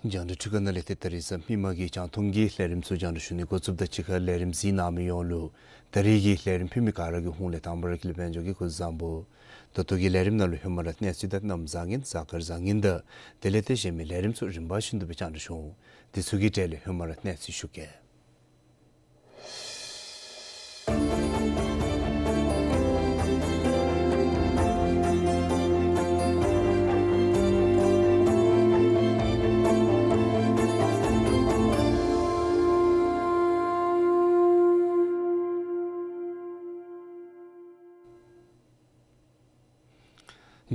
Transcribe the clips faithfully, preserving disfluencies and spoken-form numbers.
རྒྱང་བསྒྲགས་འཕྲུལ་ཁང་ནང་ལས་ཏེ་ད་རིས་རྨི་མ་གི་རྒྱང་མཐོང་གི་ལས་རིམ་ཚུ་རྒྱང་བསྒྲགས་ཞུ་ནི་འགོ་བཙུགསཔ་ད་གཅིག་ཁར་ལས་རིམ་གཟིགས་གནང་མི་ཡོངས་ལུ་ད་རིས་ཀྱི་ལས་རིམ་ཕུལ་མི་ག་ར་གི་ཧོངས་ལས་དང་པ་ར་དགེ་ལེགས་དཔལ་འབྱོར་གྱིས་སྐུ་གཟུགས་བཟང་པོ། ད་ལྟོ་གི་ལས་རིམ་ནང་ལུ་ཧེ་མ་ར་གནས་ཚུལ་དང་གནམ་བཟང་ངན་གཟའ་སྐར་བཟང་ངན་དང་དེ་ལས་ཏེ་གཞན་མི་ལས་རིམ་ཚུ་རིམ་པ་བཞིན་དུ་སྦེ་རྒྱང་བསྒྲགས་ཞུ་འོང་། དེ་ཚུ་གི་གྲས་ལས་ཧེ་མ་ར་གནས་ཚུལ་ཞུ་གེ།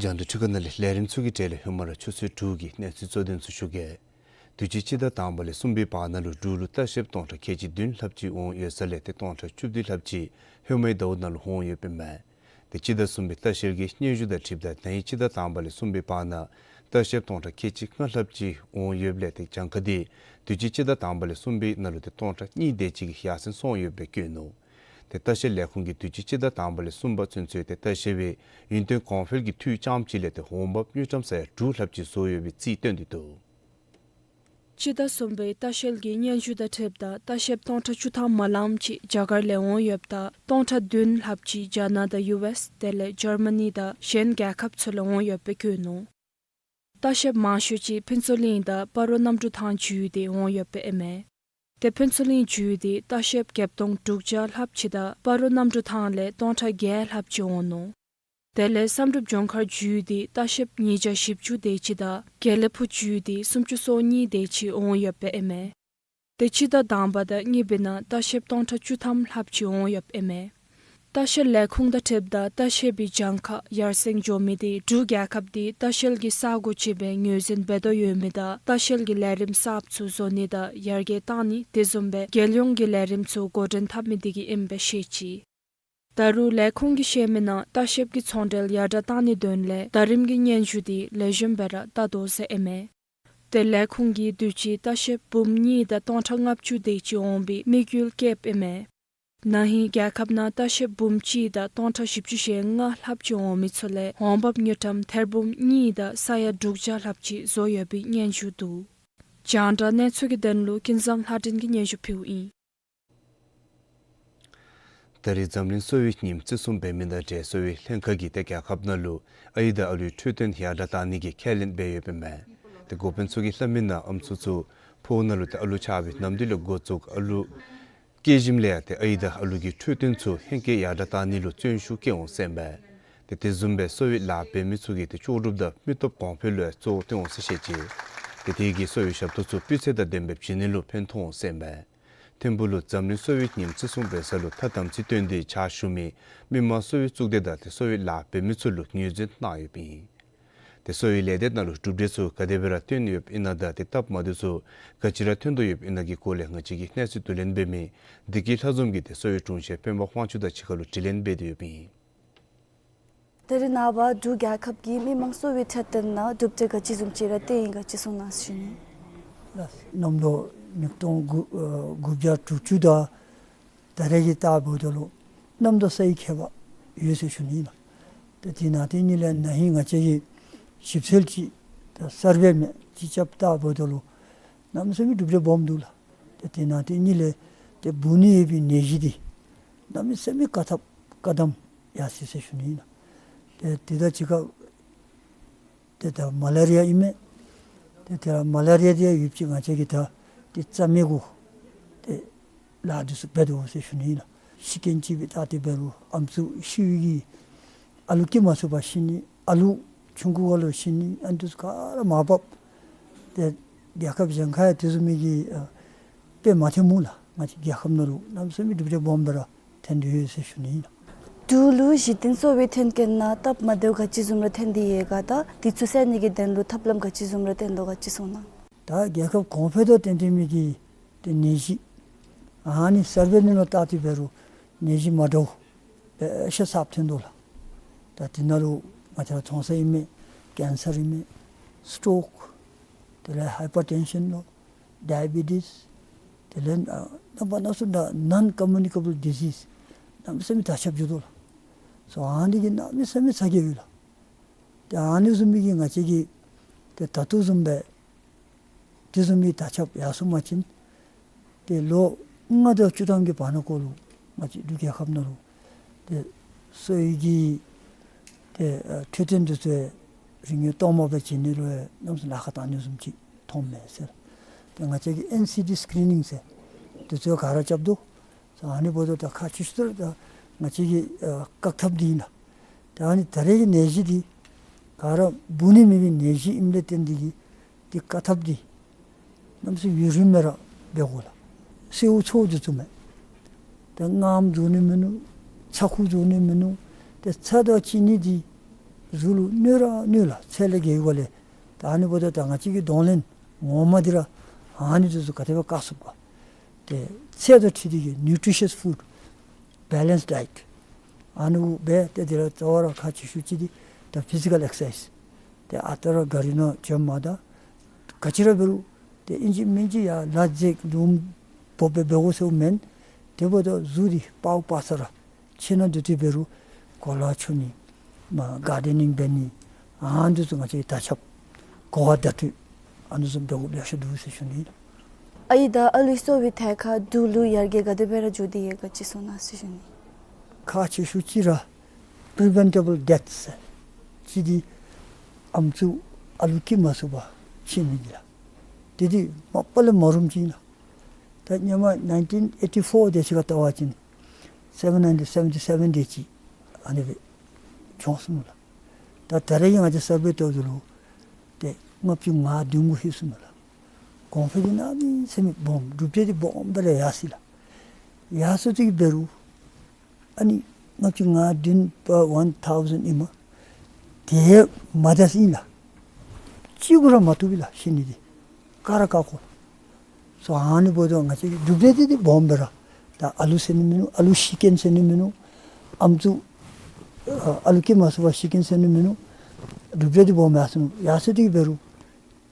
རྒྱང་བསྒྲགས་འཕྲུལ་ཁང་ནང་ལས་ལས་རིམ་ཚུ་གི་གྲས་ལས་ཧེ་མ་ར་ཆུ་ཚོད་དྲུག་གི་གནས་ཚུལ་གཙོ་དོན་ཚུ་ཞུ་གེ། དུས་ཅི་སྤྱི་ཟླ་དང་པ་ལས་གསུམ་པའི་བར་ན་ལུ་འབྲུག་ལུ་ལྟ་བཤལཔ་སྟོང་ཕྲག་ཁལ་གཅིག་བདུན་ལྷགཔ་ཅིག་འོང་ཡོད་ས་ལས་ཏེ་སྟོང་ཕྲག་བཅུ་བདུན་ལྷགཔ་ཅིག་ཧེ་མའི་ཟླཝ་ནང་ལུ་འོང་ཡོདཔ་ཨིན་མས། ཏེ་སྤྱི་ཟླ་གསུམ་པའི་ལྟ་བཤལ་གྱི་སྙན་ཞུ་དང་འཁྲིལཝ་ད་ད་ཧིང་སྤྱི་ཟླ་དང་པ་ལས་གསུམ་པའི་བར་ན་ལྟ་བཤལཔ་སྟོང་ཕྲག་ཁལ་གཅིག་ལྔ་ལྷགཔ་ཅིག་འོང་ཡོདཔ་ལས་ཏེ་གྱངས་ཁ་འདི་དུས་ཅི་སྤྱི་ཟླ་དང་པ་ལས་གསུམ་པའི་ནང་ལུ་ཏེ་སྟོང་ཕྲག་གཉིས་དེ་ཅིག་གིས་ཡར་སེང་སོང་ཡོདཔ་སྦེ་བཀོད་ནུག། ཏེ་ལྟ་བཤལ་ལས་ཁུངས་ཀྱིས་དུས་ཅི་སྤྱི་ཟླ་དང་པ་ལས་གསུམ་པ་ཚུན་ཚོད་ཏེ་ལྟ་བཤལ་པའི་ཡུན་བརྟན་གོང་འཕེལ་གྱི་འཐུས་རྐྱངམ་གཅིག་ལས་ཏེ་འོང་འབབ་དངུལ་ཀྲམ་ས་ཡ་དྲུག་ལྷགཔ་ཅིག་བཟོ་ཡོད་པའི་རྩིས་སྟོན་ཏེ་འདུག། སྤྱི་ཟླ་གསུམ་པའི་ལྟ་བཤལ་གྱི་སྙན་ཞུ་དང་འཁྲིལཝ་ད་ལྟ་བཤལཔ་སྟོང་ཕྲག་བཅུ་ཐམ་མ་ལངམ་ཅིག་རྒྱ་གར་ལས་འོང་ཡོདཔ་ད་སྟོང་ཕྲག་བདུན་ལྷགཔ་ཅིག་རྒྱ་ནག་དང་ཡུ་ཨེསི་དེ་ལས་འཇར་མ་ནི་དང་གཞན་རྒྱལ་ཁབ་ཚུ་ལས་འོང་ཡོདཔ་སྦེ་བཀོད་ནུག། ལྟ་བཤལཔ་མང་ཤོས་ཅིག་ཕུན་ཚོགས་གླིང་དང་སྤ་རོ་གནམ་གྲུ་ཐང་བརྒྱུད་དེ་འོང་ཡོདཔ་ཨིན་མས། ཏེ་ཕུན་ཚོགས་གླིང་བརྒྱུད་དེ་ལྟ་བཤལཔ་བརྒྱད་སྟོང་དྲུག་བརྒྱ་ལྷགཔ་ཅིག་དང་སྤ་རོ་གནམ་གྲུ་ཐང་ལས་སྟོང་ཕྲག་བརྒྱད་ལྷགཔ་ཅིག་འོང་ནུག། དེ་ལས་བསམ་གྲུབ་ལྗོངས་མཁར་བརྒྱུད་དེ་ལྟ་བཤལཔ་ཉིས་བརྒྱ་བཞི་བཅུ་དེ་ཅིག་དང་དགེ་ལེགས་ཕུག་བརྒྱུད་དེ་སུམ་ཅུ་སོ་གཉིས་དེ་ཅིག་འོང་ཡོདཔ་ཨིན་མས། ཏེ་སྤྱི་ཟླ་དང་པ་དང་གཉིས་པའི་ནང་ལྟ་བཤལཔ་སྟོང་ཕྲག་བཅུ་ཐམ་ལྷགཔ་ཅིག་འོང་ཡོདཔ་ཨིན་མས། ལྟ་བཤལ་ལས་ཁུངས་དང་འཁྲིལཝ་ད་ལྟ་བཤལ་པའི་གྱངས་ཁ་ཡར་སེང་འགྱོ་མི་དེ་འབྲུག་རྒྱལ་ཁབ་འདི་ལྟ་བཤལ་གྱི་ས་གོ་ཅིག་སྦེ་ངོས་འཛིན་འབད་དོ་ཡོད་མི་དང་ལྟ་བཤལ་གྱི་ལས་རིམ་གསརཔ་ཚུ་བཟོ་ནི་དང་ཡར་རྒྱས་གཏང་ནི་དེ་བཟུམ་སྦེ་རྒྱལ་ཡོངས་ཀྱི་ལས་རིམ་ཚུ་འགོ་འདྲེན་འཐབ་མི་དེ་གིས་ཨིནམ་སྦེ་བཤད་ཅི། ད་རུང་ལས་ཁུངས་ཀྱིས་བཤད་མི་ནང་ལྟ་བཤལཔ་གི་ཚོང་འབྲེལ་ཡར་དྲགས་གཏང་ནིའི་དོན་ལས་ཟླ་རིམ་གྱི་སྙན་ཞུ་དེ་ལེགས་ཤོམ་སྦེ་ར་བལྟ་དོ་ཟེར་ཨིན་མས། ཏེ་ལས་ཁུངས་ཀྱིས་དུས་ཅི་ལྟ་བཤལཔ་འབུམ་གཉིས་དང་སྟོང་ཕྲག་ལྔ་བཅུ་དེ་ཅིག་འོང་བའི་དམིགས་ཡུལ་བསྐྱེདཔ་ཨིན་མས། ན་ཧིང་རྒྱལ་ཁབ་ནང་ལྟ་བཤལཔ་འབུམ་གཅིག་དང་སྟོང་ཕྲག་བཞི་བཅུ་ཞེ་ལྔ་ལྷགཔ་ཅིག་འོང་མི་ཚུ་ལས་འོང་འབབ་དངུལ་ཀྲམ་ཐེར་འབུམ་གཉིས་དང་ས་ཡ་དྲུག་བརྒྱ་ལྷགཔ་ཅིག་བཟོ་ཡོད་པའི་སྙན་ཞུ་འདུག། རྒྱང་བསྒྲགས་གནས་ཚུལ་གྱི་དོན་ལུ་ཀུན་བཟང་ལྷ་སྒྲོན་གྱིས་སྙན་ཞུ་ཕུལཝ་ཨིན། ད་རིས་འཛམ་གླིང་གསོ་བའི་ཉིནམ་བརྩི་སྲུང་འབད་མི་དང་འབྲེལ་གསོ་བའི་ལྷན་ཁག་གིས་ཏེ་རྒྱལ་ཁབ་ནང་ལུ་ཨའི་དང་ཨ་ལུའི་འཕྲོད་བསྟེན་ཡར་དྲགས་གཏང་ནི་གི་ཁས་ལེན་འབད་ཡོདཔ་ཨིན་མས། ཏེ་འགོ་དཔོན་ཚུ་གིས་སླབ་མི་ནང་ཨམ་སྲུ་ཚུ་ཕོཝ་ནང་ལུ་ཏེ་ཨ་ལུ་ཆགས་པའི་ནམ་དུས་ལས་འགོ་བཙུགས་ཨ་ལུ་སྐྱེ་ཞིནམ་ལས་ཡང་ཏེ་ཨའི་དང་ཨ་ལུ་གི་འཕྲོད་བསྟེན་ཚུ་ཧེང་སྐལ་ཡར་དྲགས་གཏང་ནི་ལུ་བརྩོན་ཤུགས་བསྐྱེད་འོང་ཟེར་ཨིན་མས། ཏེ་དེ་བཟུམ་སྦེ་གསོ་བའི་ལཱ་འབད་མི་ཚུ་གིས་ཏེ་ལྕོགས་གྲུབ་དང་མི་སྟོབས་གོང་འཕེལ་ལུ་ཡང་གཙོ་བོ་བཏོན་འོང་ཟེར་བཤད་ཅི། ཏེ་དེ་གིས་གསོ་བའི་ཞབས་ཏོག་ཚུ་སྤུས་ཚད་དང་ལྡནམ་སྦེ་བྱིན་ནི་ལུ་ཕན་ཐོགས་འོང་ཟེར་ཨིན་མས། ཐིམ་ཕུག་ལུ་འཛམ་གླིང་གསོ་བའི་ཉིནམ་བརྩི་སྲུང་འབད་ས་ལུ་ཐ་དམ་ཚིག་བཏོན་ཏེ་ཕྱག་ཞུ་མི་མི་མང་གསོ་བའི་གཙུག་སྡེ་དང་ཏེ་གསོ་བའི་ལཱ་འབད་མི་ཚུ་ལུ་ངོས་འཛིན་གནང་ཡོདཔ་ཨིན། ཏེ་གསོ་བའི་ལས་སྡེ་ནང་ལུ་གྲུབ་འབྲས་ཚུ་ག་དེ་སྦེ་ར་བཏོན་ཡོདཔ་ཨིན་ན་དང་ཏེ་སྟབས་མ་བདེཝ་ཚུ་ག་ཅི་ར་ཐོན་དོ་ཡོདཔ་ཨིན་ན་གི་སྐོར་ལས་ང་བཅས་ཀྱི་གནས་ཚུལ་བསྡུ་ལེན་འབད་མི་བདེ་སྐྱིད་ལྷ་འཛོམས་ཀྱིས་ཏེ་གསོ་བའི་དྲུང་ཆེན་སྤེན་པ་དབང་ཕྱུག་དང་གཅིག་ཁར་ལུ་དྲི་ལན་འབད་དེ་ཡོདཔ་ཨིན། ད་རེས་ནངས་པ་འབྲུག་རྒྱལ་ཁབ་ཀྱིས་མི་མང་གསོ་བའི་ཁྲོད་བཏོན་ནང་གྲུབ་འབྲས་ག་ཅི་བཟུམ་ཅིག་ར་བཏོན་ཡི་ག་ཅིག་གསུང་གནང་ཞུ་ནི། ལགས། གནམ་ལོ་ཉིས་སྟོང་དགུ་ཨ་དགུ་བརྒྱ་དྲུག་ཅུ་དང་ད་རེས་ཀྱི་བལྟཝ་ད་ལུ་གནམ་དང་སའི་ཁྱད་པར་ཡོད་ཟེར་ཞུ་ནི་ཨིན་ལགས། ཏེ་དེ་ནང་དེ་གཉིས་ལས་ན་ཧིང་ང་བཅས་ཀྱིས་ཞིབ་འཚོལ་ཅིག་ད་སར་ཝེ་མས་ཅིག་རྐྱབ་བལྟཝ་ད་ལུ་གནམ་མེད་ས་མེད་གྲུབ་འབྲས་སྦོམ་འདུག་ལགས། ཏེ་དེ་ནང་དེ་གཉིས་ལས་ཏེ་འབུ་ནི་ཡོད་པའི་ནད་གཞི་འདི་གནམ་མེད་ས་མེད་བཀག་ཐབས་བཀག་དམ་ཡར་སོ་ཡི་ཟེར་ཞུ་ནི་ཨིན་ལགས། ཏེ་དེ་དང་གཅིག་ཁར་ཏེ་ད་མ་ལ་རི་ཡ་ཨིན་མས། ཏེ་དེ་མ་ལ་རི་ཡ་དེ་ཡོདཔ་ཅིག་ང་བཅས་ཀྱིས་ད་ཏེ་རྩ་མེད་གུ་ཏེ་ལཱ་འདི་ཚུ་འབད་དོ་ཟེར་ཞུ་ནི་ཨིན་ལགས། ཤི་རྐྱེན་ཅིག་སྦེ་བལྟ་སྟེ་འབད་རུང་ཨམ་སྲུ་ཤི་བའི་གི་ཨ་ལུ་སྐྱེ་མ་ཚུགས་པར་ཤི་ནི་ཨ་ལུ་ཆུང་ཀུ་སྒང་ལུ་ཤི་ནི་ཨ་ནི་འདི་ཚུ་ག་ར་མར་བབས། ཏེ་རྒྱལ་ཁབ་གཞན་ཁར་ཡང་དེ་བཟུམ་མའི་གི་ཨ་དཔེ་མ་ཐོནམ་ལགས། ང་བཅས་རྒྱལ་ཁབ་ནང་ལུ་གནམ་མེད་ས་མེད་གྲུབ་འབྲས་སྦོམ་སྦེ་ར་ཐོན་ཏེ་ཡོད་ཟེར་ཞུ་ནི་ཨིན་ལགས། འབྲུག་ལུ་གཞི་རྟེན་གསོ་བའི་ཐོན་སྐྱེད་ནང་སྟབས་མ་བདེཝ་ག་ཅི་བཟུམ་ར་ཐོན་ཏེ་ཡོད་ག་དང་དེ་ཚུ་སེལ་ནི་གི་དོན་ལུ་ཐབས་ལམ་ག་ཅི་བཟུམ་ར་བཏོན་དོ་ག་ཅིག་གསུང་གནང་། ད་རྒྱལ་ཁབ་གོང་འཕེལ་དང་བསྟུན་ཏེ་མི་གི་ཏེ་ནད་གཞི་ཨ་ནི་སར་ཝེ་ནང་ལུ་བལྟ་སྟེ་འབད་རུང་ནད་གཞི་མ་འདྲཝ་ལེ་ཤ་གསརཔ་ཐོན་དོ་ལགས། ད་དེ་ནང་ལུ་ང་བཅས་ར་མཐོང་ས་ཨིན་མས། ཀེན་སར་ཨིན་མས། སི་ཊོཀ། དེ་ལས་ཧའི་པར་ཊེན་ཤཱན་ལོ། ཌའི་བི་ཊིས། དེ་ལས་ཨ་རྣམ་པ་སྣ་ཚོགས་ད་ནཱན་ཀོ་མུ་ནི་ཀེ་བཱལ་ཌི་ཟིསི་གནམ་མེད་ས་མེད་དར་ཁྱབ་འགྱོ་དོ་ལགས། སོ་ཨ་ནི་གིས་གནམ་མེད་ས་མེད་ཚ་གྱང་ཡོད་ལགས། ཏེ་ཨ་ནི་བཟུམ་མའི་གི་ང་བཅས་ཀྱིས་ཏེ་ད་ལྟོ་བཟུམ་སྦེ་དེ་བཟུམ་མའི་དར་ཁྱབ་ཡར་སོང་པ་ཅིན་ཏེ་ལོ་ལྔ་དང་བཅུ་ཐམ་གྱི་བར་ན་ཀོ་ལུ་ང་བཅས་འབྲུག་རྒྱལ་ཁབ་ནང་ལུ་ཏེ་གསོ་བའི་གི་ཏེ་ཨ་འཕྲོད་བསྟེན་འདི་ཚུ་རིག་ནུས་གཏོར་མ་སྦེ་བྱིན་ནི་ལུ་གནམ་མེད་ས་མེད་ལཱ་ཁག་བཏང་ནི་བཟུམ་ཅིག་མཐོངམ་མས་ཟེར། ཏེ་ང་བཅས་ཀྱིས་ཨེན་སི་ཌི་སི་ཀི་རི་ནིང་ཟེར་འདི་ཚུ་ག་ར་རྐྱབ་དོ། ཨ་ནི་འབདཝ་ད་ད་ཁག་ཆེ་ཤོས་ད་ང་བཅས་ཀྱི་ཨ་བཀག་ཐབས་འདི་ཨིན་ལགས། ད་ཨ་ནི་ད་རེས་ཀྱི་ནད་གཞི་འདི་ག་ར་འབུ་ནི་མེད་པའི་ནད་གཞི་ཨིནམ་ལས་བརྟེན་ཏེ་གིས་འདི་བཀག་ཐབས་འདི་གནམ་མེད་ས་མེད་ཡུན་རིངམོ་སྦེ་ར་འབད་དགོ་ལགས། གསོ་བ་འཚོ་བ་འདི་ཚུ་མས། ད་རྔམ་བཟོ་ནི་མིན་ནུག། ཚ་ཁུ་བཟོ་ནི་མིན་ནུག། ཏེ་ཚྭ་དང་ཅི་ནི་འདི་གཟུགས་ལུ་གནོད་ར་གནོད་ལགས། ཚད་ལས་བརྒལ་བ་ལས། ད་ཨ་ནི་འབདཝ་ད་ད་ང་བཅས་ཀྱིས་གདོང་ལེན་ངོ་མ་འདི་ར་ཨ་ནི་འདི་ཚུ་ག་དེ་སྦེ་བཀག་ཚུགས་ག། ཏེ་ཚད་དང་འཁྲིལ་ཏེ་གིས་ནིའུ་ཊི་རི་ཤཱས་ཕུཌ་བེ་ལེནསི་ཌའེཊ་ཨ་ནི་འབད་དེ་འདི་ར་རྩ་བ་ར་ཁག་ཆེ་ཤོས་ཅིག་འདི་ད་ཕི་ཟི་ཀཱལ་ཨེག་སར་སའིཛ། ཏེ་ཨ་རྟག་ར་གཱ་རི་ནང་འཛུལ་མ་ད་ག་ཅི་ར་འབད་རུང་ཏེ་ཨིན་ཅི་མིན་ཅི་ཡར་ལ་འཛེགས་ལུང་འབོ་སྦེ་འབད་དགོ་ཟེརཝ་མེན། དེ་འབདཝ་ད་གཟུགས་འདི་པའུ་པ་ས་ར་ཕྱི་ནང་འདི་ཚུ་འབད་རུང་གོ་ལ་འཁྱུ་ནི་མར་གར་ཌེ་ནིང་འབད་ནི་ཨ་ནི་འདི་ཚུ་ང་བཅས་ཀྱིས་དར་ཁྱབ་གོ་བ་བརྡ་སྤྲོད་ཨ་ནི་བཟུམ་འབད་དགོཔ་ལེ་ཤ་འདུག་ཟེར་ཞུ་ནི་ཨིན། ཨའི་དང་ཨ་ལུའི་གསོ་བའི་ཐད་ཁར་འབྲུག་ལུ་ཡར་རྒྱས་ག་དེ་སྦེ་ར་འགྱོ་སྟེ་ཡོད་ག་ཅིག་གསུང་གནང་ཟེར་ཞུ་ནི། ཁག་ཆེ་ཤོས་ཅིག་ར་པི་རི་ཝེན་ཊེ་བཱལ་ཌེཐ་ཟེར་ཅིག་འདི་ཨམ་སྲུ་ཨ་ལུ་སྐྱེ་མ་ཚུགས་པར་ཤི་ནི་འདི་ལགས། དེ་འདི་མ་པ་ལས་མ་རུངམ་ཅིག་ཨིན་ལགས། ད་སྔོན་མ་ནའིན་ཊིན་ཨེ་ཊི་ཕོར་དེ་ཅིག་ཁར་བལྟ་བ་ཅིན་སེ་བེན་ཧན་ཌེཌ་སེ་བེན་ཊི་སེ་བེན་དེ་ཅིག་ཨ་ནི་སྦེ་བྱུང་སོང་ནུག་ལགས། ད་ད་རེས་ཀྱི་ང་བཅས་སར་ཝེ་བལྟཝ་ད་ལུ་ཏེ་ལྔ་བཅུ་ང་བདུན་གུ་ལྷོད་སོང་ནུག་ལགས། གོང་འཕེལ་འདི་གནམ་མེད་ས་མེད་སྦོམ་གྲུབ་འབྲས་འདི་སྦོམ་སྦེ་ར་ཡར་སོ་ཡི་ལགས། ཡར་སོ་སྟེ་གིས་འབད་རུང་ཨ་ནི་ལྔ་བཅུ་ང་བདུན་པ་ཝན་ཐའུ་ཟེན་ཨིན་མས། དེ་མ་འདས་ཨིན་ལགས། གཅིག་གུ་ར་མ་ཐུག་པས་ལགས་ཤི་ནི་འདི། བཀག་ར་བཀག་དགོ། སོ་ཨ་ནི་འབདཝ་ད་ང་བཅས་ཀྱི་གྲུབ་འབྲས་འདི་འདི་སྦོམ་སྦེ་ར། ད་ཨ་ལུ་ཟེར་ནི་མིན་ནུག། ཨ་ལུ་ཤི་རྐྱེན་ཟེར་ནི་མིན་ནུག། ཨམ་སྲུ་ཨ་ལུ་སྐྱེ་མ་ཚུགས་པར་ཤི་རྐྱེན་ཟེར་ནི་མིན་ནུག། གྲུབ་འབྲས་འདི་སྦོམ་ཡར་སོ་ནུག། ཡར་སོ་སྟེ་གིས་འབད་རུང་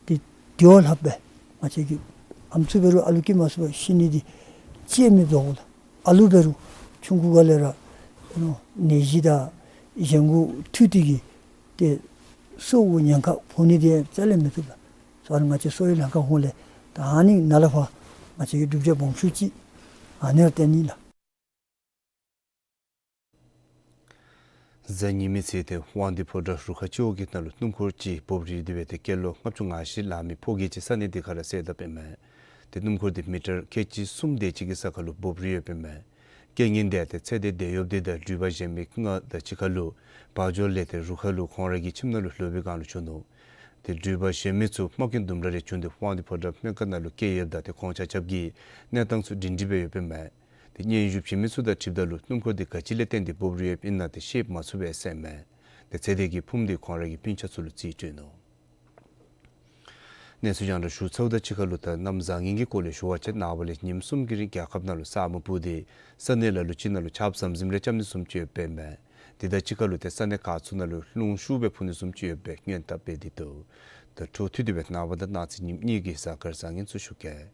འདི་དེ་བ་ལྷགཔ་སྦེ་ང་བཅས་ཀྱི་ཨམ་སྲུ་འབད་རུང་ཨ་ལུ་སྐྱེ་མ་ཚུགས་པར་ཤི་ནི་འདི་ཅིག་མི་བཟོ་དགོ་ལགས། ཨ་ལུ་འབད་རུང་ཆུང་ཀུ་སྒང་ལས་ར་ཨ་ནི་ནད་གཞི་དང་གཞན་གུ་ཐུག་སྟེ་གིས་ཏེ་སྲོག་གུ་ཉེན་ཁ་ཕོག་ནི་འདི་རྩ་ལས་མི་བཏུབ་ལགས། སོ་ཨ་ནི་ང་བཅས་གསོ་བའི་ལམ་ཁར་འོང་ལས་ད་ཨ་ནི་ནཱ་ལས་ཕར་ང་བཅས་ཀྱི་གྲུབ་འབྲས་སྦོམ་ཤོས་ཅིག་ཨ་ནི་ར་བསྟན་ནི་ལགས། གཟའ་ཉི་མའི་ཚེ་ཏེ་དབང་འདུས་ཕོ་བྲང་རུ་ཁག་སྤྱི་འོག་གི་ནང་ལུ་སྣུམ་འཁོར་ཅིག་སྦོམ་རིལ་ཏེ་སྦེ་ཏེ་སྐྱེས་ལོ་ལྔ་བཅུ་ང་བཞི་ལང་མི་ཕོ་སྐྱེས་ཅིག་ས་གནས་དེ་ཁར་ར་བསད་དཔ་ཨིན་མས། ཏེ་སྣུམ་འཁོར་འདི་མི་ཊར་ཀེ་ཇི་གསུམ་དེ་ཅིག་གི་ས་ཁར་ལུ་སྦོམ་རིལ་ཡོདཔ་ཨིན་མས། རྐྱེན་ངན་འདི་ཏེ་ཚེ་འདས་བདེ་ཡོདཔ་འདི་དང་འགྲུལ་པ་གཞན་མི་ལྔ་དང་གཅིག་ཁར་ལུ་བ་འཇོ་ལས་ཏེ་རུ་ཁག་ལུ་ཁོང་ར་གི་ཁྱིམ་ནང་ལུ་ལྷོད་པའི་སྒང་ལུ་བྱུང་ནུག། ཏེ་འགྲུལ་པ་གཞན་མི་ཚུ་རྨ་སྐྱོན་དུམ་གྲ་རེ་བྱུང་སྟེ་དབང་འདུས་ཕོ་བྲང་སྨན་ཁང་ནང་ལུ་བསྐྱལ་ཡོདཔ་ད་ཏེ་ཁོང་ཆ་ཁྱབ་ཀྱི་གནས་སྟངས་ཚུ་སྒྲིང་སྒྲི་སྦེ་ཡོདཔ་ཨིན་མས། ཏེ་སྙན་ཞུ་བྱིན་མི་ཚུ་དང་འཁྲིལཝ་ད་ལུ་སྣུམ་འཁོར་འདི་ག་ཅི་ལས་བརྟེན་ཏེ་སྦོམ་རིལ་ཡོདཔ་ཨིན་ན་ཏེ་ཤེས་མ་ཚུགས་པས་ཟེར་ཨིན་མས། ཏེ་ཚེ་འདས་ཀྱི་ཕུངམ་འདི་ཁོང་ར་གི་སྤུན་ཆ་ཚུ་ལུ་རྩིས་སྤྲོད་ནུག། གནས་ཚུལ་རྒྱང་བསྒྲགས་ཞུ་ཚརཝ་དང་གཅིག་ཁར་ལུ་ད་གནམ་བཟང་ངན་གྱི་སྐོར་ལས་ཞུ་བ་ཅིན་ནངས་པ་ལས་ཉིནམ་གསུམ་གྱི་རིང་རྒྱལ་ཁབ་ནང་ལུ་ས་སྨུག་སྤུབས་ཏེ་ས་གནས་ལ་ལུ་ཅིག་ནང་ལུ་ཆརཔ་ཟམ་ཟིམ་རེ་རྐྱབ་ནི་བཟུམ་ཅིག་ཡོདཔ་ཨིན་མས། དེ་དང་གཅིག་ཁར་ལུ་ཏེ་ས་གནས་ཁག་ཚུ་ནང་ལུ་རླུང་ཤུགས་སྦེ་འཕུ་ནི་བཟུམ་ཅིག་ཡོད་པའི་སྔོན་བརྡ་སྤེལ་ཏེ་འདུག། ད་འཕྲོ་མཐུད་དེ་སྦེ་ནངས་པ་དང་གནངས་ཚེ་ཉིནམ་གཉིས་ཀྱི་གཟའ་སྐར་བཟང་ངན་ཚུ་ཞུ་གེ།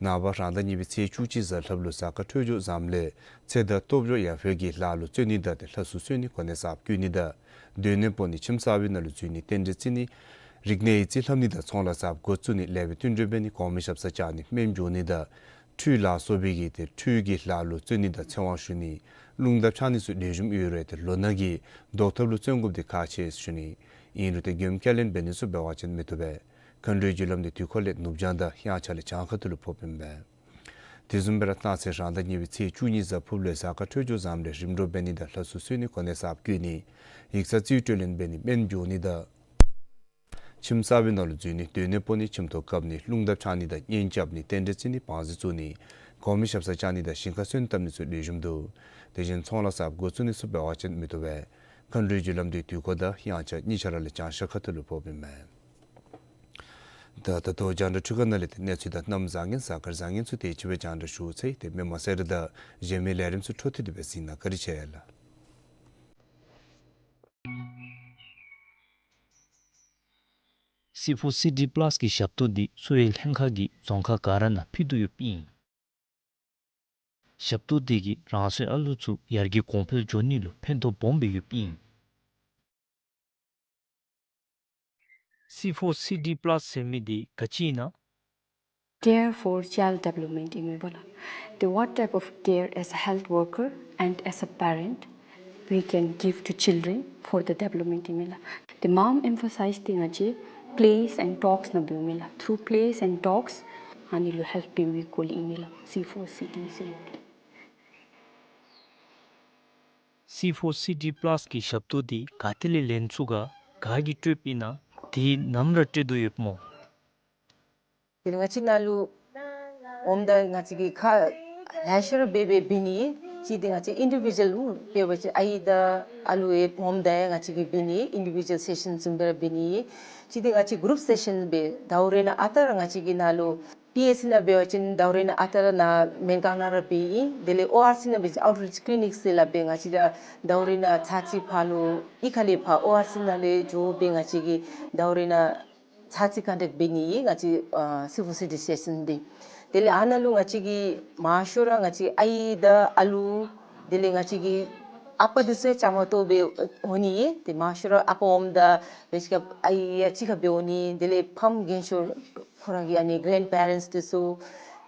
ནངས་པ་རང་ཟླ་གཉིས་པའི་ཚེས་བཅུ་གཅིག་གཟའ་ལྷགཔ་ལུ་གཟའ་སྐར་འཕྲོད་སྦྱོར་བཟངམ་ལས་ཚེ་དང་སྟོབས་འབྱོར་ཡར་འཕེལ་གྱི་ལཱ་ལུ་བརྩོན་ནི་དང་ཏེ་ལྷ་སྲུང་གསོལ་ནི་གོ་གནས་གསརཔ་བསྐོ་ནི་དང་སྡོད་གནས་སྤོ་ནི་ཁྱིམ་གསར་པའི་ནང་ལུ་འཛུལ་ནི་རྟེན་འབྲེལ་བརྩི་ནི་རིག་གནས་ཡིག་རྩིས་ལྷབ་ནི་དང་ཚོང་ལཱ་གསརཔ་འགོ་བཙུགས་ནི་ལེགས་པའི་བསྟུན་གྲོས་འབད་ནི་གོང་མའི་ཞབས་སར་བཅར་ནི་སྨན་སྦྱོང་ནི་དང་ཁྲུས་ལ་སོགས་པའི་གི་ཏེ་ཁྲུས་ཀྱི་ལཱ་ལུ་བརྩོན་ནི་དང་ཚེ་དབང་ཞུ་ནི་རླུང་རྟ་འཕྱར་ནི་ཚུ་ལེགས་ཤོམ་ཡོད་རུང་ཏེ་ལོ་ན་གི་བཟློག་ཐབས་ལུ་བརྩོན་དགོཔ་འདི་ཁག་ཆེ་ཟེར་ཞུ་ནི། ཨིན་རུང་ཏེ་མགྱོནམ་ཁས་ལེན་འབད་ནི་ཚུ་འབད་བ་ཅིན་མི་བཏུབ་པས། མཁའ་འགྲོའི་རྒྱུ་ལམ་འདི་དུས་འཁོར་ལས་ནུབ་བྱང་དང་དབྱངས་འཆར་ལས་བྱང་ཁ་ཐུག་ལུ་ཕོགཔ་ཨིན་པས། དེ་བཟུམ་སྦེ་ར་གནངས་ཚེ་རང་ཟླ་གཉིས་པའི་ཚེས་བཅུ་གཉིས་གཟའ་ཕུརཔ་ལུ་གཟའ་སྐར་འཕྲོད་སྦྱོར་བཟངམ་ལས་རིམ་གྲོ་འབད་ནི་དང་ལྷ་སྲུང་གསོལ་ནི་གོ་གནས་གསརཔ་བསྐོ་ནི་ཡིག་ཚང་རྩིས་སྤྲོད་ལེན་འབད་ནི་སྨན་སྦྱོང་ནི་དང་ཁྱིམ་གསར་པའི་ནང་ལུ་འཛུལ་ནི་སྡོད་གནས་སྤོ་ནི་ཁྱིམ་ཐོག་བཀབ་ནི་རླུང་རྟ་འཕྱར་ནི་དང་གཉེན་རྐྱབ་ནི་རྟེན་འབྲེལ་བརྩི་ནི་བང་མཛོད་བཙུགས་ནི་གོང་མའི་ཞབས་སར་བཅར་ནི་དང་ཞིང་ཁར་སོན་བཏབ་ནི་ཚུ་ལེགས་ཤོམ་འདུག། དེ་བཞིན་ཚོང་ལཱ་གསརཔ་འགོ་བཙུགས་ནི་ཚུ་འབད་བ་ཅིན་མི་བཏུབ་པས། མཁའ་འགྲོའི་རྒྱུ་ལམ་འདི་དུས་འཁོར་དང་དབྱངས་འཆར་གཉིས་ཆ་ར་ལས་བྱང་ཤར་ཁ་ཐུག་ལུ་ཕོགཔ་ཨིན་མས། ད་ད་ལྟོ་རྒྱང་བསྒྲགས་འཕྲུལ་ཁང་ནང་ལས་ཏེ་གནས་ཚུལ་དང་གནམ་བཟང་ངན་གཟའ་སྐར་བཟང་ངན་ཚུ་དེ་ཅིག་སྦེ་རྒྱང་བསྒྲགས་ཞུ་ཚར་ཡི། ཏེ་མི་མང་གསལ་རི་དང་གཞན་མི་ལས་རིམ་ཚུ་འཕྲོ་མཐུད་དེ་སྦེ་གཟིགས་གནང། བཀའ་དྲིན་ཆེ་ལགས། སི་ཕོར་སི་ཌི་པ་ལཱས་ཀྱི་ཞབས་ཏོག་འདི་གསོ་བའི་ལྷན་ཁག་གིས་རྫོང་ཁག་ག་ར་ནང་ཕུལ་དོ་ཡོདཔ་ཨིན། ཞབས་ཏོག་འདི་གིས་རང་སོའི་ཨ་ལུ་ཚུ་ཡར་རྒྱས་གོང་འཕེལ་འགྱོ་ནི་ལུ་ཕན་ཐོགས་སྦོམ་སྦེ་ཡོདཔ་ཨིན། སི་ཕོར་སི་ཌི་པ་ལཱས་ཟེར་མི་འདི་ག་ཅི་ཨིན་ན། Care for child development ཨིན་མས་པ་ལགས། The what type of care as a health worker and as a parent we can give to children for the development ཨིན་མས་ལགས། The མངམ་emphasize འདི་ང་བཅས་plays and talks ནང་འབདཝ་མས་ལགས། Through plays and talks ཨ་ནི་ལུ་help འབད་བའི་སྐོར་ལས་ཨིན་མས་ལགས། སི་ཕོར་སི་ཌི་ཟེར་མི་འདི། སི་ཕོར་སི་ཌི་པ་ལཱས་ཀྱི་ཞབས་ཏོག་འདི་ག་ཏེ་ལས་ལེན་ཚུགས་ག། ག་གིས་སྤྲོདཔ་ཨིན་ན། དེ་ནམ་ར་སྤྲོད་དོ་ཡོདཔ་སྨོ། དེ་ལས་ང་བཅས་ནཱ་ལུ་འོངམ་ད་ང་བཅས་ཀྱིས་ཁ་ལེ་ཤ་ར་འབད་འབད་འབད་ནི། གཅིག་འདི་ང་བཅས་ཨིན་ཌི་བི་ཌུ་ཨལ་འབད་བ་ཅིན་ཨའི་དང་ཨ་ལུ་ཡང་འོངམ་ད་ཡང་ང་བཅས་ཀྱིས་འབད་ནི། ཨིན་ཌི་བི་ཌུ་ཨལ་སེ་ཤཱན་བཟུམ་སྦེ་ར་འབད་ནི། གཅིག་འདི་ང་བཅས་གུ་རུབ་སེ་ཤཱན་འབད། ཟླཝ་རེ་ནང་ཨ་རྟག་ར་ང་བཅས་ཀྱིས་ནཱ་ལུ་པི་ཨེཆ་སི་ནང་འབད་བ་ཅིན་ཟླཝ་རེ་ནང་ཨ་རྟག་ར་ནཱ་སྨན་ཁང་ནང་ར་འབད་ཨིན། དེ་ལས་ཨོ་ཨར་སི་ནང་འབད་བ་ཅིན་outreach clinic ཟེར་སླབ་སྦེ་ང་བཅས་ར་ཟླཝ་རེ་ནང་ཚར་གཅིག་ཕར་ལུ་གཡུས་ཁ་ལས་ཕར་ཨོ་ཨར་སི་ནང་ལས་འགྱོ་སྦེ་ང་བཅས་ཀྱིས་ཟླཝ་རེ་ནང་ཚར་གཅིག་ཀ་འདྲ་འབད་ནི་ཨིན་ང་བཅས་ཨ་སི་ཕོར་སི་ཌི་སེ་ཤཱན་འདི། དེ་ལས་ཨ་ནཱ་ལུ་ང་བཅས་ཀྱིས་མང་ཤོས་ར་ང་བཅས་ཨའི་དང་ཨ་ལུ་དེ་ལས་ང་བཅས་ཀྱི་ཨ་པ་འདི་ཚུ་ཡང་བཅའ་མར་གཏོགས་སྦེ་འོང་ནི་ཨིན། ཏེ་མང་ཤོས་ར་ཨ་པ་འོངམ་ད་དཔེ་ཅིག་ཁར་ཨའི་ཡང་གཅིག་ཁར་སྦེ་འོང་ནི། དེ་ལས་ཕམ་རྒན་ཤོས་ཁོ་ར་གི་ཨ་ནི་གྷ་རེནཌ་པེ་རེནཌསི་འདི་ཚུ་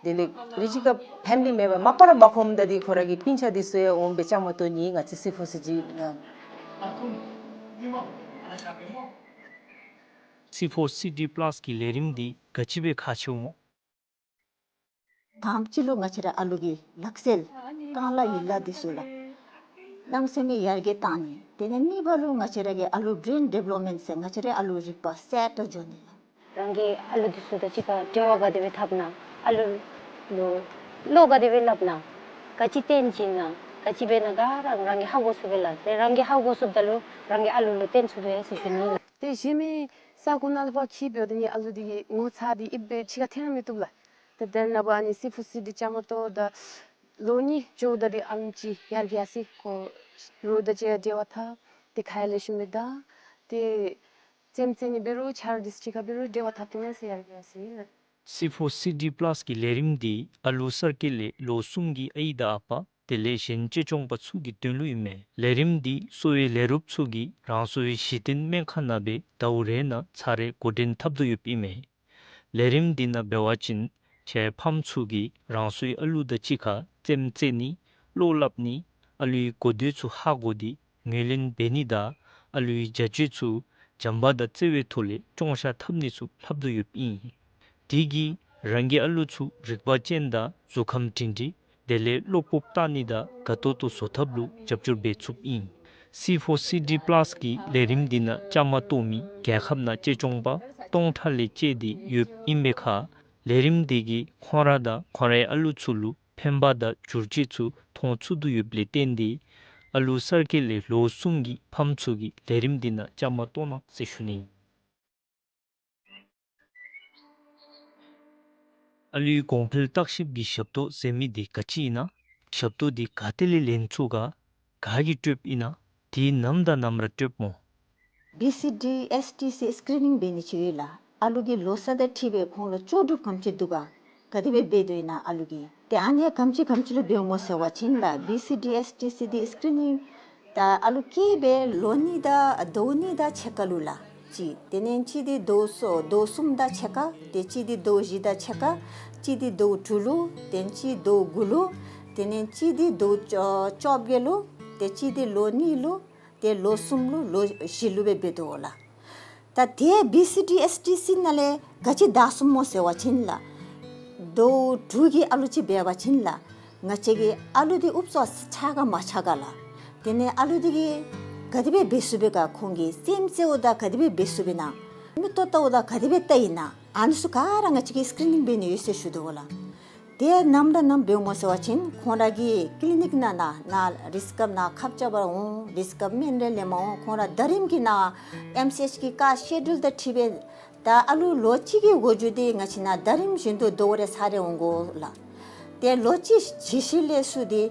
དེ་ལས་དཔེ་ཅིག་ཁར་ཕེ་མི་ལི་མེམ་བར་མ་པ་ར་མ་ཕམ་ད་འདི་ཁོ་ར་གི་སྤུན་ཆ་འདི་ཚུ་ཡང་འོང་སྦེ་བཅའ་མར་གཏོགས་ནི་ང་བཅས་སི་ཕོར་སི་ཌི་ནང་། སི་ཕོར་སི་ཌི་པ་ལཱས་ཀྱི་ལས་རིམ་འདི་ག་ཅི་སྦེ་ཁག་ཆེཝ་སྨོ། དང་པ་ཅིག་ལུ་ང་བཅས་ར་ཨ་ལུ་གི་ལག་རྩལ་རྐང་ལག་ཡིག་ལགས་འདི་ཚུ་ལགས་གནམ་མེད་ས་མེད་ཡར་རྒྱས་བཏང་ནི། དེ་ལས་གཉིས་པ་ལུ་ང་བཅས་ར་གི་ཨ་ལུ་བི་རེན་ཌི་བེ་ལོབ་མེནཊ་ཟེར་ང་བཅས་ར་ཨ་ལུ་རིག་པ་གསལ་ཏོག་འགྱོ་ནི་ལགས། རང་གི་ཨ་ལུ་འདི་ཚུ་དང་གཅིག་ཁར་འབྲེལ་བ་ག་དེ་སྦེ་འཐབ་ན། ཨ་ལུ་ལུ་བློ་ག་དེ་སྦེ་སླབ་ན། ག་ཅི་སྟོན་བྱིན་ན། ག་ཅི་འབད་ན་ག་ར་རང་གིས་ཧ་གོ་ཚུགས་པས་ལགས། ཏེ་རང་གིས་ཧ་གོ་ཚུགསཔ་ད་ལུ་རང་གི་ཨ་ལུ་ལུ་སྟོན་ཚུགས་པས་ཟེར་ཞུ་ནི་ལགས། ཏེ་གཞན་མི་ས་གོ་ནང་ལུ་ཕར་འཁྱིད་འབདཝ་ད་ནི་ཨ་ལུ་འདི་གི་ངོ་ཚ་འདི་ཨིན་པས་ཕྱི་ཁར་འཐོན་ར་མི་བཏུབ་ལགས། ཏེ་དེ་ནང་འབད་ནི་སི་ཕོར་སི་ཌི་བཅའ་མར་གཏོགས་ད་ལོ་གཉིས་འགྱོཝ་ད་འདི་ཨ་ལུ་ཅིག་ཡར་རྒྱས་ཡར་སོ་ཡི། ཁོ་རོགས་དང་གཅིག་ཁར་འབྲེལ་བ་འཐབ། ཏེ་ཁ་ཡང་ལེགས་ཤོམ་སྦེ་བརྡ། ཏེ་རྩེདམོ་རྩེ་ནི་འབད་རུང་ཆ་རོགས་འདི་ཚུ་གཅིག་ཁར་འབད་རུང་འབྲེལ་བ་འཐབ་སྟེ་ཡར་སོ་ཡི་ལགས། སི་ཕོར་སི་ཌི་པ་ལཱས་ཀྱི་ལས་རིམ་འདི་ཨ་ལུ་གསར་སྐྱེས་ལས་ལོ་གསུམ་གྱི་ཨའི་དང་ཨ་པ་དེ་ལས་གཞན་གཅེས་སྐྱོང་པ་ཚུ་གི་དོན་ལུ་ཨིན་མས། ལས་རིམ་འདི་གསོ་བའི་ལས་རོགསཔ་ཚུ་གིས་རང་སོའི་གཞི་རྟེན་སྨན་ཁང་ནང་སྦེ་ཟླཝ་རེ་ནང་ཚར་རེ་འགོ་འདྲེན་འཐབ་དོ་ཡོདཔ་ཨིན་མས། ལས་རིམ་འདི་ནང་འབད་བ་ཅིན་ཁྱེད་ཕམ་ཚུ་གིས་རང་སོའི་ཨ་ལུ་དང་གཅིག་ཁར་རྩེདམོ་རྩེ་ནི་བློ་སླབ་ནི་ཨ་ལུའི་གོ་ཐོས་ཚུ་ཧ་གོ་སྟེ་ངོས་ལེན་འབད་ནི་དང་ཨ་ལུའི་བྱ་སྤྱོད་ཚུ་བྱམས་པ་དང་བརྩེ་བའི་ཐོག་ལས་སྐྱོང་བཞག་འཐབ་ནི་ཚུ་ལྷབ་དོ་ཡོདཔ་ཨིན། དེ་གིས་རང་གི་ཨ་ལུ་ཚུ་རིག་པ་ཅན་དང་གཟུགས་ཁམས་སྒྲིང་སྒྲིང་དེ་ལས་བློ་སྤོབས་བཏང་ནི་དང་དགའ་ཏོག་ཏོ་བཟོ་ཐབས་ལུ་རྒྱབ་སྐྱོར་འབད་ཚུགསཔ་ཨིན། སི་ཕོར་སི་ཌི་པ་ལཱས་ཀྱི་ལས་རིམ་འདི་ནང་བཅའ་མར་གཏོགས་མི་རྒྱལ་ཁབ་ནང་གཅེས་སྐྱོང་པ་སྟོང་ཕྲག་ལས་བཅད་དེ་ཡོདཔ་ཨིན་པའི་ཁར་ལས་རིམ་འདི་གིས་ཁོང་ར་དང་ཁོང་རའི་ཨ་ལུ་ཚུ་ལུ་ཕན་པ་དང་བསྒྱུར་བཅོས་ཚུ་མཐོང་ཚུགས་དོ་ཡོདཔ་ལས་བརྟེན་ཏེ་ཨ་ལུ་གསར་སྐྱེས་ལས་ལོ་གསུམ་གྱི་ཕམ་ཚུ་གིས་ལས་རིམ་འདི་ནང་བཅའ་མར་གཏོགས་གནང་ཟེར་ཞུ་ནི། ཨ་ལུའི་གོང་འཕེལ་བརྟག་ཞིབ་ཀྱི་ཞབས་ཏོག་ཟེར་མི་འདི་ག་ཅི་ཨིན་ན། ཞབས་ཏོག་འདི་ག་ཏེ་ལས་ལེན་ཚུགས་ག། ག་གིས་སྤྲོདཔ་ཨིན་ན། དེ་ནམ་དང་ནམ་ར་སྤྲོདཔ་སྨོ། བི་སི་ཌི་ཨེས་ཊི་སི་སི་ཀི་རི་ནིང་འབད་ནི་ཅིག་ཡོད་ལགས། ཨ་ལུ་གི་ལོ་ས་དང་འཁྲིལ་སྦེ་ཁོང་ལུ་ལྕོགས་གྲུབ་ག་དེམ་ཅིག་འདུག་ག། ག་དེ་སྦེ་འབད་དོ་ཨིན་ན་ཨ་ལུ་གི། ཏེ་ཨ་ནི་ག་དེམ་ཅིག་ག་དེམ་ཅིག་ལུ་འབདཝ་སྨོ་ཟེར་བ་ཅིན་ལགས། བི་སི་ཌི་ཨེས་ཊི་སི་འདི་སི་ཀི་རི་ནིང་ད་ཨ་ལུ་སྐྱེས་སྦེ་ལོ་གཉིས་དང་ཟླཝ་གཉིས་དང་ཕྱེད་ཀ་ལུ་ལགས། གཅིག། དེ་ལས་གཅིག་འདི་ཟླཝ་གསུམ་ཟླཝ་གསུམ་དང་ཕྱེད་ཀ། ཏེ་གཅིག་འདི་ཟླཝ་བཞི་དང་ཕྱེད་ཀ། གཅིག་འདི་ཟླཝ་དྲུག་ལུ། ཏེ་གཅིག་ཟླཝ་དགུ་ལུ། དེ་ལས་གཅིག་འདི་ཟླཝ་བཅོ་བཅོ་བརྒྱད་ལུ། ཏེ་གཅིག་འདི་ལོ་གཉིས་ལུ། ཏེ་ལོ་གསུམ་ལུ་ལོ་བཞི་ལུ་སྦེ་འབད་དོ་ལགས། ད་དེ་བི་སི་ཌི་ཨེས་ཊི་སི་ནང་ལས་ག་ཅི་བདའ་ཚུགསཔ་སྨོ་ཟེར་བ་ཅིན་ལགས། ཟླཝ་དྲུག་གི་ཨ་ལུ་ཅིག་འབད་བ་ཅིན་ལགས། ང་བཅས་ཀྱི་ཨ་ལུ་འདི་ཨུབ་ཙམ་ཆགས་ག་མ་ཆགས་ག་ལགས། དེ་ལས་ཨ་ལུ་འདི་གིས་ག་དེ་སྦེ་འབད་ཚུགས་པས་ག། ཁོང་གི་སེམས་རྩ་བ་དང་ག་དེ་སྦེ་འབད་ཚུགས་པས་ན། མིག་ཏོ་ལྟ་བ་དང་ག་དེ་སྦེ་ལྟ་ཡི་ན། ཨ་ནི་ཚུ་ག་ར་ང་བཅས་ཀྱིས་སི་ཀི་རི་ནིང་འབད་ནི་ཡོད་ཟེར་ཞུ་དོ་ལགས། དེ་ནམ་ར་ནམ་འབདཝ་སྨོ་ཟེར་བ་ཅིན་ཁོང་ར་གི་ཀི་ལི་ནིག་ནང་ན་ན་རིསི་ཀབ་ནང་ཁབ་རྐྱབ་པར་འོང་། རིསི་ཀབ་སྨན་རེ་ལེནམ་འོང་། ཁོང་ར་ཟླ་རིམ་གྱི་ནང་ཨེམ་སི་ཨེཆ་གི་ཀ་སི་ཀེ་ཌུལ་དང་འཁྲིལ་སྦེ་ད་ཨ་ལུ་ལོ་གཅིག་གི་འགོ་འགྱོ་སྟེ་ང་བཅས་ནཱ་ཟླ་རིམ་བཞིན་དུ་ཟླཝ་རེ་ཚར་རེ་འོང་དགོ་ལགས། ཏེ་ལོ་གཅིག་གཞི་ལས་ཚུར་ཏེ་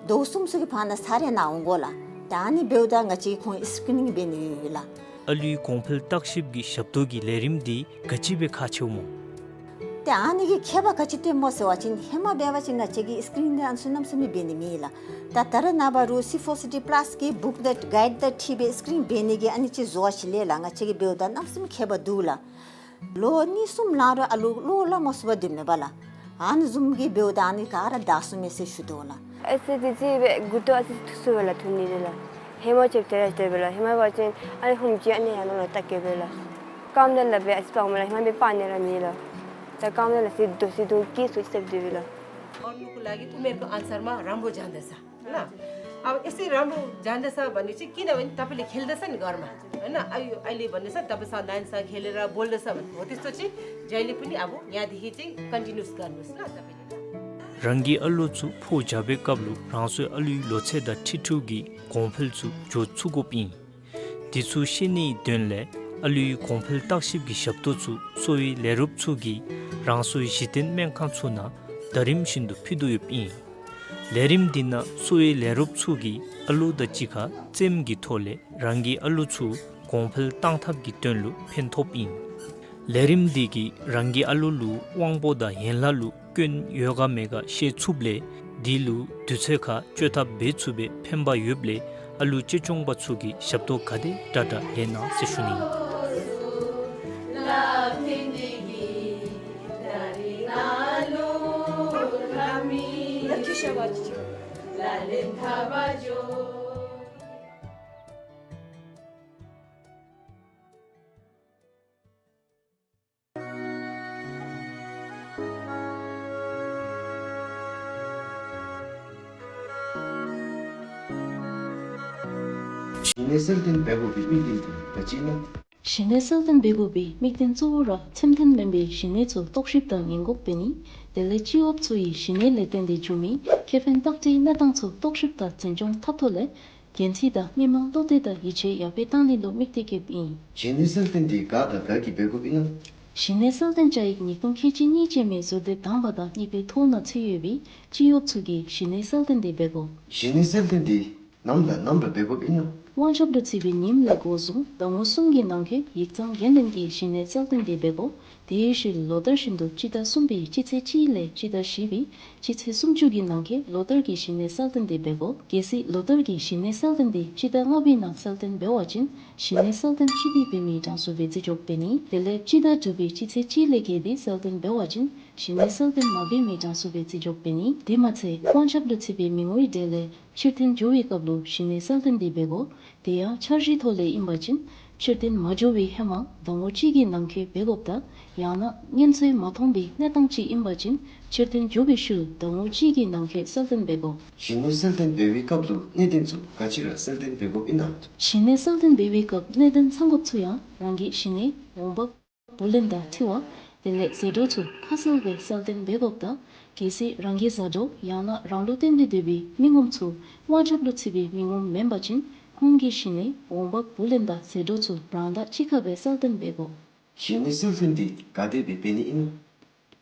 ཟླཝ་གསུམ་ཚུ་གི་བར་ན་ཚར་རེ་ནཱ་འོང་དགོ་ལགས། ད་ཨ་ནི་འབདཝ་ད་ང་བཅས་ཁོང་སི་ཀི་རི་ནིང་འབད་ནི་ཡོད་ལགས། ཨ་ལུའི་གོང་འཕེལ་བརྟག་ཞིབ་ཀྱི་ཞབས་ཏོག་གི་ལས་རིམ་འདི་ག་ཅི་སྦེ་ཁག་ཆེཝ་སྨོ། ཏེ་ཨ་ནི་གི་ཁྱད་པར་ག་ཅི་སྟོནམ་སྨོ་ཟེར་བ་ཅིན་ཧེ་མ་འབད་བ་ཅིན་ང་བཅས་ཀྱིས་སི་ཀི་རི་ནིང་འདི་ཨ་ནི་ཚུ་གནམ་མེད་ས་མེད་འབད་ནི་མེད་ལགས། ད་ད་རེས་ནངས་པ་རུང་སི་ཕོར་སི་ཌི་པ་ལཱས་ཀྱི་བུཀ་ལེཊ་གའིཌ་དང་འཁྲིལ་སྦེ་སི་ཀི་རི་ནིང་འབད་ནི་གི་ཨ་ནི་ཅིག་བཟོ་བ་ཅིག་ལས་ལགས། ང་བཅས་ཀྱིས་འབདཝ་ད་གནམ་མེད་ས་མེད་ཁྱད་པར་འདུག་ལགས། ལོ་གཉིས་གསུམ་ལང་རུང་ཨ་ལུ་བློ་སླབ་མ་ཚུགས་པར་སྡོདཔ་མས་པ་ལགས། ཨ་ནི་བཟུམ་གྱི་འབདཝ་ད་ཨ་ནི་ག་ར་བདའ་ཚུགས་མས་ཟེར་ཞུ་དོ་ལགས། ཨ་ཙི་ཙི་ཅིག་སྦེ་མགུ་ཏོ་ཨ་ཙི་ཐུག་སོང་པས་ལགས། ཐུག་ནི་རེ་ལགས། ཧེ་མ་ཅིག་དེ་ར་དེ་སྦེ་ལགས། ཧེ་མ་འབད་བ་ཅིན་ཨ་ནི་ཧུམ་ཅིག་ཨ་ནི་ཡར་ལོང་ལོང་བལྟ་གེ་སྦེ་ལགས། རྐངམ་དེ་ལགས་སྦེ་ཨ་ཙི་སྤང་མས་ལགས། ཧེ་མ་སྦེ་སྤང་ནི་ར་མེད་ལགས། ད་རྐངམ་དེ་ལགས་སྦེ་དོ་སི་དུང་ཀི་སུ་སྟེ་སྡོད་པས་ལགས། और उनको लागि उमेरको अनुसारमा राम्रो जाँदैछ। ल। अब यसै राम्रो जाँदैछ भने चाहिँ, किनभने तपाईँले खेल्दैछ नि घरमा, होइन? अ, यो अहिले भन्दैछ, तपाईँसँग नानीसँग खेलेर बोल्दैछ भने, हो त्यस्तो चाहिँ जहिले पनि अब यहाँदेखि चाहिँ कन्टिन्युस गर्नुहोस् ल तपाईँले। རང་གི་ཨ་ལུ་ཚུ་ཕོ་རྒྱག་པའི་སྐབས་ལུ་རང་སོའི་ཨ་ལུའི་ལོ་ཚད་དང་འཁྲིལ་འཁྲིལཝ་གི་གོང་འཕེལ་ཚུ་འགྱོ་ཚུགས་དགོཔ་ཨིན། དེ་ཚུ་ཤེས་ནིའི་དོན་ལས་ཨ་ལུའི་གོང་འཕེལ་བརྟག་ཞིབ་ཀྱི་ཞབས་ཏོག་ཚུ་གསོ་བའི་ལས་རོགསཔ་ཚུ་གིས་རང་སོའི་གཞི་རྟེན་སྨན་ཁང་ཚུ་ནང་ཟླ་རིམ་བཞིན་དུ་ཕུལ་དོ་ཡོདཔ་ཨིན། ལས་རིམ་འདི་ནང་གསོ་བའི་ལས་རོགསཔ་ཚུ་གིས་ཨ་ལུ་དང་གཅིག་ཁར་རྩེདམོ་གི་ཐོག་ལས་རང་གི་ཨ་ལུ་ཚུ་གོང་འཕེལ་གཏང་ཐབས་ཀྱི་དོན་ལུ་ཕན་ཐོགསཔ་ཨིན། ལས་རིམ་འདི་གིས་རང་གི་ཨ་ལུ་ལུ་དབང་པོ་དང་ཡན་ལག་ལུ་སྐྱོན་ཡོད་ག་མེད་ག་ཤེས་ཚུགསཔ་ལས་དེ་ལུ་དུས་ཚོད་ཁར་བཅོས་ཐབས་འབད་ཚུགས་པའི་ཕན་པ་ཡོདཔ་ལས་ཨ་ལུ་གཅེས་སྐྱོང་པ་ཚུ་གིས་ཞབས་ཏོག་ག་དེ་དྲག་དྲག་ལེན་གནང་ཟེར་ཞུ་ནི། གཞི་གནས་གསལ་སྟོན་འབད་དགོ་པའི་དམིགས་དོན་དེ་ག་ཅི་ཨིན་ན། གཞི་གནས་གསལ་སྟོན་འབད་དགོ་པའི་དམིགས་དོན་གཙོ་བོ་ར་ཚད་ལྡན་མེན་པའི་གཞི་གནས་ཚུ་རྟོག་ཞིབ་དང་ཉེན་འགོག་འབད་ནི། དེ་ལས་སྤྱི་གཡོགཔ་ཚུ་གི་གཞི་གནས་ལས་བརྟེན་ཏེ་འབྱུང་མི་ཁེ་ཕན་བརྟག་དཔྱད་གནས་སྟངས་ཚུ་རྟོག་ཞིབ་དང་འཛིན་སྐྱོང་འཐབ་ཐོག་ལས་འགན་འཁྲི་དང་མི་དམངས་བློ་གཏད་དང་ཡིད་ཆེས་ཡར་འཕེལ་གཏང་ནི་ལུ་དམིགས་ཏེ་བསྐྱེདཔ་ཨིན། གཞི་གནས་གསལ་སྟོན་འདི་ག་དང་ག་གིས་འབད་དགོཔ་ཨིན་ན། གཞི་གནས་གསལ་སྟོན་བཅའ་ཡིག་ཉིས་སྟོང་ཁལ་གཅིག་གཉིས་ཅན་མའི་ཟུར་དེབ་དང་པ་དང་གཉིས་པའི་ཐོ་ནང་ཚུད་ཡོད་པའི་སྤྱི་གཡོགཔ་ཚུ་གིས་གཞི་གནས་གསལ་སྟོན་འདི་འབད་དགོ། གཞི་གནས་གསལ་སྟོན་འདི་ནམ་དང་ནམ་ར་འབད་དགོཔ་ཨིན་ན། དབང་ཆབ་ལུ་ཚུད་པའི་ཉིནམ་ལས་འགོ་བཟུང་ཟླ་ངོ་གསུམ་གྱི་ནང་འཁོད་ཡིག་ཚང་འགན་ལེན་གྱིས་གཞི་གནས་གསལ་སྟོན་འདི་འབད་དགོ། དེའི་ཤུལ་ལོ་ལྟར་བཞིན་དུ་སྤྱི་ཟླ་གསུམ་པའི་སྤྱི་ཚེས་གཅིག་ལས་སྤྱི་ཟླ་བཞི་པའི་སྤྱི་ཚེས་སུམ་ཅུ་གི་ནང་འཁོད་ལོ་ལྟར་གྱི་གཞི་གནས་གསལ་སྟོན་འདི་འབད་དགོ། གལ་སྲིད་ལོ་ལྟར་གྱི་གཞི་གནས་གསལ་སྟོན་འདི་སྤྱི་ཟླ་ལྔ་པའི་ནང་གསལ་སྟོན་འབད་བ་ཅིན་གཞི་གནས་གསལ་སྟོན་སྤྱི་ཟླའི་བོད་མིའི་གྲངས་སུ་སྦེ་བརྩི་འཇོག་འབད་ནི། དེ་ལས་སྤྱི་ཟླ་དྲུག་པའི་སྤྱི་ཚེས་གཅིག་ལས་བརྒལ་ཏེ་གསལ་སྟོན་འབད་བ་ཅིན་གཞི་གནས་གསལ་སྟོན་མ་བོད་མིའི་གྲངས་སུ་སྦེ་བརྩི་འཇོག་འབད་ནི། དེ་མ་ཚད་དབང་ཆབ་ལུ་ཚུད་པའི་མི་ངོའི་གྲས་ལས་ཕྱིར་འཐོན་འགྱོ་བའི་སྐབས་ལུ་གཞི་གནས་གསལ་སྟོན་འདི་འབད་དགོ། དེ་ཡང་འཆར་གཞིའི་ཐོག་ལས་ཨིན་པ་ཅིན་ཕྱིར་འཐོན་མ་འགྱོ་བའི་ཧེ་མ་ཟླ་ངོ་གཅིག་གི་ནང་འཁོད་འབད་དགོཔ་དང་ཡང་ན་སྔོན་ཚོད་མ་མཐོང་པའི་གནས་སྟངས་ཅིག་ཨིན་པ་ཅིན་ཕྱིར་འཐོན་འགྱོ་བའི་ཤུལ་ཟླ་ངོ་གཅིག་གི་ནང་འཁོད་གསལ་སྟོན་འབད་དགོ། གཞི་གནས་གསལ་སྟོན་འབད་བའི་སྐབས་ལུ་གནད་དོན་ཚུ་ག་ཅི་ར་གསལ་སྟོན་འབད་དགོཔ་ཨིན་ན། གཞི་གནས་གསལ་སྟོན་འབད་བའི་སྐབས་གནད་དོན་ཚང་དགོཔ་ཚུ་ཡང་རང་གི་གཞི་གནས་འོང་འབབ་བུ་ལོན་དང་འཁྲི་བ་དེ་ལས་ཟད་འགྲོ་ཚུ་ཁ་གསལ་སྦེ་གསལ་སྟོན་འབད་དགོཔ་དང་གལ་སྲིད་རང་གི་བཟའ་གྲོགས་ཡང་ན་རང་ལུ་བརྟེན་ཏེ་སྡོད་པའི་མི་ངོམ་ཚུ་དབང་ཆབ་ལུ་ཚུད་པའི་མི་ངོམ་མེན་པ་ཅིན་ཁོང་གི་གཞི་གནས་འོང་འབབ་བུ་ལོན་དང་ཟད་འགྲོ་ཚུ་རང་དང་གཅིག་ཁར་སྦེ་གསལ་སྟོན་འབད་དགོ། གཞི་གནས་གསལ་སྟོན་འདི་ག་དེ་སྦེ་འབད་ནི་ཨིན་ན།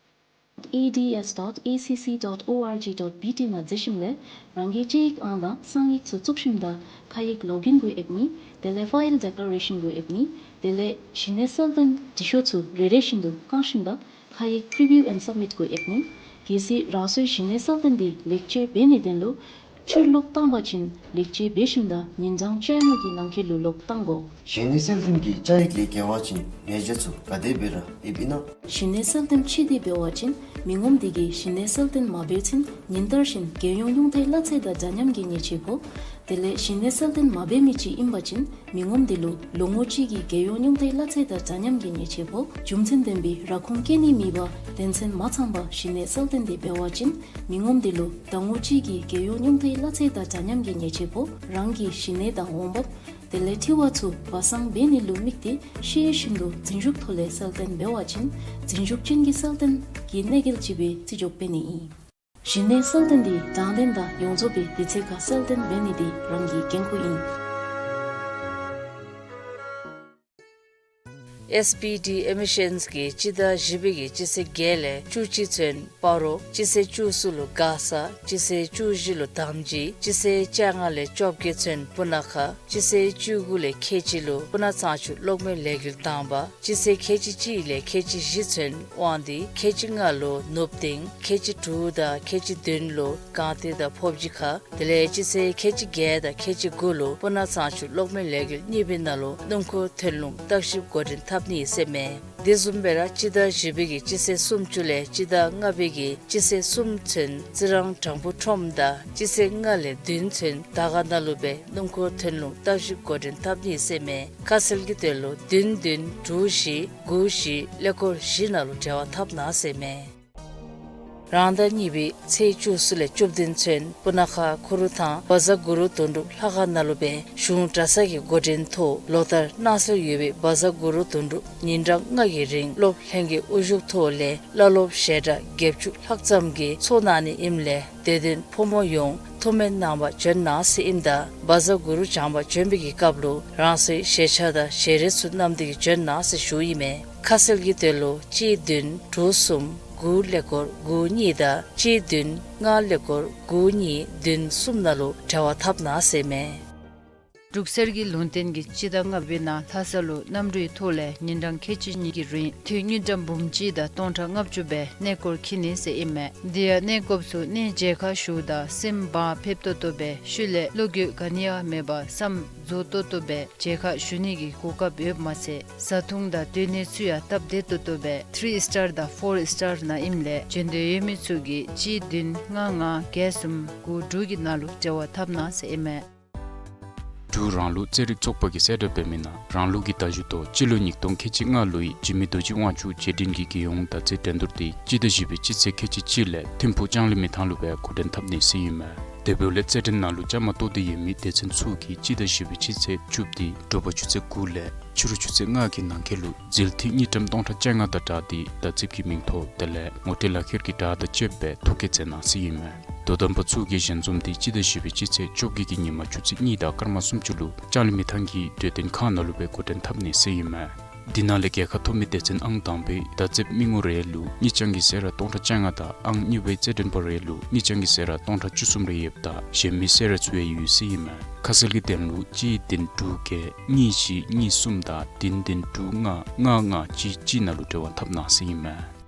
A D S dot A C C dot O R G dot B T ནང་འཛུལ་ཞིནམ་ལས་རང་གི་སྤྱི་ཡིག་ཨང་དང་གསང་ཡིག་ཚུ་བཙུགས་ཞིནམ་ད་ཁ་ཡིག་ལོག་ཨིན་གུ་ཨེབ་ནི། དེ་ལས་ཕའིལ་ཌེ་ཀླེ་རེ་ཤཱན་གུ་ཨེབ་ནི། དེ་ལས་གཞི་གནས་གསལ་སྟོན་འབྲི་ཤོག་ཚུ་རེ་རེ་བཞིན་དུ་བཀང་ཞིནམ་ད་ཁ་ཡིག་པི་རི་བིའུ་ཨེནཌ་སབ་མིཊ་གུ་ཨེབ་ནི། གལ་སྲིད་རང་སོའི་གཞི་གནས་གསལ་སྟོན་འདི་ལེགས་བཅོས་འབད་ནིའི་དོན་ལུ་ཕྱིར་ལོག་བཏང་པ་ཅིན་ལེགས་བཅོས་འབད་ཞིནམ་ད་ཉིན་གྲངས་བཅོ་ལྔ་གི་ནང་འཁོད་ལུ་ལོག་བཏང་དགོ། གཞི་གནས་གསལ་སྟོན་གྱི་བཅའ་ཡིག་ལས་འགལ་བ་ཅིན་ཉེས་བྱ་ཚུ་ག་དེ་སྦེ་ར་ཨེབ་ཨིན་ན། གཞི་གནས་གསལ་སྟོན་ཕྱིས་ཏེ་འབད་བ་ཅིན་མི་ངོམ་དེ་གིས་གཞི་གནས་གསལ་སྟོན་མ་འབད་ཚུན་ཉིན་བསྟར་བཞིན་རྒྱལ་ཡོངས་ཉུང་མཐའི་གླ་ཚད་དང་འདྲ་མཉམ་གྱི་ཉེས་ཆད་ཕོག། དེ་ལས་གཞི་གནས་གསལ་སྟོན་མ་འབད་མི་ཅིག་ཨིན་པ་ཅིན་མི་ངོམ་དེ་ལུ་ལོ་ངོ་གཅིག་གི་རྒྱལ་ཡོངས་ཉུང་མཐའི་གླ་ཚད་དང་འདྲ་མཉམ་གྱི་ཉེས་ཆད་ཕོག། རྒྱུ་མཚན་ལྡན་པའི་ར་ཁུངས་རྐྱེན་ནི་མེད་པར་དོན་ཚན་མ་ཚང་པར་གཞི་གནས་གསལ་སྟོན་དེ་འབད་བ་ཅིན་མི་ངོམ་དེ་ལུ་ཟླ་ངོ་གཅིག་གི་རྒྱལ་ཡོངས་ཉུང་མཐའི་གླ་ཚད་དང་འདྲ་མཉམ་གྱི་ཉེས་ཆད་ཕོག། རང་གི་གཞི་གནས་དང་འོང་འབབ་དེ་ལས་འཁྲི་བ་ཚུ་སྦ་གསང་འབད་ནི་ལུ་དམིགས་ཏེ་ཤེས་བཞིན་དུ་རྫུན་ཞུགས་ཐོག་ལས་གསལ་སྟོན་འབད་བ་ཅིན་རྫུན་ཞུགས་ཅན་གྱི་གསལ་སྟོན་གྱི་གནོད་འགེལ་ཅིག་སྦེ་བརྩི་འཇོག་འབད་ནི་ཨིན། གཞི་གནས་གསལ་སྟོན་འདི་དྲང་བདེན་དང་ཡོངས་རྫོགས་པའི་དུས་ཚོད་ཁར་གསལ་སྟོན་འབད་ནི་འདི་རང་གི་འགན་ཁུར་ཨིན། ཨེསི་པི་ཌི་ཨེ་མི་ཤཱནསི་གིས་སྤྱི་ཟླ་བཞི་པའི་གི་སྤྱི་ཚེས་བརྒྱད་ལས་བཅུ་གཅིག་ཚུན་སྤ་རོ། སྤྱི་ཚེས་བཅུ་གསུམ་ལུ་མགར་ས། སྤྱི་ཚེས་བཅུ་བཞི་ལུ་དམ་སྦྱིས། སྤྱི་ཚེས་བཅོ་ལྔ་ལས་བཅོ་བརྒྱད་ཚུན་སྤུ་ན་ཁ། སྤྱི་ཚེས་བཅུ་དགུ་ལས་ཁལ་གཅིག་ལུ་སྤུ་ན་གཙང་ཆུ་གློག་མེ་ལས་འགུལ་དང་པ། སྤྱི་ཚེས་ཁལ་གཅིག་གཅིག་ལས་ཁལ་གཅིག་བཞི་ཚུན་དབང་འདུས། ཁལ་གཅིག་ལྔ་ལུ་ནུབ་གཏིང་། ཁལ་གཅིག་དྲུག་དང་ཁལ་གཅིག་བདུན་ལུ་སྒང་སྟེང་དང་ཕོབ་སྦྱིས་ཁ། དེ་ལས་སྤྱི་ཚེས་ཁལ་གཅིག་བརྒྱད་དང་ཁལ་གཅིག་དགུ་ལུ་སྤུ་ན་གཙང་ཆུ་གློག་མེ་ལས་འགུལ་གཉིས་པའི་ནང་ལུ་སྣུམ་འཁོར་ཐོན་ལུང་བརྟག་ཞིབ་འགོ་འདྲེན་འཐབ་ནི་ཟེར་ཨིན་མས། དེ་བཟུམ་སྦེ་ར་སྤྱི་ཟླ་བཞི་པའི་གི་སྤྱི་ཚེས་སུམ་ཅུ་ལས་སྤྱི་ཟླ་ལྔ་པའི་གི་སྤྱི་ཚེས་གསུམ་ཚུན་རྩི་རང་དྲང་པོ་ཁྲོམ་དང་སྤྱི་ཚེས་ལྔ་ལས་བདུན་ཚུན་དར་དཀར་ནང་ལུ་སྦེ་སྣུམ་འཁོར་ཐོན་ལུང་བརྟག་ཞིབ་འགོ་འདྲེན་འཐབ་ནི་ཟེར་ཨིན་མས། ཁ་གསལ་གྱི་དོན་ལུ་བདུན་བདུན་དྲུག་བཞི་དགུ་བཞི་ཀླད་ཀོར་བཞི་ནང་ལུ་འབྲེལ་བ་འཐབ་གནང་ཟེར་ཨིན་མས། རང་ཟླ་གཉིས་པའི་ཚེས་བཅུ་གསུམ་ལས་བཅུ་བདུན་ཚུན་སྤུ་ན་ཁ་ཁུ་རུ་ཐང་བཛྲ་གུ་རུ་དོན་གྲུབ་ལྷ་ཁང་ནང་ལུ་སྦེ་གཞུང་གྲྭ་ཚང་གི་འགོ་འདྲེན་ཐོག་ལོ་ལྟར་གནང་སྲོལ་ཡོད་པའི་བཛྲ་གུ་རུ་དོན་གྲུབ་ཉིན་གྲངས་ལྔ་གི་རིང་སློབ་ལྷན་གྱི་དབུ་བཞུགས་ཐོག་ལས་བླ་སློབ་ཞལ་གྲངས་བརྒྱད་ཅུ་ལྷག་ཙམ་གྱིས་ཚོགས་གནང་ནི་ཨིནམ་ལས་དད་ལྡན་ཕོ་མོ་ཡོངས་ཐུགས་སྨོན་གནང་པར་བྱོན་གནང་ཟེར་ཨིནམ་ད་བཛྲ་གུ་རུ་བགྱང་པར་བྱོན་པའི་གི་སྐབས་ལུ་རང་སོའི་ཞལ་ཆས་དང་ཞལ་རས་ཚུ་བསྣམས་ཏེ་གིས་བྱོན་གནང་ཟེར་ཞུཝ་ཨིན་མས། ཁ་གསལ་གྱི་དོན་ལུ་གཅིག་བདུན་དྲུག་གསུམ་དགུ་ཀླད་ཀོར་དགུ་གཉིས་དང་གཅིག་བདུན་ལྔ་ཀླད་ཀོར་དགུ་གཉིས་བདུན་གསུམ་ནང་ལུ་འབྲེལ་བ་འཐབ་གནང་ཟེར་ཨིན་མས། འབྲུག་གསེར་གྱི་ལུང་བསྟན་གྱིས་སྤྱི་ཟླ་ལྔ་པའི་ནང་ལྷ་ས་ལུ་གནམ་གྲུའི་ཐོག་ལས་ཉིན་གྲངས་ཁལ་གཅིག་གཉིས་ཀྱི་རིང་དུས་དངུལ་ཀྲམ་འབུམ་གཅིག་དང་སྟོང་ཕྲག་ལྔ་བཅུ་སྦེ་གནས་སྐོར་འཁྱིད་ནི་ཟེར་ཨིན་མས། དེ་ཡང་གནས་སྐོརཔ་ཚུ་གནས་མཇལ་ཁ་ཞུཝ་ད་སེམས་བག་ཕེབས་ཏོག་ཏོ་སྦེ་ཤུལ་ལས་བློ་འགྱོད་ག་ནི་ཡང་མེད་པར་བསམ་རྫོགས་ཏོག་ཏོ་སྦེ་མཇལ་ཁ་ཞུ་ནི་གི་གོ་སྐབས་ཡོདཔ་མ་ཚད་བཟའ་འཐུང་དང་སྡོད་གནས་ཚུ་ཡང་སྟབས་བདེ་ཏོག་ཏོ་སྦེ་ཐི་རི་སི་ཊར་དང་ཕོར་སི་ཊར་ནང་ཨིནམ་ལས་བྱོན་འདོད་ཡོད་མི་ཚུ་གིས་གཅིག་བདུན་ལྔ་ལྔ་བརྒྱད་གསུམ་དགུ་དྲུག་གི་ནང་ལུ་འབྲེལ་བ་འཐབ་གནང་ཟེར་ཨིན་མས། འབྲུག་རང་ལུགས་རྩེད་རིགས་ཚོགས་པ་གིས་གསལ་བསྒྲགས་འབད་མི་ནང་རང་ལུགས་ཀྱི་ཟླ་བཞུགས་ཐོག་སྤྱི་ལོ་ཉིས་སྟོང་ཁལ་གཅིག་ལྔ་ལོའི་འཇིགས་མེད་རྡོ་རྗེ་དབང་ཕྱུག་རྗེས་དྲན་གྱི་རྒྱལ་ཡོངས་མདའ་རྩེད་འགྲན་བསྡུར་དེ་སྤྱི་ཟླ་བཞི་པའི་སྤྱི་ཚེས་ཁལ་གཅིག་གཅིག་ལས་ཐིམ་ཕུག་ལྕང་གླིང་མི་ཐང་ལུ་སྦེ་འགོ་འདྲེན་འཐབ་ནི་ཟེར་ཨིན་མས། དེ་འབདཝ་ལས་རྩེད་འགྲན་ནང་ལུ་བཅའ་མར་གཏོགས་ཏེ་ཡོད་མི་སྡེ་ཚན་ཚུ་གིས་སྤྱི་ཟླ་བཞི་པའི་སྤྱི་ཚེས་བཅུ་པ་དེ་དྲོ་པ་ཆུ་ཚོད་དགུ་ལས་ཕྱི་རུ་ཆུ་ཚོད་ལྔ་གི་ནང་འཁོད་ལུ་ཟིལ་ཐིག་དངུལ་ཀྲམ་སྟོང་ཕྲག་བཅོ་ལྔ་དང་སྦྲགས་ཏེ་མདའ་རྩེདཔ་གི་མིང་ཐོབ་དེ་ལས་ངོ་སྤྲོད་ལག་ཁྱེར་གྱི་བྲག་དང་བཅསཔ་སྦེ་ཐོ་བཀོད་མཛད་གནང་ཟེར་ཨིན་མས། དོ་དམ་པ་ཚུ་གིས་ཞལ་འཛོམས་དེ་སྤྱི་ཟླ་བཞི་པའི་སྤྱི་ཚེས་བཅོ་བརྒྱད་ཀྱི་ཉིན་མ་ཆུ་ཚོད་གཉིས་དང་སྐར་མ་སུམ་ཅུ་ལུ་ལྕང་གླིང་མི་ཐང་གི་སྡོད་ལྡན་ཁང་ནང་ལུ་སྦེ་འགོ་འདྲེན་འཐབ་ནི་ཟེར་ཨིན་མས། འདི་ནང་ལས་རྒྱལ་ཁ་ཐོབ་མི་སྡེ་ཚན་ཨང་དང་པའི་མདའ་རྩེདཔ་མི་ངོ་རེ་ལུ་དངུལ་རྐྱང་གི་གསོལ་རས་སྟོང་ཕྲག་བཅོ་ལྔ་དང་ཨང་གཉིས་པའི་རྩེད་འགྲན་པ་རེ་ལུ་དངུལ་རྐྱང་གི་གསོལ་རས་སྟོང་ཕྲག་བཅུ་གསུམ་རེ་ཡོདཔ་ད་གཞན་མི་གསོལ་རས་ཚུ་ཡང་ཡོད་ཟེར་ཨིན་མས། ཁ་གསལ་གྱི་དོན་ལུ་གཅིག་བདུན་དྲུག་བརྒྱད་གཉིས་བཞི་གཉིས་གསུམ་དང་བདུན་བདུན་དྲུག་ལྔ་ལྔ་ལྔ་གཅིག་གཅིག་ནང་ལུ་འབྲེལ་བ་འཐབ་གནང་ཟེར་ཨིན་མས།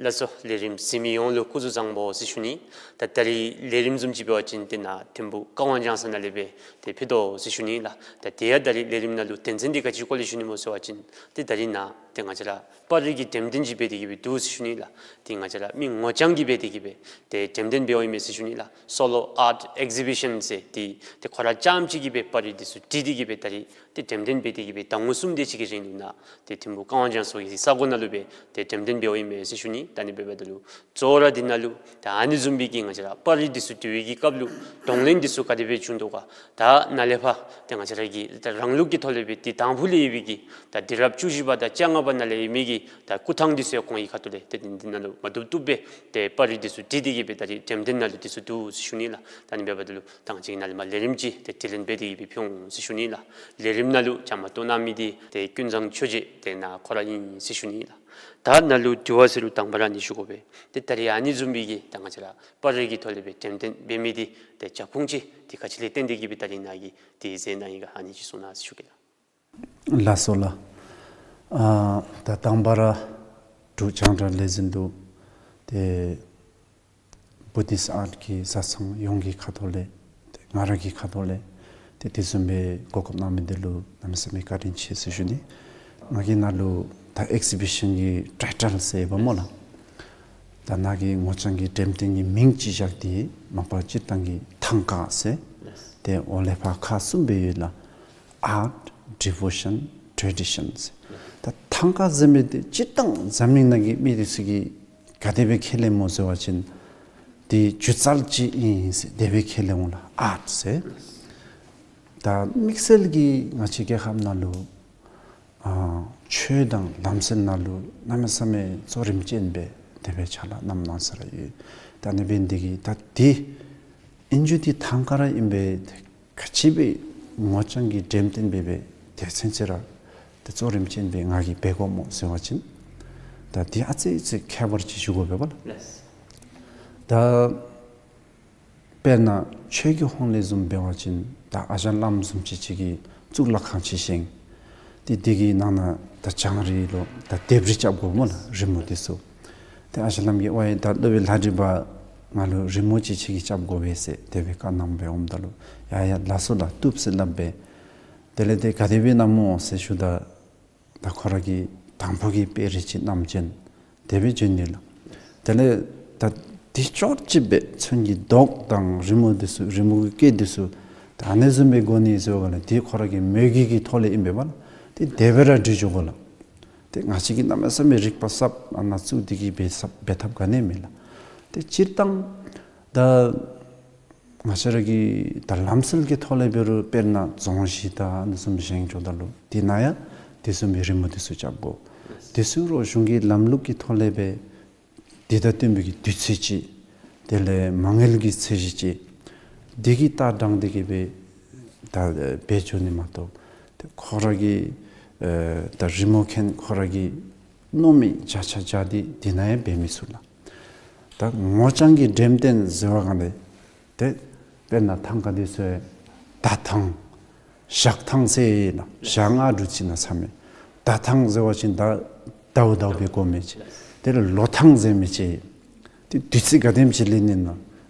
ལགས་སོ། ལས་རིམ་གཟིགས་མི་ཡོངས་ལུ་སྐུ་གཟུགས་བཟང་པོ་ཟེར་ཞུ་ནི། ད་ད་རིས་ལས་རིམ་བཟུམ་ཅིག་འབད་བ་ཅིན་ཏེ་ནཱ་ཐིམ་ཕུག་ཀ་ཝང་ལྗང་ས་ནང་ལས་སྦེ་ཏེ་ཕུལ་དོ་ཟེར་ཞུ་ནི་ལགས། ད་དེ་ཡང་ད་རིས་ལས་རིམ་ནང་ལུ་དོན་ཚན་འདི་ག་ཅི་སྐོར་ལས་ཞུ་ནི་སྨོ་ཟེར་བ་ཅིན་ཏེ་ད་རིས་ནཱ་ཏེ་ང་བཅས་ར་པར་རིས་ཀྱི་འགྲེམས་སྟོན་ཅིག་འབད་དེ་གི་སྦེ་འདུག་ཟེར་ཞུ་ནི་ལགས། ཏེ་ང་བཅས་ར་མི་ངོ་རྐྱང་གིས་འབད་དེ་གི་སྦེ་ཏེ་འགྲེམས་སྟོན་འབདཝ་ཨིན་མས་ཟེར་ཞུ་ནི་ལགས། Solo Art Exhibition ཟེར་ཏེ་ཏེ་ཁོ་ར་རྐྱངམ་ཅིག་གིས་སྦེ་པར་རིས་འདི་ཚུ་བྲིས་ཏེ་གི་སྦེ་ད་རིས་ཏེ་འགྲེམས་སྟོན་འབད་དེ་གི་སྦེ་ཟླ་ངོ་གསུམ་དེ་ཅིག་གི་རིང་ལུ་ནཱ་ཏེ་ཐིམ་ཕུག་ཀ་ཝང་ལྗང་ས་གི་ས་གོ་ནང་ལུ་སྦེ་ཏེ་འགྲེམས་སྟོན་འབདཝ་ཨིན་མས་ཟེར་ཞུ་ནི། ད་ཨ་ནི་འབདཝ་ད་ལུ་གཙོ་བོ་ར་འདི་ནང་ལུ་ད་ཨ་ནི་བཟུམ་སྦེ་གི་ང་བཅས་ར་པར་རིས་འདི་ཚུ་བྲི་བའི་གི་སྐབས་ལུ་གདོང་ལེན་འདི་ཚུ་ག་དེ་སྦེ་བྱུང་དོ་ག། ད་ནཱ་ལས་ཕར་ཏེ་ང་བཅས་ར་གི་ད་རང་ལུགས་ཀྱི་ཐོག་ལས་སྦེ་ཏེ་དང་ཕུ་ལས་ཡོད་པའི་གི་ད་དུས་རབས་བཅུ་བཞི་པ་དང་བཅོ་ལྔ་པ་ནང་ལས་ཡོད་མི་གི་ད་སྐུ་ཐང་འདི་ཚུ་ཡང་ཁོང་གི་ཁ་ཐུག་ལས་ཏེ་འདི་ནང་ལུ་མ་བཏུབ་བཏུབ་སྦེ་ཏེ་པར་རིས་འདི་ཚུ་བྲིས་ཏེ་གི་སྦེ་ད་རིས་འགྲེམས་སྟོན་ནང་ལུ་འདི་ཚུ་འདུག་ཟེར་ཞུ་ནི་ལགས། ད་ཨ་ནི་འབདཝ་ད་ལུ་ད་ང་བཅས་ཀྱིས་ནཱ་ལས་མར་ལས་རིམ་ཅིག་ཏེ་དྲི་ལན་འབད་དེ་གི་སྦེ་ཕུལ་འོང་ཟེར་ཞུ་ནི་ལགས། ལས་རིམ་ནང་ལུ་བཅའ་མར་གཏོགས་གནང་མི་འདི་ཏེ་ཀུན་བཟང་ཆོས་རྗེ་ཏེ་ནཱ་ཁོ་ར་ཨིན་ཟེར་ཞུ་ནི་ལགས། ད་ནཱ་ལུ་དྲི་བ་ཟེར་རུང་དང་པ་ར་ཨ་ནི་ཞུ་དགོ་པས། ཏེ་ད་རིས་ཨ་ནི་བཟུམ་སྦེ་གི་ད་ང་བཅས་ར་པར་རིས་ཀྱི་ཐོག་ལས་སྦེ་འགྲེམས་སྟོན་འབད་མི་འདི་ཏེ་རྒྱབ་ཁུངས་ཅིག་ཏེ་ག་ཅི་ལས་བརྟེན་ཏེ་གི་སྦེ་ད་རིས་ནཱ་གིས་ཏེ་མཛད་གནང་ཡི་ག་ཨ་ནི་ཅིག་གསུང་གནང་ཟེར་ཞུ་གེ་ལགས། ལགས་སོ་ལགས། ཨ་ད་དང་པ་ར་འབྲུག་རྒྱང་བསྒྲགས་ལས་འཛིན་དུ་ཏེ་བུ་དིསཊ་ཨརཊ་གི་བཟའ་ཚང་ཡོངས་ཀྱི་ཁ་ཐུག་ལས་ཏེ་ང་ར་གི་ཁ་ཐུག་ལས་ཏེ་དེ་བཟུམ་སྦེ་གོ་སྐབས་གནང་མི་འདི་ལུ་གནམ་མེད་ས་མེད་བཀའ་དྲིན་ཆེ་ཟེར་ཞུ་ནི། ང་གིས་ནཱ་ལུ་ད་ཨེག་ཟི་བི་ཤཱན་གྱི་ཊའི་ཊལ་ཟེར་ཡོདཔ་སྨོ་ལགས། ད་ནཱ་གི་ངོ་རྐྱང་གི་འགྲེམས་སྟོན་གྱི་མིང་ཅིག་བཞག་སྟེ་མ་པ་སྤྱིར་བཏང་གི་ཐང་ཀ་ཟེར་ཏེ་འོག་ལས་ཕར་ཁག་གསུམ་སྦེ་ཡོད་ལགས། Art, Devotion, Traditions། ད་ཐང་ཀ་ཟེར་མི་འདི་སྤྱིར་བཏང་འཛམ་གླིང་ནང་གི་མི་འདི་ཚུ་གིས་ག་དེ་སྦེ་ཁས་ལེན་སྨོ་ཟེར་བ་ཅིན་འདི་སྒྱུ་རྩལ་ཅིག་ཨིན་ཟེར་དེ་སྦེ་ཁས་ལེན་འོང་ལགས། ཨརཊ་ཟེར། ད་དམིགས་བསལ་གྱིས་ང་བཅས་རྒྱལ་ཁབ་ནང་ལུ་ཨ་ཆོས་དང་ལམ་སྲོལ་ནང་ལུ་གནམ་མེད་ས་མེད་གཙོ་རིམ་ཅན་སྦེ་དེ་སྦེ་ཕྱག་ལཱ་གནངམ་གནང་ས་ར་ཡོད། ད་ཨ་ནི་འབད་ནི་འདི་གིས་ད་འདི་ཨིན་རྒྱུ་འདི་ཐང་ཀ་ར་ཨིན་པས། ག་ཅི་སྦེ་ངོ་རྐྱང་གི་འགྲེམས་སྟོན་འབད་སྦེ་དེ་ཚུན་ཚོད་ར་ཏེ་གཙོ་རིམ་ཅན་སྦེ་ང་གིས་འབད་དགོཔ་སྨོ་ཟེར་བ་ཅིན་ད་འདི་ཨ་ཙི་ཙི་ཁྱད་པར་ཅིག་ཞུ་དགོ་པས་པ་ལགས། ལགས། ད་དཔེར་ན་ཆོས་ཀྱི་ཧོངས་ལས་བཟུམ་འབད་བ་ཅིན་ད་ཨ་ཞང་བླམ་བཟུམ་ཅིག་ཅིག་གིས་གཙུག་ལག་ཁང་ཅིག་བཞེངས། ཏེ་དེ་གི་ནང་ན་ད་བྱང་རིས་ལུ་ད་ལྡེབས་རིས་རྐྱབ་དགོ་སྨོ་ལགས། རི་མོ་འདི་ཚུ། ཏེ་ཨ་ཞང་བླམ་གྱིས་ཝའེ་ད་སློབ་དཔོན་ལྷ་འབྲི་པ་ང་ལུ་རི་མོ་ཅིག་ཁྱོད་ཀྱིས་རྐྱབ་དགོ་པས་ཟེར་དེ་སྦེ་བཀའ་གནངམ་སྦེ་འོངམ་ད་ལུ་ཡ་ཡ་ལགས་སོ་ལགས་བཏུབ་ཟེར་སླབ་སྦེ། དེ་ལས་ཏེ་ག་དེ་སྦེ་གནངམ་སྨོ་ཟེར་ཞུཝ་ད་ད་ཁོ་ར་གིས་དང་ཕུ་གི་དཔེ་རིས་ཅིག་བསྣམས་བྱོན། དེ་སྦེ་བྱོན་ནི་ལགས། དེ་ལས་ད་འདི་ཅོག་ཅིག་སྦེ་ཚོན་གྱི་མདོག་དང་རི་མོ་འདི་ཚུ་རི་མོ་གི་སྐད་འདི་ཚུ་ད་ཨ་ནི་བཟུམ་སྦེ་དགོ་ནི་ཟེར་བ་ལས་འདི་ཁོ་ར་གི་མོས་གུས་ཀྱི་ཐོག་ལས་ཨིན་པས་པ་ལགས། ཏེ་དེ་སྦེ་ར་འབྲི་འགྱོ་དགོ་ལགས། ཏེ་ང་བཅས་ཀྱིས་གནམ་མེད་ས་མེད་རིག་པ་ཟབ་ཨ་ནཱ་བཙུགས་ཏེ་གི་འབད་ས་འབད་ཐབས་ག་ནི་མེད་ལགས། ཏེ་སྤྱིར་བཏང་ད་ང་བཅས་ར་གི་ད་ལམ་སྲོལ་གྱི་ཐོག་ལས་འབད་རུང་དཔེར་ན་རྫོང་གཞིས་དང་ཨ་ནི་བཟུམ་བཞེངས་འགྱོཝ་ད་ལུ་དེ་ནང་ཡང་དེ་བཟུམ་སྦེ་རི་མོ་འདི་ཚུ་རྐྱབ་དགོ། དེ་ཚུ་རོགས་གཞུང་གི་ལམ་ལུགས་ཀྱི་ཐོག་ལས་སྦེ་འདི་དང་བསྟུན་པའི་གི་དུས་ཚོད་ཅིག་དེ་ལས་མ་དངུལ་གྱི་ཚད་གཞི་ཅིག་འདི་གི་ལྟ་དྲངས་ཏེ་གི་སྦེ་ད་འབད་འགྱོ་ནི་མ་གཏོགས་ཏེ་ཁོ་ར་གི་ཨེ་ད་རི་མོ་མཁན་ཁོ་ར་གིས་མནོ་མི་བརྒྱ་ཆ་བརྒྱ་འདི་འདི་ནང་ཡང་འབད་མི་ཚུགས་ལགས། ད་ངོ་རྐྱང་གི་འགྲེམས་སྟོན་ཟེར་བ་གང་ལས་ཏེ་དཔེར་ན་ཐང་ཀ་འདི་ཚུ་ད་ཐང་ཞག་ཐང་ཟེར་ན་ཞག་ལྔ་དྲུག་ཅིག་ནང་ཚར་མས། ཟླ་ཐང་ཟེར་བ་ཅིན་ཟླཝ་ཟླཝ་སྦེ་དགོ་མི་ཅིག། དེ་ལས་ལོ་ཐང་ཟེར་མི་ཅིག། ཏེ་དུས་ཚོད་ག་དེམ་ཅིག་ལེན་ནི་ན་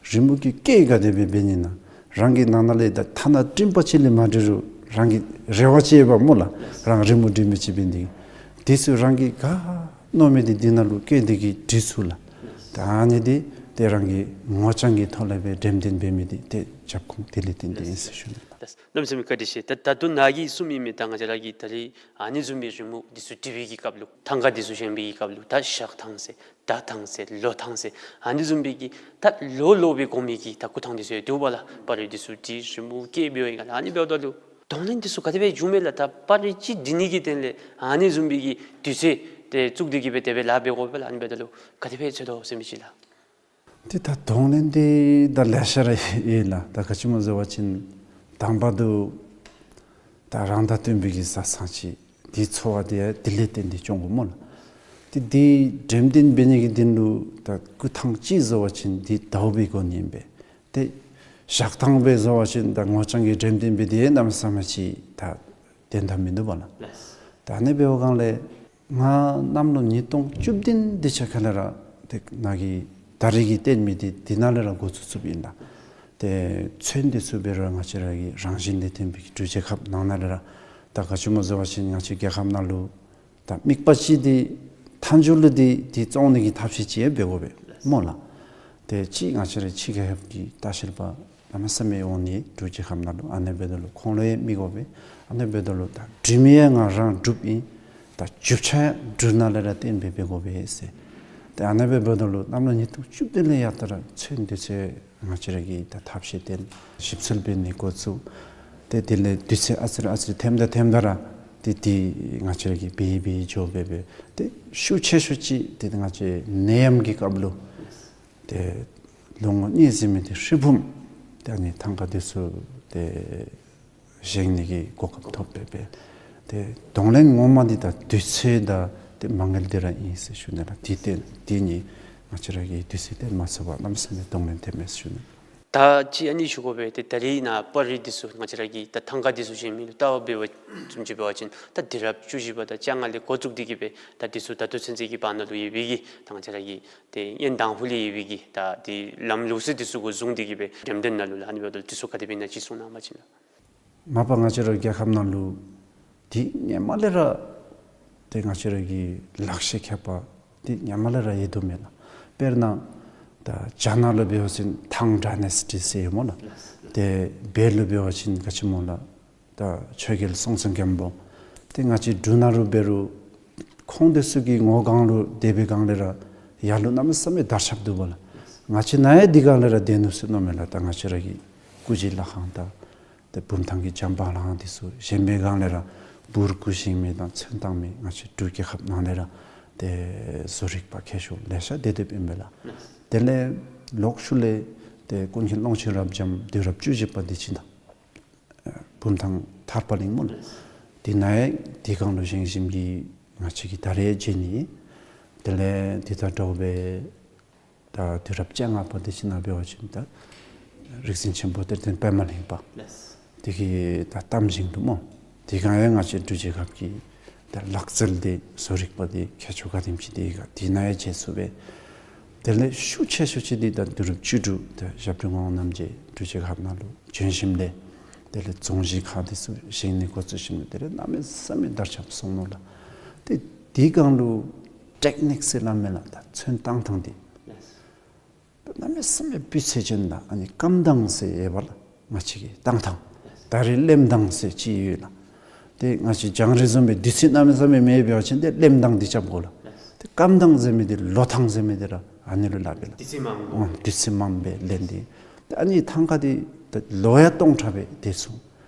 རི་མོ་གི་སྐད་ག་དེ་སྦེ་འབད་ནི་ན་རང་གི་ནང་ན་ལས་ད་ཐ་ན་སྤྲིན་པ་ཅིག་ལས་མ་འབྲི་རུང་རང་གི་རེ་བ་ཅིག་ཡོདཔ་སྨོ་ལགས། རང་རི་མོ་འབྲི་མི་ཅིག་འབད་ནི་འདི་དེ་ཚུ་རང་གིས་ག་མནོ་མི་འདི་འདི་ནང་ལུ་བཀོད་དེ་གི་འབྲི་ཚུགས་ལགས། ད་ཨ་ནི་འདི་ཏེ་རང་གི་ངོ་རྐྱང་གི་ཐོག་ལས་སྦེ་འགྲེམས་སྟོན་འབད་མི་འདི་ཏེ་རྒྱབ་ཁུངས་དེ་ལས་བརྟེན་ཏེ་ཨིན་ཟེར་ཞུ་ནི། གནམ་མེད་ས་མེད་བཀའ་དྲིན་ཆེ། ད་ད་ལྟོ་ནཱ་གིས་གསུངས་མི་མི་ད་ང་བཅས་ར་གི་ད་རིས་ཨ་ནི་བཟུམ་མའི་རི་མོ་འདི་ཚུ་འབྲི་བའི་གི་སྐབས་ལུ་ཐང་ཀ་འདི་ཚུ་བཞེངས་པའི་གི་སྐབས་ལུ་ད་ཞག་ཐང་ཟེར་ཟླ་ཐང་ཟེར་ལོ་ཐང་ཟེར་ཨ་ནི་བཟུམ་མའི་གི་ད་ལོ་ལོ་སྦེ་དགོ་མི་གི་ད་སྐུ་ཐང་འདི་ཚུ་ཡང་འདུག་པ་ལགས། པར་རིས་འདི་ཚུ་འབྲི་རི་མོ་བཀོད་འབདཝ་ཨིན་ག་ལགས། ཨ་ནི་འབདཝ་ད་ལུ་གདོང་ལེན་འདི་ཚུ་ག་དེ་སྦེ་འབྱུངམ་མས་ལགས། ད་པར་རིས་ཅིག་འབྲི་ནི་གི་དོན་ལས་ཨ་ནི་བཟུམ་མའི་གི་དུས་ཚོད་ཏེ་བཙུགས་ཏེ་གི་སྦེ་དེ་སྦེ་ལཱ་འབད་དགོ་པས་ལགས། ཨ་ནི་འབདཝ་ད་ལུ་ག་དེ་སྦེ་འཚོལ་དོ་ཟེར་མི་ཅིག་ལགས། ཏེ་ད་གདོང་ལེན་འདི་ད་ལེ་ཤ་ར་ཡོད་ལགས། ད་ག་ཅི་སྨོ་ཟེར་བ་ཅིན་དང་པ་འདི་ད་རང་དང་བསྟུན་པའི་གི་བཟའ་ཚང་ཅིག་འདི་འཚོ་བ་འདི་ཡང་དེ་ལས་བརྟེན་ཏེ་སྐྱོང་དགོ་སྨོ་ལགས། ཏེ་འདི་འགྲེམས་སྟོན་འབད་ནི་གི་དོན་ལུ་ད་སྐུ་ཐང་ཅིག་ཟེར་བ་ཅིན་འདི་ཟླཝ་སྦེ་དགོ་ནི་ཨིན་པས། ཏེ་ཞག་ཐང་སྦེ་ཟེར་བ་ཅིན་ད་ངོ་རྐྱང་གི་འགྲེམས་སྟོན་འབད་དེ་གནམ་མེད་ས་མེད་ཅིག་ད་དོན་དག་མིན་འདུག་པ་ལགས། ད་ཨ་ནི་འབདཝ་གང་ལས་ང་གནམ་ལོ་ཉིས་སྟོང་བཅུ་བདུན་དེ་ཅིག་ཁ་ལས་ར་ ཏེ་ནཱ་གི་ད་རེས་ཀྱི་བསྟན་མི་འདི་འདི་ནང་ལས་ར་འགོ་བཙུགས་བཙུགསཔ་ཨིན་ལགས། ཏེ་ཚོན་འདི་ཚུ་འབད་རུང་ང་བཅས་ར་གི་རང་བཞིན་ལས་བརྟེན་པའི་གི་འབྲུག་རྒྱལ་ཁབ་ནང་ན་ལས་ར་ད་ག་ཅི་སྨོ་ཟེར་བ་ཅིན་ང་བཅས་རྒྱལ་ཁབ་ནང་ལུ་ད་དམིགས་པ་ཅིག་འདི་མཐའ་མཇུག་ལུ་འདི་འདི་བཙོང་ནི་གི་ཐབས་ཤེས་ཅིག་ཡང་འབད་དགོ་པས་སྨོ་ལགས། ཏེ་གཅིག་ང་བཅས་ར་ཕྱི་རྒྱལ་ཁབ་ཀྱི་ལྟ་བཤལ་པ་གནམ་མེད་ས་མེད་འོང་ནི་འབྲུག་རྒྱལ་ཁབ་ནང་ལུ། ཨ་ནི་འབདཝ་ད་ལུ་ཁོང་ལུ་ཡང་མི་དགོ་པས། ཨ་ནི་འབདཝ་ད་ལུ་ད་འབྲུག་མི་ཡང་ང་རང་འབྲུགཔ་ཨིན། ད་རྒྱུ་ཆ་ཡང་འབྲུག་ནང་ལས་ར་བརྟེན་སྦེ་འབད་དགོ་པས་ཟེར། ཏེ་ཨ་ནི་འབདཝ་ད་ལུ་གནམ་ལོ་ཉིས་སྟོང་བཅུ་བདུན་ལས་ཡར་ད་ར་ཚོན་འདི་ཚུ་ང་བཅས་ར་གིས་ད་ཐབས་ཤེས་བཏོན་ཞིབ་འཚོལ་འབད་ནི་འགོ་བཙུགས། ཏེ་དེ་ལས་དུས་ཚོད་ཨ་ཙི་རེ་ཨ་ཙི་རེ་ཐེམ་དང་ཐེམ་དང་ར་ཏེ་འདི་ང་བཅས་ར་གིས་འབད་འབད་འགྱོ་འབད་འབད་ཏེ་ཤུགས་ཆེ་ཤོས་ཅིག་ཏེ་ང་བཅས་ནད་ཡམས་ཀྱི་སྐབས་ལུ་ཏེ་ལོ་ངོ་གཉིས་ཟེར་མི་འདི་ཧྲིལ་བུམ་ཏེ་ཨ་ནི་ཐང་ཀ་འདི་ཚུ་ཏེ་བཞེངས་ནི་གི་གོ་སྐབས་ཐོབ་སྦེ་འབད། ཏེ་གདོང་ལེན་ངོ་མ་འདི་ད་དུས་ཚོད་དང་ཏེ་མ་དངུལ་འདི་ར་ཨིན་ཟེར་ཞུ་ནི་ལགས། དེ་ཏེ་དེ་ནི་ང་བཅས་ར་གིས་དུས་ཚོད་བཏོན་མ་ཚུགས་པར་གནམ་མེད་ས་མེད་གདོང་ལེན་འཐབ་མས་ཟེར་ཞུ་ནི། ད་ཅི་ཨ་ནི་ཞུ་དགོ་པས། ཏེ་ད་རེས་ནཱ་པར་རིས་འདི་ཚུ་ང་བཅས་ར་གིས་ད་ཐང་ཀ་འདི་ཚུ་བཞེངས་མི་ལུ་ལྟ་བ་འབད་བ་ཙམ་ཅིག་འབད་བ་ཅིན་ད་དུས་རབས་བཅུ་བཞི་པ་དང་བཅོ་ལྔ་ལས་འགོ་བཙུགས་ཏེ་གིས་སྦེ་ད་འདི་ཚུ་ད་ལྟོ་ཚུན་ཚོད་ཀྱི་བར་ན་ལུ་ཡོད་པའི་གི་ད་ང་བཅས་ར་གི་ཏེ་ཡོན་དང་ཕུ་ལས་ཡོད་པའི་གི་ད་འདི་ལམ་ལུགས་སྲོལ་འདི་ཚུ་གུ་བཟུང་སྟེ་གིས་སྦེ་འགྲེམས་སྟོན་ནང་ལུ་ལགས་ཨ་ནི་འབདཝ་ད་ལུ་འདི་ཚུ་ག་དེ་སྦེ་ཨིན་ན་ཅིག་གསུང་གནང་བ་ཅིན་ལགས། མ་པ་ང་བཅས་ར་རྒྱལ་ཁབ་ནང་ལུ་འདི་སྔོན་མ་ལས་ར་ཏེ་ང་བཅས་ར་གི་ལག་ཤེས་མཁས་པ་འདི་སྔོན་མ་ལས་ར་ཡོད་དོ་མས་ལགས། དཔེར་ན་ད་རྒྱ་ནག་ལུ་འབད་བ་ཅིན་ཐང་ཌའི་ནེ་སི་ཊི་ཟེར་ཡོད་སྨོ་ལགས། ཏེ་བོད་ལུ་འབད་བ་ཅིན་ག་ཅི་སྨོ་ལགས། ད་ཆོས་རྒྱལ་སྲོང་བཙན་སྒམ་པོ། ཏེ་ང་བཅས་འབྲུག་ནང་ལུ་འབད་རུང་ཁོང་འདི་ཚུ་གི་ངོ་སྒང་ལུ་སྡོད་པའི་སྒང་ལས་ར་ཡར་ལུ་གནམ་མེད་ས་མེད་དར་ཁྱབ་འདུག་པ་ལགས། ང་བཅས་ནཱ་ཡང་འདི་སྒང་ལས་ར་སྡོད་ནུག་ཟེར་མནོཝ་མས་ལགས། ད་ང་བཅས་ར་གི་སྐུ་བཞེངས་ལྷ་ཁང་དང་ཏེ་བུམ་ཐང་གི་བྱམས་པ་ལྷ་ཁང་འདི་ཚུ་བཞེངས་པའི་སྒང་ལས་ར་འབུར་སྐུ་བཞེངས་མི་དང་ཚོན་བཏང་མི་ང་བཅས་འབྲུག་རྒྱལ་ཁབ་ནང་ལས་ར་ཏེ་བཟོ་རིག་པ་མཁས་མཆོག་ལེ་ཤ་སྡོད་སྡོདཔ་ཨིན་པས་ལགས། དེ་ལས་ལོག་ཤུལ་ལས་ཏེ་ཀུན་མཁྱེན་ཀློང་ཆེན་རབ་འབྱམས་དུས་རབས་བཅུ་བཞི་པ་འདི་ཅིག་ད་བུམ་ཐང་ཐར་པ་གླིང་སྨོ་ལགས། འདི་ནང་ཡང་འདི་སྒང་ལུ་བཞེངས་བཞེངསམ་གིས་ང་བཅས་ཀྱིས་ད་རེས་མཇལ་ནི། དེ་ལས་འདི་དང་འདྲཝ་སྦེ་ད་དུས་རབས་བཅོ་ལྔ་པ་འདི་ཅིག་ནང་འབད་བ་ཅིན་ད་རིག་འཛིན་ཆེན་པོ་གཏེར་སྟོན་པདྨ་གླིང་པ་འདི་གི་ད་གཏམ་བཞེངས་འདུག་སྨོ། འདི་སྒང་ཡང་ང་བཅས་འབྲུག་རྒྱལ་ཁབ་ཀྱི་ད་ལག་རྩལ་འདི་བཟོ་རིག་པ་འདི་མཁས་མཆོག་ག་དེམ་ཅིག་འདི་ག་འདི་ནང་ཡང་མཇལ་ཚུགས་པས། དེ་ལས་ཤུགས་ཆེ་ཤོས་ཅིག་འདི་ད་དུས་རབས་བཅུ་དྲུག་ད་ཞབས་དྲུང་ངག་དབང་རྣམ་རྒྱལ་འབྲུག་རྒྱལ་ཁབ་ནང་ལུ་བྱོན་ཞིནམ་ལས་དེ་ལས་རྫོང་གཞིས་ཁག་འདི་ཚུ་བཞེངས་ནི་འགོ་བཙུགས་ཞིནམ་ལས་དེ་ལས་གནམ་མེད་ས་མེད་དར་ཁྱབ་སོང་ནུག་ལགས། ཏེ་འདི་སྒང་ལུ་ཊེཀ་ནིཀ་ཟེར་སླབ་མས་ལགས། ད་ཚོན་བཏང་ཐངས་འདི་གནམ་མེད་ས་མེད་སྤུས་ཚད་ཅན་དང་ཨ་ནི་སྐམ་ཐངས་ཟེར་ཡོད་པ་ལགས། ང་བཅས་ཀྱི་བཏང་ཐངས། ད་རེས་རློནམ་ཐངས་ཟེར་ཅིག་ཡོད་ལགས། ཏེ་ང་བཅས་རྒྱང་རིང་བཟུམ་སྦེ་དུས་ཚོད་གནམ་མེད་ས་མེད་མེད་པ་ཅིན་ཏེ་རློནམ་ཐངས་འདི་རྐྱབ་དགོ་ལགས། ཏེ་སྐམ་ཐངས་ཟེར་མི་འདི་ལོ་ཐངས་ཟེར་མི་འདི་ར་ཨ་ནི་ལུ་སླབ་ཨིན་ལགས། དུས་ཚོད་མངམ་སྦེ་རློན་ཏེ། ཏེ་ཨ་ནི་ཐང་ཀ་འདི་ད་ལོ་ཡང་སྟོང་ཕྲག་སྦེ་སྡོད་ཚུགས།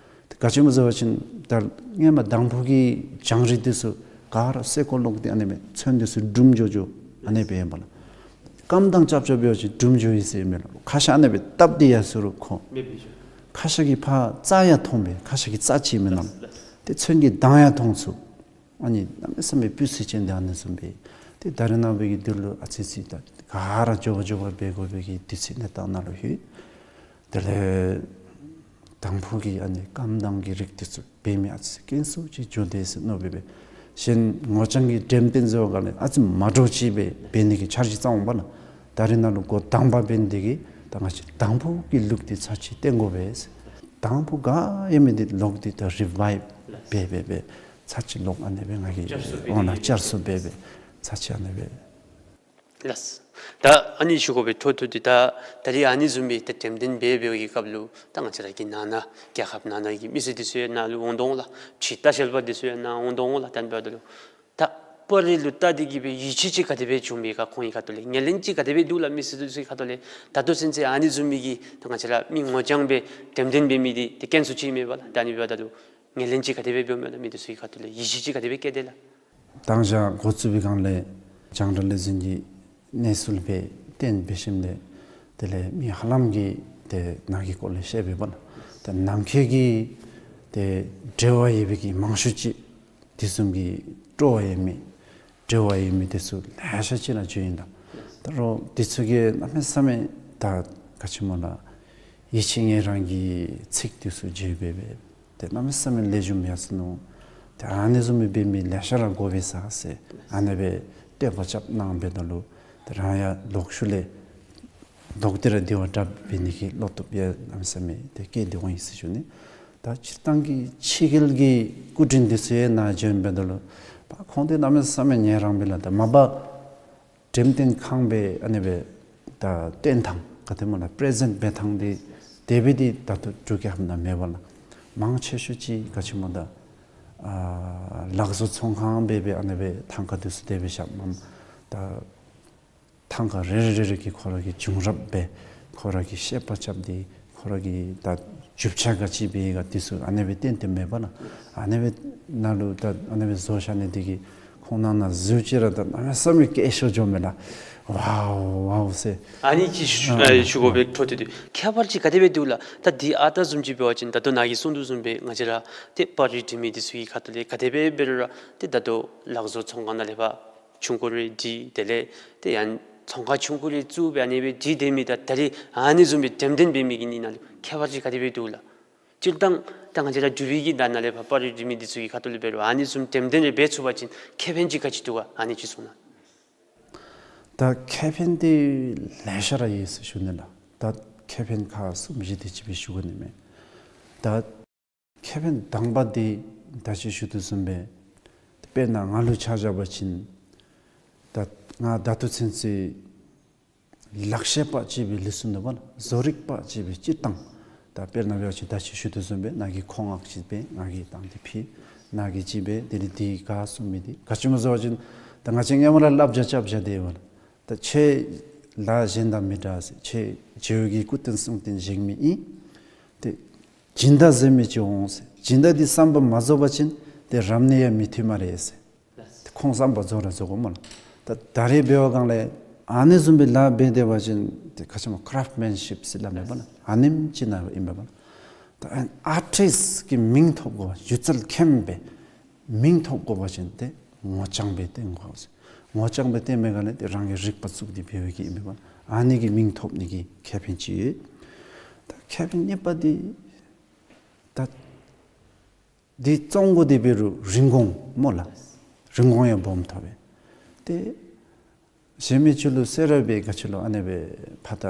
ཏེ་ག་ཅི་སྨོ་ཟེར་བ་ཅིན་ད་སྔོན་མ་དང་ཕུ་གི་རྒྱང་རིང་འདི་ཚུ་ག་ར་སེར་ཀོ་ལོག་སྟེ་ཨ་ནི་སྦེ་ཚོན་འདི་ཚུ་འབྲུམ་འགྱོ་འགྱོ་ཨ་ནི་སྦེ་ཨིན་པས་ལགས། སྐམ་ཐངས་རྐྱབ་རྐྱབ་འབད་བ་ཅིན་འབྲུམ་འགྱོ་ཡི་ཟེར་མས་ལགས། ཁ་ཤ་ཨ་ནི་སྦེ་བཏབ་སྟེ་ཡར་སོང་རུང་ཁོ་ཁ་ཤ་གི་ཕར་རྩ་ཡང་མཐོང་པས། ཁ་ཤ་གི་རྩ་ཅིག་མེན་ན། ཏེ་ཚོན་གྱི་མདངས་ཡང་མཐོང་ཚུགས། ཨ་ནི་གནམ་མེད་ས་མེད་སྤུས་ཚད་ཅན་འདི་ཨ་ནི་བཟུམ་སྦེ། ཏེ་ད་རེས་ནངས་པའི་གི་འདི་ལུ་ཨ་ཙི་ཙི་ད་ག་ར་མགྱོགས་པ་མགྱོགས་པ་འབད་དགོ་པའི་གི་དུས་ཚོད་གནས་སྟངས་ནང་ལུ་ལྷོད། དེ་ལས་དང་ཕུ་གི་ཨ་ནི་སྐམ་ཐངས་ཀྱི་རིགས་འདི་ཚུ་འབད་མི་ཨ་ཙི་དཀོན་སུ་ཅིག་འགྱོ་དེས་ཟེར་མནོ་སྦེ་འབད། གཞན་ངོ་རྐྱང་གི་འགྲེམས་སྟོན་ཟེར་བ་ག་ལས་ཨ་ཙི་མ་འདྲཝ་ཅིག་སྦེ་འབད་ནི་གི་འཆར་གཞི་བརྩམས་འོང་པ་ལགས། ད་རེས་ནང་ལུ་འགོ་དང་པ་འབད་ནི་འདི་གིས་ད་ང་བཅས་དང་ཕུ་གི་ལུགས་འདི་ཚར་ཅིག་སྟོན་དགོ་པས་ཟེར། དང་ཕུ་ག་ཡོད་མི་འདི་ལོག་སྟེ་ད་རི་བའིབ་འབད་འབད་འབད་ཚར་ཅིག་ལོག་ཨ་ནི་སྦེ་ང་གིས་བསྐྱར་གསོ་འབད་འོང་ལགས། བསྐྱར་གསོ་འབད་འབད་ཚར་ཅིག་ཨ་ནི་སྦེ། ལགས། ད་ཨ་ནི་ཞུ་དགོ་པའི་ཐོག་ཐོག་འདི་ད་ད་རེས་ཨ་ནི་བཟུམ་སྦེ་ད་འགྲེམས་སྟོན་འབད་འབད་བའི་སྐབས་ལུ་ད་ང་བཅས་ར་གི་ནང་ན་རྒྱལ་ཁབ་ནང་ན་གི་མི་སེར་འདི་ཚུ་ཡང་ནཱ་ལུ་འོང་དོ་འོང་ལགས། ཕྱི་ལྟ་བཤལ་པ་འདི་ཚུ་ཡང་ནཱ་འོང་དོ་འོང་ལགས། ད་ཨ་ནི་འབདཝ་ད་ལུ་ད་པར་རིས་ལུ་བལྟ་སྟེ་གིས་སྦེ་ཡིད་ཆེས་ཅིག་ག་དེ་སྦེ་བྱུང་པས་ག། ཁོང་གི་ཁ་ཐུག་ལས་ངོས་ལེན་ཅིག་ག་དེ་སྦེ་འདུག་ལགས། མི་སེར་འདི་ཚུ་གི་ཁ་ཐུག་ལས་ད་ལྟོ་ཚུན་ཚོད་ཨ་ནི་བཟུམ་མའི་གི་ད་ང་བཅས་ར་མི་ངོ་རྐྱང་སྦེ་འགྲེམས་སྟོན་འབད་མི་འདི་ཏེ་དཀོན་སུ་ཅིག་མས་པ་ལགས། ད་ཨ་ནི་འབདཝ་ད་ལུ་ངོས་ལེན་ཅིག་ག་དེ་སྦེ་འབདཝ་མས་ལགས། མི་འདི་ཚུ་གི་ཁ་ཐུག་ལས་ཡིད་ཆེས་ཅིག་ག་དེ་སྦེ་བསྐྱེད་དེས་ལགས། དང་ཞག་འགོ་བཙུགས་པའི་སྒང་ལས་རྒྱང་བསྒྲགས་ལས་འཛིན་གྱི་གནས་ཚུལ་སྦེ་བཏོན་འབད་ཞིནམ་ལས་དེ་ལས་མི་ཧ་ལམ་གྱིས་ཏེ་ནཱ་གི་སྐོར་ལས་ཤེས་པས་པ་ལགས། ཏེ་ནམ་མཁའི་གི་ཏེ་འབྲེལ་བ་ཡོད་པའི་གི་མང་ཤོས་ཅིག་དེ་བཟུམ་གྱི་སྤྲོ་བ་ཡོད་མི་འབྲེལ་བ་ཡོད་མི་འདི་ཚུ་ལེ་ཤ་ཅིག་ནཱ་འགྱོཝ་ཨིན་ལགས། ད་རུང་འདི་ཚུ་གིས་གནམ་མེད་ས་མེད་ད་ག་ཅི་སྨོ་ལགས། ཡིད་ཆེས་ངལ་རངས་ཀྱི་ཚིག་འདི་ཚུ་བརྗོད་འབད་འབད། ཏེ་གནམ་མེད་ས་མེད་ལེགས་ཤོམ་ཡར་སོ་ནུག། ཏེ་ཨ་ནི་བཟུམ་སྦེ་འབད་མི་ལེ་ཤ་ར་དགོ་པས་ཟེར་ཨ་ནི་སྦེ་བསྟོད་པ་རྐྱབ་གནང་འབདཝ་ད་ལུ་ ཏེ་རང་ཡང་ལོག་ཤུལ་ལས་ལྡོག་སྟེ་ར་སྡོད་པ་དྲག་འབད་ནི་གི་བློ་སྟོབས་ཡང་གནམ་མེད་ས་མེད་ཏེ་བསྐྱེད་དེ་འོང་ཡི་ཟེར་ཞུ་ནི། ད་སྤྱིར་བཏང་གི་ཕྱི་རྒྱལ་གྱི་སྐུ་དྲིན་འདི་ཚུ་ཡང་ནཱ་བྱོན་འབདཝ་ད་ལུ་ཁོང་འདི་གནམ་མེད་ས་མེད་ཉན་རང་སྦེ་ལགས། ད་མ་པ་འགྲེམས་སྟོན་ཁང་སྦེ་ཨ་ནི་སྦེ་ད་སྟོན་ཐངས་ག་དེ་སྨོ་ལགས། པེ་རེ་ཛེནཊ་འབད་ཐངས་འདི་དེ་སྦེ་འདི་ད་ལྟོ་འབྲུག་རྒྱལ་ཁབ་ནང་མེད་པ་ལགས། མང་ཆེ་ཤོས་ཅིག་ག་ཅི་སྨོ་ད་ཨ་ལག་བཟོ་ཚོང་ཁང་སྦེ་སྦེ་ཨ་ནི་སྦེ་ཐང་ཀ་འདི་ཚུ་དེ་སྦེ་བཞགཔ་མས། ད་ཐང་ཀ་རེ་རེ་རེ་རེ་གིས་ཁོ་ར་གི་བྱུང་རབས་སྦེ་ཁོ་ར་གི་བཤད་པ་རྐྱབ་སྟེ་ཁོ་ར་གི་ད་རྒྱུ་ཆ་ག་ཅི་སྦེ་ག་འདི་ཚུ་ཨ་ནི་སྦེ་བསྟན་ཏེ་མེད་པ་ལགས། ཨ་ནི་སྦེ་ནང་ལུ་ད་ཨ་ནི་སྦེ་བཟོ་བཞག་ནི་འདི་གིས་ཁོང་ནང་ན་འཛུལ་ཅི་ར་ད་གནམ་མེད་ས་མེད་སྐད་ཤོར་འགྱོཝ་མས་ལགས། ཝའོ་ཝའོ་ཟེར། ཨ་ནི་ཅིག་ཞུ་ཨ་ཨ་ཞུ་དགོ་པའི་འཕྲོ་འདི་ཏེ་ཁྱད་པར་ཅིག་ག་དེ་སྦེ་འདུག་ལགས། ད་འདི་ཨ་རྟག་བཟུམ་ཅིག་འབད་བ་ཅིན་ད་ལྟོ་ནཱ་གིས་གསུངས་དོ་བཟུམ་སྦེ་ང་བཅས་ར་ཏེ་པར་རིས་འབྲི་མི་འདི་ཚུ་གི་ཁ་ཐུག་ལས་ག་དེ་སྦེ་འབད་རུང་ར་ཏེ་ད་ལྟོ་ལག་བཟོ་ཚོང་ཁང་ནང་ལས་ཕར་ཆུང་ཀུ་རེ་བྲིས། དེ་ལས་ཏེ་ཡང་ཚོང་ཁང་ཆུང་ཀུ་རེ་བཙུགས་སྦེ་ཨ་ནི་སྦེ་བྲིས་སྡོད་མི་དང་ད་རིས་ཨ་ནི་བཟུམ་སྦེ་འགྲེམས་སྟོན་འབད་མི་གི་གཉིས་ནང་ལུ་ཁྱད་པར་ཅིག་ག་དེ་སྦེ་འདུག་ལགས། སྤྱིར་བཏང་ད་ང་བཅས་ར་འབྲུག་པའི་གི་ནང་ན་ལས་ཕར་པར་རིས་འབྲི་མི་འདི་ཚུ་གི་ཁ་ཐུག་ལས་འབད་རུང་ཨ་ནི་བཟུམ་འགྲེམས་སྟོན་རེ་འབད་ཚུགས་པ་ཅིན་ཁེ་ཕན་ཅིག་ག་ཅི་འདུག་ག། ཨ་ནི་ཅིག་གསུང་གནང་། ད་ཁེ་ཕན་འདི་ལེ་ཤ་ར་ཡོད་ཟེར་ཞུ་ནི་ལགས། ད་ཁེ་ཕན་ཁག་གསུམ་བཞི་དེ་ཅིག་སྦེ་ཞུ་དགོ་ནི་མས། ད་ཁེ་ཕན་དང་པ་འདི་ད་ཅི་ཞུ་དོ་བཟུམ་སྦེ་དཔེར་ན་ང་ལུ་ཆ་བཞག་པ་ཅིན་ད་ང་ད་ལྟོ་ཚུན་ཚོད་ལག་ཤེས་པ་ཅིག་སྦེ་ལུས་སོ་ནུག་པ་ལགས། བཟོ་རིག་པ་ཅིག་སྦེ་སྤྱིར་བཏང་ད་དཔེར་ན་འབད་བ་ཅིན་ད་ཅི་ཞུ་དོ་བཟུམ་སྦེ་ནཱ་གིས་མཁོ་མངགས་ཅིག་འབད་ང་གིས་བཏང་སྟེ་ཕུལ། ནཱ་གིས་ཅིག་འབད་དེ་ལས་འདི་ག་གསུང་མི་འདི་ག་ཅི་སྨོ་ཟེར་བ་ཅིན་ད་ང་བཅས་སྔོན་མ་ར་བསླབ་བྱ་རྐྱབ་བཞག་སྟེ་ཡོད་པ་ལགས། ད་ཁྱེད་ལཱ་གཞན་དང་མི་འདྲ་ཟེར། ཁྱེད་རྗེ་བོ་གི་སྐུ་རྟེན་གསུང་རྟེན་བཞེངས་མི་ཨིན། ཏེ་སྦྱིན་བདག་ཟེར་མི་ཅིག་འོང་ཟེར། སྦྱིན་བདག་འདི་བསམ་པ་མ་རྫོགས་པ་ཅིན་ཏེ་རབ་གནས་ཡང་མི་ཐོབ་སྨ་རེ་ཟེར། ཏེ་ཁོང་བསམ་པ་རྫོགས་ར་རྫོགས་དགོ་སྨོ་ལགས། ད་ད་རེས་འབད་བ་སྒང་ལས་ཨ་ནི་བཟུམ་སྦེ་ལཱ་འབད་སྡོད་པ་ཅིན་ཏེ་ག་ཅི་སྨོ་ཀ་རབ་མེན་ཤིབ་ཟེར་སླབ་མས་པ་ལགས། ཨ་ནེམ་ཅིག་ནང་ཨིན་པས་པ་ལགས། ད་ཨར་ཊིསཊ་ཀྱི་མིང་ཐོབ་དགོ་པ་སྒྱུ་རྩལ་མཁན་སྦེ་མིང་ཐོབ་དགོ་པ་ཅིན་ཏེ་ངོ་རྐྱང་སྦེ་སྟོན་དགོ་ཟེར། ངོ་རྐྱང་སྦེ་སྟོན་པའི་སྒང་ལས་ཏེ་རང་གི་རིག་པ་བཙུགས་ཏེ་འབད་བའི་གི་ཨིན་པས་པ། ཨ་ནི་གི་མིང་ཐོབ་ནི་གི་ཁེ་ཕན་ཅིག་ཡོད། ད་ཁེ་ཕན་གཉིས་པ་འདི་ད་འདི་བཙོང་དགོ་སྟེ་འབད་རུང་རིན་གོང་སྨོ་ལགས། རིན་གོང་ཡང་སྦོམ་ཐོབ་པས། ཏེ་གཞན་མི་ཚུ་ལུ་ཟེར་ར་སྦེ་ག་ཅི་ལོ་ཨ་ནི་སྦེ་ཕར་ད་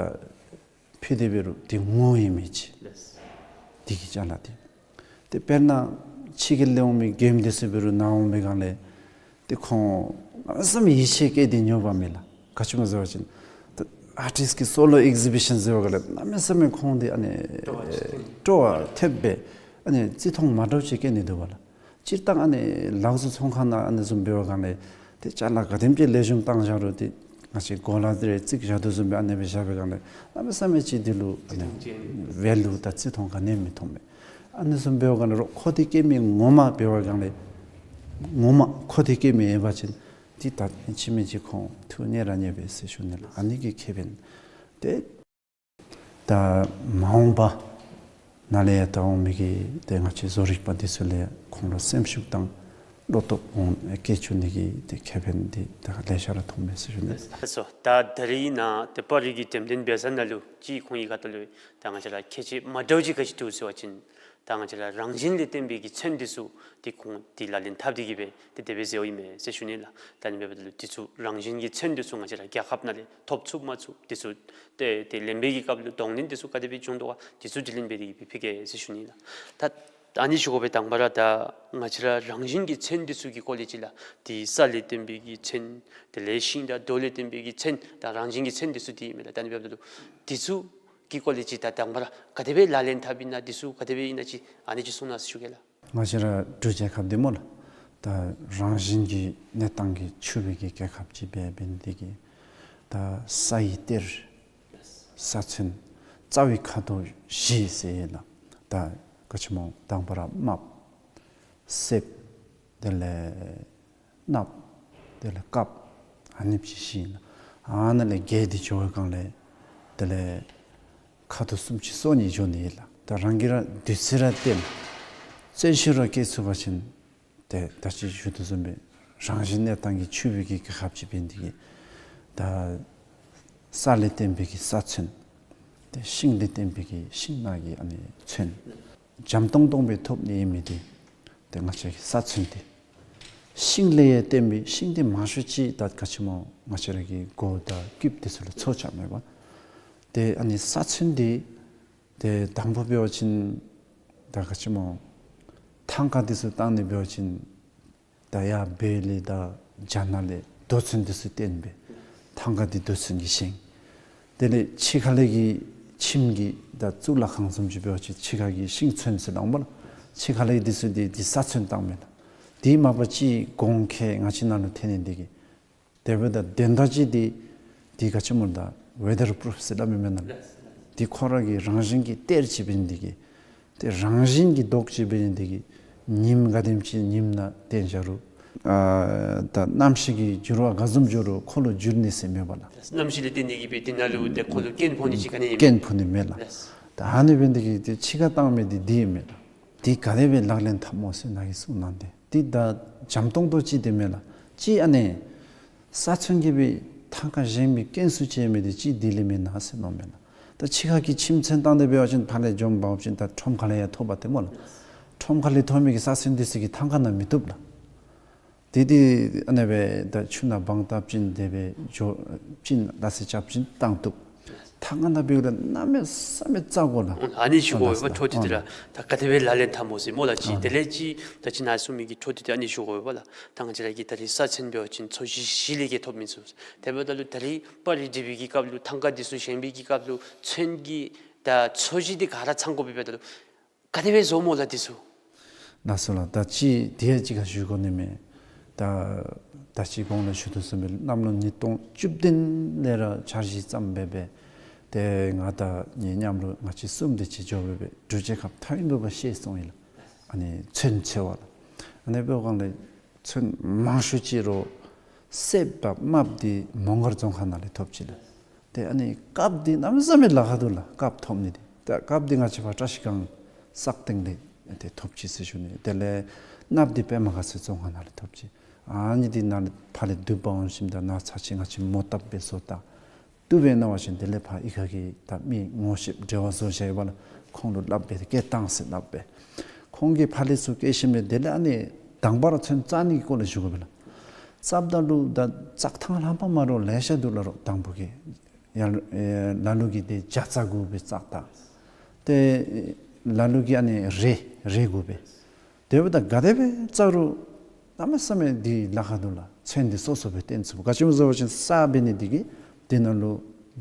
ཕུལ་ཏེ་འབད་རུང་འདི་ངོ་ཡོད་མི་ཅིག། འདི་གི་ཅ་ལ་འདི། ཏེ་དཔེར་ན་ཕྱི་རྒྱལ་ལས་འོང་མི་མགྱོནམ་འདི་ཚུ་འབད་རུང་ནཱ་འོང་པའི་སྒང་ལས་ཏེ་ཁོང་གནམ་མེད་ས་མེད་ཡིད་ཆེས་བསྐྱེད་དེ་ཉོ་བ་མས་ལགས། ག་ཅི་སྨོ་ཟེར་བ་ཅིན་ད་ཨར་ཊིསཊ་ཀྱི་སོ་ལོ་ཨེག་ཟི་བི་ཤཱན་ཟེར་བའི་སྒང་ལས་གནམ་མེད་ས་མེད་ཁོང་འདི་ཨ་ནི་སྤྲོ་བ་ཐེབས་སྦེ་ཨ་ནི་བརྩི་མཐོང་མ་འདྲཝ་ཅིག་བསྐྱེད་ནི་འདུག་པ་ལགས། སྤྱིར་བཏང་ཨ་ནི་ལག་བཟོ་ཚོང་ཁང་ནང་ཨ་ནི་བཟུམ་འབད་བའི་སྒང་ལས་ཏེ་ཅ་ལ་ག་དེམ་ཅིག་ལེགས་ཤོམ་བཏང་བཞག་རུང་ཏེ་ང་བཅས་གོ་ལ་འདི་རེ་བརྩིགས་བཞག་དོ་བཟུམ་སྦེ་ཨ་ནི་སྦེ་བཞག་པའི་སྒང་ལས་གནམ་མེད་ས་མེད་ཅིག་འདི་ལུ་ཨ་ནི་ཝེ་ལུ་དང་བརྩི་མཐོང་ག་ནི་ཡང་མི་མཐོང་པས། ཨ་ནི་བཟུམ་འབད་བའི་སྒང་ལས་རོགས་མཁོ་འདོད་བསྐྱེད་མི་ངོ་མ་འབད་བའི་སྒང་ལས་ངོ་མ་མཁོ་འདོད་བསྐྱེད་མི་ཡོད་པ་ཅིན་འདི་ད་ཕྱི་མི་ཅིག་ཁོང་ཐུགས་མཉེས་ར་མཉེས་པས་ཟེར་ཞུ་ནི་ལགས། ཨ་ནི་གི་ཁེ་ཕན་ཏེ་ད་མ་འོངས་པ་ནཱ་ལས་ཡར་ད་འོང་མི་གི་ཏེ་ང་བཅས་བཟོ་རིག་པ་འདི་ཚུ་ལས་ཁོང་ལུ་སེམས་ཤུགས་དང་བློ་སྟོབས་འོང་བསྐྱེད་བཅུག་ནི་གི་ཏེ་ཁེ་ཕན་འདི་ད་ལེ་ཤ་ར་ཐོབ་མས་ཟེར་ཞུ་ནི། ལགས་སོ། ད་ད་རིས་ནཱ་ཏེ་པར་རིས་ཀྱི་འགྲེམས་སྟོན་འབད་ས་ནང་ལུ་ཅིག་ཁོང་གི་ཁ་ཐུག་ལུ་ད་ང་བཅས་ར་ཁྱད་ཆོས་མ་འདྲཝ་ཅིག་ག་ཅི་འདུག་ཟེར་བ་ཅིན་ད་ང་བཅས་ར་རང་བཞིན་ལས་བརྟེན་པའི་གི་ཚོན་འདི་ཚུ་ཏེ་ཁོང་ཏེ་ལག་ལེན་འཐབ་སྟེ་གི་སྦེ་ཏེ་དེ་སྦེ་མཛད་ཡོདཔ་ཨིན་མས་ཟེར་ཞུ་ནི་ལགས། ད་ཨ་ནི་འབདཝ་ད་ལུ་འདི་ཚུ་རང་བཞིན་གྱི་ཚོན་འདི་ཚུ་ང་བཅས་ར་རྒྱལ་ཁབ་ནང་ལས་ཐོབ་ཚུགས་མ་ཚུགས་འདི་ཚུ་ཏེ་ཏེ་ལེན་པའི་གི་སྐབས་ལུ་གདོང་ལེན་འདི་ཚུ་ག་དེ་སྦེ་བྱུང་དོ་ག་འདི་ཚུ་དྲི་ལན་འབད་དེ་གི་སྦེ་ཕུལ་གེ་ཟེར་ཞུ་ནི་ལགས། ད་ཨ་ནི་ཞུ་དགོ་པའི་དང་པ་ར་ད་ང་བཅས་ར་རང་བཞིན་གྱི་ཚོན་འདི་ཚུ་གི་སྐོར་ལས་ཅིག་ལགས། ཏེ་ས་ལས་བརྟེན་པའི་གི་ཚོན་དེ་ལས་ཤིང་དང་རྡོ་ལས་བརྟེན་པའི་གི་ཚོན་ད་རང་བཞིན་གྱི་ཚོན་འདི་ཚུ་འདི་ཨིན་མས་ལགས། ད་ཨ་ནི་འབདཝ་ད་ལུ་འདི་ཚུ་གི་སྐོར་ལས་ཅིག་ད་དང་པ་ར་ག་དེ་སྦེ་ལག་ལེན་འཐབ་ཨིན་ན་འདི་ཚུ་ག་དེ་སྦེ་ཨིན་ན་ཅིག་ཨ་ནི་ཅིག་གསུང་གནང་ཟེར་ཞུ་གེ་ལགས། ང་བཅས་ར་འབྲུག་རྒྱལ་ཁབ་འདི་སྨོ་ལགས། ད་རང་བཞིན་གྱི་གནས་སྟངས་ཀྱིས་ཕྱུག་པའི་གི་རྒྱལ་ཁབ་ཅིག་འབད་འབད་ནི་དེ་གིས་ད་ས་ཡི་གཏེར་ས་ཚོན་རྩ་བའི་ཁ་དོག་བཞི་ཟེར་ཡོད་ལགས། ད་ག་ཅི་སྨོ་དང་པ་ར་དམརཔོ་སེརཔོ་དེ་ལས་གནགཔོ་དེ་ལས་དཀརཔོ་ཨ་ནེམ་ཅིག་བཞི་ཨིན་ལགས། ཨ་ནཱ་ལས་རྒྱས་ཏེ་འགྱོ་བའི་སྒང་ལས་དེ་ལས་ཁ་དོག་སུམ་ཅུ་སོ་གཉིས་འགྱོ་ནི་ཨིན་ལགས། ད་རང་གིས་ར་བདུད་རྩི་ར་བསྟེན་བརྩོན་ཤུགས་ར་བསྐྱེད་ཚུགས་པ་ཅིན་ཏེ་ད་ཅི་ཞུ་དོ་བཟུམ་སྦེ་རང་བཞིན་གནས་སྟངས་ཀྱིས་ཕྱུག་པའི་གི་རྒྱལ་ཁབ་ཅིག་འབད་ནི་དེ་གིས་ད་ས་ལས་བརྟེན་པའི་གི་ས་ཚོན་ཏེ་ཤིང་ལས་བརྟེན་པའི་གི་ཤིང་ནགས་ཀྱི་ཨ་ནི་ཚོན་འཇམ་ཏོང་ཏོ་སྦེ་ཐོབ་ནི་ཨིན་མི་འདི་ཏེ་ང་བཅས་ཀྱི་ས་ཚོན་འདི། ཤིང་ལས་ཡང་བརྟེན་པའི་ཤིང་འདི་མང་ཤོས་ཅིག་ད་ག་ཅི་སྨོ་ང་བཅས་ར་གི་མགུ་དང་རྐུདཔ་འདི་ཚུ་ལས་འཚོ་བཅུག་མས་པ། ཏེ་ཨ་ནི་ས་ཚོན་འདི་ཏེ་དང་པ་འབད་བ་ཅིན་ད་ག་ཅི་སྨོ་ཐང་ཀ་འདི་ཚུ་བཏང་ནི་འབད་བ་ཅིན་ད་ཡར་བོད་ལས་དང་རྒྱ་ནག་ལས་རྡོ་ཚོན་འདི་ཚུ་བཏོན་སྦེ་ཐང་ཀ་འདི་རྡོ་ཚོན་གྱིས་བཞེངས། དེ་ལས་ཕྱི་ཁ་ལས་ཀྱི་ཁྱིམ་གྱི་ད་གཙུག་ལག་ཁང་བཟུམ་ཅིག་འབད་བ་ཅིན་ཕྱི་ཁ་གི་ཤིང་ཚོན་ཟེར་སླབ་མས་ལགས། ཕྱི་ཁ་ལས་འདི་ཚུ་འདི་འདི་ས་ཚོན་བཏང་མས་ལགས། དེ་མ་པ་ཅིག་གོང་ཁེ་ང་བཅས་ནང་ལུ་ཐོན་ནི་འདི་གིས་དེ་འབདཝ་ད་དོན་དག་ཅིག་འདི་འདི་ག་ཅི་སྨོ་ད་ཝེ་དར་པུ་རུཕ་ཟེར་སླབ་མི་མེན་ན་ལགས། འདི་ཁོ་ར་གི་རང་བཞིན་གྱི་གཏེར་ཅིག་འབད་ནི་འདི་གིས་ཏེ་རང་བཞིན་གྱི་མདོག་ཅིག་འབད་ནི་འདི་གིས་ཉིམ་ག་དེམ་ཅིག་ཉིམ་ནང་བཏོན་བཞག་རུང་ཨ་ད་གནམ་གཤིས་ཀྱི་འགྱུར་བ་ག་བཟུམ་འགྱོ་རུང་ཁོ་ལུ་འགྱུར་ནི་ཟེར་མེད་པ་ལགས། གནམ་གཤིས་ལས་བརྟེན་ནི་གིས་འབད་དེ་ནང་ལུ་ཏེ་ཁོ་ལུ་སྐྱོན་ཕོག་ནི་ཅིག་ག་ནི་ཡང་མེད། སྐྱོན་ཕོག་ནི་མེད་ལགས། ལགས། ད་ཨ་ནི་འབད་ནི་འདི་གིས་ཏེ་ཕྱི་ཁར་བཏང་མི་འདི་འདི་ཨིན་མས་ལགས། འདི་ག་དེ་སྦེ་ལག་ལེན་འཐབ་སྨོ་ཟེར་ནཱ་གིས་གསུངས་གནང་སྟེ་འདི་ད་འཇམ་ཏོང་ཏོ་ཅིག་འདི་མས་ལགས། ཅིག་ཨ་ནི་ས་ཚོན་གྱིས་སྦེ་ཐང་ཀ་བཞེངས་པའི་རྐྱེན་སུ་ཅིག་ཨིན་མི་འདི་ཅིག་འདི་ལས་མེན་ན་ཟེར་མནོཝ་མས་ལགས། ད་ཕྱི་ཁ་གི་ཁྱིམ་ཚོན་བཏང་སྟེ་འབད་བ་ཅིན་ཕར་ལས་འཇོམས་འབག་འོང་ཅིན་ད་ཁྲོམ་ཁ་ལས་ཡང་ཐོབ་པ་ཏེ་སྨོ་ལགས། ཁྲོམ་ཁ་ལས་ཐོབ་མི་གི་ས་ཚོན་འདི་ཚུ་གིས་ཐང་ཀ་ནང་མི་བཏུབ་ལགས། དེ་དེ་ཨ་ནི་སྦེ་ད་ཆུ་ནང་སྦང་བཏབ་ཅིན་དེ་སྦེ་འགྱོ་ཅིན་སླ་བསྲེ་རྐྱབ་ཅིན་བཏང་བཏུབ། ཐང་ཀ་ནང་འབདཝ་ད་གནམ་མེད་ས་མེད་བཙག་དགོ་ལགས། ཨ་ནི་ཞུ་དགོ་པས་པ། འཕྲོ་མཐུད་དེ་ར་ད་ག་དེ་སྦེ་ལག་ལེན་འཐབ་སྨོ་ཟེར་སྨོ་ལགས། ཅིག་དེ་ལས་ཅིག་ད་ཅི་ནཱ་གསུངས་མི་གི་འཕྲོ་མཐུད་དེ་ཨ་ནི་ཞུ་དགོ་པས་པ་ལགས། ད་ང་བཅས་ར་གི་ད་རིས་ས་ཚོན་འབད་བ་ཅིན་ཚོས་གཞི་གཞི་ལས་ཀྱི་ཐོབ་མི་ཚུགས། དེ་འབདཝ་ད་ལུ་ད་རིས་པར་རིས་འབྲི་བའི་གི་སྐབས་ལུ་ཐང་ཀ་འདི་ཚུ་བཞེངས་པའི་གི་སྐབས་ལུ་ཚོན་གྱི་ད་ཚོས་གཞི་འདི་ག་ར་ཚང་དགོ་པས་པ། ད་ལུ་ག་དེ་སྦེ་བཟོཝ་སྨོ་ལགས་འདི་ཚུ། ལགས་སོ་ལགས། ད་ཅི་དེ་ཡང་ཅིག་ཁར་ཞུ་དགོ་ནི་མས། ད་ད་ཅི་གོང་ལུ་ཞུ་དོ་བཟུམ་སྦེ་གནམ་ལོ་ཉིས་སྟོང་བཅུ་བདུན་ལས་ར་འཆར་གཞི་བརྩམས་སྦེ་སྦེ་ཏེ་ང་དང་ངེའི་མཉམ་རོགས་ང་བཅས་གསུམ་དེ་ཅིག་འགྱོ་སྦེ་སྦེ་འབྲུག་རྒྱལ་ཁབ་མཐའ་དབུས་ནང་ཕར་བཤལ་སོང་ཡི་ལགས། ཨ་ནི་ཚོན་འཚོལ་བར་ལགས། ཨ་ནི་འབདཝ་ད་ལས་ཚོན་མང་ཤོས་ཅིག་རོགས་སེརཔོ་དང་དམརཔོ་འདི་མོང་སྒར་རྫོང་ཁག་ནང་ལས་ཐོབ་ཅི་ལགས། ཏེ་ཨ་ནི་དཀརཔོ་འདི་གནམ་མེད་ས་མེད་ལཱ་ཁག་འདུག་ལགས། དཀརཔོ་ཐོབ་ནི་འདི། ད་དཀརཔོ་འདི་ང་བཅས་ཕར་བཀྲ་ཤིས་སྒང་སག་སྟེང་ལས་ཏེ་ཐོབ་ཅི་ཟེར་ཞུ་ནི། དེ་ལས་དམརཔོ་འདི་པདྨ་དགའ་ཚལ་རྫོང་ཁག་ནང་ལས་ཐོབ་ཅི། ཨ་ནི་འདི་ནཱ་ལས་ཕར་ལས་བསྡུ་འབག་འོང་ཞིནམ་ད་ནཱ་ཚར་ཅིག་ང་བཅས་མོ་བཏབ་སྦེ་བཟོ་ད། བཏུབ་པས་མནོ་བ་ཅིན་དེ་ལས་ཕར་ཨི་ཁ་གི་ད་མི་ངོ་ཤེསཔ་འབྲེལ་བ་བཟོ་བཞག་ཡོད་པ་ལགས། ཁོང་ལུ་སླབ་སྦེ་སྐད་བཏང་ཟེར་སླབ་སྦེ། ཁོང་གིས་ཕར་ལས་ཚུར་བསྐྱལ་ཞིནམ་ལས་དེ་ལས་ཨ་ནི་དང་པ་ར་ཚོན་བཙག་ནི་གི་སྐོར་ལས་ཞུ་དགོ་པས་ལགས། བཙགཔ་ད་ལུ་ད་བཙག་ཐངས་ལྷག་པ་མ་རོགས་ལེ་ཤ་འདུག་ལགས། རོགས་དང་པོ་གི་ཡར་ཨེ་ལ་ལུ་གིས་ཏེ་རྒྱ་རྩ་དགོ་པས་བཙག་ད། ཏེ་ལ་ལུ་གིས་ཨ་ནི་རེ་རེ་དགོ་པས། དེ་འབདཝ་ད་ག་དེ་སྦེ་བཙག་རུང་གནམ་མེད་ས་མེད་འདི་ལཱ་ཁག་འདུག་ལགས། ཚོན་འདི་སོ་སོ་སྦེ་བཏོན་ཚུགས། ག་ཅི་སྨོ་ཟེར་བ་ཅིན་ས་འབད་ནི་འདི་གིས་དེ་ནང་ལུ་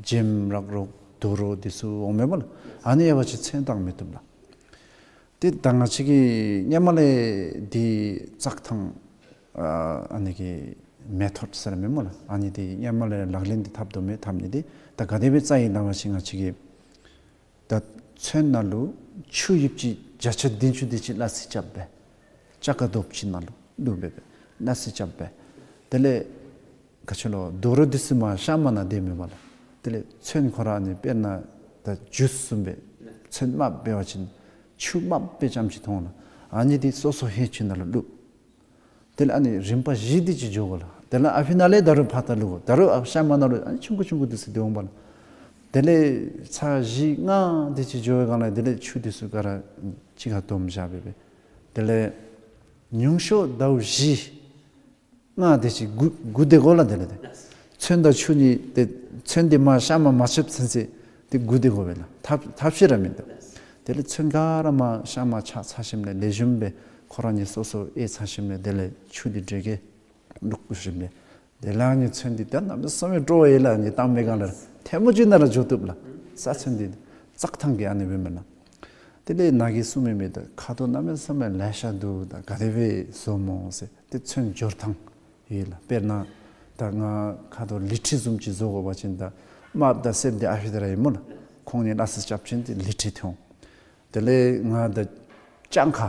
འཇེམ་རག་རོགས་དུག་རོགས་འདི་ཚུ་འོང་མས་པ་ལགས། ཨ་ནི་ཡོད་པ་ཅིན་ཚོན་བཏང་མི་བཏུབ་ལགས། ཏེ་ད་ང་བཅས་ཀྱིས་སྔོན་མ་ལས་འདི་བཙག་ཐངས་ཨ་ཨ་ནི་གི་མེ་ཐོཌ་ཟེར་མས་སྨོ་ལགས། ཨ་ནི་འདི་སྔོན་མ་ལས་ལག་ལེན་འདི་འཐབ་དོ་མས། འཐབ་ནི་འདི་ད་ག་དེ་སྦེ་བཙག་ཡི་ཟེར་བ་ཅིན་ང་བཅས་ཀྱིས་ད་ཚོན་ནང་ལུ་ཆུ་ཡིབ་ཅིག་བརྒྱ་ཆ་བདུན་ཅུ་དེ་ཅིག་སླ་བསྲེ་རྐྱབ་སྦེ་ཅ་ཀ་རྡོགཔ་ཅིག་ནང་ལུ་བླུགས་སྦེ་སྦེ་སླ་བསྲེ་རྐྱབ་སྦེ། དེ་ལས་ག་ཅི་ལོ་དུག་རོགས་འདི་ཚུ་མར་གཤམ་ནང་སྡོད་མི་མས་ལགས། དེ་ལས་ཚོན་ཁོ་ར་ནི་དཔེར་ན་ད་ཇུས་བཟུམ་སྦེ་ཚོན་དམརཔོ་འབད་བ་ཅིན་ཆུ་དམརཔོ་སྦེ་རྐྱངམ་ཅིག་མཐོང་ལགས། ཨ་ནི་འདི་སོ་སོ་ཧེ་ཆུ་ནང་ལུ་བླུགས། དེ་ལས་ཨ་ནི་རིམ་པ་བཞི་དེ་ཅིག་འགྱོ་དགོ་ལགས། དེ་ལས་ཨ་ཕི་ནང་ལས་ད་རུང་ཕར་ད་བླུགས་དགོ། ད་རུང་ཨ་གཤམ་ནང་ལུ་ཨ་ནི་ཆུང་ཀུ་ཆུང་ཀུ་འདི་ཚུ་སྡོད་འོང་པ་ལགས། དེ་ལས་ཚར་བཞི་ལྔ་དེ་ཅིག་འགྱོ་བའི་སྒང་ལས་དེ་ལས་ཆུ་འདི་ཚུ་ག་ར་གཅིག་ཁར་བསྡོམས་བཞག་སྦེ་སྦེ། དེ་ལས་ཉུང་ཤོས་ཟླཝ་བཞི་ལྔ་དེ་ཅིག་སྒུག་སྒུག་སྡོད་དགོ་ལགས། དེ་ལས་ཏེ་ཚོན་དང་ཆུ་གཉིས་ཏེ་ཚོན་འདི་མར་གཤམ་མར་མ་ཆགསཔ་ཚུན་ཚོད་ཏེ་སྒུག་སྡོད་དགོ་པས་ལགས། ཐབས་ཐབས་ཤེས་ར་མིན་འདུག། དེ་ལས་ཚོན་ག་ར་མར་གཤམ་མར་ཆགས་ཚར་ཞིནམ་ལས་ལེགས་ཤོམ་སྦེ་ཁོ་ར་གཉིས་སོ་སོ་ཨེ་ཚར་ཞིནམ་ལས་དེ་ལས་ཆུ་འདི་འདྲེ་གི་བླུགས་ཞིནམ་ལས་དེ་ལས་ཨ་ནི་ཚོན་འདི་ད་གནམ་མེད་ས་མེད་སྤྲོ་བ་ཡོད་ལགས། ཨ་ནི་བཏང་པའི་སྒང་ལས་ཐལ་མོ་གཅིག་ནང་ར་འགྱོ་བཏུབ་ལགས། ས་ཚོན་འདི་བཙག་ཐངས་ཀྱི་ཨ་ནི་སྦེ་མེན་ན། དེ་ལས་ནཱ་གིས་གསུངས་མི་མི་ད་ཁ་དོག་གནམ་མེད་ས་མེད་ལེ་ཤ་འདུག། ད་ག་དེ་སྦེ་བཟོ་སྨོ་ཟེར། ཏེ་ཚོན་སྦྱོར་ཐངས་ཡོད་ལགས། དཔེར་ན་ད་ང་ཁ་དོག་ལི་ཁྲི་བཟུམ་ཅིག་བཟོ་དགོ་པ་ཅིན་ད་དམརཔོ་དང་སེརཔོ་འདི་ཨ་ཕི་ད་ར་ཨིན་སྨོ་ལགས། ཁོང་གཉིས་སླ་བསྲེ་རྐྱབ་ཅིན་ཏེ་ལི་ཁྲི་ཐོན་འོང་། དེ་ལས་ང་ད་ལྗང་ཁ་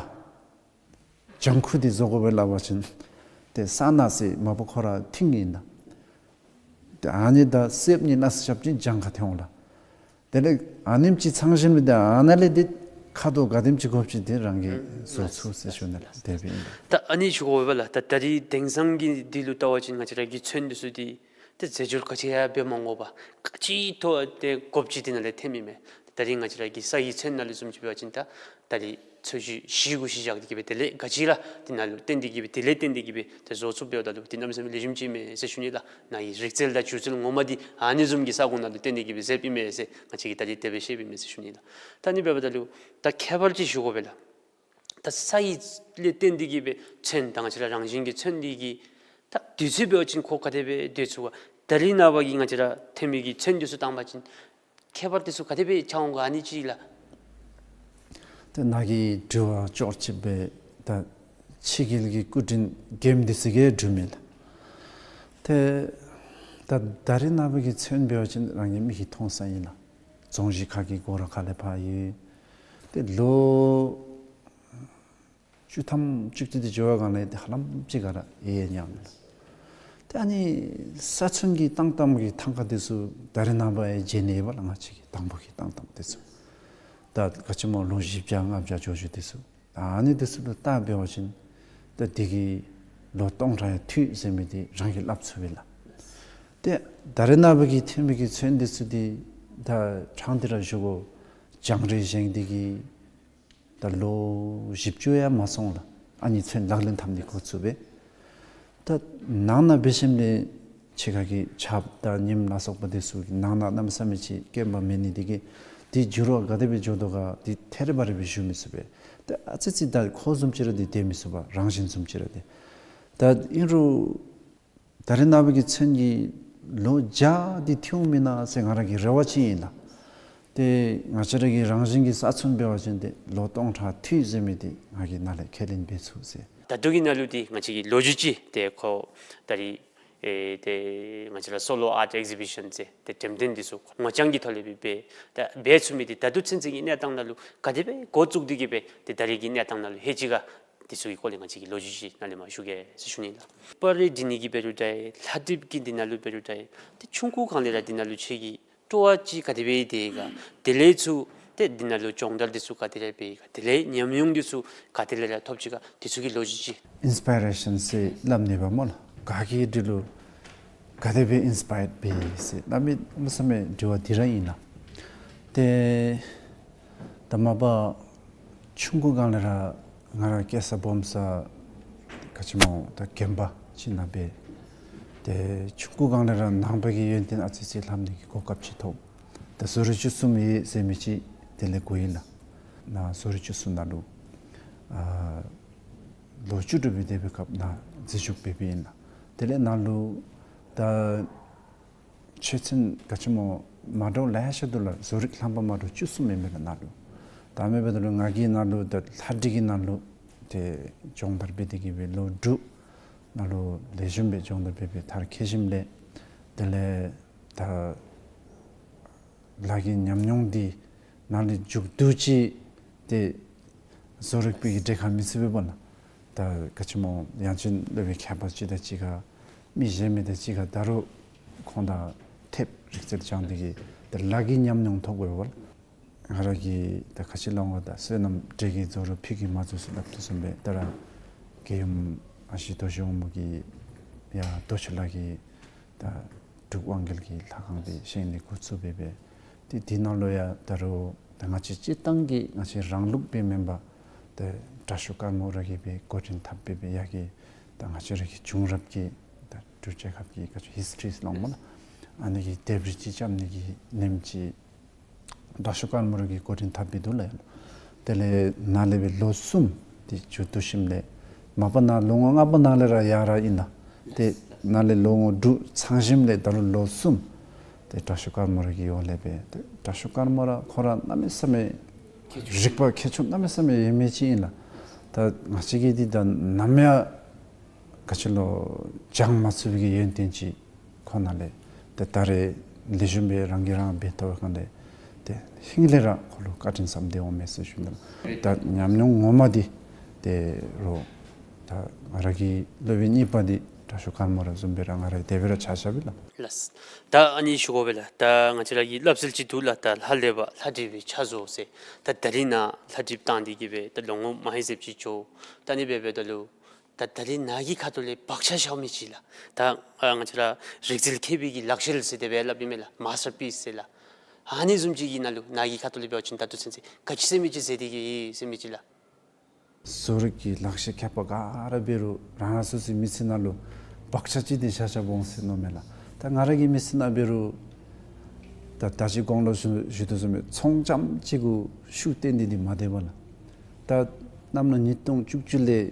ལྗང་ཁུ་འདི་བཟོ་དགོ་པས་སླབ་པ་ཅིན་ཏེ་ས་ནག་ཟེར་མ་པ་ཁོ་ར་མཐིང་ཨིན་ན། ཏེ་ཨ་ནི་དང་སེརཔོ་གཉིས་སླ་བསྲེ་རྐྱབ་ཅིན་ལྗང་ཁ་ཐོན་འོང་ལགས། དེ་ལས་ཨ་ནེམ་ཅིག་ཚང་ཞིནམ་ལས་ཏེ་ཨ་ནཱ་ལས་ཏེ་ཁ་དོག་ག་དེམ་ཅིག་དགོཔ་ཅིག་ཏེ་རང་གིས་བཟོ་ཚུགས་ཟེར་ཞུ་ནི་ལགས། དེ་སྦེ་ཨིན། ད་ཨ་ནི་ཞུ་དགོ་པས་ལགས། ད་ད་རིས་དེང་སང་གི་འདི་ལུ་བལྟ་བ་ཅིན་ང་བཅས་ར་གི་ཚོན་འདི་ཚུ་འདི་ཏེ་རྫས་སྦྱོར་ག་ཅི་ཡང་འབད་མ་དགོ་པར་ག་ཅི་ཐོབ་ཏེ་དགོཔ་ཅིག་དེ་ནང་ལས་ཐོན་མི་མས། ད་རིས་ང་བཅས་ར་གི་ས་ཡི་ཚོན་ནང་ལུ་བཟུམ་ཅིག་འབད་བ་ཅིན་ད་ད་རིས་ ཚོས་གཞི་གུ་གཞི་བཞག་སྟེ་གི་སྦེ་དེ་ལས་ག་ཅི་ར་དེ་ནང་ལུ་བརྟེན་ཏེ་གི་སྦེ་དེ་ལས་བརྟེན་ཏེ་གི་སྦེ་ཏེ་བཟོ་ཚུགསཔ་འབདཝ་ད་ལུ་དེ་གནམ་མེད་ས་མེད་ལེགས་ཤོམ་ཅིག་མས་ཟེར་ཞུ་ནི་ལགས། ནཱ་གི་རིག་རྩལ་དང་སྒྱུ་རྩལ་ངོ་མ་འདི་ཨ་ནི་བཟུམ་གྱི་ས་གོ་ནང་ལུ་བརྟེན་ཏེ་གི་སྦེ་མཛདཔ་ཨིན་མས་ཟེར་ང་བཅས་ཀྱིས་ད་རིས་དེ་སྦེ་ཤེསཔ་ཨིན་མས་ཟེར་ཞུ་ནི་ལགས། ད་ཨ་ནི་འབདཝ་ད་ལུ་ད་ཁྱད་པར་ཅིག་ཞུ་དགོ་པས་ལགས། ད་ས་ཡི་ལས་བརྟེན་ཏེ་གི་སྦེ་ཚོན་དང་ང་བཅས་ར་རང་བཞིན་གྱི་ཚོན་འདི་གི་ད་དུས་ཚོད་འབད་བ་ཅིན་ཁོ་ག་དེ་སྦེ་སྡོད་ཚུགས་ག། ད་རིས་ནངས་པ་གི་ང་བཅས་ར་ཐོན་མི་གི་ཚོན་འདི་ཚུ་བཏང་བ་ཅིན་ཁྱད་པར་འདི་ཚུ་ག་དེ་སྦེ་འཆར་འོང་ག་ཨ་ནི་ཅིག་ལགས། ཏེ་ནཱ་གི་དྲི་བ་ཅོག་ཅིག་སྦེ་ད་ཕྱི་རྒྱལ་གྱི་སྐུ་དྲིན་རྒྱནམ་འདི་ཚུ་གིས་འགྲུབ་མས་ལགས། ཏེ་ད་ད་རིས་ནངས་པ་གི་ཚོན་འབད་བ་ཅིན་རང་གི་མིག་གིས་མཐོང་ས་ཨིན་ལགས། རྫོང་གཞི་ཁ་གི་སྒོ་ར་ཁ་ལས་ཕར་ཡོད། ཏེ་ལོ་བཅུ་ཐམ་བཅུ་གཅིག་འདི་འགྱོ་བའི་སྒང་ལས་ཏེ་ཧ་ལམ་ཅིག་ག་ར་ཡལ་ཡར་མས་ལགས། ཏེ་ཨ་ནི་ས་ཚོན་གྱི་བཏང་གཏམ་གྱི་ཐང་ཀ་འདི་ཚུ་ད་རིས་ནངས་པ་ཡང་མཇལ་ནི་ཡོད་པས་ལགས། ང་བཅས་ཀྱི་དང་པོ་གི་བཏང་གཏམ་འདི་ཚུ་ད་ག་ཅི་སྨོ་ལོ་བཞི་བརྒྱ་ལྔ་བརྒྱ་འགྱོ་འགྱོཝ་འདི་ཚུ། ད་ཨ་ནི་འདི་ཚུ་ལུ་བལྟ་འབད་བ་ཅིན་ད་འདི་གིས་ལོ་སྟོང་ཕྲག་ཡང་ཐུབ་ཟེར་མི་འདི་རང་གིས་སླབ་ཚུགས་པས་ལགས། ཏེ་ད་རིས་ནངས་པ་གི་ཐོན་མི་གི་ཚོན་འདི་ཚུ་འདི་ད་ཕྲང་སྟེ་ར་ཞུ་དགོ། སྦྱང་རིམ་བཞེངས་ཏེ་གི་ད་ལོ་བཞི་བཅུ་ཡང་མ་སོང་ལགས། ཨ་ནི་ཚོན་ལག་ལེན་འཐབ་ནི་འགོ་བཙུགས་པས། ད་ནང་ན་འབད་ཞིནམ་ལས་ཕྱི་ཁ་གི་ཆརཔ་དང་ཉིམ་ལ་སོགས་པ་འདི་ཚུ་གིས་ནང་ན་གནམ་མེད་ས་མེད་ཅིག་སྐྱོན་པ་མེད་ནི་འདི་གིས་འདི་འགྱུར་བ་ག་དེ་སྦེ་འགྱོ་དོ་ག་འདི་ཐད་རི་བ་རི་སྦེ་ཞུ་མི་ཚུགས་པས། ད་ཨ་ཙི་ཙི་ད་ཁོ་བཟུམ་ཅིག་ར་འདི་སྡོད་མི་ཚུགས་པས། རང་བཞིན་བཟུམ་ཅིག་ར་འདི། ད་ཨིན་རུང་ད་རིས་ནངས་པ་གི་ཚོན་གྱིས་ལོ་བརྒྱ་འདི་ཐོན་འོང་མེན་ན་ཟེར་ང་ར་གི་རེ་བ་ཅིག་ཨིན་ལགས། ཏེ་ང་བཅས་ར་གི་རང་བཞིན་གྱི་ས་ཚོན་འབད་བ་ཅིན་ཏེ་ལོ་སྟོང་ཕྲག་ཐུབ་ཟེར་མི་འདི་ང་གིས་ནཱ་ལས་ཁས་ལེན་འབད་ཚུགས་ཟེར། ད་ལྟོ་གི་ནང་ལུ་འདི་ང་བཅས་ཀྱི་ལོ་རྒྱུས་ཅིག་ཏེ་ཁོ་ད་རིས་ཨེ་ཏེ་ང་བཅས་ར་སོ་ལོ་ཨརཊ་ཨེག་ཟི་བི་ཤཱན་ཟེར་ཏེ་འགྲེམས་སྟོན་འདི་ཚུ་ངོ་རྐྱང་གི་ཐོག་ལས་སྦེ་འབད་ད་འབད་ཚུགས་མི་འདི་ད་ལྟོ་ཚུན་ཚོད་ཀྱི་གནས་སྟངས་ནང་ལུ་ག་དེ་སྦེ་འགོ་བཙུགས་ཏེ་གི་སྦེ་ཏེ་ད་རིས་ཀྱི་གནས་སྟངས་ནང་ལུ་ལྷོད་ཅི་ག། འདི་ཚུ་གི་སྐོར་ལས་ང་བཅས་ཀྱིས་ལོ་རྒྱུས་ཅིག་ནཱ་ལས་མར་ཞུ་གེ་ཟེར་ཞུ་ནི་ལགས། པར་རིས་འབྲི་ནི་གི་འབད་རུང་འདྲ་ལྷ་བྲིས་ཀྱི་འདི་ནང་ལུ་འབད་རུང་འདྲ་ཏེ་ཆུང་ཀུ་སྒང་ལས་ར་འདི་ནང་ལུ་ཁྱོད་ཀྱི་སྤྲོ་བ་ཅིག་ག་དེ་སྦེ་འདི་ག་དེ་ལས་ཚུར་ཏེ་འདི་ནང་ལུ་སྦྱོང་བརྡར་འདི་ཚུ་ག་དེ་ར་འབད་ག་དེ་ལས་ཉམས་མྱོང་འདི་ཚུ་ག་དེ་ལས་ར་ཐོབ་ཅི་ག་འདི་ཚུ་གི་ལོ་རྒྱུས་ཅིག། ཨིན་སི་པའི་རེ་ཤཱན་ཟེར་སླབ་ནི་པ་སྨོ་ལགས། ག་གིས་འབྲི་རུང་ག་དེ་སྦེ་ཨིན་སི་པའརཌ་འབད་ཟེར་གནམ་མེད་ས་མེད་དྲི་བ་འདི་ར་ཨིན་ལགས། ཏེ་ད་མ་པ་ཆུང་ཀུ་སྒང་ལས་ར་ང་ར་སྐྱེས་ས་སྦོམ་ས་ག་ཅི་སྨོ་ད་དགོན་པ་ཅིག་ནང་འབད། ཏེ་ཆུང་ཀུ་སྒང་ལས་ར་ནང་པ་གི་ཡོན་ཏན་ཨ་ཙི་ཙི་ལྷབ་ནི་གི་གོ་སྐབས་ཅིག་ཐོབ། ད་བཟོ་རིག་བཅུ་གསུམ་ཡོད་ཟེར་མི་ཅིག་དེ་ལས་གོ་ཡི་ལགས། ནཱ་བཟོ་རིག་བཅུ་གསུམ་ནང་ལུ་ཨ་ལོ་བཅུ་དྲུག་སྦེ་སྡོད་པའི་སྐབས་ནཱ་འཛུལ་ཞུགས་འབད་འབདཝ་ཨིན་ལགས། དེ་ལས་ནཱ་ལུ་ད་ཆོས་ཚན་ག་ཅི་སྨོ་མ་འདྲཝ་ལེ་ཤ་འདུག་ལགས། བཟོ་རིག་ལྷབ་པ་མ་འདྲཝ་བཅུ་གསུམ་ཨིན་མས་ལགས་ནཱ་ལུ། ད་མེན་པ་ད་ལུ་ང་གིས་ནཱ་ལུ་ད་ལྷ་བྲིས་ཀྱི་ནང་ལུ་ཏེ་སྦྱོང་བརྡར་འབད་དེ་གི་སྦེ་ལོ་དྲུག་ནཱ་ལུ་ལེགས་ཤོམ་སྦེ་སྦྱོང་བརྡར་འབད་འབད་མཐར་འཁྱོལ་ཞིནམ་ལས་དེ་ལས་ད་ལཱ་གི་ཉམས་མྱོང་འདི་ནཱ་ལས་མཇུག་བསྡུ་ཅི། ཏེ་བཟོ་རིག་པའི་གི་གྲལ་ཁར་མི་ཚུད་པས་པ་ལགས། ད་ག་ཅི་སྨོ་ཡང་ཅིན་སློབ་དཔོན་མཁས་པ་ཅིག་དང་གཅིག་ཁར་མི་གཞན་མི་དང་གཅིག་ཁར་ད་རུང་ཁོང་དང་ཐེབས་རིག་རྩལ་སྦྱང་སྟེ་གི་ད་ལཱ་གི་ཉམས་མྱོང་ཐོབ་དགོ་པས་པ་ལགས། ང་ར་གིས་ད་ག་ཅི་སླབ་འོང་ག་ད་བསོད་ནམས་འབྲས་ཀྱིས་རྫོགས་རུང་ཕུད་ཀྱིས་མ་རྫོགས་ཟེར་སླབ་དོ་བཟུམ་སྦེ་ད་ར་རྒྱལ་ཡུམ་ཨ་ཞེ་རྡོ་རྗེ་འོད་མ་གིས་ཡར་རྡོ་ཆུ་ལ་གི་ད་འབྲུག་དབང་རྒྱལ་གྱི་ལྷ་ཁང་འདི་བཞེངས་ནི་འགོ་བཙུགས་འབད་འབད། ཏེ་འདི་ནང་ལུ་ཡང་ད་རུང་ད་ང་བཅས་སྤྱིར་བཏང་གི་ང་བཅས་རང་ལུགས་སྦེ་མེན་པར་ཏེ་དྲག་ཤོས་དཀར་མོ་ར་གིས་སྦེ་འགོ་འདྲེན་འཐབ་འབད་འབད་ཡར་གྱི་ད་ང་བཅས་ར་གི་བྱུང་རབས་ཀྱི་ད་འབྲུག་རྒྱལ་ཁབ་ཀྱི་ག་ཅི་ཧིསི་ཊི་རི་ཟེར་སླབ་འོང་སྨོ་ལགས། ཨ་ནི་གི་ལྡེབས་རིས་ཅིག་རྐྱབ་ནི་གི་ལེནམ་ཅིག་དྲག་ཤོས་དཀར་མོ་ར་གིས་འགོ་འདྲེན་འཐབ་འབད་འདུག་ལགས། དེ་ལས་ནཱ་ལས་སྦེ་ལོ་གསུམ་ཏེ་མཇུག་བསྡུ་ཞིནམ་ལས་མ་པ་ནཱ་ལོ་ངོ་ལྔ་པ་ནང་ལས་ར་ཡར་ར་ཨིན་ལགས། ཏེ་ནཱ་ལས་ལོ་ངོ་དྲུག་ཚང་ཞིནམ་ལས་ད་རུང་ལོ་གསུམ་ཏེ་དྲག་ཤོས་དཀར་མོ་ར་གི་འོག་ལས་སྦེ་ཏེ་དྲག་ཤོས་དཀར་མོ་ར་ཁོ་ར་གནམ་མེད་ས་མེད་རིག་པ་མཁས་མཆོག་གནམ་མེད་ས་མེད་ཡོད་མི་ཅིག་ཨིན་ལགས། ད་ང་བཅས་ཀྱིས་འདི་ད་ནམ་ཡང་ག་ཅི་ལོ་སྦྱང་མ་ཚུགས་པའི་གི་ཡོན་ཏན་ཅིག་ཁོ་ནཱ་ལས་ཏེ་ད་རེས་ལེགས་ཤོམ་སྦེ་རང་གིས་རང་འབད་ཐོབ་པའི་སྒང་ལས་ཏེ་ཧིང་ལས་ར་ཁོ་ལུ་བཀའ་དྲིན་བསམ་སྟེ་འོང་མས་ཟེར་ཞུ་ནི་ལགས། ད་ཉམས་མྱོང་ངོ་མ་འདི་ཏེ་རོགས་ད་ང་ར་གི་སློབ་དཔོན་གཉིས་པ་འདི་དྲག་ཤོས་དཀར་མོ་ར་བཟུམ་སྦེ་ར་ང་ར་དེ་སྦེ་ར་ཆ་བཞག་པས་ལགས། ལགས། ད་ཨ་ནི་ཞུ་དགོ་པས་ལགས། ད་ང་བཅས་ར་གི་སླབ་སྲོལ་ཅིག་འདུག་ལགས། ད་ལྷ་ལས་པ་ལྷ་བྲིས་པའི་ཆ་བཟོ་ཟེར། ད་ད་རིས་ནཱ་ལྷ་བྲིསཔ་བཏང་སྟེ་གི་སྦེ་ད་ལོ་ངོ་མ་ཧེ་ཟེབ་ཅིག་འགྱོ། ད་ཨ་ནི་སྦེ་འབདཝ་ད་ལུ་ད་ད་རིས་ནཱ་གི་ཁ་ཐུག་ལས་བག་ཆགས་བཞག་མི་ཅིག་ལགས། ད་ཨ་ང་བཅས་ར་རིག་རྩལ་མཁས་པའི་གི་ལག་ཤེས་ཟེར་དེ་སྦེ་སླབ་ཨིན་མས་ལགས། མཱས་ཊར་པིསི་ཟེར་ལགས། ཨ་ནི་བཟུམ་ཅིག་གི་ནང་ལུ་ནཱ་གི་ཁ་ཐུག་ལས་འབད་བ་ཅིན་ད་ལྟོ་ཚུན་ཚོད་ག་ཅི་ཟེར་མི་ཅིག་མཛད་དེ་གི་ཡོད་ཟེར་མི་ཅིག་ལགས། བཟོ་རིག་གི་ལག་ཤེས་མཁས་པ་ག་ར་འབད་རུང་རང་རང་སོ་སོའི་མི་ཚེ་ནང་ལུ་བག་ཆགས་ཅིག་འདི་བཞག་བཞགཔ་འོང་ཟེར་མནོཝ་མས་ལགས། ད་ང་ར་གི་མི་ཚེ་ནང་འབད་རུང་ད་ད་ཅི་གོང་ལུ་ཞུ་ཞུ་དོ་བཟུམ་སྦེ་ཚོང་རྐྱངམ་ཅིག་གུ་ཤུགས་བཏོན་ཏེ་འདི་མ་སྡོད་པར་ལགས། ད་གནམ་ལོ་ཉིས་སྟོང་བཅུ་གཅིག་ལས་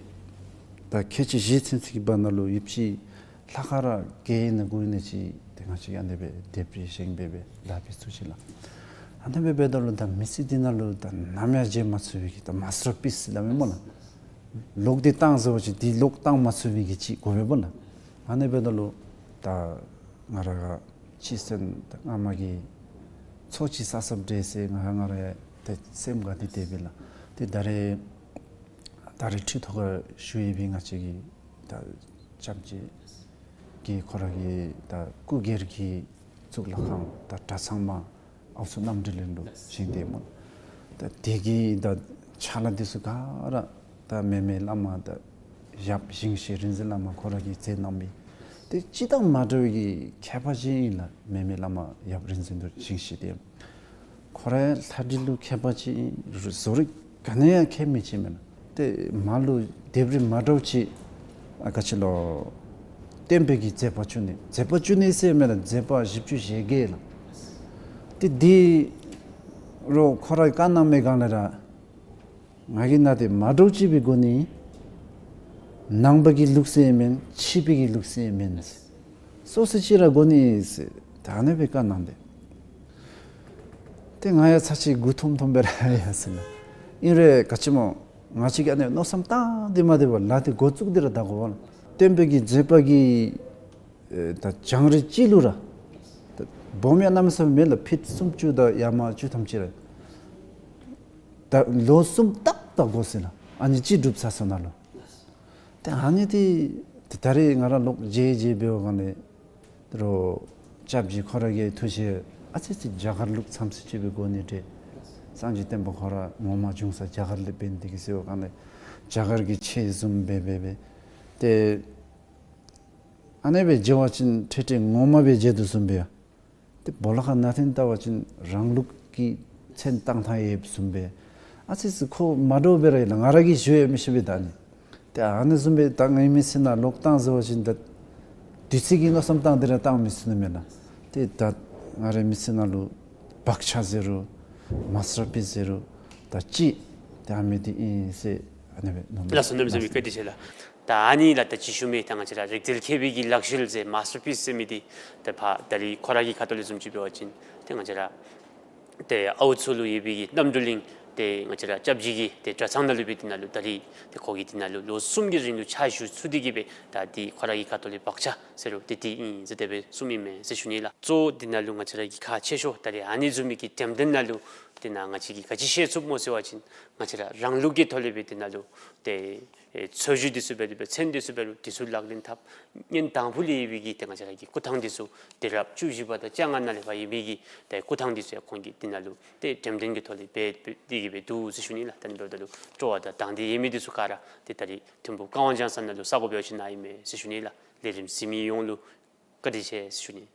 ད་ཁལ་གཅིག་བཞི་ཚུན་ཚོད་ཀྱི་བར་ན་ལུ་ཡོདཔ་ཅིག་ལྷ་ཁང་ར་བརྒྱ་ཨིན་ན་དགུ་ཨིན་ན་ཅིག་ཏེ་ང་བཅས་ཀྱིས་ཨ་ནི་སྦེ་དེབ་རིགས་བཞེངས་སྦེ་སྦེ་ལཱ་འབད་ཚུགས་ཅི་ལགས། ཨ་ནི་སྦེ་འབདཝ་ད་ལུ་ད་མི་ཚེ་འདི་ནང་ལུ་ད་ནམ་ཡང་བརྗེད་མ་ཚུགས་པའི་གི་ད་མཱས་ཊར་པིསི་ལགས་མེན་སྨོ་ལགས། ལོག་སྟེ་བཏང་ཟེར་བ་ཅིན་འདི་ལོག་བཏང་མ་ཚུགས་པའི་གི་ཅིག་དགོ་པས་སྨོ་ལགས། ཨ་ནི་འབདཝ་ད་ལུ་ད་ང་ར་གི་སྤྱི་སེམས་ད་སྔ་མ་གི་ཚོགས་ཅིག་བསགས་བསགསཔ་འདྲས་ཟེར་ང་ང་ར་ཡང་ཏེ་སེམས་དགའ་སྟེ་དེ་སྦེ་ལགས། ཏེ་ད་རེས་ད་རེས་ཁྲི་ཐོག་ཁར་བཞུགས་ཡོད་པའི་ང་བཅས་ཀྱི་ད་སྐྱབས་རྗེ་གིས་ཁོ་ར་གི་ད་སྐུ་སྒེར་གྱི་གཙུག་ལག་ཁང་ད་གྲྭ་ཚང་མ་ཨའུ་ཚོ་རྣམ་གྲོལ་གླིང་ལུ་བཞེངས་ཏེ་སྨོ། ད་དེ་གི་ད་ཕྱག་ལཱ་འདི་ཚུ་ག་ར་ད་མེ་མེ་བླ་མ་ད་ཡབ་ཞིང་གཤེགས་རིག་འཛིན་བླ་མ་ཁོ་ར་གིས་མཛད་གནང་མི་ཏེ་སྤྱིར་བཏང་མ་འདྲ་བའི་གི་མཁས་པ་ཅིག་ཨིན་ལགས། མེ་མེ་བླ་མ་ཡབ་རིག་འཛིན་རྡོ་རྗེ་ཞིང་གཤེགས་འདི་ཁོ་ར་ལྷ་འདྲེ་ལུ་མཁས་པ་ཅིག་ཨིན། བཟོ་རིག་ག་ནི་ཡང་མཁས་མི་ཅིག་མེན་ན། ཏེ་མར་ལུ་དེབ་རིགས་མ་འདྲཝ་ཅིག་ཨ་ག་ཅི་ལོ་སྟོན་པའི་གི་མཛད་པ་བཅུ་གཉིས། མཛད་པ་བཅུ་གཉིས་ཟེར་མེན་ན་མཛད་པ་བཞི་བཅུ་ཞེ་བརྒྱད་ལགས། ཏེ་འདི་རུང་ཁོ་ར་བཀའ་གནང་མི་སྒང་ལས་ར་ང་གིས་ནཱ་ཏེ་མ་འདྲཝ་ཅིག་སྦེ་དགོ་ནི། ནང་པ་གི་ལུགས་སྲོལ་མེན། ཕྱི་པའི་གི་ལུགས་སྲོལ་མེན། སོ་སོ་ཅིག་ར་དགོ་ནི་ཟེར་ད་ཨ་ནི་སྦེ་བཀའ་གནང་སྟེ། ཏེ་ང་ཡང་ཚར་གཅིག་མགུ་འཐོམ་འཐོམ་སྦེ་ར་ཡར་སོང་ནུག། ཨིན་རུང་ག་ཅི་སྨོ་ང་བཅས་ཀྱིས་ཨ་ནི་མནོ་བསམ་བཏང་སྟེ་མ་སྡོད་པར་ལཱ་འདི་འགོ་བཙུགས་ཏེ་ར་ད་དགོ་པས་ལགས། སྟོན་པའི་གི་མཛད་པ་གི་ཨེ་ད་བྱང་རིམ་ཅིག་ལུ་ར་ད་སྦོམ་ཡང་གནམ་མེད་ས་མེད་མེད་ལགས། ཕིཊ་སུམ་ཅུ་དང་ཡར་མར་བཅུ་ཐམ་ཅིག་ར་ད་ལོ་གསུམ་ཏག་ཏག་འགོར་སོ་ཡི་ལགས། ཨ་ནི་ཅིག་སྒྲུབ་ཚར་སོ་ནུག་ལོ། ཏེ་ཨ་ནི་འདི་ཏེ་ད་རེས་ང་ར་ལོག་མཇལ་མཇལ་འབད་བའི་སྒང་ལས་ད་རུང་སྐྱབས་རྗེ་ཁོ་ར་གི་ཐུགས་བཞེད་ཨ་ཙི་ཙི་རྒྱ་གར་ལུགས་ཙམ་ཅིག་སྦེ་དགོ་ནི་འདྲས། སངས་རྒྱས་བསྟན་པ་ཁོ་ར་ངོ་མ་བྱུང་ས་རྒྱ་གར་ལས་འབད་ནི་དེ་གིས་ཟེར་བའི་སྒང་ལས་རྒྱ་གར་གྱི་ཆོས་བཟུམ་སྦེ་སྦེ་སྦེ་ཏེ་ཨ་ནི་སྦེ་མཇལ་བ་ཅིན་ཁྲེ་ཁྲེ་ངོ་མ་སྦེ་མཇལ་དོ་བཟུམ་སྦེ་ཡ། ཏེ་སྦོ་ལོགས་ཁར་ནང་འཐོན་བལྟ་བ་ཅིན་རང་ལུགས་ཀྱི་མཚན་བཏགས་བཏགས་ཡོདཔ་བཟུམ་སྦེ། ཨ་ཙི་ཙི་ཁོ་མ་འདྲཝ་སྦེ་ར་ཡོད་ལགས། ང་ར་གིས་ཞུ་ཡང་མི་ཤེས་པས་ད་ཨ་ནི། ཏེ་ཨ་ནི་བཟུམ་སྦེ་ད་ངེའི་མི་ཚེ་ནང་ལོག་བཏང་ཟེར་བ་ཅིན་ད་དུས་ཚོད་ཀྱི་མནོ་བསམ་བཏང་སྟེ་ར་བཏང་མི་ཚུགས་ནི་མེན་ན། ཏེ་ད་ང་རའི་མི་ཚེ་ནང་ལུ་བག་ཆགས་ཟེར་རུང་མཱས་ཊར་པིསི་ཟེར་རུང་ད་ཅིག་ཏེ་ཨ་མི་འདི་ཨིན་ཟེར་ཨ་ནི་སྦེ་མནོ་མས། ལགས་སོ། གནམ་མེད་ས་མེད་བཀའ་དྲིན་ཆེ་ལགས། ད་ཨ་ནི་ལགས་ད་ཅི་ཞུ་མི་ད་ང་བཅས་ར་རིག་རྩལ་མཁས་པའི་གི་ལག་ཤེས་ཟེར་མཱས་ཊར་པིསི་ཟེར་མི་འདི་ད་ཕར་ད་རིས་ཁོ་ར་གི་ཁ་ཐུག་ལས་བཟུམ་ཅིག་འབད་བ་ཅིན་ཏེ་ང་བཅས་ར་ཏེ་ཨའུ་ཚོ་ལུ་ཡོད་པའི་གི་རྣམ་གྲོལ་གླིང་ཏེ་ང་བཅས་ར་སྐྱབས་རྗེ་གི་ཏེ་གྲྭ་ཚང་ནང་ལུ་སྦེ་འདི་ནང་ལུ་ད་རིས་ཏེ་ཁོ་གིས་འདི་ནང་ལུ་ལོ་གསུམ་གྱི་རིང་ལུ་ཕྱག་ཞུ་ཚུགས་ཏེ་གི་སྦེ་ད་འདི་ཁོ་ར་གི་ཁ་ཐུག་ལས་བག་ཆགས་ཟེར་རུང་ཏེ་འདི་ཨིན་ཟེར་དེ་སྦེ་གསུངམ་ཨིན་མས་ཟེར་ཞུ་ནི་ལགས། གཙོ་བོ་འདི་ནང་ལུ་ང་བཅས་ར་གི་ཁག་ཆེ་ཤོས་ད་རིས་ཨ་ནི་བཟུམ་མའི་གི་འགྲེམས་སྟོན་ནང་ལུ་འདི་ནང་ང་བཅས་ཀྱིས་ག་ཅི་ཤེས་ཚུགསཔ་སྨོ་ཟེར་བ་ཅིན་ང་བཅས་ར་རང་ལུགས་ཀྱི་ཐོག་ལས་སྦེ་འདི་ནང་ལུ་ཏེ་ཨེ་མཚོན་བྱེད་འདི་ཚུ་འབད་རུང་མཚོན་འདི་ཚུ་འབད་རུང་འདི་ཚུ་ལག་ལེན་འཐབ། ཉིནམ་དང་ཕུ་ལས་ཡོད་པའི་གི་ཏེ་ང་བཅས་ར་གི་སྐུ་ཐང་འདི་ཚུ་དུས་རབས་བཅུ་བཞི་པ་དང་བཅོ་ལྔ་ནང་ལས་ཕར་ཡོད་པའི་གི་ཏེ་སྐུ་ཐང་འདི་ཚུ་ཡང་ཁོང་གིས་འདི་ནང་ལུ་ཏེ་འགྲེམས་སྟོན་གྱི་ཐོག་ལས་འབད་འབད་དེ་གི་སྦེ་འདུག་ཟེར་ཞུ་ནི་ལགས། ད་ཨ་ནི་འབདཝ་ད་ལུ་སྤྲོ་བ་དང་དང་འདོད་ཡོད་མི་འདི་ཚུ་ག་ར་ཏེ་ད་རིས་ཐིམ་ཕུག་ཀ་ཝང་ལྗང་ས་ནང་ལུ་ས་གོ་འབད་བ་ཅིན་ནཱ་ཨིན་མས་ཟེར་ཞུ་ནི་ལགས། ལས་རིམ་གཟིགས་མི་ཡོངས་ལུ་བཀའ་དྲིན་ཆེ་ཟེར་ཞུ་ནི།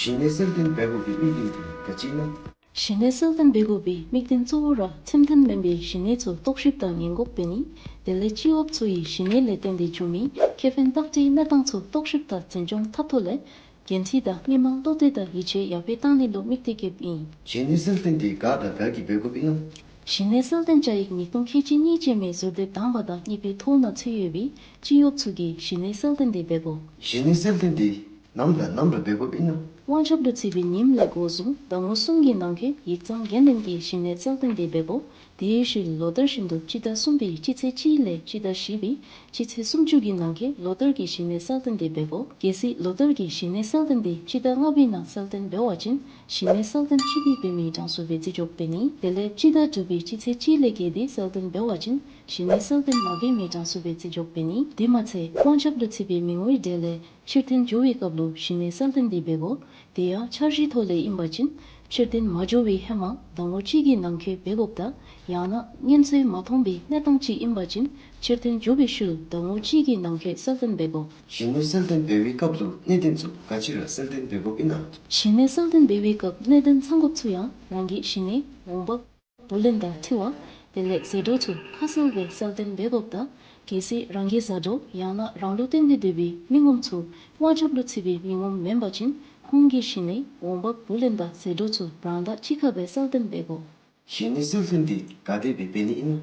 གཞི་གནས་གསལ་སྟོན་འབད་དགོ་པའི་དམིགས་ཡུལ་དེ་ག་ཅི་ཨིན་ན། གཞི་གནས་གསལ་སྟོན་འབད་དགོ་པའི་དམིགས་དོན་གཙོ་བོ་ར་ཚད་ལྡན་མེན་པའི་གཞི་གནས་ཚུ་རྟོག་ཞིབ་དང་ཉེན་འགོག་འབད་ནི། དེ་ལས་སྤྱི་གཡོགཔ་ཚུ་གིས་གཞི་གནས་ལས་བརྟེན་ཏེ་འབྱུང་མི་ཁེ་ཕན་བརྟག་དཔྱད་གནས་སྟངས་ཚུ་རྟོག་ཞིབ་དང་འཛིན་སྐྱོང་འཐབ་ཐོག་ལས་འགན་འཁྲི་དང་མི་མང་བློ་གཏད་དང་ཡིད་ཆེས་ཡར་འཕེལ་བཏང་ནི་ལུ་དམིགས་ཏེ་བསྐྱེདཔ་ཨིན། གཞི་གནས་གསལ་སྟོན་དེ་ག་དང་ག་གིས་འབད་དགོཔ་ཨིན་ན། གཞི་གནས་གསལ་སྟོན་བྱ་ཡིག་ཉིས་སྟོང་ཁལ་གཅིག་གཉིས་ཅན་མའི་ཟུར་དེབ་དང་པ་དང་གཉིས་པའི་ཐོ་ནང་ཚུད་ཡོད་པའི་སྤྱི་གཡོགཔ་ཚུ་གིས་གཞི་གནས་གསལ་སྟོན་དེ་འབད་དགོ། གཞི་གནས་གསལ་སྟོན་དེ་ནམ་དང་ནམ་ར་འབད་དགོཔ་ཨིན་ན། དབང་ཆ་ལུ་ཚུད་པའི་ཉིནམ་ལས་འགོ་བཟུང་ཟླ་ངོ་གསུམ་གྱི་ནང་འཁོད་ཡིག་ཚང་འགན་ལེན་གྱིས་གཞི་གནས་གསལ་སྟོན་དེ་འབད་དགོ། དེའི་ཤུལ་ལོ་ལྟར་བཞིན་དུ་སྤྱི་ཟླ་གསུམ་པའི་སྤྱི་ཚེས་གཅིག་ལས་སྤྱི་ཟླ་བཞི་པའི་སྤྱི་ཚེས་སུམ་ཅུ་གི་ནང་འཁོད་ལོ་ལྟར་གྱི་གཞི་གནས་གསལ་སྟོན་དེ་འབད་དགོ། གལ་སྲིད་ལོ་ལྟར་གྱི་གཞི་གནས་གསལ་སྟོན་དེ་སྤྱི་ཟླ་ལྔ་པའི་ནང་གསལ་སྟོན་འབད་བ་ཅིན་གཞི་གནས་གསལ་སྟོན་སྤྱི་ཟླའི་འབད་མི་གྲངས་སུ་སྦེ་བརྩི་འཇོག་འབད་ནི། དེ་ལས་སྤྱི་ཟླ་དྲུག་པའི་སྤྱི་ཚེས་གཅིག་ལས་བརྒལ་ཏེ་གསལ་སྟོན་འབད་བ་ཅིན་གཞི་གནས་གསལ་སྟོན་མ་འབད་མི་གྲངས་སུ་སྦེ་བརྩི་འཇོག་འབད་ནི། དེ་མ་ཚད་དབང་ཆ་ལུ་ཚུད་པའི་མི་ངོའི་གྲས་ལས་ཕྱིར་འཐེན་འགྱོ་བའི་སྐབས་ལུ་གཞི་གནས་གསལ་སྟོན་དེ་འབད་དགོ། དེ་ཡང་འཆར་གཞིའི་ཐོག་ལས་ཨིན་པ་ཅིན་ ཕྱིར་འཐེན་མ་འགྱོ་བའི་ཧེ་མ་ཟླ་ངོ་གཅིག་གི་ནང་འཁོད་འབད་དགོཔ་དང་ཡང་ན་སྔོན་ཚོད་མ་ཐོན་པའི་གནས་སྟངས་ཅིག་ཨིན་པ་ཅིན་ཕྱིར་འཐེན་འགྱོ་བའི་ཤུལ་ཟླ་ངོ་གཅིག་གི་ནང་འཁོད་གསལ་སྟོན་འབད་དགོ། གཞི་གནས་གསལ་སྟོན་འབད་བའི་སྐབས་ལུ་གནད་དོན་ཚུ་ག་ཅི་ར་གསལ་སྟོན་འབད་དགོཔ་ཨིན་ན། གཞི་གནས་གསལ་སྟོན་འབད་བའི་སྐབས་གནད་དོན་ཚང་དགོཔ་ཚུ་ཡང་རང་གི་གཞི་གནས་འོང་འབབ་བུ་ལོན་དང་འཁྲི་བ་དེ་ལས་ཟད་འགྲོ་ཚུ་ཁ་གསལ་སྦེ་གསལ་སྟོན་འབད་དགོཔ་དང་གལ་སྲིད་རང་གི་བཟའ་གྲོགས་ཡང་ན་རང་ལུ་བརྟེན་ཏེ་སྡོད་པའི་མི་ངོམ་ཚུ་དབང་ཆབ་ལུ་ཚུད་པའི་མི་ངོམ་མེན་པ་ཅིན་ཁོང་གི་གཞི་གནས་འོང་འབབ་བུ་ལོན་དང་ཟད་འགྲོ་ཚུ་རང་དང་གཅིག་ཁར་སྦེ་གསལ་སྟོན་འབད་དགོ། གཞི་གནས་གསལ་སྟོན་འདི་ག་དེ་སྦེ་འབད་ནི་ཨིན་ན།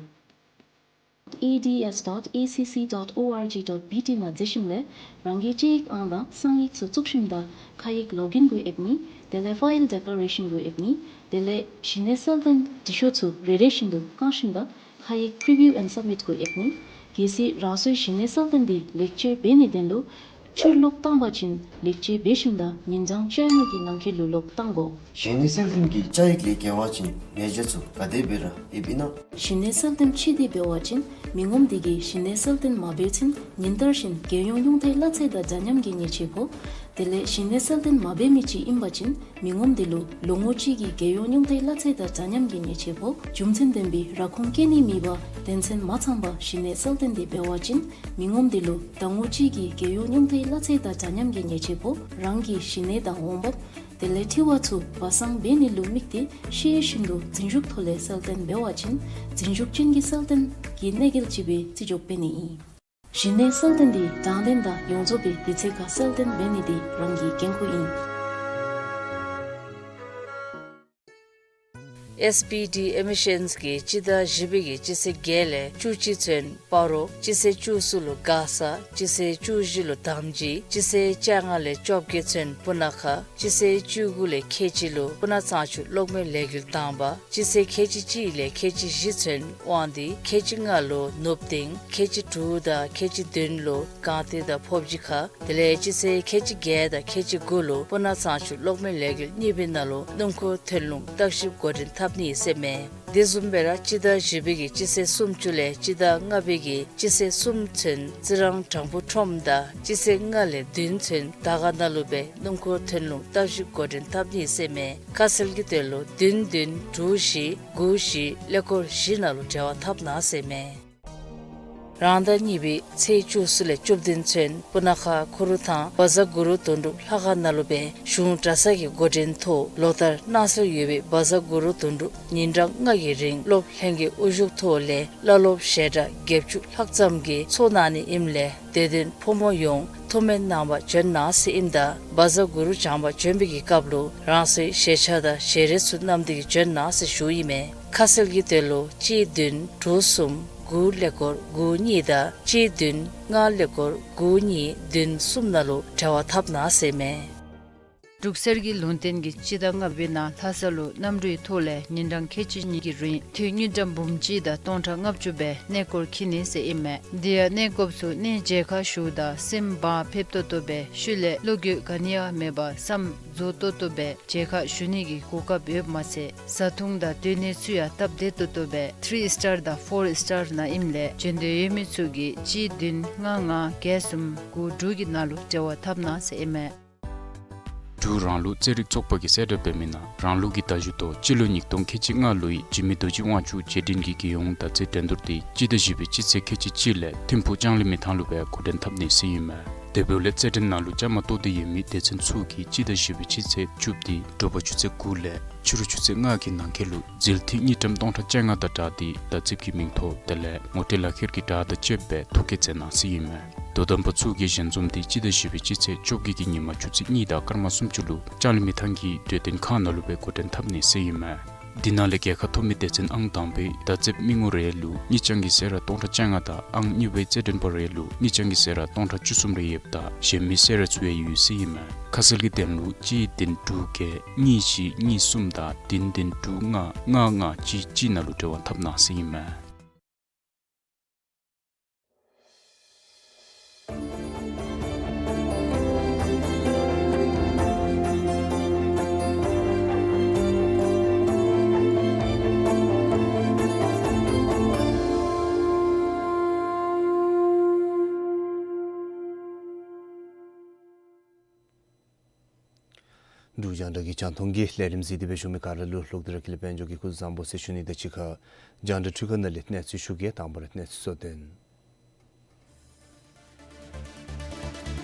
ཨེ་ཌི་ཨེསི་ཌོཊ་ཨེ་སི་སི་ཌོཊ་ཨོ་ཨར་ཇི་ཌོཊ་བི་ཊི་ནང་འཛུལ་ཞིནམ་ལས་རང་གི་སྤྱི་ཡིག་ཨང་དང་གསང་ཡིག་ཚུ་བཙུགས་ཞིནམ་ད་ཁ་ཡིག་ལོག་ཨིན་གུ་ཨེབ་ནི། དེ་ལས་ཕའིལ་ཌེ་ཀླེ་རེ་ཤཱན་གུ་ཨེབ་ནི། དེ་ལས་གཞི་གནས་གསལ་སྟོན་འབྲི་ཤོག་ཚུ་རེ་རེ་བཞིན་དུ་བཀང་ཞིནམ་ད་ཁ་ཡིག་པི་རི་བིའུ་ཨེནཌ་སབ་མིཊ་གུ་ཨེབ་ནི། གལ་སྲིད་རང་སོའི་གཞི་གནས་གསལ་སྟོན་འདི་ལེགས་བཅོས་འབད་ནིའི་དོན་ལུ་ཕྱིར་ལོག་བཏང་པ་ཅིན་ལེགས་བཅོས་འབད་ཞིནམ་ད་ཉིན་གྲངས་བཅོ་ལྔ་གི་ནང་འཁོད་ལུ་ལོག་བཏང་དགོ། གཞི་གནས་གསལ་སྟོན་གྱི་བཅའ་ཡིག་ལས་འགལ་བ་ཅིན་ཉེས་བྱ་ཚུ་ག་དེ་སྦེ་ར་ཨེབ་ཨིན་ན། གཞི་གནས་གསལ་སྟོན་ཕྱིས་ཏེ་འབད་བ་ཅིན་མི་ངོམ་དེ་གིས་གཞི་གནས་གསལ་སྟོན་མ་འབད་ཚུན་ཉིན་བསྟར་བཞིན་རྒྱལ་ཡོངས་ཉུང་མཐའི་གླ་ཚད་དང་འདྲ་མཉམ་གྱི་ཉེས་ཆད་ཕོག། དེ་ལས་གཞི་གནས་གསལ་སྟོན་མ་འབད་མི་ཅིག་ཨིན་པ་ཅིན་མི་ངོམ་དེ་ལུ་ལོ་ངོ་གཅིག་གི་རྒྱལ་ཡོངས་ཉུང་མཐའི་གླ་ཚད་དང་འདྲ་མཉམ་གྱི་ཉེས་ཆད་ཕོག། རྒྱུ་མཚན་ལྡན་པའི་ར་ཁུངས་བཀལ་ནི་མེད་པར་དོན་ཚན་མ་ཚང་པར་གཞི་གནས་གསལ་སྟོན་དེ་འབད་བ་ཅིན་མི་ངོམ་དེ་ལུ་ཟླ་ངོ་གཅིག་གི་རྒྱལ་ཡོངས་ཉུང་མཐའི་གླ་ཚད་དང་འདྲ་མཉམ་གྱི་ཉེས་ཆད་ཕོག། རང་གི་གཞི་གནས་དང་འོང་འབབ་དེ་ལས་འཁྲི་བ་ཚུ་སྦ་གསང་འབད་ནི་ལུ་དམིགས་ཏེ་ཤེས་བཞིན་དུ་རྫུན་ཞུགས་ཐོག་ལས་གསལ་སྟོན་འབད་བ་ཅིན་རྫུན་ཞུགས་ཅན་གྱི་གསལ་སྟོན་གྱི་གནོད་འགེལ་ཅིག་སྦེ་བརྩི་འཇོག་འབད་ནི་ཨིན། གཞི་གནས་གསལ་སྟོན་དེ་དྲང་བདེན་དང་ཡོངས་རྫོགས་པའི་དུས་ཚོད་ཁར་གསལ་སྟོན་འབད་ནི་དེ་རང་གི་འགན་ཁུར་ཨིན། ཨེསི་པི་ཌི་ཨེ་མི་ཤཱནསི་གིས་སྤྱི་ཟླ་བཞི་པའི་གི་སྤྱི་ཚེས་བརྒྱད་ལས་བཅུ་གཅིག་ཚུན་སྤ་རོ། སྤྱི་ཚེས་བཅུ་གསུམ་ལུ་མགར་ས། སྤྱི་ཚེས་བཅུ་བཞི་ལུ་དམ་ཅི། སྤྱི་ཚེས་བཅོ་ལྔ་ལས་བཅོ་བརྒྱད་ཚུན་སྤུ་ན་ཁ། སྤྱི་ཚེས་བཅུ་དགུ་ལས་ཁལ་གཅིག་ལུ་སྤུ་ན་གཙང་ཆུ་གློག་མེ་ལས་འགུལ་དང་པ། སྤྱི་ཚེས་ཁལ་གཅིག་གཅིག་ལས་ཁལ་གཅིག་བཞི་ཚུན་དབང་འདུས། ཁལ་གཅིག་ལྔ་ལུ་ནུབ་གཏིང་། ཁལ་གཅིག་དྲུག་དང་ཁལ་གཅིག་བདུན་ལུ་སྒང་སྟེང་དང་ཕོབ་སྦྱིས་ཁ། དེ་ལས་སྤྱི་ཚེས་ཁལ་གཅིག་བརྒྱད་དང་ཁལ་གཅིག་དགུ་ལུ་སྤུ་ན་གཙང་ཆུ་གློག་མེ་ལས་འགུལ་གཉིས་པའི་ནང་ལུ་སྣུམ་འཁོར་ཐོན་ལུང་བརྟག་ཞིབ་འགོ་འདྲེན་འཐབ་ནི་ཟེར་མས། དེ་བཟུམ་སྦེ་ར་སྤྱི་ཟླ་བཞི་པའི་གི་སྤྱི་ཚེས་སུམ་ཅུ་ལས་སྤྱི་ཟླ་ལྔ་པའི་གི་སྤྱི་ཚེས་གསུམ་ཚུན་རྩི་རང་དྲང་པོ་ཁྲོམ་དང་སྤྱི་ཚེས་ལྔ་ལས་བདུན་ཚུན་དར་དཀར་ནང་ལུ་སྦེ་སྣུམ་འཁོར་ཐོན་ལུང་བརྟག་ཞིབ་འགོ་འདྲེན་འཐབ་ནི་ཟེར་མས། ཁ་གསལ་གྱི་དོན་ལུ་བདུན་བདུན་དྲུག་བཞི་དགུ་བཞི་ཀླད་ཀོར་བཞི་ནང་ལུ་འབྲེལ་བ་འཐབ་གནང་ཟེར་མས། རང་ཟླ་གཉིས་པའི་ཚེས་བཅུ་གསུམ་ལས་བཅུ་བདུན་ཚུན་སྤུ་ན་ཁ་ཁུ་རུ་ཐང་བཛྲ་གུ་རུ་དོན་གྲུབ་ལྷ་ཁང་ནང་ལུ་སྦེ་གཞུང་གྲྭ་ཚང་གི་འགོ་འདྲེན་ཐོག་ལོ་ལྟར་གནང་སྲོལ་ཡོད་པའི་བཛྲ་གུ་རུ་དོན་གྲུབ་ཉིན་གྲངས་ལྔ་གི་རིང་སློབ་ལྷན་རྒྱས་དབུ་བཞུགས་ཐོག་ལས་བླ་སློབ་ཞལ་གྲངས་བརྒྱད་ཅུ་ལྷག་ཙམ་གྱིས་ཚོགས་གནང་ནི་ཨིནམ་ལས་དད་ལྡན་ཕོ་མོ་ཡོངས་ཐུགས་སྨོན་གནང་བར་བྱོན་གནང་ཟེར་ཨིནམ་ད་བཛྲ་གུ་རུ་བགྱང་བར་བྱོན་པའི་གི་སྐབས་ལུ་རང་སོའི་ཞལ་ཆས་དང་ཞལ་རས་ཚུ་བསྣམས་ཏེ་གིས་བྱོན་གནང་ཟེར་ཞུཝ་ཨིན་མས། ཁ་གསལ་གྱི་དོན་ལུ་གཅིག་བདུན་དྲུག་གསུམ་དགུ་ཀླད་ཀོར་དགུ་གཉིས་དང་གཅིག་བདུན་ལྔ་ཀླད་ཀོར་དགུ་གཉིས་བདུན་གསུམ་ནང་ལུ་འབྲེལ་བ་འཐབ་གནང་ཟེར་མས། འབྲུག་གསེར་གྱི་ལུང་བསྟན་གྱིས་སྤྱི་ཟླ་ལྔ་པའི་ནང་ལྷ་ས་ལུ་གནམ་གྲུའི་ཐོག་ལས་ཉིན་གྲངས་ཁལ་གཅིག་གཉིས་ཀྱི་རིང་འཐུས་དངུལ་ཀྲམ་འབུམ་གཅིག་དང་སྟོང་ཕྲག་ལྔ་བཅུ་སྦེ་གནས་སྐོར་འཁྱིད་ནི་ཟེར་ཨིན་མས། དེ་ཡང་གནས་སྐོརཔ་ཚུ་གནས་མཇལ་ཁ་ཞུཝ་ད་སེམས་བག་ཕེབས་ཏོག་ཏོ་སྦེ་ཤུལ་ལས་བློ་འགྱོད་ག་ནི་ཡང་མེད་པར་བསམ་རྫོགས་ཏོག་ཏོ་སྦེ་མཇལ་ཁ་ཞུ་ནི་གི་གོ་སྐབས་ཡོདཔ་མ་ཚད་བཟའ་འཐུང་དང་སྡོད་གནས་ཚུ་ཡང་སྟབས་བདེ་ཏོག་ཏོ་སྦེ་ཐི་རི་སི་ཊར་དང་ཕོར་སི་ཊར་ནང་ཨིནམ་ལས་བྱོན་འདོད་ཡོད་མི་ཚུ་གིས་གཅིག་བདུན་ལྔ་ལྔ་བརྒྱད་གསུམ་དགུ་དྲུག་གི་ནང་ལུ་འབྲེལ་བ་འཐབ་གནང་ཟེར་ཨིན་མས། འབྲུག་རང་ལུགས་རྩེད་རིགས་ཚོགས་པ་གིས་གསལ་བསྒྲགས་འབད་མི་ནང་རང་ལུགས་ཀྱི་མདའ་གཞུ་ཐོག་སྤྱི་ལོ་ཉིས་སྟོང་ཁལ་གཅིག་ལྔ་ལོའི་འཇིགས་མེད་རྡོ་རྗེ་དབང་ཕྱུག་རྗེས་དྲན་གྱི་རྒྱལ་ཡོངས་མདའ་རྩེད་འགྲན་བསྡུར་དེ་སྤྱི་ཟླ་བཞི་པའི་སྤྱི་ཚེས་ཁལ་གཅིག་གཅིག་ལས་ཐིམ་ཕུག་ལྕང་གླིང་མི་ཐང་ལུ་སྦེ་འགོ་འདྲེན་འཐབ་ནི་ཟེར་ཨིན་མས། དེ་འབདཝ་ལས་རྩེད་འགྲན་ནང་ལུ་བཅའ་མར་གཏོགས་ཏེ་ཡོད་མི་སྡེ་ཚན་ཚུ་གིས་སྤྱི་ཟླ་བཞི་པའི་སྤྱི་ཚེས་བཅུ་པ་དེ་དྲོ་པ་ཆུ་ཚོད་དགུ་ལས་ཕྱི་རུ་ཆུ་ཚོད་ལྔ་གི་ནང་འཁོད་ལུ་འཛུལ་ཐིག་དངུལ་ཀྲམ་སྟོང་ཕྲག་བཅོ་ལྔ་དང་སྦྲགས་ཏེ་མདའ་རྩེདཔ་གི་མིང་ཐོ་དེ་ལས་ངོ་སྤྲོད་ལག་ཁྱེར་གྱི་བྲག་དང་བཅསཔ་སྦེ་ཐོ་བཀོད་མཛད་གནང་ཟེར་ཨིན་མས། དོ་དམ་པ་ཚུ་གིས་ཞལ་འཛོམས་དེ་སྤྱི་ཟླ་བཞི་པའི་སྤྱི་ཚེས་བཅོ་བརྒྱད་ཀྱི་ཉིན་མ་ཆུ་ཚོད་གཉིས་དང་སྐར་མ་སུམ་ཅུ་ལུ་ལྕང་གླིང་མི་ཐང་གི་གྲོས་སྟོན་ཁང་ནང་ལུ་སྦེ་འགོ་འདྲེན་འཐབ་ནི་ཟེར་ཨིན་མས། དེ་ནང་ལས་རྒྱལ་ཁ་ཐོབ་མི་སྡེ་ཚན་ཨང་དང་པའི་མདའ་རྩེདཔ་མི་ངོ་རེ་ལུ་དངུལ་རྐྱང་གི་ཟད་ར་སྟོང་ཕྲག་བཅོ་ལྔ་དང་ཨང་གཉིས་པའི་རྩེད་འགྲན་པ་རེ་ལུ་དངུལ་རྐྱང་གི་ཟད་ར་སྟོང་ཕྲག་བཅུ་གསུམ་རེ་ཡོདཔ་ད་གཞན་མི་ཟད་ར་ཚུ་ཡང་ཡོད་ཟེར་ཨིན་མས། ཁ་གསལ་གྱི་དོན་ལུ་གཅིག་བདུན་དྲུག་བརྒྱད་གཉིས་བཞི་གཉིས་གསུམ་དང་བདུན་བདུན་དྲུག་ལྔ་ལྔ་ལྔ་གཅིག་གཅིག་ནང་ལུ་འབྲེལ་བ་འཐབ་གནང་ཟེར་ཨིན་མས། འབྲུག་རྒྱང་བསྒྲགས་ཀྱི་རྒྱང་མཐོང་གི་ལས་རིམ་གཟིགས་ཏེ་འབད་བཞུགས་མི་ག་ར་ལུ་ལྷག་དེ་ར་ཀུན་ལེགས་དཔལ་འབྱོར་གྱིས་སྐུ་གཟུགས་བཟང་པོ་ཟེར་ཞུ་ནི་དང་གཅིག་ཁར་རྒྱང་བསྒྲགས་འཕྲུལ་ཁང་ནང་ལས་གནས་ཚུལ་ཞུ་གེ། དང་པ་ར་གནས་ཚུལ་གཙོ་དོན།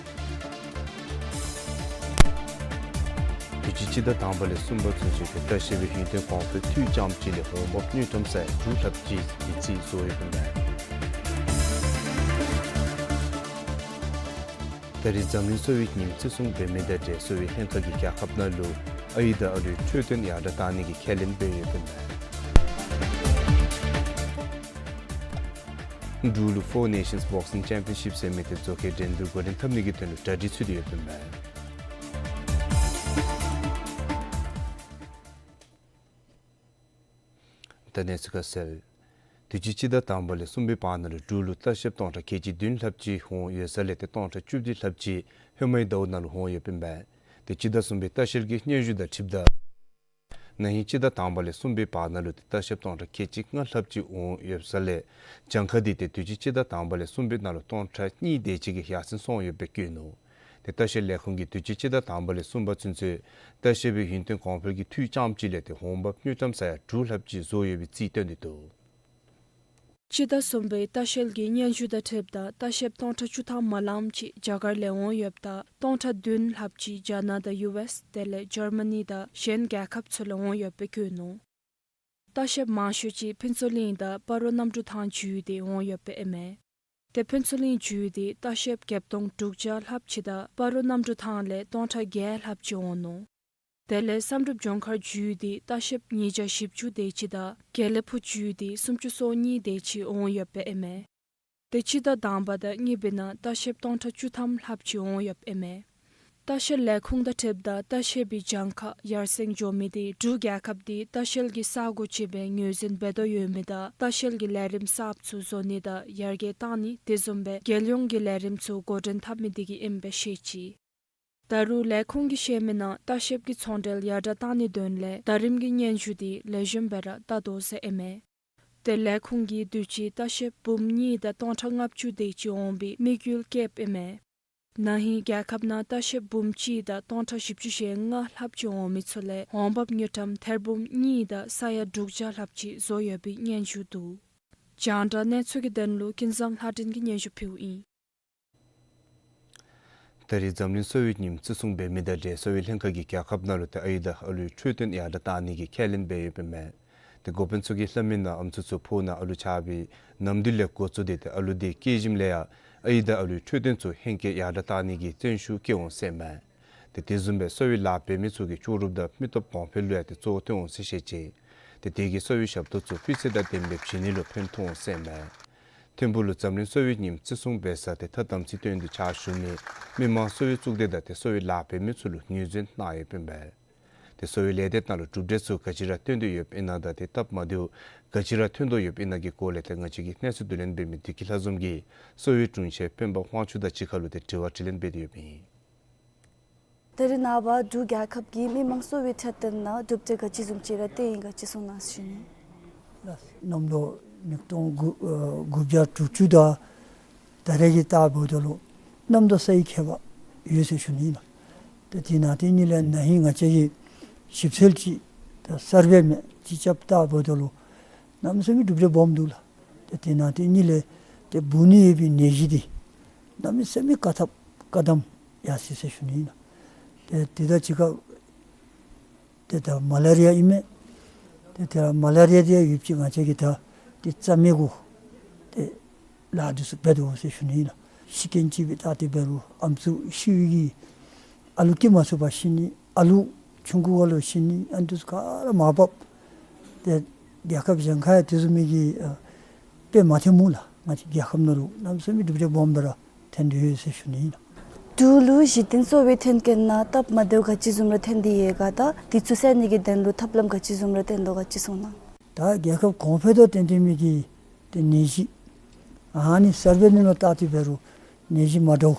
དུས་ཅི་སྤྱི་ཟླ་དང་པ་ལས་གསུམ་པ་ཚུན་ཚོད་ཀྱི་ལྟ་བཤལ་པའི་ཡུན་བརྟན་གོང་འཕེལ་འཐུས་ཙམ་ཅིག་ལས་འོང་འབབ་དངུལ་ཀྲམ་ས་ཡ་དྲུག་ལྷགཔ་ཅིག་གི་རྩིས་བཟོ་ཡོདཔ་ཨིན་པས། ད་རིས་འཛམ་གླིང་གསོ་བའི་ཉིནམ་བརྩི་སྲུང་འབད་མི་དང་འབྲེལ་གསོ་བའི་ལྷན་ཁག་གིས་རྒྱལ་ཁབ་ནང་ལུ་ཨའི་དང་ཨ་ལུའི་འཕྲོད་བསྟེན་ཡར་དྲགས་གཏང་ནི་གི་ཁས་ལེན་འབད་ཡོདཔ་ཨིན་པས། འབྲུག་ལུ་Four Nations Boxing Championship ཟེར་མི་དེ་བཟོ་མཁན་འགྲན་བསྡུར་འགོ་འདྲེན་འཐབ་ནི་གི་དོན་ལུ་གྲ་སྒྲིག་ཚུད་དེ་ཡོདཔ་ཨིན་པས། ད་གནས་ཚུལ་ཁ་གསལ། དུས་ཅི་སྤྱི་ཟླ་དང་པ་ལས་གསུམ་པའི་བར་ན་ལུ་འབྲུག་ལུ་ལྟ་བཤལཔ་སྟོང་ཕྲག་ཁལ་གཅིག་བདུན་ལྷགཔ་ཅིག་འོང་ཡོད་ས་ལས་ཏེ་སྟོང་ཕྲག་བཅུ་བདུན་ལྷགཔ་ཅིག་ཧེ་མའི་ཟླཝ་ནང་ལུ་འོང་ཡོདཔ་ཨིན་པས། ཏེ་སྤྱི་ཟླ་གསུམ་པའི་ལྟ་བཤལ་གྱི་སྙན་ཞུ་དང་འཁྲིལཝ་ད་ན་ཧིང་སྤྱི་ཟླ་དང་པ་ལས་གསུམ་པའི་བར་ན་ལུ་ཏེ་ལྟ་བཤལཔ་སྟོང་ཕྲག་ཁལ་གཅིག་ལྔ་ལྷགཔ་ཅིག་འོང་ཡོད་ས་ལས་གྱངས་ཁ་འདི་ཏེ་དུས་ཅི་སྤྱི་ཟླ་དང་པ་ལས་གསུམ་པའི་ནང་ལུ་སྟོང་ཕྲག་གཉིས་དེ་ཅིག་གིས་ཡར་སེང་སོང་ཡོདཔ་སྦེ་བཀོད་ནུག། ཏེ་ལྟ་བཤལ་ལས་ཁུངས་ཀྱིས་དུས་ཅི་སྤྱི་ཟླ་དང་པ་ལས་གསུམ་པ་ཚུན་ཚོད་ལྟ་བཤལ་པའི་ཡུན་བརྟན་གོང་འཕེལ་གྱི་འཐུས་ཙམ་ཅིག་ལས་ཏེ་འོང་འབབ་དངུལ་ཀྲམ་ས་ཡ་དྲུག་ལྷགཔ་ཅིག་བཟོ་ཡོད་པའི་རྩིས་སྟོན་ཏེ་འདུག། སྤྱི་ཟླ་གསུམ་པའི་ལྟ་བཤལ་གྱི་སྙན་ཞུ་དང་འཁྲིལཝ་ད་ལྟ་བཤལཔ་སྟོང་ཕྲག་བཅུ་ཐམ་མ་ལངམ་ཅིག་རྒྱ་གར་ལས་འོང་ཡོདཔ་ད་སྟོང་ཕྲག་བདུན་ལྷགཔ་ཅིག་རྒྱ་ནག་དང་ཡུ་ཨེསི་དེ་ལས་ཇར་མ་ནི་དང་གཞན་རྒྱལ་ཁབ་ཚུ་ལས་འོང་ཡོདཔ་སྦེ་བཀོད་ནུག། ལྟ་བཤལཔ་མང་ཤོས་ཅིག་ཕུན་ཚོགས་གླིང་དང་སྤ་རོ་གནམ་གྲུ་ཐང་བརྒྱུད་དེ་འོང་ཡོདཔ་ཨིན་མས། ཏེ་ཕུན་ཚོགས་གླིང་བརྒྱུད་དེ་ལྟ་བཤལཔ་བརྒྱད་སྟོང་དྲུག་བརྒྱ་ལྷགཔ་ཅིག་དང་སྤ་རོ་གནམ་གྲུ་ཐང་ལས་སྟོང་ཕྲག་བརྒྱད་ལྷགཔ་ཅིག་འོང་ནུག། དེ་ལས་བསམ་གྲུབ་ལྗོངས་མཁར་བརྒྱུད་དེ་ལྟ་བཤལཔ་ཉིས་བརྒྱ་བཞི་བཅུ་དེ་ཅིག་དང་དགེ་ལེགས་ཕུག་བརྒྱུད་དེ་སུམ་ཅུ་སོ་གཉིས་དེ་ཅིག་འོང་ཡོདཔ་ཨིན་མས། ཏེ་སྤྱི་ཟླ་དང་པ་དང་གཉིས་པའི་ནང་ལྟ་བཤལཔ་སྟོང་ཕྲག་བཅུ་ཐམ་ལྷགཔ་ཅིག་འོང་ཡོདཔ་ཨིན་མས། ལྟ་བཤལ་ལས་ཁུངས་དང་འཁྲིལཝ་ད་ལྟ་བཤལ་པའི་གྱངས་ཁ་ཡར་སེང་འགྱོ་མི་དེ་འབྲུག་རྒྱལ་ཁབ་དེ་ལྟ་བཤལ་གྱི་ས་གོ་ཅིག་སྦེ་ངོས་འཛིན་འབད་དོ་ཡོད་མི་དང་ལྟ་བཤལ་གྱི་ལས་རིམ་གསརཔ་ཚུ་བཟོ་ནི་དང་ཡར་རྒྱས་གཏང་ནི་དེ་བཟུམ་སྦེ་རྒྱལ་ཡོངས་ཀྱི་ལས་རིམ་ཚུ་འགོ་འདྲེན་འཐབ་མི་དེ་གིས་ཨིནམ་སྦེ་བཤད་ཅི། ད་རུང་ལས་ཁུངས་ཀྱིས་བཤད་མི་ནང་ལྟ་བཤལཔ་གི་ཚོང་འབྲེལ་ཡར་དྲགས་གཏང་ནིའི་དོན་ལས་ཟླ་རིམ་གྱི་སྙན་ཞུ་དེ་ལེགས་ཤོམ་སྦེ་ར་བལྟ་དོ་ཟེར་ཨིན་མས། ཏེ་ལས་ཁུངས་ཀྱིས་དུས་ཅི་ལྟ་བཤལཔ་འབུམ་གཉིས་དང་སྟོང་ཕྲག་ལྔ་བཅུ་དེ་ཅིག་འོང་པའི་དམིགས་ཡུལ་བསྐྱེདཔ་ཨིན་མས། ན་ཧིང་རྒྱལ་ཁབ་ནང་ལྟ་བཤལཔ་འབུམ་གཅིག་དང་སྟོང་ཕྲག་བཞི་བཅུ་ཞེ་ལྔ་ལྷགཔ་ཅིག་འོང་མི་ཚུ་ལས་འོང་འབབ་དངུལ་ཀྲམ་ཐེར་འབུམ་གཉིས་དང་ས་ཡ་དྲུག་བརྒྱ་ལྷགཔ་ཅིག་བཟོ་ཡོད་པའི་སྙན་ཞུ་འདུག། རྒྱང་བསྒྲགས་གནས་ཚུལ་གྱི་དོན་ལུ་ཀུན་བཟང་ལྷ་སྒྲོན་གྱིས་སྙན་ཞུ་ཕུལཝ་ཨིན། ད་རིས་འཛམ་གླིང་གསོ་བའི་ཉིནམ་བརྩི་སྲུང་འབད་མི་དང་འབྲེལ་གསོ་བའི་ལྷན་ཁག་གིས་རྒྱལ་ཁབ་ནང་ལུ་ཏེ་ཨའི་དང་ཨ་ལུའི་འཕྲོད་བསྟེན་ཡར་དྲགས་གཏང་ནི་གི་ཁས་ལེན་འབད་ཡོདཔ་ཨིན་མས། ཏེ་འགོ་དཔོན་ཚུ་གིས་སླབ་མི་ནང་ཨམ་སྲུ་ཚུ་ཕོཝ་ནང་ཨ་ལུ་ཆགས་པའི་ནམ་དུས་ལས་འགོ་བཙུགས་ཏེ་ཏེ་ཨ་ལུ་དེ་སྐྱེས་ཞིནམ་ལས་ཡང་ཨའི་དང་ཨ་ལུའི་འཕྲོད་བསྟེན་ཚུ་ཧེང་སྐལ་ཡར་དྲགས་གཏང་ནི་གི་བརྩོན་ཤུགས་བསྐྱེད་འོང་ཟེར་མས། ཏེ་དེ་བཟུམ་སྦེ་གསོ་བའི་ལཱ་འབད་མི་ཚུ་གི་ལྕོགས་གྲུབ་དང་མི་སྟོབས་གོང་འཕེལ་ལུ་ཡང་ཏེ་གཙོ་བོ་བཏོན་འོང་ཟེར་བཤད་ཅི། ཏེ་དེ་གིས་གསོ་བའི་ཞབས་ཏོག་ཚུ་སྤུས་ཚད་དང་ལྡནམ་སྦེ་བྱིན་ནི་ལུ་ཕན་ཐོགས་འོང་ཟེར་མས། ཐིམ་ཕུག་ལུ་འཛམ་གླིང་གསོ་བའི་ཉིནམ་བརྩི་སྲུང་འབད་ས་ཏེ་ཐ་དམ་ཚིག་བཏོན་ཏེ་ཕྱག་ཞུ་མི་མི་མང་གསོ་བའི་གཙུག་སྡེ་དང་ཏེ་གསོ་བའི་ལཱ་འབད་མི་ཚུ་ལུ་ངོས་འཛིན་གནང་ཡོདཔ་ཨིན་པས། ཏེ་གསོ་བའི་ལས་སྡེ་ནང་ལུ་གྲུབ་འབྲས་ཚུ་ག་ཅི་ར་བཏོན་ཏེ་ཡོདཔ་ཨིན་ན་དང་ཏེ་སྟབས་མ་བདེཝ་ག་ཅི་ར་ཐོན་དོ་ཡོདཔ་ཨིན་ན་གི་སྐོར་ལས་ཏེ་ང་བཅས་ཀྱི་གནས་ཚུལ་བསྡུ་ལེན་འབད་མི་བདེ་སྐྱིད་ལྷ་འཛོམས་ཀྱིས་གསོ་བའི་དྲུང་ཆེན་སྤེན་པ་དབང་ཕྱུག་དང་གཅིག་ཁར་ལུ་ཏེ་དྲི་བ་དྲིས་ལན་འབད་དེ་ཡོདཔ་ཨིན། ད་རེས་ནངས་པ་འབྲུག་རྒྱལ་ཁབ་ཀྱིས་མི་མང་གསོ་བའི་འཕྲོད་བསྟེན་ནང་གྲུབ་འབྲས་ག་ཅི་བཟུམ་ཅིག་ར་བཏོན་ཡི་ག་ཅི་གསུང་གནང་ཞུ་ནི། གནམ་ལོ་ཉིས་སྟོང་དགུ་ཨ་དགུ་བརྒྱ་དྲུག་ཅུ་དང་ད་རེས་ཀྱི་ལྟཝ་ད་ལུ་གནམ་དང་སའི་ཁྱད་པར་ཡོད་ཟེར་ཞུ་ནི་ཨིན་ལགས། ཏེ་དེ་ནང་དེ་གཉིས་ལས་ན་ཧིང་ང་བཅས་ཀྱིས་ཞིབ་འཚོལ་ཅིག་ད་སར་བེ་མས་ཅིག་རྐྱབ་ལྟཝ་ད་ལུ་གནམ་མེད་ས་མེད་གྲུབ་འབྲས་སྦོམ་འདུག་ལགས། ཏེ་དེ་ནང་དེ་གཉིས་ལས་ཏེ་འབུ་ནད་ཡོད་པའི་ནད་གཞི་འདི་གནམ་མེད་ས་མེད་བཀག་ཐབས་བཀག་དམ་ཡར་སོ་ཡི་ཟེར་ཞུ་ནི་ཨིན་ལགས། ཏེ་དེ་དང་གཅིག་ཁར་ཏེ་ད་མ་ལ་རི་ཡ་ཨིན་མས། ཏེ་ད་མ་ལ་རི་ཡ་དེ་ཡང་ཡོདཔ་ཅིག་ང་བཅས་ཀྱིས་ད་ཏེ་རྩ་མེད་གུ་ཏེ་ལཱ་འདི་ཚུ་འབད་དོ་ཟེར་ཞུ་ནི་ཨིན་ལགས། ཤི་རྐྱེན་ཅིག་སྦེ་བཏགས་ཏེ་འབད་རུང་ཨམ་སྲུ་ཤི་བའི་གི་ཨ་ལུ་སྐྱེ་མ་ཚུགས་པར་ཤི་ནི་ཨ་ལུ་ཆུང་ཀུ་སྒང་ལུ་ཤི་ནི་ཨ་ནི་འདི་ཚུ་ག་ར་མར་བབས། ཏེ་རྒྱལ་ཁབ་གཞན་ཁར་ཡང་དེ་བཟུམ་མའི་གི་ཨ་དཔེ་མ་ཐོནམ་ལགས། ང་བཅས་རྒྱལ་ཁབ་ནང་ལུ་གནམ་མེད་ས་མེད་གྲུབ་འབྲས་སྦོམ་སྦེ་ར་ཐོན་ཏེ་ཡོད་ཟེར་ཞུ་ནི་ཨིན་ལགས། འབྲུག་ལུ་གཞི་རྟེན་གསོ་བའི་ཐོན་སྐྱེད་ནང་སྟབས་མ་བདེཝ་ག་ཅི་བཟུམ་ར་ཐོན་ཏེ་ཡོད་ག་དང་དེ་ཚུ་སེལ་ནི་གི་དོན་ལུ་ཐབས་ལམ་ག་ཅི་བཟུམ་ར་བཏོན་དོ་ག་ཅི་གསུང་གནང་། ད་རྒྱལ་ཁབ་གོང་འཕེལ་དང་བསྟུན་ཏེ་མི་གི་ཏེ་ནད་གཞི་ཨ་ནི་སར་བེ་ནང་ལུ་བལྟ་སྟེ་འབད་རུང་ནད་གཞི་མ་འདྲཝ་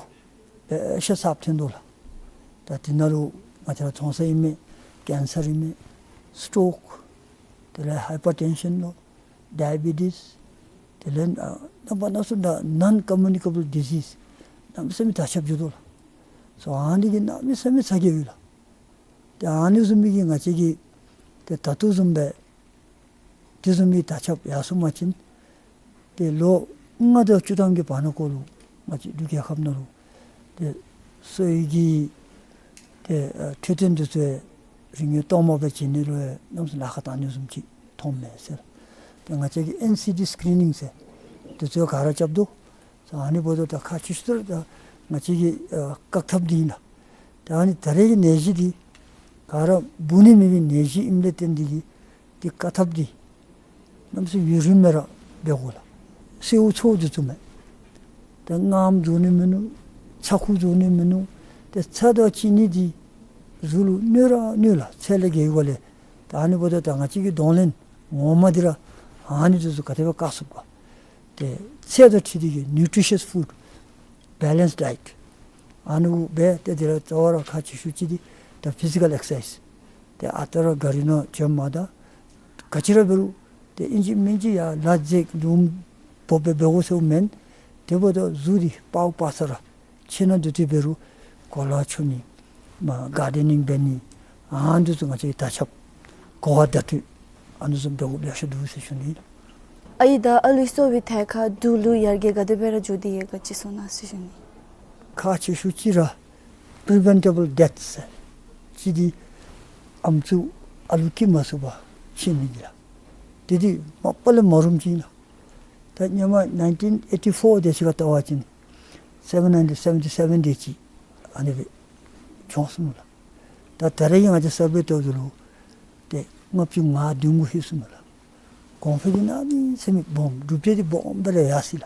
ཨེ་ཤ་ཚབ་ཐོན་དོ་ལགས། ད་དེ་ནང་ལུ་ང་བཅས་ར་མཐོང་ས་ཨིན་མས། ཀེན་སར་ཨིན་མས། སི་ཊོཀ། དེ་ལས་ཧའི་པར་ཊེན་ཤཱན་ལོ། ཌའི་བི་ཊིས། དེ་ལས་ཨ་རྣམ་པ་སྣ་ཚོགས་ད་ནཱན་ཀོ་མུ་ནི་ཀེ་བཱལ་ཌི་ཟིས་གནམ་མེད་ས་མེད་དར་ཁྱབ་འགྱོ་དོ་ལགས། སོ་ཨ་ནི་གིས་གནམ་མེད་ས་མེད་ཚ་གྱང་ཡོད་ལགས། ཏེ་ཨ་ནི་བཟུམ་མའི་གི་ང་བཅས་ཀྱི་ཏེ་ད་ལྟོ་བཟུམ་སྦེ་དེ་བཟུམ་མའི་དར་ཁྱབ་ཡར་སོང་པ་ཅིན་ཏེ་ལོ་ལྔ་དང་བཅུ་ཐམ་གྱི་བར་ན་ཀོ་ལུ་ང་བཅས་འབྲུག་རྒྱལ་ཁབ་ནང་ལུ་ཏེ་གསོ་བའི་གི་ཏེ་ཨ་འཕྲོད་བསྟེན་འདི་ཚུ་རིན་གོང་གཏོང་མ་སྦེ་བྱིན་ནི་ལུ་ཡང་གནམ་མེད་ས་མེད་ལཱ་ཁག་བཏང་ནི་བཟུམ་ཅིག་མཐོངམ་མས་ཟེར། ཏེ་ང་བཅས་ཀྱིས་ཨེན་སི་ཌི་སི་ཀི་རི་ནིང་ཟེར་དེ་ཚུ་ག་ར་རྐྱབ་དོ། ཨ་ནི་འབདཝ་ད་ད་ཁག་ཆེ་ཤོས་ད་ང་བཅས་ཀྱི་ཨ་བཀག་ཐབས་འདི་ཨིན་ལགས། ད་ཨ་ནི་ད་རེས་ཀྱི་ནད་གཞི་འདི་ག་ར་འབུ་ནི་མེད་པའི་ནད་གཞི་ཨིནམ་ལས་བརྟེན་ཏེ་གིས་འདི་བཀག་ཐབས་འདི་གནམ་མེད་ས་མེད་ཡུན་རིངམོ་སྦེ་ར་འབད་དགོ་ལགས། གསོཝ་ཚུ་འདི་ཚུ་མས། ད་རྔམ་རྫོགས་ནི་མིན་ནུག། ཚ་ཁུ་རྫོགས་ནི་མིན་ནུག། ཏེ་ཚྭ་དང་ཅི་ནི་འདི་གཟུགས་ལུ་གནོད་ར་གནོད་ལགས། ཚད་ལས་བརྒལ་བ་ལས། ད་ཨ་ནི་འབདཝ་ད་ད་ང་བཅས་ཀྱི་གདོང་ལེན་ངོ་མ་འདི་ར་ཨ་ནི་འདི་ཚུ་ག་དེ་སྦེ་བཀག་ཚུགས་ག། ཏེ་ཚད་དང་འཁྲིལ་ཏེ་གིས་ནིའུ་ཊི་རི་ཤཱས་ཕུཌ་བེ་ལེནསི་ཌའེཊ་ཨ་ནི་འབད་དེ་འདི་ར་རྩ་བ་ར་ཁག་ཆེ་ཤོས་ཅིག་འདི་ད་ཕི་ཟི་ཀཱལ་ཨེག་སར་སའིཛ། ཏེ་ཨ་རྟག་ར་གཱ་རི་ནང་འཛུལ་མ་ད་ག་ཅི་ར་འབད་རུང་ཏེ་ཨིན་ཅི་མིན་ཅི་ཡར་ལ་འཛེགས་ལུང་འབོ་སྦེ་འབད་དགོ་ཟེརཝ་མེན། དེ་འབདཝ་ད་གཟུགས་འདི་སྤརཝ་སྤར་ས་ར་ཕྱི་ནང་འདི་ཚུ་འབད་རུང་གོ་ལ་འཁྱུ་ནི་མར་གར་ཌེ་ནིང་འབད་ནི་ཨ་ནི་འདི་ཚུ་ང་བཅས་ཀྱི་དར་ཁྱབ་གོ་བ་བརྡ་སྤྲོད་ཨ་ནི་བཟུམ་འབད་དགོཔ་ལེ་ཤ་འདུག་ཟེར་ཞུ་ནི་ཨིན། ཨའི་ད་ཨ་ལུ་གསོ་བའི་ཐད་ཁར་འབྲུག་ལུ་ཡར་རྒྱས་ག་དེ་སྦེ་ར་འགྱོ་སྟེ་ཡོད་ག་ཅིག་གསུང་གནང་ཟེར་ཞུ་ནི། ཁག་ཆེ་ཤོས་ཅིག་ར་པི་རི་ཝེན་ཊེ་བཱལ་ཌེཐ་ཟེར་ཅིག་འདི་ཨམ་སྲུ་ཨ་ལུ་སྐྱེ་མ་ཚུགས་པར་ཤི་ནི་འདི་ལགས། དེ་འདི་མ་པ་ལས་མ་རུངམ་ཅིག་ཨིན་ལགས། ད་སྔོན་མ་ནའིན་ཊིན་ཨེ་ཊི་ཕོར་དེ་ཅིག་ཁར་བལྟ་བ་ཅིན་སེ་བེན་ཧན་ཌེཌ་སེ་བེན་ཊི་སེ་བེན་དེ་ཅིག་ཨ་ནི་སྦེ་བྱུང་སོང་ནུག་ལགས། ད་ད་རེས་ཀྱི་ང་བཅས་སར་བེ་བལྟཝ་ད་ལུ་ཏེ་ལྔ་བཅུ་ང་བདུན་གུ་ལྷོད་སོང་ནུག་ལགས། གོང་འཕེལ་འདི་གནམ་མེད་ས་མེད་སྦོམ་གྲུབ་འབྲས་འདི་སྦོམ་སྦེ་ར་ཡར་སོང་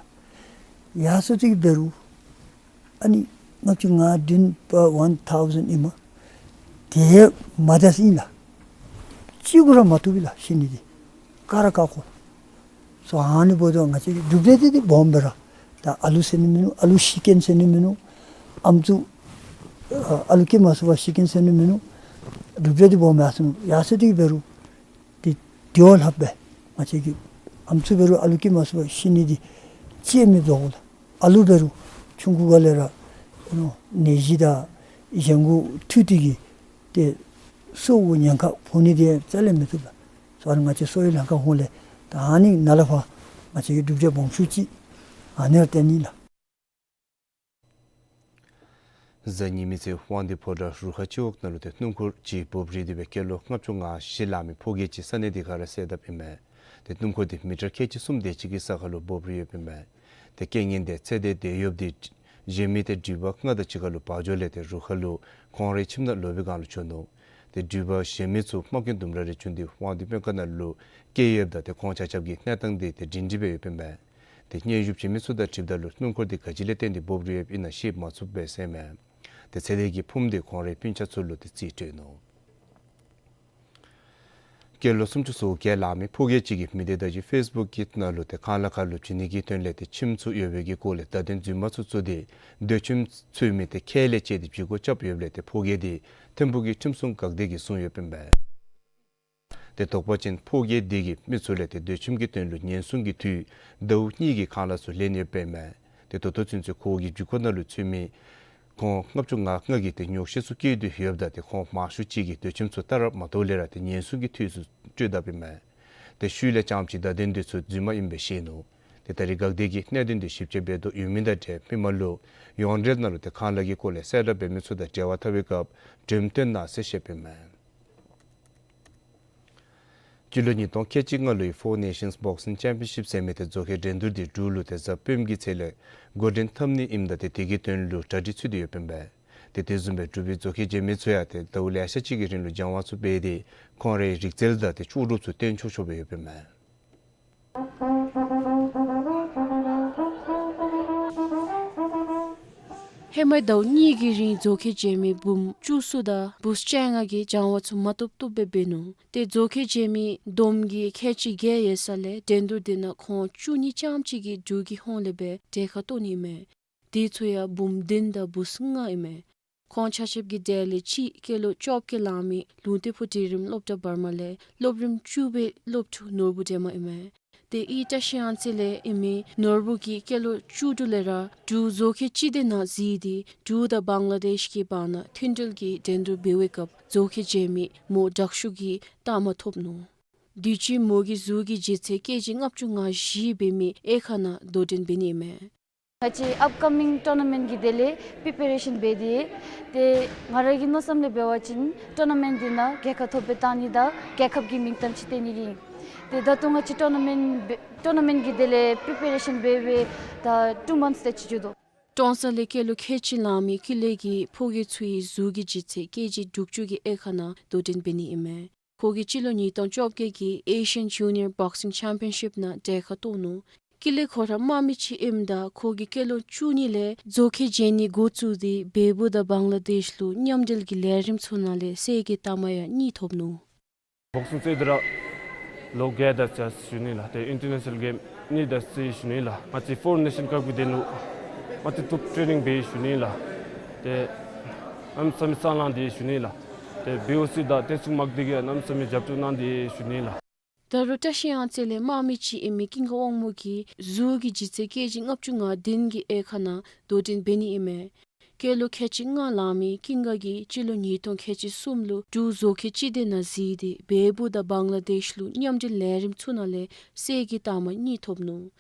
ཡི་ལགས། ཡར་སོང་སྟེ་གིས་འབད་རུང་ཨ་ནི་ལྔ་བཅུ་ང་བདུན་པ་ཝན་ཐའུ་ཟེནཌ་ཨིན་མས། དེ་མ་ད་ཟེར་ཨིན་ལགས། གཅིག་གུ་ར་མ་ཐུག་པས་ལགས་ཤི་ནི་འདི། བཀག་ར་བཀག་དགོ། སོ་ཨ་ནི་འབདཝ་ད་ང་བཅས་ཀྱི་གྲུབ་འབྲས་འདི་འདི་སྦོམ་སྦེ་ར་ད་ཨ་ལུ་ཟེར་ནི་མིན་ནུག། ཨ་ལུ་ཤི་རྐྱེན་ཟེར་ནི་མིན་ནུག། ཨམ་སྲུ་ཨ་ལུ་སྐྱེ་མ་ཚུགས་པར་ཤི་རྐྱེན་ཟེར་ནི་མིན་ནུག། གྲུབ་འབྲས་འདི་སྦོམ་ཡར་སོང་ནུག། ཡར་སོང་སྟེ་གིས་འབད་རུང་འདི་དེ་བ་ལྷགཔ་སྦེ་ང་བཅས་ཀྱི་ཨམ་སྲུ་འབད་རུང་ཨ་ལུ་སྐྱེ་མ་ཚུགས་པར་ཤི་ནི་འདི་ཅིག་མི་བཟོ་དགོ་ལགས། ཨ་ལུ་འབད་རུང་ཆུང་ཀུ་སྒང་ལས་ར་ཨ་ནི་ནད་གཞི་དང་གཞན་གུ་ཐུག་སྟེ་གིས་ཏེ་སྲོག་གུ་ཉེན་ཁ་ཕོག་ནི་འདི་རྩ་ལས་མི་བཏུབ་ལགས། སོ་ཨ་ནི་ང་བཅས་གསོ་བའི་ལམ་ཁ་ཧོང་ལས་ད་ཨ་ནི་ནཱ་ལས་ཕར་ང་བཅས་ཀྱི་གྲུབ་འབྲས་སྦོམ་ཤོས་ཅིག་ཨ་ནི་ར་བསྟན་ནི་ལགས། གཟའ་ཉི་མའི་ཚེ་དབང་འདུས་ཕོ་བྲང་རུ་ཁག་སྤྱི་འོག་ནང་ལུ་ཏེ་སྣུམ་འཁོར་ཅིག་འབོབ་རིལ་ཏེ་སྦེ་སྐྱེས་ལོ་ལྔ་བཅུ་ང་བཞི་ལང་མི་ཕོ་སྐྱེས་ཅིག་ས་གནས་འདི་ཁར་ར་བསད་དཔ་ཨིན་མས། ཏེ་སྣུམ་འཁོར་འདི་མི་ཊར་ཁལ་གཅིག་གསུམ་དེ་ཅིག་གི་ས་ཁར་ལུ་འབོབ་རིལ་ཡོདཔ་ཨིན་མས། ཏེ་རྐྱེན་ངན་འདི་ཚེ་འདས་དེད་གཡོགཔ་འདི་གཞན་མི་ཏེ་འགྲུལ་པ་ལྔ་དང་གཅིག་ཁར་ལུ་བག་ཆགས་ལས་ཏེ་རུ་ཁག་ལུ་ཁོང་རའི་ཁྱིམ་ནང་ལོག་པའི་སྒང་ལུ་བྱོན་ནུག། ཏེ་འགྲུལ་པ་གཞན་མི་ཚུ་དམག་རྐྱེན་དུམ་གྲ་རེ་བྱུང་སྟེ་དབང་འདུས་སྨན་ཁང་ནང་ལུ་བསྐྱལ་ཡོདཔ་ད་ཏེ་ཁོང་ཆ་ཁྱབ་ཀྱི་གནས་སྟངས་འདི་ཏེ་སྒྲིང་སྒྲི་སྦེ་ཡོདཔ་ཨིན་མས། ཏེ་སྙན་ཞུ་བྱིན་མི་ཚུ་དང་འཁྲིལཝ་ད་ལུ་སྣུམ་འཁོར་འདི་ག་ཅི་ལས་བརྟེན་ཏེ་འབོབ་རིལ་ཡོདཔ་ཨིན་ན་ཤེས་མ་ཚུགས་པས་ཟེར་ཨིན་མས། ཏེ་ཚེ་འདས་ཀྱི་ཕུངམ་འདི་ཁོང་རའི་སྤུན་ཆ་ཚུ་ལུ་ཏེ་རྩིས་སྤྲོད་ནུག། སྐྱེས་ལོ་སུམ་ཅུ་སོ་བརྒྱད་ལང་མི་ཕོ་སྐྱེས་ཅིག་གིས་མི་སྡེ་བརྡ་བརྒྱུད་ཕེསི་བུཀ་གི་ནང་ལུ་ཏེ་ཁང་གླ་ཁར་ལུ་བྱིན་ནི་གི་དོན་ལས་ཏེ་ཁྱིམ་ཚུ་ཡོད་པའི་གི་སྐོར་ལས་བརྡ་དོན་རྫུན་མ་ཚུ་བཙུགས་ཏེ་སྡོད་ཁྱིམ་འཚོལ་མི་ཏེ་ཁལ་ལས་བཅད་དེ་བྱིས་སྒོ་རྐྱབ་ཡོདཔ་ལས་ཏེ་ཕོ་སྐྱེས་འདི་ཐིམ་ཕུག་གི་ཁྲིམས་སྲུང་འགག་སྡེ་གིས་བཟུང་ཡོདཔ་ཨིན་པས། ཏེ་དོགས་པ་ཅན་ཕོ་སྐྱེས་འདི་གིས་མི་ཚུ་ལས་ཏེ་སྡོད་ཁྱིམ་གྱི་དོན་ལུ་ཉེན་སྲུང་གི་འཐུས་ཟླཝ་གཉིས་ཀྱི་ཁང་གླ་ཚུ་ལེན་ཡོདཔ་ཨིན་མས། ཏེ་ད་ལྟོ་ཚུན་ཚོད་ཁོ་གི་བྱིས་སྒོ་ནང་ལུ་འཚོལ་མི་ཁོང་ལྔ་བཅུ་ང་ལྔ་གིས་ཏེ་ཉོགས་བཤད་ཚུ་བཀོད་དེ་ཡོདཔ་ད་ཏེ་ཁོང་མང་ཤོས་ཅིག་གིས་སྡོད་ཁྱིམ་ཚུ་བལྟ་ར་མ་བལྟཝ་ལས་ར་ཏེ་ཉེན་སྲུང་གི་འཐུས་ཚུ་སྤྲོད་དཔ་ཨིན་མས། ཏེ་ཤུལ་ལས་རྐྱངམ་ཅིག་བརྡ་དོན་འདི་ཚུ་རྫུན་མ་ཨིན་པས་ཤེས་ནུག། ཏེ་ད་རེས་འགག་སྡེ་གིས་གནད་དོན་འདི་ཞིབ་དཔྱད་འབད་དོ་ཡོད་མི་དང་འབྲེལ་མི་མང་ལུ་ཡོངས་འབྲེལ་ནང་ལུ་ཏེ་ཁང་གླ་གི་སྐོར་ལས་གསལ་བསྒྲགས་འབད་མི་ཚུ་དང་འབྲེལ་བ་འཐབ་པའི་སྐབས་འགྲེམས་སྟོན་གནང་ཟེར་བཤདཔ་ཨིན་མས། སྤྱི་ལོ་ཉིས་སྟོང་ཁལ་གཅིག་ལྔ་ལོའི་Four Nations Boxing Championship ཟེར་མི་ཏེ་མཛོད་ཁང་འགྲན་བསྡུར་འདི་འབྲུག་ལུ་ཏེ་གཟའ་སྤེནམ་གི་ཚེས་ལས་འགོ་འདྲེན་འཐབ་ནི་ཨིནམ་ད་ཏེ་དེ་གི་དོན་ལུ་གྲ་སྒྲིག་ཚུད་དེ་ཡོདཔ་ཨིན་པས། ཏེ་དེ་བཟུམ་སྦེ་འབྲུག་པའི་མཛོད་ཁང་འགྲན་མི་ཚུ་ཡང་ཏེ་ཟླཝ་ལེ་ཤ་ཅིག་གི་རིང་ལུ་སྦྱང་བ་ཚུ་འབད་དེ་ཁོང་རའི་རིག་རྩལ་དང་ཏེ་ལྕོགས་གྲུབ་ཚུ་སྟོན་ཆོག་ཆོག་སྦེ་ཡོདཔ་ཨིན་མས། ཧེ་མ་ཟླཝ་གཉིས་ཀྱི་རིང་མཛོད་ཁང་འགྲན་མི་འབུམ་བཅུ་གསུམ་དང་འབུམ་བཅོ་ལྔ་གིས་སྦྱང་བ་ཚུ་མ་བཏུབ་བཏུབ་སྦེ་འབད་ནུག། ཏེ་མཛོད་ཁང་འགྲན་མི་བསྡོམས་ཀྱིས་ཁལ་གཅིག་བརྒྱད་ཡོད་ས་ལས་འགྲན་བསྡུར་འདི་ནང་ཁོང་བཅུ་གཉིས་རྐྱངམ་ཅིག་གིས་འབྲུག་གི་ཧོངས་ལས་སྦེ་གྲལ་ཁར་གཏོགས་ནི་མས། དེ་ཚུ་ཡང་འབུམ་བདུན་དང་འབུམ་ལྔ་ཨིན་མས། ཁོང་ཆ་ཁྱབ་ཀྱི་གྲས་ལས་གཅིག་སྐྱེས་ལོ་བཅོ་བརྒྱད་ལང་མི་ལུང་བསྟན་ཕུག་འབྲིང་རིམ་སློབ་གྲྭ་བར་མ་ལས་སློབ་རིམ་བཅུ་པའི་སློབ་ཕྲུག་ནོར་བུ་སྒྲོལ་མ་ཨིན་མས། དེ་ཡང་བཀྲིས་གཡང་རྩེ་ལས་ཨིན་མི་ནོར་བུ་གིས་སྐྱེས་ལོ་བཅུ་དྲུག་ལས་ར་འབྲུག་བཟོ་མཁས་སྤྱི་སྡེ་ནང་འཛུལ་ཏེ་འབྲུག་དང་བང་ལ་དེཤ་གི་བར་ན་མཐུན་འབྲེལ་གྱི་འགྲན་བསྡུར་འབད་བའི་སྐབས་བཟོ་མཁས་མཛད་མི་མོ་དྲག་ཤོས་ཀྱི་རྟགས་མ་ཐོབ་ནུག། དུས་ཅི་མོ་གིས་གཟུགས་ཀྱི་ལྗིད་ཚད་ཀེ་ཇི་ལྔ་བཅུ་ང་བཞི་འབད་མི་དབྱེ་ཁག་ནང་དོ་འགྲན་འབད་ནི་ཨིན་མས། ང་བཅས་ཨཔ་ཀ་མིང་ཊོར་ན་མེནཊ་གི་དོན་ལས་པི་རི་པེ་རེ་ཤཱན་འབད་དེ་ཡོད། ཏེ་ང་ར་གི་མནོ་བསམ་ལས་འབད་བ་ཅིན་ཊོར་ན་མེནཊ་འདི་ནང་རྒྱལ་ཁ་ཐོབ་སྦེ་བཏང་ནི་དང་རྒྱལ་ཁབ་ཀྱི་མིང་གཏམ་ཅིག་སྟོན་ནི་ཨིན། ཏེ་ད་ལྟོ་ང་བཅས་ཊོར་ན་མེནཊ་འབད་ཊོར་ན་མེནཊ་གི་དོན་ལས་པི་རི་པེ་རེ་ཤཱན་འབད་འབད་ད་ཊུ་མནཐས་དེ་ཅིག་འགྱོ་དོ། ཀྲོང་གསར་ལས་སྐྱེས་ལོ་ཁལ་གཅིག་ལང་མི་ཀུན་ལེགས་ཀྱིས་ཕོ་སྐྱེས་ཚུ་གི་གཟུགས་ཀྱི་ལྗིད་ཚད་ཀེ་ཇི་དྲུག་ཅུ་གི་དབྱེ་ཁག་ནང་དོ་འགྲན་འབད་ནི་ཨིན་མས། ཁོ་གིས་སྤྱི་ལོ་ཉིས་སྟོང་བཅོ་བརྒྱད་ཀྱི་ཨེ་ཤི་ཡཱན་ཇུ་ནི་ཡར་བོག་སིང་ཆེམ་པི་ཡན་ཤིཔ་ནང་གྲལ་ཁར་གཏོགས་ནུག། ཀུན་ལེགས་ཁོ་ར་དམག་མི་ཅིག་ཨིནམ་ད་ཁོ་གིས་སྐྱེས་ལོ་བཅུ་གཉིས་ལས་བཟོ་མཁས་འགྱོ་ནི་འགོ་བཙུགས་ཏེ་བལ་པོ་དང་བང་ལ་དེཤ་ལུ་མཉམ་འབྲེལ་གྱི་ལས་རིམ་ཚུ་ནང་ལས་གསེར་གྱི་རྟགས་མ་ཡང་གཉིས་ཐོབ་ནུག། བོག་སིང་རྩེད་དེ་ར་ལོ་བརྒྱད་དང་བཅུ་ཞུ་ནི་ལགས། ཏེ་ཨིན་ཊར་ནེ་ཤ་ནལ་གེམ་གཉིས་དང་རྩེད་ཞུ་ནི་ལགས། ང་བཅས་ཕོར་ནེ་ཤཱན་ཀཔ་གི་དོན་ལུ་མ་ཏི་ཐུབ་ཊེ་ནིང་འབད་ཞུ་ནི་ལགས། ཏེ་ཨམ་ས་མི་ས་ལང་དེ་ཞུ་ནི་ལགས། ཏེ་བི་ཨོ་སི་དང་ཏེ་ཚུ་དམག་སྡེ་གིས་ཡང་གནམ་མེད་ས་མེད་རྒྱབ་སྐྱོར་གནང་སྟེ་ཞུ་ནི་ལགས། ད་རུང་བཀྲིས་གཡང་རྩེ་ལས་དམག་མི་ཅིག་ཨིན་མི་ཀུན་དགའ་དབང་མོ་གིས་གཟུགས་ཀྱི་ལྗིད་ཚད་ཀེ་ཇི་ལྔ་བཅུ་ང་བདུན་གྱི་དབྱེ་ཁག་ནང་དོ་འགྲན་འབད་ནི་ཨིན་མས། སྐྱེས་ལོ་ཁལ་གཅིག་ལྔ་ལང་མི་ཀུན་དགའ་གིས་སྤྱི་ལོ་ཉིས་སྟོང་ཁལ་གཅིག་གསུམ་ལུ་འབྲུག་བཟོ་མཁས་སྤྱི་སྡེ་ནང་འཛུལ་ཏེ་བལ་པོ་དང་བང་ལ་དེཤ་ལུ་མཉམ་འབྲེལ་ལས་རིམ་ཚུ་ནང་ལས་གསེར་གྱི་རྟགས་མ་གཉིས་ཐོབ་ནུག།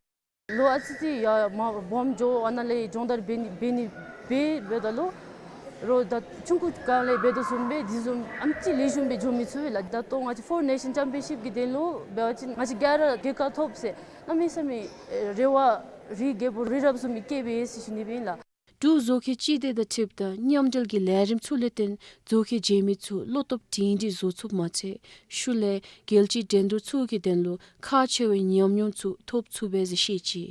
ལོ་ཨ་ཙི་ཅིག་ཡར་མར་སྦོམ་འགྱོ་ཨ་ནཱ་ལས་སྦྱོང་བརྡར་འབད་ནི་འབད་ནི་འབད་འབདཝ་ད་ལུ་རོགས་ད་ཆུང་ཀུ་སྒང་ལས་འབད་དོ་བཟུམ་སྦེ་དེ་བཟུམ་ཨམ་ཅིག་ལེགས་ཤོམ་སྦེ་འགྱོ་མི་ཚུགས་པས་ལགས། ད་ལྟོ་ང་བཅས་ཕོར་ནེ་ཤཱན་ཆེམ་པི་ཡན་ཤིཔ་གི་དོན་ལུ་འབད་བ་ཅིན་ང་བཅས་ག་ར་རྒྱལ་ཁ་ཐོབ་ཟེར་གནམ་མེད་ས་མེད་རེ་བ་རི་རྒྱལ་པོ་རི་རབ་བཟུམ་སྦེ་བསྐྱེད་པས་ཟེར་ཞུ་ནི་སྦེ་ཨིན་ལགས། འབྲུག་བཟོ་མཁས་སྤྱི་སྡེ་དང་འཁྲིལཝ་ད་མཉམ་འབྲེལ་གྱི་ལས་རིམ་ཚུ་ལས་བརྟེན་བཟོ་མཁས་འགྱོ་མི་ཚུ་བློ་སྟོབས་སྒྲིང་སྒྲིང་བཟོ་ཚུགསཔ་མ་ཚད་ཤུལ་ལས་རྒྱལ་སྤྱིའི་འགྲན་བསྡུར་ཚུ་གི་དོན་ལུ་ཁག་ཆེ་བའི་ཉམས་མྱོང་ཚུ་ཐོབ་ཚུགས་པས་ཟེར་བཤད་ཅི།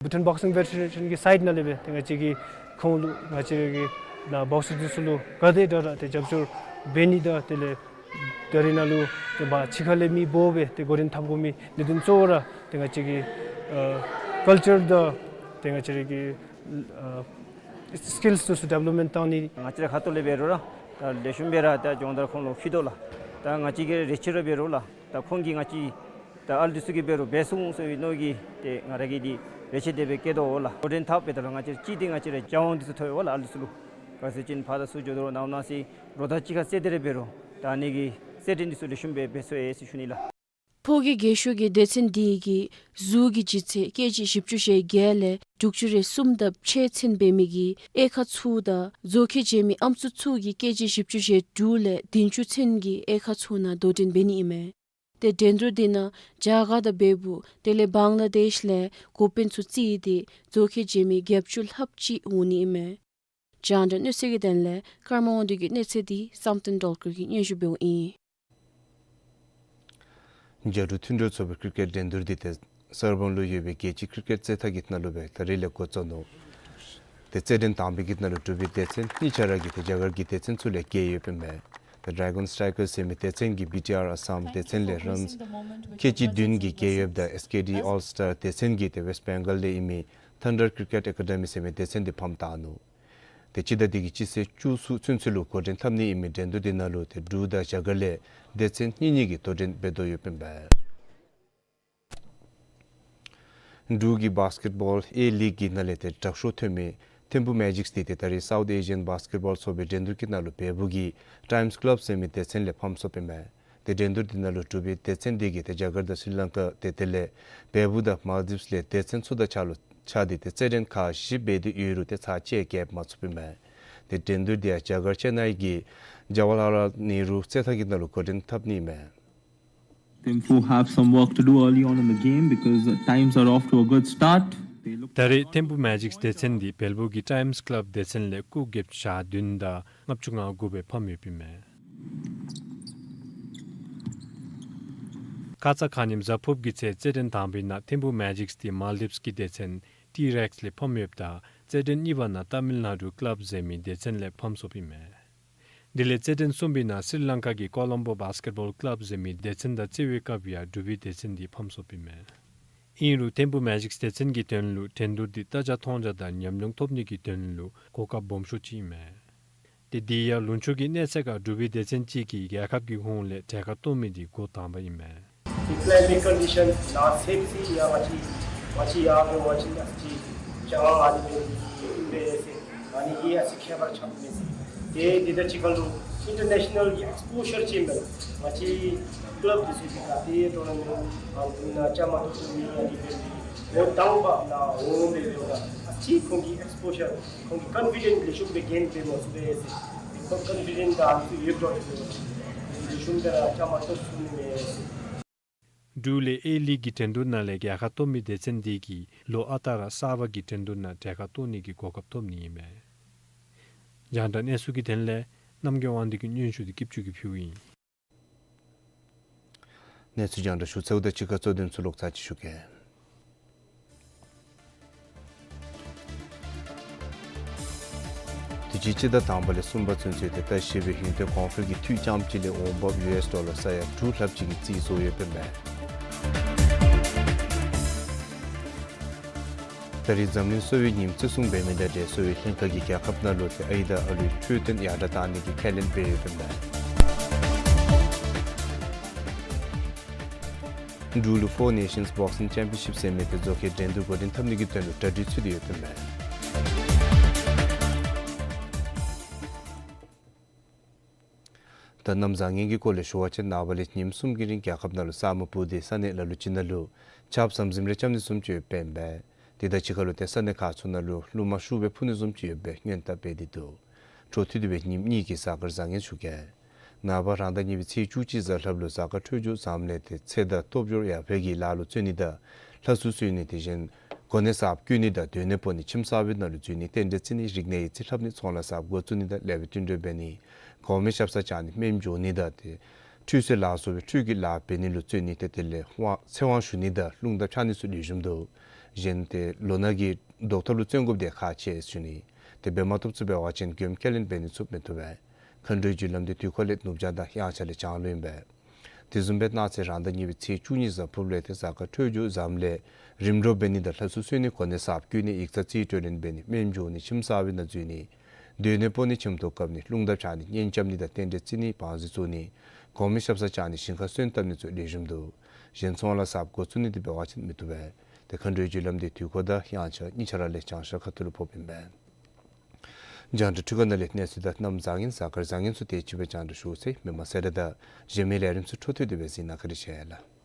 བྷུ་ཊཱན་བོག་སིང་ཕེ་ཌེ་རེ་ཤཱན་གྱི་སའིཌ་ནང་ལས་སྦེ་ཏེ་ང་བཅས་ཀྱིས་ཁོང་ལུ་ང་བཅས་ཀྱི་ནཱ་བོག་སར་འདི་ཚུ་ལུ་ག་དེ་དྲག་དྲག་ཏེ་རྒྱབ་སྐྱོར་འབད་ནི་དང་དེ་ལས་ད་རེས་ནཱ་ལུ་ཏེ་ཕྱི་ཁ་ལས་མི་འབོ་སྦེ་ཏེ་འགོ་འདྲེན་འཐབ་དགོ་མི་གནད་དོན་གཙོ་བོ་ར་ཏེ་ང་བཅས་ཀྱི་ཨ་ཀཱལ་ཅར་དང་ཏེ་ང་བཅས་ཀྱི་ཨ་སི་ཀིལསི་འདི་ཚུ་ཌི་བེ་ལོབ་མེནཊ་བཏང་ནི། ང་བཅས་ར་ཁ་ཐུག་ལས་འབད་རུང་ར་ད་ལེགས་ཤོམ་སྦེ་ར་ད་སྦྱོང་བརྡར་ཁོང་ལུ་ཕུལ་དོ་ལགས། ད་ང་བཅས་ཀྱིས་རེ་ཆེ་ར་འབད་རུང་ལགས། ད་ཁོང་གིས་ང་བཅས་ད་ཨ་ལུ་འདི་ཚུ་གིས་འབད་རུང་འབད་ཚུགས་ཟེར་བའི་མནོ་གིས་ཏེ་ང་ར་གིས་འདི་རེ་ཆེ་དེ་སྦེ་བསྐྱེད་དོ་ལགས། འགོ་འདྲེན་འཐབ་འབདཝ་ད་ལུ་ང་བཅས་ར་གཅིག་ཏེ་ང་བཅས་ར་རྒྱབ་དབང་འདི་ཚུ་ཐོབ་ཡོདཔ་ལགས། ཨ་ལུ་འདི་ཚུ་ལུ་ག་ཅི་ཟེར་བ་ཅིན་ཕར་དང་ཚུར་འགྱོ་དོ་རུང་ནང་ན་ཟེར་རོགས་ད་གཅིག་ཁར་རྩེད་དེ་ར་འབད་རུང་ད་ཨ་ནི་གི་རྩེད་འགྲན་འདི་ཚུ་ལེགས་ཤོམ་སྦེ་འབད་ཚུགས་ཡི་ཟེར་ཞུ་ནི་ལགས། ཕོ་སྐྱེས་རྒས་ཤོས་ཀྱི་སྡེ་ཚན་འདི་གིས་གཟུགས་ཀྱི་ལྗིད་ཚད་ཀེ་ཇི་བཞི་བཅུ་ཞེ་བརྒྱད་ལས་དྲུག་ཅུ་རེ་གསུམ་དང་ཕྱེད་ཚུན་འབད་མི་གི་དབྱེ་ཁག་ཚུ་དང་བཟོ་མཁས་འགྱོ་མི་ཨམ་སྲུ་ཚུ་གིས་ཀེ་ཇི་བཞི་བཅུ་ཞེ་དྲུག་ལས་བདུན་ཅུ་ཚུན་གྱི་དབྱེ་ཁག་ཚུ་ནང་དོ་འགྲན་འབད་ནི་ཨིན་མས། ཏེ་འགྲན་བསྡུར་འདི་ནང་རྒྱ་གར་དང་བལ་པོ་དེ་ལས་བང་ལ་དེཤ་ལས་འགོ་དཔོན་ཚུ་རྩིས་ཏེ་བཟོ་མཁས་འགྱོ་མི་བརྒྱད་ཅུ་ལྷགཔ་ཅིག་འོང་ནི་ཨིན་མས། རྒྱང་བསྒྲགས་གནས་ཚུལ་གྱི་དོན་ལས་ཀརྨ་དབང་འདུས་ཀྱི་གནས་ཚུལ་འདི་བསམ་གཏན་སྒྲོལ་དཀར་གྱིས་སྙན་ཞུ་འབདཝ་ཨིན། རྒྱ་འབྲུག་མཐུན་གྲོས་ཚོགས་པའི་ཀིར་ཀེཊ་འགྲན་བསྡུར་འདི་ཏེ་སར་བང་ལུ་ཡོད་པའི་རྒྱལ་སྤྱིའི་ཀིར་ཀེཊ་རྩེད་ཐང་གི་ནང་ལུ་སྦེ་ད་རིས་ལས་འགོ་བཙུགས་ནུག། ཏེ་རྩེད་འགྲན་དང་པའི་གི་ནང་ལུ་འབྲུག་པའི་སྡེ་ཚན་གཉིས་ཆ་ར་གིས་ཏེ་རྒྱ་གར་གྱི་སྡེ་ཚན་ཚུ་ལས་རྒྱལ་ཡོདཔ་ཨིན་མས། ཏེ་ཌེ་གཱོན་སི་ཊའི་གར་ཟེར་མི་སྡེ་ཚན་གྱིས་བི་ཊི་ཨར་ཨ་སམ་སྡེ་ཚན་ལས་རན་ཁལ་གཅིག་བདུན་གྱིས་རྒྱལ་ཡོདཔ་ད་ཨེས་ཀེ་ཌི་ཨོལ་སི་ཊར་སྡེ་ཚན་གྱིས་ཏེ་ཝེསཊ་བེང་གཱལ་ལས་ཨིན་མི་ཐཱན་ཌར་ཀིར་ཀེཊ་ཨེ་ཀ་ཌེ་མི་ཟེར་མི་སྡེ་ཚན་འདི་ཕམ་བཏང་ནུག། ཏེ་སྤྱི་ཟླ་འདི་གི་སྤྱི་ཚེས་བཅུ་གསུམ་ཚུན་ཚོད་ལུ་འགོ་འདྲེན་འཐབ་ནི་ཨིན་མི་འགྲན་བསྡུར་འདི་ནང་ལུ་ཏེ་འབྲུག་དང་རྒྱ་གར་ལས་སྡེ་ཚན་གཉིས་གཉིས་ཀྱིས་དོ་འགྲན་འབད་དོ་ཡོདཔ་ཨིན་པས། འབྲུག་གི་བཱསི་ཀེཊ་བཱོལ་ཨེ་ལིག་གི་ནང་ལས་ཏེ་དྲག་ཤོས་ཐོན་མི་ཐིམ་ཕུ་མེ་ཇིཀསི་འདི་ཏེ་ད་རིས་སའུཐ་ཨེ་ཤི་ཡཱན་བཱསི་ཀེཊ་བཱོལ་ཚོགས་པའི་འགྲན་བསྡུར་གྱི་ནང་ལུ་བལ་པོ་གི་ཊའིམསི་ཀླབ་ཟེར་མི་སྡེ་ཚན་ལས་ཕམ་སོཔ་ཨིན་མས། ཏེ་འགྲན་བསྡུར་འདི་ནང་ལུ་འབྲུག་པའི་སྡེ་ཚན་འདི་གིས་ཏེ་རྒྱ་གར་དང་སི་རི་ལང་ཀ་ཏེ་དེ་ལས་བལ་པོ་དང་མཱལ་ཌིབསི་ལས་སྡེ་ཚན་ཚུ་དང་ཆ་ལུ་ཆ་སྟེ་ཏེ་རྩེད་འགྲན་ཁག་བཞི་འབད་དེ་ཡོད་རུང་ཏེ་ཚར་གཅིག་རྒྱལ་མ་ཚུགསཔ་ཨིན་མས། ཏེ་འགྲན་བསྡུར་འདི་ཡང་རྒྱ་གར་ཅེ་ནའི་གི་ཇ་ཝ་ཧར་ལཱལ་ནེ་རུ་རྩེད་ཐང་གི་ནང་ལུ་འགོ་འདྲེན་འཐབ་ནི་ཨིན་མས། Thimphu have some work to do early on in the game because, uh, times are off to a good start. They look ད་རེས་ཐིམ་ཕུ་མེ་ཇིཀསི་སྡེ་ཚན་འདི་བལ་པོ་གི་ཊའིམསི་ཀླབ་སྡེ་ཚན་ལས་སྐུགས་བརྒྱད་ཅུ་གྱ་བདུན་དང་ལྔ་བཅུ་ང་དགུ་སྦེ་ཕམ་ཡོདཔ་ཨིན་མས། ཁ་ཙ་ཁ་ཉིནམ་གཟའ་ཕུརཔ་གི་ཚེ་རྩེད་འགྲན་དང་པའི་ནང་ཐིམ་ཕུ་མེ་ཇིཀསི་འདི་མཱལ་ཌིབསི་གི་སྡེ་ཚན་ཊི་རེགསི་ལས་ཕམ་ཡོདཔ་ད་རྩེད་འགྲན་གཉིས་པའི་ནང་ཏ་མིལ་ནཱ་ཌུ་ཀླབ་ཟེར་མི་སྡེ་ཚན་ལས་ཕམ་སོཔ་ཨིན་མས། དེ་ལས་རྩེད་འགྲན་གསུམ་པའི་ནང་སི་རི་ལང་ཀ་གི་ཀོ་ལོམ་བོ་བཱསི་ཀེཊ་བཱོལ་ཀླབ་ཟེར་མི་སྡེ་ཚན་དང་རྩེད་པའི་སྐབས་ཡང་འབྲུག་པའི་སྡེ་ཚན་འདི་ཕམ་སོཔ་ཨིན་མས། ཨིན་རུང་ཐིམ་ཕུ་མེ་ཇིཀསི་སྡེ་ཚན་གྱི་དོན་ལུ་འགྲན་བསྡུར་འདི་ལྟ་རྒྱ་མཐོང་རྒྱ་དང་ཉམས་མྱོང་ཐོབ་ནི་གི་དོན་ལུ་གོ་སྐབས་སྦོམ་ཤོས་ཅིག་ཨིན་མས། ཏེ་དེ་ཡང་ལུང་ཕྱོགས་ཀྱི་གནས་ཚད་ཁར་འབྲུག་པའི་སྡེ་ཚན་གཅིག་གིས་རྒྱལ་ཁབ་ཀྱི་ཧོངས་ལས་གྲལ་ཁར་གཏོགས་མི་འདི་འགོ་དང་པ་ཨིན་མས། Climate condition ནང་ཚེས་པ་ཡང་ང་བཅས་ང་བཅས་ཡར་ལུ་ང་བཅས་ཨ་ཙི་ཅིག་ཅང་ཨ་ནི་སྦེ་ཨིན་པས་ཟེར། ཨ་ནི་གིས་ཨ་ཙི་ཁྱད་པར་ཆགས་མས་ཟེར། ཏེ་འདི་དང་གཅིག་ཁར་ལུ་ཨིན་ཊར་ནེ་ཤ་ནཱལ་གྱི་ཨེགསི་པོ་ཇར་ཅིག་ཨིན་པས། ང་བཅས་ཀི་ལབ་འདི་ཚུ་གིས་ག་ཏེ་ཊོར་ན་མེནཊ་ཨ་འདི་ནང་བཅའ་མར་གཏོགས་ནི་ཨ་ནི་སྦེ་འོ་དང་པ་ནཱ་འོང་སྦེ་འབདཝ་ད་ཨ་ཙི་ཁོང་གི་ཨེགསི་པོ་ཇར་ཁོང་གི་ཀོན་ཕི་ཌེནཊ་ལེགས་ཤོམ་སྦེ་གེན་འབད་མ་ཚུགས་པས་ཟེར། ཁོང་ཀོན་ཕི་ཌེནཊ་ག་ཨ་ཙི་ཡོདཔ་འདྲཝ་ཅིག་ལེགས་ཤོམ་སྦེ་ར་བཅའ་མར་གཏོགས་ཚུགས་ནི་མས་ཟེར། འབྲུག་ལས་ཨེ་ལི་གི་འགྲན་བསྡུར་ནང་ལས་རྒྱལ་ཁ་ཐོབ་མི་སྡེ་ཚན་འདི་གིས་ལོ་ཨ་རྟག་ར་གསར་པ་གི་འགྲན་བསྡུར་ནང་གྲལ་ཁར་གཏོགས་ནི་གི་གོ་སྐབས་ཐོབ་ནི་ཨིན་མས། རྒྱང་བསྒྲགས་གནས་ཚུལ་གྱི་དོན་ལས་རྣམ་རྒྱལ་དབང་འདུས་ཀྱིས་སྙན་ཞུ་འདི་སྐྱིད་ཆུ་གིས་ཕུལཝ་ཨིན། གནས་ཚུལ་རྒྱང་བསྒྲགས་ཞུ་ཚརཝ་དང་གཅིག་ཁར་གཙོ་དོན་ཚུ་ལོག་ཚར་ཅིག་ཞུ་གེ། དུས་ཅི་སྤྱི་ཟླ་དང་པ་ལས་གསུམ་པ་ཚུན་ཚོད་དེ་ལྟ་བཤལ་བའི་ཧིན་ཏེ་གོང་འཕེལ་གྱི་འཐུས་རྐྱངམ་གཅིག་ལས་འོང་འབབ་ཡུ་ཨེསི་ཌོ་ལར་ས་ཡ་དྲུག་ལྷགཔ་ཅིག་གི་རྩིས་བཟོ་ཡོདཔ་ཨིན་པས། ད་རིས་འཛམ་གླིང་གསོ་བའི་ཉིནམ་བརྩི་སྲུང་འབད་མི་དང་འབྲེལ་གསོ་བའི་ལྷན་ཁག་གིས་རྒྱལ་ཁབ་ནང་ལུ་ཏེ་ཨའི་དང་ཨ་ལུའི་འཕྲོད་བསྟེན་ཡར་དྲག་བཏང་ནི་གི་ཁས་ལེན་འབད་ཡོདཔ་ཨིན་པས། འབྲུག་ལུ་ཕོར་ནེ་ཤཱནསི་བོག་སིང་ཅེམ་པི་ཡོན་ཤིབ་ཟེར་མི་དེ་རྫོང་ཁའི་འགྲན་བསྡུར་འགོ་འདྲེན་འཐབ་ནི་གི་དོན་ལུ་གྲ་སྒྲིག་ཚུད་དེ་ཡོདཔ་ཨིན་པས། ད་གནམ་བཟང་ངན་གྱི་སྐོར་ལས་ཞུ་བ་ཅིན་ནངས་པ་ལས་ཉིནམ་གསུམ་གྱི་རིང་རྒྱལ་ཁབ་ནང་ལུ་ས་སྨུག་སྤུབས་ཏེ་ས་གནས་ལ་ལུ་ཅིག་ནང་ལུ་ཆརཔ་ཟམ་ཟིམ་རེ་རྐྱབ་ནི་བཟུམ་ཅིག་ཡོདཔ་ཨིན་པས། དེ་དང་གཅིག་ཁར་ལུ་ཏེ་ས་གནས་ཁག་ཚུ་ནང་ལུ་རླུང་མ་ཤུགས་སྦེ་འཕུ་ནི་བཟུམ་ཅིག་ཡོདཔ་སྦེ་སྔོན་དཔག་འབད་དེ་འདུག། འཕྲོ་མཐུད་དེ་སྦེ་ཉིནམ་གཉིས་ཀྱི་གཟའ་སྐར་བཟང་ངན་ཞུ་གེ། ནངས་པ་རང་ཟླ་གཉིས་པའི་ཚེས་བཅུ་གཅིག་གཟའ་ལྷགཔ་ལུ་གཟའ་སྐར་འཕྲོད་སྦྱོར་བཟངམ་ལས་ཏེ་ཚེ་དང་སྟོབས་འབྱོར་ཡར་འཕེལ་གྱི་ལཱ་ལུ་བརྩོན་ནི་དང་ལྷ་གསོལ་གསོལ་ནི་དེ་བཞིན་གོ་གནས་གསརཔ་བསྐོ་ནི་དང་སྡོད་གནས་སྤོ་ནི་ཁྱིམ་གསར་པའི་ནང་ལུ་འཛུལ་ནི་རྟེན་འབྲེལ་བརྩི་ནི་རིག་གནས་ཡིག་རྩིས་ལྷབ་ནི་ཚོང་ལཱ་གསརཔ་འགོ་བཙུགས་ནི་དང་ལེགས་པའི་བསྟུན་གྲོས་འབད་ནི་གོང་མའི་ཞབས་སར་བཅར་ནི་རྨནམ་འགྱོ་ནི་དང་ཏེ་འཕྲུལ་རིག་ལཱ་བཟོ་བའི་འཕྲུལ་གྱི་ལཱ་འབད་ནི་ལུ་བརྩོན་ནི་ཏེ་དེ་ལས་དབང་ཚེ་དབང་ཞུ་ནི་དང་རླུང་རྟ་འཕྱར་ནི་ཚུ་ལེགས་ཤོམ་འདུག། གཞན་ཏེ་ལོ་ན་གི་བཟློག་ཐབས་ལུ་བརྩོན་དགོཔ་དེ་ཁག་ཆེ་ཞུ་ནི། དེ་འབད་མ་བཏུབ་ཚུ་འབད་བ་ཅིན་མགྱོནམ་ཁས་ལེན་འབད་ནི་ཚུ་མི་བཏུབ་པས། མཁའ་འགྲོའི་རྒྱུ་ལམ་དེ་དུས་འཁོར་ལས་ནུབ་བྱང་དང་དབྱངས་འཆར་ལས་བྱང་ལུ་ཨིན་པས། དེ་བཟུམ་སྦེ་གནངས་ཚེ་རང་ཟླ་གཉིས་པའི་ཚེས་བཅུ་གཉིས་གཟའ་ཕུར་བུ་ལས་ཏེ་གཟའ་སྐར་འཕྲོད་སྦྱོར་བཟངམ་ལས་རིམ་གྲོ་འབད་ནི་དང་ལྷ་གསོལ་གསོལ་ནི་གོ་གནས་གསརཔ་བསྐོ་ནི་ཡིག་ཚང་རྩིས་སྤྲོད་ལེན་འབད་ནི་རྨནམ་འགྱོ་ནི་ཁྱིམ་གསར་པའི་ནང་འཛུལ་ནི་སྡོད་གནས་སྤོ་ནི་ཁྱིམ་ཐོག་བཀབ་ནི་རླུང་རྟ་འཕྱར་ནི་གཉེན་རྐྱབ་ནི་དང་རྟེན་འབྲེལ་བརྩི་ནི་བང་མཛོད་བཙུགས་ནི་གོང་མའི་ཞབས་སར་བཅར་ནི་ཞིང་ཁར་སོན་བཏབ་ནི་ཚུ་ལེགས་ཤོམ་འདུག། གཞན་ཚོང་ལཱ་གསརཔ་འགོ་བཙུགས་ནི་དེ་འབད་བ་ཅིན་མི་བཏུབ་པས། ཏེ་མཁའ་འགྲོའི་རྒྱུ་ལམ་དེ་དུས་འཁོར་དང་དབྱངས་འཆར་གཉིས་ཆ་ར་ལས་བྱང་ཤར་ཁ་ཐུག་ལུ་ཕོགཔ་ཨིན་པས། རྒྱང་བསྒྲགས་འཕྲུལ་ཁང་ནང་ལས་གནས་ཚུལ་དང་གནམ་བཟང་ངན་གཟའ་སྐར་བཟང་ངན་ཚུ་དེ་ཅིག་སྦེ་རྒྱང་བསྒྲགས་ཞུ་ཚར་ཡི། མི་མང་གསལ་བསྒྲགས་དང་གཞན་མི་ལས་རིམ་ཚུ་འཕྲོ་མཐུད་དེ་སྦེ་གཟིགས་གནང་། བཀའ་དྲིན་ཆེ་ལགས།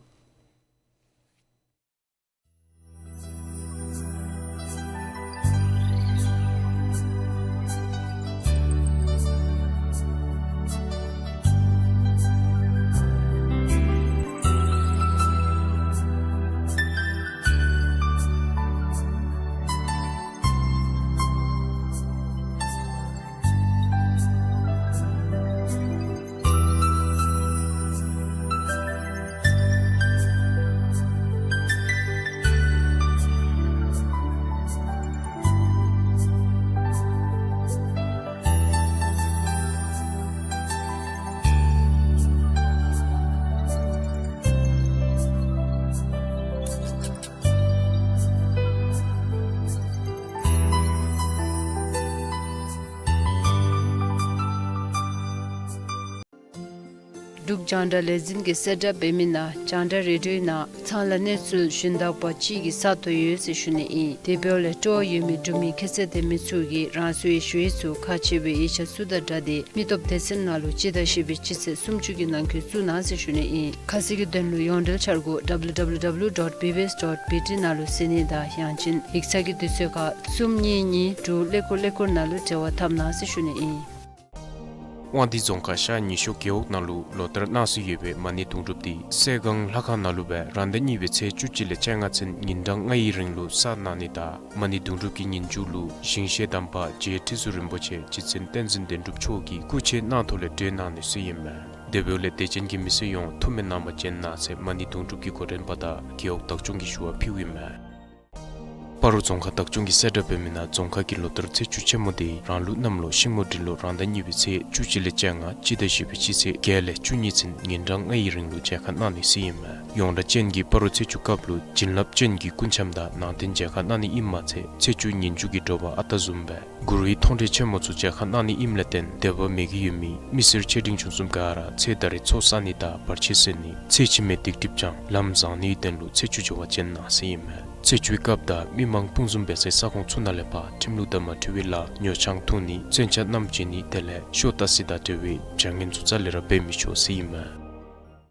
འབྲུག་རྒྱང་བསྒྲགས་ལས་འཛིན་གྱིས་གསལ་བསྒྲགས་འབད་མི་ནང་རྒྱང་བསྒྲགས་རེ་ཌིའོའི་ནང་ཚང་ལ་གནས་ཚུལ་ཞུན་དག་པ་ཅིག་གི་ས་ཐོབ་ཡོད་ཟེར་ཞུ་ནི་ཨིན། དེ་འབདཝ་ལས་སྤྲོ་བ་ཡོད་མི་འབྲུག་མི་ཁྱད་ཚད་ལྡན་མི་ཚུ་གིས་རང་སོའི་ཞུ་ཡིག་ཚུ་ཁག་ཆེ་བའི་ཡིག་ཆ་ཚུ་དང་སྦྲགས་ཏེ་མི་སྟོབས་སྡེ་ཚན་ནང་ལུ་སྤྱི་ཟླ་བཞི་པའི་སྤྱི་ཚེས་སུམ་ཅུ་གི་ནང་འཁོད་བཙུགས་གནང་ཟེར་ཞུ་ནི་ཨིན། ཁ་གསལ་གྱི་དོན་ལུ་ཡོངས་འབྲེལ་འཆར་སྒོ་W W W dot B B S dot B T ནང་ལུ་གཟིགས་ནི་དང་ཡང་ཅིན་ཡིག་ཚང་གི་དུས་ཚོད་ཁར་གསུམ་གཉིས་གཉིས་དྲུག་ཀླད་ཀོར་ཀླད་ཀོར་ནང་ལུ་འབྲེལ་བ་འཐབ་གནང་ཟེར་ཞུ་ནི་ཨིན། དབང་འདུས་རྫོང་ཁག་ཤར་ཉི་ཤོ་རྒེད་འོག་ནང་ལུ་ལོ་ལྟར་གནང་སྲོལ་ཡོད་པའི་མ་ཎི་དུང་སྒྲུབ་འདི་སྲས་སྒང་ལྷ་ཁང་ནང་ལུ་སྦེ་རང་ཟླ་གཉིས་པའི་ཚེས་བཅུ་གཅིག་ལས་བཅོ་ལྔ་ཚུན་ཉིན་གྲངས་ལྔའི་རིང་ལུ་གསར་གནང་ནི་དང་མ་ཎི་དུང་སྒྲུབ་ཀྱི་ཉིན་མཇུག་ལུ་ཞིང་གཤེགས་དམ་པ་རྗེ་ཁྲི་ཟུར་རིན་པོ་ཆེ་རྗེ་བཙུན་བསྟན་འཛིན་བདེན་གྲུབ་མཆོག་གིས་སྐུ་ཕྱྭའི་གནང་ཐོག་ལས་གྲོལ་གནང་ནི་སྲོལ་ཡོདཔ་མས། དེ་འབདཝ་ལས་དད་ཅན་གྱི་མི་སེར་ཡོངས་ཐུགས་སྨོན་གནང་བ་ཅིན་གནངས་ཚེ་མ་ཎི་དུང་སྒྲུབ་ཀྱི་འགོ་འདྲེན་པ་དང་རྒེད་འོག་བདག་སྐྱོང་གིས་ཞུ་བ་ཕུལཝ་ཨིན་མས། སྤ་རོ་རྫོང་ཁག་བདག་སྐྱོང་གིས་གསལ་བསྒྲགས་འབད་མི་ནང་རྫོང་ཁག་གི་ལོ་བསྟར་ཚེས་བཅུ་ཆེན་མོ་དེ་རང་ལུགས་གནམ་ལོ་ཤིང་མོ་འབྲི་ལོ་རང་ཟླ་གཉིས་པའི་ཚེས་བཅུ་གཅིག་ལས་བཅོ་ལྔ་སྤྱི་ཟླ་བཞི་པའི་སྤྱི་ཚེས་བརྒྱད་ལས་བཅུ་གཉིས་ཚུན་ཉིན་གྲངས་ལྔའི་རིང་ལུ་མཇལ་ཁ་གནང་ནི་ཟེར་ཨིན་མས། ཡོངས་གྲགས་ཅན་གྱི་སྤ་རོ་ཚེས་བཅུ་སྐབས་ལུ་བྱིན་རླབས་ཅན་གྱི་སྐུ་འཆམ་དང་ནང་རྟེན་མཇལ་ཁ་གནང་ནི་ཨིནམ་མ་ཚད་ཚེས་བཅུ་ཉིན་མཇུག་གི་དྲོ་པ་ཨ་རྟག་བཟུམ་སྦེ་གུ་རུའི་མཐོང་གྲོལ་ཆེན་མོ་ཚུ་མཇལ་ཁ་གནང་ནི་ཨིནམ་ལས་བརྟེན་དད་པ་མོས་གུས་ཡོད་མི་མི་སེར་ཆེ་འབྲིང་ཆུང་གསུམ་ག་ར་ཚེ་ད་རེས་ཚོགས་བསགས་ནི་དང་བར་ཆད་སེལ་ནི་ཚེ་ཕྱི་མའི་སྡིག་སྒྲིབ་སྦྱང་ལམ་བཟང་ནིའི་དོན་ལུ་ཚེས་བཅུ་མཇལ་བར་བྱོན་གནང་ཟེར་ཨིན་མས། ཚེས་བཅུའི་སྐབས་དང་མི་མང་སྤུངས་འཛོམས་འབད་སའི་ས་ཁོངས་ཚུ་ནང་ལས་ཕར་ཁྲིམས་ལུགས་དང་མ་འཁྲིལ་བའི་ལཱ་ཉོ་ཆང་འཐུང་ནི་མཚོན་ཆ་བསྣམས་བྱོན་ནི་དེ་ལས་ཤོ་ལྟ་སི་དང་འབྲེལ་བའི་བྱ་ངན་ཚུ་རྩ་ལས་ར་འབད་མི་ཆོག་ཟེར་ཨིན་མས།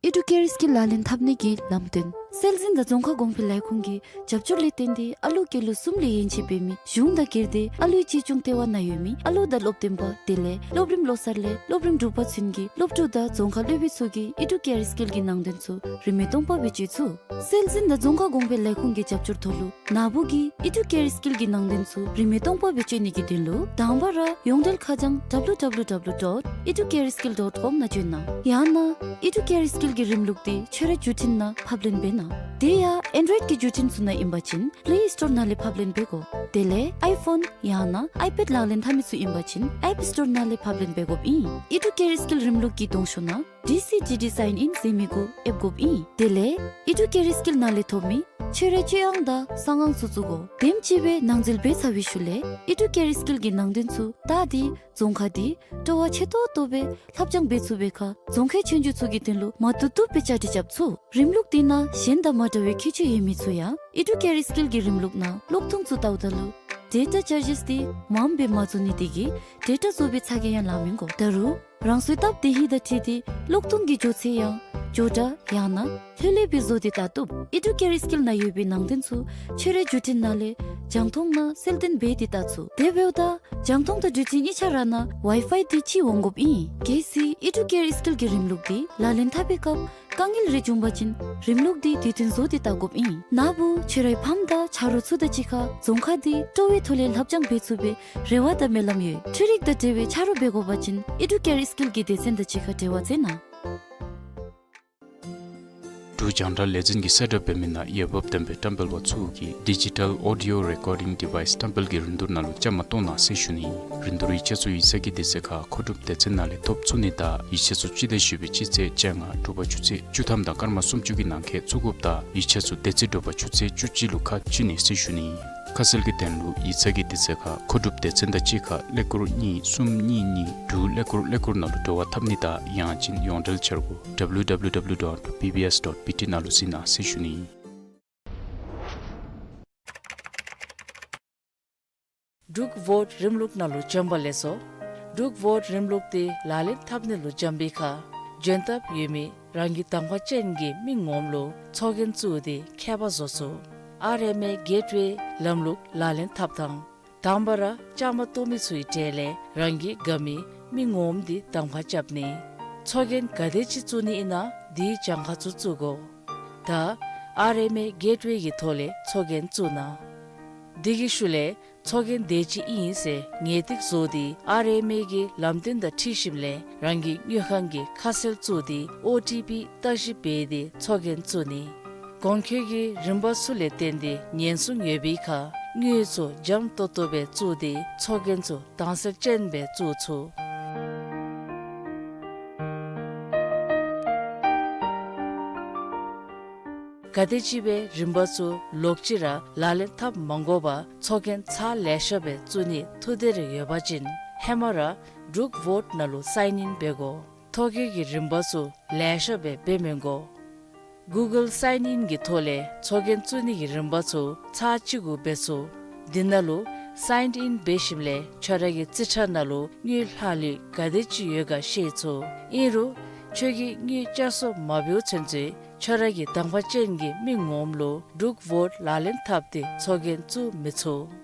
ཨི་ཌུ་ཀེར་སྐྱིད་ལག་ལེན་འཐབ་ནི་གི་ལམ་སྟོན། སྲོལ་འཛིན་དང་རྫོང་ཁ་གོང་འཕེལ་ལས་ཁུངས་ཀྱི་རྒྱབ་སྐྱོར་ལས་བརྟེན་ཏེ་ཨ་ལུ་སྐྱེས་ལོ་གསུམ་ལས་ཡན་ཆད་འབད་མི་གཞུང་དང་སྒེར་སྡེ་ཨ་ལུའི་གཅེས་སྐྱོང་ལྟེ་བ་ནང་ཡོད་མི་ཨ་ལུ་དང་སློབ་སྟོན་པ་དེ་ལས་སློབ་རིམ་བློ་གསར་ལས་སློབ་རིམ་དྲུག་པ་ཚུན་གྱི་སློབ་ཕྲུག་དང་རྫོང་ཁ་སློབ་དཔོན་ཚུ་གིས་ཨི་ཌུ་ཀེར་སྐྱིད་ཀྱི་ནང་དོན་ཚུ་རིན་མེད་སྟོང་པ་སྦེ་སྤྱོད་ཚུགས། སྲོལ་འཛིན་དང་རྫོང་ཁ་གོང་འཕེལ་ལས་ཁུངས་ཀྱི་རྒྱབ་སྐྱོར་ཐོག་ལུ་ན་བུ་གིས་ཨི་ཌུ་ཀེར་སྐྱིད་ཀྱི་ནང་དོན་ཚུ་རིན་མེད་སྟོང་པ་སྦེ་སྤྱོད་ནི་གི་དོན་ལུ་དང་པ་ར་ཡོངས་འབྲེལ་ཁ་བྱང་W W W dot educareschool dot com ནང་བྱོན་གནང་། ཡང་ན་ཨི་ཌུ་ཀེར་སྐྱིད་ཀྱི་རིམ་ལུགས་དེ་ཁྱོད་རའི་བརྒྱུད་འཕྲིན་ནང་ཕབ་ལེན་འབད་གནང་། དེ་ཡང་ཨེན་ཌོ་རོའིཌ་ཀྱི་བརྒྱུད་འཕྲིན་ཚུ་ནང་ཨིན་པ་ཅིན་པླེ་སི་ཊོར་ནང་ལས་ཕབ་ལེན་འབད་དགོ། དེ་ལས་ཨའི་ཕོན་ཡང་ན་ཨའི་པེཌ་ལག་ལེན་འཐབ་མི་ཚུ་ཨིན་པ་ཅིན་ཨེཔ་སི་ཊོར་ནང་ལས་ཕབ་ལེན་འབད་དགོཔ་ཨིན། ཨི་ཌུ་ཀེར་སྐྱིད་རིམ་ལུགས་ཀྱི་གདོང་ཤོག་ནང་ཌི་སི་ཌི་ཌི་སའིན་ཨིན་ཟེར་མི་གུ་ཨེབ་དགོཔ་ཨིན། དེ་ལས་ཨི་ཌུ་ཀེར་སྐྱིད་ནང་ལས་ཐོབ་མི་ཁྱོད་རའི་སྤྱོད་དབང་དང་གསང་ཨང་ཚུ་བཙུགས་དགོ། དེམ་ཅིག་སྦེ་ནང་འཛུལ་འབད་ཚར་བའི་ཤུལ་ལས་ཨི་ཌུ་ཀེར་སྐྱིད་ཀྱི་ནང་དོན་ཚུ་བལྟ་སྟེ་རྫོང་ཁ་དེ་སྤྲོ་བ་ཆེ་ཏོག་ཏོ་སྦེ་ལྷབ་སྦྱང་འབད་ཚུགས་པའི་ཁར་རྫོང་ཁའི་ཆོས་རྒྱུགས་ཚུ་གི་དོན་ལུ་མ་བཏུབ་བཏུབ་སྦེ་བཅའ་སྒྲིག་རྐྱབ་ཚུགས། རིམ་ལུགས་དེ་ནང་གཞན་དང་མ་འདྲ་བའི་ཁྱད་ཆོས་ཡོད་མི་ཚུ་ཡང་ཨི་ཌུ་ཀེར་སྐྱིད་ཀྱི་རིམ་ལུགས་ནང་གློག་ཐུང་ཚུ་བལྟཝ་ད་ལུ་ཌེ་ཊ་ཅར་ཇིས་དེ་མངམ་སྦེ་མ་བཟོ་ནི་དེ་གིས་ཌེ་ཊ་བཟོ་བའི་ཚ་གྱང་ཡང་ལང་མི་དགོ། ད་རུང་རང་སོའི་སྟབས་བདེ་ཧིང་དང་འཁྲིལ་ཏེ་གློག་ཐུང་གི་མགྱོགས་ཚད་ཡང་མགྱོགས་དྲགས་ཡང་ན་ལྷོད་ལྷོད་སྦེ་བཟོ་སྟེ་བལྟ་བཏུབ། ཨི་ཌུ་ཀེར་སྐྱིད་ནང་ཡོད་པའི་ནང་དོན་ཚུ་ཁྱོད་རའི་བརྒྱུད་འཕྲིན་ནང་ལས་རྒྱང་མཐོང་ནང་གསལ་སྟོན་འབད་དེ་བལྟ་ཚུགས། དེ་འབདཝ་ད་རྒྱང་མཐོང་དང་བརྒྱུད་འཕྲིན་གཉིས་ཆ་ར་ནང་ཝའི་ཕའི་དེ་ཅིག་འོང་དགོཔ་ཨིན། གལ་སྲིད་ཨི་ཌུ་ཀེར་སྐྱིད་ཀྱི་རིམ་ལུགས་དེ་ལག་ལེན་འཐབ་པའི་སྐབས་དཀའ་ངལ་རེ་བྱུང་པ་ཅིན་རིམ་ལུགས་དེ་དུས་མཐུན་བཟོ་སྟེ་བལྟ་དགོཔ་ཨིན། ན་བུ་ཁྱོད་རའི་ཕམ་དང་ཆ་རོགས་ཚུ་དང་གཅིག་ཁར་རྫོང་ཁ་དེ་སྤྲོ་བའི་ཐོག་ལས་ལྷབ་སྦྱང་འབད་ཚུགས་པའི་རེ་བ་དང་སྨོན་ལམ་ཡོད། འཕྲུལ་རིག་དང་འབྲེལ་བའི་ཆ་རོགས་འབད་དགོ་པ་ཅིན་ཨི་ཌུ་ཀེར་སྐྱིད་ཀྱི་སྡེ་ཚན་དང་གཅིག་ཁར་འབྲེལ་བ་མཛད་གནང་། འབྲུག་རྒྱང་བསྒྲགས་ལས་འཛིན་གྱིས་གསལ་བསྒྲགས་འབད་མི་ནང་འོས་འབབ་ལྡན་པའི་བཀྲམ་སྤེལ་པ་ཚུ་གི་Digital Audio Recording Device བཀྲམ་སྤེལ་གྱི་རིན་བསྡུར་ནང་ལུ་བཅའ་མར་གཏོགས་གནང་ཟེར་ཞུ་ནི། རིན་བསྡུར་ཡིག་ཆ་ཚུ་ཡིག་ཚང་གི་དུས་ཚོད་ཁར་མཁོ་སྒྲུབ་སྡེ་ཚན་ནང་ལས་ཐོབ་ཚུགས་ནི་དང་ཡིག་ཆ་ཚུ་སྤྱི་ཟླ་བཞི་པའི་སྤྱི་ཚེས་བཅོ་ལྔ་དྲོ་པ་ཆུ་ཚོད་བཅུ་ཐམ་དང་སྐར་མ་སུམ་ཅུ་གི་ནང་འཁོད་བཙུགས་དགོཔ་དང་ཡིག་ཆ་ཚུ་དེ་ཚེ་དྲོ་པ་ཆུ་ཚོད་བཅུ་གཅིག་ལུ་ཁ་ཕྱེ་ནི་ཟེར་ཞུ་ནི། ཁ་གསལ་གྱི་དོན་ལུ་ཡིག་ཚང་གི་དུས་ཚོད་ཁར་མཁོ་སྒྲུབ་སྡེ་ཚན་དང་གཅིག་ཁར་ཀླད་ཀོར་གཉིས་གསུམ་གཉིས་གཉིས་དྲུག་ཀླད་ཀོར་ཀླད་ཀོར་ནང་ལུ་འབྲེལ་བ་འཐབ་ནི་དང་ཡང་ཅིན་ཡོངས་འབྲེལ་འཆར་སྒོ་W W W dot B B S dot B T ནང་ལུ་གཟིགས་གནང་ཟེར་ཞུ་ནི། འབྲུག་ཝོཊ་རིམ་ལུགས་ནང་ལུ་འབྱོན་པ་ལེགས་སོ། འབྲུག་ཝོཊ་རིམ་ལུགས་དེ་ལག་ལེན་འཐབ་ནི་ལུ་འབྱོན་པའི་ཁར་འབྱོན་ཐབས་ཡོད་མི་རང་གི་གདམ་ཁ་ཅན་གྱི་མི་ངོམ་ལུ་ཚོགས་རྒྱན་བཙུགས་ཏེ་ཁྱད་པར་བཟོ་ཚུགས། ཨར་ཨེམ་ཨེ་གེཊ་ཝེ་ལམ་ལུགས་ལག་ལེན་འཐབ་ཐངས། དང་པ་ར་བཅའ་མར་གཏོགས་མི་ཚུའི་གྲས་ལས་རང་གི་དགའ་མི་མི་ངོམ་དེ་གདམ་ཁ་རྐྱབ་ནི། ཚོགས་རྒྱན་ག་དེ་ཅིག་བཙུགས་ནི་ཨིན་ན་དེའི་གྱངས་ཁ་ཚུ་བཙུགས་དགོ། ད་ཨར་ཨེམ་ཨེ་གེཊ་ཝེ་གི་ཐོག་ལས་ཚོགས་རྒྱན་བཙུགས་གནང་། དེ་གི་ཤུལ་ལས་ཚོགས་རྒྱན་དེ་ཅིག་ཨིན་ཟེར་ངེས་ཏིག་བཟོ་སྟེ་ཨར་ཨེམ་ཨེ་གི་ལམ་སྟོན་དང་འཁྲིལ་ཞིནམ་ལས་རང་གི་དངུལ་ཁང་གི་ཁ་གསལ་བཙུགས་ཏེ་ཨོ་ཊི་པི་བརྟག་ཞིབ་འབད་དེ་ཚོགས་རྒྱན་བཙུགས་ནི། གོང་འཁོད་ཀྱི་རིམ་པ་ཚུ་ལས་བརྟེན་ཏེ་ཉེན་སྲུང་ཡོད་པའི་ཁར་དངུལ་ཚུ་འཇམ་ཏོག་ཏོ་སྦེ་བཙུགས་ཏེ་ཚོགས་རྒྱན་ཚུ་དྭངས་གསལ་ཅན་སྦེ་བཙུགས་ཚུགས། ག་དེམ་ཅིག་སྦེ་རིམ་པ་ཚུ་ལོག་ཅི་ར་ལག་ལེན་འཐབ་མ་དགོ་པར་ཚོགས་རྒྱན་ཚར་ལེ་ཤ་སྦེ་བཙུགས་ནི་ཐུགས་འདོད་རེ་ཡོད་པ་ཅིན་ཧེ་མ་ར་འབྲུག་ཝོཊ་ནང་ལུ་སའིན་ཨིན་འབད་དགོ། ཐོ་བཀོད་ཀྱི་རིམ་པ་ཚུ་ལེ་ཤ་སྦེ་འབད་མི་དགོ། གུ་གཱལ་སའིན་ཨིན་གྱི་ཐོག་ལས་ཚོགས་རྒྱན་བཙུགས་ནི་གི་རིམ་པ་ཚུ་ཚར་གཅིག་གུ་འབད་ཚུགས། དེ་ནང་ལུ་སའིན་ཨིན་འབད་ཞིནམ་ལས་ཁྱོད་ར་གི་རྩིས་ཁྲ་ནང་ལུ་དངུལ་ལྷག་ལུས་ག་དེ་ཅིག་ཡོད་ག་ཤེས་ཚུགས། ཨིན་རུང་ཁྱོད་ཀྱིས་དངུལ་བསྐྱར་གསོ་མ་འབདཝ་ཚུན་ཚོད་ཁྱོད་ར་གི་གདམ་ཁ་ཅན་གྱི་མི་ངོམ་ལུ་འབྲུག་ཝོཊ་ལག་ལེན་འཐབ་སྟེ་ཚོགས་རྒྱན་བཙུགས་མི་ཚུགས།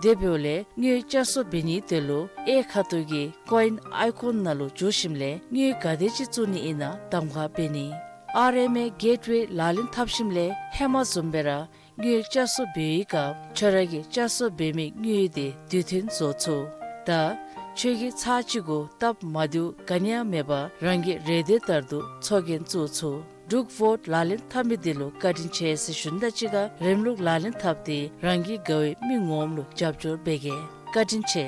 དེ་འབདཝ་ལས་དངུལ་བསྐྱར་གསོ་འབད་ནིའི་དོན་ལུ་གཡས་ཁ་ཐུག་གི་ཀོ་ཨིན་ཨའི་ཀོན་ནང་ལུ་འཛུལ་ཞིནམ་ལས་དངུལ་ག་དེ་ཅིག་བཙུགས་ནི་ཨིན་ན་གདམ་ཁ་འབད་ནི། ཨར་ཨེམ་ཨེ་གེཊ་ཝེ་ལག་ལེན་འཐབ་ཞིནམ་ལས་ཧེ་མ་བཟུམ་སྦེ་ར་དངུལ་བསྐྱར་གསོ་འབད་བའི་སྐབས་ཁྱོད་ར་གིས་བསྐྱར་གསོ་འབད་མི་དངུལ་དེ་དུས་མཐུན་བཟོ་ཚུགས། ད་ཁྱོད་ཀྱིས་ཚར་གཅིག་གུ་སྟབས་མ་བདེཝ་ག་ནི་ཡང་མེད་པར་རང་གི་རེ་འདོད་ལྟར་དུ་ཚོགས་རྒྱན་བཙུགས་ཚུགས། འབྲུག་བོཊ་ལག་ལེན་འཐབ་མི་འདི་ལུ་བཀའ་དྲིན་ཆེ་ཟེར་ཞུ་ནི་དང་གཅིག་ཁར་རིམ་ལུགས་ལག་ལེན་འཐབ་སྟེ་རང་གི་དགའ་བའི་མི་ངོམ་ལུ་རྒྱབ་སྐྱོར་འབད་གེ། བཀའ་དྲིན་ཆེ།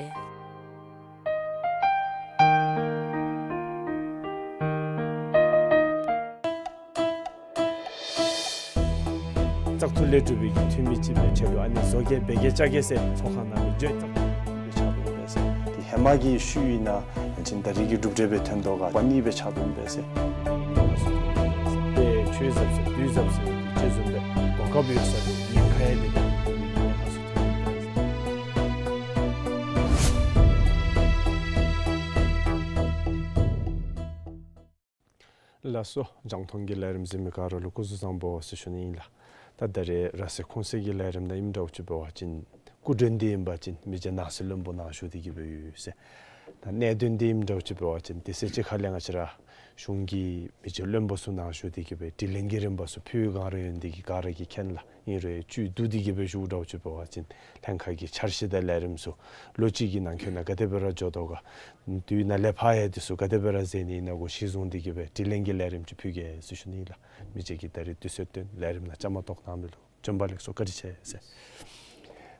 བཙག་འཐུ་ལས་གྲུབ་པའི་གི་འཐུས་མི་ཅིག་འབད་ཆེད་དུ་ཨ་ནི་བཟོ་གེ་འབད་གེ་བཅའ་གེ་ཟེར་ཚོགས་ཁང་ནང་ལུ་བརྗོད་བཙག་འཐུ་ལས་ཆགས་འོང་པས་ཟེར། དེ་ཧེ་མ་གི་ཤུལ་ཨིན་ན་ཡང་ཅིན་ད་རིས་ཀྱི་གྲུབ་འབྲས་སྦེ་ཐོན་དོ་ག་པ་ནི་སྦེ་ཆགས་འོང་པས་ཟེར། དཔེ་ཆོས་ཟབ་ཟེར་དུས་ཟབ་ཟེར་གྱི་ཅིག་བཟུམ་སྦེ་གོ་སྐབས་ཡོད་ས་ལུ་ཉེན་ཁ་ཡང་མེད་པའི་གི་ཉེན་ཁ་ཚུ་ཐོན་འོང་པས་ཟེར། ལགས་སོ། རྒྱང་མཐོང་གི་ལས་རིམ་གཟིགས་མི་ག་ར་ལུ་སྐུ་གཟུགས་བཟང་པོ་ཟེར་ཞུ་ནི་ཨིན་ལགས། ད་ད་རིས་ར་སེ་ཁོང་སེ་གི་ལས་རིམ་ནང་ཨིནམ་འདྲཝ་ཅིག་འབད་བ་ཅིན་སྐུ་མགྲོན་འདི་ཨིན་པ་ཅིན་མི་རྗེ་ནང་སྲིད་བློན་པོ་ནཱ་བཞུགས་ཏེ་གི་སྦེ་ཡོད་ཟེར། ད་གནད་དོན་འདི་ཨིནམ་འདྲཝ་ཅིག་འབད་བ་ཅིན་དེ་ཚེ་གཅིག་ཁ་ལས་ང་བཅས་ར་གཞུང་གི་མི་རྗེ་བློན་པོ་ཚུ་ནཱ་བཞུགས་ཏེ་གི་སྦེ་དྲི་ལན་གྱི་རིམ་པ་ཚུ་ཕུལ་བའི་སྒང་ར་ཡོད་ནི་འདི་གིས་ག་ར་གིས་མཁྱེན་ལགས། ཨིན་རུང་བཅུད་བསྡུ་སྟེ་གི་སྦེ་ཞུཝ་འདྲཝ་ཅིག་འབད་བ་ཅིན་ལྷན་ཁག་གི་འཆར་གཞི་དང་ལས་རིམ་ཚུ་ལོ་གཅིག་གི་ནང་འཁོད་ནང་ག་དེ་སྦེ་ར་འགྱོ་དོ་ག། དུས་ནཱ་ལས་ཕར་ཡང་འདི་ཚུ་ག་དེ་སྦེ་ར་མཛད་ནི་ཨིན་ན་གུ་གཞི་བཟུང་སྟེ་གི་སྦེ་དྲི་ལན་གྱི་ལས་རིམ་ཅིག་ཕུལ་གེ་ཟེར་ཞུ་ནི་ལགས། མི་རྗེ་གིས་ད་རིས་དུས་ཚོད་བཏོན་ལས་རིམ་ནང་བཅའ་མར་གཏོགས་གནང་མི་ལུ་བྱོན་པ་ལེགས་སོ། བཀའ་དྲིན་ཆེ་ཟེར།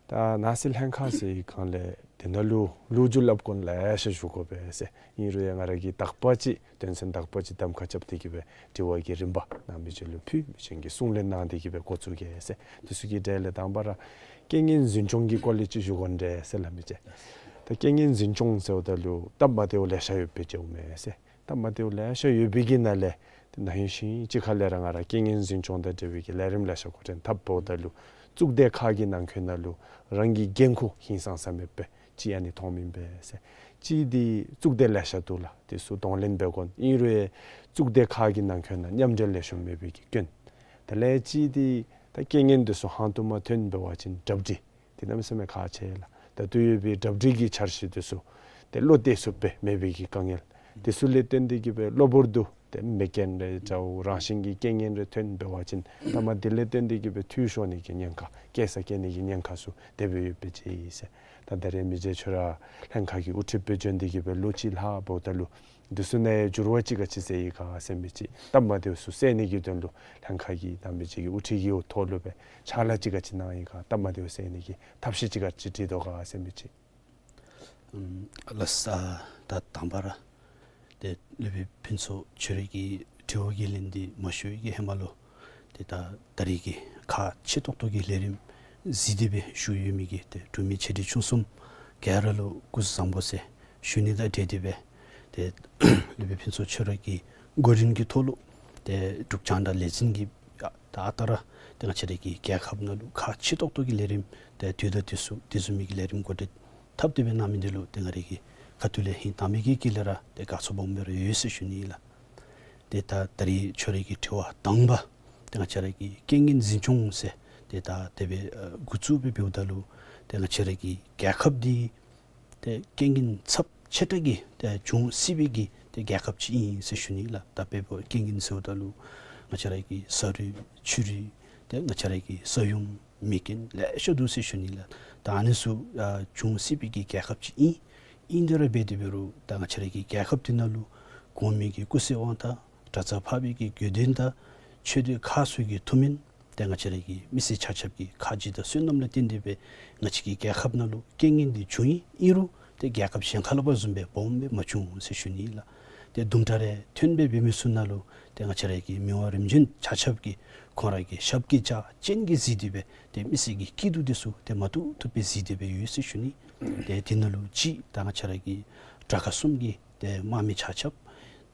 ད་ནང་སྲིད་ལྷན་ཁག་ཟེར་བའི་སྒང་ལས་དེ་ནང་ལུ་ལོ་རྒྱུས་སླབ་མཁན་ལེ་ཤ་ཞུ་དགོ་པས་ཟེར། ཨིན་རུང་ཡང་ང་ར་གིས་དག་པ་ཅིག་དོན་ཚན་དག་པ་ཅིག་གདམ་ཁ་རྐྱབ་སྟེ་གི་སྦེ་དྲི་བ་གི་རིམ་པ་ནཱ་མི་རྗེ་ལུ་ཕུལ། མི་རྗེ་གིས་གསུང་ལན་གནང་སྟེ་གི་སྦེ་འགོ་བཙུགས་གེ་ཟེར། དེ་ཚུ་གི་གྲས་ལས་དང་པ་ར་རྐྱེན་ངན་འཛིན་སྐྱོང་གི་སྐོར་ལས་ཅིག་ཞུ་དགོ་ནི་འདྲས་ཟེར་ལགས་མི་རྗེ། ད་རྐྱེན་ངན་འཛིན་སྐྱོང་ཟེརཝ་ད་ལུ་སྟབས་མ་བདེཝ་ལེ་ཤ་ཡོདཔ་སྦེ་མཇལཝ་མས་ཟེར། སྟབས་མ་བདེཝ་ལེ་ཤ་ཡོད་པའི་གི་ནང་ལས་དེ་ནང་ཡང་ཞིང་གཅིག་ཁ་ལས་ར་ང་ར་རྐྱེན་ངན་འཛིན་སྐྱོང་དང་འབྲེལ་བའི་གི་ལས་རིམ་ལེ་ཤ་འགོ་འདྲེན་འཐབ་འབདཝ་ད་ལུ་གཙུག་སྡེ་ཁག་གི་ནང་འཁོད་ནང་ལུ་རང་གི་འགན་ཁུར་ཧིང་སངས་ས་མེདཔ་སྦེ་ཅིག་ཨ་ནི་མཐོངམ་ཨིན་པས་ཟེར། ཅིག་འདི་གཙུག་སྡེ་ལེ་ཤ་འདུག་ལགས། དེ་ཚུ་གདོང་ལེན་འབད་དགོ་ནི། ཨིན་རུང་ཡང་གཙུག་སྡེ་ཁག་གི་ནང་འཁོད་ནང་མཉམ་འབྲེལ་ལེགས་ཤོམ་མེད་པའི་གི་སྐྱོན། དེ་ལས་ཅིག་འདི་ད་རྐྱེན་ངན་འདི་ཚུ་ཧང་སྟོང་མ་ཐོན་འབད་བ་ཅིན་གྲ་སྒྲིག་འདི་གནམ་མེད་ས་མེད་ཁག་ཆེ་ལགས། ད་ལྟོ་ཡོད་པའི་གྲ་སྒྲིག་གི་འཆར་གཞི་འདི་ཚུ་ཏེ་བློ་གཏད་ཚུགསཔ་སྦེ་མེད་པའི་གི་དཀའ་ངལ། དེ་ཚུ་ལས་བརྟེན་ཏེ་གི་སྦེ་གློ་བུར་དུ་ཏེ་མེ་རྐྱེན་རེ་འདྲཝ་རང་བཞིན་གྱི་རྐྱེན་ངན་རེ་ཐོན་འབད་བ་ཅིན་ད་མ་དེ་ལས་བརྟེན་ཏེ་གི་སྦེ་འཐུས་ཤོར་ནི་གི་ཉེན་ཁ་བཀལ་ས་བཀལ་ནི་གི་ཉེན་ཁ་ཚུ་དེ་སྦེ་ཡོདཔ་སྦེ་མཇལ་ཡི་ཟེར། ད་ད་རིས་མི་རྗེ་ཁྱོད་ར་ལྷན་ཁག་གི་དབུ་ཁྲིདཔ་སྦེ་བྱོན་ཏེ་གི་སྦེ་ལོ་གཅིག་ལྷག་འབདཝ་ད་ལུ་འདི་ཚུ་ནང་འགྱུར་བ་ཅིག་ག་ཅི་ཟེར་ཡི་ག་ཟེར་མི་ཅིག་སྟབས་མ་བདེཝ་ཚུ་སེལ་ནི་གི་དོན་ལུ་ལྷན་ཁག་གིས་ད་མི་རྗེ་གི་དབུ་ཁྲིད་ཀྱི་འོག་ཐོག་ལུ་སྦེ་ཕྱག་ལཱ་ཅིག་ག་ཅི་གནང་ཡི་ག། སྟབས་མ་བདེཝ་སེལ་ནི་གི་ཐབས་ཤེས་ཅིག་ག་ཅི་བྲིས་དོ་ག་ཟེར་མི་ཅིག། ཨམ་ལགས་སོ། ད་དང་པ་ར་ཏེ་སློབ་དཔོན་ཕུན་ཚོགས་ཁྱོད་རའི་གི་དྲི་བ་གི་ལན་འདི་མ་ཞུ་བའི་གི་ཧེ་མ་ལུ་ཏེ་ད་ད་རིས་ཀྱི་ཁག་ཆེ་ཏོག་ཏོ་གི་ལས་རིམ་གཟིགས་ཏེ་སྦེ་བཞུགས་ཡོད་མི་གི་ཏེ་འབྲུག་མི་ཆེ་འབྲིང་ཆུང་གསུམ་ག་ར་ལུ་སྐུ་གཟུགས་བཟང་པོ་ཟེར་ཞུ་ནི་དང་འབྲེལ་ཏེ་སྦེ་ཏེ་སློབ་དཔོན་ཕུན་ཚོགས་ཁྱོད་ར་གི་འགོ་འདྲེན་གྱི་ཐོག་ལུ་ཏེ་འབྲུག་རྒྱང་བསྒྲགས་ལས་འཛིན་གྱི་ད་ཨ་རྟག་ར་ཏེ་ང་བཅས་རའི་གི་རྒྱལ་ཁབ་ནང་ལུ་ཁག་ཆེ་ཏོག་ཏོ་གི་ལས་རིམ་ཏེ་དུས་དང་དུས་སུ་དེ་བཟུམ་མའི་གི་ལས་རིམ་འགོ་འདྲེན་འཐབ་སྟེ་སྦེ་གནང་མི་འདི་ལུ་ཏེ་ང་རའི་གི་ཁ་ཐུག་ལས་ཧིང་དྭངས་མའི་གི་དཀྱིལ་ལས་ར་ཏེ་དགའ་ཚོར་སྦོམ་སྦེ་ར་ཡོད་ཟེར་ཞུ་ནི་ཨིན་ལགས། ཏེ་ད་ད་རིས་ཁྱོད་རའི་གི་དྲི་བ་དང་པ་ཏེ་ང་བཅས་རའི་གི་རྐྱེན་ངན་འཛིན་སྐྱོང་ཟེར་ཏེ་ད་དེ་སྦེ་ཨ་འགོ་བཙུགས་སྦེ་འབདཝ་ད་ལུ་ཏེ་ང་བཅས་རའི་གི་རྒྱལ་ཁབ་འདི་ཏེ་རྐྱེན་ངན་ཚབས་ཆེ་དྲགས་ཀྱི་ཏེ་འབྱུང་སྲིད་པའི་གི་ཏེ་རྒྱལ་ཁབ་ཅིག་ཨིན་ཟེར་ཞུ་ནི་ལགས། ད་དཔེ་འབད་བ་རྐྱེན་ངན་ཟེརཝ་ད་ལུ་ང་བཅས་རའི་གི་ས་རུད་ཆུ་རུད་ཏེ་ང་བཅས་རའི་གི་ས་ཡོམ་མེ་རྐྱེན་ལེ་ཤ་འདུག་ཟེར་ཞུ་ནི་ལགས། ད་ཨ་ནི་ཚུ་ཨ་འབྱུང་སྲིད་པའི་གི་རྒྱལ་ཁབ་ཅིག་ཨིན། ཨིན་དེ་ར་འབད་དེ་འབད་རུང་ད་ང་བཅས་རའི་གི་རྒྱལ་ཁབ་འདི་ནང་ལུ་གོང་མའི་གི་སྐུ་ཚེ་དབང་དང་གྲྭ་ཚང་འཕགས་པའི་གི་དགེ་འདུན་དང་ཆོས་སྡེ་ཁག་ཚུ་གི་ཐུགས་སྨོན་ཏེ་ང་བཅས་རའི་གི་མི་སེར་ཆ་ཁྱབ་ཀྱི་ཁ་རྗེ་དང་བསོད་ནམས་ལུ་བརྟེན་ཏེ་སྦེ་ང་བཅས་ཀྱི་རྒྱལ་ཁབ་ནང་ལུ་རྐྱེན་ངན་འདི་བྱུང་ཡི། ཨིན་རུང་ཏེ་རྒྱལ་ཁབ་གཞན་ཁ་ལས་ཕར་བཟུམ་སྦེ་སྦོམ་སྦེ་མ་བྱུང་ཟེར་ཞུ་ནི་ལགས། ཏེ་དུམ་གྲ་རེ་ཐོན་སྦེ་འབད་མི་ཚུ་ནང་ལུ་ཏེ་ང་བཅས་རའི་གི་མི་དབང་རིམ་བྱོན་ཆ་ཁྱབ་ཀྱིས་ཁོང་རའི་གི་ཞབས་ཀྱིས་ལྕགས་སྤྱན་གྱིས་གཟིགས་ཏེ་སྦེ་ཏེ་མི་སེར་གྱི་སྐྱིད་སྡུག་འདི་ཚུ་ཏེ་མ་བཏུབ་བཏུབ་སྦེ་གཟིགས་ཏེ་སྦེ་ཡོད་ཟེར་ཞུ་ནི། ཏེ་དེ་ནང་ལུ་གཅིག་ད་ང་བཅས་རའི་གི་དྲག་ཁག་གསུམ་གྱི་ཏེ་དམག་མི་ཆ་ཁྱབ་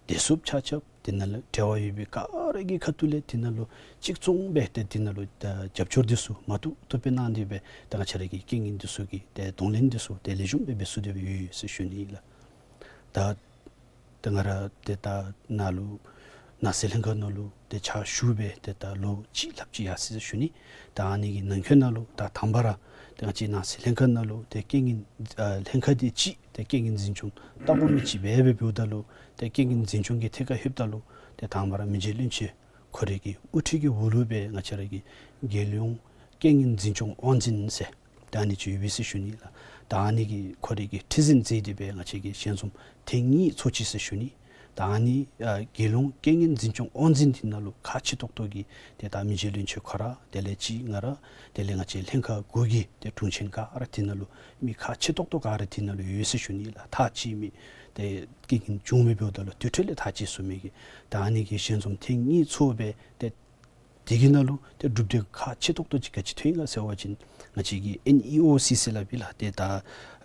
བདེ་སྲུངཔ་ཆ་ཁྱབ་དེ་ནང་ལུ་འབྲེལ་བ་ཡོད་པའི་ག་ར་གི་ཁ་ཐུག་ལས་དེ་ནང་ལུ་གཅིག་མཚུངས་སྦེ་ཏེ་དེ་ནང་ལུ་ད་རྒྱབ་སྐྱོར་འདི་ཚུ་མ་བཏུབ་བཏུབ་སྦེ་གནང་སྟེ་སྦེ་ད་ང་བཅས་རའི་གི་རྐྱེན་ངན་འདི་ཚུ་གི་ཏེ་གདོང་ལེན་འདི་ཚུ་ཏེ་ལེགས་ཤོམ་སྦེ་འབད་ཚུགས་ཏེ་སྦེ་ཡོད་ཟེར་ཞུ་ནི་ལགས། ད་ཏེ་ང་ར་ཏེ་ད་ནཱ་ལུ་ནང་སྲིད་ལྷན་ཁག་ནང་ལུ་ཏེ་ཕྱག་ཞུ་སྦེ་ཏེ་ད་ལོ་གཅིག་ལྷགཔ་ཅིག་ཡར་སོ་ཡི་ཟེར་ཞུ་ནི། ད་ཨ་ནི་གི་ནང་འཁོད་ནང་ལུ་ད་དང་པ་ར་ཏེ་ང་བཅས་ནང་སྲིད་ལྷན་ཁག་ནང་ལུ་ཏེ་རྐྱེན་ངན་ཨ་ལྷན་ཁག་འདི་གཅིག་ཏེ་རྐྱེན་ངན་འཛིན་སྐྱོང་ལྟ་སྒོ་མི་ཅིག་སྦེ་སྦེ་འབདཝ་ད་ལུ་ཏེ་རྐྱེན་ངན་འཛིན་སྐྱོང་གི་ཐད་ཁར་ལྷོདཔ་ད་ལུ་ཏེ་དང་པ་ར་མི་རྗེ་བློན་ཆེན་ཁོ་རའི་གི་དབུ་ཁྲིད་ཀྱི་འོག་ལུ་སྦེ་ང་བཅས་རའི་གི་རྒྱལ་ཡོངས་རྐྱེན་ངན་འཛིན་སྐྱོང་དབང་འཛིན་ཟེར་ད་ཨ་ནི་ཅིག་ཡོད་པས་ཟེར་ཞུ་ནི་ལགས། ད་ཨ་ནི་གི་ཁོ་རའི་གི་ཁྲི་འཛིན་མཛད་དེ་སྦེ་ང་བཅས་ཀྱིས་ཞལ་འཛོམས་ཐེངས་གཉིས་ཚོགས་ཅི་ཟེར་ཞུ་ནི། ད་ཨ་ནི་ཨ་རྒྱལ་ཡོངས་རྐྱེན་ངན་འཛིན་སྐྱོང་དབང་འཛིན་འདི་ནང་ལུ་ཁག་ཆེ་ཏོག་ཏོ་གི་ཏེ་ད་མི་རྗེ་བློན་ཆེན་ཁོ་ར་དེ་ལས་ཅིག་ང་ར་དེ་ལས་ང་བཅས་ལྷན་ཁག་དགུ་གི་ཏེ་དྲུང་ཆེན་ག་ར་འདི་ནང་ལུ་མི་ཁག་ཆེ་ཏོག་ཏོ་ག་ར་འདི་ནང་ལུ་ཡོད་ཟེར་ཞུ་ནི་ལགས། ཐག་བཅད་མི་ཏེ་རྐྱེན་ངན་བྱུང་མི་འབདཝ་ད་ལུ་དེ་འཕྲོ་ལས་ཐག་བཅད་ཚུགས་མི་གི་ད་ཨ་ནི་གི་ཞལ་འཛོམས་ཐེངས་གཉིས་ཚོགས་སྦེ་ཏེ་དེ་གི་ནང་ལུ་ཏེ་གྲུབ་འབྲས་ཁག་ཆེ་ཏོག་ཏོ་ཅིག་ག་ཅི་ཐོན་ཡི་ག་ཟེར་བ་ཅིན་ང་བཅས་ཀྱི་ཨེན་ཨི་ཨོ་སི་ཟེར་སླབ་ཨིན་ལགས། ཏེ་ད་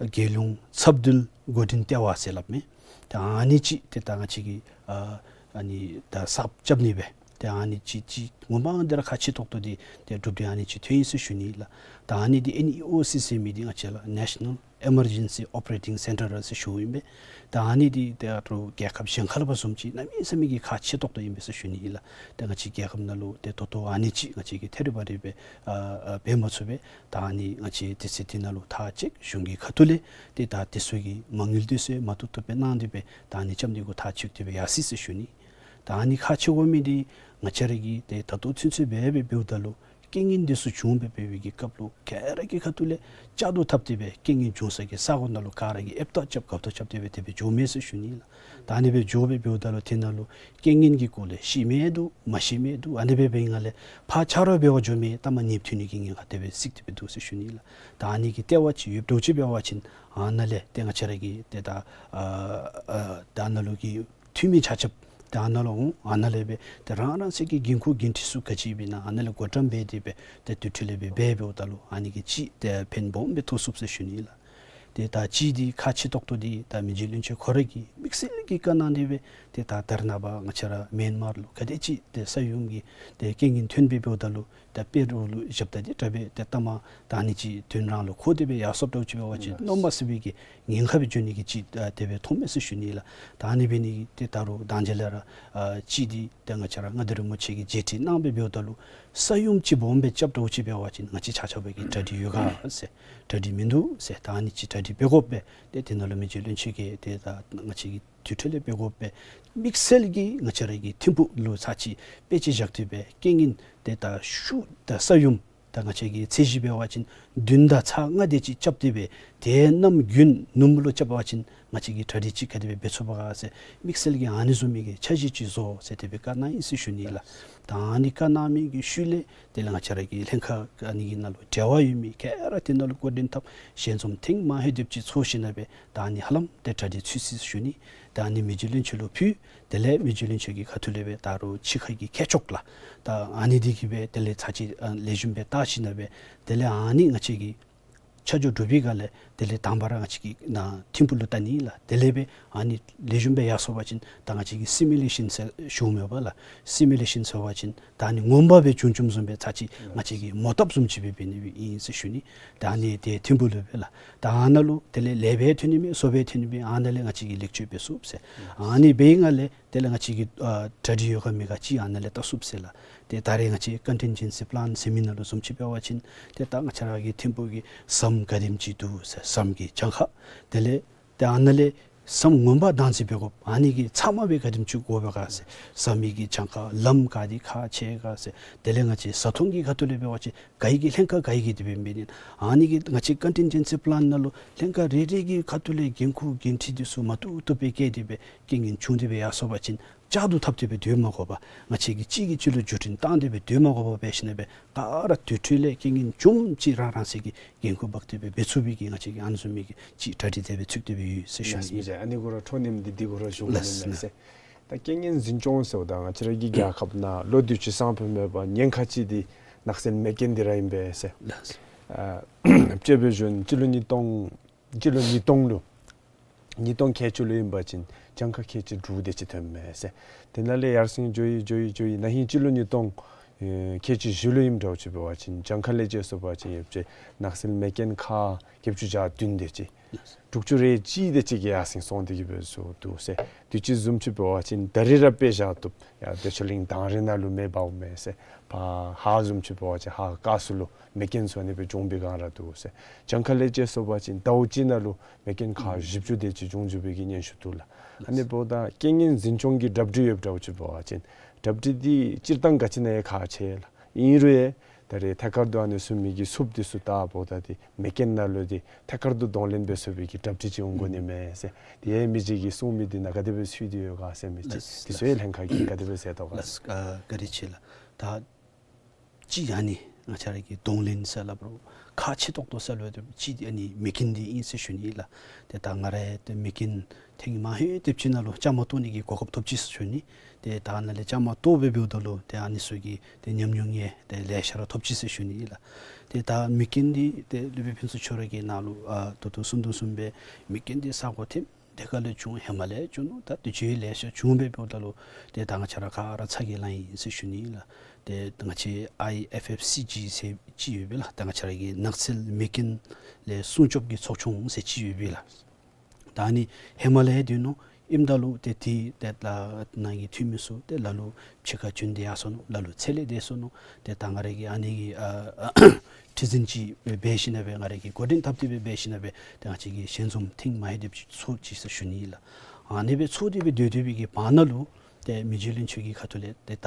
རྒྱལ་ཡོངས་ཚབ་འདུལ་འགོ་འདྲེན་ལྟེ་བ་ཟེར་སླབ་མས། ཏེ་ཨ་ནི་ཅིག་ཏེ་ད་ང་བཅས་ཀྱི་ཨ་ཨ་ནི་ད་གསརཔ་རྐྱབ་ནི་སྦེ་ཏེ་ཨ་ནི་ཅིག་ཅིག་ངོ་མ་འདི་ར་ཁག་ཆེ་ཏོག་ཏོ་འདི་ཏེ་གྲུབ་འབྲས་ཨ་ནི་ཅིག་ཐོན་ཡི་ཟེར་ཞུ་ནི་ལགས། ད་ཨ་ནི་འདི་ཨེན་ཨི་ཨོ་སི་ཟེར་མི་འདི་ང་བཅས་ལགས་National Emergency Operating Centre ཟེར་ཞུཝ་ཨིན་པས། ད་ཨ་ནི་འདི་ཏེ་ཨ་རོགས་རྒྱལ་ཁབ་གཞན་ཁར་ལུ་བཟུམ་ཅིག་གནམ་མེད་ས་མེད་ཀྱི་ཁག་ཆེ་ཏོག་ཏོ་ཨིན་པས་ཟེར་ཞུ་ནི་ཨིན་ལགས། ཏེ་ང་བཅས་རྒྱལ་ཁབ་ནང་ལུ་ཏེ་ད་ལྟོ་ཨ་ནི་ཅིག་ང་བཅས་ཀྱིས་ཐད་རི་བ་རི་སྦེ་ཨ་ཨ་འབད་མ་ཚུགས་པས། ད་ཨ་ནི་ང་བཅས་དུས་ཚོད་འདི་ནང་ལུ་ཐག་བཅད་གཞུང་གི་ཁ་ཐུག་ལས་ཏེ་ད་དེ་ཚུ་གི་མ་དངུལ་དེ་ཚུ་མ་བཏུབ་བཏུབ་སྦེ་གནང་སྟེ་སྦེ་ད་ཨ་ནི་རྐྱབ་ནི་གུ་ཐག་བཅད་དེ་སྦེ་ཡར་སོ་ཡི་ཟེར་ཞུ་ནི། ད་ཨ་ནི་ཁག་ཆེ་དགོ་མི་འདི་ང་བཅས་ར་གིས་ཏེ་ད་ལྟོ་ཚུན་ཚོད་འབད་འབད་འབདཝ་ད་ལུ་རྐྱེན་ངན་འདི་ཚུ་བྱུང་སྦེ་འབད་བའི་གི་སྐབས་ལུ་ག་ར་གི་ཁ་ཐུག་ལས་བཅའ་སྡོད་འཐབ་སྟེ་སྦེ་རྐྱེན་ངན་བྱུང་ས་གི་ས་གོ་ནང་ལུ་ག་ར་གིས་ཨེབ་རྟགས་རྐྱབ་གབ་རྟགས་རྐྱབ་སྟེ་སྦེ་དེ་སྦེ་འགྱོཝ་མས་ཟེར་ཞུ་ནི་ལགས། ད་ཨ་ནི་སྦེ་འགྱོ་སྦེ་འབདཝ་ད་ལུ་དེ་ནང་ལུ་རྐྱེན་ངན་གྱི་སྐོར་ལས་ཤི་མི་འདུག་མ་ཤི་མི་འདུག་ཨ་ནི་སྦེ་འབད་བའི་སྒང་ལས་ཕར་ཆ་རོགས་འབད་བར་འགྱོ་མི་ལྟ་མ་ཉེས་ཐོན་ནི་གི་ཉེན་ཁ་དེ་སྦེ་གཟིགས་ཏེ་སྦེ་འདུག་ཟེར་ཞུ་ནི་ལགས། ད་ཨ་ནི་གི་ལྟེ་བ་ཅིག་ཡོདཔ་འདྲཝ་ཅིག་འབད་བ་ཅིན་ཨ་ནཱ་ལས་ཏེ་ང་བཅས་ར་གི་ཏེ་ད་ཨ་ཨ་ད་ཨ་ནཱ་ལུ་གི་འཐུས་མི་ཆ་ཁྱབ་ཏེ་ཨ་ནཱ་ལུ་འོང་། ཨ་ནཱ་ལས་སྦེ་ཏེ་རང་རང་སོའི་གི་འགན་ཁུར་འགན་འཁྲི་ཚུ་ག་ཅི་ཡོདཔ་ཨིན་ན་ཨ་ནཱ་ལས་བགོ་བཀྲམ་འབད་དེ་སྦེ་ཏེ་དེ་འཕྲོ་ལས་སྦེ་འབད་འབདཝ་ད་ལུ་ཨ་ནི་གིས་ཅིག་ཏེ་ཕན་སྦོམ་སྦེ་ཐོགས་ཚུགས་ཟེར་ཞུ་ནི་ལགས། ཏེ་ད་ཅིག་འདི་ཁག་ཆེ་ཏོག་ཏོ་འདི་ད་མི་རྗེ་བློན་ཆེན་ཁོ་ར་གིས་དམིགས་བསལ་གྱི་བཀའ་གནང་སྟེ་སྦེ་ཏེ་ད་ད་རེས་ནངས་པ་ང་བཅས་ར་མེན་མར་ལུ་ག་དེ་ཅིག་ཏེ་ས་ཡོམ་གྱི་ཏེ་རྐྱེན་ངན་ཐོན་སྦེ་འབདཝ་ད་ལུ་ད་དཔེ་རུ་ལུ་བཞགཔ་ད་འདི་དྲག་སྦེ་ཏེ་ལྟ་མ་ད་ཨ་ནི་ཅིག་དོན་རང་ལུ་འཁོར་ཏེ་སྦེ་ཡར་སོཔ་འདྲཝ་ཅིག་འབད་བ་ཅིན་ལགས། གནམ་མེད་ས་མེད་ཀྱི་ཉེན་ཁ་སྦེ་འགྱོ་ནི་གི་ཅིག་ཨ་དེ་སྦེ་མཐོངམ་མས་ཟེར་ཞུ་ནི་ལགས། ད་ཨ་ནི་འབད་ནི་གིས་ཏེ་ད་རུང་ད་ཅི་ལས་ར་ཨ་ཅིག་འདི་ཏེ་ང་བཅས་ར་མངའ་བདག་རིན་པོ་ཆེ་གིས་མཇལ་ཕྲད་གནང་སྦེ་འབདཝ་ད་ལུ་ས་ཡོམ་ཅིག་སྦོམ་སྦེ་རྐྱབ་འདྲཝ་ཅིག་འབད་བ་ཅིན་ང་བཅས་ཆ་ཁྱབ་ཀྱིས་གྲ་སྒྲིག་ཡོད་ག་ཟེར། གྲ་སྒྲིག་མིན་འདུག་ཟེར། ད་ཨ་ནི་ཅིག་གྲ་སྒྲིག་འབད་དགོ་པས། ཏེ་དེ་ནང་ལུ་མི་རྗེ་བློན་ཆེན་གྱིས་ཏེ་ད་ང་བཅས་ཀྱི་དེ་འཕྲོ་ལས་འབད་དགོ་པས། དམིགས་བསལ་གྱིས་ང་བཅས་ར་གི་ཐིམ་ཕུག་ལུ་ཚར་གཅིག་དཔེ་ཅིག་བཞག་སྟེ་སྦེ་རྐྱེན་ངན་ཏེ་ད་ཤུགས་ད་ས་ཡོམ་ད་ང་བཅས་ཀྱི་ཚད་གཞི་འབད་བ་ཅིན་བདུན་དང་ཚག་ལྔ་དེ་ཅིག་རྐྱབ་སྟེ་སྦེ་ཏེ་གནམ་དགུན་ནུབ་མོ་ལུ་རྐྱབ་པ་ཅིན་ང་བཅས་ཀྱིས་གྲ་སྒྲིག་ཅིག་ག་དེ་སྦེ་འབད་ཚུགས་པ་ག་ཟེར་དམིགས་བསལ་གྱིས་ཨ་ནི་བཟུམ་མའི་གི་འཆར་གཞི་ཅིག་བཟོ་ཟེར་དེ་སྦེ་བཀའ་གནང་ཡི་ཟེར་ཞུ་ནི་ལགས། ད་ཨ་ནི་བཀའ་གནང་མི་གི་ཤུལ་ལས་དེ་ལས་ང་བཅས་ར་གི་ལྷན་ཁག་ཨ་ནི་གི་ནང་ལུ་འབྲེལ་བ་ཡོད་མི་ག་ར་དེ་ནང་ལུ་བགོ་འདྲེན་འཐབ་ཞལ་འཛོམས་ཐེངས་མ་ཧེ་དེབ་ཅིག་ཚོགས་ཞིནམ་ལས་སྦེ་ད་ཨ་ནི་ཧ་ལམ་ཏེ་གྲ་སྒྲིག་ཚུད་ཅི་ཟེར་ཞུ་ནི། ད་ཨ་ནི་མི་རྗེ་བློན་ཆེན་ལུ་ཕུལ། དེ་ལས་མི་རྗེ་བློན་ཆེན་གྱི་ཁ་ཐུག་ལས་སྦེ་ད་རུང་ཕྱི་ཁ་གི་མཁས་མཆོག་ལགས། ད་ཨ་ནི་འདི་གིས་སྦེ་དེ་ལས་ཚར་གཅིག་ཨ་ལེགས་ཤོམ་སྦེ་བལྟ་ཞིནམ་ལས་སྦེ་དེ་ལས་ཨ་ནི་ང་བཅས་ཀྱི་ཆ་འཇོག་གྲུབ་པའི་སྒང་ལས་དེ་ལས་དང་པ་ར་ང་བཅས་ཀྱིས་ནཱ་ཐིམ་ཕུག་ལུ་བལྟ་ནི་ལགས། དེ་ལས་སྦེ་ཨ་ནི་ལེགས་ཤོམ་སྦེ་ཡར་སོང་པ་ཅིན་ད་ང་བཅས་ཀྱིས་སི་མུ་ལེ་ཤཱན་ཟེར་ཞུཝ་མས་པ་ལགས། སི་མུ་ལེ་ཤཱན་ཟེར་བ་ཅིན་ད་ཨ་ནི་ངོ་མ་སྦེ་བྱུང་བྱུངམ་བཟུམ་སྦེ་ཚར་གཅིག་ང་བཅས་ཀྱིས་མོ་བཏབ་བཟུམ་ཅིག་སྦེ་འབད་ནི་སྦེ་ཨིན་ཟེར་ཞུ་ནི། ད་ཨ་ནི་ཏེ་ཐིམ་ཕུག་ལུ་སྦེ་ལགས། ད་ཨ་ནཱ་ལུ་དེ་ལས་ལེགས་སྦེ་ཐོན་ནི་མས་སོ་སྦེ་ཐོན་ནི་མས་ཨ་ནཱ་ལས་ང་བཅས་ཀྱིས་ལེགས་བཅོས་འབད་ཚུགས་ཟེར། ཨ་ནི་འབད་བའི་སྒང་ལས་དེ་ལས་ང་བཅས་ཀྱི་ཨ་གྲ་སྒྲིག་ཡོད་ག་མེད་ག་ཅིག་ཨ་ནཱ་ལས་བལྟ་ཚུགས་ཟེར་ལགས། ཏེ་ད་རེས་ང་བཅས་ཀོན་ཊིན་ཇེན་སི་པི་ལཱན་ཟེར་མི་ནང་ལུ་བཟུམ་ཅིག་འབད་བ་ཅིན་ཏེ་ད་ང་བཅས་ར་གི་ཐིམ་ཕུག་གི་ཟམ་ག་དེམ་ཅིག་འདུག་ཟེར་ཟམ་གྱི་གྱངས་ཁ་དེ་ལས་ཏེ་ཨ་ནཱ་ལས་ཟམ་ངོ་མ་བདག་འཛིན་འབད་དགོཔ་ཨ་ནི་གི་ཚབ་མ་སྦེ་ག་དེམ་ཅིག་དགོ་པས་ག་ཟེར། ཟམ་གྱི་གྱངས་ཁ་ལམ་ག་དེ་ཁག་ཆེ་ག་ཟེར། དེ་ལས་ང་བཅས་བཟའ་འཐུང་གི་ཁ་ཐུག་ལས་འབད་བ་ཅིན་ག་གི་ལྷན་ཁག་ག་གི་དེ་སྦེ་འབད་ནི། ཨ་ནི་གི་ང་བཅས་ཀོན་ཊིན་ཇེན་སི་པི་ལཱན་ནང་ལུ་ལྷན་ཁག་རེ་རེ་གི་ཁ་ཐུག་ལས་འགན་ཁུར་འགན་འཁྲི་འདི་ཚུ་མ་བཏུབ་བཏུབ་སྦེ་བཀལ་ཏེ་སྦེ་རྐྱེན་ངན་བྱུང་སྟེ་སྦེ་ཡར་སོང་པ་ཅིན་བཅའ་སྡོད་འཐབ་སྟེ་སྦེ་སྡོད་མ་དགོ་པར་ང་བཅས་ཀྱིས་གཅིག་གིས་གཅིག་ལུ་བརྒྱུད་འཕྲིན་བཏང་སྟེ་སྦེ་སྡོད་མ་དགོ་པར་འབད་ཞིནམ་ལས་སྦེ་ག་ར་དེ་འཕྲོ་ལས་རྐྱེན་ངན་བྱུངམ་ཅིག་རང་རང་སོའི་གི་འགན་ཁུར་འབག་སྟེ་སྦེ་འབད་ཚུགས་པའི་གི་ང་བཅས་ཀྱིས་ཨ་ནི་བཟུམ་མའི་གི་ཅིག་གྲ་སྒྲིག་དེ་སྦེ་ཚུགས་ཏེ་སྦེ་ཡོད་ཟེར་ཞུ་ནི། ལགས་སོ། ཨ་ནི་གུ་ར་འཕྲོ་མཐུད་དེ་འདི་གུ་ར་ཞུ་དགོ་ནི་མས་ཟེར། ད་རྐྱེན་ངན་འཛིན་སྐྱོང་ཟེརཝ་ད་ང་བཅས་ར་གི་རྒྱལ་ཁབ་ནང་ལོ་དུས་ཅི་སང་ཕོད་མེད་པར་ཉེན་ཁ་ཅིག་འདི་ནགས་ཚལ་མེ་རྐྱེན་འདི་ར་ཨིན་པས་ཟེར། ལགས་སོ། ཨ་དཔྱེ་འབད་བ་ཅིན་སྤྱི་ལོ་ཉིས་སྟོང་སྤྱི་ལོ་ཉིས་སྟོང་ལུ་ཉིས་སྟོང་ཁལ་གཅིག་ལུ་ཨིན་པ་ཅིན་གྱངས་ཁ་ཁལ་གཅིག་དྲུག་དེ་ཅིག་ཐོན་མས་ཟེར། དེ་ནང་ལས་ཡར་སེང་འགྱོ་ཡི་འགྱོ་ཡི་འགྱོ་ཡི་ན་ཧིང་སྤྱི་ལོ་ཉིས་སྟོང་ཨེ་ཁལ་གཅིག་བཞི་ལུ་ཨིནམ་འདྲཝ་ཅིག་འབད་བ་ཅིན་གྱངས་ཁ་ལས་དཔྱད་སོང་པ་ཅིན་ཡོད་ཅེ་ནགས་ཚལ་མེ་རྐྱེན་ཁག་བརྒྱད་ཅུ་གྱ་བདུན་དེ་ཅིག་དྲུག་ཅུ་རེ་གཅིག་དེ་ཅིག་གི་ཡར་སེང་སོང་སྟེ་གི་འབད་སོ་འདུག་ཟེར། དུས་ཅི་བཟུམ་ཅིག་འབད་བ་ཅིན་ད་རིས་ར་དཔེ་བཞག་བཏུབ། ཡར་བདེ་མཆོག་གླིང་དང་རི་ནང་ལུ་མེ་འབརཝ་མས་ཟེར། ཕར་ཧཱ་བཟུམ་ཅིག་འབད་བ་ཅིན་ཧཱ་ཀ་སུ་ལུ་མེ་རྐྱེན་སོང་ནི་སྦེ་བྱུང་བའི་སྒང་ར་འདུག་ཟེར། གྱངས་ཁ་ལས་དཔྱད་སོང་པ་ཅིན་ཟླཝ་གཅིག་ནང་ལུ་མེ་རྐྱེན་ཁག་བཞི་བཅུ་དེ་ཅིག་བྱུང་བྱུང་བའི་གི་སྙན་ཞུ་འདུག་ལགས། ཨ་ནི་འབདཝ་ད་རྐྱེན་ངན་འཛིན་སྐྱོང་གི་གྲ་སྒྲིག་ཡོདཔ་འདྲཝ་ཅིག་འབད་བ་ཅིན་གྲ་སྒྲིག་འདི་སྤྱིར་བཏང་ག་ཅི་ནང་ཡང་ཁག་ཆེ་ལགས། ཨིན་རུང་ཡང་ ད་རེས་ཐད་ཀར་དུ་ཨ་ནི་ཚུ་མི་གི་སུབ་འདི་ཚུ་བཏབ་འབདཝ་ད་འདི་མེ་རྐྱེན་ནང་ལུ་འདི་ཐད་ཀར་དུ་གདོང་ལེན་འབད་ཚུགས་པའི་གི་གྲ་སྒྲིག་ཅིག་འོང་དགོ་ནི་མས་ཟེར། དེ་ཡང་མི་རྗེ་གིས་གསུང་མི་འདི་ནང་ག་དེ་སྦེ་ཚུད་དེ་ཡོད་ག་ཟེར་མི་ཅིག། ལགས། དེ་ཚུ་ཡང་ལྷན་ཁག་གིས་ག་དེ་སྦེ་ཟེར་དོ་ག་ལགས། ཟེར། ཨ་བཀའ་དྲིན་ཆེ་ལགས། ད་ཅིག་ཨ་ནི་ང་བཅས་ར་གི་གདོང་ལེན་ཟེར་སླབ་རུང་ཁག་ཆེ་ཏོག་ཏོ་ཟེར་སླབ་ད་ཅིག་ཨ་ནི་མེ་རྐྱེན་འདི་ཨིན་ཟེར་ཞུ་ནི་ལགས། ཏེ་ད་ང་ར་ཏེ་མེ་རྐྱེན་ཐེངས་མ་ཧེ་ཏེ་ཅིག་ནང་ལུ་བཅའ་མར་གཏོགས་ནི་གི་གོ་སྐབས་ཐོབ་ཅི་ཟེར་ཞུ་ནི། ཏེ་ད་ནཱ་ལས་བཅའ་མར་གཏོགས་སྦེ་འབདཝ་ད་ལུ་ཏེ་ཨ་ནི་ཚུ་གི་ཏེ་ཉམས་མྱོང་ཡང་ཏེ་ལེ་ཤ་ར་ཐོབ་ཅི་ཟེར་ཞུ་ནི་ལགས། ཏེ་ད་མེ་རྐྱེན་འདི་ཏེ་སློབ་དཔོན་ཕུན་ཚོགས་ཁྱོད་ར་གིས་ནཱ་ལུ་ཨ་ད་ལྟོ་གསུང་དོ་བཟུམ་སྦེ་མེ་རྐྱེན་འདི་ས་གོ་ཐིམ་དེ་ཁ་ལས་བྱུང་ཧེ་མ་ལས་བྱུང་ནུག། ད་དུས་ཅི་ལེ་ཤ་བྱུང་སྦེ་འབདཝ་ད་ལུ་ཏེ་ད་ང་བཅས་ར་ག་ར་ཚ་གྱང་ལང་ཡི་ཟེར་ཞུ་ནི་ལགས། ཏེ་ང་བཅས་ཨའི་ཨེཕ་ཨེཕ་སི་ཇི་ཟེར་ཅིག་ཡོད་པས་ལགས། ད་ང་བཅས་ར་གི་ནགས་ཚལ་མེ་རྐྱེན་ལས་སྲུང་སྐྱོབ་ཀྱི་ཚོགས་ཆུང་ཟེར་ཅིག་ཡོད་པས་ལགས། ད་ཨ་ནི་ཧེ་མ་ལས་ཡང་སྡོད་ནུག། ཨིནམ་ད་ལུ་ཏེ་དེ་ཏེ་ད་ནང་གི་འཐུས་མི་ཚུ་ཏེ་ལ་ལུ་ཕྱི་ཁར་བྱོན་ཏེ་ཡར་སོ་ནུག། ལ་ལུ་ཚེ་ལས་འདས་སོ་ནུག། ཏེ་ད་ང་ར་གིས་ཨ་ནི་གི་ཨ་ཁྲི་འཛིན་ཅིག་འབད་ཞིནམ་ལས་ང་ར་གིས་འགོ་འདྲེན་འཐབ་སྟེ་སྦེ་འབད་ཞིནམ་ལས་ཏེ་ང་བཅས་ཀྱིས་ཞལ་འཛོམས་ཐེངས་མ་ཧེ་དེ་ཅིག་ཚོགས་ཅི་ཟེར་ཞུ་ནི་ལགས། ཨ་ནི་སྦེ་ཚོགས་ཏེ་སྦེ་སྡོད་སྡོད་པའི་གི་བར་ན་ལུ་ཏེ་མི་རྗེ་བློན་ཆེན་གྱི་ཁ་ཐུག་ལས་ཏེ་ད་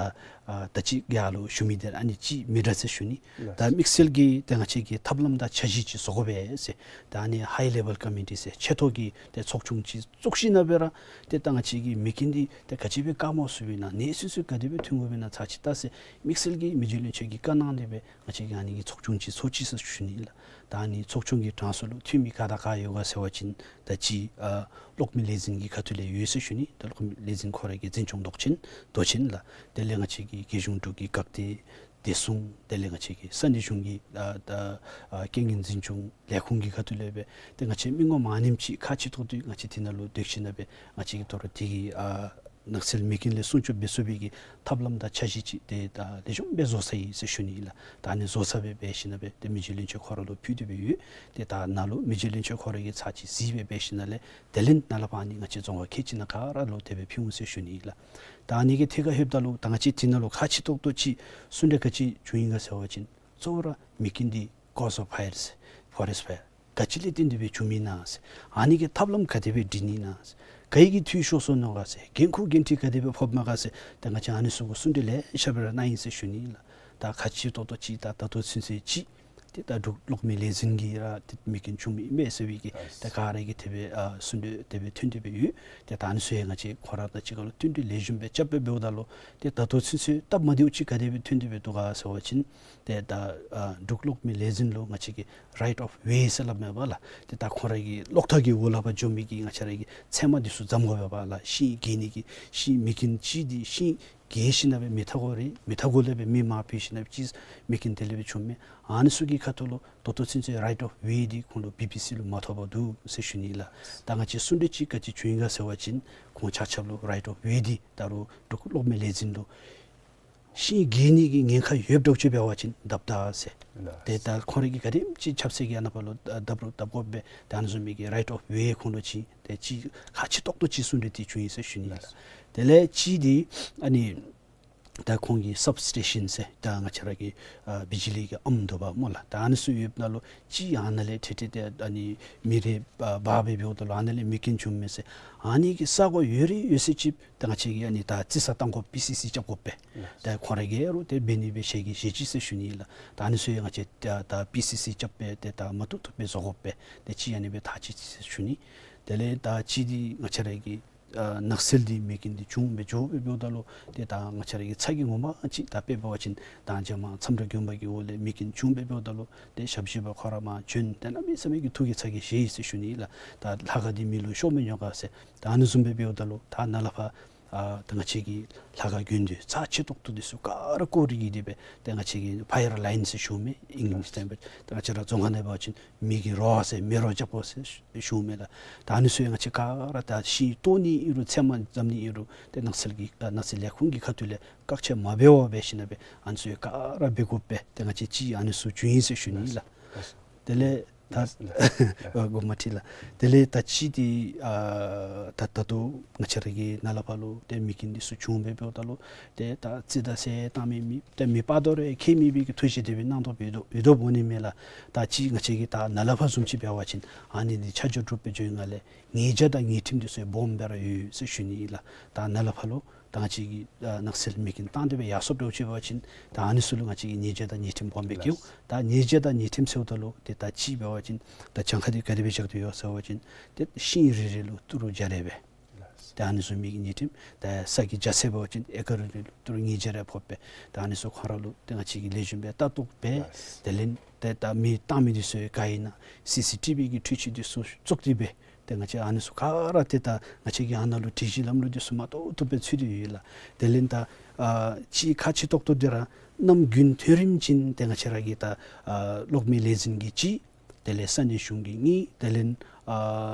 ཨ་ད་ཅི་ཡར་ལུ་ཞུ་མི་འདི་ཨ་ནི་ཅིག་མི་འདྲ་ཟེར་ཞུ་ནི། ལགས། ད་དམིགས་བསལ་གྱིས་ཏེ་ང་བཅས་ཀྱིས་ཐབས་ལམ་དང་འཆར་གཞི་ཅིག་བཟོ་དགོ་པས་ཟེར། ད་ཨ་ནི་ཧའི་ལེ་བཱལ་ཀོ་མི་ཊི་ཟེར་ཆེ་མཐོ་གི་ཏེ་ཚོགས་ཆུང་ཅིག་བཙུགས་ཞིནམ་ལས་ར་ཏེ་ད་ང་བཅས་ཀྱི་མེ་རྐྱེན་འདི་ཏེ་ག་ཅི་སྦེ་བཀག་མ་ཚུགས་པས་ན་གནས་ཚུལ་ཚུ་ག་དེ་སྦེ་ཐོན་དགོ་པས་ན་ཚར་ཅིག་བལྟ་ཟེར་དམིགས་བསལ་གྱིས་མི་རྗེ་བློན་ཆེན་གྱིས་བཀའ་གནང་སྟེ་སྦེ་ང་བཅས་ཀྱིས་ཨ་ནི་གི་ཚོགས་ཆུང་ཅིག་ཚོགས་ཅི་ཟེར་ཞུ་ནི་ལགས། ད་ཨ་ནི་ཚོགས་ཆུང་གི་གྲངས་སུ་ལུ་འཐུས་མི་ག་དང་ག་ཡོད་ག་ཟེར་བ་ཅིན་ད་ཅི་ཨ་གློག་མེ་ལས་འཛིན་གྱི་ཁ་ཐུག་ལས་ཡོད་ཟེར་ཞུ་ནི། ད་གློག་མེ་ལས་འཛིན་ཁོ་ར་གི་འཛིན་སྐྱོང་མདོ་ཆེན་མདོ་ཆེན་ལགས། དེ་ལས་ང་བཅས་ཀྱི་རྒྱལ་གཞུང་འབྲུག་གི་འགག་སྡེ་བདེ་སྲུང་དེ་ལས་ང་བཅས་ཀྱི་ས་གནས་གཞུང་གི་ཨ་ད་ཨ་རྐྱེན་ངན་འཛིན་སྐྱོང་ལས་ཁུངས་ཀྱི་ཁ་ཐུག་ལས་སྦེ་ཏེ་ང་བཅས་མི་ངོམ་ཨ་ནེམ་ཅིག་ཁག་ཆེ་ཏོག་ཏོ་ང་བཅས་དེ་ནང་ལུ་སྡོད་ཞིནམ་ལས་ང་བཅས་ཀྱིས་དོ་རུང་དེ་གི་ཨ་ནགས་ཚལ་མེ་རྐྱེན་ལས་སྲུང་སྐྱོབ་འབད་ཚུགས་པའི་གི་ཐབས་ལམ་དང་འཆར་གཞི་ཅིག་ཏེ་ད་ལེགས་ཤོམ་སྦེ་བཟོ་ཚར་ཡི་ཟེར་ཞུ་ནི་ལགས། ད་ཨ་ནི་བཟོ་ཚར་སྦེ་འབད་ཞིནམ་ལས་ཏེ་མི་རྗེ་བློན་ཆེན་ཁོ་ར་ལུ་ཕུལ་ཏེ་སྦེ་ཡོད། ཏེ་ད་ནཱ་ལུ་མི་རྗེ་བློན་ཆེན་ཁོ་ར་གིས་ཚར་ཅིག་གཟིགས་སྦེ་འབད་ཞིནམ་ལས་དེ་ལས་ནཱ་ལས་ཕར་ཨ་ནི་ང་བཅས་རྫོང་ཁག་ཁལ་གཅིག་ནང་ག་ར་ལུ་དེ་སྦེ་ཕུལ་འོང་ཟེར་ཞུ་ནི་ལགས། ད་ཨ་ནི་གི་ཐད་ཁར་ལྷོདཔ་ད་ལུ་ད་ང་བཅས་དེ་ནང་ལུ་ཁག་ཆེ་ཏོག་ཏོ་ཅིག་གསུང་གྲོས་ག་ཅི་བྱུང་ཡི་ག་ཟེར་བ་ཅིན་གཙོ་བོ་ར་མེ་རྐྱེན་འདི་cause of fires, forest fire ག་ཅི་ལས་བརྟེན་ཏེ་སྦེ་བྱུང་མི་ན་ཟེར། ཨ་ནི་གི་ཐབས་ལམ་ག་དེ་སྦེ་སྒྲིག་ནི་ན་ཟེར། ག་ཡི་གིས་འཐུས་ཤོར་སོ་ནུག་ག་ཟེར། འགན་ཁུར་འགན་འཁྲི་ག་དེ་སྦེ་ཕོགཔ་མས་ག་ཟེར། ད་ང་བཅས་ཨ་ནི་ཚུ་གུ་གསུང་གྲོས་ལེ་ཤ་སྦེ་ར་གནང་ཡི་ཟེར་ཞུ་ནི་ལགས། ད་ཁག་ཆེ་ཏོག་ཏོ་ཅིག་ད་ད་ལྟོ་ཚུན་ཚོད་ཅིག་ཏེ་ད་འབྲུག་གློག་མེ་ལས་འཛིན་གྱིས་ར་ཏེ་མེ་རྐྱེན་བྱུང་མི་ཨིན་པས་ཟེར་བའི་གི་ད་ག་ར་གིས་དེ་སྦེ་ཨ་གསུང་གྲོས་དེ་སྦེ་ཐོན་ཏེ་སྦེ་ཡོད། ཏེ་ད་ཨ་ནི་ཚུ་ཡང་ང་བཅས་ཁོང་ར་དང་གཅིག་ཁར་ལུ་བསྟུན་གྲོས་ལེགས་ཤོམ་སྦེ་རྐྱབ་སྦེ་འབདཝ་ད་ལུ་ཏེ་ད་ལྟོ་ཚུན་ཚོད་སྟབས་མ་བདེཝ་ཅིག་ག་དེ་སྦེ་ཐོན་ཏེ་སྦེ་འདུག་ག་ཟེར་བ་ཅིན་ཏེ་ད་ཨ་འབྲུག་གློག་མེ་ལས་འཛིན་ལུ་ང་བཅས་ཀྱི་right of way ཟེར་སླབ་མས་པ་ལགས། ཏེ་ད་ཁོང་ར་གི་གློག་ཐག་གི་འོག་ལས་ཕར་འགྱོ་མི་གི་ང་བཅས་ར་གི་ཚལ་མ་འདི་ཚུ་འཛམ་དགོ་པས་པ་ལགས། ཤིང་གི་ནི་གི་ཤིང་མེ་རྐྱེན་ཅིག་འདི་ཤིང་གི་ཞིནམ་ལས་སྦེ་མེ་ཐག་གོ་རེ་མེ་ཐག་གོ་ལས་སྦེ་མེ་མར་ཕུ་ཞིནམ་ལས་ཅིག་མེ་རྐྱེན་དེ་ལས་སྦེ་བྱུང་མི་ཨ་ནི་ཚུ་གི་ཁ་ཐུག་ལུ་ད་ལྟོ་ཚུན་ཚོད་right of way འདི་ཁོང་ལུ་བི་བི་སི་ལུ་མ་ཐོབ་པར་འདུག་ཟེར་ཞུ་ནི་ལགས། ད་ང་བཅས་གསུང་གྲོས་ཅིག་ག་ཅི་བྱུང་ཡི་ག་ཟེར་བ་ཅིན་ཁོང་ཆ་ཁྱབ་ལུ་right of way འདི་ད་རུང་འབྲུག་གློག་མེ་ལས་འཛིན་ལུ་ཤིང་གི་ནི་གི་ཉེན་ཁ་ཡོདཔ་འདྲཝ་ཅིག་འབད་བ་ཅིན་བརྡབ་ད་ཟེར། ལགས། ཏེ་ད་ཁོང་ར་གིས་ག་དེམ་ཅིག་ཆབ་སྲིད་ཀྱི་ཨ་ནཱ་ཕར་ལུ་བརྡབ་རུང་བརྡབ་དགོ་པས། ད་ཨ་ནི་བཟུམ་མའི་གི་right of way ཁོང་ལུ་ཅིག་ཏེ་ཅིག་ཁག་ཆེ་ཏོག་ཏོ་ཅིག་གསུང་གྲོས་འདི་བྱུང་ཡི་ཟེར་ཞུ་ནི་ལགས། ལགས། དེ་ལས་ཅིག་འདི་ཨ་ནི་ད་ཁོང་གི་སབ་སི་ཊེ་ཤཱན་ཟེར་ད་ང་བཅས་ར་གི་ཨ་བི་ཇི་ལི་གི་ཨམ་དོ་པ་སྨོ་ལགས། ད་ཨ་ནི་ཚུ་ཡོདཔ་ད་ལུ་ཅིག་ཨ་ནཱ་ལས་ཏེ་ཏེ་ཏེ་ཨ་ནི་མེ་རེ་འབར་སྦེ་འབདཝ་ད་ལུ་ཨ་ནཱ་ལས་མེ་རྐྱེན་བྱུང་མས་ཟེར། ཨ་ནི་གི་ས་གོ་ཡོད་རིགས་ཡོད་ཚད་ཅིག་ད་ང་བཅས་ཀྱིས་ཨ་ནི་ད་རྩི་ས་བཏང་དགོ་པི་སི་སི་རྐྱབ་དགོ་པས། ད་ཁོང་ར་གིས་རུང་ཏེ་འབད་ནི་སྦེ་ཞལ་གྱིས་བཞེས་ཅི་ཟེར་ཞུ་ནི་ལགས། ད་ཨ་ནི་ཚུ་ཡང་ང་བཅས་ད་ད་པི་སི་སི་རྐྱབ་སྦེ་ཏེ་ད་མ་བཏུབ་བཏུབ་སྦེ་བཟོ་དགོ་པས། ཏེ་ཅིག་ཨ་ནི་སྦེ་ཐག་བཅད་ཅི་ཟེར་ཞུ་ནི། དེ་ལས་ད་ཅིག་འདི་ང་བཅས་ར་གི་ཨ་ནགས་ཚལ་འདི་མེ་རྐྱེན་འདི་བྱུང་སྦེ་འགྱོ་སྦེ་འབདཝ་ད་ལུ་ཏེ་ད་ང་བཅས་ར་གི་ཚ་གྱང་ངོ་མ་ཅིག་ད་དཔེ་འབད་བ་ཅིན་ད་རྗེས་མ་མཚམས་བསྒྲགས་དགོན་པ་གི་འོག་ལས་མེ་རྐྱེན་བྱུང་སྦེ་འབདཝ་ད་ལུ་ཏེ་ཞབས་ཕྱི་པ་ཁོ་ར་མར་བྱོན་ཏེ་གནམ་མེད་ས་མེད་ཀྱི་ཐུགས་ཀྱི་ཚ་གྱང་བཞེས་ཡི་ཟེར་ཞུ་ནི་ལགས། ད་ལྷ་ཁང་འདི་མེ་ལུ་ཤོར་མི་ཉོ་ག་ཟེར། ད་ཨ་ནི་བཟུམ་སྦེ་འབདཝ་ད་ལུ་ད་ནཱ་ལས་ཕར་ཨ་ད་ང་བཅས་ཀྱི་ལྷ་ཁང་དགོན་སྡེ་རྩ་ཆེ་ཏོག་ཏོ་འདི་ཚུ་ག་ར་བསྐོར་ཏེ་གི་དེ་སྦེ་ཏེ་ང་བཅས་ཀྱིས་ཕ་ཡར་ལའིན་ཟེར་ཞུཝ་མས་ཨིང་ལིཤ་ཐེངས་སྦེ། ད་ང་བཅས་ར་རྫོང་ཁ་ནང་འབད་བ་ཅིན་མེ་གི་རོ་ཟེར་མེ་རོ་རྐྱབ་དགོ་ཟེར་ཞུཝ་མས་ལགས། ད་ཨ་ནི་ཚུ་ཡང་ང་བཅས་ག་ར་ད་ཤིང་བཏོག་ནི་ཨིན་རུང་ཚལ་མ་འཛེམ་ནི་ཨིན་རུང་ཏེ་ནགས་ཚལ་གྱི་ད་ནགས་ཚལ་ལས་ཁུངས་ཀྱི་ཁ་ཐུག་ལས་བཀག་ཆ་མ་འབད་བར་འབད་ཞིནམ་ལས་སྦེ་ཨ་ནི་ཚུ་ཡང་ག་ར་འབད་དགོ་པས། ཏེ་ང་བཅས་ཅིག་ཨ་ནི་ཚུ་བྱུང་ཡི་ཟེར་ཞུ་ནི་ལགས། དེ་ལས་ད་ལགས། ཨ་དགོངསམ་མ་ཁྲེལ་ལགས། དེ་ལས་ད་ཅིག་འདི་ཨ་ད་ད་ལྟོ་ང་བཅས་ར་གི་ནཱ་ལས་ཕར་ལུ་ཏེ་མེ་རྐྱེན་འདི་ཚུ་བྱུང་སྦེ་འབདཝ་ད་ལུ་ཏེ་ད་རྩི་ད་ཟེར་བཏང་མི་མེད། ཏེ་མེ་སྤར་དོ་རུང་ཁྱད་མེད་པའི་གི་ཐུགས་བཞེད་དེ་སྦེ་གནང་དོ་འབད་དོ་འབད་དོ་འོང་ནི་མས་ལགས། ད་ཅིག་ང་བཅས་ཀྱིས་ད་ནཱ་ལས་ཕར་བཟུམ་ཅིག་འབད་བ་ཅིན་ཨ་ནི་འདི་ཆ་འཇོག་གྲུབ་སྦེ་འགྱོ་ཡི་ནང་ལས་ཉེས་བྱ་དང་ཉེས་ཁྲིམས་འདི་ཚུ་སྦོམ་སྦེ་ར་ཡོད་ཟེར་ཞུ་ནི་ཨིན་ལགས། ད་ནཱ་ལས་ཕར་ལུ་ ད་ང་བཅས་ཀྱིས་ཨ་ནགས་ཚལ་མེ་རྐྱེན་བཏང་སྟེ་སྦེ་ཡར་སོངམ་འདྲཝ་ཅིག་འབད་བ་ཅིན་ད་ཨ་ནི་ཚུ་ལུ་ང་བཅས་ཀྱིས་ཉེས་བྱ་དང་ཉེས་ཁྲིམས་སྦོམ་སྦེ་བཀལཝ། ལགས། ད་ཉེས་བྱ་དང་ཉེས་ཁྲིམས་ཟེརཝ་ད་ལུ་ཏེ་ད་ཅིག་འབད་བ་ཅིན་ད་གྱངས་ཁ་འདི་ག་དེ་སྦེ་རྐྱབ་སྟེ་ཡོད་ཟེར་བ་ཅིན་ཏེ་ཤིང་རེ་རེ་ལུ་ཏི་རུ་བརྒྱ་རེ་སྦེ། ལགས། ཏེ་ཨ་ནི་ཚུ་མེ་གི་ཉེས་ཁྲིམས། ཏེ་ས་གི་རྒྱ་ཚད་འབད་བ་ཅིན་ཨེ་ཀར་རེ་རེ་ལུ་ཏི་རུ་ཉིས་བརྒྱ་རེ་ཕོགཔ་སྦེ། ཏེ་ཨ་ནི་ཚུ་ཁོང་ར་ལུ་ཏེ་ང་བཅས་ཀྱིས་ལེགས་ཤོམ་སྦེ་ལྟ་རྟོག་འབད། ལགས། དེ་ལས་ཏེ་ད་མེ་བཏང་མི་འདི་ཚུ་ག་ཨིན་ན་སི་སི་ཊི་བི་གི་འཕྲུལ་ཆས་འདི་ཚུ་བཙུགས་ཏེ་སྦེ། ཏེ་ང་བཅས་ཨ་ནི་ཚུ་ག་ར་ཏེ་ད་ང་བཅས་ཀྱི་ཨ་ནཱ་ལུ་སྒྲིག་གཞི་ལམ་ལུགས་འདི་ཚུ་མ་ཏོག་ཏོ་སྦེ་ཚུད་དེ་ཡོད་ལགས། དེ་ལས་ད་ཨ་ཅིག་ཁག་ཆེ་ཏོག་ཏོ་འདི་ར་གནམ་དགུན་ཐོན་རིམ་ཅིག་ཏེ་ང་བཅས་ར་གི་ད་ཨ་གློག་མེ་ལས་འཛིན་གྱིས་གཅིག། དེ་ལས་ས་གནས་གཞུང་གིས་གཉིས། དེ་ལས་ཨ་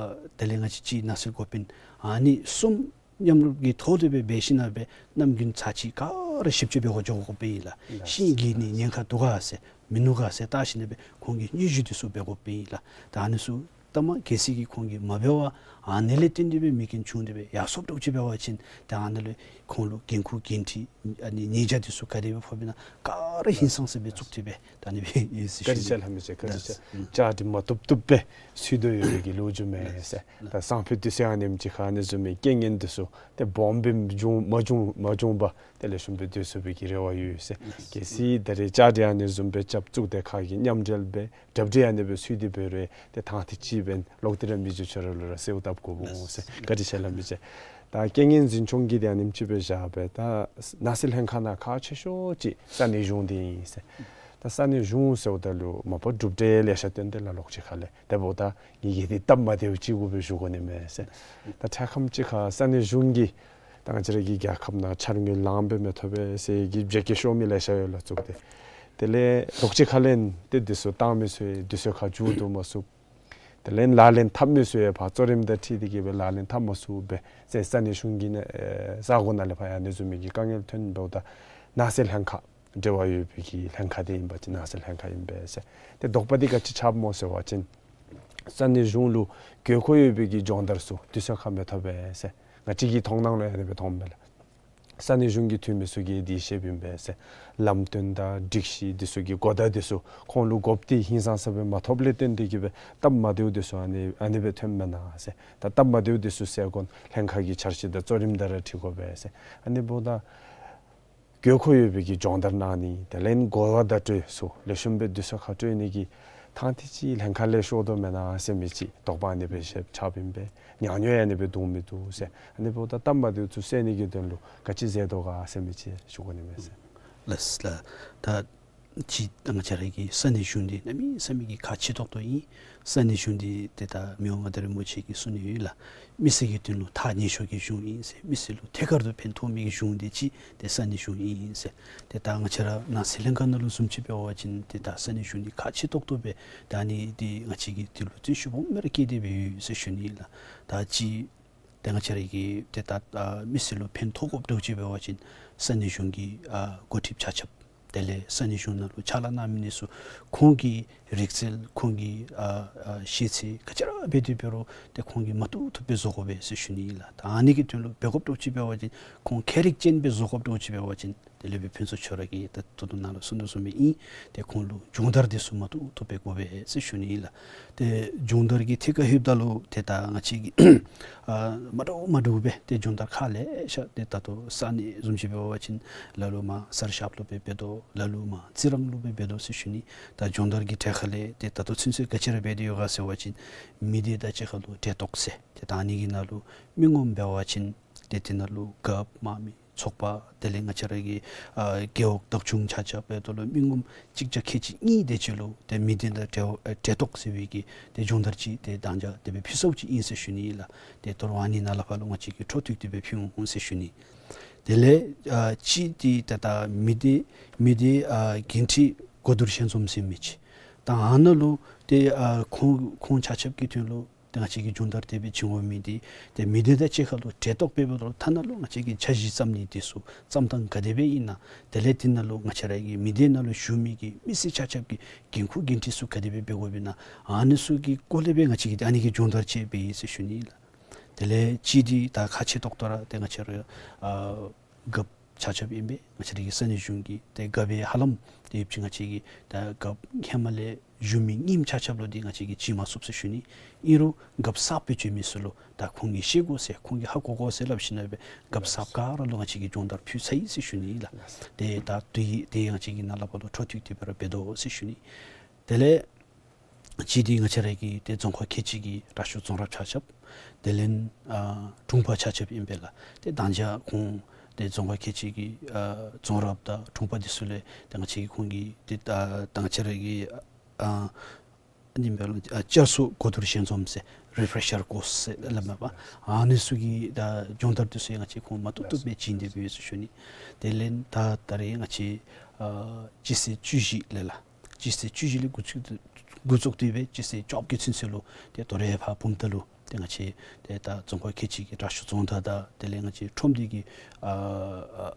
དེ་ལས་ང་བཅས་ཀྱི་ནགས་ཚལ་འགོ་དཔོན་ཨ་ནི་གསུམ་མཉམ་རུབ་ཀྱི་ཐོག་ལས་སྦེ་འབད་ཞིན་ན་སྦེ་གནམ་དགུན་ཚར་གཅིག་ག་ར་ཞིབ་དཔྱད་འབད་དགོ་འགྱོ་དགོཔ་ཨིན་ལགས། ལགས། ཤིང་གི་ནི་ཉེན་ཁ་འདུག་ག་ཟེར་མིན་ནུག་ག་ཟེར་བལྟ་ཞིན་ན་སྦེ་ཁོང་གིས་སྙན་ཞུ་འདི་ཚུ་འབད་དགོཔ་ཨིན་ལགས། ད་ཨ་ནི་ཚུ་ད་མ་གལ་སྲིད་ཀྱི་ཁོང་གིས་མ་འབད་བར་ཨ་ནི་ལས་བརྟེན་ཏེ་སྦེ་མེ་རྐྱེན་བྱུང་སྟེ་སྦེ་ཡར་སོངམ་འདྲཝ་ཅིག་འབད་བ་ཅིན་ཏེ་ཨ་ནཱ་ལུ་ཁོང་ལུ་འགན་ཁུར་འགན་འཁྲི་ཨ་ནི་ཉེས་བྱ་འདི་ཚུ་ག་དེ་སྦེ་ཕོགཔ་ཨིན་ན་ག་ར་ཧིང་སངས་ས་སྦེ་བཙུགས་ཏེ་སྦེ་ད་ཨ་ནི་སྦེ་ཡོད་ཟེར་ཞུ་ནི། བཀའ་དྲིན་ཆེ་ལགས། མི་ཅིག་བཀའ་དྲིན་ཆེ། ལགས། ཨུམ། བཅའ་སྒྲིག་མ་བཏུབ་བཏུབ་སྦེ་ཚུད་དོ་ཡོད་པའི་གི་ལོ་རྒྱུས་མས་ཟེར། ལགས། ད་སང་ཕོད་དུས་ཚོད་ཨ་ནེམ་ཅིག་ཁར་ཨ་ནི་བཟུམ་མའི་རྐྱེན་ངན་འདི་ཚུ་ཏེ་སྦོམ་སྦེ་འབྱུང་མ་འབྱུང་མ་འབྱུང་པར་ཏེ་ལེགས་ཤོམ་སྦེ་སྡོད་ཚུགས་པའི་གི་རེ་བ་ཡོད་ཟེར། ལགས། གལ་སྲིད་ད་རེས་བཅའ་སྒྲིག་ཨ་ནི་བཟུམ་སྦེ་རྐྱབ་བཙུགས་ཏེ་ཁ་གི་མཉམ་འབྲེལ་སྦེ་གྲ་སྒྲིག་ཨ་ནི་སྦེ་ཚུད་དེ་འབད་རུང་ཏེ་ཐང་ཐིག་ཅིག་འབདན་ལོག་སྟེ་ར་མི་རྗེ་ཁྱོད་ར་ལུ་ར་གསོལཝ་བཏབ་དགོཔ་འོང་ཟེར། ལགས། བཀའ་དྲིན་ཆེ་ལགས། མི་ཅིག། ད་རྐྱེན་ངན་འཛིན་སྐྱོང་གི་དེ་ཨ་ནེམ་ཅིག་སྦེ་བཞག་སྦེ་ད་ནགས་ཚལ་ལྷན་ཁག་ནང་ཁག་ཆེ་ཤོས་ཅིག་ས་གནས་གཞུང་འདི་ཨིན་ཟེར། ད་ས་གནས་གཞུང་ཟེརཝ་ད་ལུ་མ་པ་གྲུབ་འབྲས་ལེ་ཤ་བཏོན་ཏེ་ལགས། ལོགས་ཅིག་ཁ་ལས་དེ་འབདཝ་ད་ངེ་གི་འདི་སྟབས་མ་བདེཝ་ཅིག་གུ་སྦེ་ཞུ་དགོ་ནི་མས་ཟེར། ད་འཕྲལ་ཁམས་ཅིག་ཁར་ས་གནས་གཞུང་གིས་ད་ང་བཅས་ར་གི་རྒྱལ་ཁབ་ནང་འཆར་དངུལ་ལངམ་སྦེ་མི་ཐོབ་པས་ཟེར་གི་བརྗེད་སྐྱོན་ཤོར་མི་ལེ་ཤ་ཡོད་ལགས་བཙུགས་ཏེ། དེ་ལས་ལོགས་ཅིག་ཁ་ལས་ཏེ་འདི་ཚུ་བཏང་མི་ཚུ་ཡང་དུས་ཚོད་ཁར་མཇུག་བསྡུ་མ་ཚུགས། དེ་ལས་ལག་ལེན་འཐབ་མི་ཚུ་ཡང་ཕར་གཙོ་རིམ་དང་འཁྲིལ་ཏེ་གི་སྦེ་ལག་ལེན་འཐབ་མ་ཚུགས་པས་ཟེར་ས་གནས་གཞུང་གི་ནང་ས་གོ་ནང་ལས་ཕར་ཡང་ཨ་ནི་བཟུམ་མའི་གི་དཀའ་ངལ་ཐོན་འབདཝ་ད་ནགས་ཚལ་ལྷན་ཁག་འབྲེལ་བ་ཡོད་པའི་གི་ལྷན་ཁག་འདི་ཨིན་པ་ཅིན་ནགས་ཚལ་ལྷན་ཁག་ཨིན་པས་ཟེར། ཏེ་དོགས་པ་འདི་ག་ཅི་ཆགསཔ་སྨོ་ཟེར་བ་ཅིན་ས་གནས་གཞུང་ལུ་དགོས་མཁོ་ཡོད་པའི་གི་སྦྱོང་བརྡར་ཚུ་དུས་ཚོད་ཁར་མི་ཐོབ་པས་ཟེར་ང་བཅས་ཀྱི་མཐོང་སྣང་ལུ་ཡང་ཨ་ནི་སྦེ་མཐོངམ་མས་ལགས། ས་གནས་གཞུང་གི་འཐུས་མི་ཚུ་གིས་འདི་བཤདཔ་ཨིན་པས་ཟེར། ལམ་སྟོན་དང་སྒྲིག་གཞི་འདི་ཚུ་གི་གོ་བརྡ་འདི་ཚུ་ཁོང་ལུ་དགོཔ་འདི་ཧིང་སངས་ས་སྦེ་མ་ཐོབ་ལས་བརྟེན་ཏེ་གི་སྦེ་སྟབས་མ་བདེཝ་འདི་ཚུ་ཨ་ནི་ཨ་ནི་སྦེ་ཐོནམ་མེན་ན་ཟེར། ད་སྟབས་མ་བདེཝ་འདི་ཚུ་སེལ་དགོ་ན་ལྷན་ཁག་གི་འཆར་གཞི་དང་གཙོ་རིམ་དང་ར་འཁྲིལ་དགོ་པས་ཟེར། ཨ་ནི་འབདཝ་ད་དགོས་མཁོ་ཡོད་པའི་གི་སྦྱོང་བརྡར་གནང་ནི་དེ་ལས་གོ་བ་བརྡ་སྤྲོད་ཚུ་ལེགས་ཤོམ་སྦེ་དུས་ཚོད་ཁར་སྤྲོད་ནི་གི་ཐང་ཐིག་ཅིག་ལྷན་ཁག་ལས་ཤོར་དོ་མེན་ན་ཟེར་མི་ཅིག་དོགས་པ་ཨ་ནི་སྦེ་བཞག་ཆགསཔ་ཨིན་པས། ཉག་ཉོག་ཡང་ཨ་ནི་སྦེ་འདུག་མི་འདུག་ཟེར། ཨ་ནི་འབདཝ་ད་སྟབས་མ་བདེཝ་ཚུ་སེལ་ནི་གི་དོན་ལུ་ག་ཅི་མཛད་དོ་ག་ཟེར་མི་ཅིག་ཞུ་དགོ་ནི་མས་ཟེར། ལགས་ལགས། ད་ཅིག་ད་ང་བཅས་ར་གི་ས་གནས་གཞུང་འདི་གནམ་མེད་ས་མེད་ཀྱི་ཁག་ཆེ་ཏོག་ཏོ་ཨིན། ས་གནས་གཞུང་འདི་ཏེ་ད་མི་དབང་མངའ་བདག་རིན་པོ་ཆེ་གིས་གསུང་ནི་ཡོད་ལགས། མི་སེར་གྱི་དོན་ལུ་ཐག་ཉེ་ཤོས་ཀྱི་གཞུང་ཨིན་ཟེར། མི་སེར་ལུ་ཐད་ཀར་དུ་ཕན་ཐོགས་མི་གི་གཞུང་འདི་ཅིག་ཏེ་ས་གནས་གཞུང་ཨིན་ཟེར། ཏེ་ད་ང་བཅས་ར་ནགས་ཚལ་ལྷན་ཁག་ནང་ལུ་བཟུམ་ཅིག་འབད་བ་ཅིན་ཏེ་ད་ས་གནས་གཞུང་འདི་ཁག་ཆེ་ཏོག་ཏོ་སྦེ་ད་ཨ་ནི་འདི་ང་བཅས་ཀྱིས་འདི་ལུ་བརྩོན་ཤུགས་སྦོམ་སྦེ་ར་བསྐྱེད་དེ་སྦེ་ཡོད་ཟེར་ཞུ་ནི་ལགས། ད་ཅིག་ཏེ་ང་བཅས་ར་གི་ཏེ་ད་ཨ་མི་སེར་ལུ་ཕན་ཐོགས་དགོཔ་འདྲཝ་ཅིག་འབད་བ་ཅིན་ས་གནས་གཞུང་གི་ཨ་འགོ་ཁྲིདཔ་ཆ་ཁྱབ་དེ་ལས་ས་གནས་གཞུང་ནང་ལུ་ཕྱག་ལཱ་གནང་མི་འདི་ཚུ་ཁོང་གི་རིག་རྩལ་ཁོང་གི་ཨ་ཨ་ཤེས་ཚད་ག་ཅི་ར་འབད་དེ་འབད་རུང་ཏེ་ཁོང་གིས་མ་བཏུབ་བཏུབ་སྦེ་བཟོ་དགོ་པས་ཟེར་ཞུ་ནི་ཨིན་ལགས། ད་ཨ་ནི་གི་དོན་ལུ་འབད་དགོཔ་འདྲཝ་ཅིག་འབད་བ་ཅིན་ཁོང་ཁྱད་རིག་ཅན་སྦེ་བཟོ་དགོཔ་འདྲཝ་ཅིག་འབད་བ་ཅིན་དེ་ལས་སྦེ་ཕུན་ཚོགས་ཁྱོད་ར་གིས་ད་ད་ལྟོ་ནཱ་ལུ་གསུང་དོ་བཟུམ་སྦེ་ཨིན། ཏེ་ཁོང་ལུ་སྦྱོང་བརྡར་འདི་ཚུ་མ་བཏུབ་བཏུབ་སྦེ་དགོ་པས་ཟེར་ཞུ་ནི་ཨིན་ལགས། ཏེ་སྦྱོང་བརྡར་གྱི་ཐད་ཁར་ལྷོདཔ་ད་ལུ་ཏེ་ད་ང་བཅས་ཀྱིས་ཨ་མ་འདྲཝ་མ་འདྲཝ་སྦེ་ཏེ་སྦྱོང་བརྡར་ཁག་ལེ་ཤ་ཏེ་ད་ལྟོ་ས་གནས་བཟུམ་ཅིག་འབད་བ་ཅིན་ལ་ལུ་མར་གསར་ཤགཔ་ལུ་སྦེ་འབད་དོ། ལ་ལུ་མར་རྩི་རང་ལུ་སྦེ་འབད་དོ་ཟེར་ཞུ་ནི། ད་སྦྱོང་བརྡར་གྱི་ཐད་ཁར་ལས་ཏེ་ད་ལྟོ་ཚུན་ཚོད་ག་ཅི་ར་འབད་དེ་ཡོད་ག་ཟེར་བ་ཅིན་མི་སྡེ་དང་གཅིག་ཁར་ལུ་གྲལ་གཏོགས་ཟེར་ཏེ་ད་ཨ་ནི་གི་ནང་ལུ་མི་ངོམ་འབད་བ་ཅིན་ཏེ་དེ་ནང་ལུ་རྒཔོ་དམག་མི་ཚོགས་པ་དེ་ལས་ང་བཅས་ར་གི་ཨ་རྒེད་འོག་བདག་སྐྱོང་ཆ་ཁྱབ་འབད་དོ་ལུ་མི་ངོམ་གཅིག་བརྒྱ་ཁལ་གཅིག་གཉིས་དེ་ཅིག་ལུ་ཏེ་མི་སྡེ་དང་གྲལ་ཨ་གྲལ་གཏོགས་ཟེར་བའི་གི་ཏེ་སྦྱོང་བརྡར་ཅིག་ཏེ་དང་རྒྱ་དེ་སྦེ་ཕུལ་སོངམ་ཅིག་ཨིན་ཟེར་ཞུ་ནི་ཨིན་ལགས། ཏེ་དོ་རུང་ཨ་ནི་ནང་ལས་ཕར་ལུ་ང་བཅས་ཀྱིས་འཕྲོ་མཐུད་དེ་སྦེ་ཕུལ་འོང་ཟེར་ཞུ་ནི། དེ་ལས་ཨ་གཅིག་འདི་ད་ལྟ་མི་སྡེ་མི་སྡེ་ཨ་འགན་འཁྲི་གོ་བསྡུར་ཞལ་འཛོམས་ཟེར་མི་ཅིག་ད་ཨ་ནཱ་ལུ་ཏེ་ཨ་ཁོང་ཁོང་ཆ་ཁྱབ་ཀྱི་དོན་ལུ་ཏེ་ང་བཅས་ཀྱིས་སྦྱོང་བརྡར་དེ་སྦེ་བྱིན་འོང་མི་འདི་ཏེ་མི་སྡེ་དང་གཅིག་ཁར་ལུ་གྲལ་གཏོགས་འབད་འབདཝ་ད་ལུ་ཐ་ན་ལུ་ང་བཅས་ཀྱིས་འཆར་གཞི་བརྩམ་ནི་འདི་ཚུ་བརྩམ་ཐངས་ག་དེ་སྦེ་ཨིན་ན། དེ་ལས་དེ་ནང་ལུ་ང་བཅས་ར་གི་མི་སྡེ་ནང་ལུ་བཞུགས་མི་གི་མི་སེར་ཆ་ཁྱབ་ཀྱི་འགན་ཁུར་འགན་འཁྲི་ཚུ་ག་དེ་སྦེ་འབད་དགོཔ་ཨིན་ན། ཨ་ནི་ཚུ་གི་སྐོར་ལས་སྦེ་ང་བཅས་ཀྱིས་ཏེ་ཨ་ནི་གི་སྦྱོང་བརྡར་ཅིག་འབད་ཡི་ཟེར་ཞུ་ནི་ཨིན་ལགས། དེ་ལས་གཅིག་འདི་ད་ཁག་ཆེ་ཏོག་ཏོ་ར་ཏེ་ང་བཅས་ར་ཨ་རྒཔོ་ཆ་ཁྱབ་ཨིན་པས། ང་བཅས་ར་གི་ས་གནས་གཞུང་གི་ཏེ་རྒཔོ་ཧ་ལམ་ཏེ་ཡོདཔ་ཅིག་ང་བཅས་ཀྱི་ད་རྒཔོ་ཧེ་མ་ལས་ བཞུགས་མི་རྙིངམ་ཆ་ཁྱབ་ལུ་འདི་ང་བཅས་ཀྱིས་བྱིན་མ་ཚུགས་ཟེར་ཞུ་ནི། ཨིན་རུང་སྐབས་གསརཔ་སྦེ་བྱོན་མི་ཚུ་ལུ་ད་ཁོང་གིས་ཤེས་དགོ་ཟེར་ཁོང་གིས་ཧ་གོ་དགོ་ཟེར་སླབ་ཞིནམ་སྦེ་སྐབས་གསརཔ་ག་ར་ལུ་ང་བཅས་ཀྱིས་སྦྱོང་བརྡར་ཕུལ་ཚར་ཡི་ཟེར་ཞུ་ནི་ལགས། ཏེ་ད་དེ་དེ་ང་བཅས་ཀྱིས་ནཱ་ལས་ཕར་ལུ་འཕྲོ་མཐུད་དེ་སྦེ་ར་འབད་དོ་ཟེར་ཞུ་ནི། དེ་ལས་གཅིག་འདི་ང་བཅས་ར་གི་ཏེ་རྫོང་ཁག་ཁལ་གཅིག་གི་དྲག་ཤོས་རྫོང་རབ་ཆ་ཁྱབ། དེ་ལས་ཨ་དྲུང་པ་ཆ་ཁྱབ་ཨིན་པས་ལགས། ཏེ་དང་ཅ་ཁོང་ཏེ་རྫོང་ཁག་ཁལ་གཅིག་གི་ཨ་རྫོང་རབ་དང་དྲུང་པ་འདི་ཚུ་ལས་ཏེ་ང་བཅས་ཀྱིས་ཁོང་གི་ཏེ་ད་ད་ང་བཅས་ར་གི་ཨ་ཨ་ནི་འབད་ལོ་ཨ་བསྐྱར་གསོ་གོ་བསྡུར་ཞལ་འཛོམས་ཟེར་རི་ཕེ་རེ་ཤར་ཀོརསི་ཟེར་སླབ་མས་པ། ཨ་ནི་ཚུ་གི་ད་སྦྱོང་བརྡར་འདི་ཚུ་ཡང་ང་བཅས་ཁོང་མ་བཏུབ་བཏུབ་སྦེ་བྱིན་ཏེ་སྦེ་ཡོད་ཟེར་ཞུ་ནི། དེ་ལས་ད་ད་རེས་ང་བཅས་ཨ་སྤྱི་ཚེས་བཅུ་བཞི་ལས་ལགས། སྤྱི་ཚེས་བཅུ་བཞི་ལས་འགོ་བཙུགས་འགོ་བཙུགས་ཏེ་སྦེ་སྤྱི་ཚེས་བཅོ་བརྒྱད་ཚུན་ཚོད་ལུ་ཏེ་དོ་རུང་ཕར་བུམ་ཐང་ལུ་ཏེ་ང་བཅས་ཏེ་ད་རྫོང་ཁག་ཁལ་གཅིག་གི་དྲག་ཤོས་རྫོང་བདག་དང་དེ་ལས་ང་བཅས་ཁྲོམ་སྡེ་གི་ཨ་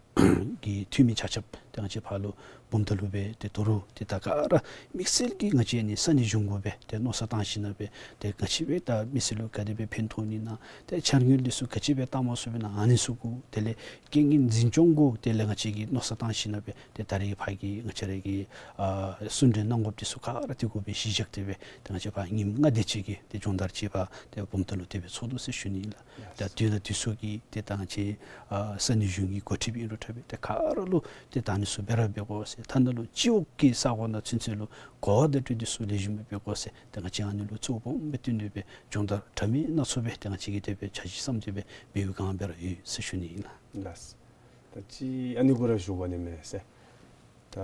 གི་འཐུས་མི་ཆ་ཁྱབ་ཏེ་ང་བཅས་ཕར་ལུ་བུམ་ཐང་ལུ་སྦེ་ཏེ་དོ་རུང་ཏེ་ད་ག་ར་དམིགས་བསལ་གྱིས་ང་བཅས་ཨ་ནི་ས་གནས་གཞུང་གུ་སྦེ་ཏེ་མནོ་བསམ་བཏང་ཞིནམ་སྦེ་ཏེ་ང་བཅས་སྦེ་ད་མི་སེར་ལུ་ག་དེ་སྦེ་ཕན་ཐོགས་ནི་ན་ཏེ་འཆར་དངུལ་འདི་ཚུ་ག་ཅི་སྦེ་བཏང་མ་ཚུགས་པས་ན་ཨ་ནི་ཚུ་གུ་དེ་ལས་རྐྱེན་ངན་འཛིན་སྐྱོང་གུ་དེ་ལས་ང་བཅས་ཀྱིས་མནོ་བསམ་བཏང་ཞིནམ་སྦེ་ཏེ་ད་རེས་ཕར་གྱི་ང་བཅས་ར་གི་ཨ་གསུང་གྲོས་གནང་དགོཔ་འདི་ཚུ་ག་ར་དེ་གུ་སྦེ་གཞི་བཞག་སྟེ་སྦེ་ཏེ་ང་བཅས་ཕར་ཉིནམ་ལྔ་དེ་ཅིག་གི་ཏེ་སྦྱོང་བརྡར་ཅིག་ཕར་ཏེ་བུམ་ཐང་ལུ་དེ་སྦེ་ཚོགས་དོ་ཟེར་ཞུ་ནི་ཨིན་ལགས། ད་དུས་ད་དུས་ཚོད་ཀྱི་ཏེ་ད་ང་བཅས་ཨ་ས་གནས་གཞུང་གི་འགོ་ཁྲིདཔ་ཨིན་རུང་འདྲཝ་སྦེ་ཏེ་ག་ར་ལུ་ཏེ་ད་ཨ་ནི་ཚུ་སྦེ་ར་འབད་དགོ་ཟེར། ཐ་ན་ལུ་སྤྱི་འོག་གི་ས་གོ་ནང་ཚུན་ཚོད་ལུ་གོ་བ་བརྡ་སྤྲོད་འདི་ཚུ་ལེགས་ཤོམ་སྦེ་འབད་དགོ་ཟེར། ཏེ་ང་བཅས་ཨ་ནི་ལུ་གཙོ་བོ་སྦེ་བཏོན་ཏེ་སྦེ་སྦྱོང་བརྡར་འདྲ་མིན་སྣ་ཚོགས་སྦེ་ཏེ་ང་བཅས་ཀྱིས་དེ་སྦེ་འཆར་གཞི་བརྩམས་ཏེ་སྦེ་འབད་བའི་སྒང་སྦེ་ར་ཡོད་ཟེར་ཞུ་ནི་ཨིན་ལགས། ལགས། ད་ཅི་ཨ་ནི་གུ་ར་ཞུ་དགོ་ནི་མས་ཟེར། ད་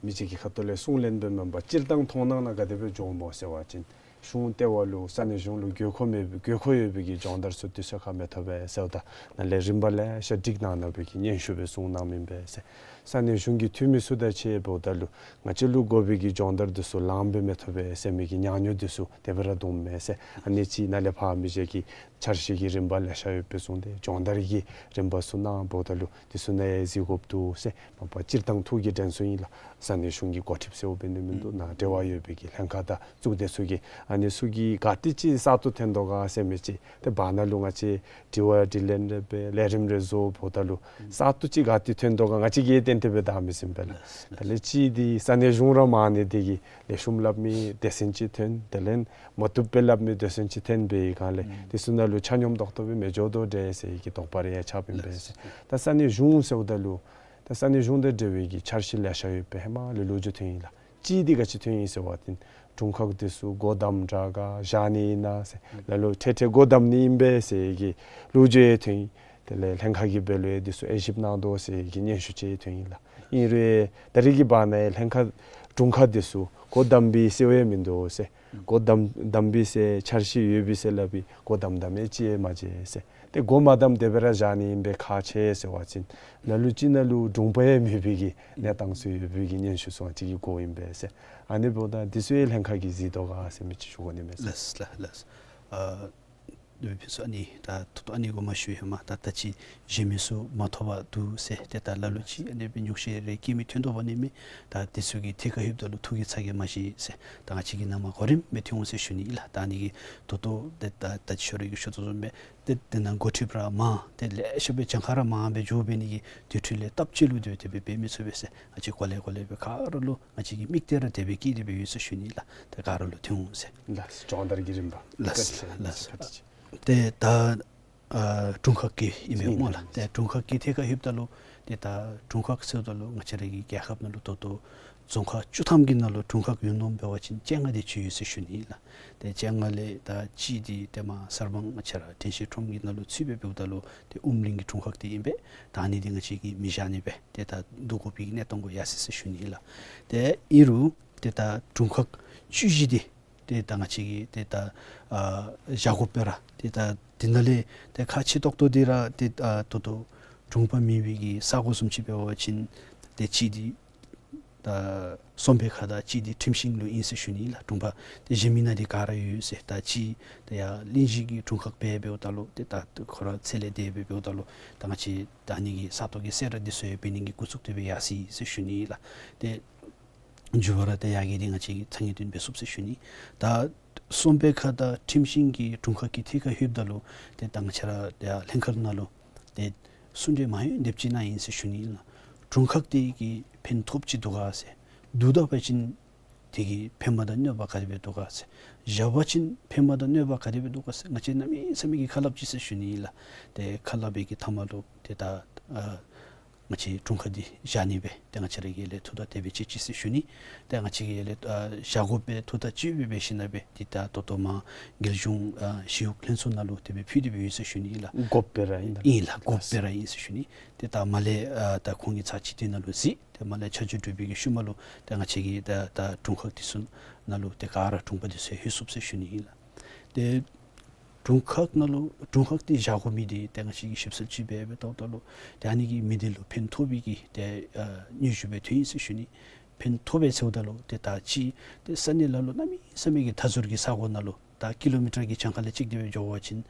མི་གཅིག་གི་ཁ་ཐུག་ལས་གསུང་ལན་འབདཝ་མེན་པར་སྤྱིར་བཏང་མཐོང་སྣང་ནང་ག་དེ་སྦེ་འགྱོཝ་སྨོ་ཟེར་བ་ཅིན་གཞུང་ལྟེ་བ་ལུ་ས་གནས་གཞུང་ལུ་དགོས་མཁོ་མེད་དགོས་མཁོ་ཡོད་པའི་གི་སྦྱོང་བརྡར་ཚུ་དུས་ཚོད་ཁར་མི་ཐོབ་པས་ཟེརཝ་ད་ནཱ་ལས་རིམ་པ་ལེ་ཤ་སྒྲིག་གནང་གནང་བའི་གི་སྙན་ཞུ་སྦེ་གསུང་གནངམ་ཨིན་པས་ཟེར། ས་གནས་གཞུང་གི་འཐུས་མི་ཚུ་དང་གཅིག་ཁར་འབདཝ་ད་ལུ་ང་བཅས་ལུ་དགོ་པའི་གི་སྦྱོང་བརྡར་འདི་ཚུ་ལངམ་སྦེ་མི་ཐོབ་པས་ཟེར་མི་གི་ཉམས་མྱོང་འདི་ཚུ་དེ་སྦེ་ར་འདུག་མས་ཟེར། ཨ་ནི་ཅིག་ནཱ་ལས་ཕར་མི་གཞན་གྱིས་འཆར་གཞི་གི་རིམ་པ་ལེ་ཤ་ཡོདཔ་སྦེ་གསུངས་ཏེ་སྦྱོང་བརྡར་གྱི་རིམ་པ་ཚུ་གནངམ་འབདཝ་ད་ལུ་འདི་ཚུ་ནཱ་ཡང་གཟིགས་དགོཔ་འདུག་ཟེར། མ་པ་སྤྱིར་བཏང་ཐུགས་ཀྱི་དྲན་གསོ་ཨིན་ལགས། ས་གནས་གཞུང་གི་འགོ་ཁྲིདཔ་ཟེརཝ་འབད་ནི་མིན་འདུག། ནཱ་འབྲེལ་བ་ཡོད་པའི་གི་ལྷན་ཁག་དང་གཙུག་སྡེ་ཚུ་གིས་ཨ་ནི་ཚུ་གིས་ག་ཏེ་ཅིག་གསར་གཏོད་ཐོན་དོ་ག་ཟེར་མི་ཅིག་ཏེ་བར་ན་ལུ་ང་བཅས་དྲི་བ་དྲིས་ལན་རེ་འབད་ལས་རིམ་རེ་བཟོ་འབདཝ་ད་ལུ་གསར་གཏོད་ཅིག་ག་ཏེ་ཐོན་དོ་ག་ང་བཅས་ཀྱིས་ཏན་ཏན་སྦེ་བདའ་མི་ཟུན་པས་ལགས། ད་ལས་གཅིག་འདི་ས་གནས་གཞུང་ར་མང་ནི་དེ་གིས་ལེགས་ཤོམ་སླབ་མི་སྡེ་ཚན་ཅིག་ཐོན། དེ་ལས་མ་བཏུབ་སྦེ་སླབ་མི་སྡེ་ཚན་ཅིག་ཐོན་པའི་སྒང་ལས་དེ་ཚུ་ནང་ལུ་ཆ་སྙོམས་ཏོག་ཏོ་སྦེ་མི་འགྱོ་དོ་འདྲས་ཟེར་གྱི་དོགས་པ་རེ་ཡང་ཆགསཔ་ཨིན་པས་ཟེར། ད་ས་གནས་གཞུང་ཟེརཝ་ད་ལུ་ད་ས་གནས་གཞུང་དང་འབྲེལ་བའི་གི་འཆར་གཞི་ལེ་ཤ་ཡོད་པའི་ཧེ་མ་ལས་ལོ་རྒྱུས་ཐོན་ཡི་ལགས། གཅིག་འདི་ག་ཅི་ཐོན་ཡི་ཟེར་བ་ཅིན་དྲུང་ཁག་འདི་ཚུ་སྒོ་བསྡམ་དྲག་ག་བཞག་ནི་ཨིན་ན་ཟེར། ལ་ལུ་ཐེ་ཐེ་སྒོ་བསྡམ་ནི་ཨིན་པས་ཟེར་གྱི་ལོ་རྒྱུས་ཐོན་ཡི། དེ་ལས་ལྷན་ཁག་གི་འབད་ལུ་ཡང་འདི་ཚུ་དབྱེ་ཞིབ་གནང་དོ་ཟེར་གྱི་སྙན་ཞུ་ཅིག་ཐོན་ཡི་ལགས། ཨིན་རུང་ད་རེས་ཀྱི་བར་ན་ཡང་ལྷན་ཁག་དྲུང་ཁག་འདི་ཚུ་སྒོ་བསྡམ་པའི་ཟེར་བ་ཡང་མིན་འདུག་ཟེར། སྒོ་བསྡམ་བསྡམ་པའི་ཟེར་འཆར་གཞི་ཡོད་པའི་ཟེར་སླབ་པའི་སྒོ་བསྡམ་བསྡམ་ཡང་ཅིག་ཡང་མ་མཇལ་ཟེར། ཏེ་སྒོ་མ་བསྡམ་དེ་སྦེ་ར་བཞག་ནི་ཨིན་པས་ཁག་ཆེ་ཟེར་བ་ཅིན་ལ་ལུ་ཅིག་ནང་ལུ་དྲུང་པ་ཡང་མེད་པའི་གི་གནས་སྟངས་ཚུ་ཡོད་པའི་གི་སྙན་ཞུ་ཚུ་ཡང་ཅིག་གི་གོཝ་ཨིན་པས་ཟེར། ཨ་ནི་འབདཝ་ད་འདི་ཚུ་ཡང་ལྷན་ཁག་གིས་གཟིགས་དོ་ག་ཟེར་མི་ཅིག་ཞུ་དགོ་ནི་མས་ཟེར། ལགས་ལགས་ལགས། ཨ་ལུ་ཕུན་ཚོགས་ཨ་ནི་ད་ཐུབ་ཐུབ་ཨ་ནི་གོ་མ་ཞུ་ཧེ་མ་ད་ད་ཅི་གཞན་མི་ཚུ་མ་ཐོབ་པར་འདུག་ཟེར། ཏེ་ད་ལ་ལུ་ཅིག་ཨ་ནི་སྦེ་ཉོགས་བཤད་རེ་སྐྱེ་མི་ཐོན་དོ་བ་ནི་མས། ད་འདི་ཚུ་གི་ཐད་ཁར་ལྷོདཔ་ད་ལུ་ཐུགས་ཀྱི་ཚ་གྱང་མ་བཞེས་ཟེར། ད་ང་བཅས་ཀྱིས་ནང་མ་གོ་རིམ་སྦེ་ཐོན་འོང་ཟེར་ཞུ་ནི་ཨིན་ལགས། ད་ཨ་ནི་གི་ད་ལྟོ་ཏེ་ད་ད་ཅི་ཞུ་རེ་གི་ཞུ་དོ་བཟུམ་སྦེ་ཏེ་དེ་ནང་འགོ་ཁྲིདཔ་ར་མང་ཏེ་ལེ་ཤ་སྦེ་གྱངས་ཁ་ར་མང་སྦེ་འགྱོ་འབད་ནི་གི་དེ་འཕྲོ་ལས་སྟབས་གཅིག་ལུ་དེ་སྦེ་འབད་མི་ཚུགས་པས་ཟེར། ང་བཅས་གོ་ལེ་གོ་ལེ་སྦེ་ག་ར་ལུ་ང་བཅས་ཀྱི་དམིགས་གཏད་ར་དེ་སྦེ་བསྐྱེད་དེ་སྦེ་ཡོད་ཟེར་ཞུ་ནི་ལགས། ཏེ་ག་ར་ལུ་ཐོན་འོང་ཟེར། ལགས་སོ། སྦྱོང་བརྡར་གྱི་རིམ་པ། ལགས་སོ་ལགས་སོ། ཏེ་ད་ཨ་དྲུང་ཁག་གི་ཨིན་པས་སྨོ་ལགས། ཏེ་དྲུང་ཁག་གི་ཐད་ཁར་ལྷོདཔ་ད་ལུ་ཏེ་ད་དྲུང་ཁག་ཟེརཝ་ད་ལུ་ང་བཅས་ར་གི་རྒྱལ་ཁབ་ནང་ལུ་ད་ལྟོ་རྫོང་ཁག་བཅུ་ཐམ་གྱི་ནང་ལུ་དྲུང་ཁག་ཡོད་མནོཝ་འབད་བ་ཅིན་བཅོ་ལྔ་དེ་ཅིག་ཡོད་ཟེར་ཞུ་ནི་ཨིན་ལགས། ཏེ་བཅོ་ལྔ་ལས་ད་གཅིག་འདི་ཏེ་མར་གསར་སྤང་ང་བཅས་ར་དྲན་ཤེས་ཁྲོམ་གྱི་ནང་ལུ་ཚུད་པའི་འབདཝ་ད་ལུ་ཏེ་ཨུམ་གླིང་གི་དྲུང་ཁག་འདི་ཨིན་པས། ད་ཨ་ནི་འདི་ང་བཅས་ཀྱིས་མི་བཞག་ནི་སྦེ་ཏེ་ད་བསྡུ་དགོ་པའི་གནས་སྟངས་གུ་ཡར་སོ་ཡི་ཟེར་ཞུ་ནི་ཨིན་ལགས། ཏེ་ཨིན་རུང་ཏེ་ད་དྲུང་ཁག་བཅུ་བཞི་འདི་ཏེ་ད་ང་བཅས་ཀྱིས་ཏེ་ད་ཨ་བཞག་དགོ་པས་ར། ཏེ་ད་འདི་ནང་ལས་ཏེ་ཁག་ཆེ་ཏོག་ཏོ་འདི་ར་ཏེ་ཨ་ད་ལྟོ་དྲུང་པ་མེད་པའི་གི་ས་གོ་བཟུམ་ཅིག་འབད་བ་ཅིན་ཏེ་གཅིག་འདི་ད་གསོ་སྤེལ་ཁ་དང་གཅིག་འདི་ཁྲིམས་ཤིང་ལུ་ཨིན་ཟེར་ཞུ་ནི་ཨིན་ལགས། དྲུང་པ་ཏེ་གཞན་མི་ནང་འདི་ག་ར་ཡོད་ཟེར། ད་གཅིག་ཏེ་ཡར་གླིང་བཞི་གི་དྲུང་ཁག་འབད་འབདཝ་ད་ལུ་ཏེ་ད་ཁོ་ར་ཚེ་ལས་འདས་འབད་འབདཝ་ད་ལུ་ད་ང་བཅས་ད་ཨ་ནི་གི་ས་སྟོང་གི་གསོལ་རས་འདི་ཚུ་ཡང་འབད་ནི་གི་འགོ་བཙུགས་ཏེ་སྦེ་ཡར་སོ་ཡི་ཟེར་ཞུ་ནི་ཨིན་ལགས། ཏེ་མཇུག་བར་ཏེ་ཡར་གྱི་འདི་ང་བཅས་ཀྱིས་ཐང་ངེ་དོན་འབད་ཚུགས་ཟེར་ཞུ་ནི། ད་གསོ་སྤེལ་ཁ་དང་ཁྲིམས་ཤིང་གི་དྲུང་ཁག་གི་ཐད་ཁར་ལྷོདཔ་ད་ལུ་ཏེ་ད་ང་བཅས་ར་ཏེ་ལྷན་ཁག་ནང་ལུ་ཏེ་གསུང་གྲོས་མང་ཡོད་འདེབས་ཅིག་གནང་ཡི་ཟེར་ཞུ་ནི་ཨིན་ལགས། དྲུང་ཁག་འདི་གིས་ཕན་ཐོགས་ཅིག་འདུག་ག་ཟེར། འདུག་ད་པ་ཅིན་ དེ་གི་ཕན་པ་དང་གནོད་པ་ག་དེ་སྦེ་འདུག་ག་ཟེར། བཞག་པ་ཅིན་ཕན་པ་དང་གནོད་པ་ག་དེ་སྦེ་འདུག་ག་ཟེར། ང་བཅས་གནམ་མེད་ས་མེད་ཀྱི་ཁ་སླབ་ཅི་ཟེར་ཞུ་ནི་ཨིན་ལགས། ཏེ་ཁ་སླབ་པའི་གི་མཐའ་མ་ལུ་ཏེ་ད་ཨ་ང་བཅས་དྲུང་ཁག་འདི་བཞག་ནི་སྦེ་ཏེ་ང་བཅས་ར་གིས་ཡར་ལས་ཐུགས་ཐག་དེ་སྦེ་བཅད་ཅི་ཟེར་ཞུ་ནི། ཏེ་ང་བཅས་ཀྱིས་ཡར་ལས་ཨ་བཞག་དགོཔ་སྦེ་ཐུགས་ཐག་བཅད་སྦེ་འབད་ཞིནམ་ལས་ཏེ་ད་ད་ལྟོ་མར་རྒྱལ་གཞུང་ཨ་ཞི་གཡོག་ལྷན་ཚོགས་ནང་ལུ་དེ་སྦེ་ཕུལ་ཏེ་སྦེ་ཡོད་ཟེར་ཞུ་ནི་ཨིན་ལགས། དགོཔ་སྦེ་ར་ཨིན་ན། ཨིན་ལགས། དགོཔ་སྦེ་ར་ཨིན་ཟེར་ཞུ་ནི། ཏེ་ད་མར་ལས་ཨ་ད་ཁོང་གི་ཚར་གཅིག་དེ་ནང་ལུ་གཟིགས། ཏེ་མར་ལས་ཆ་འཇོག་གྲུབ་པའི་གི་ཤུལ་མ་ལུ་ཏེ་ང་བཅས་ཀྱིས་ད་ད་དྲུང་ཁག་འདི་ཚུ་ནང་ལུ་ཏེ་ག་ར་དྲུང་པ་འདི་ཚུ་ལྷོད་ཚུགས་ཟེར་ཞུ་ནི་ཨིན་ལགས། ཏེ་དྲུང་ཁག་ནང་ལུ་དྲུང་ཁག་འདི་བཞག་དགོ་མི་འདི་ཏེ་ང་བཅས་ཀྱིས་ཞིབ་འཚོལ་ཅིག་འབད་འབདཝ་ད་ལུ་ཏེ་ཨ་ནི་གིས་མི་སྡེ་ལུ་ཕན་ཐོགས་པའི་གི་ཏེ་ཨ་སྙན་ཞུ་སྦེ་ཐོན་ཡི་ཟེར་ཞུ་ནི། ཕན་ཐོགས་པས་ཟེརཝ་ད་ལུ་ཏེ་ད་ཅི་ཏེ་ས་གནས་ལ་ལུ་གནམ་མེད་ས་མེད་ཀྱི་མཐའ་ཟུར་གྱི་ས་གོ་ནང་ལུ་ད་ཀི་ལོ་མི་ཊར་གྱི་གྱངས་ཁ་ལས་གཅིག་དེ་སྦེ་འགྱོ་བ་ཅིན་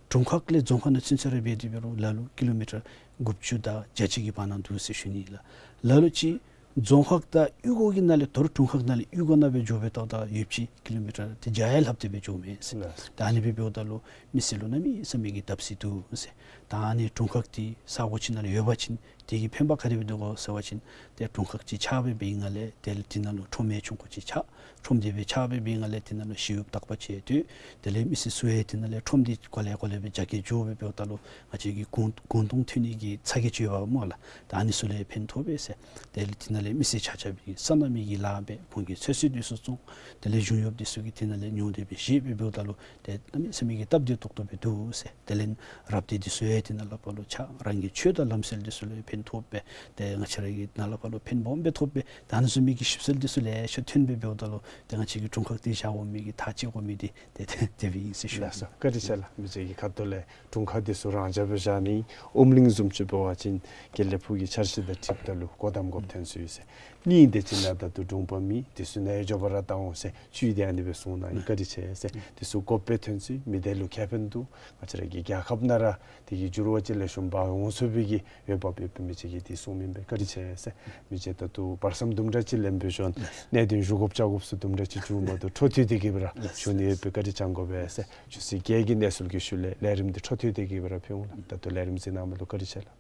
དྲུང་ཁག་ལས་རྫོང་ཁག་ནང་ཚུན་ཚོད་ར་འབད་དེ་འབད་རུང་ལ་ལུ་ཀི་ལོ་མི་ཊར་དགུ་བཅུ་དང་བརྒྱད་ཅུ་གི་བར་ན་འདུག་ཟེར་ཞུ་ནི་ལགས། ལ་ལུ་ཅིག་རྫོང་ཁག་དང་གཡུས་སྒོ་གི་ནང་ལས་མདོར་དྲུང་ཁག་ནང་ལས་གཡུས་སྒོ་ནང་སྦེ་འགྱོ་སྦེ་ད་ད་ཡོདཔ་ཅིག་ཀི་ལོ་མི་ཊར་ཏེ་བརྒྱ་ཡང་ལྷགཔ་དེ་སྦེ་འགྱོཝ་མས་ཟེར། ལགས། ད་ཨ་ནི་སྦེ་འབདཝ་ད་ལུ་མི་སེར་ལུ་གནམ་མེད་ས་མེད་ཀྱི་བརྡབ་གསིག་འདུག་ཟེར། ད་ཨ་ནི་དྲུང་ཁག་འདི་ས་གོ་ཅིག་ནང་ལུ་ཡོད་པ་ཅིན་དེ་གི་ཕན་པ་ག་དེ་སྦེ་འདུག་གོ་ཟེར་བ་ཅིན་ཏེ་དྲུང་ཁག་ཅིག་ཆགས་སྦེ་འབད་ཞིནམ་ལས་དེ་ལས་དེ་ནང་ལུ་ཁྲོམ་ཡང་ཆུང་ཀུ་ཅིག་ཆགས། ཁྲོམ་དེ་སྦེ་ཆགས་སྦེ་འབད་ཞིནམ་ལས་དེ་ནང་ལུ་ཞི་གཡོགཔ་དག་པ་ཅིག་སྡོད། དེ་ལས་མི་སེར་ཚུ་ཡང་དེ་ནང་ལས་ཁྲོམ་དེ་གོ་ལེ་གོ་ལེ་སྦེ་རྒྱ་སྐྱེད་འགྱོ་སྦེ་འབདཝ་ད་ལུ་ང་བཅས་ཀྱི་གུང་གུང་སྟོང་ཐོན་ནི་གི་ཚ་གྱང་ཅིག་ཡོདཔ་སྨོ་ལགས། ད་ཨ་ནི་ཚུ་ལུ་ཡང་ཕན་ཐོགས་པས་ཟེར། དེ་ལས་དེ་ནང་ལས་མི་སེར་ཆ་ཁྱབ་ཀྱིས་སོ་ནམ་གྱི་ལཱ་འབད་ཁོང་གི་ཚོད་བསྲེ་འདི་ཚུ་བཙོང་། དེ་ལས་གཞུང་གཡོགཔ་འདི་ཚུ་གིས་དེ་ནང་ལས་ཉོ་སྟེ་སྦེ་བཞེས་སྦེ་འབདཝ་ད་ལུ་ཏེ་གནམ་མེད་ས་མེད་ཀྱི་སྟབས་བདེ་ཏོག་ཏོ་སྦེ་འདུག་ཟེར། དེ་ལས་རབ་སྡེ་འདི་ཚུ་ཡང་དེ་ནང་ལས་ཕར་ལུ་ཆགས། རང་གི་ཆོས་དང་ལམ་སྲོལ་འདི་ཚུ་ལུ་ཡང་ཕན་ཐོགས་པས། ཏེ་ང་བཅས་ར་གི་ནང་ལས་ཕར་ལུ་ཕན་སྦོམ་སྦེ་ཐོགས་པས། ད་ཨ་ནི་བཟུམ་མའི་གི་ཞིབ་འཚོལ་འདི་ཚུ་ལེ་ཤ་ཐོན་སྦེ་འབདཝ་ད་ལུ་ཏེ་ང་བཅས་ཀྱིས་དྲུང་ཁག་འདི་བཞག་དགོ་མི་གི་ཐག་བཅད་དགོ་མི་འདི་ཏེ་ཏེ་དེ་སྦེ་ཨིན་ཟེར་ཞུ་ནི། ལགས་སོ། བཀའ་དྲིན་ཆེ་ལགས། མི་རྗེ་གི་ཁ་ཐུག་ལས་དྲུང་ཁག་འདི་ཚུ་རང་འཇགས་སྦེ་བཞག་ནི་ཨིན། ཨོམ་གླིང་བཟུམ་ཅིག་འབད་བ་ཅིན་དགེ་ལེགས་ཕུག་གི་འཆར་གཞི་དང་འཁྲིལཝ་ད་ལུ་སྒོ་བསྡམ་དགོཔ་ཐོན་སོ་ཡི་ཟེར། གཉིས་དེ་ཅིག་ནང་ད་ལྟོ་དྲུང་པ་མེད། འདི་ཚུ་ནཱ་འགྱོ་བར་བཏང་འོང་ཟེར་བཅུད་དེ་ཨ་ནི་སྦེ་གསུངས་གནང་ཡི། བཀའ་དྲིན་ཆེ་ཟེར། འདི་ཚུ་དགོཔ་སྦེ་ཐོན་སོ་ཡི། མི་སྡེ་ལུ་ཁེ་ཕན་འདུག། ང་བཅས་ར་གི་རྒྱལ་ཁབ་ནང་ར་དེ་གི་འགྱུར་བ་ཅིག་ལེགས་ཤོམ་འབག་འོང་ཚུགས་པའི་གི་འོས་འབབ་ཡོདཔ་སྦེ་མི་རྗེ་གིས་དེ་གསུངམ་ཨིན་པས། བཀའ་དྲིན་ཆེ་ཟེར། མི་རྗེ་ད་ལྟོ་བར་མཚམས་དུམ་གྲ་ཅིག་ལེན་སྦེ་ཞུ་ནི། གནད་དོན་ཞུ་དགོཔ་བཅར་དགོཔ་ཚུ་དུམ་གྲ་ཅིག་བྱུངམ་ད་འཕྲོ་མཐུད་དེ་གི་སྦེ་ར་ཞུ་ནི་ཡོད་པས། བཀའ་དྲིན་བསྐྱང་དགོ་པས་ཟེར། ཆུ་ཚོད་བརྒྱད་ཀྱི་གནས་ཚུལ་གྱི་ཤུལ་ལས་ལས་རིམ་འདི་འཕྲོ་མཐུད་དེ་གི་སྦེ་ར་ཕུལ་འོང་ལགས། ད་ལྟོ་ལས་རིམ་གཟིགས་གནང་མི་ལུ་བཀའ་དྲིན་ཆེ་ལགས།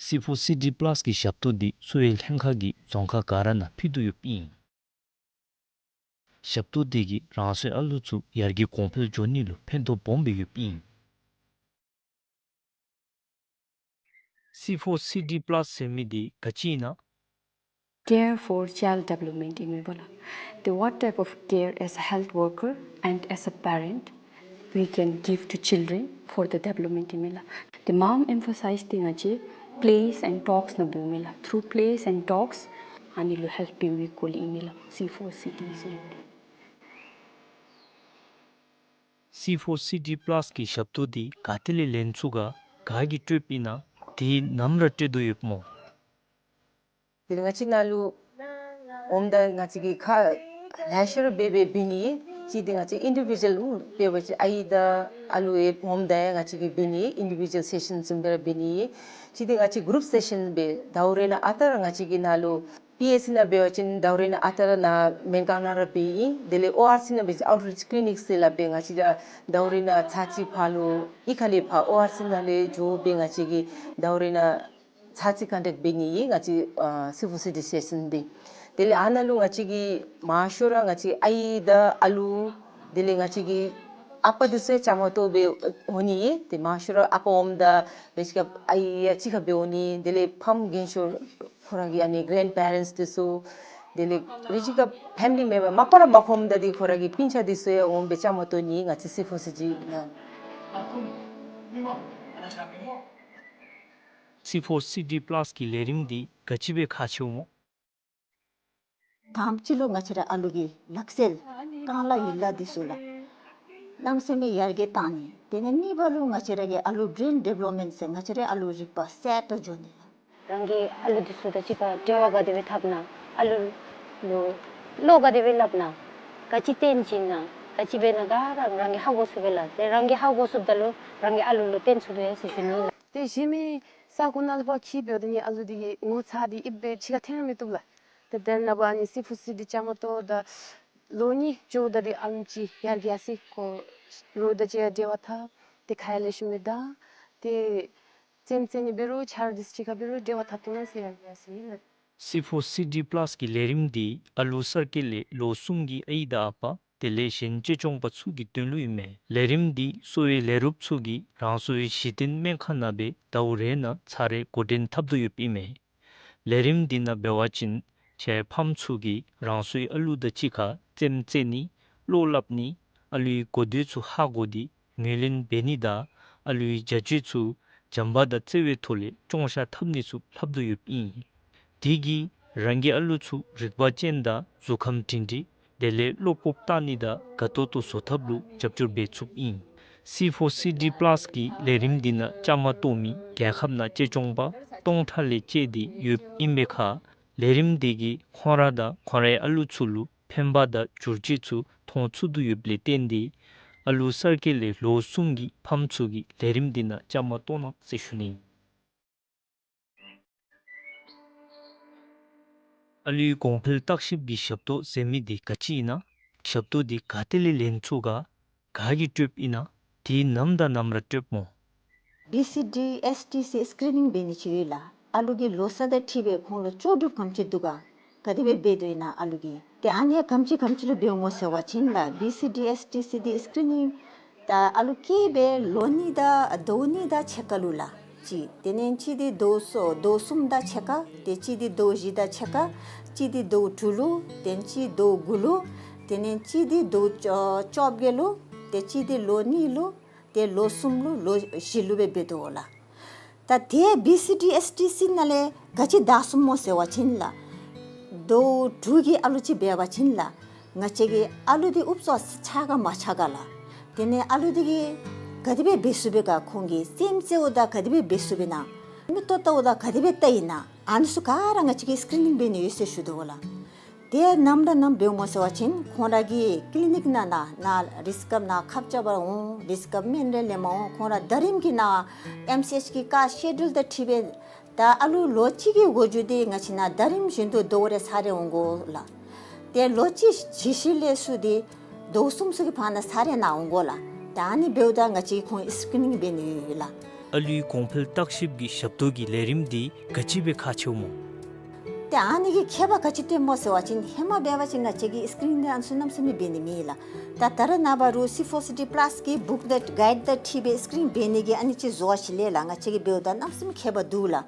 སི་ཕོར་སི་ཌི་པ་ལཱས་ཀྱི་ཞབས་ཏོག་འདི་འཚོ་བའི་ལྷན་ཁག་གིས་རྫོང་ཁག་ག་ར་ནང་ཕུལ་དོ་ཡོདཔ་ཨིན། ཞབས་ཏོག་འདི་གིས་རང་སོའི་ཨ་ལུ་ཚུ་ཡར་རྒྱས་གོང་འཕེལ་འགྱོ་ནི་ལུ་ཕན་ཐོགས་སྦོམ་སྦེ་ཡོདཔ་ཨིན། སི་ཕོར་སི་ཌི་པ་ལཱས་ཟེར་མི་འདི་ག་ཅི་ཨིན་ན། Care for child development ཨིན་མས་པ་ལགས། The what type of care as a health worker and as a parent we can give to children for the development ཨིན་མས་ལགས། The མངམ་emphasize འདི་ང་བཅས་plays and talks ནང་འབདཝ་མས་ལགས། Through plays and talks ཨ་ནི་ལུ་help འབད་བའི་སྐོར་ལས་ཨིན་མས་ལགས། སི་ཕོར་སི་ཌི་ཟེར་མི་འདི། སི་ཕོར་སི་ཌི་པ་ལཱས་ཀྱི་ཞབས་ཏོག་འདི་ག་ཏེ་ལས་ལེན་ཚུགས་ག། ག་གིས་སྤྲོདཔ་ཨིན་ན། དེ་ནམ་ར་སྤྲོད་དོ་ཡོདཔ་སྨོ། དེ་ལས་ང་བཅས་ནཱ་ལུ་འོངམ་ད་ང་བཅས་ཀྱི་ཁ་ལེ་ཤ་ར་འབད་འབད་འབད་ནི། གཅིག་འདི་ང་བཅས་ཨིན་ཌི་བི་ཌུ་ཨལ་འབད་བ་ཅིན་ཨའི་དང་ཨ་ལུ་ཡང་འོངམ་ད་ཡང་ང་བཅས་ཀྱིས་འབད་ནི། ཨིན་ཌི་བི་ཌུ་ཨལ་སེ་ཤཱན་བཟུམ་སྦེ་ར་འབད་ནི། གཅིག་འདི་ང་བཅས་གུ་རུབ་སེ་ཤཱན་འབད། ཟླཝ་རེ་ནང་ཨ་རྟག་ར་ང་བཅས་ཀྱིས་ནཱ་ལུ་པི་ཨེཆ་སི་ནང་འབད་བ་ཅིན་ཟླཝ་རེ་ནང་ཨ་རྟག་ར་ནཱ་མེན་ཀོང་ནང་ར་འབད་ཨིན། དེ་ལས་ཨོ་ཨར་སི་ནང་འབད་བ་ཅིན་outreach clinic ཟེར་སླབ་སྦེ་ང་བཅས་ར་ཟླཝ་རེ་ནང་ཚར་གཅིག་ཕར་ལུ་གཡུས་ཁ་ལས་ཕར་ཨོ་ཨར་སི་ནང་ལས་འགྱོ་སྦེ་ང་བཅས་ཀྱིས་ཟླཝ་རེ་ནང་ཚར་གཅིག་ཀོན་ཊེཀཊ་འབད་ནི་ཨིན་ང་བཅས་ཨ་སི་ཕོར་སི་ཌི་སེ་ཤཱན་འདི། དེ་ལས་ཨ་ནཱ་ལུ་ང་བཅས་ཀྱིས་མང་ཤོས་ར་ང་བཅས་ཨའི་དང་ཨ་ལུ་དེ་ལས་ང་བཅས་ཀྱི་ཨ་པ་འདི་ཚུ་ཡང་བཅའ་མར་གཏོགས་སྦེ་འོང་ནི་ཨིན། ཏེ་མང་ཤོས་ར་ཨ་པ་འོངམ་ད་འབད་ཞིནམ་ཨའི་ཡང་གཅིག་ཁར་སྦེ་འོང་ནི། དེ་ལས་ཕམ་རྒན་ཤོས་ཁོ་ར་གི་ཨ་ནི་གྷ་རེནཌ་པེ་རེནཊསི་འདི་ཚུ་དེ་ལས་འབད་ཞིནམ་ཕེ་མི་ལི་མེམ་བར་མ་པ་ར་མ་ཁོམ་ད་འདི་ཁོ་ར་གི་སྤུན་ཆ་འདི་ཚུ་ཡང་འོང་སྦེ་བཅའ་མར་གཏོགས་ནི་ཨིན་ང་བཅས་སི་ཕོར་སི་ཌི་ནང་། སི་ཕོར་སི་ཌི་པ་ལཱས་ཀྱི་ལས་རིམ་འདི་ག་ཅི་སྦེ་ཁག་ཆེཝ་སྨོ། དང་པ་ཅིག་ལུ་ང་བཅས་ར་ཨ་ལུ་གི་ལག་རྩལ་རྐང་ལག་ཡིག་ལག་འདི་ཚུ་ལགས་གནམ་མེད་ས་མེད་ཡར་རྒྱས་བཏང་ནི། དེ་ལས་གཉིས་པ་ལུ་ང་བཅས་ར་གི་ཨ་ལུ་བི་རེན་ཌི་བེ་ལོབ་མེནཊ་ཟེར་ང་བཅས་ར་ཨ་ལུ་རིག་པ་གསལ་ཏོག་ཏོ་འགྱོ་ནི་ལགས། རང་གི་ཨ་ལུ་འདི་ཚུ་དང་གཅིག་ཁར་འབྲེལ་བ་ག་དེ་སྦེ་འཐབ་ན། ཨ་ལུ་ལུ་བློ་ག་དེ་སྦེ་སླབ་ན། ག་ཅི་སྟོན་བྱིན་ན། ག་ཅི་འབད་ན་ག་ར་རང་གིས་ཧ་གོ་ཚུགས་པས་ལགས། ཏེ་རང་གིས་ཧ་གོ་ཚུགསཔ་ད་ལུ་རང་གིས་ཨ་ལུ་ལུ་སྟོན་ཚུགས་པས་ཟེར་ཞུ་ནི་ལགས། ཏེ་གཞན་མི་ས་གོ་ནང་ལུ་ཕར་འཁྱིད་འབདཝ་ད་ནི་ཨ་ལུ་འདི་གི་ངོ་ཚ་འདི་ཨིན་པས་ཕྱི་ཁར་འཐོན་མི་བཏུབ་ལགས། ཏེ་དེ་ནང་ཕར་ནི་སི་ཕོར་སི་ཌི་བཅའ་མར་གཏོགས་ད་ལོ་གཉིས་འགྱོཝ་ད་འདི་ཨ་ལུ་ཅིག་ཡར་རྒྱས་སི་ཁོ་ལོ་དང་གཅིག་ཁར་འབྲེལ་བ་འཐབ། ཏེ་ཁ་ཡང་ལེགས་ཤོམ་སྦེ་བརྡ། ཏེ་ རྩེདམོ་རྩེ་ནི་འབད་རུང་ཆ་རོགས་འདི་ཚུ་གཅིག་ཁར་འབད་རུང་འབྲེལ་བ་འཐབ་བཏུབ་གནང་ཟེར་ཡང་ཡང་ཟེར་ཨིན་ལགས། སི་ཕོར་སི་ཌི་པ་ལཱསི་གི་ལས་རིམ་འདི་ཨ་ལུ་གསར་སྐྱེས་ལས་ལོ་གསུམ་གྱི་ཨའི་དང་ཨ་པ་དེ་ལས་གཞན་གཅེས་སྐྱོང་པ་ཚུ་གི་དོན་ལུ་ཨིན་མས། ལས་རིམ་འདི་གསོ་བའི་ལས་རོགསཔ་ཚུ་གིས་རང་སོའི་གཞི་རྟེན་སྨན་ཁང་ནང་སྦེ་ཟླཝ་རེ་ནང་ཚར་རེ་འགོ་འདྲེན་འཐབ་དོ་ཡོདཔ་ཨིན་མས། ལས་རིམ་འདི་ནང་འབད་བ་ཅིན་ཁྱེད་ཕམ་ཚུ་གིས་རང་སོའི་ཨ་ལུ་དང་གཅིག་ཁར་རྩེདམོ་རྩེ་ནི་བློ་སླབ་ནི་ཨ་ལུའི་གོ་བརྡ་ཚུ་ཧ་གོ་སྟེ་ངོས་ལེན་འབད་ནི་དང་ཨ་ལུའི་བྱ་སྤྱོད་ཚུ་བྱམས་པ་དང་བརྩེ་བའི་ཐོག་ལས་སྐྱོང་བཤགས་འཐབ་ནི་ཚུ་ལྷབ་དོ་ཡོདཔ་ཨིན། དེ་གིས་རང་གི་ཨ་ལུ་ཚུ་རིག་པ་ཅན་དང་གཟུགས་ཁམས་སྒྲིང་སྒྲིང་དེ་ལས་བློ་སྤོབས་བཏང་ནི་དང་དགའ་ཏོག་ཏོ་བཟོ་ཐབས་ལུ་རྒྱབ་སྐྱོར་འབད་ཚུགསཔ་ཨིན། སི་ཕོར་སི་ཌི་པ་ལཱསི་གི་ལས་རིམ་འདི་ནང་བཅའ་མར་གཏོགས་མི་རྒྱལ་ཁབ་ནང་གཅེས་སྐྱོང་པ་སྟོང་ཕྲག་ལས་བཅད་དེ་ཡོདཔ་ཨིན་པའི་ཁར་ལས་རིམ་འདི་གིས་ཁོང་ར་དང་ཁོང་རའི་ཨ་ལུ་ཚུ་ལུ་ཕན་པ་དང་བསྒྱུར་བཅོས་ཚུ་མཐོང་ཚུགས་དོ་ཡོདཔ་ལས་བརྟེན་ཏེ་ཨ་ལུ་གསར་སྐྱེས་ལས་ལོ་གསུམ་གྱི་ཕམ་ཚུ་གིས་ལས་རིམ་འདི་ནང་བཅའ་མར་གཏོགས་གནང་ཟེར་ཞུ་ནི་ཨིན། ཨ་ལུའི་གོང་འཕེལ་བརྟག་ཞིབ་ཀྱི་ཞབས་ཏོག་ཟེར་མི་འདི་ག་ཅི་ཨིན་ན། ཞབས་ཏོག་འདི་ག་ཏེ་ལས་ལེན་ཚུགས་ག། ག་གིས་སྤྲོདཔ་ཨིན་ན། དེ་ནམ་དང་ནམ་ར་སྤྲོདཔ་སྨོ། བི་སི་ཌི་ཨེསི་ཊི་སི་སི་ཀི་རི་ནིང་འབད་ནི་ཅིག་ཡོད་ལགས། ཨ་ལུ་གི་ལོ་ཚད་དང་འཁྲིལ་སྦེ་ཁོང་ལུ་ལྕོགས་གྲུབ་ག་དེམ་ཅིག་འདུག་ག། ག་དེ་སྦེ་འབད་དོ་ཨིན་ན་ཨ་ལུ་གིས། ཏེ་ཨ་ནི་ག་དེམ་ཅིག་ག་དེམ་ཅིག་ལུ་འབདཝ་སྨོ་ཟེར་བ་ཅིན་ལགས། བི་སི་ཌི་ཨེསི་ཊི་སི་འདི་སི་ཀི་རི་ནིང་ད་ཨ་ལུ་སྐྱེས་སྦེ་ལོ་གཉིས་དང་ཟླཝ་གཉིས་དང་ཕྱེད་ཀ་ལུ་ལགས། གཅིག། དེ་ལས་གཅིག་འདི་ཟླཝ་གསུམ་ཟླཝ་གསུམ་དང་ཕྱེད་ཀ། ཏེ་གཅིག་འདི་ཟླཝ་བཞི་དང་ཕྱེད་ཀ། གཅིག་འདི་ཟླཝ་དྲུག་ལུ། ཏེ་གཅིག་ཟླཝ་དགུ་ལུ། དེ་ལས་གཅིག་འདི་ཟླཝ་བཅོ་བཅོ་བརྒྱད་ལུ། ཏེ་གཅིག་འདི་ལོ་གཉིས་ལུ། ཏེ་ལོ་གསུམ་ལུ་ལོ་བཞི་ལུ་སྦེ་འབད་དོ་ལགས། ད་དེ་བི་སི་ཌི་ཨེསི་ཊི་སི་ནང་ལས་ག་ཅི་བདའ་ཚུགསཔ་སྨོ་ཟེར་བ་ཅིན་ལགས། ཟླཝ་དྲུག་གི་ཨ་ལུ་ཅིག་འབད་བ་ཅིན་ལགས། ང་བཅས་ཀྱི་ཨ་ལུ་འདི་ཨུབ་ཙམ་ཆགས་ག་མ་ཆགས་ག་ལགས། དེ་ལས་ཨ་ལུ་འདི་གིས་ག་དེ་སྦེ་འབད་ཚུགས་པས་ག། ཁོང་གིས་རྩེདམོ་རྩེཝ་ད་ག་དེ་སྦེ་འབད་ཚུགས་པས་ན། མིག་ཏོ་བལྟཝ་ད་ག་དེ་སྦེ་བལྟ་ཡི་ན། ཨ་ནི་ཚུ་ག་ར་ང་བཅས་ཀྱིས་སི་ཀི་རི་ནིང་འབད་ནི་ཡོད་ཟེར་ཞུ་དོ་ལགས། དེ་ནམ་ར་ནམ་འབདཝ་སྨོ་ཟེར་བ་ཅིན་ཁོང་ར་གི་ཀི་ལི་ནིཀ་ནང་ན་ནཱ་རིགས་སྐྱབས་ནཱ་ཁབ་རྐྱབ་པར་འོང་། རིགས་སྐྱབས་སྨན་རེ་ལེནམ་འོང་། ཁོང་ར་ཟླ་རིམ་གྱི་ནང་ཨེམ་སི་ཨེཆ་གི་ཀ་སི་ཀེ་ཌུལ་དང་འཁྲིལ་སྦེ་ད་ཨ་ལུ་ལོ་གཅིག་གི་འགོ་འགྱོ་སྟེ་ང་བཅས་ནཱ་ཟླ་རིམ་བཞིན་དུ་ཟླཝ་རེ་ཚར་རེ་འོང་དགོ་ལགས། ཏེ་ལོ་གཅིག་བཞི་བཞི་ལས་ཚུར་ཏེ་ཟླཝ་གསུམ་ཚུ་གི་བར་ན་ཚར་རེ་ནཱ་འོང་དགོ་ལགས། ད་ཨ་ནི་འབདཝ་ད་ང་བཅས་ཁོང་སི་ཀི་རི་ནིང་འབད་ནི་ཡོད་ལགས། ཨ་ལུའི་གོང་འཕེལ་བརྟག་ཞིབ་ཀྱི་ཞབས་ཏོག་གི་ལས་རིམ་འདི་ག་ཅི་སྦེ་ཁག་ཆེཝ་སྨོ། ཏེ་ཨ་ནི་གི་ཁྱད་པར་ག་ཅི་སྟོནམ་སྨོ་ཟེར་བ་ཅིན་ཧེ་མ་འབད་བ་ཅིན་ང་བཅས་ཀྱིས་སི་ཀི་རི་ནིང་འདི་ཨ་ནི་ཚུ་གནམ་མེད་ས་མེད་འབད་ནི་མེད་ལགས། ད་ད་རེས་ནངས་པ་རུང་སི་ཕོར་སི་ཌི་པ་ལཱསི་གི་བུཀ་དང་གའིཌ་དང་འཁྲིལ་སྦེ་སི་ཀི་རི་ནིང་འབད་ནི་གི་ཨ་ནི་ཅིག་བཟོ་བ་ཅིག་ལས་ལགས། ང་བཅས་ཀྱིས་འབདཝ་ད་གནམ་མེད་ས་མེད་ཁྱད་པར་འདུག་ལགས།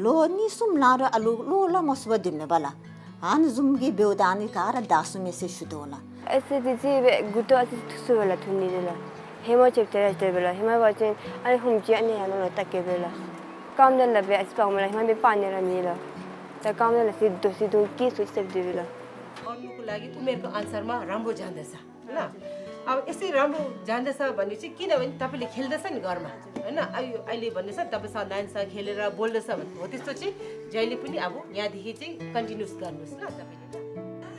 ལོ་གཉིས་གསུམ་ལང་རུང་ཨ་ལུ་བློ་སླབ་མ་ཚུགས་པར་སྡོདཔ་མས་པ་ལགས། ཨ་ནི་བཟུམ་གྱི་འབདཝ་ད་ཨ་ནི་ག་ར་བདའ་ཚུགས་མས་ཟེར་ཞུ་དོ་ལགས། ཨེ་སི་ཌི་སི་སྦེ་མགུ་ཏོ་ཨ་ཙི་ཐུག་སོང་པས་ལགས། ཐུག་ནི་འདི་ལགས། ཧེ་མ་ཅིག་དེ་ར་དེ་སྦེ་ལགས། ཧེ་མ་འབད་བ་ཅིན་ཨ་ནི་ཧུམ་ཅིག་ཨ་ནི་ཡར་ལོང་ལོང་བལྟ་གེ་པས་ལགས། རྐངམ་དེ་ལགས་སྦེ་ཨ་ཙི་སྤར་མས་ལགས། ཧེ་མ་སྦེ་སྤར་ནི་ར་མེད་ལགས། ད་རྐངམ་དེ་ལགས་སི་དོ་སི་དོ་སྐྱིད་སུ་སྟེ་སྡོད་པས་ལགས། हम लोग को लगे उम्र के अनुसार में राम्भो जाँदैछ। ना? अब यसै राम्भो जाँदैछ भने चाहिँ किनभने तपाईँले खेल्दैछ नि घरमा, होइन? अहिले, अहिले भन्दैछ, तपाईँ स-, नानीसँग खेलेर बोल्दैछ भने हो त्यस्तो चाहिँ जहिले पनि अब यहाँदेखि चाहिँ कन्टिन्युस गर्नुहोस् न तपाईँले।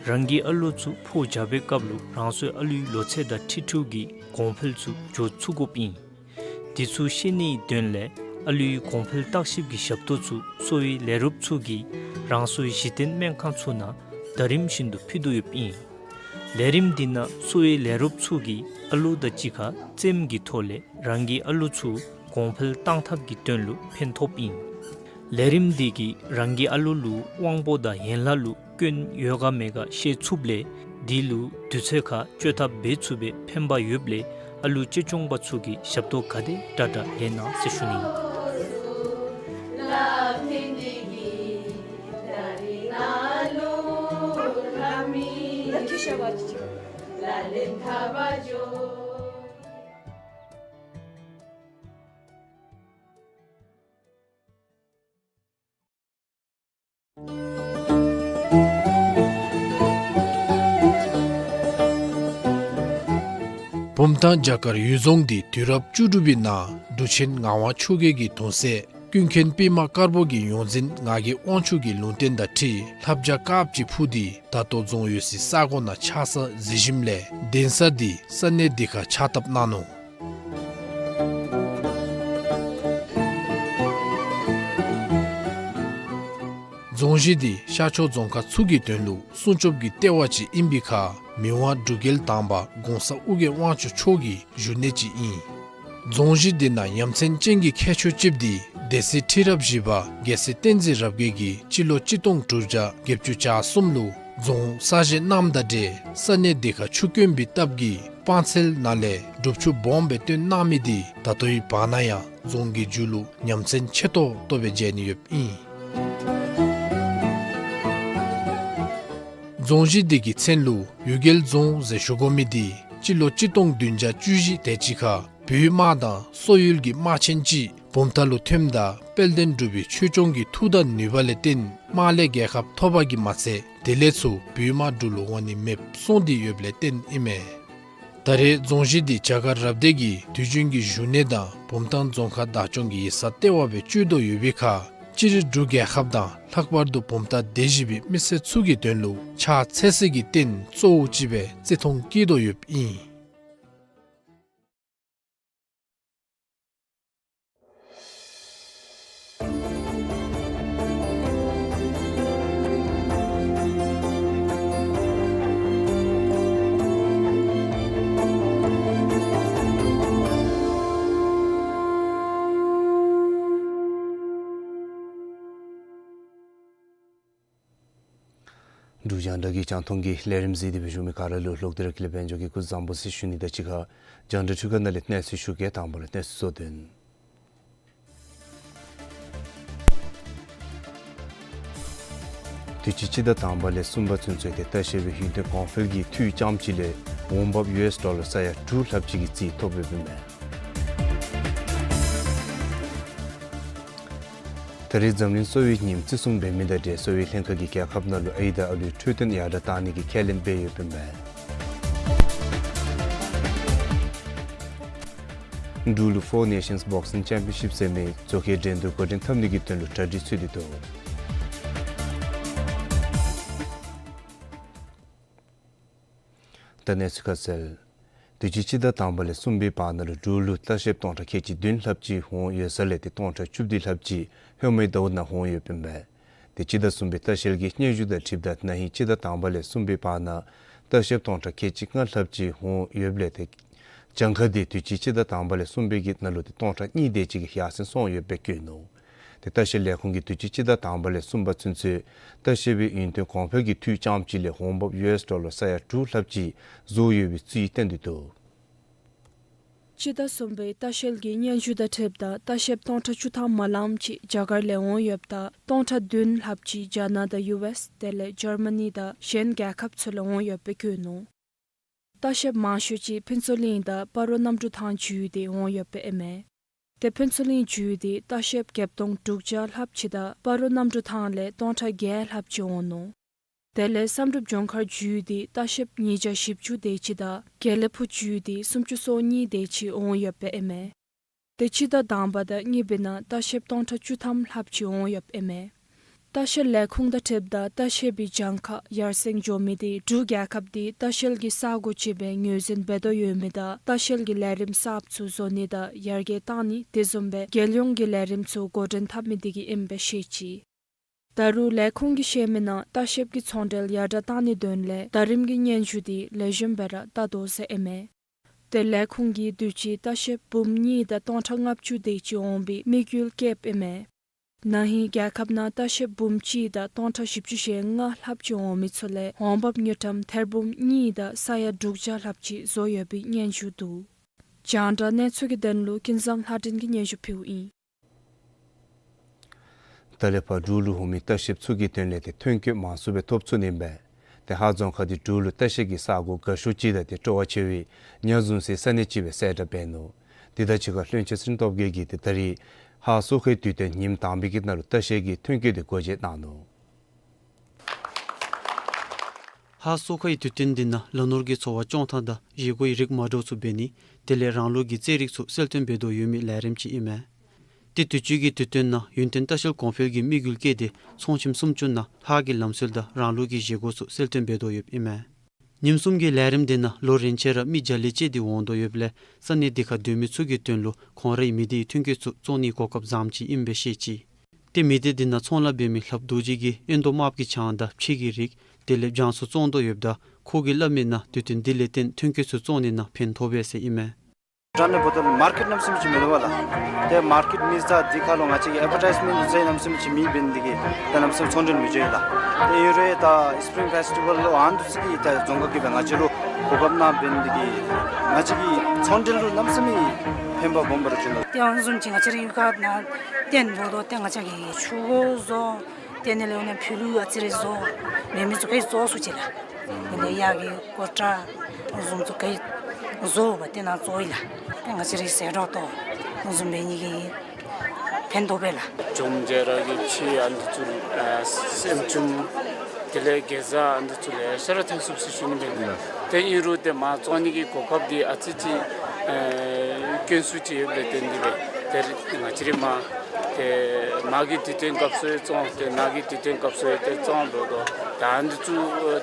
རང་གི་ཨ་ལོ་ཚུ་ཕོ་རྒྱས་པའི་སྐབས་ལུ་རང་སོའི་ཨ་ལུའི་ལོ་ཚད་དང་འཁྲིལ་འཁྲིལཝ་གི་གོང་འཕེལ་ཚུ་འགྱོ་ཚུགས་དགོཔ་ཨིན། དེ་ཚུ་ཤེས་ནིའི་དོན་ལས་ཨ་ལུའི་གོང་འཕེལ་བརྟག་ཞིབ་ཀྱི་ཞབས་ཏོག་ཚུ་གསོ་བའི་ལས་རོགསཔ་ཚུ་གིས་རང་སོའི་གཞི་རྟེན་སྨན་ཁང་ཚུ་ནང་ཟླ་རིམ་བཞིན་དུ་ཕུལ་དོ་ཡོདཔ་ཨིན། ལས་རིམ་འདི་ནང་གསོ་བའི་ལས་རོགསཔ་ཚུ་གིས་ཨ་ལོ་དང་གཅིག་ཁར་རྩེདམོ་གི་ཐོག་ལས་རང་གི་ཨ་ལོ་ཚུ་གོང་འཕེལ་གཏང་ཐབས་ཀྱི་དོན་ལུ་ཕན་ཐོགསཔ་ཨིན། ལས་རིམ་འདི་གིས་རང་གི་ཨ་ལོ་ལུ་དབང་པོ་དང་ཡན་ལག་ལུ་སྐྱོན་ཡོད་ག་མེད་ག་ཤེས་ཚུགསཔ་ལས་དེ་ལུ་དུས་ཚོད་ཁར་བཅོས་ཐབས་འབད་ཚུགས་པའི་ཕན་པ་ཡོདཔ་ལས་ཨ་ལུ་གཅེས་སྐྱོང་པ་ཚུ་གིས་ཞབས་ཏོག་ག་དེ་དྲག་དྲག་ལེན་གནང་ཟེར་ཞུ་ནི། བུམ་ཐང་བྱ་དཀར་གཡུལ་རྫོང་འདི་དུས་རབས་བཅུ་དྲུག་པའི་ནང་འབྲུག་ཆེན་ངག་དབང་ཆོས་རྒྱལ་གྱི་གདུང་སྲས་ཀུན་མཁྱེན་པདྨ་དཀར་པོ་གི་ཡོངས་འཛིན་ངག་གི་དབང་ཕྱུག་གི་ལུང་བསྟན་དང་འཁྲིལ་ལྷ་བྱ་དཀརཔོ་ཅིག་འཕུར་ཏེ་ད་ལྟོ་རྫོང་ཡོད་སའི་ས་གོ་ནང་ཆགས་ས་མཛད་ཞིནམ་ལས་གདན་ས་འདི་ས་གནས་འདི་ཁར་ཕྱག་བཏབ་གནང་ནུག། རྫོང་གཞི་འདི་ཤར་ཕྱོགས་རྫོང་ཁག་ཚུ་གི་དོན་ལུ་སྲུང་སྐྱོབ་ཀྱི་ལྟེ་བ་ཅིག་ཨིན་པའི་ཁར་མི་དབང་འབྲུག་རྒྱལ་དང་པ་གོང་ས་ཨོ་རྒྱན་དབང་ཕྱུག་མཆོག་གི་བཞུགས་གནས་ཅིག་ཨིན། རྫོང་གཞི་འདི་ནང་ཡ་མཚན་ཅན་གྱི་ཁྱད་ཆོས་ཅིག་འདི་ སྡེ་སྲིད་ཁྲི་རབས་བཞི་པ་རྒྱལ་སྲས་བསྟན་འཛིན་རབ་རྒྱས་ཀྱིས་སྤྱི་ལོ་གཅིག་སྟོང་དྲུག་བརྒྱ་བརྒྱད་ཅུ་གྱ་གསུམ་ལུ་རྫོང་གསར་བཞེངས་གནངམ་དང་འབྲེལ་ས་གནས་འདི་ཁར་ཆུ་དཀོན་པའི་སྟབས་ཀྱིས་སྤང་ཚལ་ནང་ལས་སྒྲུབ་ཆུ་སྦོམ་སྦེ་བཏོན་གནང་མི་འདི་ད་ལྟོའི་བར་ན་ཡང་རྫོང་གི་མཇུག་ལུ་ཉམས་ཚན་ཆེ་ཏོག་ཏོ་སྦེ་མཇལ་ནི་ཡོདཔ་ཨིན། རྫོང་གཞི་འདི་གི་མཚན་ལུ་གཡུལ་རྒྱལ་རྫོང་ཟེར་ཞུ་དགོ་མི་འདི་སྤྱི་ལོ་གཅིག་སྟོང་བདུན་བརྒྱ་བཅུ་བཞི་དེ་ཅིག་ཁར་བོད་དམག་དང་སོག་ཡུལ་གྱི་དམག་ཆེན་ཅིག་བུམ་ཐང་ལུ་ཐོནམ་ད་དཔལ་ལྡན་འབྲུག་པའི་ཆོས་སྐྱོང་གི་མཐུ་དང་ནུས་པ་ལས་བརྟེན་དམག་ལས་རྒྱལ་ཁ་ཐོབ་པ་གིས་མ་ཚད་དེ་ལས་ཚུར་བོད་དམག་འབྲུག་ལུ་འོང་ནི་མེདཔ་སོང་སྟེ་ཡོདཔ་ལས་བརྟེན་ཨིན་མས། ད་རེས་རྫོང་གཞི་འདི་རྒྱ་གར་རབ་སྡེ་གི་དུས་རྒྱུན་གྱི་བཞུགས་གནས་དང་བུམ་ཐང་རྫོང་ཁག་བདག་སྐྱོང་གི་ཡིག་ཚང་ལྟེ་བ་སྦེ་སྤྱོད་དོ་ཡོད་པའི་ཁར་སྤྱིར་འབྲུག་རྒྱལ་ཁབ་དང་ལྷག་པར་དུ་བུམ་ཐང་སྡེ་བཞི་པའི་མི་སེར་ཚུ་གི་དོན་ལུ་ཕྱག་འཚལ་སའི་རྟེན་གཙོ་བོ་ཅིག་སྦེ་བརྩི་མཐོང་བསྐྱེད་དོ་ཡོདཔ་ཨིན། འབྲུག་རྒྱང་བསྒྲགས་ཀྱི་རྒྱང་མཐོང་གི་ལས་རིམ་གཟིགས་ཏེ་སྦེ་བཞུགས་མི་ག་ར་ལུ་ལོག་སྟེ་ར་ཀུན་ལེགས་དཔལ་འབྱོར་གྱིས་སྐུ་གཟུགས་བཟང་པོ་ཟེར་ཞུ་ནི་དང་གཅིག་ཁར་རྒྱང་བསྒྲགས་འཕྲུལ་ཁང་ནང་ལས་གནས་ཚུལ་ཞུ་གེ། དང་པ་ར་གནས་ཚུལ་གཙོ་དོན། དུས་ཅི་སྤྱི་ཟླ་དང་པ་ལས་གསུམ་པ་ཚུན་ཚོད་དེ་ལྟ་བཤལ་པའི་ཡུན་བརྟན་གོང་འཕེལ་གྱི་འཐུས་རྐྱངམ་གཅིག་ལས་འོང་འབབ་ཡུ་ཨེསི་ཌོ་ལར་ས་ཡ་དྲུག་ལྷགཔ་ཅིག་གི་རྩིས་ཐོབ་ཡོདཔ་ཨིན་མས། ད་རེས་འཛམ་གླིང་གསོ་བའི་ཉིནམ་བརྩི་སྲུང་འབད་མི་དང་འབྲེལ་གསོ་བའི་ལྷན་ཁག་གིས་རྒྱལ་ཁབ་ནང་ལུ་ཨའི་དང་ཨ་ལུའི་འཕྲོད་བསྟེན་ཡར་དྲགས་གཏང་ནི་གི་ཁས་ལེན་འབད་ཡོདཔ་ཨིན་མས། འབྲུག་ལུ་ཕོར་ནེ་ཤཱནསི་བོག་སིང་ཅེམ་པིའན་ཤིཔ་ཟེར་མི་མཛོད་ཁང་འགྲན་བསྡུར་འགོ་འདྲེན་འཐབ་ནི་གི་དོན་ལུ་གྲ་སྒྲིག་ཚུད་དེ་འདུག། ད་གནས་ཚུལ་ཁ་གསལ། དུས་ཅི་སྤྱི་ཟླ་དང་པ་ལས་གསུམ་པའི་བར་ན་ལུ་འབྲུག་ལུ་ལྟ་བཤལཔ་སྟོང་ཕྲག་ཁལ་གཅིག་བདུན་ལྷགཔ་ཅིག་འོང་ཡོད་ས་ལས་ཏེ་སྟོང་ཕྲག་བཅུ་བདུན་ལྷགཔ་ཅིག་ཧེ་མའི་ཟླཝ་ནང་འོང་ཡོདཔ་ཨིན་པས། ཏེ་སྤྱི་ཟླ་གསུམ་པའི་ལྟ་བཤལ་གྱི་སྙན་ཞུ་དང་འཁྲིལཝ་ད་ན་ཧིང་སྤྱི་ཟླ་དང་པ་ལས་གསུམ་པའི་བར་ན་ལྟ་བཤལཔ་སྟོང་ཕྲག་ཁལ་གཅིག་ལྔ་ལྷགཔ་ཅིག་འོང་ཡོདཔ་ལས་ཏེ་གྱངས་ཁ་དེ་དུས་ཅི་སྤྱི་ཟླ་དང་པ་ལས་གསུམ་པའི་གི་ནང་ལུ་ཏེ་སྟོང་ཕྲག་གཉིས་དེ་ཅིག་གིས་ཡར་སེང་སོང་ཡོདཔ་སྦེ་བཀོད་ནུག། ཏེ་ལྟ་བཤལ་ལས་ཁུངས་ཀྱིས་དུས་ཅི་སྤྱི་ཟླ་དང་པ་ལས་གསུམ་པ་ཚུན་ཚོད་ལྟ་བཤལ་པའི་ཡུན་བརྟན་གོང་འཕེལ་གྱི་འཐུས་རྐྱངམ་གཅིག་ལས་འོང་འབབ་ཡུ་ཨེསི་ཌོ་ལར་ས་ཡ་དྲུག་ལྷགཔ་ཅིག་བཟོ་ཡོད་པའི་རྩིས་བསྟན་ཏེ་འདུག། སྤྱི་ཟླ་གསུམ་པའི་ལྟ་བཤལ་གྱི་སྙན་ཞུ་དང་འཁྲིལཝ་ད་ལྟ་བཤལཔ་སྟོང་ཕྲག་བཅུ་ཐམ་མ་ལངམ་ཅིག་རྒྱ་གར་ལས་འོང་ཡོདཔ་ད་སྟོང་ཕྲག་བདུན་ལྷགཔ་ཅིག་རྒྱ་ནག་དང་ཡུ་ཨེསི་དེ་ལས་འཇར་མ་ནི་དང་གཞན་རྒྱལ་ཁབ་ཚུ་ལས་འོང་ཡོདཔ་སྦེ་བཀོད་ནུག། ལྟ་བཤལཔ་མང་ཤོས་ཅིག་ཕུན་ཚོགས་གླིང་དང་སྤ་རོ་གནམ་གྲུ་ཐང་བརྒྱུད་དེ་འོང་ཡོདཔ་ཨིན་མས། ཏེ་ཕུན་ཚོགས་གླིང་བརྒྱུད་དེ་ལྟ་བཤལཔ་བརྒྱད་སྟོང་དྲུག་བརྒྱ་ལྷགཔ་ཅིག་དང་སྤ་རོ་གནམ་གྲུ་ཐང་ལས་སྟོང་ཕྲག་བརྒྱད་ལྷགཔ་ཅིག་འོང་ནུག། དེ་ལས་བསམ་གྲུབ་ལྗོངས་མཁར་བརྒྱུད་དེ་ལྟ་བཤལཔ་ཉིས་བརྒྱ་བཞི་བཅུ་དེ་ཅིག་དང་དགེ་ལེགས་ཕུག་བརྒྱུད་དེ་སུམ་ཅུ་སོ་གཉིས་དེ་ཅིག་འོང་ཡོདཔ་ཨིན་མས། ཏེ་སྤྱི་ཟླ་དང་པ་དང་གཉིས་པའི་ནང་ལྟ་བཤལཔ་སྟོང་ཕྲག་བཅུ་ཐམ་ལྷགཔ་ཅིག་འོང་ཡོདཔ་ཨིན་མས། ལྟ་བཤལ་ལས་ཁུངས་དང་འཁྲིལཝ་ད་ལྟ་བཤལ་པའི་གྱངས་ཁ་ཡར་སེང་འགྱོ་མི་དེ་འབྲུག་རྒྱལ་ཁབ་འདི་ལྟ་བཤལ་གྱི་ས་གོ་ཅིག་སྦེ་ངོས་འཛིན་འབད་དོ་ཡོད་མི་དང་ལྟ་བཤལ་གྱི་ལས་རིམ་གསརཔ་ཚུ་བཟོ་ནི་དང་ཡར་རྒྱས་གཏང་ནི་དེ་བཟུམ་སྦེ་རྒྱལ་ཡོངས་ཀྱི་ལས་རིམ་ཚུ་འགོ་འདྲེན་འཐབ་མི་དེ་གིས་ཨིནམ་སྦེ་བཤད་ཅི། ད་རུང་ལས་ཁུངས་ཀྱིས་བཤད་མི་ནང་ལྟ་བཤལཔ་གི་ཚོང་འབྲེལ་ཡར་དྲགས་གཏང་ནིའི་དོན་ལས་ཟླ་རིམ་གྱི་སྙན་ཞུ་དེ་ལེགས་ཤོམ་སྦེ་ར་བལྟ་དོ་ཟེར་ཨིན་མས། ཏེ་ལས་ཁུངས་ཀྱིས་དུས་ཅི་ལྟ་བཤལཔ་འབུམ་གཉིས་དང་སྟོང་ཕྲག་ལྔ་བཅུ་དེ་ཅིག་འོང་བའི་དམིགས་ཡུལ་བསྐྱེདཔ་ཨིན་མས། ན་ཧིང་རྒྱལ་ཁབ་ནང་ལྟ་བཤལཔ་འབུམ་གཅིག་དང་སྟོང་ཕྲག་བཞི་བཅུ་ཞེ་ལྔ་ལྷགཔ་ཅིག་འོང་མི་ཚུ་ལས་འོང་འབབ་དངུལ་ཀྲམ་ཐེར་འབུམ་གཉིས་དང་ས་ཡ་དྲུག་བརྒྱ་ལྷགཔ་ཅིག་བཟོ་ཡོད་པའི་སྙན་ཞུ་འདུག། རྒྱང་བསྒྲགས་གནས་ཚུལ་གྱི་དོན་ལུ་ཀུན་བཟང་ལྷ་སྒྲོན་གྱིས་སྙན་ཞུ་ཕུལཝ་ཨིན། ད་ལས་ཕར་འབྲུག་ལུ་འོང་མི་ལྟ་བཤལཔ་ཚུ་གི་དོན་ལས་ཏེ་ཐོན་སྐྱེད་མང་སུ་སྦེ་ཐོབ་ཚུགས་ནི་ཨིན་པས། ཏེ་ཧཱ་རྫོང་ཁག་འདི་འབྲུག་ལུ་ལྟ་བཤལ་གྱི་ས་གོ་དགའ་ཤོས་ཅིག་དང་ཏེ་སྤྲོ་བ་ཆེ་བའི་ཉ་བཟུང་སའི་ས་གནས་ཅིག་སྦེ་གསལ་བསྒྲགས་འབད་ནུག། དེ་དང་གཅིག་ཁར་བློན་ཆེན་ཚེ་རིང་སྟོབས་རྒྱས་ཀྱིས་ཏེ་ད་རེས་ཧཱ་གསོ་ཁའི་དུས་སྟོན་ཉིནམ་དང་པའི་གི་ནང་ལུ་ལྟ་བཤལ་གྱི་ཐོན་སྐྱེད་དེ་སྒོ་འབྱེད་གནང་ནུག། ཧཱ་གསོ་ཁའི་དུས་སྟོན་འདི་ནང་ལག་ནོར་གྱི་འཚོ་བ་སྐྱོང་ཐངས་དང་བཞེས་སྒོའི་རིགས་མ་འདྲཝ་ཚུ་འབད་ནི་དེ་ལས་རང་ལུགས་ཀྱི་རྩེད་རིགས་ཚུ་གསལ་སྟོན་འབད་དོ་ཡོད་མི་ལས་རིམ་ཅིག་ཨིན་མས། ཏེ་དུས་ཅི་གི་དུས་སྟོན་ནང་ཡུན་བརྟན་ལྟ་བཤལ་གོང་འཕེལ་གྱི་དམིགས་ཡུལ་བསྐྱེད་དེ་ཚོང་ཁྱིམ་སུམ་ཅུ་ནང་ལྷ་གི་ལམ་སྲོལ་དང་རང་ལུགས་ཀྱི་བཞེས་སྒོ་ཚུ་གསལ་སྟོན་འབད་དོ་ཡོདཔ་ཨིན་མས། ཉིནམ་གསུམ་གྱི་ལས་རིམ་འདི་ནང་ལོ་རིམ་བཞིན་ར་མི་བརྒྱ་ལས་བཅད་དེ་འོང་དོ་ཡོདཔ་ལས་ས་གནས་འདི་ཁར་སྡོད་མི་ཚུ་གི་དོན་ལུ་ཁོང་རའི་མི་སྡེའི་ཐོན་སྐྱེད་ཚུ་བཙོང་ནིའི་གོ་སྐབས་བཟངམ་ཅིག་ཨིནམ་སྦེ་བཤད་ཅི། ཏེ་མི་སྡེ་འདི་ནང་ཚོང་ལཱ་འབད་མི་ལྷབ་རྡོ་རྗེ་གིས་ཨེ་མདོ་དམརཔོ་གི་ཆང་དང་ཕྱེ་གི་རིགས་དེ་ལས་སྦྱང་ཚུ་བཙོང་དོ་ཡོདཔ་ད་ཁོ་གིས་སླབ་མི་ནང་དུས་སྟོན་འདི་ལས་བརྟེན་ཐོན་སྐྱེད་ཚུ་བཙོང་ནི་ནང་ཕན་ཐོགས་པས་ཟེར་ཨིན་མས། ཏྲ་ནི་འབདཝ་ད་མར་ཀེཊ་གནམ་མེད་ས་མེད་ཅིག་མི་འདུག་པ་ལགས། ཏེ་མར་ཀེཊ་མེད་ས་འདི་ཁར་ལུ་ང་བཅས་ཀྱིས་ཨེཌ་བར་ཊའིཛ་མེནཊ་མཛད་གནམ་མེད་ས་མེད་ཅིག་མེདཔ་འབད་ནི་འདི་གིས་ཏེ་གནམ་མེད་ས་མེད་ཚོང་འབྲེལ་མི་འགྱོ་ཡི་ལགས། ཏེ་ཨིན་རུང་ད་སི་པིརིང་ཕེསི་ཊི་བཱལ་ལུ་ཨ་ནི་ཚུ་གིས་ད་རྫོང་ཁག་གིས་སྦེ་ང་བཅས་ལུ་གོ་སྐབས་གནངམ་འབད་ནི་འདི་གིས་ང་བཅས་ཀྱི་ཚོང་འབྲེལ་ལུ་གནམ་མེད་ས་མེད་ཕན་པ་སྦོམ་སྦེ་ར་བྱུང་ནུག། ཏེ་ཨ་ནི་བཟུམ་ཅིག་ང་བཅས་རའི་གཡུས་ཁར་ནཱ་ཏེ་འབདཝ་ད་ཏེ་ང་བཅས་ཀྱིས་ཆུ་བཟོ། ཏེ་ཨ་ནི་ལས་འོང་ནི་ཕྱེ་ལུ་ཨ་ཙི་རེ་བཟོ། མེད་མི་ཚུ་ག་ར་བཙོང་ཚུགས་ཅི་ལགས། དེ་ལས་གཡག་གི་ཀོ་ཊ་བཟུམ་ཚུ་ག་ར་བཟོ་བ་ཏེ་ནཱ་བཙོང་ཡི་ལགས། ཏེ་ང་བཅས་རའི་ཟད་འགྲོ་དོ་བཟུམ་འབད་ནི་གི་ཕན་ཐོགས་པས་ལགས། ཅོམ་ར་གི་ཕྱེ་ཨ་ནི་ཚུ་ཨ་སྲནམ་ཅུམ་དེ་ལས་གེ་ཛ་ཨ་ནི་ཚུ་ལེ་ཤ་ར་ཐོན་ཚུགས་ཟེར་ཞུ་ནི་ཨིན་པས། ཏེ་ཨིན་རུང་ཏེ་མར་བཙོང་ནི་གི་གོ་སྐབས་འདི་ཨ་ཙི་ཅིག་ཨེ་དཀོན་སུ་ཅིག་ཡོདཔ་ལས་བརྟེན་ཏེ་སྦེ་ཏེ་ང་བཅས་ར་མར་ཏེ་མར་གྱི་དུས་སྟོན་སྐབས་སུ་ཡང་བཙོང་། ཏེ་ནཱ་གི་དུས་སྟོན་སྐབས་སུ་ཡང་ཏེ་བཙོང་འབདཝ་ད་ད་ཨ་ནི་ཚུ་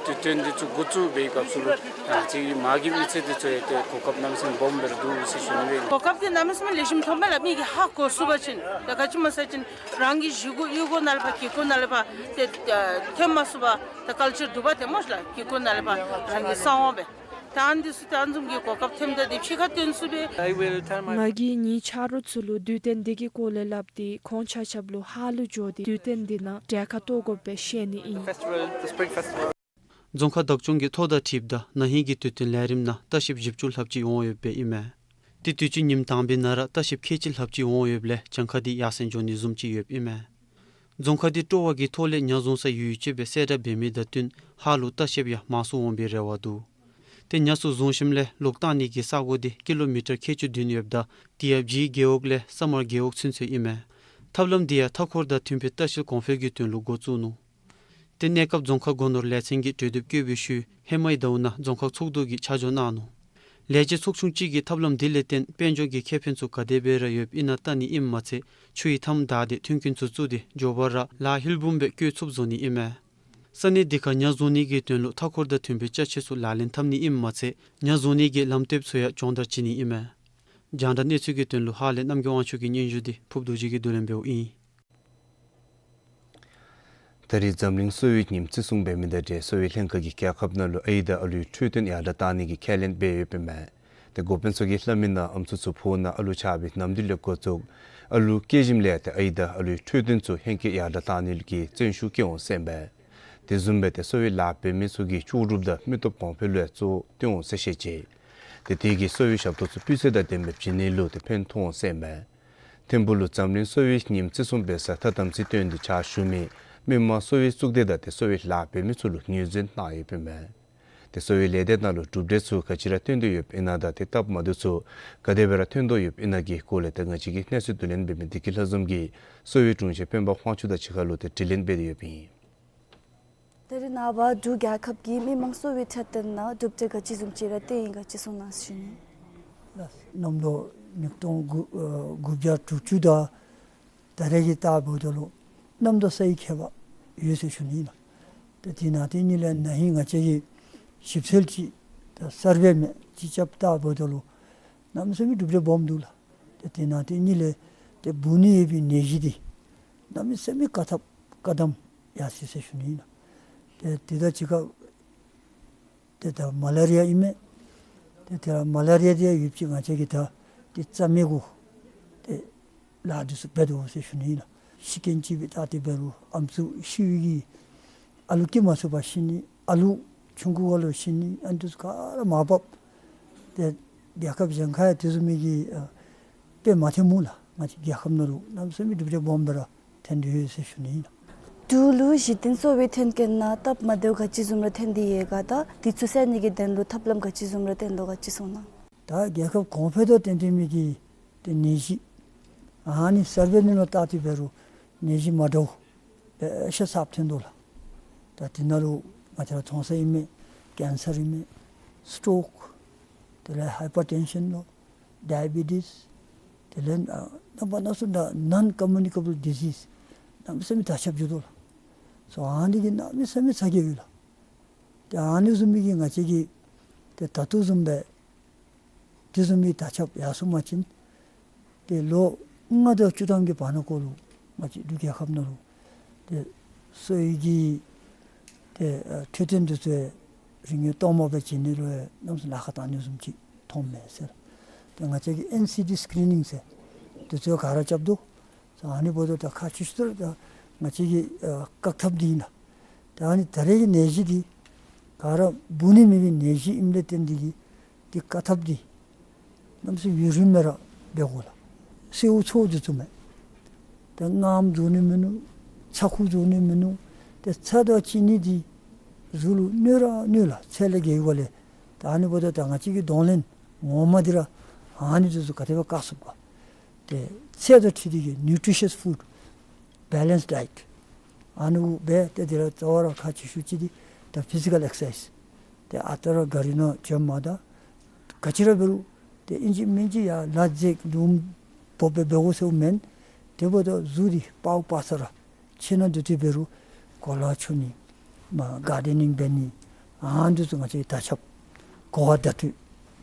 དུས་སྟོན་འདི་ཚུ་འགོ་བཙུགས་པའི་སྐབས་སུ་ལུ་ང་བཅས་མར་གྱི་མི་ཚེ་འདི་ཚུ་ཡང་ཏེ་གོ་སྐབས་གནམ་མེད་ས་མེད་སྦོམ་སྦེ་ར་འདུག་ཟེར་ཞུ་ནི་ཨིན་པས། གོ་སྐབས་འདི་གནམ་མེད་ས་མེད་ལེགས་ཤོམ་ཐོབ་མས་ལགས། མི་གིས་ཧ་གོ་ཚུགས་པ་ཅིན་ད་ག་ཅི་སྨོ་ཟེར་བ་ཅིན་རང་གི་གཞིས་འགོ་གཡུས་འགོ་ནང་ལས་ཕར་གྱི་སྐོར་ནང་ལས་ཕར་ཏེ་ཨ་ཐོན་མ་ཚུགས་པར་ད་ཀལ་ཅར་འདུག་པ་ཏེ་སྨོ་ལགས། གྱི་སྐོར་ནང་ལས་ཕར་རང་གི་གསང་བ་སྦེ་ད་ཨ་ནི་ཚུ་ད་ཨ་ནི་བཟུམ་གྱི་གོ་སྐབས་ཐོནམ་ད་འདི་ཕྱི་ཁར་སྟོན་ཚུགས་པས། ང་གིས་ངེའི་ཆ་རོགས་ཚུ་ལུ་དུས་སྟོན་འདི་གི་སྐོར་ལས་སླབ་སྟེ་ཁོང་ཆ་ཁྱབ་ལུ་ཧཱ་ལུ་འགྱོ་སྟེ་དུས་སྟོན་འདི་ནང་གྲལ་ཁར་གཏོགས་དགོ་པའི་བཤད་ནི་ཨིན། རྫོང་ཁག་བདག་སྐྱོང་གིས་ཐོ་དང་འཁྲིལཝ་ད་ན་ཧིང་གི་དུས་སྟོན་ལས་རིམ་ནང་ལྟ་བཤལཔ་བཞི་བཅུ་ལྷགཔ་ཅིག་འོང་ཡོདཔ་ཨིན་མས། ཏེ་དུས་ཅི་ཉིནམ་དང་པའི་ནང་ར་ལྟ་བཤལཔ་ཁལ་གཅིག་ལྷགཔ་ཅིག་འོང་ཡོདཔ་ལས་གྱངས་ཁ་འདི་ཡར་སེང་འགྱོ་ནི་བཟུམ་ཅིག་ཡོདཔ་ཨིན་མས། རྫོང་ཁག་འདི་སྤྲོ་བ་གི་ཐོག་ལས་ཉ་བཟུང་ས་ཡོད་ཡོད་ཅིག་སྦེ་གསལ་བསྒྲགས་འབད་མི་དང་བསྟུན་ཧཱ་ལུ་ལྟ་བཤལཔ་ཡང་མང་སུ་འོང་བའི་རེ་བ་འདུག། ཏེ་ཉ་ཚུ་བཟུང་ཞིནམ་ལས་ལོག་བཏང་ནི་གི་ས་གོ་འདི་ཀི་ལོ་མི་ཊར་ཁལ་གཅིག་བདུན་ཡོདཔ་ད་དེ་ཡང་བྱིའི་རྒེད་འོག་ལས་ས་དམར་རྒེད་འོག་ཚུན་ཚོད་ཨིན་མས། ཐབས་ལམ་འདི་ཡང་མཐའ་འཁོར་དང་མཐུན་པའི་ལྟ་བཤལ་གོང་འཕེལ་གྱི་དོན་ལུ་འགོ་བཙུགས་ནུག། ཏེ་གནས་སྐབས་རྫོང་ཁག་སྒོ་ནོར་ལས་ཚན་གྱིས་གྲོས་བསྡུར་བཀོད་པའི་ཤུལ་ཧེ་མའི་ཟླཝ་ནང་རྫོང་ཁག་ཚོགས་འདུ་གིས་ཆ་འཇོག་གནང་ནུག། ལས་བྱེད་ཚོགས་ཆུང་གཅིག་གིས་ཐབས་ལམ་འདི་ལས་བརྟེན་དཔལ་འབྱོར་གྱི་ཁེ་ཕན་ཚུ་ག་དེ་སྦེ་ར་ཡོདཔ་ཨིན་ན་བལྟ་ནི་ཨིནམ་མ་ཚད་ཆུའི་མཐའམ་བདའ་སྟེ་མཐུན་རྐྱེན་ཚུ་བཙུགས་ཏེ་མགྱོགས་པ་ར་ལཱ་ལྷོད་བུམ་སྦེ་བཀོལ་ཚུགསཔ་བཟོ་ནི་ཨིན་མས། ས་གནས་འདི་ཁར་ཉ་བཟུང་ནི་གི་དོན་ལུ་མཐའ་འཁོར་དང་མཐུན་པའི་ཅ་ཆས་ཚུ་ལག་ལེན་འཐབ་ནི་ཨིནམ་མ་ཚད་ཉ་བཟུང་ནི་གི་ལམ་སྟོནམ་ཚུ་ཡང་སྦྱོང་བརྡར་བྱིན་ནི་ཨིན་མས། རྒྱང་བསྒྲགས་གནས་ཚུལ་གྱི་དོན་ལུ་ཧཱ་ལས་རྣམ་རྒྱལ་དབང་ཕྱུག་གིས་སྙན་ཞུ་འདི་ཕུརཔ་རྡོ་རྗེ་གིས་བསྡུ་ལེན་འབདཝ་ཨིན། ད་རེས་འཛམ་གླིང་གསོ་བའི་ཉིནམ་བརྩི་སྲུང་འབད་མི་དང་འབྲེལ་གསོ་བའི་ལྷན་ཁག་གིས་རྒྱལ་ཁབ་ནང་ལུ་ཨའི་དང་ཨ་ལུའི་འཕྲོད་བསྟེན་ཡར་དྲག་གཏང་ནི་གི་ཁས་ལེན་འབད་ཡོདཔ་ཨིན་མས། ཏེ་འགོ་དཔོན་ཚུ་གིས་སླབ་མི་ནང་ཨམ་སྲུ་ཚུ་ཕོཝ་ནང་ཨ་ལུ་ཆགས་པའི་ནམ་དུས་ལས་འགོ་བཙུགས་ཨ་ལུ་སྐྱེས་ཞིནམ་ལས་ཏེ་ཨའི་དང་ཨ་ལུའི་འཕྲོད་བསྟེན་ཚུ་ཧེང་སྐལ་ཡར་དྲག་གཏང་ནི་གི་བརྩོན་ཤུགས་བསྐྱེད་འོང་ཟེར་ཨིན་པས། དེ་བཟུམ་སྦེ་ཏེ་གསོ་བའི་ལཱ་འབད་མི་ཚུ་གི་ལྕོགས་གྲུབ་དང་མི་སྟོབས་གོང་འཕེལ་ལུ་ཡང་གཙོ་བོ་བཏོན་འོང་ཟེར་བཤད་ཅི། ཏེ་དེ་གིས་གསོ་བའི་ཞབས་ཏོག་ཚུ་སྤུས་ཚད་དང་ལྡནམ་སྦེ་བྱིན་ནི་ལུ་ཏེ་ཕན་ཐོགས་འོང་ཟེར་ཨིན་པས། ཐིམ་ཕུག་ལུ་འཛམ་གླིང་གསོ་བའི་ཉིནམ་བརྩི་སྲུང་འབད་སར་ཐ་དམ་ཚིག་བཏོན་ཏེ་ཕྱག་ཞུ་མི་མི་མང་གསོ་བའི་གཙུག་སྡེ་དང་ཏེ་གསོ་བའི་ལཱ་འབད་མི་ཚུ་ལུ་ངོས་འཛིན་གནང་ཡོདཔ་ཨིན་མས། ཏེ་གསོ་བའི་ལས་སྡེ་ནང་ལུ་གྲུབ་འབྲས་ཚུ་ག་ཅི་ར་ཐོན་ཏེ་ཡོདཔ་ཨིན་ན་དང་ཏེ་སྟབས་མ་བདེཝ་ཚུ་ག་དེ་སྦེ་ར་ཐོན་དོ་ཡོདཔ་ཨིན་ན་གི་སྐོར་ལས་ཏེ་ང་བཅས་ཀྱི་གནས་ཚུལ་བསྡུ་ལེན་འབད་མི་བདེ་སྐྱིད་ལྷ་འཛོམས་ཀྱིས་གསོ་བའི་དྲུང་ཆེན་སྤེན་པ་དབང་ཕྱུག་དང་གཅིག་ཁར་ལུ་ཏེ་དྲི་ལན་འབད་དེ་ཡོདཔ་ཨིན། ད་རེས་ནངས་པ་འབྲུག་རྒྱལ་ཁབ་ཀྱིས་མི་མང་གསོ་བའི་འཕྲོད་བསྟེན་ནང་གྲུབ་འབྲས་ག་ཅི་བཟུམ་ཅིག་ར་བཏོན་ཡི་ག་ཅི་གསུང་གནང་ཞུ་ནི། གནམ་ལོ་ཉིས་སྟོང་དགུ་ཨ་དགུ་བརྒྱ་དྲུག་ཅུ་དང་ད་རེས་ཀྱི་ལྟ་འབདཝ་ད་ལུ་གནམ་དང་སའི་ཁྱད་པར་ཡོད་ཟེར་ཞུ་ནི་ཨིན་ལགས། ཏེ་དེ་ནང་དེ་གཉིས་ལས་ན་ཧིང་ང་བཅས་ཀྱིས་ཞིབ་འཚོལ་ཅིག་ད་སར་བེ་མས་ཅིག་རྐྱབ་ལྟ་འབདཝ་ད་ལུ་གནམ་མེད་ས་མེད་གྲུབ་འབྲས་སྦོམ་འདུག་ལགས། ཏེ་དེ་ནང་དེ་གཉིས་ལས་ཏེ་འབུ་ནི་ཡོད་པའི་ནད་གཞི་འདི་གནམ་མེད་ས་མེད་བཀག་ཐབས་བཀག་དམ་ཡར་སོ་ཡི་ཟེར་ཞུ་ནི་ཨིན་ལགས། ཏེ་དེ་དང་གཅིག་ཁར་ཏེ་ད་མ་ལ་རི་ཡ་ཨིན་མས། ཏེ་དེ་ར་མ་ལ་རི་ཡ་འདི་ཡང་ཡོདཔ་ཅིག་ང་བཅས་ཀྱིས་ད་ཏེ་རྩ་མེད་གུ་ཏེ་ལཱ་འདི་ཚུ་འབད་དོ་ཟེར་ཞུ་ནི་ཨིན་ལགས། ཤི་རྐྱེན་ཅིག་སྦེ་བལྟ་སྟེ་འབད་རུང་ཨམ་སྲུ་ཤི་བའི་གི་ཨ་ལུ་སྐྱེ་མ་ཚུགས་པར་ཤི་ནི་ཨ་ལུ་ཆུང་ཀུ་སྒང་ལུ་ཤི་ནི་ཨ་ནི་འདི་ཚུ་ག་ར་མར་བབས། ཏེ་རྒྱལ་ཁབ་གཞན་ཁར་ཡང་དེ་བཟུམ་མའི་གི་ཨ་དཔེ་མ་ཐོན་སྨོ་ལགས། ང་བཅས་རྒྱལ་ཁབ་ནང་ལུ་གནམ་མེད་ས་མེད་གྲུབ་འབྲས་སྦོམ་སྦེ་ར་ཐོན་ཏེ་ཡོད་ཟེར་ཞུ་ནི་ཨིན་ལགས། འབྲུག་ལུ་གཞི་རྟེན་གསོ་བའི་ཐོན་སྐྱེད་ནང་སྟབས་མ་བདེཝ་ག་ཅི་བཟུམ་ར་ཐོན་ཏེ་ཡོད་ག་དང་དེ་ཚུ་སེལ་ནི་གི་དོན་ལུ་ཐབས་ལམ་ག་ཅི་བཟུམ་ར་བཏོན་དོ་ག་ཅི་གསུང་གནང་། ད་རྒྱལ་ཁབ་གོང་འཕེལ་དང་བསྟུན་ཏེ་མི་གི་ཏེ་ནད་གཞི་ཨ་ནི་སར་བེ་ནང་ལུ་བལྟ་སྟེ་འབད་རུང་ནད་གཞི་མ་འདྲཝ་ལེ་ཤ་གསརཔ་ཐོན་དོ་ལགས། ད་དེ་ནང་ལུ་ང་བཅས་ར་མཐོང་ས་ཨིན་མས། ཀེན་སར་ཨིན་མས། སི་ཊོཀ་དེ་ལས་ཧའི་པར་ཊེན་ཤཱན་ལོ། ཌའི་བི་ཊིས། དེ་ལས་ཨ་རྣམ་པ་སྣ་ཚོགས་ད་ནཱོན་ཀོ་མུ་ནི་ཀེ་བཱལ་ཌི་ཟིས་གནམ་མེད་ས་མེད་དར་ཁྱབ་འགྱོ་དོ་ལགས། སོ་ཨ་ནི་གིས་གནམ་མེད་ས་མེད་ཚ་གྱང་ཡོད་ལགས། ཏེ་ཨ་ནི་བཟུམ་མའི་གི་ང་བཅས་ཀྱིས་ཏེ་ད་ལྟོ་བཟུམ་སྦེ་དེ་བཟུམ་མའི་དར་ཁྱབ་ཡར་སོང་པ་ཅིན་ཏེ་ལོ་ལྔ་དང་བཅུ་ཐམ་གྱི་བར་ན་ཁར་ལུ་ང་བཅས་འབྲུག་རྒྱལ་ཁབ་ནང་ལུ་ཏེ་གསོ་བའི་གི་ཏེ་ཨ་འཕྲོད་བསྟེན་འདི་ཚུ་རིན་གོང་སྟོངམ་སྦེ་བྱིན་ནི་ལུ་ཡང་གནམ་མེད་ས་མེད་ལཱ་ཁག་གཏང་ནི་བཟུམ་ཅིག་མཐོངམ་མས་ཟེར། ཏེ་ང་བཅས་ཀྱིས་ཨེན་སི་ཌི་སི་ཀི་རི་ནིང་ཟེར་དེ་ཚུ་ག་ར་རྐྱབ་དོ། ཨ་ནི་འབདཝ་ད་ད་ཁག་ཆེ་ཤོས་ད་ང་བཅས་ཀྱི་ཨ་བཀག་ཐབས་འདི་ཨིན་ལགས། ད་ཨ་ནི་ད་རེས་ཀྱི་ནད་གཞི་འདི་ག་ར་འབུ་ནི་མེད་པའི་ནད་གཞི་ཨིནམ་ལས་བརྟེན་འདི་གིས་འདི་བཀག་ཐབས་འདི་གནམ་མེད་ས་མེད་ཡུན་རིངམོ་སྦེ་ར་འབད་དགོ་ལགས། གསོལཝ་འཚོལ་འདི་ཚུ་མས། ད་རྔམ་འཛུགས་ནི་མིན་ནུག། ཚ་ཁུ་འཛུགས་ནི་མིན་ནུག། ཏེ་ཚྭ་དང་ཅི་ནི་འདི་གཟུགས་ལུ་གནོད་ར་གནོད་ལགས། ཚད་ལས་བརྒལ་བ་ལས། ད་ཨ་ནི་འབདཝ་ད་ད་ང་བཅས་ཀྱི་གདོང་ལེན་ངོ་མ་འདི་ར་ཨ་ནི་འདི་ཚུ་ག་དེ་སྦེ་བཀག་ཚུགས་ག། ཏེ་ཚད་དང་འཁྲིལ་ཏེ་གི་ནིའུ་ཊི་ཤཱས་ཕུཌ་བེ་ལེནསི་ཌའེཊ་ཨ་ནི་འབད་དེ་འདི་ར་རྩ་བ་ར་ཁག་ཆེ་ཤོས་ཅིག་འདི་ད་ཕི་ཟི་ཀཱལ་ཨེག་སར་སའིཛ། ཏེ་ཨ་རྟག་ར་གཱ་རི་ནང་འཛོམས་མ་ད་ག་ཅི་ར་འབད་རུང་ཏེ་ཨིན་ཅི་མིན་ཅི་ཡར་ལ་འཛེགས་ལུང་འབོ་སྦེ་འབད་དགོ་ཟེརཝ་མེན། དེ་འབདཝ་ད་གཟུགས་འདི་པའོ་པ་ས་ར་ཕྱི་ནང་འདི་ཏེ་འབད་རུང་གོ་ལ་འཁྱུ་ནི་མར་གར་ཌེ་ནིང་འབད་ནི་ཨ་ནི་འདི་ཚུ་ང་བཅས་ཀྱིས་ད་ཆབ་གོ་བ་བརྡ་སྤྲོད་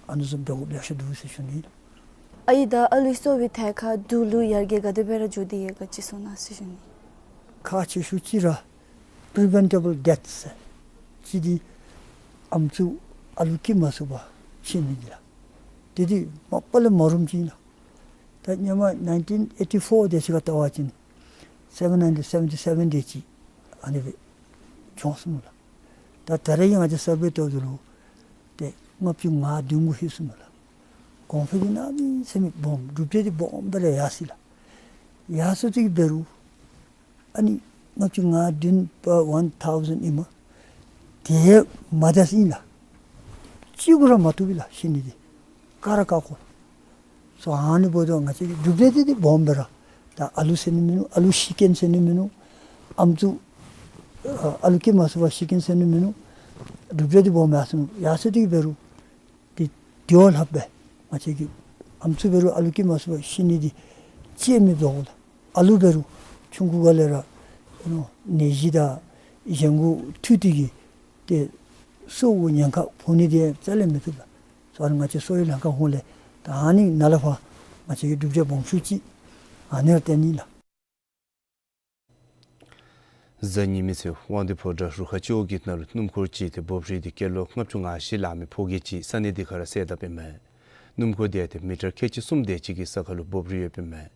ཨ་ནི་ཚུ་འབད་དགོཔ་ལེ་ཤ་འདུག་ཟེར་ཞུ་ནི་ཨིན། ཨའི་ད་ཨ་ལུ་གསོ་བའི་ཐད་ཁར་འབྲུག་ལུ་ཡར་རྒྱས་ག་དེ་སྦེ་ར་འགྱོ་སྟེ་ཡོད་ག་ཅིག་གསུང་གནང་ཟེར་ཞུ་ནི། ཁག་ཆེ་ཤོས་ཅིག་ར་པི་རི་ཝེན་ཊེ་བཱལ་ཌེཐ་ཟེར་ཅིག་འདི་ཨམ་སྲུ་ཨ་ལུ་སྐྱེ་མ་ཚུགས་པར་ཤི་ནི་འདི་ལགས། དེ་འདི་མ་པ་ལས་མ་རུངམ་ཅིག་ཨིན་ལགས། ད་སྔོན་མ་ནའིན་ཊིན་ཨེ་ཊི་ཕོར་དེ་ཅིག་ཁར་བལྟ་བ་ཅིན་སེ་བེན་ཧན་ཌེཌ་སེ་བེན་ཊི་སེ་བེན་དེ་ཅིག་ཨ་ནི་སྦེ་བྱུང་སོང་ནུག་ལགས། ད་ད་རེས་ཀྱི་ང་བཅས་སར་བེ་བལྟཝ་ད་ལུ་ཏེ་ལྔ་བཅུ་ང་བདུན་གུ་ལྷོད་སོང་ནུག་ལགས། གོང་འཕེལ་འདི་གནམ་མེད་ས་མེད་སྦོམ་གྲུབ་འབྲས་འདི་སྦོམ་སྦེ་ར་ཡར་སོང་ཡི་ལགས། ཡར་སོང་སྟེ་གི་འབད་རུང་ཨ་ནི་ལྔ་བཅུ་ང་བདུན་པ་ཝན་ཐའུ་ཟེན་ཨིན་མས། དེ་མ་འདས་ཨིན་ལགས། གཅིག་གུ་ར་མ་བཏུབ་ཨིན་ལགས་ཤི་ནི་འདི། ག་ར་བཀག་དགོ། སོ་ཨ་ནི་འབདཝ་ད་ང་བཅས་ཀྱི་གྲུབ་འབྲས་འདི་འདི་སྦོམ་སྦེ་ར། ད་ཨ་ལུ་ཟེར་ནི་མིན་ནུག། ཨ་ལུ་ཤི་རྐྱེན་ཟེར་ནི་མིན་ནུག། ཨམ་སྲུ་ཨ་ལུ་སྐྱེ་མ་ཚུགས་པར་ཤི་རྐྱེན་ཟེར་ནི་མིན་ནུག། གྲུབ་འབྲས་འདི་སྦོམ་ཡར་སོང་ནུག། ཡར་སོང་སྟེ་གི་འབད་རུང་འདི་དེ་བ་ལྷག་སྦེ་ང་བཅས་ཀྱི་ཨམ་སྲུ་འབད་རུང་ཨ་ལུ་སྐྱེ་མ་ཚུགས་པར་ཤི་ནི་འདི་ཅིག་མི་བཟོ་དགོ་ལགས། ཨ་ལུ་འབད་རུང་ཆུང་ཀུ་སྒང་ལས་ར་ཨ་ནི་ནད་གཞི་དང་གཞན་གུ་ཐུག་སྟེ་གི་ཏེ་སྲོག་གུ་ཉེན་ཁ་ཕོག་ནི་འདི་རྩ་ལས་མི་བཏུབ་ལགས། སོ་ཨ་ནི་ང་བཅས་གསོ་བའི་ལྷན་ཁག་ཧོངས་ལས་ད་ཨ་ནི་ནཱ་ལས་ཕར་ང་བཅས་ཀྱི་གྲུབ་འབྲས་སྦོམ་ཤོས་ཅིག་ཨ་ནི་ར་བསྟན་ནི་ལགས། གཟའ་ཉི་མའི་ཚེ་དབང་འདུས་ཕོ་བྲང་རུ་ཁག་སྤྱི་འོག་གི་ནང་ལུ་སྣུམ་འཁོར་ཅིག་ཏེ་སྦོམ་རིལ་ཏེ་སྐྱེས་ལོ་ལྔ་བཅུ་ང་བཞི་ལང་མི་ཕོ་སྐྱེས་ཅིག་ས་གནས་འདི་ཁར་ར་བསད་དཔ་ཨིན་མས། སྣུམ་འཁོར་འདི་ཏེ་མི་ཊར་ཁལ་གཅིག་གསུམ་དེ་ཅིག་གི་ས་ཁར་ལུ་སྦོམ་རིལ་ཡོདཔ་ཨིན་མས།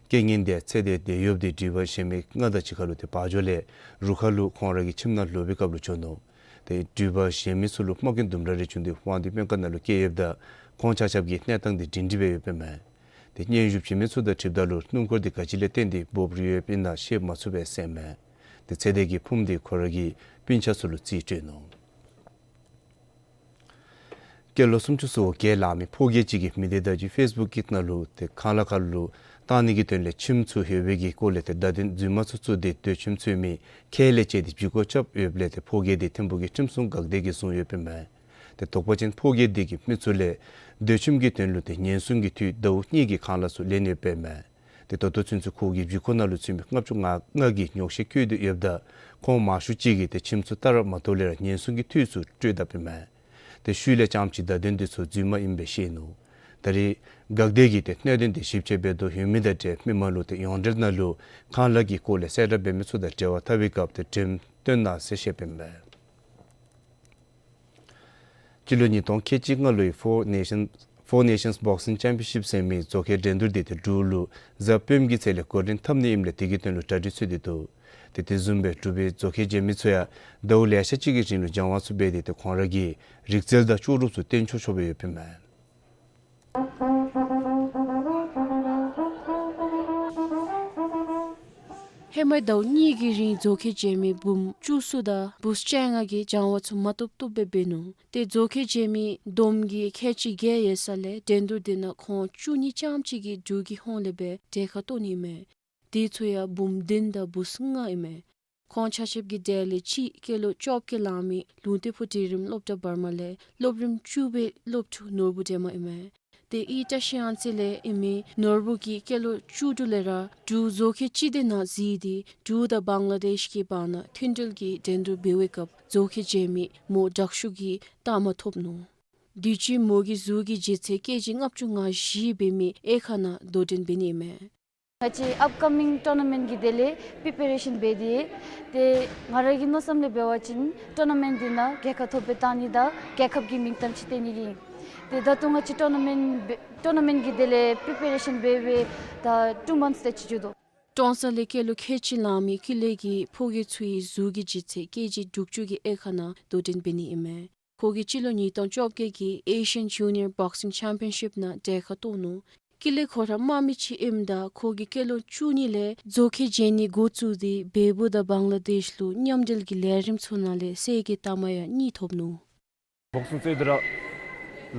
རྐྱེན་ངན་འདི་ཚེ་འདས་དེད་གཡོགཔ་འདི་འགྲུལ་པ་གཞན་མི་ལྔ་དང་གཅིག་ཁར་ལུ་ཏེ་བར་འགྱོ་ལས་རུ་ཁག་ལུ་ཁོང་ར་གི་ཁྱིམ་ནང་ལོག་པའི་སྐབས་ལུ་བྱུང་ནུག། ཏེ་འགྲུལ་པ་གཞན་མི་ཚུ་ལུ་རྨ་སྐྱོན་དུམ་གྲ་རེ་བྱུང་སྟེ་དབང་འདུས་སྨན་ཁང་ནང་ལུ་བསྐྱལ་ཡོདཔ་ད་ཁོང་ཆ་ཁྱབ་ཀྱི་གནས་སྟངས་འདི་སྒྲིང་སྒྲིང་སྦེ་ཡོདཔ་ཨིན་མས། ཏེ་སྙན་ཞུ་བྱིན་མི་ཚུ་དང་འཁྲིལཝ་ད་ལུ་སྣུམ་འཁོར་འདི་ག་ཅི་ལས་བརྟེན་ཏེ་སྦོམ་རིལ་ཡོདཔ་ཨིན་ན་ཤེས་མ་ཚུགས་པས་ཟེར་ཨིན་མས། ཏེ་ཚེ་འདས་ཀྱི་ཕུངམ་འདི་ཁོ་ར་གི་སྤུན་ཆ་ཚུ་ལུ་རྩིས་སྤྲོད་ནུག། སྐྱེས་ལོ་སུམ་ཅུ་སོ་བརྒྱད་ལང་མི་ཕོ་སྐྱེས་ཅིག་གིས་མི་སྡེ་བརྡ་བརྒྱུད་ཕེསི་བུཀ་གི་ནང་ལུ་ཏེ་ཁང་གླ་ཁར་ལུ་བཏང་ནི་གི་དོན་ལས་ཁྱིམ་ཚུ་ལྷོད་པའི་གི་སྐོར་ལས་ཏེ་བརྡ་དོན་རྫུན་མ་ཚུ་བཙུགས་ཏེ་སྡོད་ཁྱིམ་འཚོལ་མི་ཁས་ལེན་བྱས་ཏེ་འབྱིད་སྐོར་རྐྱབ་ཡོདཔ་ལས་ཏེ་ཕོ་སྐྱེས་འདི་ཐིམ་ཕུག་གི་ཁྲིམས་སྲུང་འགག་སྡེ་གིས་བཟུང་ཡོདཔ་ཨིན་མས། ཏེ་དོགས་པ་ཅན་ཕོ་སྐྱེས་འདི་གིས་མི་ཚུ་ལས་སྡོད་ཁྱིམ་གྱི་དོན་ལུ་ཏེ་ཉེན་སྲུང་གི་འཐུས་ཟླཝ་གཉིས་ཀྱི་ཁང་གླ་ཚུ་ལེན་ཡོདཔ་ཨིན་མས། ཏེ་ད་ལྟོ་ཚུན་ཚོད་ཁོ་གི་འབྱིད་སྐོར་ནང་ལུ་ཚུད་མི་ལྔ་བཅུ་ང་ལྔ་གིས་ཉོགས་བཤད་བཀོད་དེ་ཡོདཔ་ད་ཁོང་མང་ཤོས་ཅིག་གིས་ཏེ་ཁྱིམ་ཚུ་བལྟ་ར་མ་བཏུབ་ལས་ར་ཉེན་སྲུང་གི་འཐུས་ཚུ་སྤྲོད་དཔ་ཨིན་མས། ཏེ་ཤུལ་ལས་རྐྱངམ་ཅིག་བརྡ་དོན་འདི་ཚུ་རྫུན་མ་ཨིན་པས་ཤེས་ནུག། ད་རེས་འགག་སྡེ་གིས་ཏེ་གནད་དོན་འདི་ཞིབ་དཔྱད་འབད་དོ་ཡོད་མི་དང་འབྲེལ་མི་མང་ལུ་ཏེ་ཡོངས་འབྲེལ་ནང་ལུ་ཁང་གླ་གི་སྐོར་ལས་གསལ་བསྒྲགས་འབད་མི་ཚུ་དང་འབྲེལ་བ་འཐབ་པའི་སྐབས་ཏེ་འགྲེམས་སྟོན་གནང་ཟེར་བཤདཔ་ཨིན་མས། སྤྱི་ལོ་ཉིས་སྟོང་ཁལ་གཅིག་ལྔ་ལོའི་Four Nations Four Nations Boxing Championship ཟེར་མི་བཟོ་མཁན་འགྲན་བསྡུར་འདི་ཏེ་འབྲུག་ལུ་གཟའ་སྤེནམ་གི་ཚེས་ལས་འགོ་འདྲེན་འཐབ་ནི་ཨིནམ་ལས་དེ་གི་དོན་ལུ་གྲ་སྒྲིག་འཚོལ་ཏེ་འདུག། ཏེ་དེ་བཟུམ་སྦེ་འབྲུག་པའི་བཟོ་མཁན་རྐྱབ་མི་ཚུ་ཡང་ཟླཝ་ལེ་ཤ་ཅིག་གི་རིང་ལུ་སྦྱང་བ་ཚུ་འབད་དེ་ཏེ་ཁོང་ར་གི་རིག་རྩལ་དང་ལྕོགས་གྲུབ་ཚུ་སྟོན་ཆོག་ཆོག་སྦེ་ཡོདཔ་ཨིན་མས། ཧེ་མ་ཟླཝ་གཉིས་ཀྱི་རིང་བཟོ་མཁན་རྐྱབ་མི་འབུམ་བཅུ་གསུམ་དང་བུཚ་བཅོ་ལྔ་གིས་སྦྱང་བ་ཚུ་མ་བཏུབ་བཏུབ་སྦེ་འབད་ནུག། ཏེ་བཟོ་མཁན་རྐྱབ་མི་བསྡོམས་ཀྱིས་ཁལ་གཅིག་བརྒྱད་ཡོད་ས་ལས་འགྲན་བསྡུར་འདི་ནང་ཁོང་བཅུ་གཉིས་རྐྱངམ་ཅིག་གིས་འབྲུག་གི་ཧོངས་ལས་སྦེ་གྲལ་ཁར་གཏོགས་ནི་ཨིན་མས། དེ་ཚུ་ཡང་འབུམ་བདུན་དང་བུཚ་ལྔ་ཨིན་མས། ཁོང་ཆ་ཁྱབ་ཀྱི་གྲས་ལས་གཅིག་སྐྱེས་ལོ་བཅོ་བརྒྱད་ལང་མི་ལུང་བསྟན་ཕུག་འབྲིང་རིམ་སློབ་གྲྭ་བར་མ་ལས་སློབ་རིམ་བཅུ་པའི་སློབ་ཕྲུག་ནོར་བུ་སྒྲོལ་མ་ཨིན་མས། ཏེ་ཨི་བཀྲ་ཤིས་གཡང་རྩེ་ལས་ཨིན་མི་ནོར་བུ་གིས་སྐྱེས་ལོ་བཅུ་དྲུག་ལས་ར་འབྲུག་བཟོ་མཁན་སྤྱི་སྡེ་ནང་འཛུལ་ཏེ་འབྲུག་དང་བང་ལ་དེཤ་གི་བར་ན་མཐུན་སྒྲིལ་གྱི་འགྲན་བསྡུར་འབད་བའི་སྐབས་བཟོ་མཁན་རྐྱབ་མི་མོ་དྲག་ཤོས་ཀྱི་རྟགས་མ་ཐོབ་ནུག། དུས་ཅི་མོ་གི་གཟུགས་ཀྱི་ལྗིད་ཚད་ཀེ་ཇི་ལྔ་བཅུ་ང་བཞི་འབད་མི་དབྱེ་ཁག་ནང་དོ་འགྲན་འབད་ནི་ཨིན་མས། ང་བཅས་ཨཔ་ཀ་མིང་ཊོར་ན་མེནཊ་གི་དོན་ལས་པི་པེ་རེ་ཤཱན་འབད་དེ་ཡོད། ཏེ་ང་ར་གི་མནོ་བསམ་ལས་འབད་བ་ཅིན་ཊོར་ན་མེནཊ་འདི་ནང་རྒྱལ་ཁ་ཐོབ་སྦེ་བཏང་ནི་དང་རྒྱལ་ཁབ་ཀྱི་མིང་གཏམ་ཅིག་བཏོན་ནི་ཨིན། ཏེ་ད་ལྟོ་ང་བཅས་ཊོར་ན་མེནཊ་འབད་ཊོར་ན་མེནཊ་གི་དེ་ལས་པི་རི་པེ་རེ་ཤཱན་འབད་འབད་ད་ཊུ་མནཐས་དེ་ཅིག་འགྱོ་དོ། ཀྲོང་གསར་ལས་སྐྱེས་ལོ་ཁལ་གཅིག་ལང་མི་ཀུན་ལེགས་ཀྱི་ཕོ་རྒྱས་ཚུ་གིས་གཟུགས་ཀྱི་ལྗིད་ཚད་ཀེ་ཇི་དྲུག་ཅུ་གི་དབྱེ་ཁག་ནང་དོ་འགྲན་འབད་ནི་ཨིན་མས། ཁོ་གིས་སྤྱི་ལོ་ཉིས་སྟོང་བཅོ་བརྒྱད་ཀྱི་ཨེ་ཤི་ཡཱན་ཇུ་ནི་ཡར་བོག་སིང་ཆེམ་པི་ཡན་ཤིཔ་ནང་གྲལ་ཁར་གཏོགས་ནུག། ཀུན་ལེགས་ཁོ་ར་དམག་མི་ཅིག་ཨིནམ་ད་ཁོ་གིས་སྐྱེས་ལོ་བཅུ་གཉིས་ལས་མཛོ་ཁལ་འཇལ་ནི་འགོ་བཙུགས་ཏེ་བལ་པོ་དང་བང་ལ་དེཤ་ལུ་མཉམ་འབྲེལ་གྱི་ལས་རིམ་ཚུ་ནང་ལས་གསེར་གྱི་རྟགས་མ་ཡང་གཉིས་ཐོབ་ནུག། བོག་སིང་རྩེད་དེ་ར་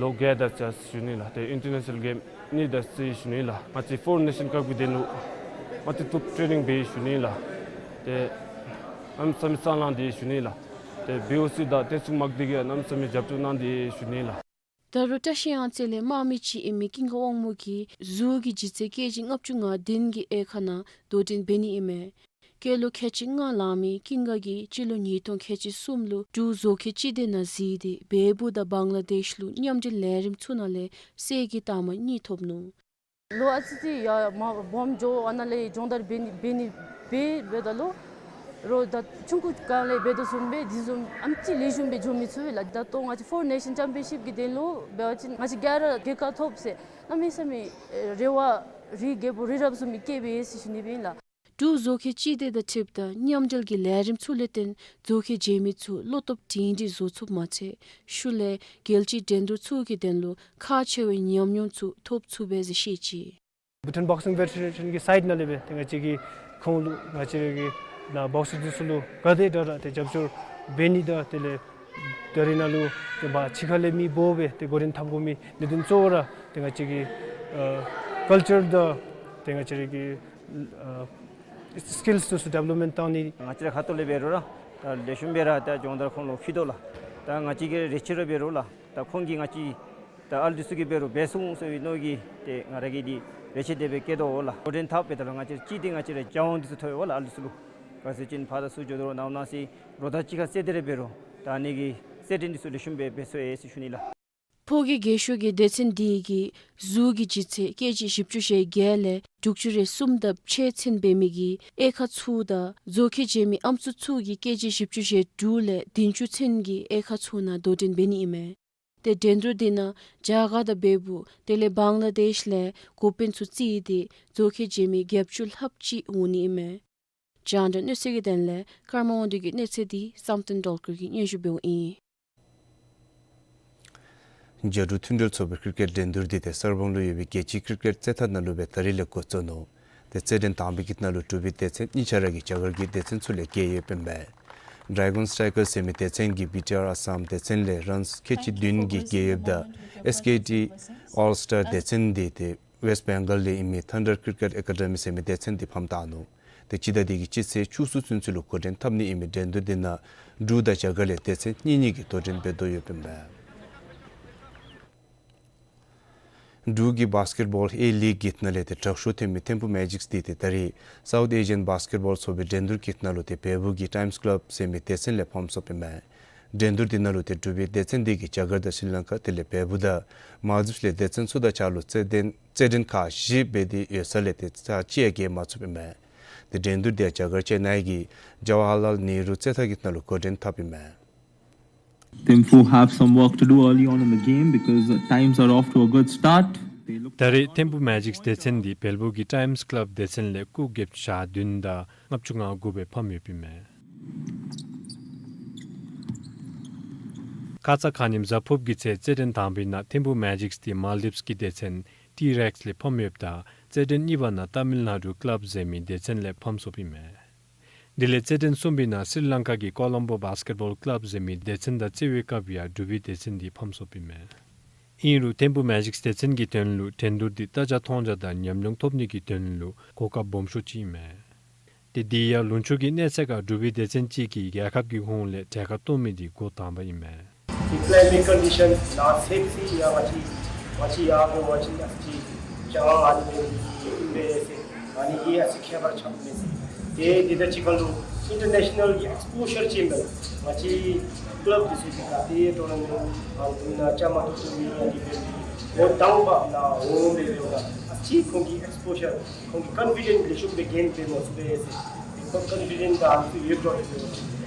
ལོ་བརྒྱད་དེ་ཅིག་ཞུ་ནི་ལགས། ཏེ་ཨིན་ཊར་ནེ་ཤ་ནལ་གེམ་གཉིས་དེ་ཅིག་ཞུ་ནི་ལགས། ང་བཅས་ཕོརེན་ནེ་ཤཱན་ཀབ་ཀྱི་དོན་ལུ་མ་ཏི་ཏུབ་ཊེ་ནིང་འབད་ཞུ་ནི་ལགས། ཏེ་གནམ་མེད་ས་མེད་སྦྱང་ལང་སྟེ་ཞུ་ནི་ལགས། ཏེ་བི་ཨོ་སི་དང་བསྟན་སྲུང་དམག་སྡེ་གིས་གནམ་མེད་ས་མེད་རྒྱབ་སྐྱོར་གནང་སྟེ་ཞུ་ནི་ལགས། ད་རུང་བཀྲ་ཤིས་གཡང་རྩེ་ལས་དམག་མི་ཅིག་ཨིན་མི་ཀུན་དགའ་དབང་མོ་གིས་གཟུགས་ཀྱི་ལྗིད་ཚད་ཀེ་ཇི་ལྔ་བཅུ་ང་བདུན་གྱི་དབྱེ་ཁག་ནང་དོ་འགྲན་འབད་ནི་ཨིན་མས། སྐྱེས་ལོ་ཁལ་གཅིག་ལྔ་ལང་མི་ཀུན་དགའ་གིས་སྤྱི་ལོ་ཉིས་སྟོང་ཁལ་གཅིག་གསུམ་ལུ་འབྲུག་མཛོ་ཁལ་སྤྱི་སྡེ་ནང་གཟིགས་ཏེ་བལ་པོ་དང་བང་ལ་དེཤ་ལུ་མཉམ་འབྲེལ་ལས་རིམ་ཚུ་ནང་ལས་གསེར་གྱི་རྟགས་མ་གཉིས་ཐོབ་ནུག། ལོ་ཨ་ཙི་ཙི་ཡར་མར་སྦོམ་འགྱོ་ཨ་ནཱ་ལས་སྦྱོང་བརྡར་འབད་ནི་འབད་ནི་འབད་འབདཝ་ད་ལུ་རོགས་ད་ཆུང་ཀུ་སྒང་ལས་འབད་དོ་བཟུམ་སྦེ་དེ་བཟུམ་ཨ་ཙི་ལེགས་ཤོམ་སྦེ་འགྱོ་མི་ཚུགས་པས་ལགས། ད་ལྟོ་ང་བཅས་ཕོརེན་ནེ་ཤཱན་ཆེམ་པི་ཡན་ཤིཔ་ཀྱི་དོན་ལུ་འབད་བ་ཅིན་ང་བཅས་ག་ར་རྒྱལ་ཁ་ཐོབ་ཟེར་གནམ་མེད་ས་མེད་རེ་བ་རེ་རྒྱས་པོ་རི་རབ་བཟུམ་སྦེ་བསྐྱེད་འབད་ཡི་ཟེར་ཞུ་ནི་ཨིན་ལགས། འབྲུག་མཛོ་ཁལ་སྤྱི་སྡེ་དང་འཁྲིལཝ་ད་མཉམ་འབྲེལ་གྱི་ལས་རིམ་ཚུ་ལས་བརྟེན་མཛོ་ཁལ་འཇལ་མི་ཚུ་བློ་སྟོབས་སྒྲིང་སྒྲིང་བཟོ་ཚུགསཔ་མ་ཚད་ཤུལ་ལས་རྒྱལ་སྤྱིའི་འགྲན་བསྡུར་ཚུ་གི་དོན་ལུ་ཁག་ཆེ་བའི་ཉམས་མྱོང་ཚུ་ཐོབ་ཚུགས་པས་ཟེར་བཤད་ཅི། བྷུ་ཊཱན་བོག་སིང་ཕེ་ཌེ་རེ་ཤཱན་གྱི་སའིཌ་ནང་ལས་སྦེ་ཏེ་ང་བཅས་ཀྱིས་ཁོང་ལུ་ང་བཅས་ར་གི་ལགས་བོག་སར་འདི་ཚུ་ལུ་ག་དེ་དྲག་དྲག་ཏེ་རྒྱབ་སྐྱོར་འབད་ནི་དང་དེ་ལས་ད་རེས་ནང་ལུ་ཏེ་ཕར་ཕྱི་ཁ་ལས་མི་འབོ་སྦེ་ཏེ་འགོ་འདྲེན་འཐབ་དགོ་མི་གནད་དོན་གཙོ་བོ་ར་ཏེ་ང་བཅས་ཀྱི་ཨ་ཀལ་ཅར་དང་ཏེ་ང་བཅས་ར་གི་ཨ་སི་ཀིལསི་འདི་ཚུ་ཌི་བེ་ལོབ་མེནཊ་གཏང་ནི། ང་བཅས་ར་ཁ་ཐུག་ལས་འབད་རུང་ར་ད་ལེགས་ཤོམ་སྦེ་ར་ད་སྦྱོང་བརྡར་ཁོང་ལུ་ཕུལ་དོ་ལགས། ད་ང་བཅས་ཀྱིས་རེ་ཆེ་ར་འབད་རུང་ལགས། ད་ཁོང་གིས་ང་བཅས་ད་ཨ་ལུ་འདི་ཚུ་གིས་འབད་རུང་འབད་ཚུགས་ཟེར་བའི་མནོ་གིས་ཏེ་ང་ར་གིས་འདི་རེ་ཆེ་དེ་སྦེ་བསྐྱེད་དོ་ལགས། འགོ་འདྲེན་འཐབ་འབདཝ་ད་ལུ་ང་བཅས་ར་གཅིག་ཏེ་ང་བཅས་ར་རྒྱལ་དབང་འདི་ཚུ་ཐོབ་ཡོདཔ་ལགས། ཨ་ལུ་འདི་ཚུ་ལུ་ག་ཅི་ཟེར་བ་ཅིན་ཕར་དང་ཚུར་འགྱོ་དོ་རུང་ནང་ན་སི་རོགས་དང་གཅིག་ཁར་རྩེད་དེ་ར་འབད་རུང་ད་ཨ་ནི་གི་རྩེད་འགྲན་འདི་ཚུ་ལེགས་ཤོམ་སྦེ་འབད་ཚུགས་ཡི་ཟེར་ཞུ་ནི་ལགས། ཕོ་རྒྱས་རྒས་ཤོས་ཀྱི་སྡེ་ཚན་འདི་གིས་གཟུགས་ཀྱི་ལྗིད་ཚད་ཀེ་ཇི་བཞི་བཅུ་ཞེ་བརྒྱད་ལས་དྲུག་ཅུ་རེ་གསུམ་དང་ཕྱེད་ཚུན་འབད་མི་གི་དབྱེ་ཁག་ཚུ་དང་མཛོ་ཁལ་འཇལ་མི་ཨམ་སྲུ་ཚུ་གིས་ཀེ་ཇི་བཞི་བཅུ་ཞེ་དྲུག་ལས་བདུན་ཅུ་ཚུན་གྱི་དབྱེ་ཁག་ཚུ་ནང་དོ་འགྲན་འབད་ནི་ཨིན་མས། ཏེ་འགྲན་བསྡུར་འདི་ནང་རྒྱ་གར་དང་བལ་པོ་དེ་ལས་བང་ལ་དེཤ་ལས་འགོ་དཔོན་ཚུ་བརྩིས་ཏེ་མཛོ་ཁལ་འཇལ་མི་བརྒྱད་ཅུ་ལྷགཔ་ཅིག་འོང་ནི་ཨིན་མས། རྒྱང་བསྒྲགས་གནས་ཚུལ་གྱི་དོན་ལས་ཀརྨ་དབང་འདུས་ཀྱི་གནས་ཚུལ་འདི་བསམ་གཏན་སྒྲོལ་དཀར་གྱིས་སྙན་ཞུ་འབདཝ་ཨིན། རྒྱ་འབྲུག་མཐུན་འབྲེལ་ཚོགས་པའི་ཀིར་ཀེཊ་འགྲན་བསྡུར་འདི་ཏེ་གསར་སྤང་ལུ་ཡོད་པའི་རྒྱལ་སྤྱིའི་ཀིར་ཀེཊ་རྩེད་ཐང་ནང་ལུ་སྦེ་ད་རིས་ལས་འགོ་བཙུགས་ནུག། ཏེ་རྩེད་འགྲན་དང་པའི་གི་ནང་ལུ་འབྲུག་པའི་སྡེ་ཚན་གཉིས་ཆ་ར་གིས་རྒྱ་གར་གྱི་སྡེ་ཚན་ཚུ་ལས་རྒྱལ་ཡོདཔ་ཨིན་པས། ཌེ་གཱོན་སི་ཊའི་ཀར་ཟེར་མི་སྡེ་ཚན་གྱིས་བི་ཊི་ཨར་ཨ་སམ་སྡེ་ཚན་ལས་རཱནསི་ཁལ་གཅིག་བདུན་གྱིས་རྒྱལ་ཡོདཔ་ད་ཨེསི་ཀེ་ཊི་ཨོལ་སི་ཊར་སྡེ་ཚན་འདི་ཏེ་ཝེསཊ་བེང་གཱལ་ལས་ཨིན་མི་ཐན་ཌར་ཀིར་ཀེཊ་ཨེ་ཀ་ཌེ་མི་ཟེར་མི་སྡེ་ཚན་འདི་ཕམ་བཏང་ནུག། ཏེ་སྤྱི་ཟླ་འདི་གི་སྤྱི་ཚེས་བཅུ་གསུམ་ཚུན་ཚོད་ལུ་འགོ་འདྲེན་འཐབ་ནི་ཨིན་མི་འགྲན་བསྡུར་འདི་ནང་འབྲུག་དང་རྒྱ་གར་ལས་སྡེ་ཚན་གཉིས་གཉིས་ཀྱིས་དོ་འགྲན་འབད་དོ་ཡོདཔ་ཨིན་པས། འབྲུག་གི་བཱསི་ཀེཊ་བཱོལ་ཨེ་ལིག་གི་ནང་ལས་ཏེ་དྲག་ཤོས་ཐོན་མི་ཐིམ་ཕུ་མེ་ཇིཀསི་འདི་ཏེ་ད་རིས་སའུཐ་ཨེ་ཤི་ཡཱན་བཱསི་ཀེཊ་བཱོལ་ཚོགས་པའི་འགྲན་བསྡུར་གྱི་ནང་ལུ་ཏེ་བལ་པོ་གི་ཊའིམསི་ཀ་ལབ་ཟེར་མི་སྡེ་ཚན་ལས་ཕམ་སོཔ་ཨིན་མས། འགྲན་བསྡུར་འདི་ནང་ལུ་ཏེ་འབྲུག་པའི་སྡེ་ཚན་འདི་གིས་རྒྱ་གར་དང་ཤྲི་ལང་ཀ་དེ་ལས་བལ་པོ་དང་མཱལ་ཌིབསི་ལས་སྡེ་ཚན་ཚུ་དང་ཆ་རོགས་རྩེད་འགྲན་རྩེད་འགྲན་ཁག་བཞི་འབད་དེ་ཡོད་ས་ལས་ཏེ་ས་གཅིག་ཡང་རྒྱལ་མ་ཚུགསཔ་ཨིན་མས། ཏེ་འགྲན་བསྡུར་འདི་ཡང་རྒྱ་གར་ཅེ་ནའི་གི་ཇ་ཝ་ཧར་ལཱལ་ནེ་རུ་རྩེད་ཐང་གི་ནང་ལུ་འགོ་འདྲེན་འཐབ་ཨིན་མས། Thimphu have some work to do early on in the game because, uh, times are off to a good start. They look ད་རེས་ཐིམ་ཕུ་མེ་ཇིཀསི་སྡེ་ཚན་འདི་བལ་པོ་གི་ཊའིམསི་ཀ་ལབ་སྡེ་ཚན་ལས་སྐུགས་བརྒྱད་ཅུ་གྱ་བདུན་དང་ལྔ་བཅུ་ང་དགུ་སྦེ་ཕམ་ཡོདཔ་ཨིན་མས། ཁ་ཙ་ཁ་ཉིནམ་གཟའ་ཕུརཔ་གི་ཚེ་རྩེད་འགྲན་དང་པའི་ནང་ཐིམ་ཕུ་མེ་ཇིཀསི་འདི་མཱལ་ཌིབསི་གི་སྡེ་ཚན་ཊི་རེགསི་ལས་ཕམ་ཡོདཔ་ད་རྩེད་འགྲན་གཉིས་པ་ནང་ཏ་མིལ་ནཱ་ཌུ་ཀ་ལབ་ཟེར་མི་སྡེ་ཚན་ལས་ཕམ་སོཔ་ཨིན་མས། དེ་ལས་རྩེད་འགྲན་གསུམ་པའི་ནང་སི་རི་ལང་ཀ་གི་ཀོ་ལམ་པོ་བཱསི་ཀེཊ་བཱོལ་ཀ་ལབ་ཟེར་མི་སྡེ་ཚན་དང་རྩེད་པའི་སྐབས་ཡང་འབྲུག་པའི་སྡེ་ཚན་འདི་ཕམ་སོཔ་ཨིན་མས། ཨིན་རུང་ཐིམ་ཕུ་མེ་ཇིཀསི་སྡེ་ཚན་གྱི་དོན་ལུ་འགྲན་བསྡུར་འདི་རྟ་ལྕག་མཐོང་རྒྱ་དང་ཉམས་མྱོང་ཐོབ་ནི་གི་དོན་ལུ་གོ་སྐབས་སྦོམ་ཤོས་ཅིག་ཨིན་མས། ཏེ་དེ་ཡང་ལུང་ཕྱོགས་ཀྱི་གནས་ཚད་ཁར་འབྲུག་པའི་སྡེ་ཚན་གཅིག་གིས་རྒྱལ་ཁབ་ཀྱི་ཧོངས་ལས་གྲལ་ཁར་གཏོགས་མི་འདི་འགོ་དང་པ་ཨིན་མས། The climate condition not safe སི་ཡ་ང་བཅས་ང་བཅས་ཡ་གོ་ང་བཅས་ཨ་ཙི་ཅང་ཨ་ནི་སྦེ་ཨིན་པས་ཟེར་ཨ་ནི་ཡ་ཨ་ཙི་ཁྱད་པར་ཆགས་མས་ཟེར། ཏེ་དེ་དང་གཅིག་ཁར་ལུ་ཨིན་ཊར་ནེ་ཤ་ནཱལ་གྱི་ཨེགསི་པོ་ཤར་ཅིག་ཨིན་པས། ང་བཅས་ཀ་ལབ་འདི་ཚུ་གིས་ག་ཏེ་ཊོར་ན་མེནཊ་ཨ་འདི་ནང་བཅའ་མར་གཏོགས་གཏོགས་མི་ཨ་ནི་སྦེ་འགོ་དང་པ་ནཱ་འོང་སྦེ་འབདཝ་ད་ཨ་ཙི་ཁོང་གི་ཨེགསི་པོ་ཤར་ཁོང་གི་ཀོན་ཕི་ཌེནཊ་ལེགས་ཤོམ་སྦེ་གེན་འབད་མ་ཚུགས་པས་ཟེར། ཏེ་ཁོང་ཀོན་ཕི་ཌེནཊ་དང་ཨ་ནི་ཚུ་ཡོད་དོ་ཟེར།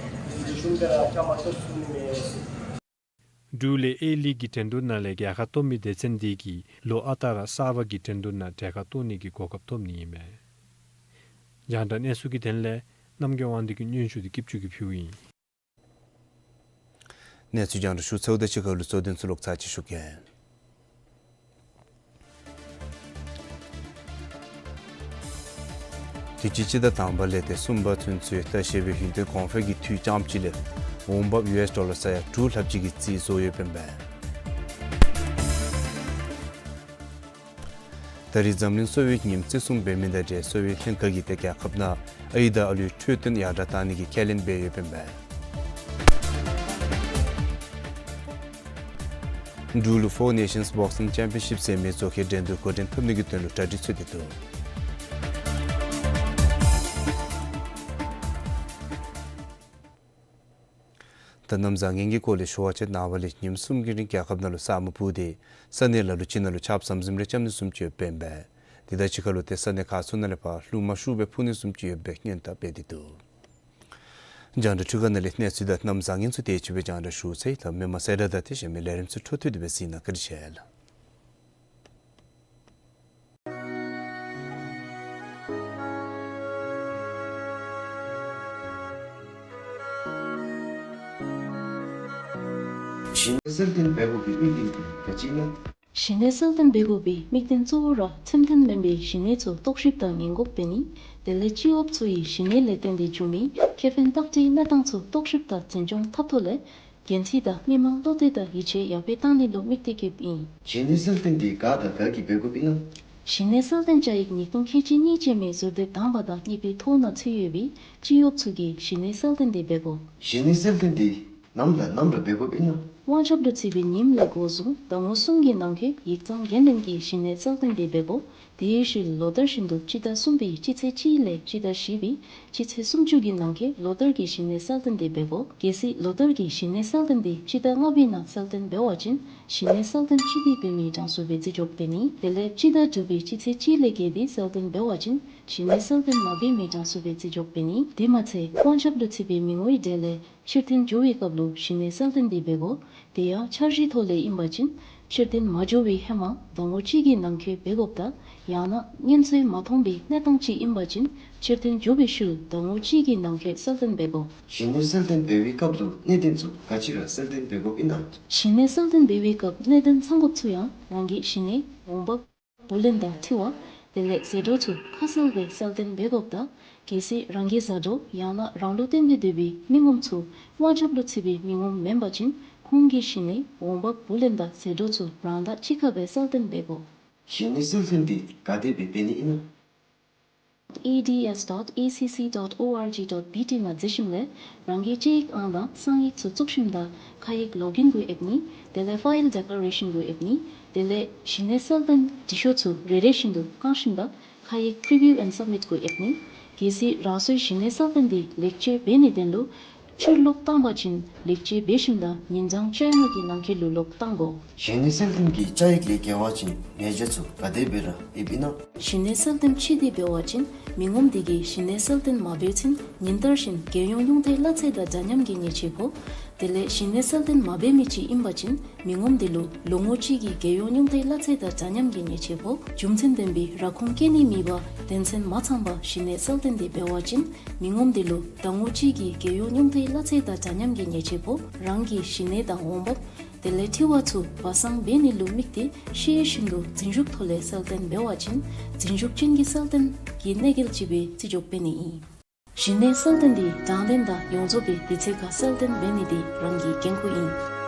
ལེགས་ཤོམ་སྦེ་ར་བཅའ་མར་གཏོགས་ཚུགས་ནི་མས་ཟེར། འབྲུག་ལས་ཨེ་ལིག་གི་འགྲན་བསྡུར་ནང་ལས་རྒྱལ་ཁ་ཐོབ་མི་སྡེ་ཚན་འདི་གིས་ལོ་ཨ་རྟག་ར་གསར་པ་གི་འགྲན་བསྡུར་ནང་གྲལ་ཁར་གཏོགས་ནི་གི་གོ་སྐབས་ཐོབ་ནི་ཨིན་མས། རྒྱང་བསྒྲགས་གནས་ཚུལ་གྱི་དོན་ལས་རྣམ་རྒྱལ་དབང་འདུས་ཀྱིས་སྙན་ཞུ་འདི་སྐྱིད་ཆུ་གིས་ཕུལཝ་ཨིན། གནས་ཚུལ་རྒྱང་བསྒྲགས་ཞུ་ཚརཝ་དང་གཅིག་ཁར་ལུ་གཙོ་དོན་ཚུ་ལོག་ཚར་གཅིག་ཞུ་གེ། དུས་ཅི་སྤྱི་ཟླ་དང་པ་ལས་ཏེ་གསུམ་པ་ཚུན་ཚོད་ལྟ་བཤལ་པའི་ཡུན་བརྟན་གོང་འཕེལ་གྱི་འཐུས་རྐྱངམ་གཅིག་ལས་འོང་འབབ་ཡུ་ཨེསི་ཌོ་ལར་ས་ཡ་དྲུག་ལྷགཔ་ཅིག་གིས་རྩིས་བཟོ་ཡོདཔ་ཨིན་པས། ད་རིས་འཛམ་གླིང་གསོ་བའི་ཉིནམ་བརྩི་སྲུང་འབད་མི་དང་འབྲེལ་གསོ་བའི་ལྷན་ཁག་གིས་ཏེ་རྒྱལ་ཁབ་ནང་ཨའི་དང་ཨ་ལུའི་འཕྲོད་བསྟེན་ཡར་དྲག་གཏང་ནི་གི་ཁས་ལེན་འབད་ཡོདཔ་ཨིན་པས། འབྲུག་ལུ་Four Nations Boxing Championship ཟེར་མི་བཟོ་ཁའི་འགྲན་བསྡུར་འགོ་འདྲེན་འཐབ་ནི་གི་དོན་ལུ་གྲ་སྒྲིག་ཚུད་དེ་འདུག། ད་གནམ་བཟང་ངན་གྱི་སྐོར་ལས་ཞུ་བ་ཅིན་ནངས་པ་ལས་ཉིནམ་གསུམ་གྱི་རིང་རྒྱལ་ཁབ་ནང་ལུ་ས་སྨུག་སྤུབས་ཏེ་ས་གནས་ལ་ལུ་ཅིག་ནང་ལུ་ཆརཔ་ཟམ་ཟིམ་རེ་རྐྱབ་ནི་བཟུམ་ཅིག་ཡོདཔ་ཨིན་པས། དེ་དང་གཅིག་ཁར་ལུ་ཏེ་ས་གནས་ཁག་ཚུ་ནང་ལས་ཕར་རླུང་མ་ཤུགས་སྦེ་འཕུ་ནི་བཟུམ་ཅིག་ཡོདཔ་སྦེ་སྔོན་བརྡ་འབད་དེ་འདུག། རྒྱང་བསྒྲགས་འཕྲུལ་ཁང་ནང་ལས་གནས་ཚུལ་དང་གནམ་བཟང་ངན་ཚུ་དེ་ཅིག་སྦེ་རྒྱང་བསྒྲགས་ཞུ་ཚར་ཡི། ད་མི་མང་གསལ་བསྒྲགས་དང་དེ་བཞིན་མི་ལས་རིམ་ཚུ་འཕྲོ་མཐུད་དེ་སྦེ་གཟིགས་གནང་། བཀའ་དྲིན་ཆེ་ལགས། གཞི་གནས་གསལ་སྟོན་འབད་དགོ་པའི་དམིགས་དོན་དེ་ག་ཅི་ཨིན་ན། གཞི་གནས་གསལ་སྟོན་འབད་དགོ་པའི་དམིགས་དོན་གཙོ་བོ་ར་ཚེམས་མཐུན་མེན་པའི་གཞི་གནས་ཚུ་རྟོག་ཞིབ་དང་ཉེན་འགོག་འབད་ནི། དེ་ལས་སྤྱི་གཡོགཔ་ཚུ་གི་གཞི་གནས་ལས་བརྟེན་ཏེ་འབྱུང་མི་ཁེ་ཕན་བརྟག་དཔྱད་གནས་སྟངས་ཚུ་རྟོག་ཞིབ་དང་འཛིན་སྐྱོང་འཐབ་ཐོག་ལས་འགན་འཁྲི་དང་མི་མང་བློ་གཏད་དང་ཡིད་ཆེས་ཡར་འཕེལ་བཏང་ནི་ལུ་དམིགས་ཏེ་བསྐྱེདཔ་ཨིན། གཞི་གནས་གསལ་སྟོན་དེ་ག་དང་ག་གིས་འབད་དགོཔ་ཨིན་ན། གཞི་གནས་གསལ་སྟོན་བཅའ་ཡིག་ཉིས་སྟོང་ཁལ་གཅིག་གཉིས་ཅན་མའི་ཟུར་དེབ་དང་པ་དང་གཉིས་པའི་ཐོ་ནང་ཚུད་ཡོད་པའི་སྤྱི་གཡོགཔ་ཚུ་གིས་གཞི་གནས་གསལ་སྟོན་དེ་འབད་དགོ། གཞི་གནས་གསལ་སྟོན་དེ་ནམ་དང་ནམ་ར་འབད་དགོཔ་ཨིན་ན། དབང་ཆ་ལུ་ཚུད་པའི་ཉིནམ་ལས་འགོ་བཟུང་ཟླ་ངོ་གསུམ་གྱི་ནང་འཁོད་ཡིག་ཚང་འགན་ལེན་གྱིས་གཞི་གནས་གསལ་སྟོན་དེ་འབད་དགོ། དེའི་ཤུལ་ལོ་བསྟར་བཞིན་དུ་སྤྱི་ཟླ་གསུམ་པའི་སྤྱི་ཚེས་གཅིག་ལས་སྤྱི་ཟླ་བཞི་པའི་སྤྱི་ཚེས་སུམ་ཅུ་གི་ནང་འཁོད་ལོ་བསྟར་གྱི་གཞི་གནས་གསལ་སྟོན་དེ་འབད་དགོ། གལ་སྲིད་ལོ་བསྟར་གྱི་གཞི་གནས་གསལ་སྟོན་དེ་སྤྱི་ཟླ་ལྔ་པའི་ནང་གསལ་སྟོན་འབད་བ་ཅིན་གཞི་གནས་གསལ་སྟོན་སྤྱི་བདེ་འབད་མི་གྲངས་སུ་སྦེ་བརྩི་འཇོག་འབད་ནི། དེ་ལས་སྤྱི་ཟླ་དྲུག་པའི་སྤྱི་ཚེས་གཅིག་ལས་བརྒལ་ཏེ་གསལ་སྟོན་འབད་བ་ཅིན་གཞི་གནས་གསལ་སྟོན་མ་འབད་མི་གྲངས་སུ་སྦེ་བརྩི་འཇོག་འབད་ནི། དེ་མ་ཚད་དབང་ཆ་ལུ་ཚུད་པའི་མི་ངོའི་གྲས་ལས་ཕྱིར་འཐོན་འགྱོ་བའི་སྐབས་ལུ་གཞི་གནས་གསལ་སྟོན་དེ་འབད་དགོ། དེ་ཡང་འཆར་གཞིའི་ཐོག་ལས་ཨིན་པ་ཅིན་ཕྱིར་འཐོན་མ་འགྱོ་བའི་ཧེ་མ་ཟླ་ངོ་གཅིག་གི་ནང་འཁོད་འབད་དགོཔ་དང་ཡང་ན་སྔོན་ཚོད་མ་མཐོང་པའི་གནས་སྟངས་ཅིག་ཨིན་པ་ཅིན་ཕྱིར་འཐོན་འགྱོ་བའི་ཤུལ་ཟླ་ངོ་གཅིག་གི་ནང་འཁོད་གསལ་སྟོན་འབད་དགོ། གཞི་གནས་གསལ་སྟོན་འབད་བའི་སྐབས་ལུ་གནད་དོན་ཚུ་ག་ཅི་ར་གསལ་སྟོན་འབད་དགོཔ་ཨིན་ན། གཞི་གནས་གསལ་སྟོན་འབད་བའི་སྐབས་གནད་དོན་ཚང་དགོཔ་ཚུ་ཡང་རང་གི་གཞི་གནས་འོང་འབབ་བུ་ལོན་དང་འཁྲི་བ་དེ་ལས་ཟད་འགྲོ་ཚུ་ཁ་གསལ་སྦེ་གསལ་སྟོན་འབད་དགོཔ་དང་གལ་སྲིད་རང་གི་བཟའ་གྲོགས་ཡང་ན་རང་ལུ་བརྟེན་ཏེ་སྡོད་པའི་མི་ངོམ་ཚུ་དབང་ཆ་ལུ་ཚུད་པའི་མི་ངོམ་མེན་པ་ཅིན་ཁོང་གི་གཞི་གནས་འོང་འབབ་བུ་ལོན་དང་ཟད་འགྲོ་ཚུ་རང་དང་གཅིག་ཁར་སྦེ་གསལ་སྟོན་འབད་དགོ། གཞི་གནས་གསལ་སྟོན་དེ་ག་དེ་སྦེ་འབད་ནི་ཨིན་ན། ཨེ་ཌི་ཨེསི་ཌོཊ་ཨེ་སི་སི་ཌོཊ་ཨོ་ཨར་ཇི་ཌོཊ་བི་ཊི་ནང་འཛུལ་ཞིནམ་ལས་རང་གི་གཅེས་ཡིག་ཨང་དང་གསང་ཡིག་ཚུ་བཙུགས་ཞིནམ་ད་ཁ་ཡིག་ལོག་ཨིན་གུ་ཨེབ་ནི། དེ་ལས་ཕའིལ་ཌེ་ཀླེ་རེ་ཤཱན་གུ་ཨེབ་ནི། དེ་ལས་གཞི་གནས་གསལ་སྟོན་འབྲི་ཤོག་ཚུ་རེ་རེ་བཞིན་དུ་བཀང་ཞིནམ་ད་ཁ་ཡིག་པི་རི་བིའུ་ཨེནཌ་སབ་མིཊ་གུ་ཨེབ་ནི། གལ་སྲིད་རང་སོའི་གཞི་གནས་གསལ་སྟོན་དེ་ལེགས་བཅོས་འབད་ནིའི་དོན་ལུ་ཕྱིར་ལོག་བཏང་པ་ཅིན་ལེགས་བཅོས་འབད་ཞིནམ་ད་ཉིན་གྲངས་བཅོ་ལྔ་གི་ནང་འཁོད་ལུ་ལོག་བཏང་དགོ། གཞི་གནས་གསལ་སྟོན་གྱི་བཅའ་ཡིག་ལས་འགལ་བ་ཅིན་ཉེས་བྱ་ཚུ་ག་དེ་སྦེ་ར་ཨེབ་ཨིན་ན། གཞི་གནས་གསལ་སྟོན་ཕྱི་བལྟས་འབད་བ་ཅིན་མི་ངོམ་དེ་གིས་གཞི་གནས་གསལ་སྟོན་མ་འབད་ཚུན་ཉིན་ལྟར་བཞིན་རྒྱལ་ཡོངས་ཉུང་མཐའི་གླ་ཚད་དང་འདྲ་མཉམ་གྱི་ཉེས་ཆད་ཕོག། དེ་ལས་གཞི་གནས་གསལ་སྟོན་མ་འབད་མི་ཅིག་ཨིན་པ་ཅིན་མི་ངོམ་དེ་ལུ་ལོ་ངོ་གཅིག་གི་རྒྱལ་ཡོངས་ཉུང་མཐའི་གླ་ཚད་དང་འདྲ་མཉམ་གྱི་ཉེས་ཆད་ཕོག། རྒྱུ་མཚན་ལྡན་པའི་ར་ཁུངས་བཀལ་ནི་མེད་པར་དོན་ཚན་མ་ཚང་པར་གཞི་གནས་གསལ་སྟོན་དེ་འབད་བ་ཅིན་མི་ངོམ་དེ་ལུ་ཟླ་ངོ་གཅིག་གི་རྒྱལ་ཡོངས་ཉུང་མཐའི་གླ་ཚད་དང་འདྲ་མཉམ་གྱི་ཉེས་ཆད་ཕོག། རང་གི་གཞི་གནས་དང་འོང་འབབ་དེ་ལས་འཁྲི་བ་ཚུ་སྦ་གསང་འབད་ནི་ལུ་དམིགས་ཏེ་ཤེས་བཞིན་དུ་རྫུན་ཞུགས་ཐོག་ལས་གསལ་སྟོན་འབད་བ་ཅིན་རྫུན་ཞུགས་ཅན་གྱི་གསལ་སྟོན་གྱི་གནོད་འགེལ་ཅིག་སྦེ་བརྩི་འཇོག་འབད་ནི་ཨིན། གཞི་གནས་གསལ་སྟོན་དེ་དྲང་བདེན་དང་ཡོངས་རྫོགས་པའི་དུས་ཚོད་ཁར་གསལ་སྟོན་འབད་ནི་དེ་རང་གི་འགན་ཁུར་ཨིན།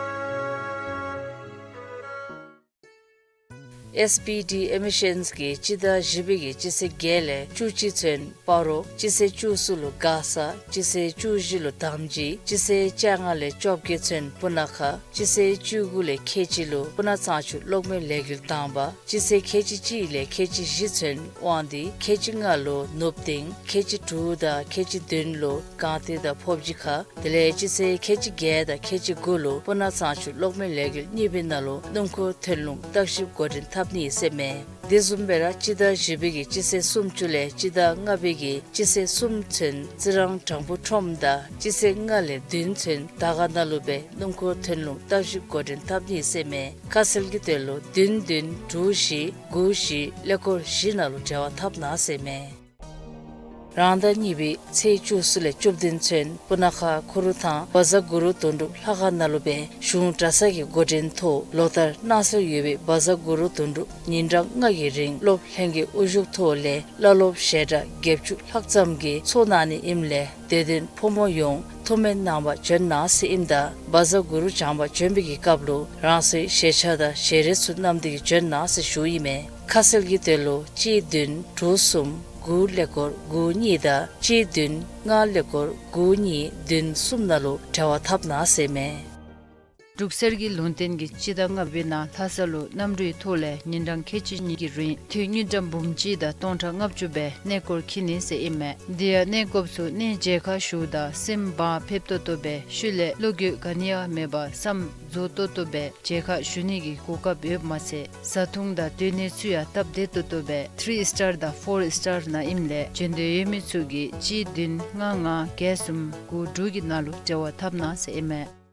ཨེསི་བི་ཌི་ཨེ་མི་ཤཱནས་ཀྱིས་སྤྱི་ཟླ་བཞི་པའི་གི་སྤྱི་ཚེས་བརྒྱད་ལས་བཅུ་གཅིག་ཚུན་སྤ་རོ། སྤྱི་ཚེས་བཅུ་གསུམ་ལུ་མགར་ས། སྤྱི་ཚེས་བཅུ་བཞི་ལུ་དམ་ཅི། སྤྱི་ཚེས་བཅོ་ལྔ་ལས་བཅོ་བརྒྱད་ཚུན་སྤུ་ན་ཁ། སྤྱི་ཚེས་བཅུ་དགུ་ལས་ཁལ་གཅིག་ལུ་སྤུ་ན་གཙང་ཆུ་གློག་མེ་ལས་འགུལ་དང་པ། སྤྱི་ཚེས་ཁལ་གཅིག་གཅིག་ལས་ཁལ་གཅིག་བཞི་ཚུན་དབང་འདུས། ཁལ་གཅིག་ལྔ་ལུ་ནུབ་སྟེང་། ཁལ་གཅིག་དྲུག་དང་ཁལ་གཅིག་བདུན་ལུ་སྒང་སྟེང་དང་ཕོབ་སྦྱིས་ཁ། དེ་ལས་སྤྱི་ཚེས་ཁལ་གཅིག་བརྒྱད་དང་ཁལ་གཅིག་དགུ་ལུ་སྤུ་ན་གཙང་ཆུ་གློག་མེ་ལས་འགུལ་གཉིས་པའི་ནང་ལུ་སྣུམ་འཁོར་ཐོན་ལུང་བརྟག་ཞིབ་འགོ་འདྲེན་འཐབ་ནི་ཟེར་མས། དེ་བཟུམ་སྦེ་ར་སྤྱི་ཟླ་བཞི་པའི་གི་སྤྱི་ཚེས་སུམ་ཅུ་ལས་སྤྱི་ཟླ་ལྔ་པའི་གི་སྤྱི་ཚེས་གསུམ་ཚུན་རྩི་རང་དྲང་པོ་ཁྲོམ་དང་སྤྱི་ཚེས་ལྔ་ལས་བདུན་ཚུན་དར་དཀར་ནང་ལུ་སྦེ་སྣུམ་འཁོར་ཐོན་ལུང་བརྟག་ཞིབ་འགོ་འདྲེན་འཐབ་ནི་ཟེར་མས། ཁ་གསལ་གྱི་དོན་ལུ་བདུན་བདུན་དྲུག་བཞི་དགུ་བཞི་ཀླད་ཀོར་བཞི་ནང་ལུ་འབྲེལ་བ་འཐབ་གནང་ཟེར་མས། རང་ཟླ་གཉིས་པའི་ཚེས་བཅུ་གསུམ་ལས་བཅུ་བདུན་ཚུན་སྤུ་ན་ཁ་ཁུ་རུ་ཐང་བཛྲ་གུ་རུ་དོན་གྲུབ་ལྷ་ཁང་ནང་ལུ་སྦེ་གཞུང་གྲྭ་ཚང་གི་འགོ་འདྲེན་ཐོག་ལོ་ལྟར་གནང་སྲོལ་ཡོད་པའི་བཛྲ་གུ་རུ་དོན་གྲུབ་ཉིན་གྲངས་ལྔ་གི་རིང་སློབ་ལྷན་རྒྱས་དབུ་བཞུགས་ཐོག་ལས་བླ་སློབ་ཞལ་གྲངས་བརྒྱད་ཅུ་ལྷག་ཙམ་གྱིས་ཚོགས་གནང་ནི་ཨིནམ་ལས་དད་ལྡན་ཕོ་མོ་ཡོངས་ཐུགས་སྨོན་གནང་བར་བྱོན་གནང་ཟེར་ཨིནམ་ད་བཛྲ་གུ་རུ་བགྱང་པར་བྱོན་པའི་གི་སྐབས་ལུ་རང་སོའི་ཞལ་ཆས་དང་ཞལ་རས་ཚུ་བསྣམས་ཏེ་གིས་བྱོན་གནང་ཟེར་ཞུཝ་ཨིན་མས། ཁ་གསལ་གྱི་དོན་ལུ་གཅིག་བདུན་དྲུག་གསུམ་དགུ་ཀླད་ཀོར་དགུ་གཉིས་དང་གཅིག་བདུན་ལྔ་ཀླད་ཀོར་དགུ་གཉིས་བདུན་གསུམ་ནང་ལུ་འབྲེལ་བ་འཐབ་གནང་ཟེར་མས། འབྲུག་གསེར་གྱི་ལུང་བསྟན་གྱིས་སྤྱི་ཟླ་ལྔ་པའི་ནང་ལྷ་ས་ལུ་གནམ་གྲུའི་ཐོག་ལས་ཉིན་གྲངས་ཁལ་གཅིག་གཉིས་ཀྱི་རིང་དུས་དངུལ་ཀྲམ་འབུམ་གཅིག་དང་སྟོང་ཕྲག་ལྔ་བཅུ་སྦེ་གནས་སྐོར་འཁྱིད་ནི་ཟེར་ཨིན་མས། དེ་ཡང་གནས་སྐོར་ཚུ་གནས་མཇལ་ཁ་ཞུཝ་ད་སེམས་བག་ཕེབས་ཏོག་ཏོ་སྦེ་ཤུལ་ལས་བློ་འགྱོད་ག་ནི་ཡང་མེད་པར་བསམ་རྫོགས་ཏོག་ཏོ་སྦེ་མཇལ་ཁ་ཞུ་ནི་གི་གོ་སྐབས་ཡོདཔ་མ་ཚད་བཟའ་འཐུང་དང་སྡོད་གནས་ཚུ་ཡང་སྟབས་བདེ་ཏོག་ཏོ་སྦེ་ཐི་རི་སི་ཊར་དང་ཕོར་སི་ཊར་ནང་ཨིནམ་ལས་བྱོན་འདོད་ཡོད་མི་ཚུ་གིས་གཅིག་བདུན་ལྔ་ལྔ་བརྒྱད་གསུམ་དགུ་དྲུག་གི་ནང་ལུ་འབྲེལ་བ་འཐབ་གནང་ཟེར་ཨིན་མས།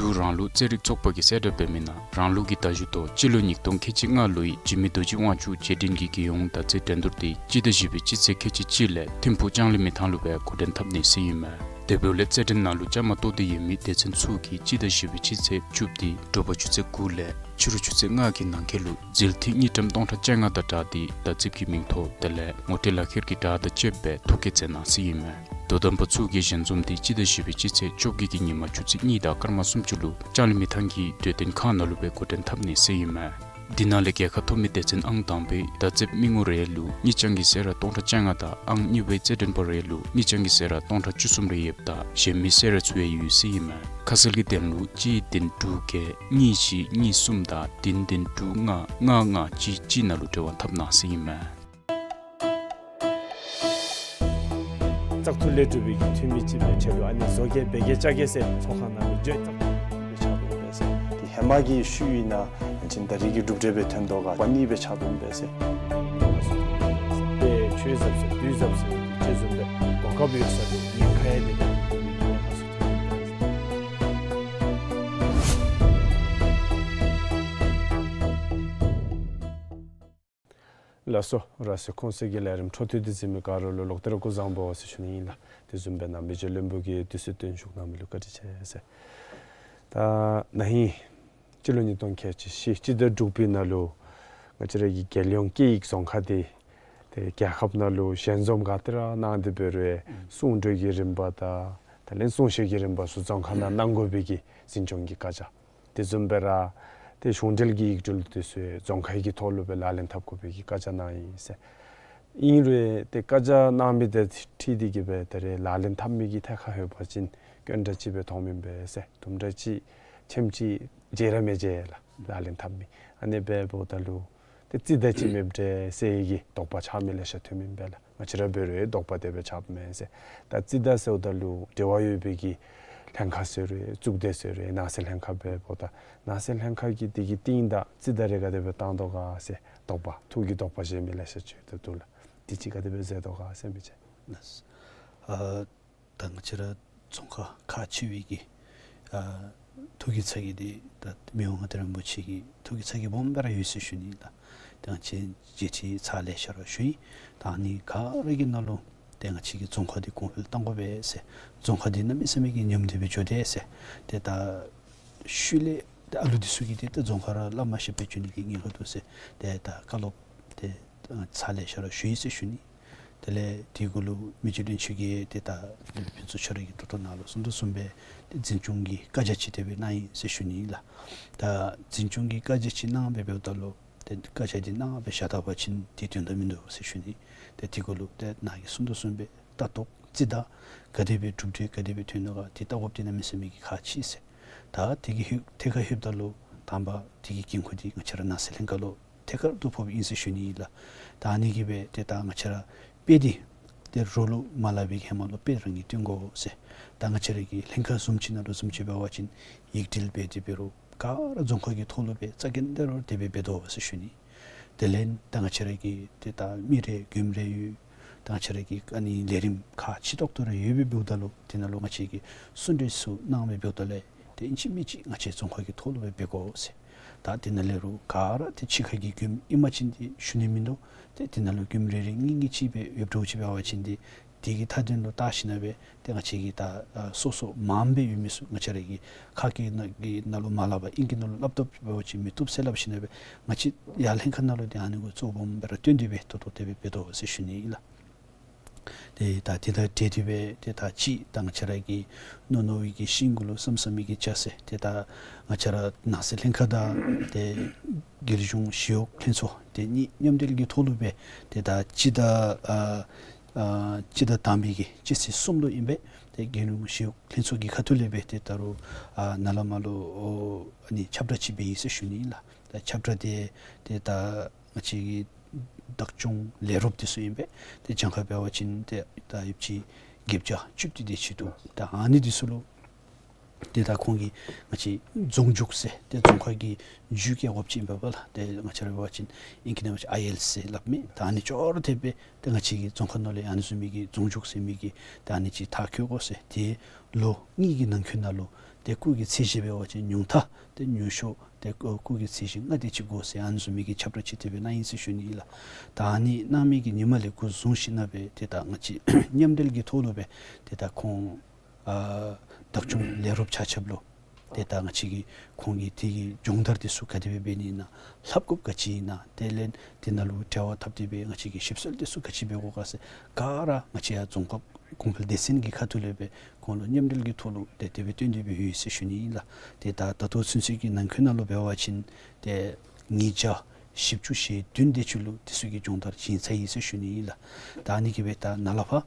འབྲུག་རང་ལུགས་རྩེད་རིགས་ཚོགས་པ་གིས་གསལ་བསྒྲགས་འབད་མི་ནང་རང་ལུགས་ཀྱི་མདའ་གཞུ་ཐོག་སྤྱི་ལོ་ཉིས་སྟོང་ཁལ་གཅིག་ལྔ་ལོའི་འཇིགས་མེད་རྡོ་རྗེ་དབང་ཕྱུག་རྗེས་དྲན་གྱི་རྒྱལ་ཡོངས་མདའ་རྩེད་འགྲན་བསྡུར་དེ་སྤྱི་ཟླ་བཞི་པའི་སྤྱི་ཚེས་ཁལ་གཅིག་གཅིག་ལས་ཐིམ་ཕུག་ལྕང་གླིང་མི་ཐང་ལུ་སྦེ་འགོ་འདྲེན་འཐབ་ནི་ཟེར་ཨིན་མས། དེ་འབདཝ་ལས་རྩེད་འགྲན་ནང་ལུ་བཅའ་མར་གཏོགས་ཏེ་ཡོད་མི་སྡེ་ཚན་ཚུ་གིས་སྤྱི་ཟླ་བཞི་པའི་སྤྱི་ཚེས་བཅུ་པ་དེ་དྲོ་པ་ཆུ་ཚོད་དགུ་ལས་ཕྱི་རུ་ཆུ་ཚོད་ལྔ་གི་ནང་འཁོད་ལུ་ཟིལ་ཐིག་དངུལ་ཀྲམ་སྟོང་ཕྲག་བཅོ་ལྔ་དང་སྦྲགས་ཏེ་མདའ་རྩེད་ཀྱི་མིང་ཐོ་དེ་ལས་ངོ་སྤྲོད་ལག་ཁྱེར་གྱི་བྲག་དང་བཅསཔ་སྦེ་ཐོ་བཀོད་མཛད་གནང་ཟེར་ཨིན་མས། དོ་དམ་པ་ཚུ་གིས་ཞལ་འཛོམས་དེ་སྤྱི་ཟླ་བཞི་པའི་སྤྱི་ཚེས་བཅོ་བརྒྱད་ཀྱི་ཉིན་མ་ཆུ་ཚོད་གཉིས་དང་སྐར་མ་སུམ་ཅུ་ལུ་ལྕང་གླིང་མི་ཐང་གི་སྡོད་དོན་ཁང་ནང་ལུ་སྦེ་འགོ་འདྲེན་འཐབ་ནི་ཟེར་ཨིན་མས། འདི་ནང་ལས་རྒྱལ་ཁ་ཐོབ་མི་སྡེ་ཚན་ཨང་དང་པའི་མདའ་རྩེདཔ་མི་ངོ་རེ་ལུ་དངུལ་རྐྱང་གི་གསོལ་རས་སྟོང་ཕྲག་བཅོ་ལྔ་དང་ཨང་གཉིས་པའི་རྩེད་འགྲན་པ་རེ་ལུ་དངུལ་རྐྱང་གི་གསོལ་རས་སྟོང་ཕྲག་བཅུ་གསུམ་རེ་ཡོདཔ་ད་གཞན་མི་གསོལ་རས་ཚུ་ཡང་ཡོད་ཟེར་ཨིན་མས། ཁ་གསལ་གྱི་དོན་ལུ་གཅིག་བདུན་དྲུག་བརྒྱད་གཉིས་བཞི་གཉིས་གསུམ་དང་བདུན་བདུན་དྲུག་ལྔ་ལྔ་ལྔ་གཅིག་གཅིག་ནང་ལུ་འབྲེལ་བ་འཐབ་གནང་ཟེར་ཨིན་མས། བཙག་འཐུ་ལས་གྲུབ་པའི་གི་འཐུས་མི་ཅིག་སྦེ་ཁྲལ་ལུ་ཨ་ནི་བཟོ་གེ་འབད་གེ་བཅའ་གེ་ཟེར་ཚོགས་ཁང་ནང་ལུ་འགྱོ་བཙག་འཐུ་སྦེ་ཆགས་འདུག་པས་ཟེར། དེ་ཧེ་མ་གི་ཤུལ་ཨིན་ན་ཨ་ནི་ད་རིས་ཀྱི་གྲུབ་འབྲས་སྦེ་ཐོན་དོ་ག་པ་ནི་སྦེ་ཆགས་འདུག་པས་ཟེར། དཔེ་ཆོས་ཟབ་ཟེར་དུས་ཟབ་ཟེར་ཅིག་བཟུམ་སྦེ་གོ་སྐབས་ཡོད་ས་དེ་ཉེན་ཁ་ཡང་དེ་དང་དེ་ཉེན་ཁ་སུ་ཐོན་པས་ཟེར། ལགས་སོ། ར་སེ་ཁོང་སེ་གི་ལས་རིམ་འཕྲོ་མཐུད་དེ་གཟིགས་མི་ག་ར་ལུ་ལོག་སྟེ་ར་སྐུ་གཟུགས་བཟང་པོ་ཟེར་ཞུ་ནི་ཨིན་ལགས། དེ་བཟུམ་སྦེ་ནཱ་མི་རྗེ་བློན་པོ་གིས་དུས་ཚོད་བཏོན་བཞུགས་གནང་མི་ལུ་བཀའ་དྲིན་ཆེ་ཟེར། ད་ན་ཧིང་སྤྱི་ལོ་ཉིས་སྟོང་ཁལ་གཅིག་བཞི་སྤྱི་ཟླ་དྲུག་པའི་ནང་ལུ་ང་བཅས་ར་གི་རྒྱལ་ཡོངས་སྐད་ཡིག་རྫོང་ཁ་དེ་ཏེ་རྒྱལ་ཁབ་ནང་ལུ་ཞལ་འཛོམས་ག་ཏེ་ར་གནང་སྟེ་འབད་རུང་གསུང་གྲོས་ཀྱི་རིམ་པ་དང་དེ་ལས་གསུང་བཤད་ཀྱི་རིམ་པ་ཚུ་རྫོང་ཁ་ནང་གནང་དགོ་པའི་གི་འཛིན་སྐྱོང་གི་བཀའ་རྒྱ། དེ་བཟུམ་སྦེ་ར་ཏེ་གཞུང་འབྲེལ་གྱི་ཡིག་འབྲེལ་དེ་ཚུ་རྫོང་ཁའི་གི་ཐོག་ལུ་སྦེ་ལག་ལེན་འཐབ་དགོ་པའི་གི་བཀའ་རྒྱ་གནང་ཡི་ཟེར། ཨིན་རུང་ཏེ་བཀའ་རྒྱ་གནང་མི་དེ་འཁྲིལ་ཏེ་གིས་སྦེ་ད་རེས་ལག་ལེན་འཐབ་མི་གི་ཐད་ཁར་ལྷོད་པ་ཅིན་དཀོན་དྲགས་ཅིག་སྦེ་མཐོངམ་ཨིན་པས་ཟེར། དུམ་གྲ་ཅིག་ཆེམ་ཅིག་མཇལ་ར་མི་མཇལ་ལགས་ལག་ལེན་འཐབ་མི། ཨ་ནི་སྦེ་འབདཝ་ད་ལུ་ཏེ་རྩིས་ཟླ་ཅིག་མེདཔ་འདྲས་ཟེར་བའི་གི་དོགས་པ་ཆགས་མི་ལེ་ཤ་ཐོནམ་ཨིན་པས་ལགས། ང་བཅས་ར་འབད་རུང་དོགས་པ་དེ་སྦེ་ཆགསཔ་མས་ཟེར། ད་རྩིས་ཟླ་ཟེརཝ་ད་ལུ་འབྲེལ་བ་ཡོད་པའི་གི་ལྷན་ཁག་ཟེར་རུང་གཙུག་སྡེ་ཟེར་རུང་ནང་སྲིད་ལྷན་ཁག་སྦེ་འབདཝ་ད་ནང་སྲིད་ལྷན་ཁག་གིས་དེ་གི་རྟིང་བདའ་རྩིས་ཟླ་རེ་ག་དེ་སྦེ་བཏང་དོ་ག་ཟེར་དོགས་པ་ཐུགས་ཀྱི་དོགས་པ་བཞེས་མི་ལེ་ཤ་ཅིག་ཡོདཔ་འདུག་ལགས། དེ་ཅིག་ག་དེ་སྦེ་མཛད་དོ་ག་ཟེར་མི་ཅིག། ལགས། ཨ་ད་ང་བཅས་ར་རྫོང་ཁག་ཁག་ཆེ་བའི་གི་ཨ་ཐུགས་ཀྱི་ཚ་གྱང་འདི་ད་མི་དབང་མངའ་བདག་རིན་པོ་ཆེ་གི་ཐུགས་ཀྱི་ཚ་གྱང་སྦོམ་སྦེ་ར་ཡོད་ཟེར་ཞུ་ནི་ལགས། ད་ང་བཅས་རྗེས་ཁྲིད་ཚར་ལེ་ཤ་ར་ཞུ་ཡི། ད་ཨ་ནི་ག་ར་གི་ནང་ལུ་ཏེ་ང་བཅས་ཀྱི་རྫོང་ཁག་འདི་གོང་འཕེལ་གཏང་དགོ་པས་ཟེར། རྫོང་ཁག་འདི་གནམ་མེད་ས་མེད་ཀྱི་ཉམས་དེ་སྦེ་འགྱོ་དེས་ཟེར། ཏེ་ད་ཤུལ་ལས་ཏེ་ཨ་ལུ་འདི་ཚུ་གིས་ཏེ་ད་རྫོང་ཁ་ར་སླབ་མ་ཤེས་པར་འགྱོ་ནི་གི་ཉེན་ཁ་འདུག་ཟེར། ཏེ་ད་བཀའ་སློབ་ཏེ་ཚར་ལེ་ཤ་ར་ཞུ་ཡི་ཟེར་ཞུ་ནི། དེ་ལས་དེ་གུ་ལུ་མི་རྗེ་བློན་ཆེན་གྱིས་ཏེ་ད་ལས་ཕུན་ཚོགས་ཁྱོད་ར་གི་ཐུགས་ཐོག་ནང་ལུ་གསུང་དོ་གསུངས་པས། ཏེ་འཛིན་སྐྱོང་གི་བཀའ་རྒྱ་ཅིག་དེ་སྦེ་གནང་ཡི་ཟེར་ཞུ་ནི་ལགས། ད་འཛིན་སྐྱོང་གི་བཀའ་རྒྱ་ཅིག་གནང་སྦེ་འབདཝ་ད་ལུ་ཏེ་བཀའ་རྒྱ་འདི་གནང་སྦེ་བཞག་ད་པ་ཅིན་ཏེ་དོན་དག་མིན་འདུག་ཟེར་ཞུ་ནི། ཏེ་དེ་གུ་ལུ་ཏེ་ནཱ་གིས་གསུང་དོ་གསུངས་པས། ལྟ་རྟོག་རྩིས་ཟླ་ག་དེ་སྦེ་གྲུབ་འབྲས་ག་དེ་སྦེ་ཐོན་ནུག་ག་ཏེ་ལྟ་དགོཔ་འདི་གནམ་མེད་ས་མེད་ཀྱི་ཁག་ཆེ་ཟེར། ད་དེ་གི་ཧེ་ཐད་ཁར་ལྷོདཔ་ད་ལུ་དང་པ་དེ་གི་འགན་ཁུར་འདི་ང་བཅས་ར་ནང་སྲིད་ལྷན་ཁག་ལུ་ཐད་ཀར་དུ་ཕོགཔ་ཨིན་ཟེར་ཞུ་ནི་ཨིན་ལགས། ད་ཨ་ནི་གིས་སྦེ་ཏེ་ད་ང་བཅས་ར་དཔེ་འདི་ཏེ་རོགས་ལུ་མ་སླབ་པའི་ཧེ་མ་ལུ་དཔེ་རང་གིས་སྟོན་དགོ་ཟེར། ད་ང་བཅས་ར་གི་ལྷན་ཁག་བཟུམ་ཅིག་ནང་ལུ་བཟུམ་ཅིག་འབད་བ་ཅིན་ཡིག་འབྲེལ་འབད་དེ་འབད་རུང་ག་ར་རྫོང་ཁག་གི་ཐོག་ལུ་སྦེ་རྩ་འགེངས་ཏེ་ར་དེ་སྦེ་འབད་དོ་ཟེར་ཞུ་ནི། དེ་ལས་ད་ང་བཅས་ར་གི་ཏེ་ད་མི་རེ་མགྱོནམ་རེ་ཡོད། ད་ང་བཅས་ར་གི་ཨ་ནི་ལས་རིམ་ཁག་ཆེ་ཏོག་ཏོ་རེ་ཡོད་པའི་འབདཝ་ད་ལུ་དེ་ནང་ལུ་ང་བཅས་ཀྱིས་གསུང་གྲོས་ཚུ་གནང་བའི་འབདཝ་ད་ལས་ཏེ་ཨིན་ཅི་མིན་ཅི་ང་བཅས་རྫོང་ཁག་གི་ཐོག་ལུ་སྦེ་འབད་དགོ་ཟེར། ད་དེ་ནང་ལས་རུང་ག་ར་ཏེ་ཕྱི་ཁ་གི་མགྱོནམ་ཨིན་པ་ཅིན་ཏེ་ཞུ་ནི་མིན་འདུག། ཏེ་དེ་ནང་ལུ་མགྱོནམ་རེ་རེ་གཉིས་གཉིས་ཅིག་སྦེ་ཡོདཔ་འདྲཝ་ཅིག་འབད་བ་ཅིན་ཏེ་དེ་གི་མཐའ་དོན་ལུ་བལྟ་ཞིནམ་སྦེ་ཏེ་ང་བཅས་ཀྱིས་ད་ཨ་སོ་སོ་མངམ་སྦེ་ཡོད་མི་ཚུ་ང་བཅས་ར་གི་ཁ་སྐད་ནང་གི་ནང་ལུ་མ་སླབ་པར་ཨིང་སྐད་ནང་ལུ་སླབ་བཏུབ་འབད་བ་ཅིན་མི་བཏུབ་ཟེར་སླབ་ཞིནམ་སྦེ་ང་བཅས་ཡར་ལྷན་ཁག་ནང་ལུ་ཏེ་ཨ་ནི་གུ་གཙོ་བོ་སྦེ་ར་བཏོན་ཏེ་སྦེ་ད་ལྟོ་དེ་སྦེ་འབད་དོ་ཟེར་ཞུ་ནི་ཨིན་ལགས། ཏེ་ད་དེ་དང་འབྲེལ་ཏེ་སྦེ་ཏེ་ད་ཅིག་ད་ང་བཅས་ར་གི་མནོ་མནོ་བའི་གི་ཤིང་གུ་ལུ་བསམ་བསམ་མི་གི་ཅ་ཟེར་ཏེ་ད་ང་བཅས་ར་ནང་སྲིད་ལྷན་ཁག་དང་ཏེ་རྒྱལ་གཞུང་ཞི་གཡོག་ལྷན་ཚོགས་ཏེ་གཉིས་མཉམ་འབྲེལ་གྱི་ཐོག་ལུ་སྦེ་ཏེ་ད་སྤྱི་ཟླ་ཨ་ཨ་སྤྱི་ཟླ་དང་པའི་གི་སྤྱི་ཚེས་གསུམ་ལུ་ཨིན་པས། ཏེ་རྒྱལ་གཞུང་ཞི་གཡོག་ལྷན་ཚོགས་ཀྱི་ཁ་ཐུག་ལས་སྦེ་ཏེ་ད་རུང་ཨ་ནཱ་ལས་མར་ལུ་ཨ་ནི་ཁྱབ་བསྒྲགས་ཅིག་འབད་ཡི་ཟེར་ཞུ་ནི་ཨིན་ལགས། ད་ཁྱབ་བསྒྲགས་དེ་ཏེ་ད་ང་བཅས་ཀྱི་བདག་སྐྱོང་ལས་རོགསཔ་དེ་ཚུ་ཨིན་པས། ཏེ་གྱངས་ཁ་འབད་བ་ཅིན་ཏེ་ད་ཡོདཔ་ཅིག་བརྒྱད་བརྒྱ་བཅུ་བདུན་དེ་ཅིག་འདུག། ད་ཨ་ནི་དེ་ཚུ་ལུ་ཏེ་ད་ཁོང་གིས་ང་བཅས་རྫོང་རྒྱུགས་ཟེར་ཏེ་རྫོང་ཁ་གི་རྒྱུགས་རྐྱབ་དགོཔ་ཅིག་ཨིན་པས་ལགས། ཏེ་ང་བཅས་ར་འབད་བ་ཅིན་ཨིང་སྐད་ནང་ང་བཅས་ཨའི་ཨེལ་ཟེར་སླབ་མི། ད་ཨ་ནི་ཅོག་ར་འཐདཔ་སྦེ་ཏེ་ང་བཅས་ཀྱི་རྫོང་ཁ་ནང་ལས་ཨ་ནི་བཟུམ་མའི་གི་རྫོང་རྒྱུགས་ཟེར་མི་གི་ད་ཨ་ནི་ཅིག་མཐར་འཁྱོལ་དགོ་ཟེར། ཏེ་ལོ་གཉིས་ཀྱི་ནང་འཁོད་ནང་ལུ་ཏེ་སྐུགས་ཀྱི་ཚད་གཞི་འབད་བ་ཅིན་ཉུང་མཐའ་ཏེ་ཉུང་ཤོས་ཏེ་སྐུགས་ཀྱི་ཚད་གཞི་ལྔ་དེ་ཅིག་དགོ་ཟེར་ཨ་ནི་བཟུམ་མའི་གི་ཁྱབ་བསྒྲགས་ཅིག་དེ་སྦེ་གནང་ཡི་ཟེར་ཞུ་ནི་ཨིན་ལགས། ད་ཨ་ནི་གནང་མི་གི་ཉིནམ་ལས་འགོ་བཟུང་ཞིནམ་སྦེ་ཏེ་ད་ང་བཅས་མཉམ་འབྲེལ་གྱི་ཐོག་ལུ་སྦེ་ཏེ་ད་ཁོང་ཨ་བདག་སྐྱོང་ལས་རོགསཔ་ཆ་ཁྱབ་ལུ་ཏེ་ད་ང་བཅས་ཀྱིས་ཁོང་གི་དེ་གི་སྦྱོང་བརྡར་དེ་ཚུ་ག་དེ་སྦེ་འབད་ནི་ཨིན་ན། ལྷབ་དགོཔ་ག་ཅི་ཨིན་ན། དེ་ལས་དེ་ནང་ལུ་འབྲེལ་བ་འཐབ་སྟེ་སྦེ་ང་བཅས་ཀྱིས་ཞིབ་འཚོལ་དེ་ཚུ་ག་ཅི་འབད་དགོ་ག་ཟེར་ག་ར་ང་བཅས་ཡར་རྫོང་ཁག་གོང་འཕེལ་སྡེ་ཚན་གྱི་ཁ་ཐུག་ལས་སྦེ་ཁོང་ལུ་མཉམ་འབྲེལ་གྱི་ཐོག་ལུ་ཏེ་དེ་སྦེ་བཏོན་ཏེ་སྦེ་ཡོད་ཟེར་ཞུ་ནི་ཨིན་ལགས། ཏེ་ད་ད་ལྟོ་ཚུན་ཚོད་ཀྱི་ནང་འཁོད་ནང་ལུ་འབད་བ་ཅིན་ཏེ་ཉིས་བརྒྱ་བཞི་བཅུ་ཞེ་བདུན་དེ་ཅིག་ལུ་དེ་ཚུ་གི་སྦྱོང་བརྡར་བྱིན་ཚར་ཡི་ཟེར་ཞུ་ནི་ཨིན་ལགས། ད་ཨ་ནི་གིས་སྦེ་ད་ནཱ་ལས་ཕར་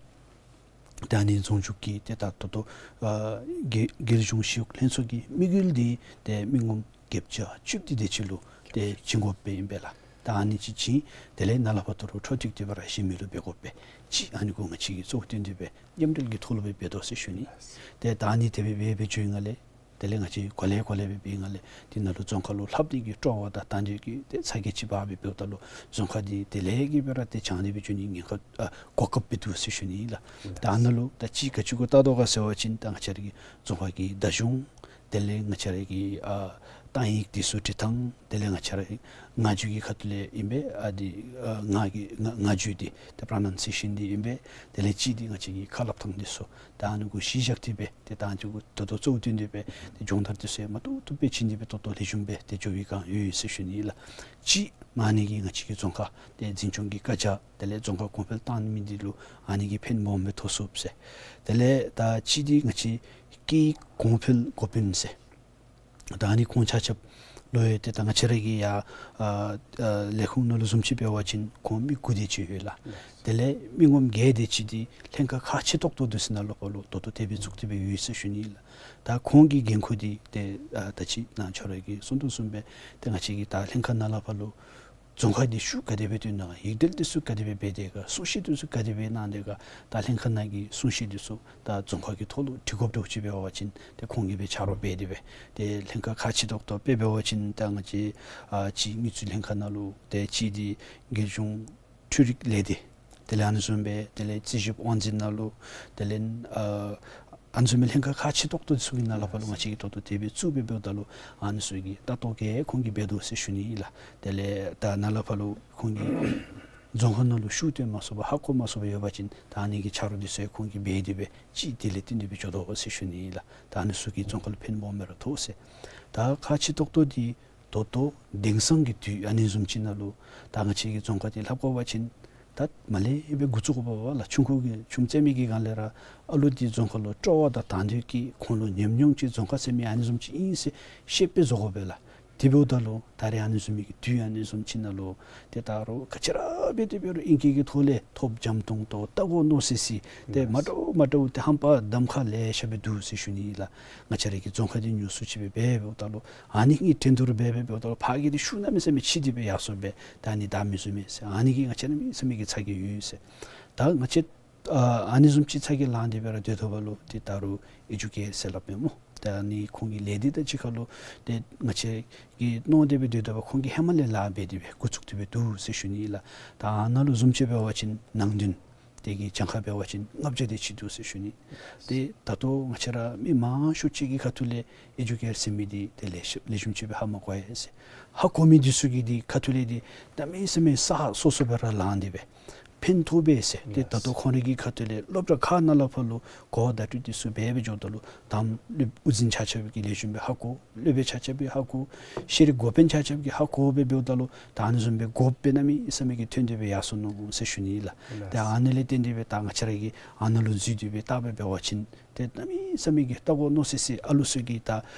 ད་ཨ་ནི་རྫོང་རྒྱུགས་ཀྱི་ཏེ་ད་ད་ལྟོ་ཨ་རྒྱལ་རྒྱལ་གཞུང་ཞི་གཡོག་ལྷན་ཚོགས་ཀྱི་དམིགས་ཡུལ་འདི་ཏེ་མི་ངོམ་བརྒྱད་བརྒྱ་བཅུ་བདུན་དེ་ཅིག་ལུ་ཏེ་བྱིན་དགོཔ་ཨིན་པས་ལགས། ད་ཨ་ནི་ཅིག་བྱིན། དེ་ལས་ནཱ་ལས་ཕར་ད་རུང་འཕྲོ་མཐུད་དེ་སྦེ་ར་གཞན་མི་ལུ་འབད་དགོ་པས། ཅིག་ཨ་ནི་གུ་ང་བཅས་ཀྱིས་གཙོ་བོ་བཏོན་ཏེ་སྦེ་མཉམ་འབྲེལ་གྱི་ཐོག་ལུ་སྦེ་འབད་དོ་ཟེར་ཞུ་ནི། ཏེ་ད་ཨ་ནི་དེ་སྦེ་འབད་འབད་བཅུག་པའི་སྒང་ལས་དེ་ལས་ང་བཅས་གོ་ལེ་གོ་ལེ་སྦེ་འབད་བའི་སྒང་ལས་དེ་ནང་ལུ་རྫོང་ཁ་ལུ་ལྷབ་སྟེ་གི་སྤྲོ་བ་དང་དང་འདོད་ཀྱི་ཏེ་ཚ་གྱང་ཅིག་འབག་སྦེ་འབདཝ་ད་ལུ་རྫོང་ཁ་འདི་དེ་ལས་ཀྱི་སྦེ་ར་ཏེ་བྱང་སྟེ་སྦེ་འགྱོ་ནི་ཉེན་ཁ་ཨ་གོ་སྐབས་སྦེ་འདུག་ཟེར་ཞུ་ནི་ཨིན་ལགས། ད་ཨ་ནཱ་ལུ་ད་ཅིག་ག་ཅི་གུ་བལྟ་དོ་ག་ཟེར་བ་ཅིན་ད་ང་བཅས་ར་གི་རྫོང་ཁ་གི་བརྡ་བྱང་དེ་ལས་ང་བཅས་ར་གི་ཨ་གཏང་ཡིག་དེ་ཚུ་འབྲི་ཐངས་དེ་ལས་ང་བཅས་ར་གི་ངག་བརྗོད་ཀྱི་ཁ་ཐུག་ལས་ཨིན་པས། ཨ་འདི་ཨ་ངག་གི་ངག་ངག་བརྗོད་འདི་ཏེ་པྲོ་ནཱའུན་སི་ཡེ་ཤཱན་འདི་ཨིན་པས། དེ་ལས་གཅིག་འདི་ང་བཅས་ཀྱི་ཁ་སླབ་ཐངས་འདི་ཚུ་ད་ཨ་ནི་གུ་གཞི་བཞག་སྟེ་སྦེ་ཏེ་ད་ཨ་ནི་གུ་ད་ལྟོ་གཙོ་བོ་བཏོན་ཏེ་སྦེ་ཏེ་སྦྱོང་བརྡར་དེ་ཚུ་ཡང་མ་ཐུབ་ཐུབ་སྦེ་བྱིན་ཏེ་སྦེ་ད་ལྟོ་ལེགས་ཤོམ་སྦེ་ཏེ་འགྱོ་བའི་བསྒང་ཡོད་ཡོད་ཟེར་ཞུ་ནི་ཨིན་ལགས། གཅིག་མ་ཨ་ནི་གིས་ང་བཅས་ཀྱི་རྫོང་ཁ་ཏེ་འཛིན་སྐྱོང་གི་བཀའ་རྒྱ་དེ་ལས་རྫོང་ཁ་གོང་འཕེལ་བཏང་མི་འདི་ལུ་ཨ་ནི་གིས་ཕན་སྦོམ་སྦེ་ཐོགས་ཚུགས་ཟེར། དེ་ལས་ད་གཅིག་འདི་ང་བཅས་ཀྱི་གོང་འཕེལ་འགོ་དཔོན་ཟེར་ད་ཨ་ནི་ཁོང་ཆ་ཁྱབ་ལུ་ཡང་ཏེ་ད་ང་བཅས་ར་གི་ཡར་ཨ་ཨ་ལས་ཁུངས་ནང་ལུ་བཟུམ་ཅིག་འབད་བ་ཅིན་ཁོང་མི་དགུ་དེ་ཅིག་ཡོད་ལགས། དེ་ལས་མི་ངོམ་བརྒྱད་དེ་ཅིག་འདི་ལྷན་ཁག་ཁག་ཆེ་ཏོག་ཏོ་འདི་ཚུ་ནང་ལུ་ཕར་ལུ་ད་ལྟོ་དེ་སྦེ་བཙུགས་ཏེ་སྦེ་ཡོད་ཟེར་ཞུ་ནི་ཨིན་ལགས། ད་ཁོང་གི་འགན་ཁུར་འདི་ཏེ་ཨ་ད་ཅི་ནཱ་ཁྱོད་ར་གིས་གསུང་དོ་བཟུམ་སྦེ་ཏེ་ང་བཅས་ཀྱི་ད་ལྷན་ཁག་ནང་ལས་ཕར་ལུ་རྫོང་ཁ་འདི་ཤུགས་ག་དེ་སྦེ་བཏོན་ནི་ག་ཡིག་འབྲེལ་འདི་ཚུ་ག་དེ་སྦེ་འབད་དེ་ག་གསུང་བཤད་འདི་ཚུ་ག་དེ་སྦེ་གནང་དེ་ག་ད་ལྷན་ཁག་ནང་གི་གསུང་བཤད་འདི་ཚུ་ད་རྫོང་ཁ་གི་ཐོག་ལུ་འབྲི་དགོཔ་འདྲཝ་ཅིག་འབད་བ་ཅིན་ཏེ་ཁོང་གིས་སྦེ་ཆ་རོགས་འབད་དེ་སྦེ་ཏེ་ལྷན་ཁག་ཁག་ཆེ་ཏོག་ཏོ་དཔེ་འབད་བ་ཅིན་ད་ང་བཅས་ཨ་གཅིག་དངུལ་རྩིས་ལྷན་ཁག་ནང་ལུ་ཏེ་གཅིག་འདི་རྒྱལ་གཞུང་འཕྲུལ་རིག་ལས་སྡེ་དེ་ལས་ཨ་ནི་བཟུམ་སྦེ་དེ་ལས་རྩིས་ཞིབ་དབང་འཛིན་ནང་ལུ་དེ་ལས་ཨ་ཨ་ནི་བཟུམ་སྦེ་ལྷན་ཁག་ཁག་ཆེ་ཏོག་ཏོ་ཚུ་གི་ནང་ལས་ཕར་ལུ་ང་བཅས་ཀྱིས་ད་ལྟོ་དེ་སྦེ་བཙུགས་སྦེ་འབདཝ་ད་ལུ་ཨ་ནི་ཚུ་གི་ལྟ་རྟོག་ག་ཁོང་གིས་འབད་དོ་ཟེར་ཞུ་ནི་ཨིན་ལགས། དེ་ལས་ད་ནཱ་ལས་ཕར་ལུ་ཁོང་གིས་རྫོང་ཁ་ནང་ལུ་ཤུགས་བཏོན་མ་ཚུགས་པར་ཧ་གོ་མ་ཚུགས་པར་ཡོད་པ་ཅིན་ད་ཨ་ནི་གི་ཆ་རོགས་འདི་ཚུ་ཡང་ཁོང་གིས་འབད་དེ་སྦེ་ཅིག་དེ་ལས་བརྟེན་ཏེ་སྦེ་འགྱོ་དོ་ཟེར་ཞུ་ནི་ཨིན་ལགས། ད་ཨ་ནི་ཚུ་གིས་རྫོང་ཁ་ལུ་ཕན་སྦོམ་སྦེ་ར་ཐོགས་ཟེར། ད་ཁག་ཆེ་ཏོག་ཏོ་འདི་ད་ལྟོ་དེང་སང་གི་དུས་ཨ་ནི་བཟུམ་ཅིག་ནང་ལུ་ད་ང་བཅས་ཀྱི་རྫོང་ཁ་འདི་ལྷབ་དགོ་པ་ཅིན་ད་མར་ལས་སྦེ་འགོ་བཙུགས་དགོ་པས་ལགས། ཆུང་ཀུ་གི་ཆུང་བཙེམ་མི་གི་སྒང་ལས་ར་ཨ་ལུ་འདི་རྫོང་ཁ་ལུ་སྤྲོ་བ་དང་དང་འདོད་ཀྱིས་ཁོང་ལུ་ཉམས་མྱོང་ཅིག་རྫོང་ཁ་ཟེར་མི་ཨ་ནི་བཟུམ་ཅིག་ཨིན་ཟེར་ཤེས་པར་བཟོ་དགོ་པས་ལགས། དེ་འབདཝ་ད་ལུ་ད་རེས་ཨ་ནི་བཟུམ་མའི་གི་དུས་ཨ་ནི་བཟུམ་ཅིག་ནང་ལུ་ཏེ་ད་རུང་ག་ཅི་ར་འབད་དེ་འབད་རུང་ཨིང་སྐད་ཀྱི་ཐོག་ལས་ཐོབ་འཇམ་ཏོང་ཏོ་ལྟ་དགོ་མནོ་སི་སི་ཏེ་མ་འདྲཝ་མ་འདྲཝ་ཏེ་ཧམ་པ་གདམ་ཁ་ལེ་ཤ་སྦེ་འདུག་ཟེར་ཞུ་ནི་ཨིན་ལགས། ང་བཅས་ར་གི་རྫོང་ཁ་འདི་ཉུང་སུ་ཅིག་སྦེ་འབད་འབདཝ་ད་ལུ་ཨ་ནི་གི་འགྲན་བསྡུར་འབད་འབད་འབདཝ་ད་ལུ་ཕར་གྱི་འདི་ཤུགས་གནམ་མེད་ས་མེད་ཆེ་སྟེ་སྦེ་ཡར་སོང་སྦེ་ད་ཨ་ནི་ད་མི་བཟུམ་མས་ཟེར་ཨ་ནི་གི་ང་བཅས་གནམ་མེད་ས་མེད་ཀྱི་ཚ་གྱང་ཡོད་ཟེར། ད་ང་བཅས་ཨ་ཨ་ནི་བཟུམ་ཅིག་ཚ་གྱང་ལང་སྟེ་སྦེ་ར་སྡོད་དོ་བ་ལུ་ཏེ་ད་རུང་ཨེ་ཌུ་ཀེ་ཟེར་སླབ་མས་སྨོ། ད་ཨ་ནི་ཁོང་གི་ལས་སྡེ་དང་གཅིག་ཁར་ལུ་ཏེ་ང་བཅས་ཀྱིས་མནོ་སྟེ་སྦེ་སྡོད་སྡོདཔ་ཁོང་གིས་ཧེ་མ་ལས་ལཱ་འབད་དེ་སྦེ་འགོ་བཙུགས་ཏེ་སྦེ་འདུག་ཟེར་ཞུ་ནི་ལགས། ད་ཨ་ནཱ་ལུ་བཟུམ་ཅིག་འབད་བ་ཅིན་ནང་དོན་དེ་གི་གྱངས་ཁ་འབད་བ་ཅིན་ལྔ་བརྒྱ་དེ་ཅིག་འདུག་ཟེར་ཞུ་ནི། ཏེ་ད་ལྟོ་ང་བཅས་ར་མི་མང་ཤོས་ཅིག་གི་ཁ་ཐུག་ལས་ཨེ་ཌུ་ཀེར་ཟེར་མི་འདི་ཏེ་ལེགས་ཤོམ་ལེགས་ཤོམ་ཅིག་སྦེ་ཧ་མ་གོ་ཡ་ཟེར། ཧ་གོ་མི་འདི་ཚུ་གི་འདི་ཁ་ཐུག་ལས་འདི་གནམ་མེད་ས་མེད་ས་ཧ་སོ་སོ་སྦེ་ར་ལངས་ཏེ་སྦེ་ཕན་ཐོགས་པས་ཟེར། ཏེ་ད་ལྟོ་ཁོང་རའི་གི་ཁ་ཐུག་ལས་སློབ་གྲྭ་ཁག་ནང་ལས་ཕར་ལུ་གོ་བརྡ་སྤྲོད་འདི་ཚུ་འབད་འབད་འགྱོཝ་ད་ལུ་དང་སློབ་དབུ་འཛིན་ཆ་ཁྱབ་ཀྱིས་ལེགས་ཤོམ་སྦེ་ཧ་གོ། སློབ་དཔོན་ཆ་ཁྱབ་ཀྱིས་ཧ་གོ། ཤེས་རིག་འགོ་དཔོན་ཆ་ཁྱབ་ཀྱིས་ཧ་གོ་སྦེ་འབདཝ་ད་ལུ་ད་ཨ་ནི་བཟུམ་སྦེ་འགོ་དཔོན་གནམ་མེད་ས་མེད་ཀྱི་ཐོན་ཏེ་སྦེ་ཡར་སོ་ནུག་ཟེར་ཞུ་ནི་ལགས། ཏེ་ཨ་ནི་ལས་བརྟེན་ཏེ་སྦེ་ད་ང་བཅས་ར་གིས་ཨ་ནཱ་ལུ་འཛུལ་ཏེ་སྦེ་བལྟ་སྦེ་འབད་བ་ཅིན་ཏེ་གནམ་མེད་ས་མེད་ཀྱི་བལྟ་དགོ་མནོ་སི་སི་ཨ་ལུ་ཚུ་གི་ད་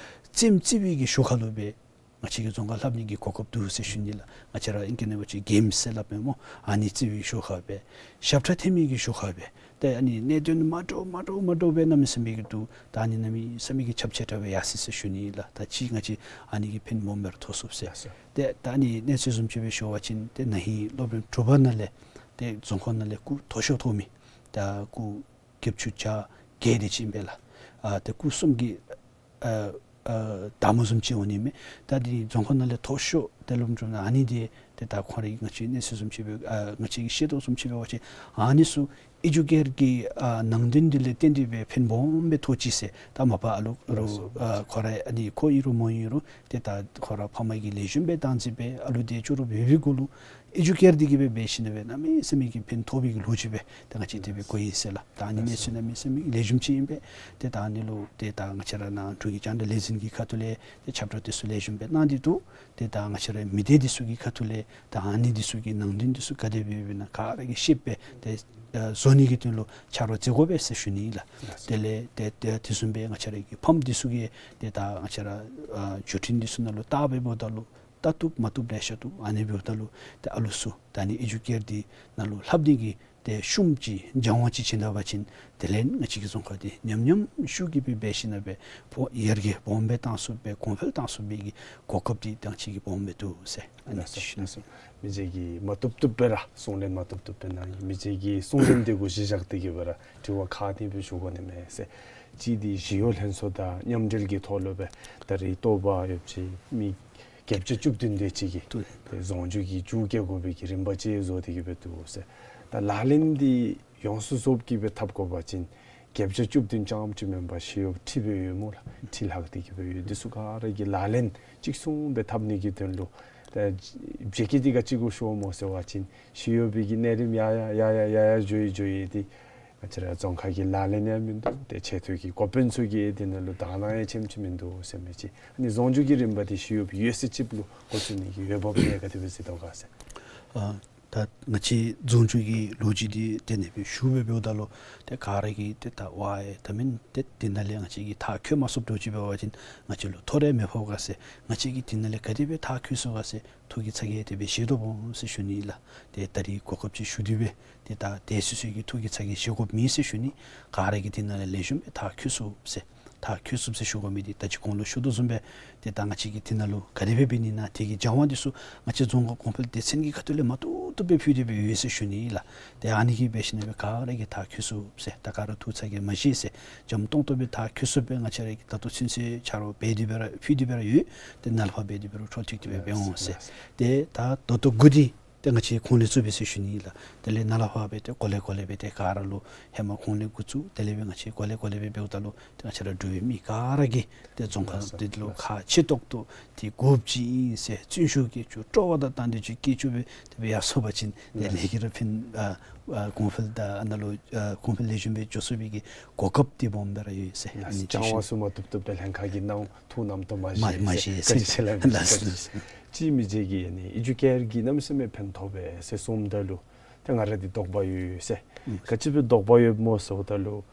རྩེདམོ་རྩེ་བའི་གི་ཞོར་ཁ་ལུ་སྦེ་ང་བཅས་ཀྱི་རྫོང་ཁ་ལྷབ་ནི་གི་གོ་སྐབས་འདུག་ཟེར་ཞུ་ནི་ལགས། ང་བཅས་ར་ཨིང་སྐད་ནང་འབད་བ་ཅིན་གེམསི་ཟེར་སླབ་མས་སྨོ། ཨ་ནི་རྩེ་བའི་ཞོར་ཁ་སྦེ་ཞབས་ཁྲ་འཐེན་མི་གི་ཞོར་ཁ་སྦེ་ཏེ་ཨ་ནི་གནད་དོན་མ་འདྲཝ་མ་འདྲཝ་མ་འདྲཝ་སྦེ་གནམ་མེད་ས་མེད་ཀྱི་འདུག། ད་ཨ་ནི་གནམ་མེད་ས་མེད་ཀྱི་ཁྱབ་ཆེ་དྲགས་སྦེ་ཡར་སོ་ཡི་ཟེར་ཞུ་ནི་ལགས། ད་ཅི་ང་བཅས་ཨ་ནི་གིས་ཕན་སྦོམ་སྦེ་ར་ཐོགས་ཚུགས་ཟེར། ལགས་སོ། ཏེ་ད་ཨ་ནི་གནས་ཚུལ་བཟུམ་ཅིག་སྦེ་ཞུ་བ་ཅིན་ཏེ་ན་ཧིང་སློབ་རིམ་དྲུག་པ་ནང་ལས་ཏེ་རྫོང་ཁོངས་ནང་ལས་སྐུ་མཐོ་ཤོས་ཐོབ་མི་ད་སྐུ་བརྒྱད་ཅུ་གྱ་བརྒྱད་དེ་ཅིག་ཨིན་པས་ལགས། ཨ་ཏེ་སྐུ་གསུམ་གྱི་ཨ་ཨ་དར་མོ་བཟུམ་ཅིག་འོང་ནི་མས། ད་འདི་རྫོང་ཁོངས་ནང་ལས་མཐོ་ཤོས་ཏེ་སློབ་རིམ་དྲུག་པ་ནང་ཨ་ནི་འདི་ཏེ་ད་ཁོང་རའི་ང་བཅས་གནས་ཚུལ་བཟུམ་ཅིག་སྦེ་ཨ་ང་བཅས་ཀྱིས་ཤེས་དོ་བཟུམ་ཅིག་འབད་བ་ཅིན་ཨ་ནི་ཚུ་ཨེ་ཌུ་ཀེར་གྱི་ཨ་ནང་དོན་འདི་ལས་བརྟེན་ཏེ་སྦེ་ཕན་སྦོམ་སྦེ་ཐོགས་ཅི་ཟེར། ད་མ་པ་ཨ་ལུ་ཨ་ལུ་ཨ་ཁོ་ར་ཨ་ནི་ཁོ་ཨིན་རུང་མོ་ཨིན་རུང་ཏེ་ད་ཁོ་ར་ཕམ་གིས་ལེགས་ཤོམ་སྦེ་བཏང་ཅི་སྦེ་ཨ་ལུ་འདི་ཅོག་ར་འབད་བའི་གུ་ལུ་ཨེ་ཌུ་ཀེར་འདི་གིས་སྦེ་འབད་ཞིནམ་ལས་གནམ་མེད་ས་མེད་ཀྱི་ཕན་ཐོགས་པའི་གི་ལོ་རྒྱུས་སྦེ་ད་ང་བཅས་དེ་སྦེ་གོ་ཡི་ཟེར་ལགས། ད་ཨ་ནི་གནས་ཚུལ་གནམ་མེད་ས་མེད་ལེགས་ཤོམ་ཅིག་ཨིན་པས། ཏེ་ད་ཨ་ནི་ལུ་ཏེ་ད་ང་བཅས་ར་ནཱ་འབྲུག་གི་རྒྱང་བསྒྲགས་ལས་འཛིན་གྱི་ཁ་ཐུག་ལས་ཏེ་ཁྱབ་བསྒྲགས་འདི་ཚུ་ལེགས་ཤོམ་སྦེ་གནང་སྟེ་འདུག། ཏེ་ད་ང་བཅས་ར་མི་སྡེ་འདི་ཚུ་གི་ཁ་ཐུག་ལས་ད་ཨ་ནི་འདི་ཚུ་གི་ནང་དོན་འདི་ཚུ་ག་དེ་སྦེ་ཡོདཔ་ཨིན་ན་ག་ར་གིས་ཤེསཔ་སྦེ་ཏེ་ཨ་བཟོ་ནི་གི་དོན་ལུ་ཆ་རོགས་མཛད་དགོ་པས་ཟེར་ཞུ་ནི་ལགས། དེ་ལས་ཏེ་ཏེ་དེ་བཟུམ་སྦེ་ང་བཅས་ར་གི་ཕམ་འདི་ཚུ་གིས་ཏེ་ད་ང་བཅས་ར་ཨ་བརྒྱུད་འཕྲིན་འདི་ཚུ་ནང་ལུ་བལྟ་སྦེ་འབདཝ་ད་ལུ་བལྟ་བཏུབ་མ་བཏུབ་ལེ་ཤ་འདུག། ཨ་ནི་འབདཝ་ད་ལུ་ཏེ་ཨ་ལུ་ཚུ་ད་ཨ་ནི་ཨེ་ཌུ་ཀེར་འདི་ནང་ལུ་ལྷབ་ནི་གི་ཏེ་ཤུགས་ཅིག་སྦྱང་བ་ཅིག་བྱིན་ད་པ་ཅིན་དེ་ལས་ང་བཅས་ཀྱི་རྫོང་ཁག་འདི་ཉམས་ཉམས་ཤུགས་ཀྱིས་སྦེ་འབད་ཞིནམ་ལས་སྦེ་ཕོ་ཡར་རྒྱས་སྦོམ་སྦེ་བཏང་ཚུགས་པའི་གོང་འཕེལ་བཏང་ཚུགས་པའི་གི་གོ་སྐབས་འདི་ད་ང་བཅས་ཀྱིས་སྦོམ་སྦེ་འདུག་ཟེར་ཨ་ནི་ལགས་སོ། ཞུ་ནི། ལགས་སོ། མི་རྗེ་གིས་མ་བཏུབ་བཏུབ་སྦེ་ར་གསུང་ལན་མ་བཏུབ་བཏུབ་སྦེ་གནང་ཡི། མི་རྗེ་གི་གསུང་ལན་འདི་གུ་གཞི་བཞག་སྟེ་གི་སྦེ་ར་དྲི་བ་ཁག་ཏེ་སྦེ་ཞུ་དགོ་ནི་མས་ཟེར། གཅིག་འདི་ཞི་གཡོག་ལྷན་ཚོགས་དང་མཉམ་འབྲེལ་གྱི་ཐོག་ལུ་སྦེ་ད་རེས་ལྟོ་བ་ཡོདཔ་ཅིག་མི་བརྒྱད་ཅུ་བཅུ་བདུན་དེ་ཅིག་གིས་ཏེ་རྫོང་རྒྱུད་ཀྱི་རྒྱུད་སྐྱེལ་དགོ་པའི་གི་རིམ་པ་ཅིག་བཟོ་སྟེ་གི་སྦེ་འདུག་ཟེར། ད་ལག་ལེན་འདི་ཡོངས་སུ་རྫོགསཔ་གི་སྦེ་འཐབ་དགོ་པ་ཅིན་བརྒྱད་ཅུ་བཅུ་བདུན་རྐྱངམ་ཅིག་མེན་པར་ཞི་གཡོག་ཁྲི་སྦེ་ཡོད་སྨོ་ལགས། ཁྲི་ལྷག་སྟེ་གི་སྦེ་ཡོད། འདི་ཚུ་ག་ར་གིས་ལག་ལེན་གཅིག་མཚུངས་སྦེ་འཐབ་ནི་གི་དོན་ལུ་ད་བྱེད་ཀྱི་འདི་ག་ཅི་གུ་ཤོར་སྨོ་ཟེར་བ་ཅིན་ཞི་གཡོག་པའི་གི་གནས་རིམ་ཡར་ཡར་ཡར་ཡར་ཡར་ཡར་འགྱོ་ཡི་འགྱོ་ཡི་འདི་ང་བཅས་ར་རྫོང་ཁག་གི་ལག་ལེན་ཡང་མིན་འདུག། ཏེ་ཆེ་མཐོའི་གི་འགོ་དཔོན་ཚུ་གིས་འདི་ནང་ལུ་དག་སྣང་ཡང་ཆེམ་ཅིག་མིན་འདུག་ཟེར་མི་ཅིག། ཨ་ནི་རྫོང་རྒྱུད་ཀྱི་རིམ་པ་འདི་ཞི་གཡོག་པའི་ཡོད་ཚད་ཅིག་ལུ་འགོ་བཙུགས་ནི་གི་འོས་འབབ་ཡང་ག་དེ་སྦེ་གཟིགས་དོ་ག་ཟེར། ཨ་ད་ང་བཅས་རྫོང་རྒྱུད་ཀྱི་ལོ་རྒྱུས་འདི་དེ་ནང་སྦེ་ཞུ་སྦེ་འབདཝ་ད་ལུ་ཏེ་ག་ར་གིས་ཏེ་ད་ཝའེ་ད་མེན་ཏེ་འདི་ནང་ལས་ང་བཅས་ཀྱིས་མཐར་འཁྱོལ་མ་ཚུགསཔ་འདྲཝ་ཅིག་འབད་བ་ཅིན་ང་བཅས་ལུ་ཐོ་རེ་མི་ཕོག་ག་ཟེར། ང་བཅས་ཀྱིས་འདི་ནང་ལས་ག་དེ་སྦེ་མཐར་འཁྱོལ་ཚུགས་ག་ཟེར་ཐུགས་ཀྱི་ཚ་གྱང་དེ་སྦེ་བཞེས་དོ་འོང་ཟེར་ཞུ་ནི་ལགས། ཏེ་ད་རིས་གོ་སྐབས་ཅིག་ཞུ་སྟེ་སྦེ་ཏེ་ད་དེ་སོ་སོའི་གི་ཐུགས་ཀྱི་ཚ་གྱང་བཞེས་དགོཔ་མེད་ཟེར་ཞུ་ནི། ག་ར་གིས་འདི་ནང་ལས་ལེགས་ཤོམ་སྦེ་མཐར་འཁྱོལ་ཚུགསཔ་ཟེར་མཐར་འཁྱོལ་ཚུགསཔ་ཟེར་ཞུ་དགོ་མི་འདི་ད་ཅི་གོང་ལུ་ཞུ་དོ་བཟུམ་སྦེ་ཏེ་ད་ང་བཅས་ཀྱིས་འདི་ནང་ལུ་ག་དེ་སྦེ་འབད་ནི་ཨིན་ན་དེ་གི་སྦྱང་བ་འདི་ཚུ་ང་བཅས་རྫོང་ཁག་གོང་འཕེལ་སྡེ་ཚན་གྱི་ཁ་ཐུག་ལས་མ་བཏུབ་བཏུབ་སྦེ་ཕུལ་ཏེ་སྦེ་ཡོད་ཟེར་ཞུ་ནི་ལགས། ཏེ་ཨ་ནི་གིས་འབད་ཞིནམ་ལས་ག་ར་གིས་མཐར་འཁྱོལ་ཚུགསཔ་ཟེར་ད་ག་ར་ཐུགས་ཚ་གྱང་མ་བཞེས་ཟེར་འཇམ་ཏོང་ཏོ་སྦེ་མཐར་འཁྱོལ་ཚུགསཔ་སྦེ་ང་བཅས་ར་གིས་ད་ལྟོ་ཚུན་ཚོད་ཆ་རོགས་འབད་དེ་སྦེ་ར་ཕུལ་ཏེ་སྦེ་ར་ཡོད། ཏེ་ནཱ་ལས་ཕར་འབད་དེ་སྦེ་ར་འཕྲོ་མཐུད་དེ་སྦེ་འབད་འོང་ཟེར། ཏེ་ད་ད་ལྟོ་འགོ་འདི་ཏེ་ང་བཅས་ཁུངས་ལས་བཙུགས་པས་ཟེར་ཞུ་ནི་ལགས། དེ་ལས་ནཱ་ལས་ཕར་སྦེ་ཏེ་གོ་ལེ་གོ་ལེ་སྦེ་ཏེ་ག་ར་ལུ་ཧེ་མ་ཁུངས་ལས་འགོ་བཙུགས་དེ་ལས་སྦེ་ང་བཅས་གོ་ལེ་གོ་ལེ་སྦེ་འབདཝ་ད་ལུ་ཏེ་ང་བཅས་ར་འབྲུག་པའི་མི་ག་ར་གིས་ཏེ་རྫོང་ཁག་འདི་ལུ་ཁག་ཆེ་ཏོག་ཏོ་ཏེ་དགོཔ་ཅིག་ཨིན་ཟེར་བརྩོན་ཤུགས་བསྐྱེད་ཅུང་སྤྲོ་བ་དང་དང་འདོད་ཅིག་བསྐྱེད་ཅུང་སྦེ་དེ་སྦེ་ཡར་སོང་པ་ཅིན་ཏེ་ལས་ཀྱི་ར་ཕན་ཨ་ཨ་གོང་འཕེལ་དང་ཨ་ནཱ་ལུ་ཨ་གོང་འཕེལ་ལེགས་ཤོམ་སྦེ་འགྱོ་ཚུགས་པའི་གི་གོ་སྐབས་འདི་སྦོམ་སྦེ་ར་ཡོད་ཟེར། ཨ་ནི་སྦྱང་བ་ཚུ་མ་བཏུབ་བཏུབ་སྦེ་ལྷན་ཁག་གིས་གནང་ཐུགས་རྣམ་རྟོག་མ་མ་བཞེས་མ་ཟེར་བཞེས་བཀའ་དྲིན་ཆེ་ལགས། ལགས་སོ། གཅིག་མི་རྗེ་གིས་ཨ་ནི་ཨེ་ཌུ་ཀེར་གྱིས་གནམ་མེད་ས་མེད་ཕན་ཐོགས་པས་ཟེར་གསུངམ་ད་ལུ་ཏེ་ང་ར་འདི་དོགས་པ་ཡོད་ཡོད་ཟེར། ཨུམ། ག་ཅི་སྦེ་དོགས་པ་ཡོདཔ་སྨོ་ཟེརཝ་ད་ལུ་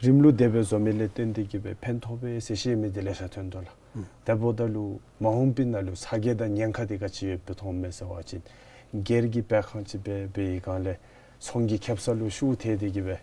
རིམ་ལུགས་དེ་སྦེ་བཟོ་མི་ལས་བརྟེན་ཏེ་གི་སྦེ་ཕན་ཐོགས་པས་ཟེར་བཤད་མི་འདི་ལེ་ཤ་ཐོན་དོ་ལགས། ཨུམ། དེ་འབདཝ་ད་ལུ་མ་འོངས་པའི་ནང་ལུ་ཚ་གྱང་དང་ཉེན་ཁ་འདི་ག་ཅི་ཡོདཔ་སྦེ་མཐོངམ་མས་ཟེར་བ་ཅིན་སྒེར་གྱི་སྤེལ་ཁང་ཅིག་སྦེ་འབད་བའི་སྒང་ལས་ཚོང་གི་ཁེ་སང་ལུ་ཤུགས་ཐལ་ཏེ་གི་སྦེ་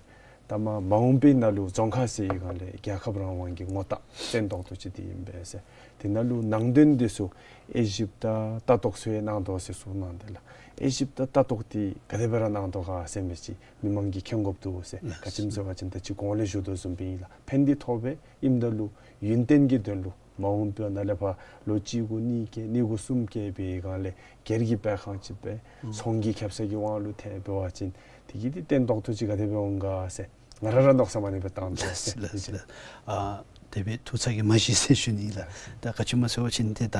ད་མ་མ་འོངས་པའི་ནང་ལུ་རྫོང་ཁ་ཟེར་བའི་སྒང་ལས་རྒྱལ་ཁབ་རང་དབང་གི་ངོ་རྟགས་སྟོན་ཏོག་ཏོ་ཅིག་འདི་ཨིན་པས་ཟེར། དེ་ནང་ལུ་ནང་དོན་འདི་ཚུ་དབྱེ་ཞིབ་དང་ལྟ་རྟོག་ཚུ་ཡང་གནང་དོ་ཟེར་གསུངས་གནང་དེ་ལགས། དབྱེ་ཞིབ་དང་ལྟ་རྟོག་འདི་ག་དེ་སྦེ་ར་གནང་དོ་ག་ཟེར་མི་ཅིག་མི་མང་གིས་མཁྱེན་དགོཔ་འདུག་ཟེར། ལགས། ག་ཅི་སྨོ་ཟེར་བ་ཅིན་ད་ཅི་གོང་ལས་ཞུ་དོ་བཟུམ་སྦེ་ཨིན་ལགས། ཕན་འདི་ཐོགས་པས། ཨིནམ་ད་ལུ་ཡུན་བརྟན་གྱི་དོན་ལུ་མ་འོངས་པའི་ནང་ལས་ཕར་ལོ་གཅིག་དགུ་གཉིས་བརྒལ་གཉིས་དགུ་གསུམ་བརྒལ་བའི་སྒང་ལས་སྒེར་གྱི་སྤེལ་ཁང་ཅིག་སྦེ་ཨུམ་ཚོང་གི་ཁེབ་སང་གི་དབང་ལུ་ཐལ་འབད་བ་ཅིན་དེ་གི་འདི་སྟོན་ཏོག་ཏོ་ཅིག་ག་དེ་སྦེ་འོང་ག་ཟེར་ང་ར་ར་མནོ་བསམ་ཨ་ནི་སྦེ་བཏང་དོ་ཟེར། ལགས་ལགས་ལགས། ཨ་དེ་སྦེ་ཐུགས་ཚ་གྱང་མ་བཞེས་ཟེར་ཞུ་ནི་ལགས། ད་ག་ཅི་སྨོ་ཟེར་བ་ཅིན་ཏེ་ད་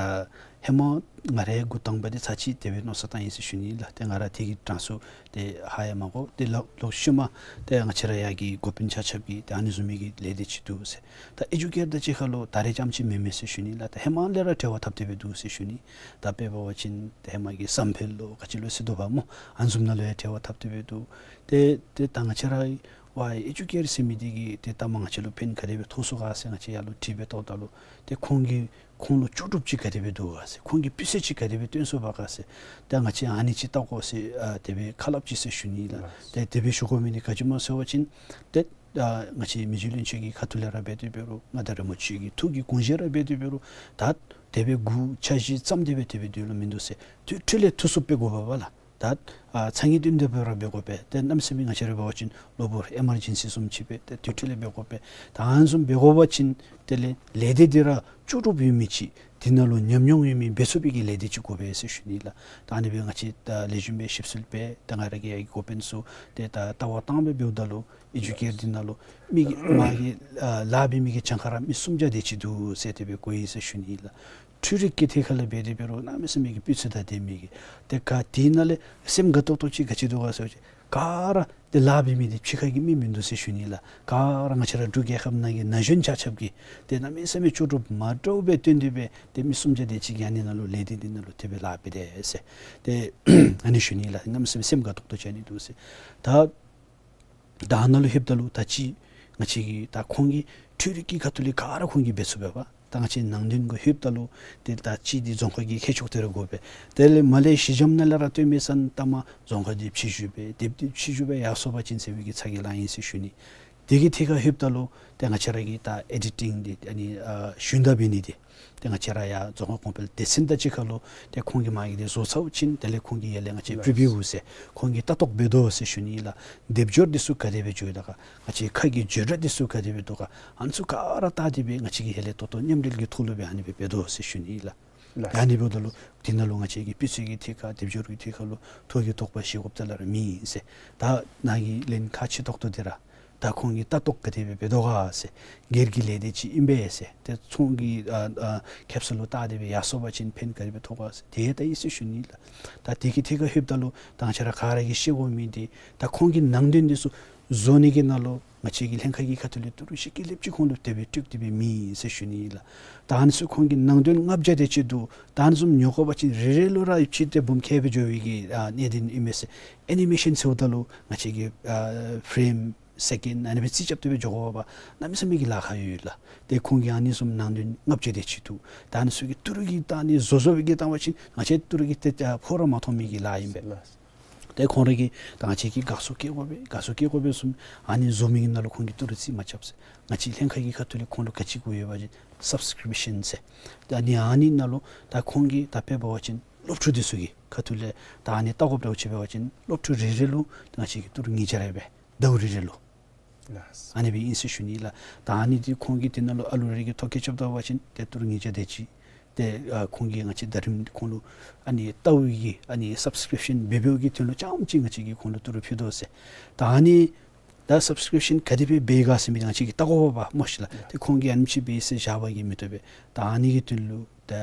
ཧེ་མ་ང་རའི་འགོ་དང་པ་འདི་ཚར་གཅིག་དེ་སྦེ་མནོ་བསམ་བཏང་ཡི་ཟེར་ཞུ་ནི་ལགས། ཏེ་ང་ར་དེ་གི་གྲངས་སུ་ཏེ་ཧ་ཡང་མ་གོ། ཏེ་ལོག་ལོག་ཤུལ་མ་ཏེ་ང་བཅས་ར་ཡར་གྱི་འགོ་དཔོན་ཆ་ཁྱབ་ཀྱིས་ཏེ་ཨ་ནི་བཟུམ་མའི་གི་ལས་སྡེ་ཅིག་འདུག་ཟེར། ད་ཨེ་ཇུ་ཀེར་དང་གཅིག་ཁར་ལུ་ད་རེས་རྐྱངམ་ཅིག་མེན་མས་ཟེར་ཞུ་ནི་ལགས། ད་ཧེ་མ་ལས་ར་འབྲེལ་བ་འཐབ་སྟེ་སྦེ་འདུག་ཟེར་ཞུ་ནི། ད་དཔེ་འབད་བ་ཅིན་ཏེ་ཧེ་མ་གི་བསམ་འཕེལ་ལོ་ག་ཅི་ལོ་ཟེར་དོ་བ་སྨོ། ཨ་ནི་བཟུམ་ནང་ལུ་ཡང་འབྲེལ་བ་འཐབ་སྟེ་སྦེ་འདུག། ཏེ་ཏེ་ད་ང་བཅས་ར་བ་ཨེ་ཇུ་ཀེར་ཟེར་མི་འདི་གིས་ཏེ་ད་མ་ང་བཅས་ལུ་ཕན་ག་དེ་སྦེ་ཐོགས་སོང་ག་ཟེར་ང་བཅས་ཡར་ལུ་དྲི་སྦེ་བཏངམ་ད་ལུ་ཏེ་ཁོང་གིས་ཁོང་ལུ་ལྕོགས་གྲུབ་ཅིག་ག་དེ་སྦེ་འདུག་ག་ཟེར། ཁོང་གིས་སྤུས་ཚད་ཅིག་ག་དེ་སྦེ་སྟོན་སོང་བ་ག་ཟེར། ད་ང་བཅས་ཨ་ནི་ཅིག་བལྟ་དགོ་ཟེར་ཨ་དེ་སྦེ་ཁ་སླབ་ཅི་ཟེར་ཞུ་ནི་ལགས། ལགས། ཏེ་དེ་སྦེ་ཞུ་དགོ་མི་འདི་ག་ཅི་སྨོ་ཟེར་བ་ཅིན་ཏེ་ཨ་ང་བཅས་མི་རྗེ་བློན་ཆེན་གྱི་ཁ་ཐུག་ལས་ར་འབད་དེ་འབད་རུང་མངའ་བདག་རིན་པོ་ཆེ་གི་ཐུགས་ཀྱི་དགོངས་བཞེད་ར་འབད་དེ་འབད་རུང་ད་དེ་སྦེ་འགོ་འཆར་གཞི་བརྩམས་ཏེ་སྦེ་དེ་སྦེ་སྡོད་ལོང་མིན་འདུག་ཟེར། དུས་ཚོད་ལས་འཐུས་སུ་འབད་དགོ་པས་ལགས། ད་ཨ་ཚ་ངེས་དོན་དེ་སྦེ་ར་འབད་དགོ་པས། ཏེ་གནམ་མེད་ས་མེད་ང་བཅས་ར་འབད་བ་ཅིན་གློ་བུར་ཨེ་མར་ཇེན་སི་བཟུམ་ཅིག་སྦེ་ཏེ་དུས་ཚོད་ལས་འབད་དགོ་པས། ད་ཨ་ནི་བཟུམ་འབད་དགོ་པ་ཅིན་དེ་ལས་ལས་སྡེ་འདི་ར་ལྕོགས་གྲུབ་ཡོད་མི་ཅིག་འདི་ནང་ལུ་ཉམས་མྱོང་ཡོད་མི་འབད་ཚུགས་པའི་གི་ལས་སྡེ་ཅིག་དགོ་པས་ཟེར་ཞུ་ནི་ལགས། ད་ཨ་ནི་སྦེ་ང་བཅས་ད་ལེགས་ཤོམ་སྦེ་ཞིབ་འཚོལ་འབད། ད་ང་ར་གི་ཡ་གི་འགོ་དཔོན་ཚུ་ཏེ་ད་ལྟ་བ་བཏང་སྦེ་འབདཝ་ད་ལུ་ཨེ་ཇུ་ཀེར་འདི་ནང་ལུ་མི་གི་མ་གི་ཨ་ལཱ་འབད་མི་གི་གྱངས་ཁ་ར་མི་སུམ་བརྒྱ་དེ་ཅིག་འདུག་ཟེར་དེ་སྦེ་གོ་ཡི་ཟེར་ཞུ་ནི་ལགས། འཕྲུལ་རིག་གི་ཐད་ཁར་ལས་འབད་དེ་འབད་རུང་གནམ་མེད་ས་མེད་ཀྱི་སྤུས་ཚད་དང་ལྡན་མི་གི། ཏེ་ག་དེ་ནང་ལས་སེམས་དགའ་ཏོག་ཏོ་ཅིག་ག་ཅི་འདུག་ག་ཟེར་བ་ཅིན་ག་ར་ཏེ་ལཱ་འབད་མི་འདི་ཕྱི་ཁ་གི་མི་མིན་འདུག་ཟེར་ཞུ་ནི་ལགས། ག་ར་ང་བཅས་ར་འབྲུག་རྒྱལ་ཁབ་ནང་གི་ན་གཞོན་ཆ་ཁྱབ་ཀྱིས་ཏེ་གནམ་མེད་ས་མེད་ལྕོགས་གྲུབ་མ་འདྲཝ་སྦེ་སྟོན་ཏེ་སྦེ་ཏེ་མི་སུམ་བརྒྱ་དེ་ཅིག་གིས་ཨ་ནི་ནང་ལུ་ལས་སྡེ་འདི་ནང་ལུ་དེ་སྦེ་ལཱ་འབད་དེས་ཟེར། ཏེ་ཨ་ནི་ཞུ་ནི་ལགས། གནམ་མེད་ས་མེད་སེམས་དགའ་ཏོག་ཏོ་ཅིག་ཨ་ནི་འདུག་ཟེར། ད་ད་ནཱ་ལུ་ལྷོདཔ་ད་ལུ་ད་ཅི་ང་བཅས་ཀྱི་ད་ཁོང་གིས་འཕྲུལ་རིག་གི་ཁ་ཐུག་ལས་ག་ར་ཁོང་གིས་འབད་ཚུགས་པས་པ། ད་ང་བཅས་ནང་དོན་གུ་ལྷོདཔ་ད་ལུ་ཏེ་ད་ཅི་འདི་རྫོང་ཁ་གི་ཁྱད་ཆོས་དེ་ར་དགོ་པས། དེ་ལས་མར་ལས་གཞི་འགྱམ་ནང་ལས་ར་སྟོན་མི་ཚུན་ད་མ་རྫོང་ཁ་འདི་ཕྱི་བཤུད་འབད་དེབ་འདི་ཕྱི་བཤུད་འབད་ཡར་སོང་པ་ཅིན་ཟེར་བའི་གི་ཚ་གྱང་ལང་ཡི་ཟེར་ཞུ་ནི། དེ་གི་ཐད་ཁར་ལྷོདཔ་ད་ལུ་ཏེ་ང་བཅས་ར་གི་ད་ཨེ་ཌི་ཊིང་འདི་ཨ་ནི་ཨ་ཞུན་དག་འབད་ནི་འདི་ཏེ་ང་བཅས་ར་ཡར་རྫོང་ཁ་གོང་འཕེལ་སྡེ་ཚན་དང་གཅིག་ཁར་ལུ་ཏེ་ཁོང་གིས་མ་གི་འདི་བཟོ་ཚརཝ་ཅིག་དེ་ལས་ཁོང་གིས་ཡར་ལས་ང་བཅས་པི་རི་བིའུ་ཟེར་ཁོང་གིས་ལྟ་རྟོག་འབད་དོ་ཟེར་ཞུ་ནི་ལགས། སྡེབ་སྦྱོར་འདི་ཚུ་ག་དེ་སྦེ་འགྱོ་ཡི་ད་ག་ང་བཅས་ཁ་གི་བརྗོད་སྒྲ་འདི་ཚུ་ག་དེ་སྦེ་འདུག་ག་ཨ་ནི་ཚུ་ག་ར་བལྟ་སྟེ་སྦེ་ང་བཅས་ཀྱིས་ཧེ་ལས་ཏོག་ཏོ་མཉམ་འབྲེལ་གྱི་ཐོག་ལུ་སྦེ་ཨ་ནི་སྦེ་འབད་དོ་ཟེར་ཞུ་ནི་ལགས། ལགས། ཨ་ནི་འབདཝ་ད་ལུ་དེ་ནང་ལུ་ང་བཅས་ཀྱི་སྤུས་ཚད་ཀྱི་ཐད་ཁར་སྡེབ་སྦྱོར་གྱི་ཐད་ཁར་ལུ་ཐོ་གི་དོགས་པ་བཤད་དགོཔ་ད་ལ་ར་མེད་ཟེར། ད་ནཱ་གི་ལན་ཁག་ཆེ་ཏོག་ཏོ་འདི་ར་ད་ཁོང་གིས་ལྟ་རྟོག་ག་དེ་སྦེ་འབད་དོ་ག་ཟེར། སྒེར་གྱི་ལས་སྡེ་ཅིག་ཨིན་པས་ཟེར། ཏེ་ཚོང་གི་ཨ་ཨ་ཁེབ་སང་ལུ་བལྟ་སྟེ་སྦེ་ཡར་སོང་པ་ཅིན་ཕན་ག་དེ་སྦེ་ཐོགས་ག་ཟེར་དེ་ལྟ་ཡི་ཟེར་ཞུ་ནི་ལགས། ད་དེ་གི་ཐད་ཁར་ལྷོདཔ་ད་ལུ་ད་ང་བཅས་ར་ག་ར་གིས་ཤེས་དགོ་མི་འདི་ད་ཁོང་གི་ནང་དོན་འདི་ཚུ་བཟོ་ནི་གི་ནང་ལུ་ང་བཅས་ཀྱི་ལྷན་ཁག་གི་ཁ་ཐུག་ལས་ཏི་རུ་ཅིག་གི་ལེབ་ཅིག་ཁོང་ལུ་དེ་སྦེ་སྤྲོད་དེ་སྦེ་མེད་ཟེར་ཞུ་ནི་ལགས། ད་ཨ་ནི་ཚུ་ཁོང་གི་ནང་དོན་ལྔ་བརྒྱ་དེ་ཅིག་འདུག། ད་ཨ་ནི་བཟུམ་ཉོ་དགོ་པ་ཅིན་རེ་རེ་ལུ་ར་ཡོདཔ་ཅིག་ཏེ་འབུམ་ཁལ་སྦེ་འགྱོ་བའི་གི་ཨ་གནད་དོན་ཨིན་མས་ཟེར། ཨེ་ནི་མེ་ཤཱན་ཟེརཝ་ད་ལུ་ང་བཅས་ཀྱི་ཨ་ཕེརེམ་སེ་ཀེནཌ་ཨ་ནི་སྦེ་རྩིས་རྐྱབ་སྟེ་སྦེ་འགྱོ་དགོ་པ་གནམ་མེད་ས་མེད་ཀྱི་ལཱ་ཁག་ཡོད་ལགས། ཏེ་ཁོང་གིས་ཨ་ནི་བཟུམ་ནང་དོན་ལྔ་བརྒྱ་དེ་ཅིག་འདུག། ད་ཨ་ནི་ཚུ་གི་ཏི་རུ་གི་ད་ཨ་ནི་བཟོ་བཟོ་བའི་གི་བཏང་པ་ཅིན་ང་བཅས་ཏི་རུ་གི་ཏེ་ཕོ་ར་མ་ཐོབ་མི་གི་ལཱ་ཨིན་པས། ལགས། ཏེ་ཁོང་ར་གིས་ད་ང་བཅས་ཀྱིས་དགའ་བསུ་བསྐྱེད་དགོ་པས་དགའ་བསུ་བསྐྱེད་དགོ་པས་གསུངམ། ཨ་ནི་བཟོ་མི་གི་ནང་ལུ་ཁོང་གིས་ཏི་རུ་རྩིས་མ་རྐྱབ་ཟེར། ང་བཅས་ལྷན་ཁག་གི་ཁ་ཐུག་ལས་ཁོང་ལུ་ག་ཅི་དགོ་ཡོད་པ་ཅིན་སབ་སི་ཀྲིབ་ཤཱན་ཟེར། ད་ཨ་ནི་ཨ་ནི་ནང་ལུ་ད་ཁོང་གིས་ད་དཔེ་འབད་བ་ཅིན་སློབ་ཕྲུག་འདི་ཚུ་གི་ཁ་ཐུག་ལས་ད་ཨ་ནི་བལྟ་དགོཔ་འདྲཝ་ཅིག་འབད་བ་ཅིན་སློབ་ཕྲུག་རེ་རེ་ལུ་ད་ང་བཅས་ཀྱིས་ཏི་རུ་ཉིས་བརྒྱ་རེ་སྦེ་ཟླཝ་རེ་རེ་ལུ་ལགས། ཨ་ནི་སྦེ་ཨིན་ཟེར་ཞུ་ནི་ལགས། ད་ཨ་ནི་འདི་ཁོང་གིས་དེ་ནང་ལུ་ཨ་ལུ་རེ་གི་ཐོ་བཀོད་རྐྱབ་ད་པ་ཅིན་ཏེ་ཏི་རུ་ཉིས་བརྒྱ་དེ་ཅིག། ཏེ་ཨ་ཁོང་གིས་ང་བཅས་ཟླ་རིམ་ཁོང་ལུ་ཨ་ནི་ལྟ་བའི་གི་ཨ་ནི་སབ་སི་ཀྲིབ་ཤཱན་འབད་འབདཝ་གི་དོན་ལུ་རྐྱངམ་ཅིག་ང་བཅས་ཀྱིས་ཁོང་ལུ་ཏི་རུ་ཕུལ་དོ་ཟེར། ད་ཨ་ནི་ད་སབ་སི་ཀྲིབ་ཤཱན་ག་དེ་སྦེ་འབད་ག་ཟེར་མི་ང་བཅས་ཀྱིས་བལྟ་དགོ་པས་སྨོ་ཤིག་ལགས། ཏེ་ཁོང་གིས་ཨ་ནེམ་ཅིག་འབད་ཟེར་བཞག་པ་གིས་མི་བཏུབ་པས། ད་ཨ་ནི་གི་དོན་ལུ་ད་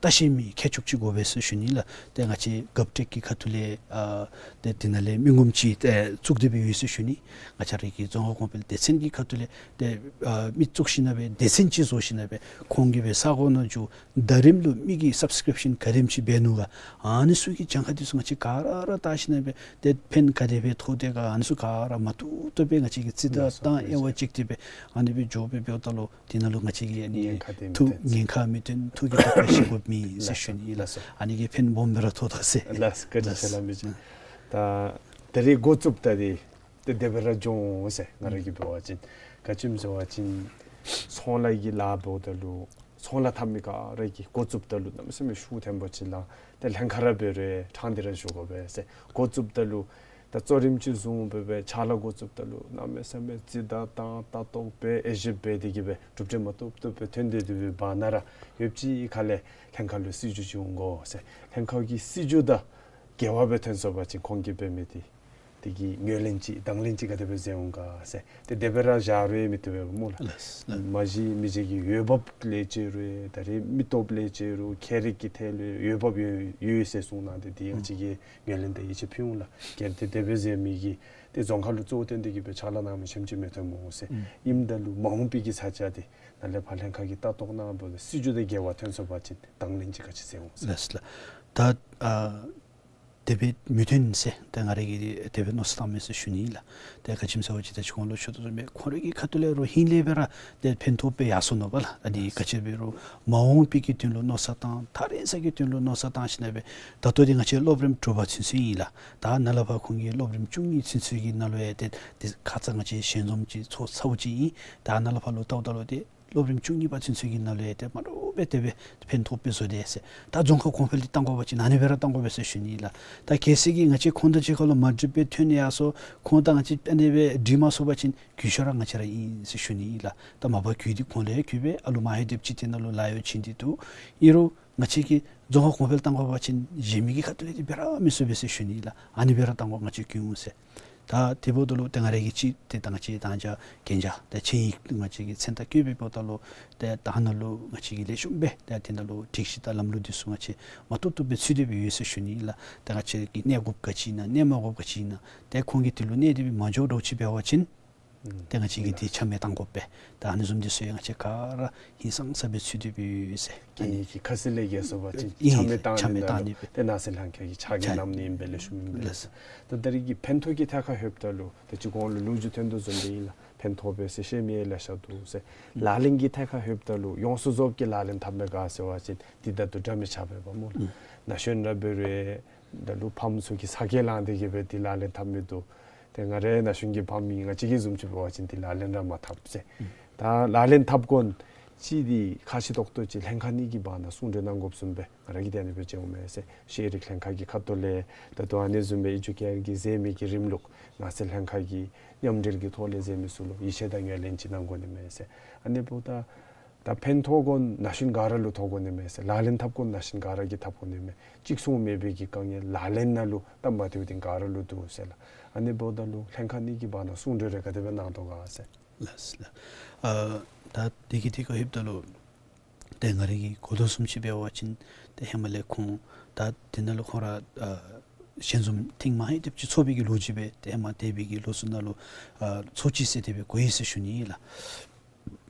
ལྟ་བཤལ་མི་མཁས་མཆོག་ཅིག་དགོ་པས་ཟེར་ཞུ་ནི་ལགས། ཏེ་ང་བཅས་གབ་ཊེཀ་གི་ཁ་ཐུག་ལས་ཨ་ཏེ་དེ་ནང་ལས་མི་ངོམ་ཅིག་ཏེ་བཙུགས་ཏེ་སྦེ་ཡོད་ཟེར་ཞུ་ནི། ང་བཅས་ར་གི་རྫོང་ཁ་གོང་འཕེལ་སྡེ་ཚན་གྱི་ཁ་ཐུག་ལས་ཏེ་ཨ་མི་བཙུགས་ཞིན་ན་སྦེ་སྡེ་ཚན་ཅིག་བཟོ་ཞིན་ན་སྦེ་ཁོང་གིས་སྦེ་ས་གོ་ནང་འགྱོ་ཟླ་རིམ་ལུ་མི་གིས་སབ་སི་ཀྲིབ་ཤཱན་ག་དེམ་ཅིག་འབད་ནུག་ག། ཨ་ནི་ཚུ་གི་གྱངས་ཁ་འདི་ཚུ་ང་བཅས་ག་ར་ར་བལྟ་ཞིན་ན་སྦེ་ཏེ་ཕན་ག་དེ་སྦེ་ཐོགས་དེས་ག། ཨ་ནི་ཚུ་ག་ར་མ་བཏུབ་བཏུབ་སྦེ་ང་བཅས་ཀྱིས་རྩིས་དང་ལགས་སོ། གཏང་དབྱེ་བ་ཕྱེ་སྟེ་སྦེ་ཨ་ནི་སྦེ་འགྱོ་སྦེ་འབདཝ་ད་ལུ་དེ་ནང་ལུ་ང་བཅས་ཀྱི་ཨ་ནི་ཉེན་ཁ་དེ་མི་ཐུག་ཐོན་ཉེན་ཁ་མི་ཐོན། ཐོགས་ཀྱི་དོགས་པ་བཤད་དགོཔ་མེད་ཟེར་ཞུ་ནི་ལགས། ལགས་སོ། ཨ་ནི་གིས་ཕན་སྦོམ་སྦེ་ར་ཐོགས་དོ་ཟེར། ལགས་སོ། བཀའ་དྲིན་ཆེ་ལགས་མི་རྗེ། ད་ད་རེས་འགོ་བཙུགསཔ་ད་འདི་ ཏེ་དེ་སྦེ་ར་འགྱོ་འོང་ཟེར། ང་ར་གིས་འབད་བ་ཅིན་ག་ཅི་སྨོ་ཟེར་བ་ཅིན་ཚོང་ལཱ་གི་ལཱ་འབདཝ་ད་ལུ་ཚོང་ལཱ་འཐབ་མི་ག་ར་གིས་འགོ་བཙུགསཔ་ད་ལུ་གནམ་མེད་ས་མེད་ཤུགས་ཐོན་པ་ཅིག་ལགས། ཏེ་ལྷན་ཁག་ར་འབད་རུང་ཕྲང་སྟེ་ར་བཞུགས་དགོ་པས་ཟེར། འགོ་བཙུགསཔ་ད་ལུ་ད་གཙོ་རིམ་ཅིག་བཟུང་སྦེ་སྦེ་ཕྱག་ལཱ་འགོ་བཙུགསཔ་ད་ལུ་གནམ་མེད་ས་མེད་རྩིས་བརྡ་བཏང་ལྟ་རྟོག་འབད་དབྱེ་ཞིབ་འབད་དེ་གིས་སྦེ་གྲུབ་འབྲས་མ་ཐོབ་ཐོབ་སྦེ་ཐོན་ཏེ་དེ་སྦེ་བར་ན་ར་ཡོདཔ་ཅིག་ཁ་ལས་ལྷན་ཁག་ལུ་སྲིད་བྱུས་ཅིག་འོང་དགོ་ཟེར། ལྷན་ཁག་གི་སྲིད་བྱུས་དང་འགལ་བ་སྦེ་ཐོན་སོང་པ་ཅིན་ཁོང་གིས་འབད་མི་འདི་དེ་གི་ངོས་ལེན་ཅིག་དང་ལེན་ཅིག་ག་དེ་སྦེ་མཛད་འོང་ག་ཟེར། ཏེ་དེ་སྦེ་ར་བཞག་རུང་མི་བཏུབ་པས་སྨོ་ལགས། ལགས་སོ། མ་གཞི་མི་རྗེ་གི་འོས་འབབ་ལས་བྱས་རུང་ད་རེས་མི་སྟོབས་ལས་བྱས་རུང་ཁྱད་རིག་གི་ཐད་ལུ་འོས་འབབ་ཡོད་ཡོད་ཟེར་གསུངས་གནང་སྟེ་དེ་ཡང་ཅིག་གིས་ངོས་ལེན་དང་ཡིད་ཆེས་ཕུལ་འོང་ལགས། གལ་ཏེ་དེ་སྦེ་མཛད་མི་གིས་ཏེ་རྫོང་ཁག་ལུ་གཙོ་བོ་བཏོན་ཏེ་གིས་སྦེ་ཕྱག་ལཱ་གནང་མི་ཆེམ་ཅིག་མི་ཐོན་སྨོ་ཟེར། ཨིནམ་ད་ལུ་མ་འོངས་པའི་གི་ས་ཆ་འདི་ནཱ་ལས་ཕར་ལྷན་ཁག་གིས་ལྟ་རྟོག་གནང་བ་ལུ་སྲིད་བྱུས་དང་འགལ་བ་ཐོན་སོང་པ་ཅིན་དང་ལེན་ཅིག་ག་ཅི་མཛད་འོང་ཟེར། ལགས་སོ་ལགས། ད་ཨ་དེ་སྦེ་མི་ཐོན་ཟེར་ད་ང་ར་གིས་དེ་སྦེ་མནོ་བསམ་བཏངམ་མས་ཟེར་ཞུ་ནི་ལགས། ཏེ་ག་ཅི་སྨོ་ཟེར་བ་ཅིན་ད་ཅི་གོང་ལུ་ཞུ་དོ་བཟུམ་སྦེ་ཁོང་རའི་གི་ཁ་ཐུག་ལས་རོགས་ཧིང་ལས་སྦེ་ར་ཏེ་ཕན་ཐོགས་སྦེ་ཡར་སོང་ནུག་པ་ལགས། ཨ་ནི་ག་ཅི་འབད་རུང་མ་འོངས་པའི་གི་དོན་ལུ་མནོ་བསམ་བཏང་ད་རེས་ས་གི་དོན་ལུ་མནོ་བསམ་བཏང་ཞིནམ་ལས་སྦེ་ད་ལྟོ་འདི་ང་བཅས་སློབ་རིམ་དྲུག་པ་ཚུན་ཚོད་ཨིན་ལགས། ད་ནཱ་ལས་ཕར་ཁོང་གི་སློབ་རིམ་བཅུ་གཉིས་ཚུན་ཚོད་ཀྱི་ནང་ལུ་ཡང་ཏེ་ཏེ་ཁ་ཙ་ང་བཅས་ཞལ་འཛོམས་ཅིག་ཚོགས་ཚརཝ་ཅིག་ཨིན། ད་ནཱ་ལས་ཕར་ལུ་ལྟཝ་ད་ལུ་ཏེ་སློབ་རིམ་བཅུ་གཉིས་པ་ཚུན་ཚོད་ཀྱི་ནང་ལུ་ཡང་ཏེ་མ་འདྲཝ་སྦེ་དེ་སྦེ་ཕན་ཐོགས་སྦེ་བཟོ་དེས་ཟེར། ད་རྫོང་ཁ་གོང་འཕེལ་འདི་གཏང་དགོ་པ་ཅིན་ཨ་ནི་སྦེ་ར་གཏང་དགོ་པས་ཟེར་ཞུ་ནི་ལགས། ད་གལ་སྲིད་ཀྱི་ང་བཅས་ཁོང་དང་གཅིག་ཁར་ལུ་མ་འགྲིགཔ་སྦེ་ཐོན་ཡར་སོང་ཁོང་དང་ང་བཅས་ཨ་ནི་སྦེ་འགྲིག་མ་སོང་པ་ཅིན་གུས་ཞབས་ར་ང་བཅས་ར་ཨིན་ཟེར་ཞུ་ནི་ལགས། ད་མ་པ་གུས་འདི་ཁོང་ལུ་ཡང་གུས་པས། ཨ་ལུ་མ་ཧེ་དེབ་ཅིག་དེ་ནང་ལུ་ལཱ་གཡོག་བྱིན་ཏེ་འདུག། ཨིན་རུང་ང་བཅས་ཀྱིས་རྫོང་ཁ་གོང་འཕེལ་གཏང་དགོ་པ་ཅིན་གཞན་མི་གི་ཁ་ཐུག་ལས་འདི་འབད་ར་མི་ཚུགས་པས་ཟེར་ཞུ་ནི་ལགས། ཨ་ནི་སྦེ་ར་གཏང་དགོ། ང་བཅས་གུས་འོང་ཟེར། ད་དེ་འབདཝ་ད་ལུ་ཏེ་ང་ར་གིས་ཅིག་ཏེ་ད་ང་བཅས་ད་ང་བཅས་གན་རྒྱ་ཏེ་ཆིངས་ཡིག་ང་བཅས་ཀྱིས་མཚན་རྟགས་བཀོད་པའི་འབདཝ་ད་ལུ་ཏེ་ད་ནཱ་ལུ་ང་བཅས་ཀྱིས་ལེགས་ཤོམ་སྦེ་ཏེ་དེ་ནང་ལུ་སྒྲིག་གཞི་དང་ལམ་ལུགས་འདི་ཚུ་ང་བཅས་མ་བཏུབ་བཏུབ་སྦེ་ཚུད་དེ་སྦེ་ཡོད་ཟེར་ཞུ་ནི་ལགས། ཏེ་ང་བཅས་ཀྱིས་གནས་དགོཔ་ག་ཅི་ཨིན་ན་གནས་མ་དགོཔ་ག་ཅི་ཨིན་ན་ཏེ་ཁོང་གིས་དེ་ལུ་གནས་ཏེ་སྦེ་མ་འགྱོ་འགྱོཝ་ཅིག་འབད་བ་ཅིན་ཏེ་ང་བཅས་ཀྱིས་འདི་ཆ་མེད་གཏང་དགོ་པས། ད་ཨ་ནི་བཟུམ་འདི་ཚུ་ཡང་ང་བཅས་ག་ར་ཧིང་སངས་ས་སྦེ་ཚུད་དེ་སྦེ་ཡོད་ཟེར། ཨ་ནི་གི་ཁ་གསལ་ལས་འགལ་སོང་པ་ཅིན་ཨིན་ཆ་མེད་གཏང་ཆ་མེད་ནི་གཏང་ནི་ལུ་སྦེ་ཏེ་ནང་སྲིད་ལྷན་ཁག་གིས་ཕྱག་འགན་ཆ་གནང་ནི་ཨིན་པས། ལེགས་ཤོམ་ཨིན་པས། ལགས་སོ། ད་ད་རེས་ཀྱི་ཕན་ཐོགས་ཀྱི་ཐད་ཁར་ལྷོདཔ་ད་ལུ་ད་ཅི་གོང་ལུ་ལོ་རྒྱུས་ཐོན་དོ་བཟུམ་སྦེ་ཨིན་ལགས། ཕན་ཐོགས་པས་ཟེར་བཤད་མི་ཡང་ལེ་ཤ་འདུག་ཟེར། ལག་ལེན་གྱི་ཐད་ཁར་ལྷོདཔ་ད་ལུ་ཡོངས་སུ་རྫོགསཔ་གིས་ལག་ལེན་འཐབ་མི་ག་ཟེར་བ་ཅིན་འདི་ད་ལྟོ་འདྲ་མི་ཆགས་པས་པ་སྨོ་ལགས། ཨུམ་ན་གཞོན་ར་འབད་རུང་ད་ལུ་ཕམ་ཚུ་གིས་ས་སྐལ་བླངས་ཏེ་གིས་སྦེ་འདི་ལག་ལེན་འཐབ་མི་འདུག། ཏེ་ང་རའི་ན་གཞོན་གྱི་ཕམ་ཨིན། ང་བཅས་ཀྱི་བཟུམ་ཅིག་འབད་བ་ཅིན་འདི་ལག་ལེན་ར་མ་འཐབ་ཟེར། ཨུམ་ད་ལག་ལེན་འཐབ་དགོ་ནི་ཅིག་འདི་ཁ་ཤས་ཏོག་ཏོ་ཅིག་ལྷན་ཁག་གཉིས་ཀྱི་བར་ན་གསུང་གྲོས་གནང་དགོཔ་བཟུམ་སྦེ་ང་ར་གིས་དེ་ཨ་ནི་སྦེ་མཇལཝ་མས་ཟེར། ཤེས་རིག་ལྷན་ཁག་གི་ཁ་ཐུག་ལས་ད་ལྟོ་ཨ་ནི་བཟུམ་སྦེ་ཨེ་ཇུ་ཀེ་ཨར་གྱིས་མཛད་མི་གི་རིམ་ལུགས་ནང་སྲིད་ལྷན་ཁག་གིས་མཉམ་འབྲེལ་གྱི་ཐོག་ལས་མཛད་མི་ཚུ་ལུ་ཡིད་ཆེས་དང་ངོས་ལེན་ཅིག་གནང་དགོ་ནི་མས་ཟེར། ཨ་ནི་འབདཝ་ད་ད་ཕན་ཐོགས་དགོ་ན་གཞོན་ག་ར་ལུ་ཐོགས་དགོ་ནི་མས་ཟེར། ལག་ལེན་འཐབ་དགོ་ན་གཞོན་ག་ར་གིས་འཐབ་དགོ་ནི་མས། གཅིག་མཚུངས་མེད་པའི་གི་དཀའ་ངལ་ལག་ལེན་ནང་ལུ་སྟབས་མ་བདེཝ་འདི་ག་ར་ལུ་འདུག་ཟེར་ལགས། ཨ་ནི་འབདཝ་ད་ལུ་ལྷན་ཁག་གཉིས་ཀྱི་བར་ན་གསུང་གྲོས་རེ་ག་དེ་སྦེ་གནང་དོ་ག་ཟེར། ལགས་ལགས། ཨ་ད་དེ་གི་ཐད་ཁར་ལྷོདཔ་ད་ལུ་ཏེ་ང་རའི་གི་གོ་དོ་བཟུམ་ཅིག་འབད་བ་ཅིན་ཏེ་ཧེ་མ་ལས་ཁོང་ད་དེ་ནང་ལུ་ཁོང་ར་ཨ་ཞལ་འཛོམས་ཐེངས་མ་ཧེ་དེབ་ཅིག་ཚོགས་པའི་གི་ལོ་རྒྱུས་སྦེ་ཏེ་ཧེ་མ་འདས་པའི་གི་ལོ་ཚུ་ནང་ལུ་ཨ་ཚོགས་ཅི་ཟེར་དེ་སྦེ་གོ་ཡི་ཟེར་ཞུ་ནི་ཨིན་ལགས།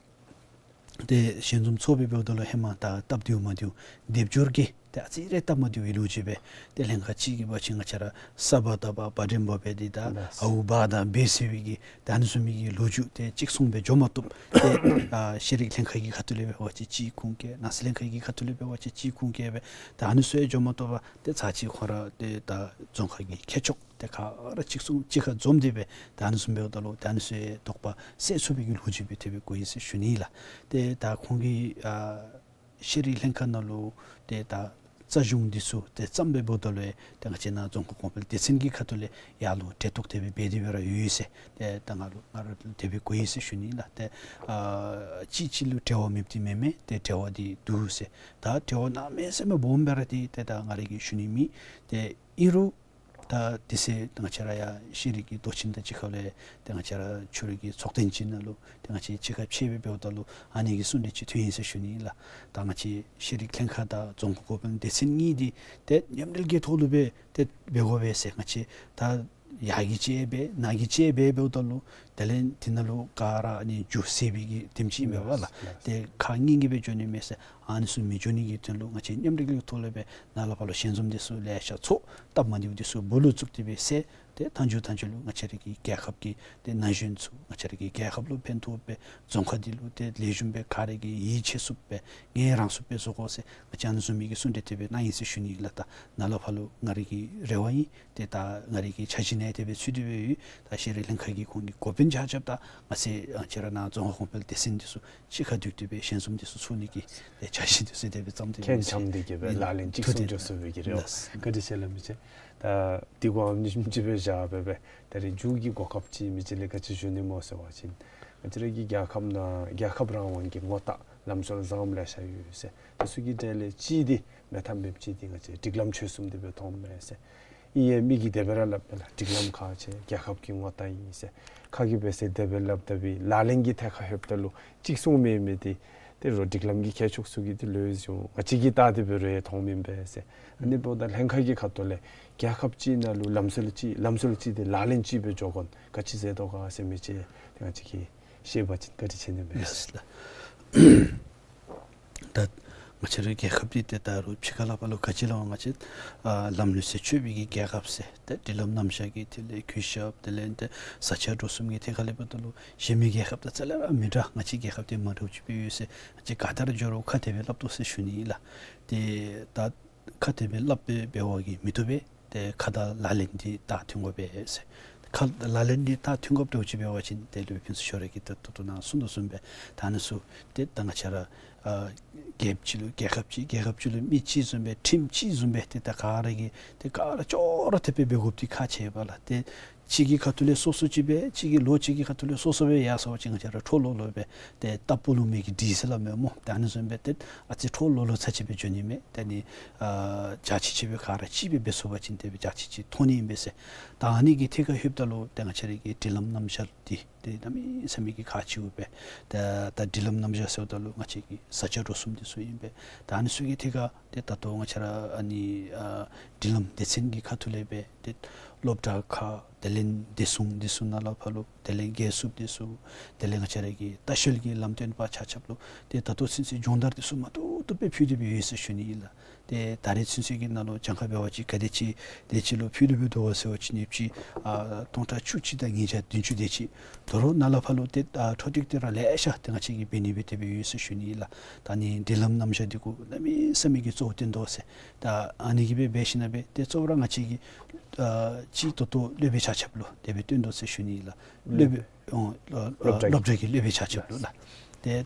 ཏེ་ཞལ་འཛོམས་ཚོགས་པའི་འབདཝ་ད་ལུ་ཧེ་མ་ད་སྟབས་བདེཝ་མ་བདེཝ་སྡེབ་སྦྱོར་གྱི་ཏེ་ཨ་ཙི་རེ་སྟབས་མ་བདེཝ་གི་ལོ་རྒྱུས་སྦེ་ཏེ་ལྷན་ཁག་ཅིག་གིས་འབད་བ་ཅིན་ང་བཅས་ར་ས་པ་བཏགས་པ་བ་འགྲེང་བུ་སྦེ་འདི་ད་ལགས་སོ། ཨའུ་བ་དང་སྦེ་ཟེར་བའི་གི་ད་ཨ་ནི་བཟུམ་མའི་གི་ལོ་རྒྱུས་ཏེ་གཅིག་མཚུངས་སྦེ་འགྱོ་མ་བཏུབ། ཏེ་ཨ་ཤེས་རིག་ལྷན་ཁག་གི་ཁ་ཐུག་ལས་འབད་བ་ཅིན་གཅིག་ཁུངས་བཀལ། ནང་སྲིད་ལྷན་ཁག་གི་ཁ་ཐུག་ལས་འབད་བ་ཅིན་གཅིག་ཁུངས་བཀལ་སྦེ་ད་ཨ་ནི་ཚུ་ཡང་འགྱོ་མ་བཏུབ་པར་ཏེ་ཚར་གཅིག་ཁོང་ར་ཏེ་ད་རྫོང་ཁག་གི་མཁས་མཆོག་ཏེ་ག་ར་གཅིག་མཚུངས་གཅིག་ཁར་འཛོམས་ཏེ་སྦེ་ད་ཨ་ནི་བཟུམ་འབདཝ་ད་ལུ་ད་ཨ་ནི་ཚུ་ཡང་དོགས་པ་སེལ་ཚུགས་པའི་གི་ལོ་རྒྱུས་སྦེ་དེ་སྦེ་གོ་ཡི་ཟེར་ཞུ་ནི་ཨིན་ལགས། ཏེ་ད་ཁོང་གིས་ཨ་ཤེས་རིག་ལྷན་ཁག་ནང་ལུ་ཏེ་ད་རྩ་གཞུང་འདི་ཚུ་ཏེ་བརྩམས་པའི་འབདཝ་ད་ལུ་ཡང་ཏེ་ང་བཅས་ནཱ་རྫོང་ཁ་གོང་འཕེལ་སྡེ་ཚན་གྱི་ཁ་ཐུག་ལས་ཡར་ལུ་གྲལ་གཏོགས་དེ་སྦེ་འབད་དེ་སྦེ་ར་ཡོད་ཟེར། ཏེ་ད་ང་ལུ་ང་ར་ལུ་དེ་སྦེ་གོ་ཡི་ཟེར་ཞུ་ནི་ཨིན་ལགས། ཏེ་ཨ་གཅིག་གཅིག་ལུ་འབྲེལ་བ་མེདཔ་འདི་མེན་མས། ཏེ་འབྲེལ་བ་འདི་འདུག་ཟེར། ད་འབྲེལ་བ་གནམ་མེད་ས་མེད་སྦོམ་སྦེ་ར་འདི་ཏེ་ད་ང་ར་གིས་ཞུ་ནི་མེད། ཏེ་ཨིན་རུང་ད་དེ་ཚེ་ང་བཅས་ར་ཡང་ཤེས་རིག་གི་མདོ་ཁྱིམ་དང་གཅིག་ཁར་ལས་ཏེ་ང་བཅས་ར་ཆོས་རིག་གི་ཚོགས་ཐེངས་ཅིག་ནང་ལུ་ཏེ་ང་བཅས་གཅིག་ཁར་ཕྱད་པའི་འབདཝ་ད་ལུ་ཨ་ནི་གི་གསུང་གྲོས་ཅིག་ཐོན་ཡི་ཟེར་ཞུ་ནི་ཨིན་ལགས། ད་ང་བཅས་ཤེས་རིག་ལྷན་ཁག་དང་རྫོང་ཁ་གོང་འཕེལ་སྡེ་ཚན་གཉིས་འདི་ཏེ་མཉམ་འབྲེལ་གྱི་ཐོག་ལུ་སྦེ་ཏེ་འབད་དགོ་པས་ཟེར། ང་བཅས་ད་ཡར་གྱི་ཅིག་འབད་ནཱ་གི་ཅིག་འབད་འབདཝ་ད་ལུ་དེ་ལས་དེ་ནང་ལུ་ག་ར་ཨ་ནི་འགྱོ་ཟེར་བའི་གི་དེམ་ཅིག་ཨིན་པས་ལགས། ལགས་སོ། ལགས་སོ། ཏེ་ཁག་གཉིས་ཀྱིས་སྦེ་འགྱོ་ནི་མས་ཟེར། ཨ་ནི་ཚུ་མི་འགྱོ་ནི་གི་དོན་ལུ་ང་བཅས་མཉམ་འབྲེལ་གྱི་ཐོག་ལས་སྦེ་ནཱ་ལས་ཕར་ལུ་ཞལ་འཛོམས་འདི་ཚུ་ལེ་ཤ་ཚོགས། སྟབས་མ་བདེཝ་འདི་ཚུ་སྦོ་ལོགས་བཙུགས་ཏེ་སྦེ་སེལ། ཏེ་མཐའ་མཇུག་མཐའ་མཇུག་ལུ་ང་བཅས་ར་གི་རྒྱལ་ཁབ་ཀྱི་ཏེ་ན་གཞོན་ཚུ་ང་བཅས་ར་གི་རྒྱལ་ཁབ་ལུ་ཕན་ཐོགས་པའི་རྫོང་ཁག་འདི་ལུ་ཏེ་ལེགས་ཤོམ་སྦེ་ག་ར་གིས་ཡིད་ཆེས་ཚུགསཔ་སྦེ་ངལ་རངས་ཚུགསཔ་སྦེ་བཟོ་དགོ་ཟེར། ང་བཅས་ཨ་ནི་བཟུམ་མའི་གི་གསུང་གྲོས་དེ་སྦེ་གནང་ཡི་ཟེར་ཞུ་ནི་ལགས། ད་ནཱ་ལས་ཕར་ལུ་ང་རའི་གི་རེ་བ་ཨིན། ཏེ་ད་ང་རའི་གི་འཆར་གཞི་ནང་དེ་སྦེ་ཚུད་དེ་སྦེ་ཡོད། ད་ཤེས་རིག་ལྷན་ཁག་གི་ཁོང་གི་འགོ་དཔོན་ཆ་ཁྱབ་དང་ང་བཅས་ཨ་ཁྱེད་ར་ནཱ་རྫོང་ཁག་གོང་འཕེལ་སྡེ་ཚན་འདི་ཚུ་གཅིག་ཁར་འདུས་ཏེ་སྦེ་ཞལ་འཛོམས་འདི་ཚུ་ཚོགས་ནི་གི་ཏེ་འཆར་གཞི་འདི་ཚུ་དེ་སྦེ་བརྩམས་ཏེ་སྦེ་ཁྱེད་ཡོད་ཟེར། འཆམ་འདི་གིས་སྦེ་ལག་ལེན་ཅིག་ཐུགས་བདེན་གསུང་འགྱོ་ཚུགས་པའི་གི་རེ་བ། ལགས། བཀའ་དྲིན་ཆེ་ལགས་མི་ཅིག། ད་དེ་གོ་ཨམ་ཉི་ཤུ་ཅིག་སྦེ་བཞག་སྦེ་སྦེ་ད་རེས་མཇུག་གི་གོ་སྐབས་ཅིག་མི་ཅིག་ལས་ག་ཅི་ཞུ་ནི་སྨོ་ཟེར་བ་ཅིན་ང་བཅས་ར་གི་རྒྱལ་ཁབ་ནང་རྒྱལ་ཁབ་རང་དབང་གི་ངོ་རྟགས་ལམ་སྲོལ་བཟང་པོ་ལེ་ཤ་ཡོད་ཟེར། དེ་ཚུ་གི་གྲས་ལས་གཅིག་འདི་མེད་ཐབས་མེདཔ་ཅིག་འདི་ང་བཅས་སྒྲིག་ལམ་ཆོལ་གསུམ་འདི་སྦེ་མཐོངམ་མས་ཟེར། ཨིན་ཡང་མི་གིས་དེ་སྦེ་ར་སླབ་མས་ལགས། སྒྲིག་ལམ་ཁག་ཆེ། རྒྱལ་ཁབ་ཀྱི་ངོ་རྟགས་ཨིན་ཟེར། ཁ་གིས་འབད་ཟེར་དེ་སྦེ་སླབ་ད་འབད་ལག་ལེན་གྱི་ཐད་ཁར་ལྷོདཔ་ད་ལུ་གཅིག་གསུངས་མི་མི་འདི་ཏེ་རོགས་སྒྲིག་ལམ་གྱི་མཁས་མཆོག་ཚུ་གིས་ཏེ་ལོས་བཟུང་ང་བཅས་ཀྱིས་བལྟ་སྟེ་འབད་རུང་ཡང་མཐོང་མི་འབད་ཟེར། ཨ་ནི་འབདཝ་ད་ལྷན་ཁག་གི་ཁ་ཐུག་ལས་རྒྱལ་ཁབ་ཅིག་ནང་ལུ་ལམ་སྲོལ་ཅིག་ལམ་སྲོལ་ཅིག་འདི་ལག་ལེན་ཅིག་སྦེ་འགྱོ་དགོ་ན་ག་ཅི་ཟེར་དོ་ག་ཟེར་མི་ཅིག་ཏེ་ང་བཅས་ཀྱིས་ཤེས་པ་ཅིན་བཀའ་དྲིན་ཆེ་ནི་མས། ལགས་ལགས། ད་ང་བཅས་རའི་རྒྱལ་ཁབ་འདི་ཏེ་ད་རུང་ཕྱི་ཁ་ལས་ཕར་ལུ་ག་ཅི་སླབ་འོང་། ང་བཅས་ཨ་ལམ་ལུགས་སྲོལ་ཆོད་པའི་གི་རྒྱལ་ཁབ་ཟེར། ཏེ་སྒྲིག་ལམ་རྣམ་གཞག་གི་ཐད་ལས་གུས་ཞབས་དེ་ལས་ཏེ་ས་སྐྱ་འགྲོ་གསུམ་གྱི་ཐད་ཁ་ལས་འབདཝ་ད་ལུ་གཞན་མི་རྒྱལ་ཁབ་དང་རྩ་ལས་ར་མི་འདྲ། ང་བཅས་རྒྱལ་ཁབ་འདི་མ་འདྲཝ་ཅིག་སྦེ་ཡོད་ཟེར་ང་བཅས་ག་དར་འགྱོ་རུང་ཁ་དེ་སྦེ་སླབ་དོ་ཟེར་ཞུ་ནི་ཨིན་ལགས། ཏེ་ད་ཁ་དེ་སྦེ་སླབ་སྦེ་འབད་བ་གིས་མི་བཏུབ་པས། ཏེ་ཁ་དང་ལག་ལེན་འདི་ད་མཐུན་དགོ་པས་ཟེར། ཁ་ལག་ལེན་འདི་ད་མཐུན་དགོཔ་འདྲཝ་ཅིག་འབད་བ་ཅིན་ཏེ་ལུ་ཕུན་ཚོགས་ཤོ་ར་གིས་ད་ད་ལྟོ་ནཱ་གསུངས་དོ་བཟུམ་སྦེ་ད་ཨ་ནི་ཚུ་ཏེ་ད་ང་བཅས་ར་ཨ་རྒྱལ་ཁབ་ཅིག་ལུ་རྒྱལ་ཁབ་ཅིག་རྒྱལ་ཁབ་ཅིག་ལུ་མི་གཅིག་བཟུམ་སྦེ་ཁྲིམས་གཅིག་བཟུམ་སྦེ་ཏེ་ད་ག་ར་གིས་ཏེ་ག་ར་ཅོག་ར་འཐདཔ་སྦེ་འབད་དགོཔ་འདི་ཁག་ཆེ་བས་ལགས། ཏེ་གཅིག་གི་ཁ་ཐུག་ལས་སོ་སོ་ཅིག་སྦེ་གཅིག་གིས་ལོག་གཅིག་གི་ཁ་ཐུག་ལས་སོ་སོ་སྦེ་ཡར་སོང་བ་ཅིན་ང་བཅས་ར་འཕྲོ་ལོག་ལོག་སྦེ་ཏེ་རྟ་ཕོ་ལུ་མེ་གིས་འདྲིལ་ཟེར་སླབ་མས་སྨོ། ཏེ་ཨ་ནི་བཟུམ་སྦེ་ཏེ་ཨ་ཙི་འཕྲོ་ལོག་ལོག་ཚར་ཅིག་སྦེ་འགྱོ་ནི་མས། ཏེ་ཨ་ནི་ཨ་རྒྱ་ཆེ་ཅིག་སྦེ་ག་ར་གཅིག་སྦེ་འབད་ཚུགས་པ་ཅིན་དེ་སྦེ་རྒྱ་ཆེ་ཅིག་མཐོང་ནི་ཨིན་པས་ཟེར། ད་ཨ་ནི་གི་ཐད་ཁར་ལྷོདཔ་ད་ལུ་ཏེ་ང་བཅས་ར་གི་སྒྲིག་ལམ་རྣམ་གཞག་འདི་ཏེ་གནམ་མེད་ས་མེད་ཀྱི་ཁག་ཆེཝ་སྦེ། ད་ད་སྒྲིག་ལམ་རྣམ་གཞག་ཟེརཝ་ད་ལུ་ང་བཅས་ཀྱི་ས་སྐྱ་འགྲོ་གསུམ་འདི་ཚུ་ཨིན་པས། ད་ཨ་ནི་ཚུ་གི་ཐད་ཁར་ཏེ་ད་ལྟོ་ང་བཅས་ར་ཨ་ནི་ཨ་སྒྲིག་ལམ་སྡེ་ཚན་གྱི་ཁ་ཐུག་ལས་སྦེ་ཏེ་སློབ་གྲྭ་ཁག་དེ་ལས་བདེ་སྲུང་འདི་ཚུ་ནང་ལས་ཕར་ལུ་དེ་ལས་རྒས་སྲུངཔ་འདི་ཚུ་དེ་ལས་ང་བཅས་ར་གི་ལྟ་བཤལ་གྱི་ལམ་སྟོན་པ་ཆ་ཁྱབ་ལུ་ཏེ་ད་ལྟོ་ཚུན་ཚོད་སྦྱོང་བརྡར་འདི་ཚུ་མ་ཐུབ་ཐུབ་སྦེ་ཕུལ་ཏེ་སྦེ་ཡོད་ཟེར་ཞུ་ནི་ཨིན་ལགས། ཏེ་ད་རེས་ཚུན་ཚོད་ཀྱི་ནང་ལུ་གྱངས་ཁ་འབད་བ་ཅིན་ག་དེ་ཅིག་དེ་ཅིག་ལུ་ཕུལ་ཏེ་སྦེ་འདུག་ག་ཟེར་བ་ཅིན་ཡོདཔ་ཅིག་ཨ་སྟོང་ཕྲག་བཅུ་གཅིག་དང་ཉིས་བརྒྱ་བདུན་ཅུ་དེ་ཅིག། དོ་རུང་ནཱ་ལས་ཕར་ལུ་ཏེ་ཨ་འཕྲོ་མཐུད་དེ་ར་ལེ་ཤ་ཏེ་ང་བཅས་ཀྱིས་འབད་ནི་སྦེ་དེ་སྦེ་ཡོད་ཟེར་ཞུ་ནི་ཨིན་ལགས། ད་ཨ་ནི་སྒྲིག་ལམ་རྣམ་གཞག་འདི་གུ་གནམ་མེད་ས་མེད་ཀྱི་གཙོ་བོ་བཏོན་དོ་ཟེར། ད་ཨ་ནི་གིས་སྦེ་འབད་ཞིན་ན་སྦེ་ཏེ་གཙོ་བོ་ར་ང་བཅས་ཀྱི་ཨ་ཅིག་ད་ལྟོ་སློབ་དཔོན་ཆ་ཁྱབ་ལུ་དེ་སྦེ་བཏོན་དོ་ཟེར་ཞུ་ནི་ཨིན་ལགས། སློབ་དཔོན་ཨོ་སློབ་གྲྭ་སློབ་གྲྭ་གི་སློབ་དཔོན་ཆ་ཁྱབ་ལུ་ལགས། ཏེ་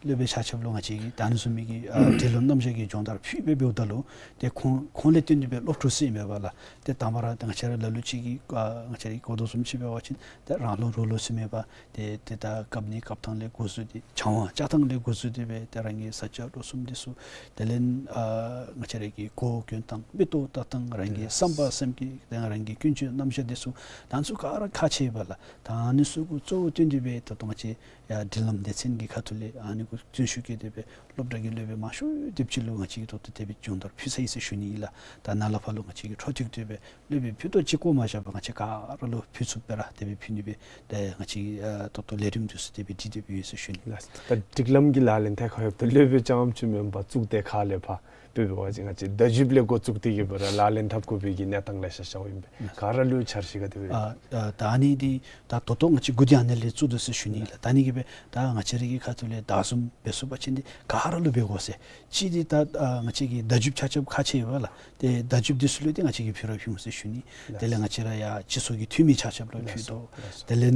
སློབ་དཔོན་ཆ་ཁྱབ་ལུ་ང་བཅས་ཀྱིས་ད་ཨ་ནི་བཟུམ་མའི་གི་ཨ་སྒྲིག་ལམ་རྣམ་གཞག་གི་སྦྱོང་བརྡར་ཕུལ་སྦེ་འབདཝ་ད་ལུ་ཏེ་ཁོང་ཁོང་ལས་བརྟེན་ཏེ་སྦེ་སློབ་ཕྲུག་ཚུ་ཨིན་པས་ལགས། ཏེ་དང་པ་ར་ཏེ་ང་བཅས་ར་ལ་ལུ་ཅིག་གིས་ཨ་ང་བཅས་ར་གིས་གོ་དོ་བཟུམ་ཅིག་འབད་བ་ཅིན་ཏེ་རང་ལུགས་རོགས་ལུགས་ཟེར་མེད་པར་ཏེ་ཏེ་ད་བཀབ་ནི་བཀབ་ཐངས་ལས་འགོ་བཙུགས་ཏེ་སྦྱང་བ་སྦྱང་ཐངས་ལས་འགོ་བཙུགས་ཏེ་སྦེ་ཏེ་རང་གི་ས་སྐྱ་འགྲོ་གསུམ་འདི་ཚུ་དེ་ལས་ཨ་ང་བཅས་ར་གི་གོ་གྱོན་ཐངས་མིག་ཏོ་བལྟ་ཐངས་རང་གི་བསམ་པ་སེམས་ཀྱི་ཏེ་རང་གི་ཀུན་སྤྱོད་རྣམ་གཞག་འདི་ཚུ་ད་ཨ་ནི་ཚུ་ག་ར་ཁག་ཆེ་བས་ལགས། ད་ཨ་ནི་ཚུ་གུ་གཙོ་བོ་བཏོན་ཏེ་སྦེ་ད་ལྟོ་ང་བཅས་ཡར་སྒྲིག་ལམ་སྡེ་ཚན་གྱི་ཁ་ཐུག་ལས་ཨ་ནི་གུ་བརྩོན་ཤུགས་བསྐྱེད་དེ་སྦེ་སློབ་གྲྭ་གི་སློབ་དཔོན་མང་ཤོས་དེམ་ཅིག་ལུ་ང་བཅས་ཀྱིས་ད་ལྟོ་དེ་སྦེ་སྦྱོང་བརྡར་ཕུལ་ཚར་ཡི་ཟེར་ཞུ་ནི་ཨིན་ལགས། ད་ནཱ་ལས་ཕར་ལུ་ང་བཅས་ཀྱིས་འཕྲོ་མཐུད་དེ་སྦེ་སློབ་དཔོན་ཕུད་རྡོག་གཅིག་བཀོ་མ་བཞག་པར་ང་བཅས་ག་ར་ལུ་ཕུལ་ཚུགསཔ་སྦེ་ར་དེ་སྦེ་ཕུལ་ནི་སྦེ་ཏེ་ང་བཅས་ཨ་ད་ལྟོ་ལས་རིམ་འདི་ཚུ་དེ་སྦེ་སྒྲིག་སྟེ་སྦེ་ཡོད་ཟེར་ཞུ་ནི། ལགས། ད་སྒྲིག་ལམ་གྱི་ལག་ལེན་ཐད་ཁར་ལྷོདཔ་ད་སློབ་དཔོན་རྐྱངམ་ཅིག་མེན་པར་གཙུག་སྡེ་ཁག་ལས་ཕར་དཔེ་འབད་བ་ཅིན་ང་བཅས་བརྡ་བརྒྱུདཔ་ལས་འགོ་བཙུགས་ཏེ་གི་སྦེ་ར་ལག་ལེན་འཐབ་དགོ་པའི་གི་གནས་སྟངས་ལེ་ཤ་ཤརཝ་ཨིན་པས། ག་ར་ལུ་འཆར་གཞི་ག་དེ་སྦེ། ཨ་ཨ་ད་ཨ་ནི་འདི་ད་ད་ལྟོ་ང་བཅས་འགོ་འདི་ཨ་ནི་ལས་བཙུགས་དོ་ཟེར་ཞུ་ནི་ལགས། ད་ཨ་ནི་གིས་སྦེ་ད་ང་བཅས་ར་གི་ཁ་ཐུག་ལས་བདའ་ཟུན་འབད་ཚུགས་པ་ཅིན་འདི་ག་ར་ལུ་འབད་དགོ་ཟེར། གཅིག་འདི་ད་ཨ་ང་བཅས་ཀྱི་བརྡ་བརྒྱུདཔ་ཆ་ཁྱབ་ཁག་ཆེ་བས་ལགས། ཏེ་བརྡ་བརྒྱུདཔ་འདི་ཚུ་ལུ་ཏེ་ང་བཅས་ཀྱིས་ཕུལ་ར་ཕུལ་འོང་ཟེར་ཞུ་ནི། དེ་ལས་ང་བཅས་ར་ཡར་སྤྱི་ཚོགས་ཀྱི་འཐུས་མི་ཆ་ཁྱབ་ལུ་ཕུལ་དོ། དེ་ལས་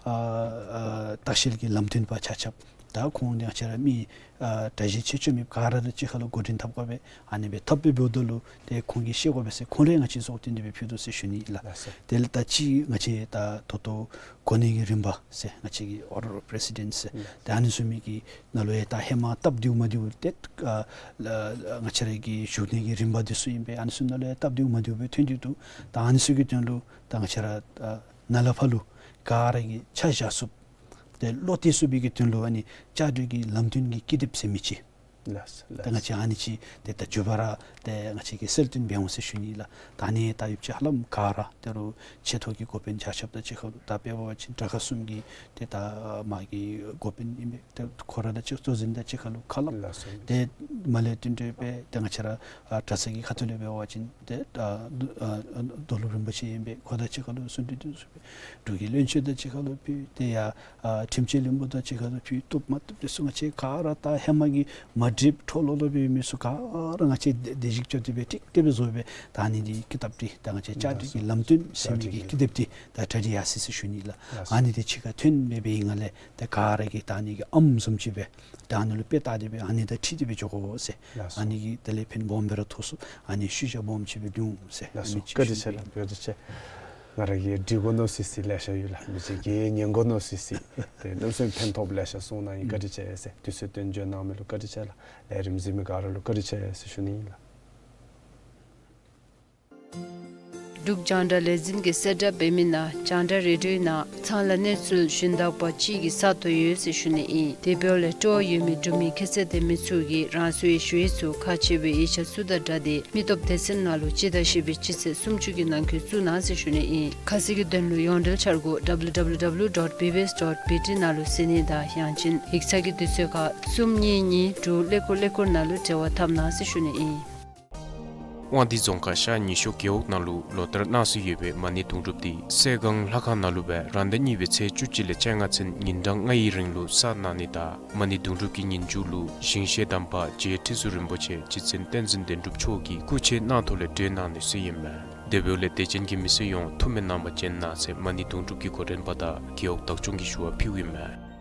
ཨ་ཨ་ལྟ་བཤལ་གྱི་ལམ་སྟོན་པ་ཆ་ཁྱབ་ད་ཁོང་ང་བཅས་ར་མི་ཨ་གྲལ་གཞི་ཆེ་ཆུང་མེད་པར་ག་ར་ར་གཅིག་ཁར་ལུ་འགོ་འདྲེན་འཐབ་དགོ་པས། ཨ་ནི་སྦེ་འཐབ་སྦེ་འབདཝ་ད་ལུ་ཏེ་ཁོང་གིས་ཤེས་དགོ་པས་ཟེར་ཁོང་ར་ང་བཅས་ཚུ་བསྟུན་ཏེ་སྦེ་ཕུལ་དོ་ཟེར་ཞུ་ནི་ལགས། དེ་ལས་ད་ཅི་ང་བཅས་ད་ད་ལྟོ་གོ་གནས་ཀྱི་རིམ་པ་ཟེར་ང་བཅས་ཀྱི་Order of Presidents ཟེར་ཏེ་ཨ་ནི་བཟུམ་མའི་གི་ནང་ལུ་ཡང་ད་ཧེ་མ་སྟབས་བདེཝ་མ་བདེཝ་ཏེ་ཨ་ལ་ལ་ང་བཅས་ར་གི་བཞུགས་གནས་ཀྱི་རིམ་པ་འདི་ཚུ་ཨིན་པས། ཨ་ནི་ཚུ་ནང་ལུ་ཡང་སྟབས་བདེཝ་མ་བདེཝ་སྦེ་ཐོན་ཏེ་འདུག། ད་ཨ་ནི་ཚུ་གི་དོན་ལུ་ད་ང་བཅས་ར་ཨ་ནཱ་ལས་ཕར་ལུ་ག་ར་གིས་ཆ་བཞག་ཚུགསཔ་ཏེ་བློ་གཏད་ཚུགས་པའི་གི་དོན་ལུ་ཨ་ནི་བཅའ་སྒྲིག་གི་ལམ་སྟོན་གྱི་ཀི་དེབ་ཟེར་མི་ཅིག་ ལགས་སོ། ད་ང་བཅས་ཨ་ནི་ཅིག་ཏེ་ད་མགྱོགས་པ་ར་ཏེ་ང་བཅས་ཀྱིས་གསལ་སྟོན་འབད་འོང་ཟེར་ཞུ་ནི་ལགས། ད་ཨ་ནི་ད་ཡོདཔ་ཅིག་ཧ་ལམ་ག་ར་ད་རུང་ཆེ་མཐོ་གི་འགོ་དཔོན་ཆ་ཁྱབ་དང་གཅིག་ཁར་ལུ་ད་དཔེ་འབད་བ་ཅིན་དྲག་ཁག་གསུམ་གྱི་ཏེ་ད་མ་གི་འགོ་དཔོན་ཨིན་པས། ཏེ་ཁོ་ར་དང་གཅིག་གཙོ་འཛིན་དང་གཅིག་ཁར་ལུ་ཁ་སླབ། ལགས་སོ། ཏེ་མ་ལས་བསྟུན་ཏེ་སྦེ་ཏེ་ང་བཅས་ར་ཨ་གྲྭ་ཚང་གི་ཁ་ཐུག་ལས་འབད་བ་ཅིན་ཏེ་ཨ་རྡོ་ཨ་རྡོ་སློབ་རིན་པོ་ཆེ་ཨིན་པས། ཁོ་དང་གཅིག་ཁར་ལུ་གསུང་གྲོས་དེ་ཚུ་འབད། འབྲུག་གི་བློན་ཆེན་དང་གཅིག་ཁར་ལུ་ཕུལ། ཏེ་ཡ་ཨ་ཁྲིམས་ཆེན་བློན་པོ་དང་གཅིག་ཁར་ལུ་ཕུལ། བཏུབ་མ་བཏུབ་དེ་ཚུ་ང་བཅས་ག་ར་ད་ཧེ་མ་གི་མ་འགྲིགཔ་འཕྲོ་ལོག་ལོག་སྦེ་ཡོད་མི་ཚུ་ག་ར་ང་བཅས་བདེ་བདེ་ཞིབ་རྐྱབ་སྟེ་སྦེ་ཀྲིག་ཀྲི་སྦེ་བཟོ་སྦེ་ད་ཨ་ནི་འདི་ཀི་དེབ་འདི་ད་ང་བཅས་བཅའ་སྒྲིག་གི་ལམ་སྟོན་ཟེར་མི་གི་ཀི་དེབ་འདི་ད་གྲ་སྒྲིག་ཡར་སོ་ཡི་ཟེར་ཞུ་ནི་ལགས། ལགས་སོ། ཨ་ནི་འདི་ཕྱི་ཁར་ཐོན་སྦེ་འབད་བའི་སྒང་ལས་ཏེ་ག་ར་གིས་ད་ཨ་ནི་གི་ཨམ་བཟུམ་ཅིག་སྦེ་ད་ཨ་ནི་ལུ་དཔེ་བལྟ་སྟེ་སྦེ་ཨ་ནི་དང་འཁྲིལ་ཏེ་སྦེ་འགྱོ་དགོ་ཟེར། ལགས་སོ། ཨ་ནི་གིས་དེ་ལས་ཕན་སྦོམ་སྦེ་ར་ཐོགས་ཚུགས། ཨ་ནི་ཤུལ་བཞག་སྦོམ་ཅིག་སྦེ་འབྱུང་ཟེར། ལགས་སོ། ཨ་ནི་ཅིག་བཀའ་དྲིན་ཆེ་ལགས། བཀའ་དྲིན་ཆེ། ང་ར་གིས་འདྲི་དགོ་མནོ་སི་སི་ལེ་ཤ་ཡོད་ལགས། མི་ཅིག་གིས་ཉན་དགོ་མནོ་སི་སི། ཏེ་གནམ་མེད་ས་མེད་ཕན་ཐོགས་ལེ་ཤ་གསུངས་གནང་ཡི། བཀའ་དྲིན་ཆེ་ཟེར། དུས་ཚོད་བཏོན་བྱོན་གནང་མི་ལུ་བཀའ་དྲིན་ཆེ་ལགས། ལས་རིམ་གཟིགས་མི་ག་ར་ལུ་བཀའ་དྲིན་ཆེ་ཟེར་ཞུ་ནི་ཨིན་ལགས། འབྲུག་རྒྱང་བསྒྲགས་ལས་འཛིན་གྱིས་གསལ་བསྒྲགས་འབད་མི་ནང་རྒྱང་བསྒྲགས་རེ་ཌིའོ་ནང་ཚང་ལ་གནས་ཚུལ་ཞུན་དག་པ་ཅིག་གི་ས་སྟོང་ཡོད་ཟེར་ཞུ་ནི་ཨིན། དེ་འབདཝ་ལས་སྤྲོ་བ་ཡོད་མི་འབྲུག་མི་ཁྱད་ཚད་ལྡན་མི་ཚུ་གིས་རང་སོའི་ཞུ་ཡིག་ཚུ་ཁག་ཆེ་བའི་ཡིག་ཆ་ཚུ་དང་སྦྲགས་ཏེ་མི་སྟོབས་སྡེ་ཚན་ནང་ལུ་སྤྱི་ཟླ་བཞི་པའི་སྤྱི་ཚེས་སུམ་ཅུ་གི་ནང་འཁོད་བཙུགས་གནང་ཟེར་ཞུ་ནི་ཨིན། ཁ་གསལ་གྱི་དོན་ལུ་ཡོངས་འབྲེལ་འཆར་སྒོ་W W W dot B B S dot B T ནང་ལུ་གཟིགས་ནི་དང་ཡང་ཅིན་ཡིག་ཚང་གི་དུས་ཚོད་ཁར་གསུམ་གཉིས་གཉིས་དྲུག་ཀླད་ཀོར་ཀླད་ཀོར་ནང་ལུ་འབྲེལ་བ་འཐབ་གནང་ཟེར་ཞུ་ནི་ཨིན། དབང་འདུས་རྫོང་ཁག་ཤར་ཉི་ཤོར་རྒེད་འོག་ནང་ལུ་ལོ་ལྟར་གནང་སྲོལ་ཡོད་པའི་མ་ཎི་དུང་སྒྲུབ་འདི་སྲས་སྒང་ལྷ་ཁང་ནང་ལུ་སྦེ་རང་ཟླ་གཉིས་པའི་ཚེས་བཅུ་གཅིག་ལས་བཅོ་ལྔ་ཚུན་ཉིན་གྲངས་ལྔ་ཡི་རིང་ལུ་བསགས་གནང་ནི་དང་མ་ཎི་དུང་སྒྲུབ་ཀྱི་ཉིན་མཇུག་ལུ་ཞིང་གཤེགས་དམ་པ་རྗེ་ཁྲི་ཟུར་རིན་པོ་ཆེ་རྗེ་བཙུན་བསྟན་འཛིན་བདེན་གྲུབ་མཆོག་གི་སྐུ་ཕྱེད་གནང་ཐོག་ལས་གྲོལ་གནང་ནི་ཟེར་ཨིན་མས། དེ་འབདཝ་ལས་དད་ཅན་གྱི་མི་སེར་ཡོངས་ཐུགས་སྨོན་གནང་བར་བྱོན་གནང་ཟེར་མ་ཎི་དུང་སྒྲུབ་ཀྱི་འགོ་འདྲེན་པ་དང་རྒེད་འོག་བདག་སྐྱོང་གིས་ཞུ་བ་ཕུལཝ་ཨིན་མས།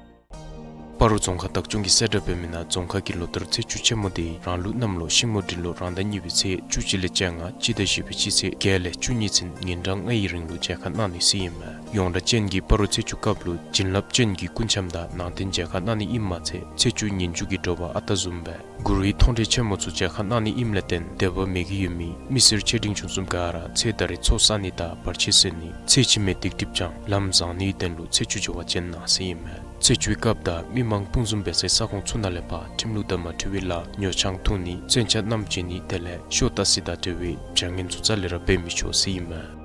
སྤ་རོ་རྫོང་ཁག་བདག་སྐྱོང་གིས་གསལ་བསྒྲགས་འབད་མི་ནང་རྫོང་ཁག་གི་ལོ་ལྟར་ཚེས་བཅུ་ཆེན་མོ་འདི་རང་ལུགས་གནམ་ལོ་ཤིང་མོ་འབྲིང་ལོ་རང་ཟླ་གཉིས་པའི་ཚེས་བཅུ་གཅིག་ལས་བཅོ་ལྔ་སྤྱི་ཟླ་བཞི་པའི་སྤྱི་ཚེས་བརྒྱད་ལས་བཅུ་གཉིས་ཚུན་ཉིན་གྲངས་ལྔ་ཡི་རིང་ལུ་མཇལ་ཁ་གནང་ནི་ཟེར་ཨིན་མས། ཡོངས་གྲགས་ཅན་གྱི་སྤ་རོ་ཚེས་བཅུ་སྐབས་ལུ་བྱིན་རླབས་ཅན་གྱི་སྐུ་འཆམ་དང་ནང་རྟེན་མཇལ་ཁ་གནང་ནི་ཨིནམ་མ་ཚད་ཚེས་བཅུ་ཉིན་མཇུག་གི་དྲོ་པ་ཨ་རྟག་བཟུམ་སྦེ་གུ་རུའི་མཐོང་གྲོལ་ཆེན་མོ་ཚུ་མཇལ་ཁ་གནང་ནི་ཨིནམ་ལས་བརྟེན་དད་པ་མོས་གུས་ཡོད་མི་མི་སེར་ཆེ་འབྲིང་ཆུང་གསུམ་ག་ར་ཚེ་ད་རེས་ཚོགས་བསགས་ནི་དང་བར་ཆད་སེལ་ནི་ཚེ་ཕྱི་མའི་སྡིག་སྒྲིབ་སྦྱང་ལམ་བཟང་ནིའི་དོན་ལུ་ཚེས་བཅུ་འགྱོ་བར་བྱོན་གནང་ཟེར་ཨིན་མས། ཚེས་བཅུའི་སྐབས་དང་མི་མང་སྤུངས་འཛོམས་འབད་སའི་ས་ཁོངས་ཚུ་ནང་ལས་ཕར་ཁྲིམས་ལུགས་དང་མ་འཁྲིལ་བའི་ལཱ་ཉོ་ཆང་འཐུང་ནི་མཚོན་ཆ་བསྣམས་བྱོན་ནི་དེ་ལས་ཤོ་ཏ་སི་དང་འབྲེལ་བའི་བྱ་ངན་ཚུ་རྩ་ལས་ར་འབད་མི་ཆོག་ཟེར་ཨིན་མས།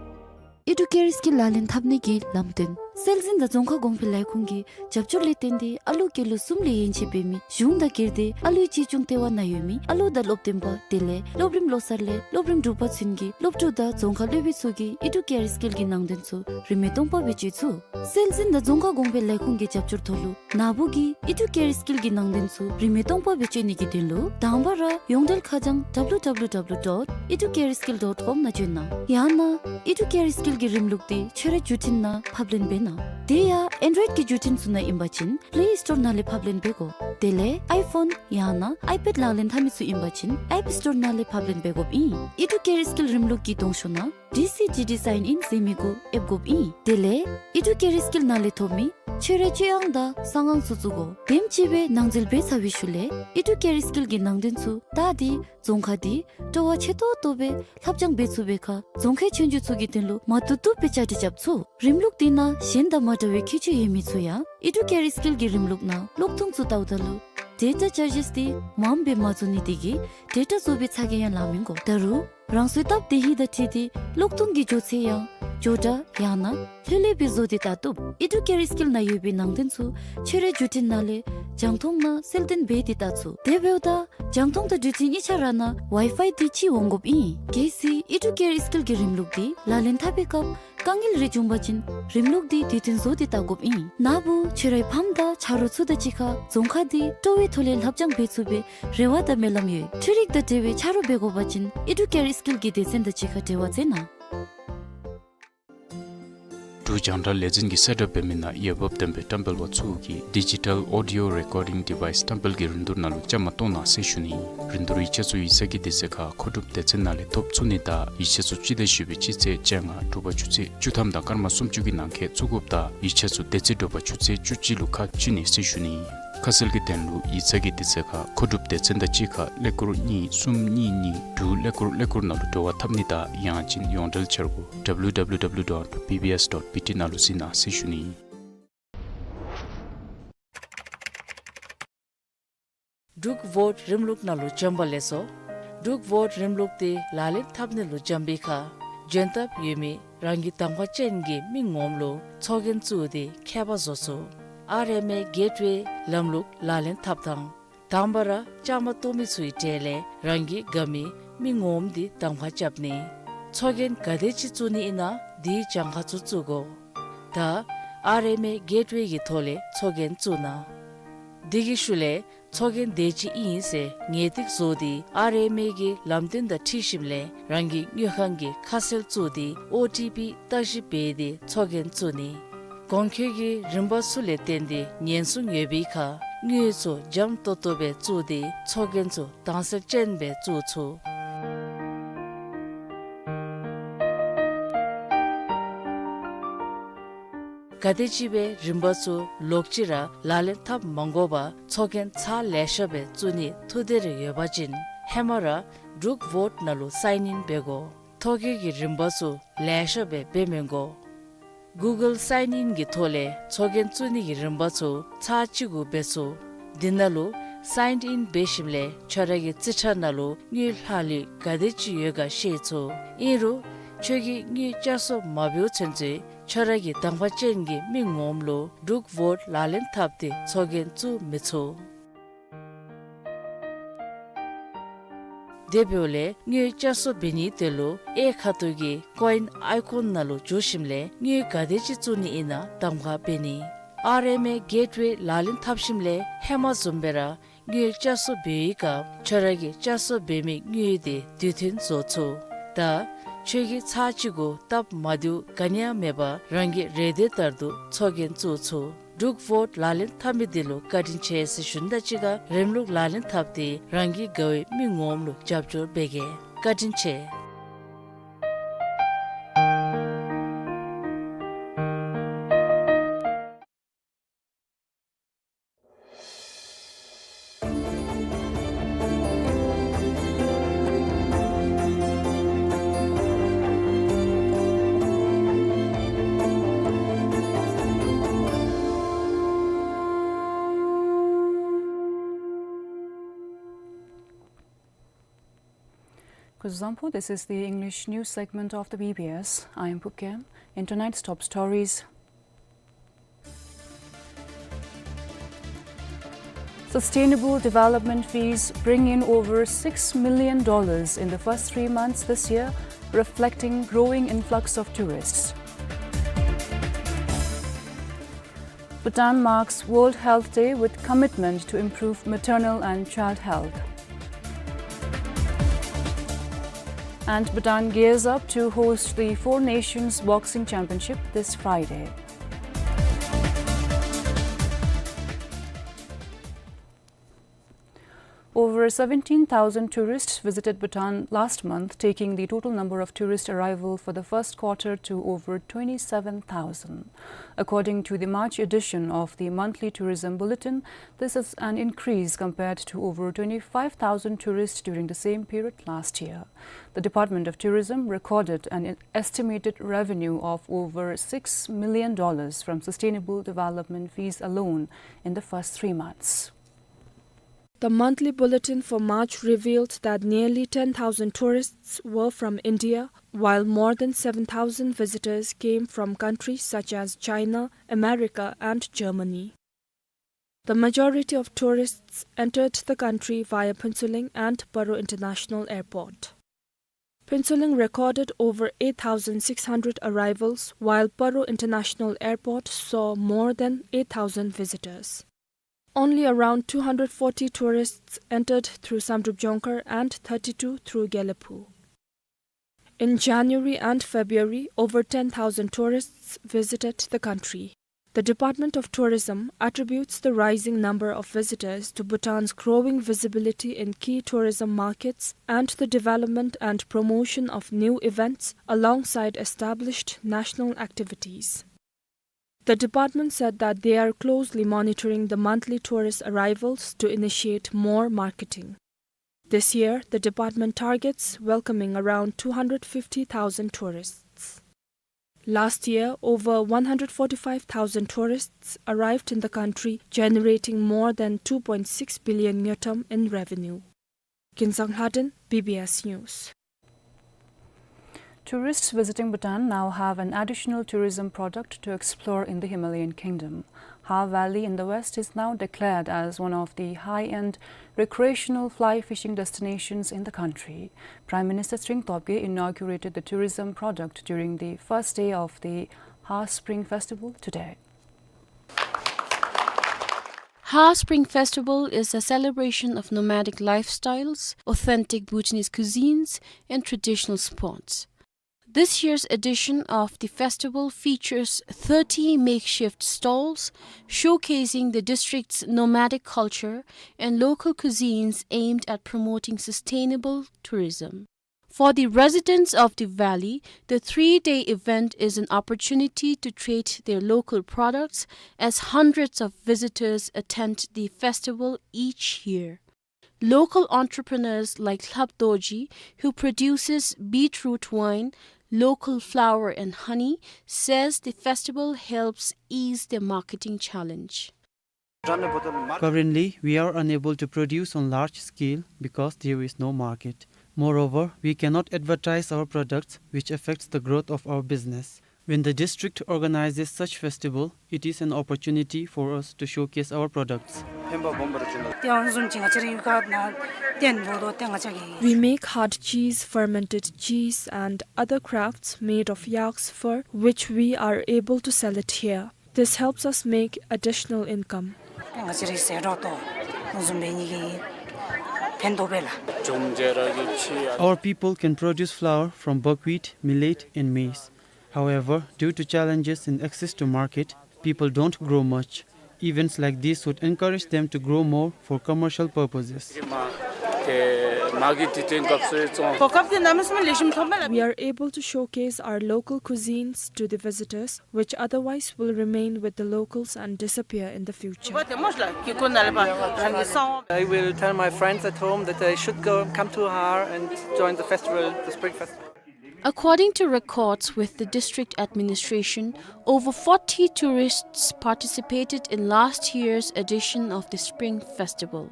ཨི་ཌུ་ཀེ་རི་སི་ཀིལ་ལག་ལེན་འཐབ་ནི་གི་ལམ་སྟོན། སྲོལ་འཛིན་དང་རྫོང་ཁ་གོང་འཕེལ་ལས་ཁུངས་ཀྱི་རྒྱབ་སྐྱོར་ལས་བརྟེན་ཏེ་ཨ་ལུ་སྐྱེས་ལོ་གསུམ་ལས་ཡན་ཆད་འབད་མི་གཞུང་དང་སྒེར་སྡེ་ཨ་ལུའི་གཅེས་སྐྱོང་ལྟེ་བ་ནང་ཡོད་མི་ཨ་ལུ་དང་སློབ་སྟོན་པ་དེ་ལས་སློབ་རིམ་བློ་གསར་ལས་སློབ་རིམ་དྲུག་པ་ཚུན་གྱི་སློབ་ཕྲུག་དང་རྫོང་ཁ་སློབ་དཔོན་ཚུ་གིས་ཨི་ཌུ་ཀེ་རི་སི་ཀིལ་གྱི་ནང་དོན་ཚུ་རིན་མེད་སྟོང་པ་སྦེ་སྤྱོད་ཚུགས། སྲོལ་འཛིན་དང་རྫོང་ཁ་གོང་འཕེལ་ལས་ཁུངས་ཀྱི་རྒྱབ་སྐྱོར་ཐོག་ལུ་ནཱ་བུ་གིས་ཨི་ཌུ་ཀེ་རི་སི་ཀིལ་གྱི་ནང་དོན་ཚུ་རིན་མེད་སྟོང་པ་སྦེ་སྤྱོད་ནི་གི་དོན་ལུ་དང་པ་ར་ཡོངས་འབྲེལ་ཁ་བྱང་W W W dot educareskill dot com ནང་བྱོན་གནང་། ཡང་ན་ཨི་ཌུ་ཀེ་རི་སི་ཀིལ་གྱི་རིམ་ལུགས་འདི་ཁྱོད་རའི་བརྒྱུད་འཕྲིན་ནང་ཕབ་ལེན་འབད་གནང་། དེ་ཡང་ཨེན་ཌོ་རོའིཌ་ཀྱི་བརྒྱུད་འཕྲིན་ཚུ་ནང་ཨིན་པ་ཅིན་པེ་ལེ་སི་ཊོར་ནང་ལས་ཕབ་ལེན་འབད་དགོ། དེ་ལས་ཨའི་ཕོན་ཡང་ན་ཨའི་པེཌ་ལག་ལེན་འཐབ་མི་ཚུ་ཨིན་པ་ཅིན་ཨེཔ་སི་ཊོར་ནང་ལས་ཕབ་ལེན་འབད་དགོཔ་ཨིན། ཨི་ཌུ་ཀེ་རི་སི་ཀིལ་རིམ་ལུགས་ཀྱི་གདོང་ཤོག་ནང་ཌི་སི་ཌི་ཌི་སའིན་ཨིན་ཟེར་མི་གུ་ཨེབ་དགོཔ་ཨིན། དེ་ལས་ཨི་ཌུ་ཀེ་རི་སི་ཀིལ་ནང་ལས་ཐོབ་མི་ཁྱོད་རའི་སྤྱོད་ཨང་དང་གསང་ཨང་ཚུ་བཙུགས་དགོ། དེམ་ཅིག་སྦེ་ནང་འཛུལ་འབད་ཚར་བའི་ཤུལ་ལས་ཨི་ཌུ་ཀེ་རི་སི་ཀིལ་གྱི་ནང་དོན་ཚུ་བལྟ་སྟེ་རྫོང་ཁ་འདི་སྤྲོ་བ་ཆེ་ཏོག་ཏོ་སྦེ་ལྷབ་སྦྱང་འབད་ཚུགས་པའི་ཁར་རྫོང་ཁའི་ཆོས་རྒྱུགས་ཚུ་གི་དོན་ལུ་མ་བཏུབ་བཏུབ་སྦེ་བཅའ་སྒྲིག་རྐྱབ་ཚུགས། རིམ་ལུགས་འདི་ནང་གཞན་དང་མ་འདྲ་བའི་ཁྱད་ཆོས་ཡོད་མི་ཚུ་ཡང་ཨི་ཌུ་ཀེ་རི་སི་ཀིལ་གྱི་རིམ་ལུགས་ནང་གློག་ཐུང་ཚུ་བལྟཝ་ད་ལུ་ཌེ་ཊ་ཅར་ཇེསི་འདི་མངམ་སྦེ་མ་བཙུགས་ནི་དེ་གིས་ཌེ་ཊ་བཙུགས་པའི་ཚ་གྱང་ཡང་ལང་མི་དགོ། ད་རུང་རང་སོའི་སྟབས་བདེ་ཧིང་དང་འཁྲིལ་ཏེ་གློག་ཐུང་གི་འགྱོ་ཚད་ཡང་མགྱོགས་དྲགས་ཡང་ན་ལྷོད་ལྷོད་སྦེ་བཟོ་སྟེ་བལྟ་བཏུབ། ཨི་ཌུ་ཀེ་རི་སི་ཀིལ་ནང་ཡོད་པའི་ནང་དོན་ཚུ་ཁྱོད་རའི་བརྒྱུད་འཕྲིན་ནང་ལས་རྒྱང་མཐོང་ནང་གསལ་སྟོན་འབད་དེ་བལྟ་ཚུགས། དེ་འབདཝ་ད་རྒྱང་མཐོང་དང་འགྲུལ་འཕྲིན་གཉིས་ཆ་ར་ནང་ཝའི་ཕའི་འདི་ཅིག་འོང་དགོཔ་ཨིན། གལ་སྲིད་ཨི་ཌུ་ཀེ་རི་སི་ཀིལ་གྱི་རིམ་ལུགས་འདི་ལག་ལེན་འཐབ་པའི་སྐབས་དཀའ་ངལ་རེ་བྱུང་པ་ཅིན་རིམ་ལུགས་འདི་དུས་མཐུན་བཟོ་སྟེ་བལྟ་དགོཔ་ཨིན། ནཱ་བུ་ཁྱོད་རའི་ཕམ་དང་ཆ་རོགས་ཚུ་དང་གཅིག་ཁར་རྫོང་ཁ་འདི་སྤྲོ་བའི་ཐོག་ལས་ལྷབ་སྦྱང་འབད་ཚུགས་པའི་རེ་བ་དང་སྨོན་ལམ་ཡོད། འཕྲུལ་རིག་དང་འབྲེལ་བའི་ཆ་རོགས་འབད་དགོ་པ་ཅིན་ཨི་ཌུ་ཀེ་རི་སི་ཀིལ་གྱི་སྡེ་ཚན་དང་གཅིག་ཁར་འབྲེལ་བ་མཛད་གནང་། འབྲུག་རྒྱང་བསྒྲགས་ལས་འཛིན་གྱིས་གསལ་བསྒྲགས་འབད་མི་ནང་འོས་འབབ་ལྡན་པའི་བཀྲམ་སྤེལ་པ་ཚུ་གིས་ཌི་ཇི་ཊལ་ཨོ་ཌི་ཡོ་རེ་ཀོར་ཌིང་ཌི་ཝའིསི་བཀྲམ་སྤེལ་གྱི་རིན་བསྡུར་ནང་ལུ་བཅའ་མར་གཏོགས་གནང་ཟེར་ཞུ་ནི། རིན་བསྡུར་ཡིག་ཆ་ཚུ་ཡིག་ཚང་གི་དུས་ཚོད་ཁར་མཁོ་སྒྲུབ་སྡེ་ཚན་ནང་ལས་ཐོབ་ཚུགས་ནི་དང་ཡིག་ཆ་ཚུ་སྤྱི་ཟླ་བཞི་པའི་སྤྱི་ཚེས་བཅོ་ལྔ་དྲོ་པ་ཆུ་ཚོད་བཅུ་ཐམ་དང་སྐར་མ་སུམ་ཅུ་གི་ནང་འཁོད་བཙུགས་དགོཔ་དང་ཡིག་ཆ་ཚུ་དེ་ཚེ་དྲོ་པ་ཆུ་ཚོད་བཅུ་གཅིག་ལུ་ཁ་བཅུག་ནི་ཟེར་ཞུ་ནི། ཁ་གསལ་གྱི་དོན་ལུ་ཡིག་ཚང་གི་དུས་ཚོད་ཁར་མཁོ་སྒྲུབ་སྡེ་ཚན་དང་གཅིག་ཁར་ཀླད་ཀོར་གཉིས་གསུམ་གཉིས་གཉིས་དྲུག་ཀླད་ཀོར་ཀླད་ཀོར་ནང་ལུ་འབྲེལ་བ་འཐབ་ནི་དང་ཡང་ཅིན་ཡོངས་འབྲེལ་འཆར་སྒོ་W W W dot B B S dot B T ནང་ལུ་གཟིགས་གནང་ཟེར་ཞུ་ནི། འབྲུག་བོཊ་རིམ་ལུགས་ནང་ལུ་འབྱོན་པ་ལེགས་སོ། འབྲུག་བོཊ་རིམ་ལུགས་དེ་ལག་ལེན་འཐབ་ནི་ལུ་འབྱོན་པའི་ཁར་འབྱོན་ཐབས་ཡོད་མི་རང་གི་གདམ་ཁ་ཅན་གྱི་མི་ངོམ་ལུ་ཚོགས་རྒྱན་བཙུགས་ཏེ་ཁྱད་པར་བཟོ་ཚུགས། ཨར་ཨེམ་ཨེ་གེཊ་ཝེ་ལམ་ལུགས་ལག་ལེན་འཐབ་ཐངས། དང་པ་ར་བཅའ་མར་གཏོགས་མི་ཚུའི་གྲས་ལས་རང་གི་དགའ་མི་མི་ངོམ་དེ་གདམ་ཁ་རྐྱབ་ནི། ཚོགས་རྒྱན་ག་དེ་ཅིག་བཙུགས་ནི་ཨིན་ན་དེའི་གྱངས་ཁ་ཚུ་བཙུགས་དགོ། ད་ཨར་ཨེམ་ཨེ་གེཊ་ཝེ་གི་ཐོག་ལས་ཚོགས་རྒྱན་བཙུགས་གནང་། དེ་གི་ཤུལ་ལས་ཚོགས་རྒྱན་དེ་ཅིག་ཨིན་ཟེར་ངེས་ཏིག་བཟོ་སྟེ་ཨར་ཨེམ་ཨེ་གི་ལམ་སྟོན་དང་འཁྲིལ་ཞིནམ་ལས་རང་གི་དངུལ་ཁང་གི་ཁ་གསལ་བཙུགས་ཏེ་ཨོ་ཊི་པི་བརྟག་ཞིབ་འབད་དེ་ཚོགས་རྒྱན་བཙུགས་ནི། གོང་འཁོད་ཀྱི་རིམ་པ་ཚུ་ལས་བརྟེན་ཏེ་ཉེན་སྲུང་ཡོད་པའི་ཁར་དངུལ་ཚུ་འཇམ་ཏོང་ཏོ་སྦེ་བཙུགས་ཏེ་ཚོགས་རྒྱན་ཚུ་དྭངས་གསལ་ཅན་སྦེ་བཙུགས་ཚུགས། ག་དེ་ཅིག་སྦེ་རིམ་པ་ཚུ་ལོག་ཅི་ར་ལག་ལེན་འཐབ་མ་དགོ་པར་ཚོགས་རྒྱན་ཚར་ལེ་ཤ་སྦེ་བཙུགས་ནི་ཐུགས་འདོད་རེ་ཡོད་པ་ཅིན་ཧེ་མ་ར་འབྲུག་བོཊ་ནང་ལུ་སའིན་ཨིན་འབད་དགོ། ཐོ་བཀོད་ཀྱི་རིམ་པ་ཚུ་ལེ་ཤ་སྦེ་འབད་མི་དགོ། གུ་གཱལ་སའིན་ཨིན་གྱི་ཐོག་ལས་ཚོགས་རྒྱན་བཙུགས་ནི་གི་རིམ་པ་ཚུ་ཚར་གཅིག་གུ་འབད་ཚུགས། དེ་ནང་ལུ་སའིན་ཨིན་འབད་ཞིནམ་ལས་ཁྱོད་ར་གི་རྩིས་ཁྲ་ནང་ལུ་དངུལ་ལྷག་ལུས་ག་དེ་ཅིག་ཡོད་ག་ཤེས་ཚུགས། ཨིན་རུང་ཁྱོད་ཀྱིས་དངུལ་བསྐྱར་གསོ་མ་འབདཝ་ཚུན་ཚོད་ཁྱོད་ར་གི་གདམ་ཁ་ཅན་གྱི་མི་ངོམ་ལུ་འབྲུག་བོཊ་ལག་ལེན་འཐབ་སྟེ་ཚོགས་རྒྱན་བཙུགས་མི་ཚུགས། དེ་འབདཝ་ལས་དངུལ་བསྐྱར་གསོ་འབད་ནིའི་དོན་ལུ་གཡས་ཁ་ཐུག་གི་ཀོ་ཨིན་ཨའི་ཀོན་ནང་ལུ་འཛུལ་ཞིནམ་ལས་དངུལ་ག་དེ་ཅིག་བཙུགས་ནི་ཨིན་ན་གདམ་ཁ་འབད་ནི། ཨར་ཨེམ་ཨེ་གེཊ་ཝེ་ལག་ལེན་འཐབ་ཞིནམ་ལས་ཧེ་མ་བཟུམ་སྦེ་ར་དངུལ་བསྐྱར་གསོ་འབད་བའི་སྐབས་ཁྱོད་ར་གིས་བསྐྱར་གསོ་འབད་མི་དངུལ་དེ་དུས་མཐུན་བཟོ་ཚུགས། ད་ཁྱོད་ཀྱིས་ཚར་གཅིག་གུ་སྟབས་མ་བདེཝ་ག་ནི་ཡང་མེད་པར་རང་གི་རེ་འདོད་ལྟར་དུ་ཚོགས་རྒྱན་བཙུགས་ཚུགས། འབྲུག་བོཊ་ལག་ལེན་འཐབ་མི་དེ་ལུ་བཀའ་དྲིན་ཆེ་ཟེར་ཞུ་ནི་དང་གཅིག་ཁར་རིམ་ལུགས་ལག་ལེན་འཐབ་སྟེ་རང་གི་དགའ་བའི་མི་ངོམ་ལུ་རྒྱབ་སྐྱོར་འབད་གེ། བཀའ་དྲིན་ཆེ། Kuzuzangpo, this is the English news segment of the B B S. I am Phuket. In tonight's top stories, sustainable development fees bring in over six million dollars in the first three months this year, reflecting growing influx of tourists. Bhutan marks World Health Day with commitment to improve maternal and child health. And Bhutan gears up to host the Four Nations Boxing Championship this Friday. Over seventeen thousand tourists visited Bhutan last month, taking the total number of tourist arrival for the first quarter to over twenty-seven thousand. According to the March edition of the monthly tourism bulletin, this is an increase compared to over twenty-five thousand tourists during the same period last year. The Department of Tourism recorded an estimated revenue of over six million dollars from sustainable development fees alone in the first three months. The monthly bulletin for March revealed that nearly ten thousand tourists were from India, while more than seven thousand visitors came from countries such as China, America, and Germany. The majority of tourists entered the country via Phuentsholing and Paro International Airport. Phuentsholing recorded over eight thousand six hundred arrivals, while Paro International Airport saw more than eight thousand visitors. Only around two hundred forty tourists entered through Samdrup Jongkhar and thirty-two through Gelephu. In January and February, over ten thousand tourists visited the country. The Department of Tourism attributes the rising number of visitors to Bhutan's growing visibility in key tourism markets and the development and promotion of new events alongside established national activities. The department said that they are closely monitoring the monthly tourist arrivals to initiate more marketing. This year, the department targets welcoming around two hundred fifty thousand tourists. Last year, over one hundred forty-five thousand tourists arrived in the country, generating more than two point six billion ngultrum in revenue. Kinsang Lhaden, B B S News. Tourists visiting Bhutan now have an additional tourism product to explore in the Himalayan kingdom. Ha Valley in the west is now declared as one of the high-end recreational fly fishing destinations in the country. Prime Minister Tshering Tobgay inaugurated the tourism product during the first day of the Ha Spring Festival today. Ha Spring Festival is a celebration of nomadic lifestyles, authentic Bhutanese cuisines, and traditional sports. This year's edition of the festival features thirty makeshift stalls showcasing the district's nomadic culture and local cuisines aimed at promoting sustainable tourism. For the residents of the valley, the three-day event is an opportunity to trade their local products, as hundreds of visitors attend the festival each year. Local entrepreneurs like Lhap Dorji, who produces beetroot wine, local flour and honey, says the festival helps ease their marketing challenge. Currently, we are unable to produce on large scale because there is no market. Moreover, we cannot advertise our products, which affects the growth of our business. When the district organizes such festival, it is an opportunity for us to showcase our products. We make hard cheese, fermented cheese, and other crafts made of yak's fur, which we are able to sell it here. This helps us make additional income. Our people can produce flour from buckwheat, millet, and maize. However, due to challenges in access to market, people don't grow much. Events like this would encourage them to grow more for commercial purposes. We are able to showcase our local cuisines to the visitors, which otherwise will remain with the locals and disappear in the future. I will tell my friends at home that they should go, come to Har and join the festival, the Spring Festival. According to records with the district administration, over forty tourists participated in last year's edition of the Spring Festival.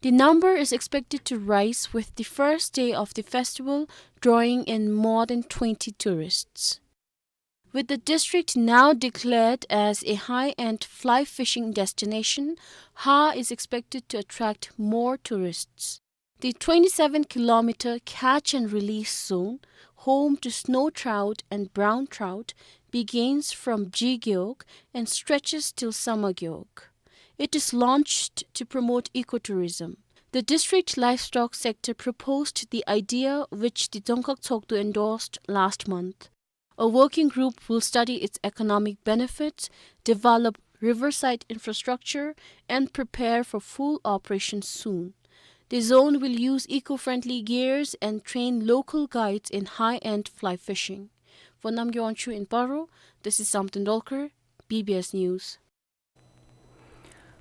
The number is expected to rise with the first day of the festival, drawing in more than twenty tourists. With the district now declared as a high-end fly fishing destination, Ha is expected to attract more tourists. The twenty-seven kilometer catch and release zone, home to snow trout and brown trout, begins from Jigeog and stretches till Samageog. It is launched to promote ecotourism. The district livestock sector proposed the idea, which the Dzongkhag Tshogdu endorsed last month. A working group will study its economic benefits, develop riverside infrastructure, and prepare for full operation soon. The zone will use eco-friendly gears and train local guides in high-end fly fishing. For Namgay Wangchuk in Paro, this is Samten Dolkar, B B S News.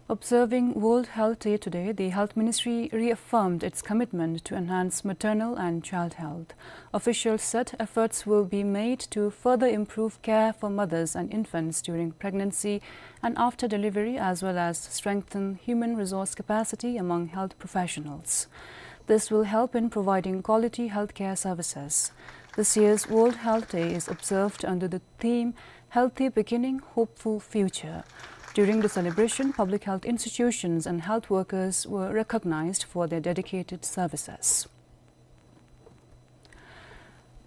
Observing World Health Day today, the Health Ministry reaffirmed its commitment to enhance maternal and child health. Officials said efforts will be made to further improve care for mothers and infants during pregnancy and after delivery, as well as strengthen human resource capacity among health professionals. This will help in providing quality healthcare services. This year's World Health Day is observed under the theme Healthy Beginning, Hopeful Future. During the celebration, public health institutions and health workers were recognized for their dedicated services.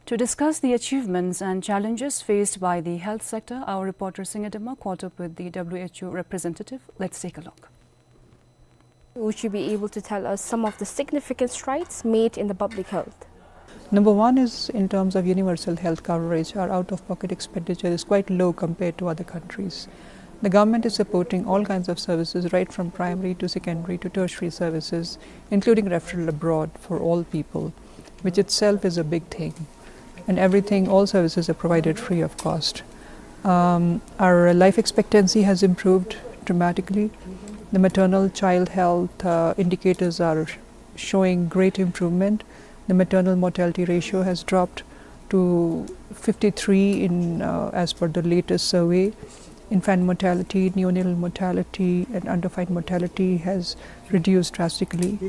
To discuss the achievements and challenges faced by the health sector, our reporter Singye Dema caught up with the W H O representative. Let's take a look. Would you be able to tell us some of the significant strides made in the public health? Number one is, in terms of universal health coverage, our out-of-pocket expenditure is quite low compared to other countries. The government is supporting all kinds of services, right from primary to secondary to tertiary services, including referral abroad for all people, which itself is a big thing. And everything, all services are provided free of cost. Um, our life expectancy has improved dramatically. The maternal child health, uh, indicators are showing great improvement. The maternal mortality ratio has dropped. to fifty-three in, uh, as per the latest survey. Infant mortality, neonatal mortality, and underfed mortality has reduced drastically.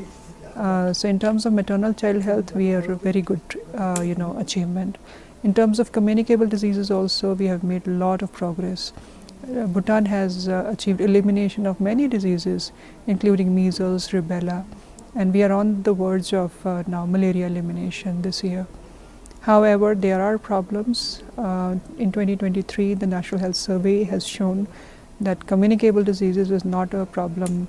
Uh, so in terms of maternal child health, we are a very good, uh, you know, achievement. In terms of communicable diseases also, we have made a lot of progress. Uh, Bhutan has, uh, achieved elimination of many diseases, including measles, rubella, and we are on the verge of, uh, now malaria elimination this year. However, there are problems. Uh, in twenty twenty-three, the National Health Survey has shown that communicable diseases is not a problem,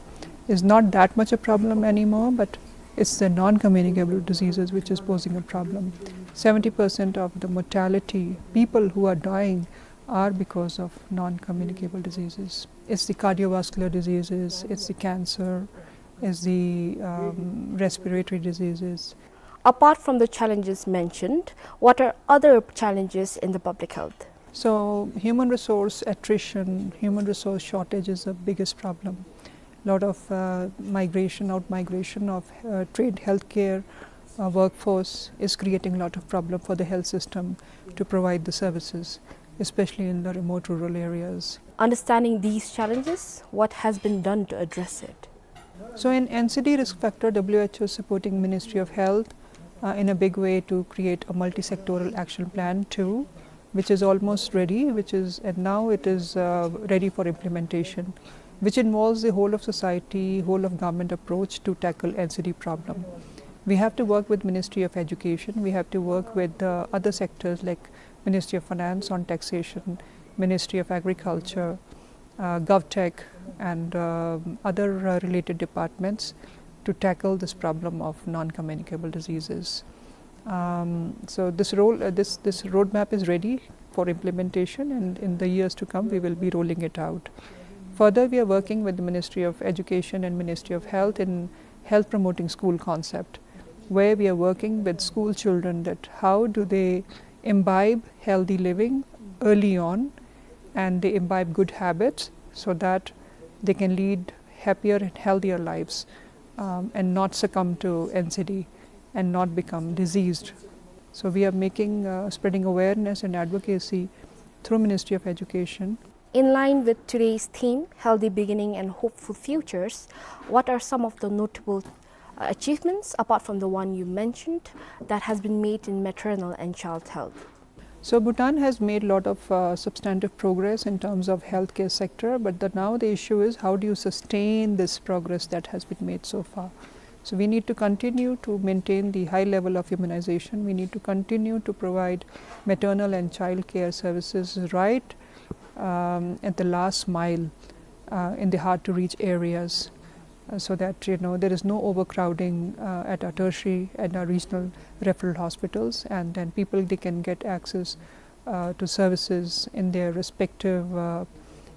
is not that much a problem anymore, but it's the non-communicable diseases which is posing a problem. Seventy percent of the mortality, people who are dying, are because of non-communicable diseases. It's the cardiovascular diseases, it's the cancer, it's the, um, respiratory diseases. Apart from the challenges mentioned, what are other challenges in the public health? So, human resource attrition, human resource shortage is the biggest problem. Lot of, uh, migration, out migration of, uh, trained healthcare, uh, workforce is creating a lot of problem for the health system to provide the services, especially in the remote rural areas. Understanding these challenges, what has been done to address it? So in N C D risk factor, W H O is supporting Ministry of Health, uh, in a big way to create a multi-sectoral action plan too, which is almost ready, which is, and now it is, uh, ready for implementation, which involves the whole of society, whole of government approach to tackle N C D problem. We have to work with Ministry of Education, we have to work with the other sectors like Ministry of Finance on taxation, Ministry of Agriculture, uh, GovTech, and, um, other, uh, related departments to tackle this problem of non-communicable diseases. Um, so this role, uh, this, this roadmap is ready for implementation, and in the years to come, we will be rolling it out. Further, we are working with the Ministry of Education and Ministry of Health in health promoting school concept, where we are working with school children that how do they imbibe healthy living early on, and they imbibe good habits so that they can lead happier and healthier lives, um, and not succumb to N C D and not become diseased. So we are making, uh, spreading awareness and advocacy through Ministry of Education. In line with today's theme, Healthy Beginning and Hopeful Futures, what are some of the notable, uh, achievements, apart from the one you mentioned, that has been made in maternal and child health? So Bhutan has made a lot of, uh, substantive progress in terms of healthcare sector, but the, now the issue is how do you sustain this progress that has been made so far? So we need to continue to maintain the high level of immunization. We need to continue to provide maternal and child care services right, um, at the last mile, uh, in the hard to reach areas, uh, so that, you know, there is no overcrowding, uh, at our tertiary and our regional referral hospitals, and then people, they can get access, uh, to services in their respective, uh,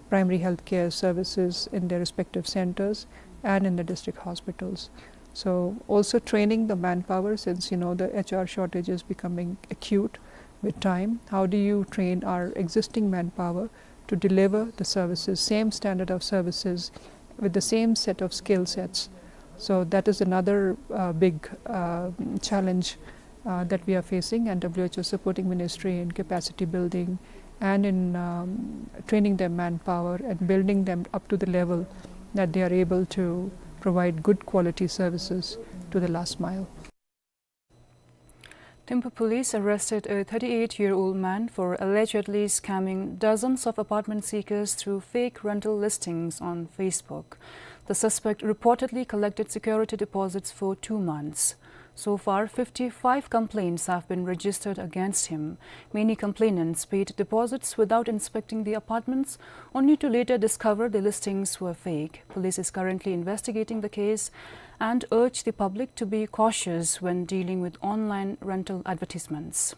primary health care services in their respective centers and in the district hospitals. So also training the manpower, since, you know, the H R shortage is becoming acute with time. How do you train our existing manpower to deliver the services, same standard of services, with the same set of skill sets? So that is another, uh, big, uh, challenge, uh, that we are facing, and W H O supporting ministry in capacity building and in, um, training their manpower and building them up to the level that they are able to provide good quality services to the last mile. Thimphu police arrested a thirty-eight-year-old man for allegedly scamming dozens of apartment seekers through fake rental listings on Facebook. The suspect reportedly collected security deposits for two months. So far, fifty-five complaints have been registered against him. Many complainants paid deposits without inspecting the apartments, only to later discover the listings were fake. Police is currently investigating the case and urge the public to be cautious when dealing with online rental advertisements.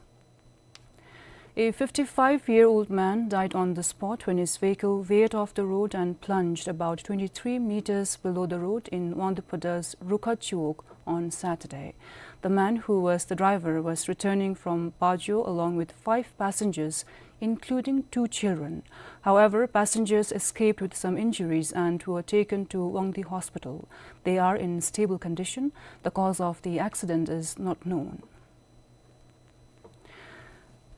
A fifty-five-year-old man died on the spot when his vehicle veered off the road and plunged about twenty-three meters below the road in Wangdue Phodra's Rukha Chowk on Saturday. The man, who was the driver, was returning from Pajo along with five passengers, including two children. However, passengers escaped with some injuries and were taken to Wangdue Hospital. They are in stable condition. The cause of the accident is not known.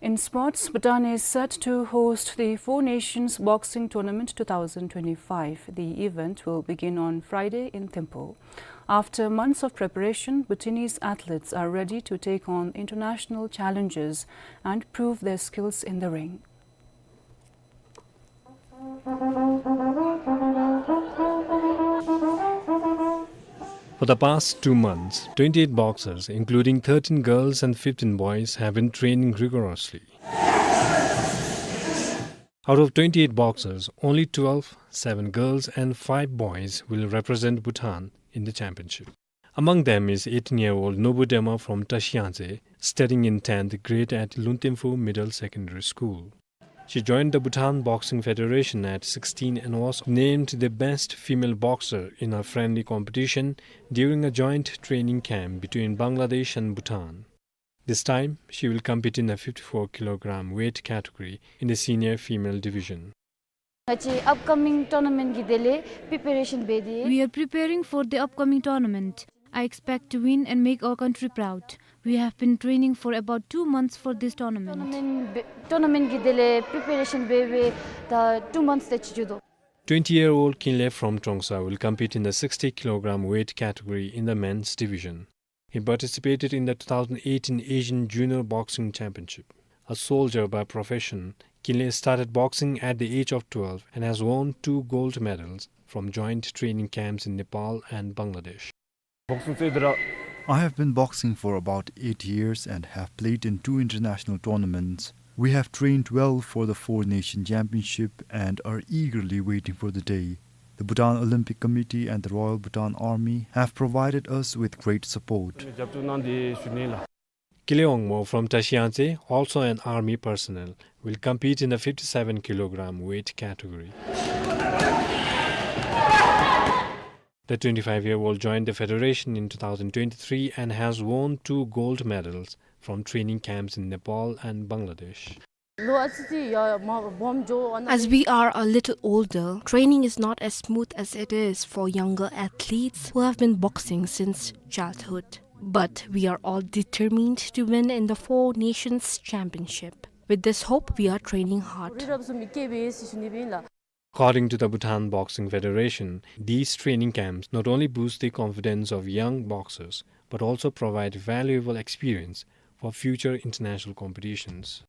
In sports, Bhutan is set to host the Four Nations Boxing Tournament two thousand twenty-five. The event will begin on Friday in Thimphu. After months of preparation, Bhutanese athletes are ready to take on international challenges and prove their skills in the ring. For the past two months, twenty-eight boxers, including thirteen girls and fifteen boys, have been training rigorously. Out of twenty-eight boxers, only twelve, seven girls and five boys, will represent Bhutan in the championship. Among them is eighteen-year-old Nobu Dema from Tashi Yangtse, studying in tenth grade at Luntenfu Middle Secondary School. She joined the Bhutan Boxing Federation at sixteen and was named the best female boxer in a friendly competition during a joint training camp between Bangladesh and Bhutan. This time, she will compete in a fifty-four kilogram weight category in the senior female division. ང་བཅས་upcoming tournament གི་དོན་ལས་preparation འབད་དེ། We are preparing for the upcoming tournament. I expect to win and make our country proud. We have been training for about two months for this tournament. Tournament འབད་tournament གི་དོན་ལས་preparation འབད་འབད་ད་two months དེ་ཅིག་འགྱོ་དོ། Twenty-year-old Kinle from Trongsa will compete in the sixty kilogram weight category in the men's division. He participated in the two thousand eighteen Asian Junior Boxing Championship. A soldier by profession, Kinle started boxing at the age of twelve and has won two gold medals from joint training camps in Nepal and Bangladesh. Boxing ཚོགས་འདི་ར། I have been boxing for about eight years and have played in two international tournaments. We have trained well for the Four Nation Championship and are eagerly waiting for the day. The Bhutan Olympic Committee and the Royal Bhutan Army have provided us with great support. རྒྱབ་སྐྱོར་གནང་སྟེ་ཞུ་ནི་ལགས། Kinle Wangmo from Tashi Yangtse, also an army personnel, will compete in the fifty-seven kilogram weight category. The twenty-five-year-old joined the federation in two thousand twenty-three and has won two gold medals from training camps in Nepal and Bangladesh. As we are a little older, training is not as smooth as it is for younger athletes who have been boxing since childhood. But we are all determined to win in the Four Nations Championship. With this hope, we are training hard. According to the Bhutan Boxing Federation, these training camps not only boost the confidence of young boxers, but also provide valuable experience for future international competitions.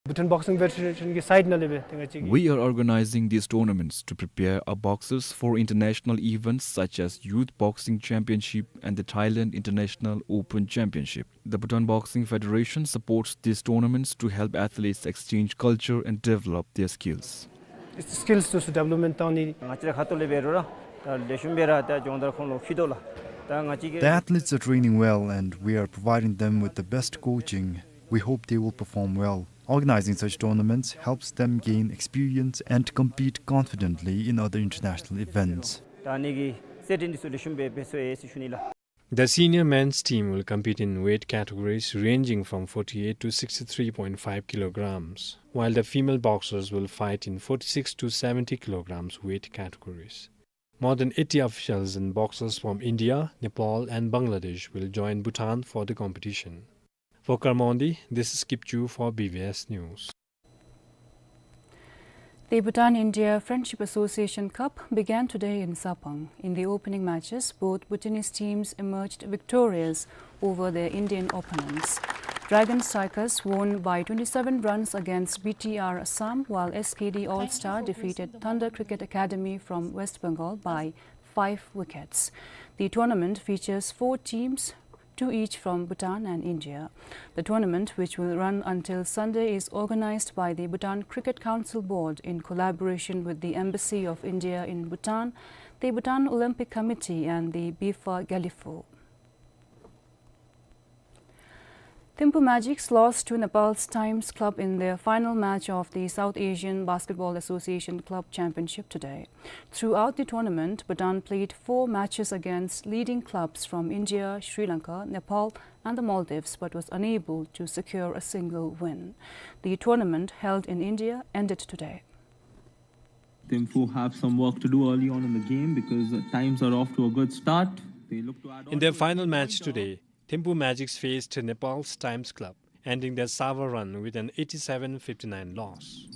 Bhutan Boxing Federation གི་side ནང་ལས་སྦེ་ཏེ་ང་བཅས་ཀྱིས། We are organizing these tournaments to prepare our boxers for international events such as Youth Boxing Championship and the Thailand International Open Championship. The Bhutan Boxing Federation supports these tournaments to help athletes exchange culture and develop their skills. Skills འདི་ཚུ་development གཏང་ནི། ང་བཅས་ར་ཁ་ཐུག་ལས་འབད་རུང་ར་ད་ལེགས་ཤོམ་སྦེ་ར་ད་སྦྱོང་བརྡར་ཁོང་ལུ་ཕུལ་དོ་ལགས། ད་ང་བཅས་ཀྱིས། The athletes are training well and we are providing them with the best coaching. We hope they will perform well. Organizing such tournaments helps them gain experience and compete confidently in other international events. ད་ཨ་ནི་གི་སྲིད་ཁྲིམས་འདི་ཚུ་ལེགས་ཤོམ་སྦེ་འབད་ཚུགས་ཟེར་ཞུ་ནི་ལགས། The senior men's team will compete in weight categories ranging from forty-eight to sixty-three point five kilograms, while the female boxers will fight in forty-six to seventy kilograms weight categories. More than eighty officials and boxers from India, Nepal and Bangladesh will join Bhutan for the competition. For Karmondi, this is Kipchu for B B S News. The Bhutan-India Friendship Association Cup began today in Sarpang. In the opening matches, both Bhutanese teams emerged victorious over their Indian opponents. Dragon Strikers won by twenty-seven runs against B T R Assam, while S K D All Star defeated Thunder Cricket Academy from West Bengal by five wickets. The tournament features four teams, two each from Bhutan and India. The tournament, which will run until Sunday, is organized by the Bhutan Cricket Council Board in collaboration with the Embassy of India in Bhutan, the Bhutan Olympic Committee and the BIFA Gelephu. Thimphu Magics lost to Nepal's Times Club in their final match of the South Asian Basketball Association Club Championship today. Throughout the tournament, Bhutan played four matches against leading clubs from India, Sri Lanka, Nepal, and the Maldives, but was unable to secure a single win. The tournament, held in India, ended today. Thimphu have some work to do early on in the game because the Times are off to a good start. They look to add on. In their final match today, Thimphu Magics faced Nepal's Times Club. ending their Sava run with an eighty-seven fifty-nine loss.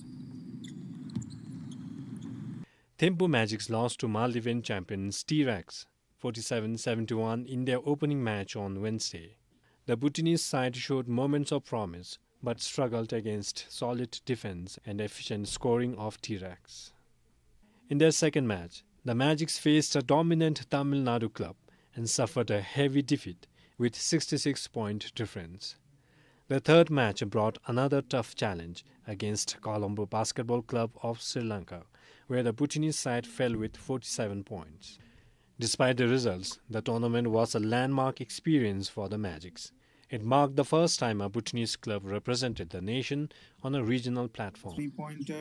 Thimphu Magics lost to Maldivian champions T-Rex, forty-seven seventy-one, in their opening match on Wednesday. The Bhutanese side showed moments of promise, but struggled against solid defense and efficient scoring of T-Rex. In their second match, the Magics faced a dominant Tamil Nadu club and suffered a heavy defeat with sixty-six point difference. The third match brought another tough challenge against Colombo Basketball Club of Sri Lanka, where the Bhutanese side fell with forty-seven points. Despite the results, the tournament was a landmark experience for the Magics. It marked the first time a Bhutanese club represented the nation on a regional platform. Three-pointer.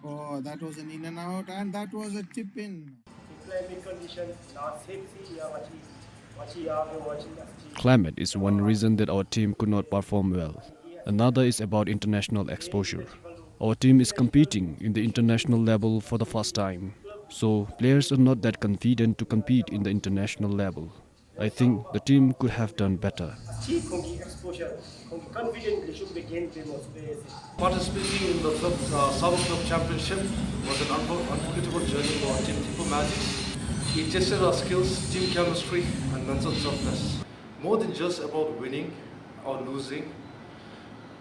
Oh, that was an in and out, and that was a tip in. Climate condition, not safety, yeah, what he, what he, uh, what he, what he. Climate is one reason that our team could not perform well. Another is about international exposure. Our team is competing in the international level for the first time. So, players are not that confident to compete in the international level. I think the team could have done better. Participating in the club, uh, Sava Club Championship was an unfor-, unforgettable journey for our team Thimphu Magics. It tested our skills, team chemistry, and mental toughness. More than just about winning or losing,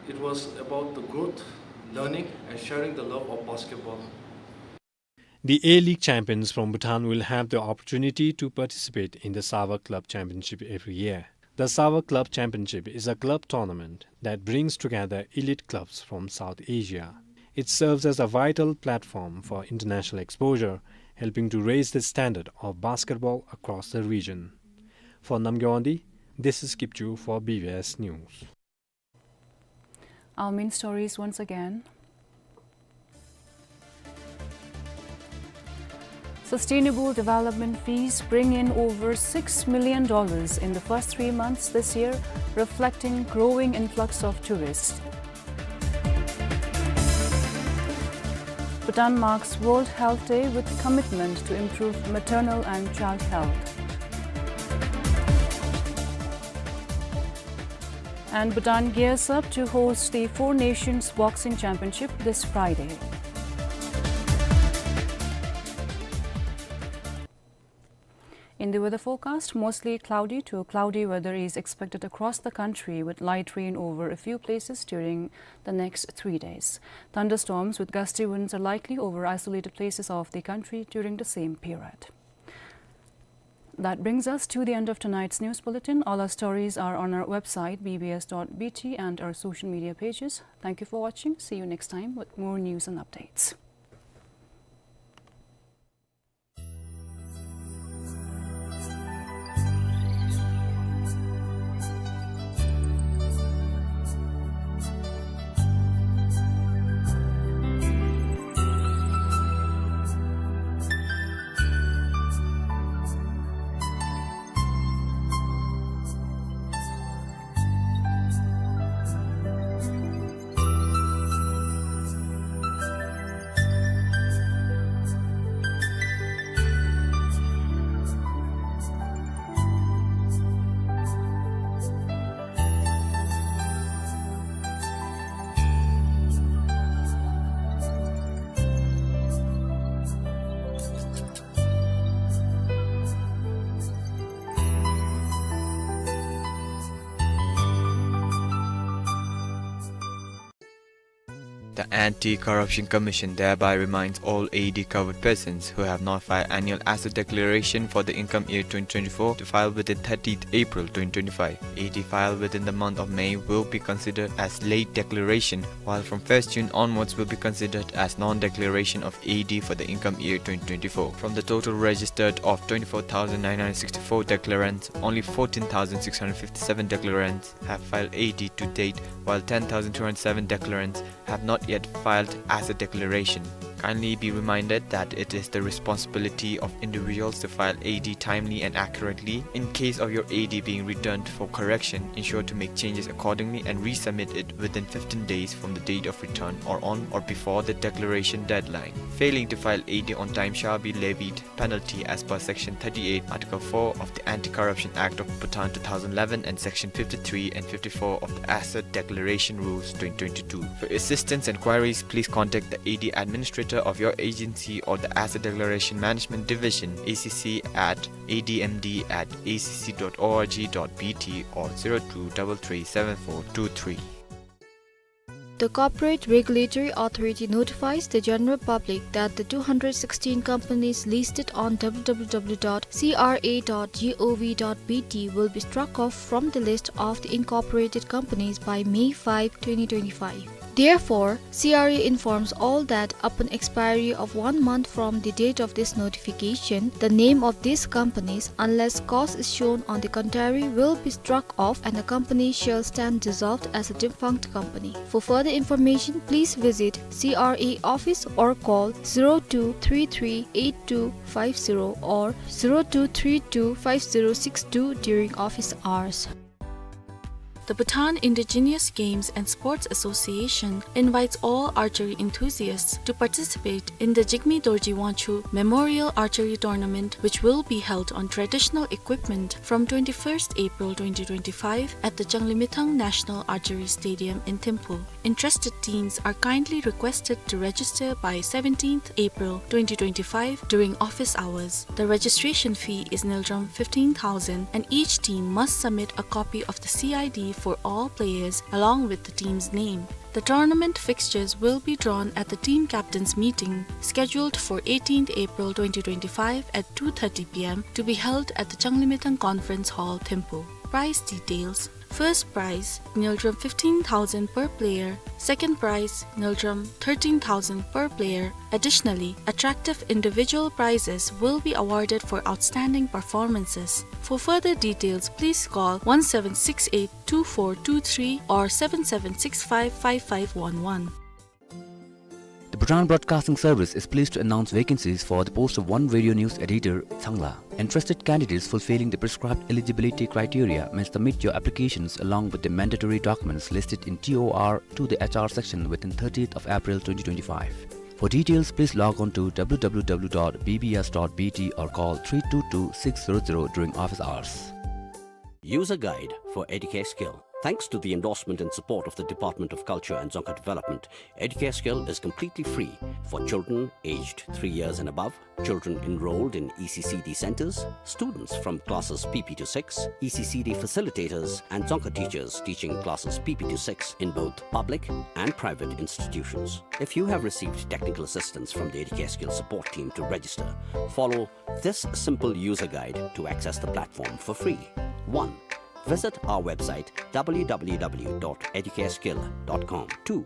it was about the growth, learning, and sharing the love of basketball. The A-League champions from Bhutan will have the opportunity to participate in the Sava Club Championship every year. The Sava Club Championship is a club tournament that brings together elite clubs from South Asia. It serves as a vital platform for international exposure, helping to raise the standard of basketball across the region. For Namgay Wangdi, this is Kipchu for B B S News. Our main stories once again. Sustainable development fees bring in over six million dollars in the first three months this year, reflecting growing influx of tourists. Bhutan marks World Health Day with commitment to improve maternal and child health. And Bhutan gears up to host the Four Nations Boxing Championship this Friday. In the weather forecast, mostly cloudy to cloudy weather is expected across the country, with light rain over a few places during the next three days. Thunderstorms with gusty winds are likely over isolated places of the country during the same period. That brings us to the end of tonight's news bulletin. All our stories are on our website, B B S dot B T, and our social media pages. Thank you for watching. See you next time with more news and updates. The Anti-Corruption Commission thereby reminds all A D covered persons who have not filed annual asset declaration for the income year twenty twenty-four to file within thirtieth April twenty twenty-five. A D filed within the month of May will be considered as late declaration, while from first June onwards will be considered as non-declaration of A D for the income year twenty twenty-four. From the total registered of twenty-four thousand nine hundred sixty-four declarants, only fourteen thousand six hundred fifty-seven declarants have filed A D to date, while ten thousand two hundred seven declarants have not yet filed asset declaration. Kindly be reminded that it is the responsibility of individuals to file A D timely and accurately. In case of your A D being returned for correction, ensure to make changes accordingly and resubmit it within fifteen days from the date of return or on or before the declaration deadline. Failing to file A D on time shall be levied penalty as per Section thirty-eight, Article four of the Anti-Corruption Act of Bhutan two thousand eleven and Section fifty-three and fifty-four of the Asset Declaration Rules twenty twenty-two. For assistance and queries, please contact the A D administrator of your agency or the Asset Declaration Management Division, A C C at A D M D at A C C dot org dot B T or zero two double three seven four two three. The Corporate Regulatory Authority notifies the general public that the two hundred sixteen companies listed on w w w dot c r a dot g o v dot b t will be struck off from the list of the incorporated companies by May five, twenty twenty-five. Therefore, C R A informs all that upon expiry of one month from the date of this notification, the name of these companies, unless cause is shown on the contrary, will be struck off and the company shall stand dissolved as a defunct company. For further information, please visit C R A office or call zero two three three eight two five zero or zero two three two five zero six two during office hours. The Bhutan Indigenous Games and Sports Association invites all archery enthusiasts to participate in the Jigme Dorji Wangchuck Memorial Archery Tournament, which will be held on traditional equipment from twenty-first April twenty twenty-five at the Changlimithang National Archery Stadium in Thimphu. Interested teams are kindly requested to register by seventeenth April twenty twenty-five during office hours. The registration fee is Ngultrum fifteen thousand, and each team must submit a copy of the C I D for all players along with the team's name. The tournament fixtures will be drawn at the team captains meeting scheduled for eighteenth April twenty twenty-five at two thirty p m to be held at the Changlimithang Conference Hall, Thimphu. Prize details. First prize, Ngultrum fifteen thousand per player. Second prize, Ngultrum thirteen thousand per player. Additionally, attractive individual prizes will be awarded for outstanding performances. For further details, please call one seven six eight two four two three or seven seven six five five five one one. The Bhutan Broadcasting Service is pleased to announce vacancies for the post of one radio news editor, Changla. Interested candidates fulfilling the prescribed eligibility criteria may submit your applications along with the mandatory documents listed in T O R to the H R section within thirtieth of April twenty twenty-five. For details, please log on to w w w dot b b s dot b t or call three two two six zero zero during office hours. User guide for Educare Skill. Thanks to the endorsement and support of the Department of Culture and Dzongkha Development, Educare Skill is completely free for children aged three years and above, children enrolled in E C C D centers, students from classes P P to six, E C C D facilitators, and Dzongkha teachers teaching classes P P to six in both public and private institutions. If you have received technical assistance from the Educare Skill support team to register, follow this simple user guide to access the platform for free. One, visit our website w w w dot educareskill dot com. Two,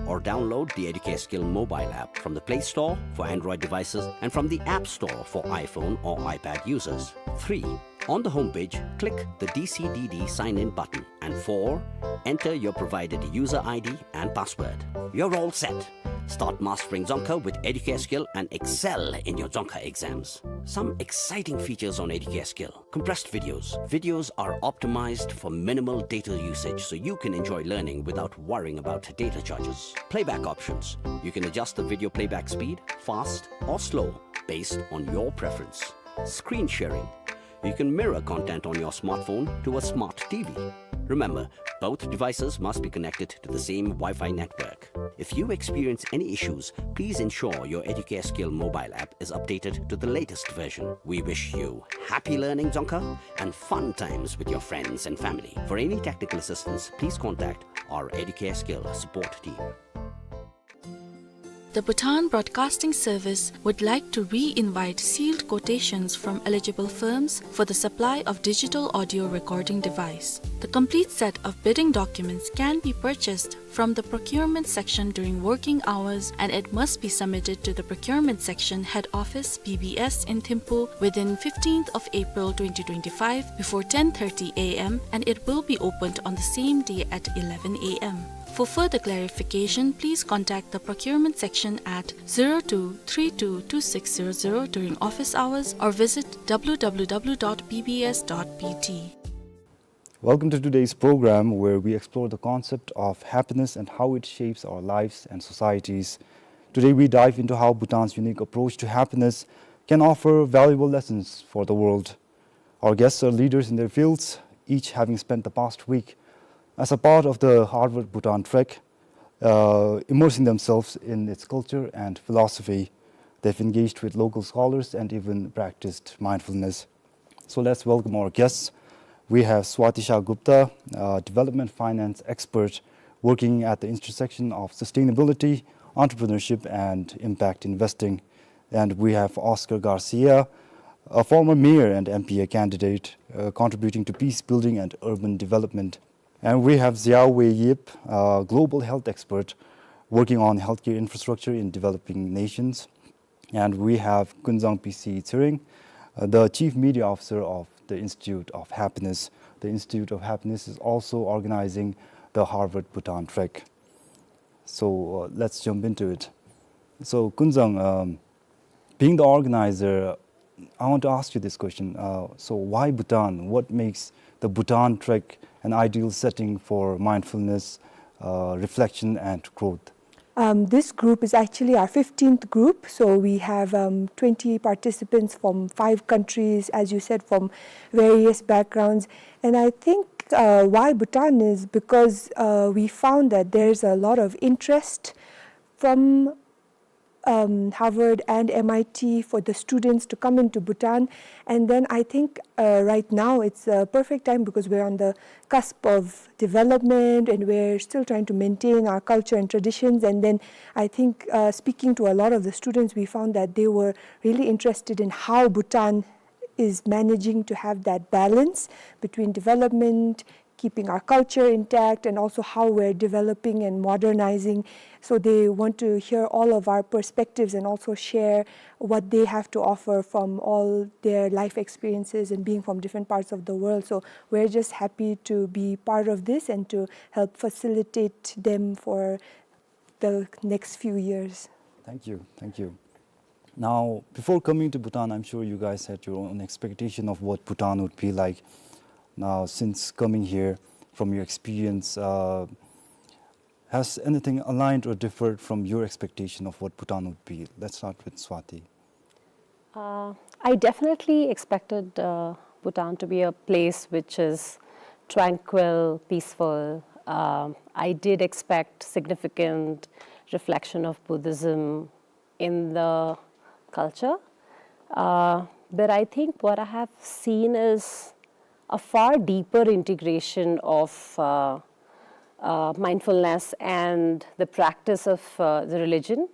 or download the Educare Skill mobile app from the Play Store for Android devices and from the App Store for iPhone or iPad users. Three, on the homepage, click the D C D D sign-in button. And four, enter your provided user I D and password. You're all set. Start mastering Dzongkha with Educare Skill and excel in your Dzongkha exams. Some exciting features on Educare Skill. Compressed videos. Videos are optimized for minimal data usage, so you can enjoy learning without worrying about data charges. Playback options. You can adjust the video playback speed, fast or slow, based on your preference. Screen sharing. You can mirror content on your smartphone to a smart T V. Remember, both devices must be connected to the same Wi-Fi network. If you experience any issues, please ensure your Educare Skill mobile app is updated to the latest version. We wish you happy learning Dzongkha and fun times with your friends and family. For any technical assistance, please contact our Educare Skill support team. The Bhutan Broadcasting Service would like to re-invite sealed quotations from eligible firms for the supply of digital audio recording device. The complete set of bidding documents can be purchased from the procurement section during working hours, and it must be submitted to the procurement section, head office, B B S in Thimphu within fifteenth of April twenty twenty-five before ten thirty a m, and it will be opened on the same day at eleven a m. For further clarification, please contact the procurement section at zero two three two two six zero zero during office hours or visit w w w dot b b s dot b t. Welcome to today's program, where we explore the concept of happiness and how it shapes our lives and societies. Today, we dive into how Bhutan's unique approach to happiness can offer valuable lessons for the world. Our guests are leaders in their fields, each having spent the past week as a part of the Harvard Bhutan Trek, uh, immersing themselves in its culture and philosophy. They've engaged with local scholars and even practiced mindfulness. So let's welcome our guests. We have Swati Shah Gupta, a development finance expert working at the intersection of sustainability, entrepreneurship, and impact investing. And we have Oscar Garcia, a former mayor and M P A candidate, uh, contributing to peace building and urban development. And we have Xiaowei Yip, a global health expert working on healthcare infrastructure in developing nations. And we have Kunzang P C Tshering, uh, the Chief Media Officer of the Institute of Happiness. The Institute of Happiness is also organizing the Harvard Bhutan Trek. So, uh, let's jump into it. So, Kunzang, um, being the organizer, I want to ask you this question. Uh, so, why Bhutan? What makes the Bhutan Trek an ideal setting for mindfulness, uh, reflection, and growth? Um, this group is actually our fifteenth group, so we have, um, twenty participants from five countries, as you said, from various backgrounds. And I think, uh, why Bhutan is because, uh, we found that there's a lot of interest from, um, Harvard and M I T for the students to come into Bhutan. And then I think, uh, right now it's a perfect time because we're on the cusp of development and we're still trying to maintain our culture and traditions. And then I think, uh, speaking to a lot of the students, we found that they were really interested in how Bhutan is managing to have that balance between development, keeping our culture intact, and also how we're developing and modernizing. So they want to hear all of our perspectives and also share what they have to offer from all their life experiences and being from different parts of the world. So we're just happy to be part of this and to help facilitate them for the next few years. Thank you. Thank you. Now, before coming to Bhutan, I'm sure you guys had your own expectation of what Bhutan would be like. Now, since coming here, from your experience, uh, has anything aligned or differed from your expectation of what Bhutan would be? Let's start with Swati. Uh, I definitely expected, uh, Bhutan to be a place which is tranquil, peaceful. Um, I did expect significant reflection of Buddhism in the culture. Uh, but I think what I have seen is a far deeper integration of, uh, uh, mindfulness and the practice of, uh, the religion,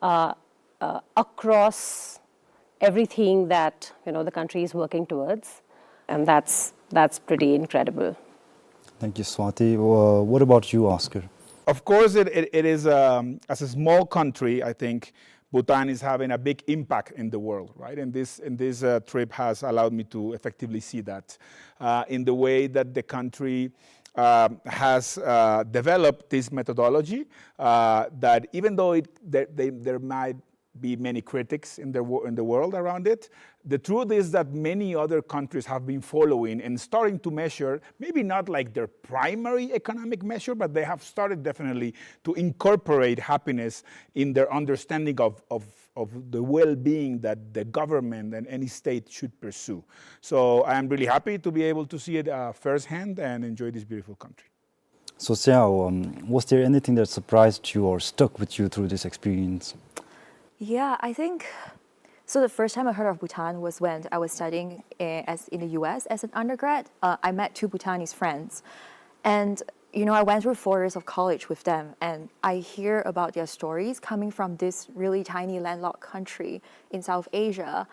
uh, uh, across everything that, you know, the country is working towards, and that's, that's pretty incredible. Thank you, Swati. Uh, what about you, Oscar? Of course, it, it, it is, um, as a small country, I think Bhutan is having a big impact in the world, right? And this, and this, uh, trip has allowed me to effectively see that, uh, in the way that the country, uh, has, uh, developed this methodology, uh, that even though it, there, they, there might be many critics in the wo-, in the world around it, the truth is that many other countries have been following and starting to measure, maybe not like their primary economic measure, but they have started definitely to incorporate happiness in their understanding of, of, of the well-being that the government and any state should pursue. So I am really happy to be able to see it, uh, firsthand and enjoy this beautiful country. So, Xiao, um, was there anything that surprised you or stuck with you through this experience? Yeah, I think, so the first time I heard of Bhutan was when I was studying, uh, as, in the U S as an undergrad. Uh, I met two Bhutanese friends. And, you know, I went through four years of college with them, and I hear about their stories coming from this really tiny landlocked country in South Asia.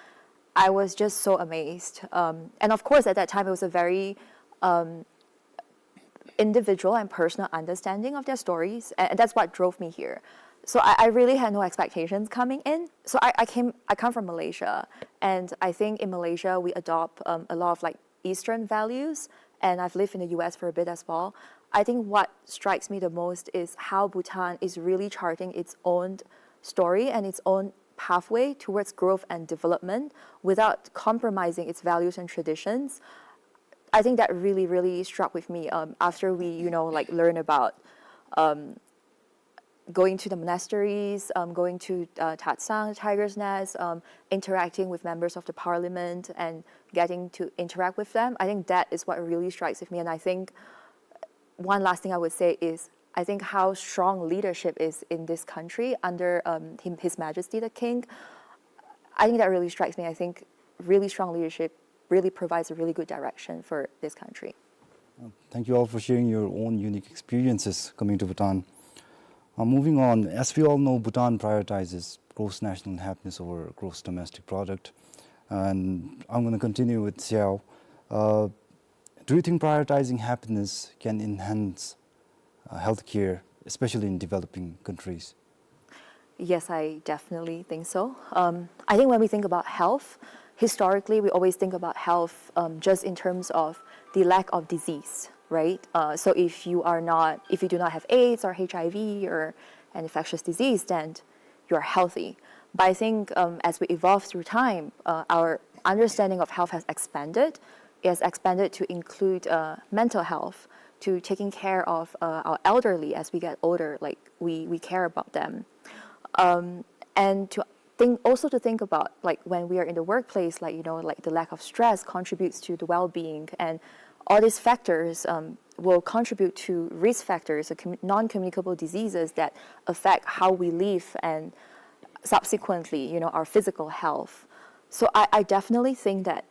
I was just so amazed. Um, and of course, at that time, it was a very, um, individual and personal understanding of their stories, and that's what drove me here. So I, I really had no expectations coming in. So I, I came, I come from Malaysia, and I think in Malaysia we adopt, um, a lot of, like, Eastern values, and I've lived in the U S for a bit as well. I think what strikes me the most is how Bhutan is really charting its own story and its own pathway towards growth and development without compromising its values and traditions. I think that really, really struck with me, um, after we, you know, like, learn about, um, going to the monasteries, um, going to, uh, Tatsang, Tiger's Nest, um, interacting with members of the parliament and getting to interact with them. I think that is what really strikes with me. And I think one last thing I would say is I think how strong leadership is in this country under, um, him, His Majesty the King. I think that really strikes me. I think really strong leadership really provides a really good direction for this country. Thank you all for sharing your own unique experiences coming to Bhutan. Uh, moving on, as we all know, Bhutan prioritizes gross national happiness over gross domestic product. And I'm gonna continue with Xiao. Uh, do you think prioritizing happiness can enhance, uh, healthcare, especially in developing countries? Yes, I definitely think so. Um, I think when we think about health, historically, we always think about health, um, just in terms of the lack of disease, right? Uh, so if you are not, if you do not have AIDS or H I V or an infectious disease, then you're healthy. But I think, um, as we evolve through time, uh, our understanding of health has expanded. It has expanded to include, uh, mental health, to taking care of, uh, our elderly as we get older. Like, we, we care about them. Um, and to think, also to think about, like, when we are in the workplace, like, you know, like, the lack of stress contributes to the well-being, and all these factors, um, will contribute to risk factors, uh, commu- non-communicable diseases that affect how we live and subsequently, you know, our physical health. So I, I definitely think that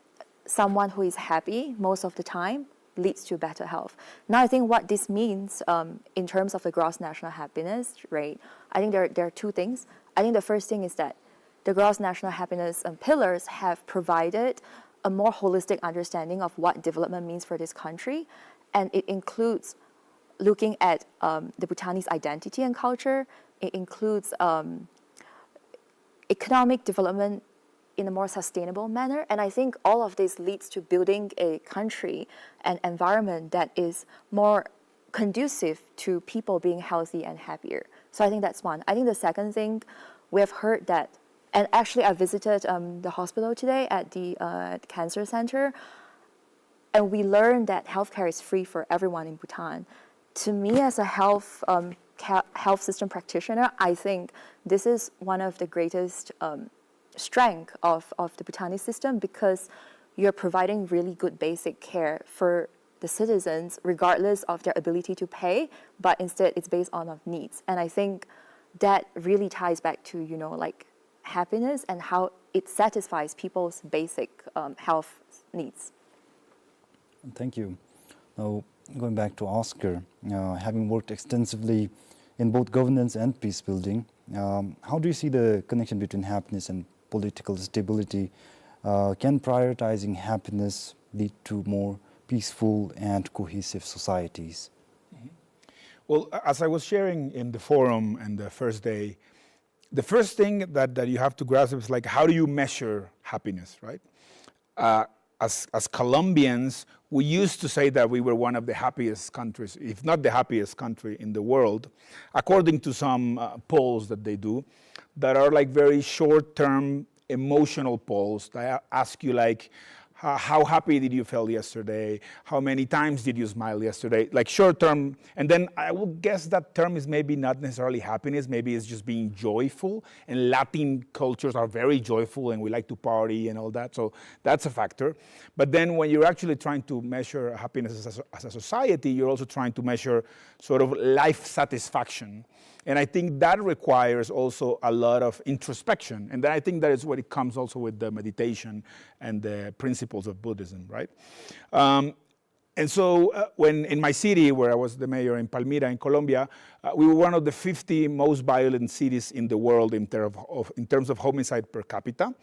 someone who is happy most of the time leads to better health. Now, I think what this means, um, in terms of the gross national happiness, right? I think there, there are two things. I think the first thing is that the gross national happiness, um, pillars have provided a more holistic understanding of what development means for this country, and it includes looking at, um, the Bhutanese identity and culture. It includes, um, economic development in a more sustainable manner. And I think all of this leads to building a country, an environment that is more conducive to people being healthy and happier. So I think that's one. I think the second thing, we have heard that, and actually I visited, um, the hospital today at the, uh, cancer center, and we learned that healthcare is free for everyone in Bhutan. To me, as a health, um, ca- health system practitioner, I think this is one of the greatest, um, strength of, of the Bhutanese system, because you're providing really good basic care for the citizens regardless of their ability to pay, but instead it's based on of needs. And I think that really ties back to, you know, like, happiness and how it satisfies people's basic, um, health needs. Thank you. Now, going back to Oscar, uh, having worked extensively in both governance and peace building, um, how do you see the connection between happiness and political stability? Uh, can prioritizing happiness lead to more peaceful and cohesive societies? Well, a- as I was sharing in the forum and the first day, the first thing that, that you have to grasp is, like, how do you measure happiness, right? Uh, as, as Colombians, we used to say that we were one of the happiest countries, if not the happiest country in the world, according to some uh, polls that they do, that are, like, very short-term emotional polls. They a- ask you, like, how, how happy did you feel yesterday? How many times did you smile yesterday? Like, short term. And then I would guess that term is maybe not necessarily happiness, maybe it's just being joyful. And Latin cultures are very joyful and we like to party and all that. So that's a factor. But then when you're actually trying to measure happiness as a, as a society, you're also trying to measure sort of life satisfaction. And I think that requires also a lot of introspection. And then I think that is what it comes also with the meditation and the principles of Buddhism, right? Um, and so uh, when in my city, where I was the mayor in Palmira in Colombia, uh, we were one of the fifty most violent cities in the world in, ter- of, in terms of homicide per capita.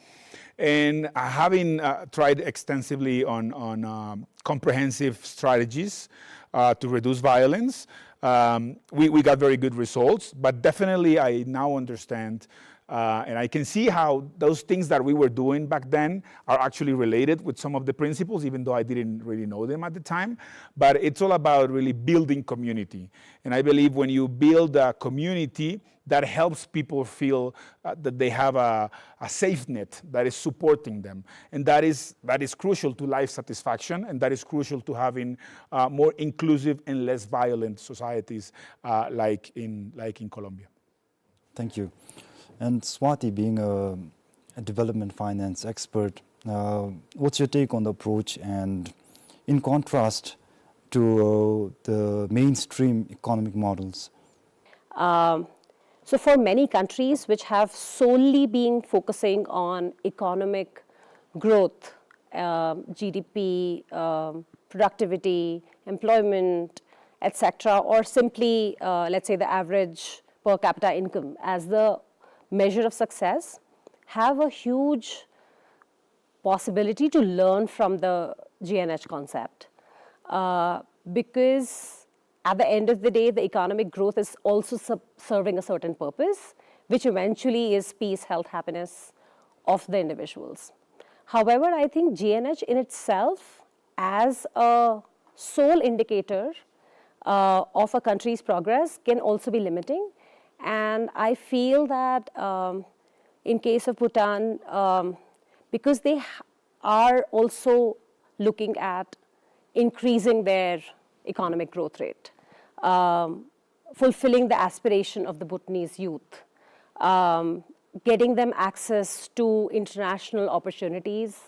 And uh, having uh, tried extensively on, on um, comprehensive strategies uh, to reduce violence, um, we, we got very good results. But definitely, I now understand Uh, and I can see how those things that we were doing back then are actually related with some of the principles, even though I didn't really know them at the time. But it's all about really building community. And I believe when you build a community, that helps people feel, uh, that they have a, a safe net that is supporting them. And that is, that is crucial to life satisfaction, and that is crucial to having, uh, more inclusive and less violent societies, uh, like in, like in Colombia. Thank you. And Swati, being a, a development finance expert, uh, what's your take on the approach, and in contrast to, uh, the mainstream economic models? Um, so for many countries which have solely been focusing on economic growth, um, G D P, um, productivity, employment, et cetera, or simply, uh, let's say, the average per capita income as the measure of success, have a huge possibility to learn from the G N H concept. Uh, because at the end of the day, the economic growth is also sub- serving a certain purpose, which eventually is peace, health, happiness of the individuals. However, I think G N H in itself, as a sole indicator, uh, of a country's progress, can also be limiting. And I feel that, um, in case of Bhutan, um, because they h- are also looking at increasing their economic growth rate, um, fulfilling the aspiration of the Bhutanese youth, um, getting them access to international opportunities,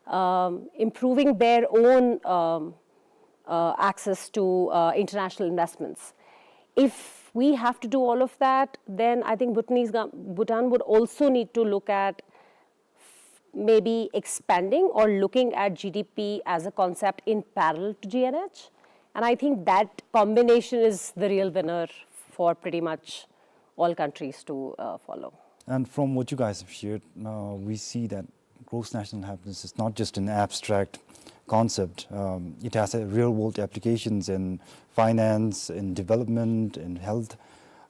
um, improving their own, um, uh, access to, uh, international investments. If we have to do all of that, then I think Bhutanese gov- Bhutan would also need to look at maybe expanding or looking at G D P as a concept in parallel to G N H. And I think that combination is the real winner for pretty much all countries to, uh, follow. And from what you guys have shared, uh, we see that gross national happiness is not just an abstract concept. Um, it has a real-world applications in finance, in development, in health.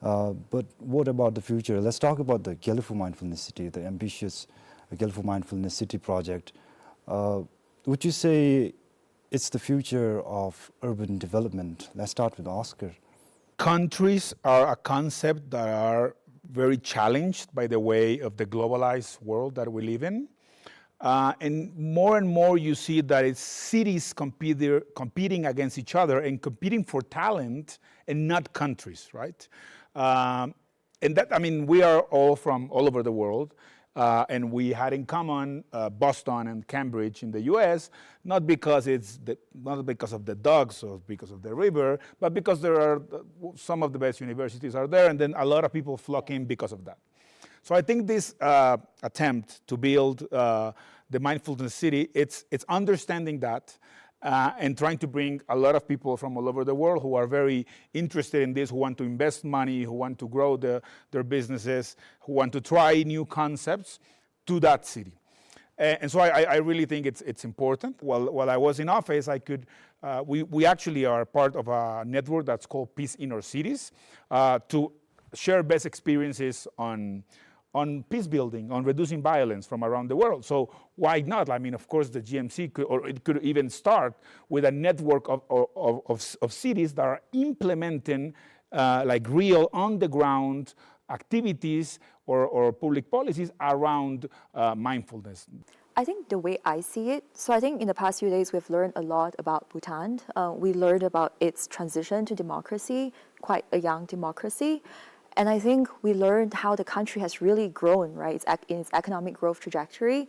Uh, but what about the future? Let's talk about the Gelephu Mindfulness City, the ambitious Gelephu Mindfulness City project. Uh, would you say it's the future of urban development? Let's start with Oscar. Countries are a concept that are very challenged by the way of the globalized world that we live in. Uh, and more and more you see that it's cities compete- competing against each other and competing for talent and not countries, right? Um, and that, I mean, we are all from all over the world, uh, and we had in common, uh, Boston and Cambridge in the U S, not because it's the, not because of the dogs or because of the river, but because there are, uh, some of the best universities are there, and then a lot of people flock in because of that. So I think this, uh, attempt to build, uh, the mindfulness city, it's, it's understanding that, uh, and trying to bring a lot of people from all over the world who are very interested in this, who want to invest money, who want to grow the, their businesses, who want to try new concepts to that city. A- And so I, I- I really think it's, it's important. While, while I was in office, I could, uh, we, we actually are part of a network that's called Peace Inner Cities, uh, to share best experiences on, on peace building, on reducing violence from around the world. So why not? I mean, of course, the G M C could, or it could even start with a network of, of, of, of, of cities that are implementing, uh, like, real on-the-ground activities or, or public policies around, uh, mindfulness. I think the way I see it, so I think in the past few days we've learned a lot about Bhutan. Uh, we learned about its transition to democracy, quite a young democracy. And I think we learned how the country has really grown, right, its ec- in its economic growth trajectory.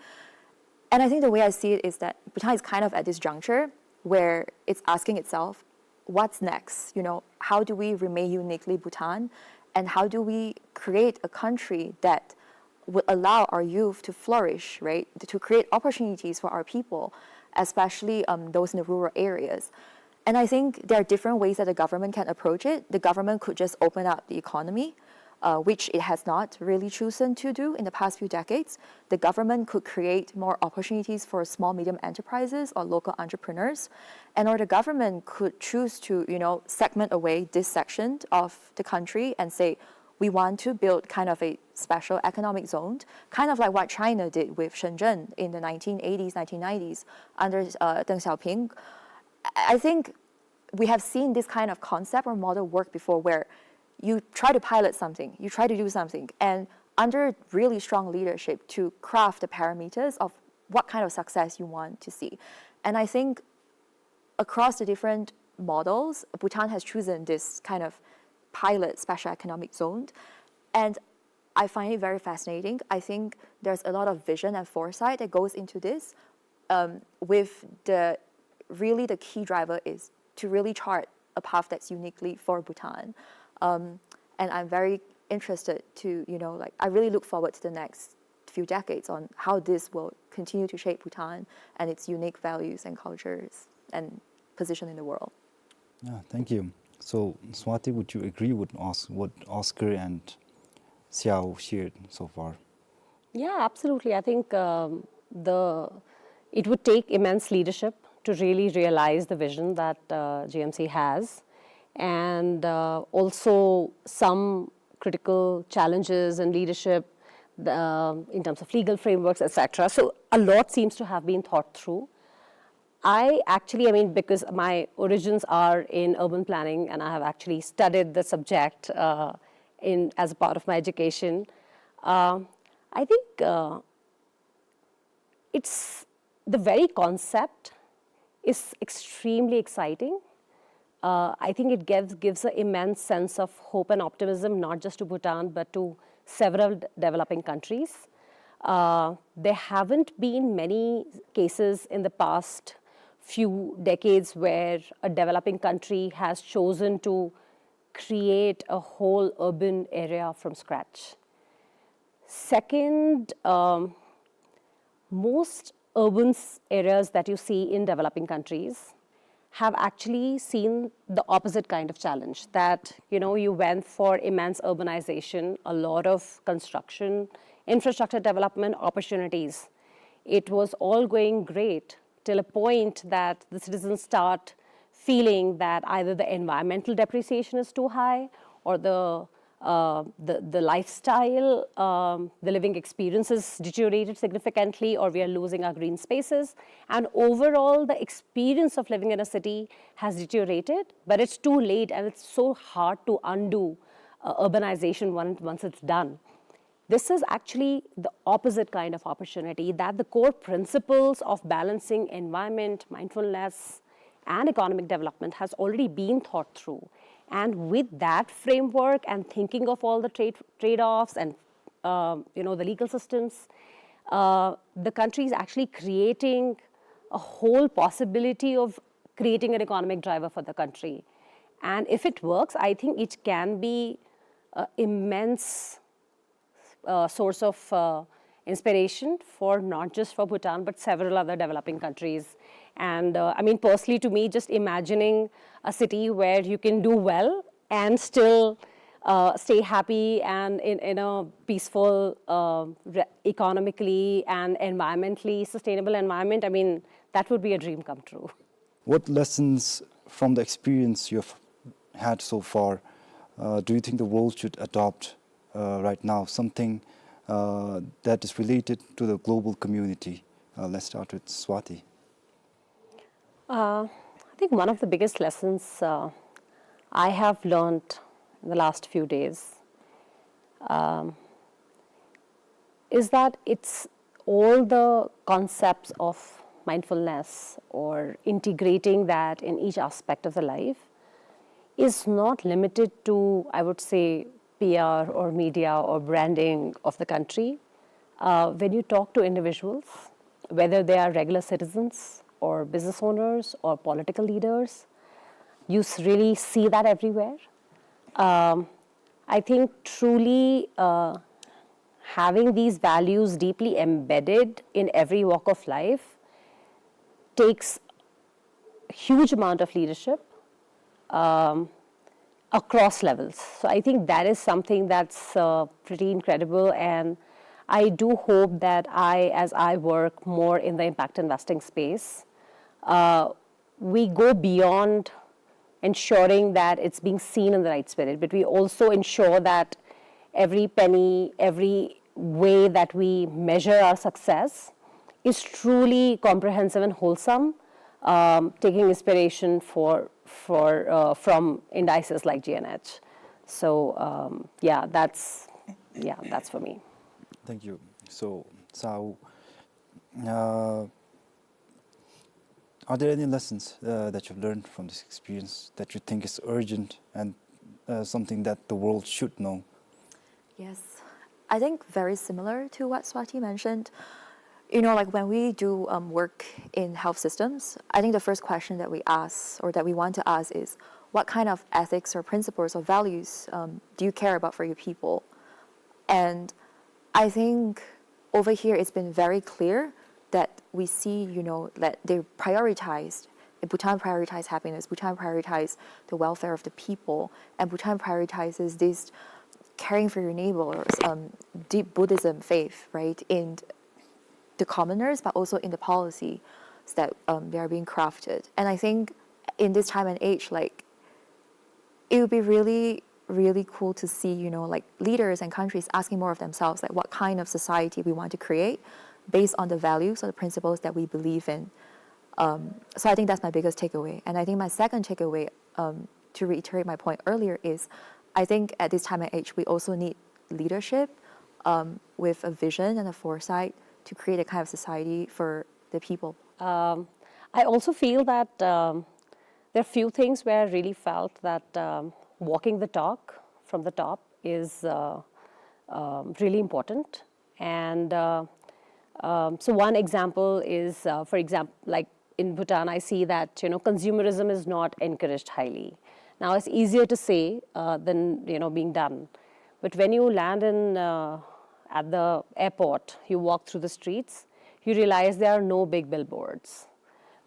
And I think the way I see it is that Bhutan is kind of at this juncture where it's asking itself, what's next? You know, how do we remain uniquely Bhutan? And how do we create a country that would allow our youth to flourish, right? To create opportunities for our people, especially, um, those in the rural areas. And I think there are different ways that the government can approach it. The government could just open up the economy, uh, which it has not really chosen to do in the past few decades. The government could create more opportunities for small, medium enterprises or local entrepreneurs. And or the government could choose to, you know, segment away this section of the country and say, we want to build kind of a special economic zone, kind of like what China did with Shenzhen in the nineteen eighties, nineteen nineties under uh, Deng Xiaoping. I I think we have seen this kind of concept or model work before, where you try to pilot something, you try to do something, and under really strong leadership to craft the parameters of what kind of success you want to see. And I think across the different models, Bhutan has chosen this kind of pilot special economic zone. And I find it very fascinating. I think there's a lot of vision and foresight that goes into this, um, with the, really the key driver is to really chart a path that's uniquely for Bhutan. Um, and I'm very interested to, you know, like, I really look forward to the next few decades on how this will continue to shape Bhutan and its unique values and cultures and position in the world. Yeah, thank you. So, Swati, would you agree with Os- what Oscar and Xiao shared so far? Yeah, absolutely. I think um, the it would take immense leadership to really realize the vision that uh, G M C has, and uh, also some critical challenges in leadership, the, um, in terms of legal frameworks, et cetera. So a lot seems to have been thought through. I actually, I mean, because my origins are in urban planning and I have actually studied the subject uh, in as a part of my education. Uh, I think uh, it's the very concept is extremely exciting. Uh, I think it gives, gives an immense sense of hope and optimism, not just to Bhutan, but to several d- developing countries. Uh, there haven't been many cases in the past few decades where a developing country has chosen to create a whole urban area from scratch. Second, um, most urban s- areas that you see in developing countries have actually seen the opposite kind of challenge, that, you know, you went for immense urbanization, a lot of construction, infrastructure development opportunities. It was all going great till a point that the citizens start feeling that either the environmental depreciation is too high or the uh, the, the lifestyle, um, the living experience is deteriorated significantly, or we are losing our green spaces. And overall, the experience of living in a city has deteriorated, but it's too late and it's so hard to undo uh, urbanization once, once it's done. This is actually the opposite kind of opportunity, that the core principles of balancing environment, mindfulness, and economic development has already been thought through. And with that framework and thinking of all the trade, trade-offs and um, you know, the legal systems, uh, the country is actually creating a whole possibility of creating an economic driver for the country. And if it works, I think it can be an immense uh, source of uh, inspiration for not just for Bhutan but several other developing countries. And uh, I mean, personally, to me, just imagining a city where you can do well and still uh, stay happy and in, in a peaceful, uh, re- economically and environmentally sustainable environment, I mean, that would be a dream come true. What lessons from the experience you've had so far uh, do you think the world should adopt uh, right now? Something uh, that is related to the global community. Uh, let's start with Swati. Uh, I think one of the biggest lessons uh, I have learned in the last few days um, is that it's all the concepts of mindfulness or integrating that in each aspect of the life is not limited to, I would say, P R or media or branding of the country. Uh, when you talk to individuals, whether they are regular citizens or business owners or political leaders, you s- really see that everywhere. Um, I think truly uh, having these values deeply embedded in every walk of life takes huge amount of leadership um, across levels. So I think that is something that's uh, pretty incredible, and I do hope that I, as I work more in the impact investing space, uh, we go beyond ensuring that it's being seen in the right spirit, but we also ensure that Every penny, every way that we measure our success is truly comprehensive and wholesome, um, taking inspiration for, for, uh, from indices like G N H. So, um, yeah, that's, yeah, that's for me. Thank you. So, Sao, uh, are there any lessons, uh, that you've learned from this experience that you think is urgent and, uh, something that the world should know? Yes, I think very similar to what Swati mentioned. You know, like, when we do, um, work in health systems, I think the first question that we ask or that we want to ask is, what kind of ethics or principles or values, um, do you care about for your people? And I think over here it's been very clear that we see, you know, that they prioritized, Bhutan prioritized happiness, Bhutan prioritized the welfare of the people, and Bhutan prioritizes this caring for your neighbors, um, deep Buddhism faith, right, in the commoners, but also in the policy that, um, they are being crafted. And I think in this time and age, like, it would be really, really cool to see, you know, like, leaders and countries asking more of themselves, like, what kind of society we want to create based on the values or the principles that we believe in. Um, so I think that's my biggest takeaway. And I think my second takeaway, um, to reiterate my point earlier, is I think at this time and age, we also need leadership, um, with a vision and a foresight to create a kind of society for the people. Um, I also feel that, um, there are few things where I really felt that, um, walking the talk from the top is, uh, um, really important. And, uh, um, so one example is, uh, for example, like, in Bhutan, I see that, you know, consumerism is not encouraged highly. Now, it's easier to say, uh, than, you know, being done. But when you land in, uh, at the airport, you walk through the streets, you realize there are no big billboards.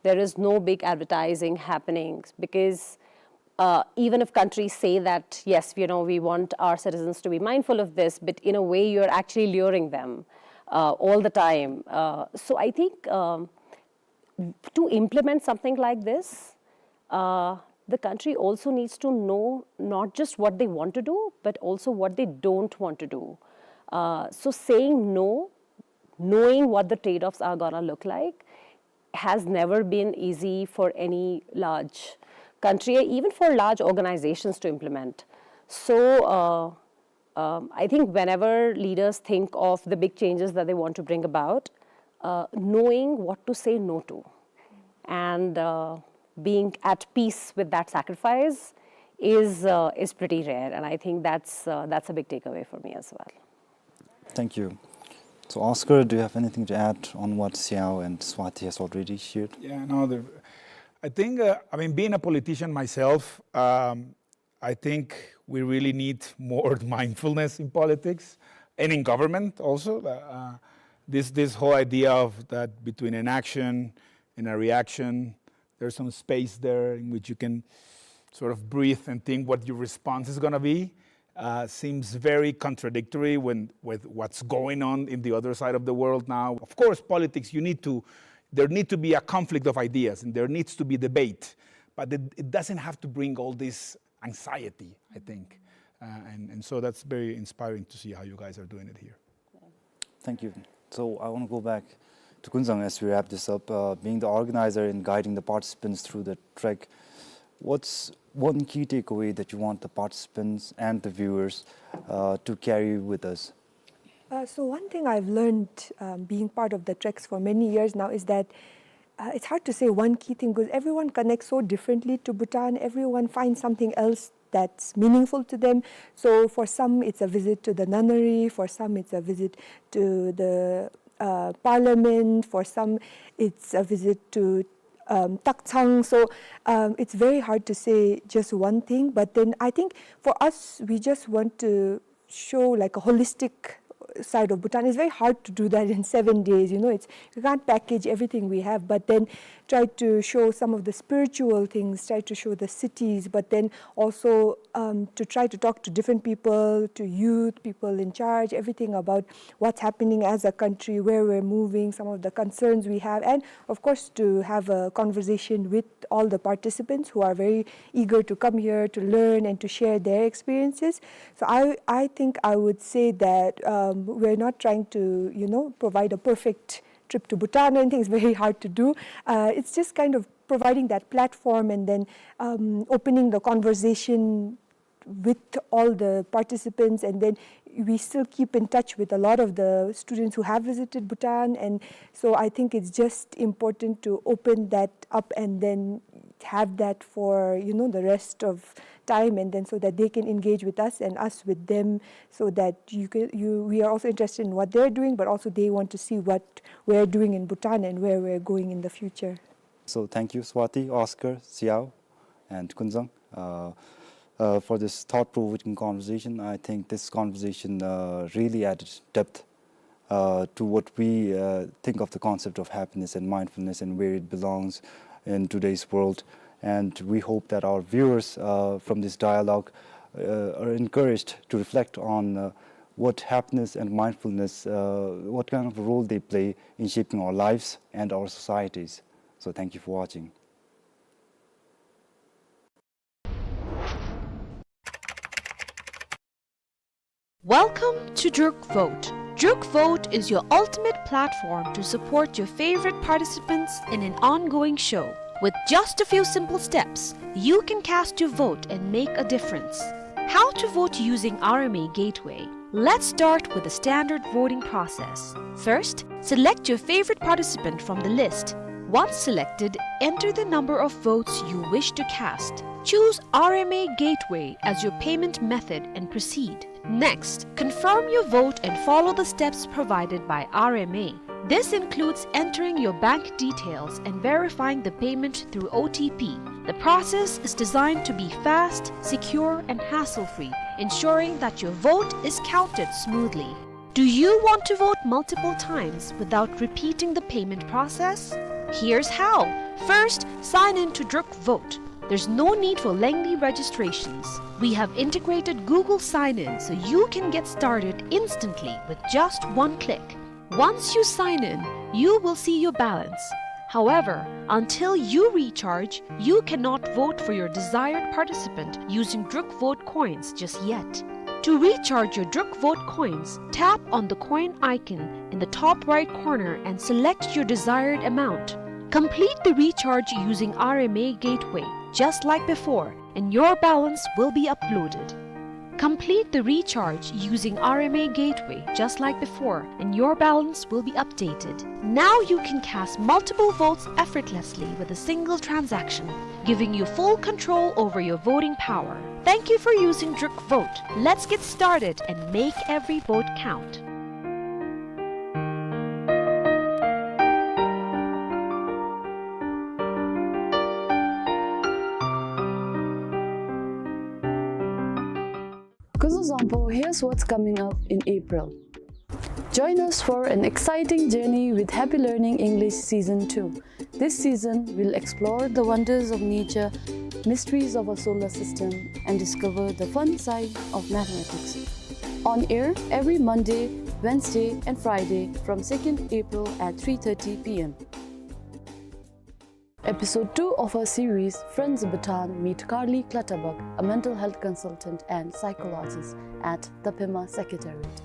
There is no big advertising happening because, uh, even if countries say that, yes, you know, we want our citizens to be mindful of this, but in a way you're actually luring them, uh, all the time. Uh, so I think, um, to implement something like this, uh, the country also needs to know not just what they want to do, but also what they don't want to do. Uh, so saying no, knowing what the trade-offs are gonna look like, has never been easy for any large country, even for large organizations to implement. So, uh, um, I think whenever leaders think of the big changes that they want to bring about, uh, knowing what to say no to and, uh, being at peace with that sacrifice is, uh, is pretty rare. And I think that's, uh, that's a big takeaway for me as well. Thank you. So, Oscar, do you have anything to add on what Siao and Swati has already shared? Yeah, no, the, I think, uh, I mean, being a politician myself, um, I think we really need more mindfulness in politics and in government also. Uh, uh, this, this whole idea of that between an action and a reaction, there's some space there in which you can sort of breathe and think what your response is gonna be. Uh, seems very contradictory when, with what's going on in the other side of the world now. Of course, politics, you need to, there need to be a conflict of ideas and there needs to be debate, but it, it doesn't have to bring all this anxiety, I think. Uh, and, and so that's very inspiring to see how you guys are doing it here. Thank you. So I wanna go back to Kunzang as we wrap this up. Uh, being the organizer and guiding the participants through the trek, what's one key takeaway that you want the participants and the viewers, uh, to carry with us? Uh, so one thing I've learned, um, being part of the treks for many years now is that, uh, it's hard to say one key thing because everyone connects so differently to Bhutan. Everyone finds something else that's meaningful to them. So for some, it's a visit to the nunnery. For some, it's a visit to the, uh, parliament. For some, it's a visit to, um, Takchang. So, um, it's very hard to say just one thing. But then I think for us, we just want to show, like, a holistic, side of Bhutan. It's very hard to do that in seven days. You know, it's, we can't package everything we have, but then try to show some of the spiritual things, try to show the cities, but then also, um, to try to talk to different people, to youth, people in charge, everything about what's happening as a country, where we're moving, some of the concerns we have, and of course to have a conversation with all the participants who are very eager to come here to learn and to share their experiences. So I, I think I would say that, um, we're not trying to, you know, provide a perfect trip to Bhutan or anything. It's very hard to do. Uh, it's just kind of providing that platform and then, um, opening the conversation with all the participants, and then we still keep in touch with a lot of the students who have visited Bhutan, and so I think it's just important to open that up and then have that for, you know, the rest of time, and then so that they can engage with us and us with them, so that you can, you, we are also interested in what they're doing, but also they want to see what we're doing in Bhutan and where we're going in the future. So thank you, Swati, Oscar, Xiao, and Kunzang, uh, uh, for this thought-provoking conversation. I think this conversation, uh, really added depth, uh, to what we, uh, think of the concept of happiness and mindfulness and where it belongs in today's world. And we hope that our viewers, uh, from this dialogue, uh, are encouraged to reflect on, uh, what happiness and mindfulness, uh, what kind of a role they play in shaping our lives and our societies. So thank you for watching. Welcome to Druk Vote. Druk Vote is your ultimate platform to support your favorite participants in an ongoing show. With just a few simple steps, you can cast your vote and make a difference. How to vote using R M A Gateway. Let's start with the standard voting process. First, select your favorite participant from the list. Once selected, enter the number of votes you wish to cast. Choose R M A Gateway as your payment method and proceed. Next, confirm your vote and follow the steps provided by R M A. This includes entering your bank details and verifying the payment through O T P. The process is designed to be fast, secure, and hassle-free, ensuring that your vote is counted smoothly. Do you want to vote multiple times without repeating the payment process? Here's how. First, sign in to Druk Vote. There's no need for lengthy registrations. We have integrated Google Sign-In so you can get started instantly with just one click. Once you sign in, you will see your balance. However, until you recharge, you cannot vote for your desired participant using Druk Vote coins just yet. To recharge your Druk Vote coins, tap on the coin icon in the top right corner and select your desired amount. Complete the recharge using R M A Gateway, just like before, and your balance will be uploaded. Complete the recharge using R M A Gateway just like before, and your balance will be updated. Now you can cast multiple votes effortlessly with a single transaction, giving you full control over your voting power. Thank you for using Druk Vote. Let's get started and make every vote count. Kuzuzangpo, here's what's coming up in April. Join us for an exciting journey with Happy Learning English Season two. This season, we'll explore the wonders of nature, mysteries of our solar system, and discover the fun side of mathematics. On air every Monday, Wednesday, and Friday from second April at three thirty P M. Episode two of our series, Friends of Bhutan meet Karli Clutterbuck, a mental health consultant and psychologist at the Pema Secretariat.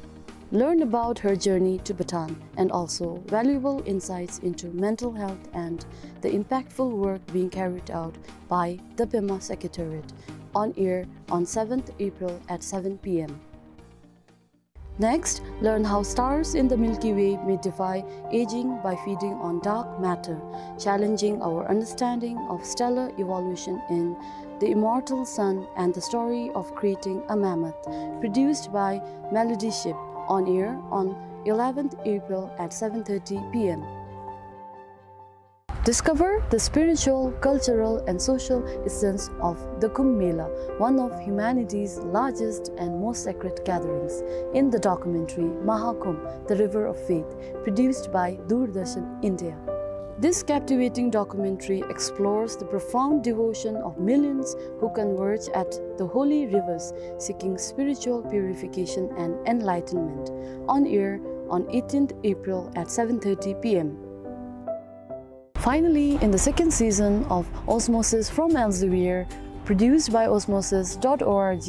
Learn about her journey to Bhutan and also valuable insights into mental health and the impactful work being carried out by the Pema Secretariat, on air on seventh April at seven P M. Next, learn how stars in the Milky Way may defy aging by feeding on dark matter, challenging our understanding of stellar evolution in The Immortal Sun and the Story of Creating a Mammoth, produced by Melody Ship, on air on eleventh April at seven thirty P M. Discover the spiritual, cultural, and social essence of the Kumbh Mela, one of humanity's largest and most sacred gatherings, in the documentary Maha Kumbh, The River of Faith, produced by Doordarshan India. This captivating documentary explores the profound devotion of millions who converge at the holy rivers seeking spiritual purification and enlightenment. On air on eighteenth April at seven thirty P M. Finally, in the second season of Osmosis from Elsevier, produced by osmosis dot org,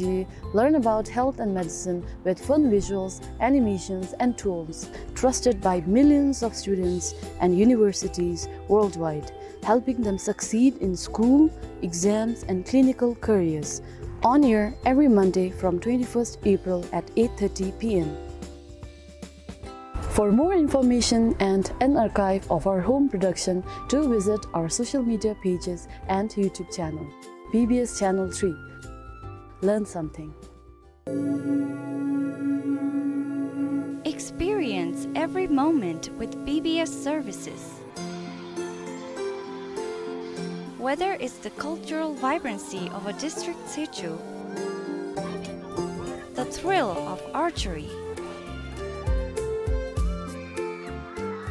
learn about health and medicine with fun visuals, animations, and tools, trusted by millions of students and universities worldwide, helping them succeed in school, exams, and clinical careers. On air every Monday from twenty-first April at eight thirty P M. For more information and an archive of our home production, do visit our social media pages and YouTube channel, B B S Channel three. Learn something. Experience every moment with B B S services. Whether it's the cultural vibrancy of a district sichu, the thrill of archery,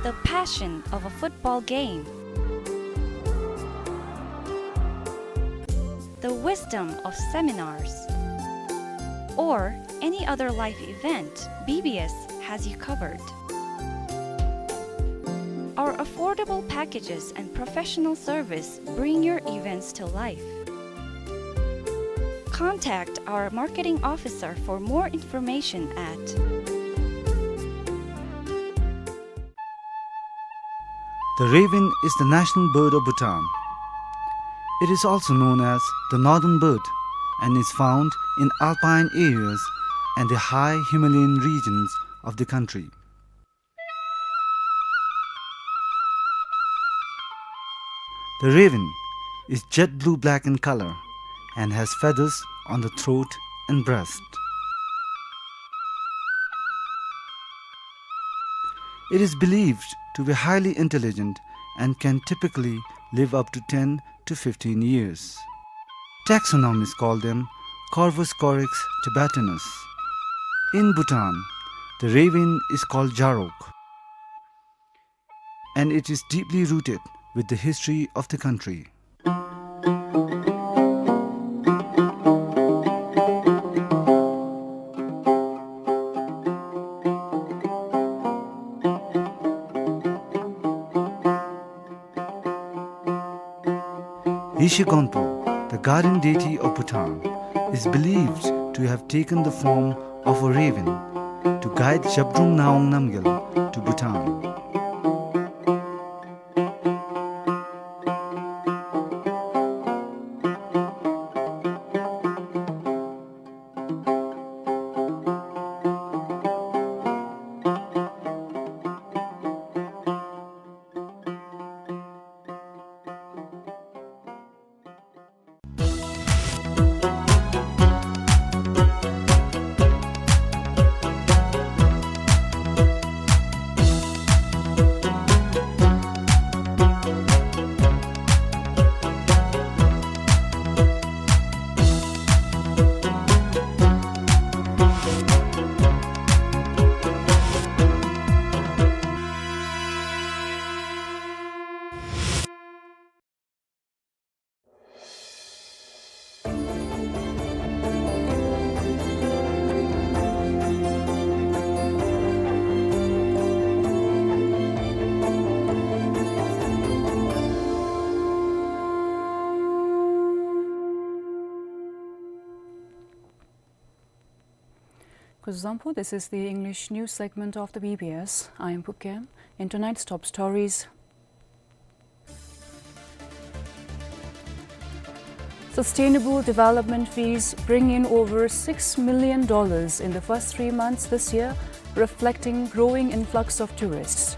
the passion of a football game, the wisdom of seminars, or any other life event, B B S has you covered. Our affordable packages and professional service bring your events to life. Contact our marketing officer for more information at The raven is the national bird of Bhutan. It is also known as the northern bird and is found in alpine areas and the high Himalayan regions of the country. The raven is jet blue black in color and has feathers on the throat and breast. It is believed to be highly intelligent and can typically live up to ten to fifteen years. Taxonomists call them Corvus corax tibetanus. In Bhutan, the raven is called Jarok, and it is deeply rooted with the history of the country. Yeshe Gonpo, the guardian deity of Bhutan, is believed to have taken the form of a raven to guide Zhabdrung Ngawang Namgyal to Bhutan. Kuzuzangpo, this is the English news segment of the B B S. I am Phuket. In tonight's top stories, sustainable development fees bring in over six million dollars in the first three months this year, reflecting growing influx of tourists.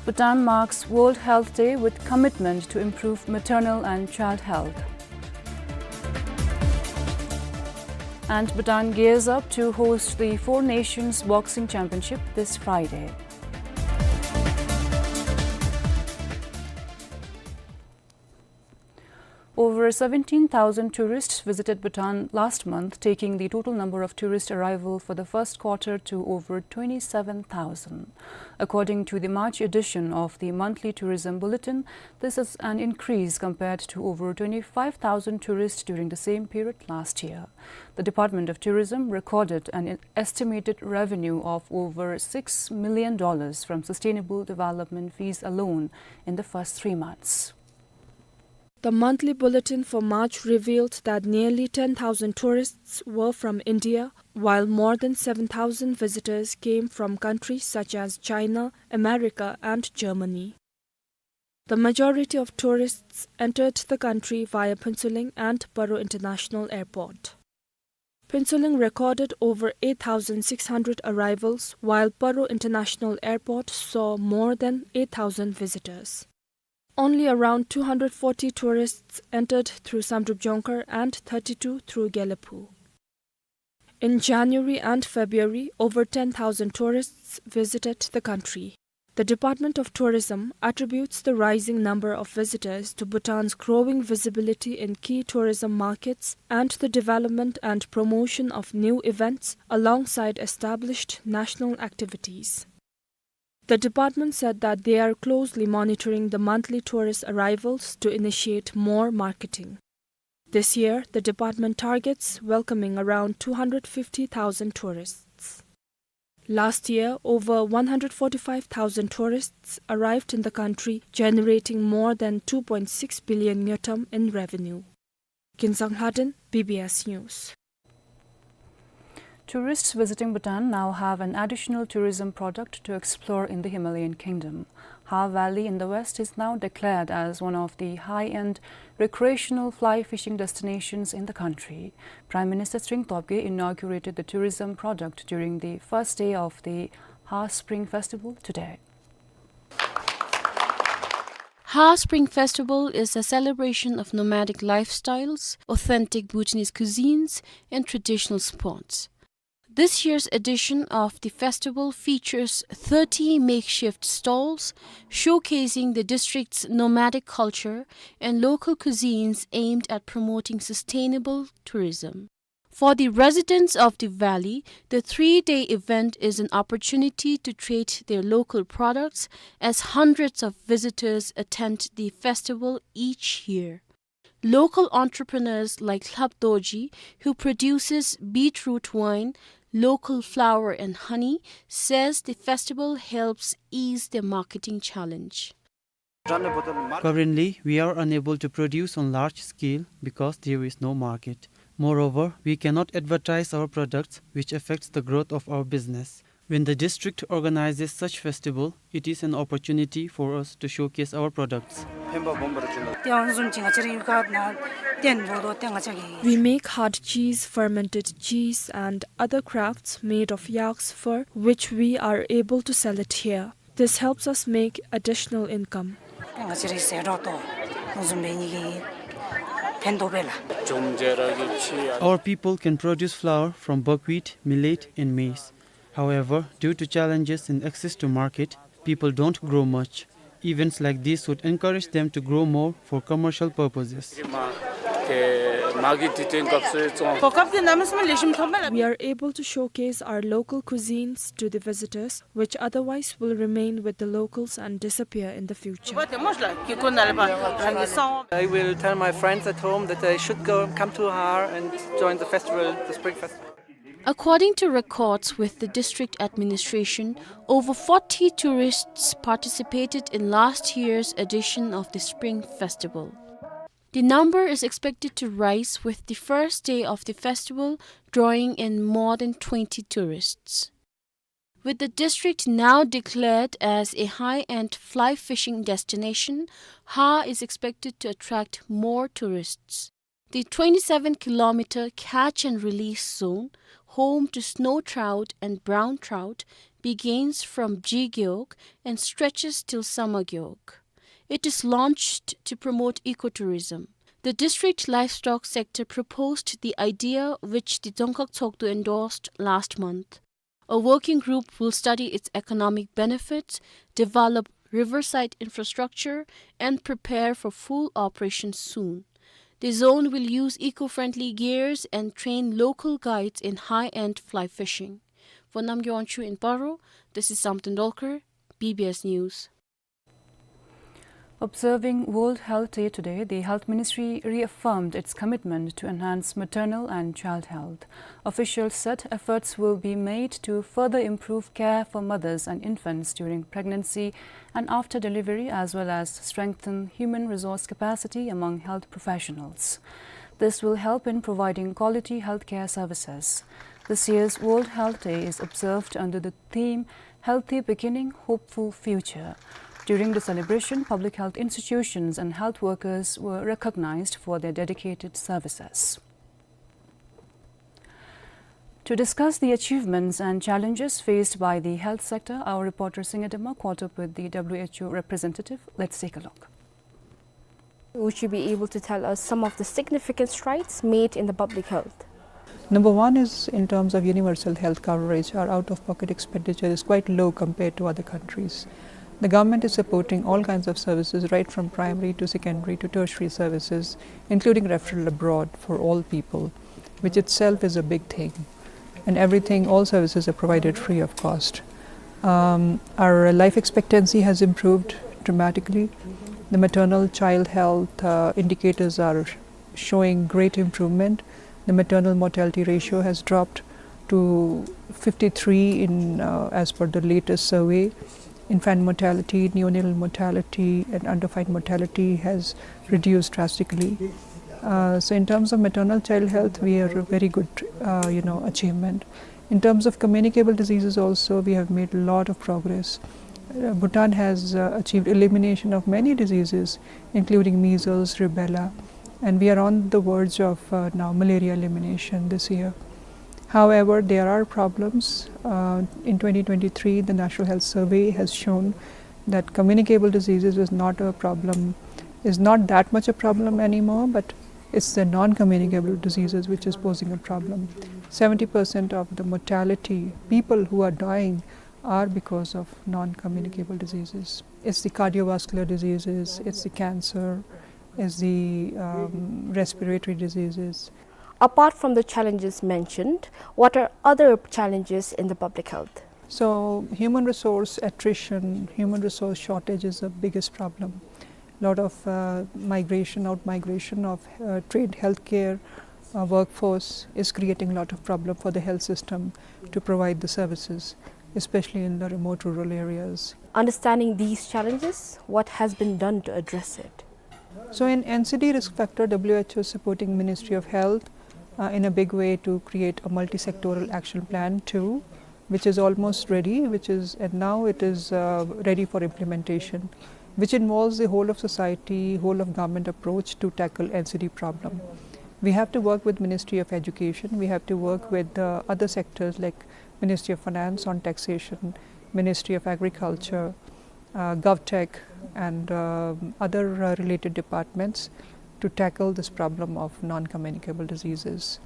Bhutan marks World Health Day with commitment to improve maternal and child health. And Bhutan gears up to host the Four Nations Boxing Championship this Friday. Over seventeen thousand tourists visited Bhutan last month, taking the total number of tourist arrival for the first quarter to over twenty-seven thousand. According to the March edition of the monthly tourism bulletin, this is an increase compared to over twenty-five thousand tourists during the same period last year. The Department of Tourism recorded an estimated revenue of over six million dollars from sustainable development fees alone in the first three months. The monthly bulletin for March revealed that nearly ten thousand tourists were from India, while more than seven thousand visitors came from countries such as China, America, and Germany. The majority of tourists entered the country via Phuentsholing and Paro International Airport. Phuentsholing recorded over eight thousand six hundred arrivals, while Paro International Airport saw more than eight thousand visitors. Only around two hundred forty tourists entered through Samdrup Jongkhar and thirty-two through Gelephu. In January and February, over ten thousand tourists visited the country. The Department of Tourism attributes the rising number of visitors to Bhutan's growing visibility in key tourism markets and the development and promotion of new events alongside established national activities. The department said that they are closely monitoring the monthly tourist arrivals to initiate more marketing. This year, the department targets welcoming around two hundred fifty thousand tourists. Last year, over one hundred forty-five thousand tourists arrived in the country, generating more than two point six billion ngultrum in revenue. Kinsang Lhaden, B B S News. Tourists visiting Bhutan now have an additional tourism product to explore in the Himalayan kingdom. Ha Valley in the west is now declared as one of the high-end recreational fly fishing destinations in the country. Prime Minister Tshering Tobgay inaugurated the tourism product during the first day of the Ha Spring Festival today. Ha Spring Festival is a celebration of nomadic lifestyles, authentic Bhutanese cuisines, and traditional sports. This year's edition of the festival features thirty makeshift stalls showcasing the district's nomadic culture and local cuisines aimed at promoting sustainable tourism. For the residents of the valley, the three-day event is an opportunity to trade their local products, as hundreds of visitors attend the festival each year. Local entrepreneurs like Lhap Dorji, who produces beetroot wine, local flour and honey, says the festival helps ease their marketing challenge. Currently, we are unable to produce on large scale because there is no market. Moreover, we cannot advertise our products, which affects the growth of our business. When the district organizes such festival, it is an opportunity for us to showcase our products. We make hard cheese, fermented cheese, and other crafts made of yak's fur, which we are able to sell it here. This helps us make additional income. Our people can produce flour from buckwheat, millet, and maize. However, due to challenges in access to market, people don't grow much. Events like this would encourage them to grow more for commercial purposes. We are able to showcase our local cuisines to the visitors, which otherwise will remain with the locals and disappear in the future. I will tell my friends at home that they should go, come to Har and join the festival, the Spring Festival. According to records with the district administration, over forty tourists participated in last year's edition of the Spring Festival. The number is expected to rise with the first day of the festival, drawing in more than twenty tourists. With the district now declared as a high-end fly fishing destination, Ha is expected to attract more tourists. The twenty-seven kilometer catch and release zone, home to snow trout and brown trout, begins from Jigeok and stretches till Samageok. It is launched to promote ecotourism. The district livestock sector proposed the idea, which the Dzongkhag Tshogdu endorsed last month. A working group will study its economic benefits, develop riverside infrastructure, and prepare for full operation soon. The zone will use eco-friendly gears and train local guides in high-end fly fishing. For Namgay Wangchuk in Paro, this is Samten Dolkar, B B S News. Observing World Health Day today, the Health Ministry reaffirmed its commitment to enhance maternal and child health. Officials said efforts will be made to further improve care for mothers and infants during pregnancy and after delivery, as well as strengthen human resource capacity among health professionals. This will help in providing quality healthcare services. This year's World Health Day is observed under the theme Healthy Beginning, Hopeful Future. During the celebration, public health institutions and health workers were recognized for their dedicated services. To discuss the achievements and challenges faced by the health sector, our reporter Singha Dema caught up with the W H O representative. Let's take a look. Would you be able to tell us some of the significant strides made in the public health? Number one is, in terms of universal health coverage, our out-of-pocket expenditure is quite low compared to other countries. The government is supporting all kinds of services, right from primary to secondary to tertiary services, including referral abroad for all people, which itself is a big thing. And everything, all services are provided free of cost. Um, our life expectancy has improved dramatically. The maternal child health, uh, indicators are showing great improvement. The maternal mortality ratio has dropped to fifty-three in, uh, as per the latest survey. Infant mortality, neonatal mortality, and underfetal mortality has reduched drastically. Uh, so in terms of maternal child health, we are a very good, uh, you know, achievement. In terms of communicable diseases also, we have made a lot of progress. Uh, Bhutan has, uh, achieved elimination of many diseases, including measles, rubella, and we are on the verge of, uh, now malaria elimination this year. However, there are problems. Uh, in twenty twenty-three, the National Health Survey has shown that communicable diseases is not a problem, is not that much a problem anymore, but it's the non-communicable diseases which is posing a problem. Seventy percent of the mortality, people who are dying, are because of non-communicable diseases. It's the cardiovascular diseases, it's the cancer, it's the, um, respiratory diseases. Apart from the challenges mentioned, what are other challenges in the public health? So, human resource attrition, human resource shortage is the biggest problem. Lot of, uh, migration, out migration of, uh, trained healthcare, uh, workforce is creating a lot of problem for the health system to provide the services, especially in the remote rural areas. Understanding these challenges, what has been done to address it? So in N C D risk factor, W H O is supporting Ministry of Health, uh, in a big way to create a multi-sectoral action plan too, which is almost ready, which is, and now it is, uh, ready for implementation, which involves the whole of society, whole of government approach to tackle N C D problem. We have to work with Ministry of Education, we have to work with the other sectors like Ministry of Finance on taxation, Ministry of Agriculture, uh, GovTech, and, um, other, uh, related departments to tackle this problem of non-communicable diseases.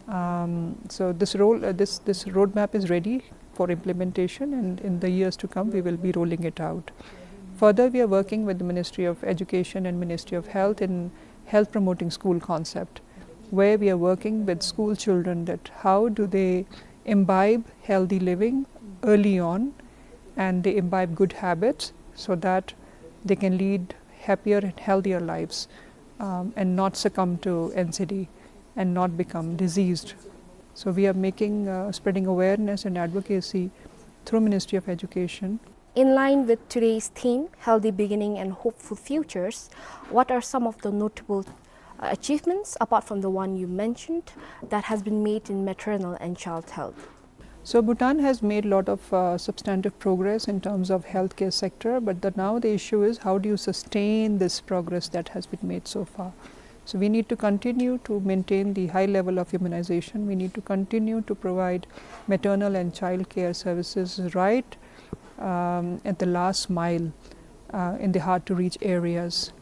Um, so this role, uh, this, this roadmap is ready for implementation, and in the years to come, we will be rolling it out. Further, we are working with the Ministry of Education and Ministry of Health in health promoting school concept, where we are working with school children that how do they imbibe healthy living early on, and they imbibe good habits so that they can lead happier and healthier lives, um, and not succumb to N C D and not become diseased. So we are making, uh, spreading awareness and advocacy through Ministry of Education. In line with today's theme, Healthy Beginning and Hopeful Futures, what are some of the notable, uh, achievements, apart from the one you mentioned, that has been made in maternal and child health? So Bhutan has made a lot of, uh, substantive progress in terms of healthcare sector, but the, now the issue is how do you sustain this progress that has been made so far? So we need to continue to maintain the high level of immunization. We need to continue to provide maternal and child care services right, um, at the last mile, uh, in the hard to reach areas,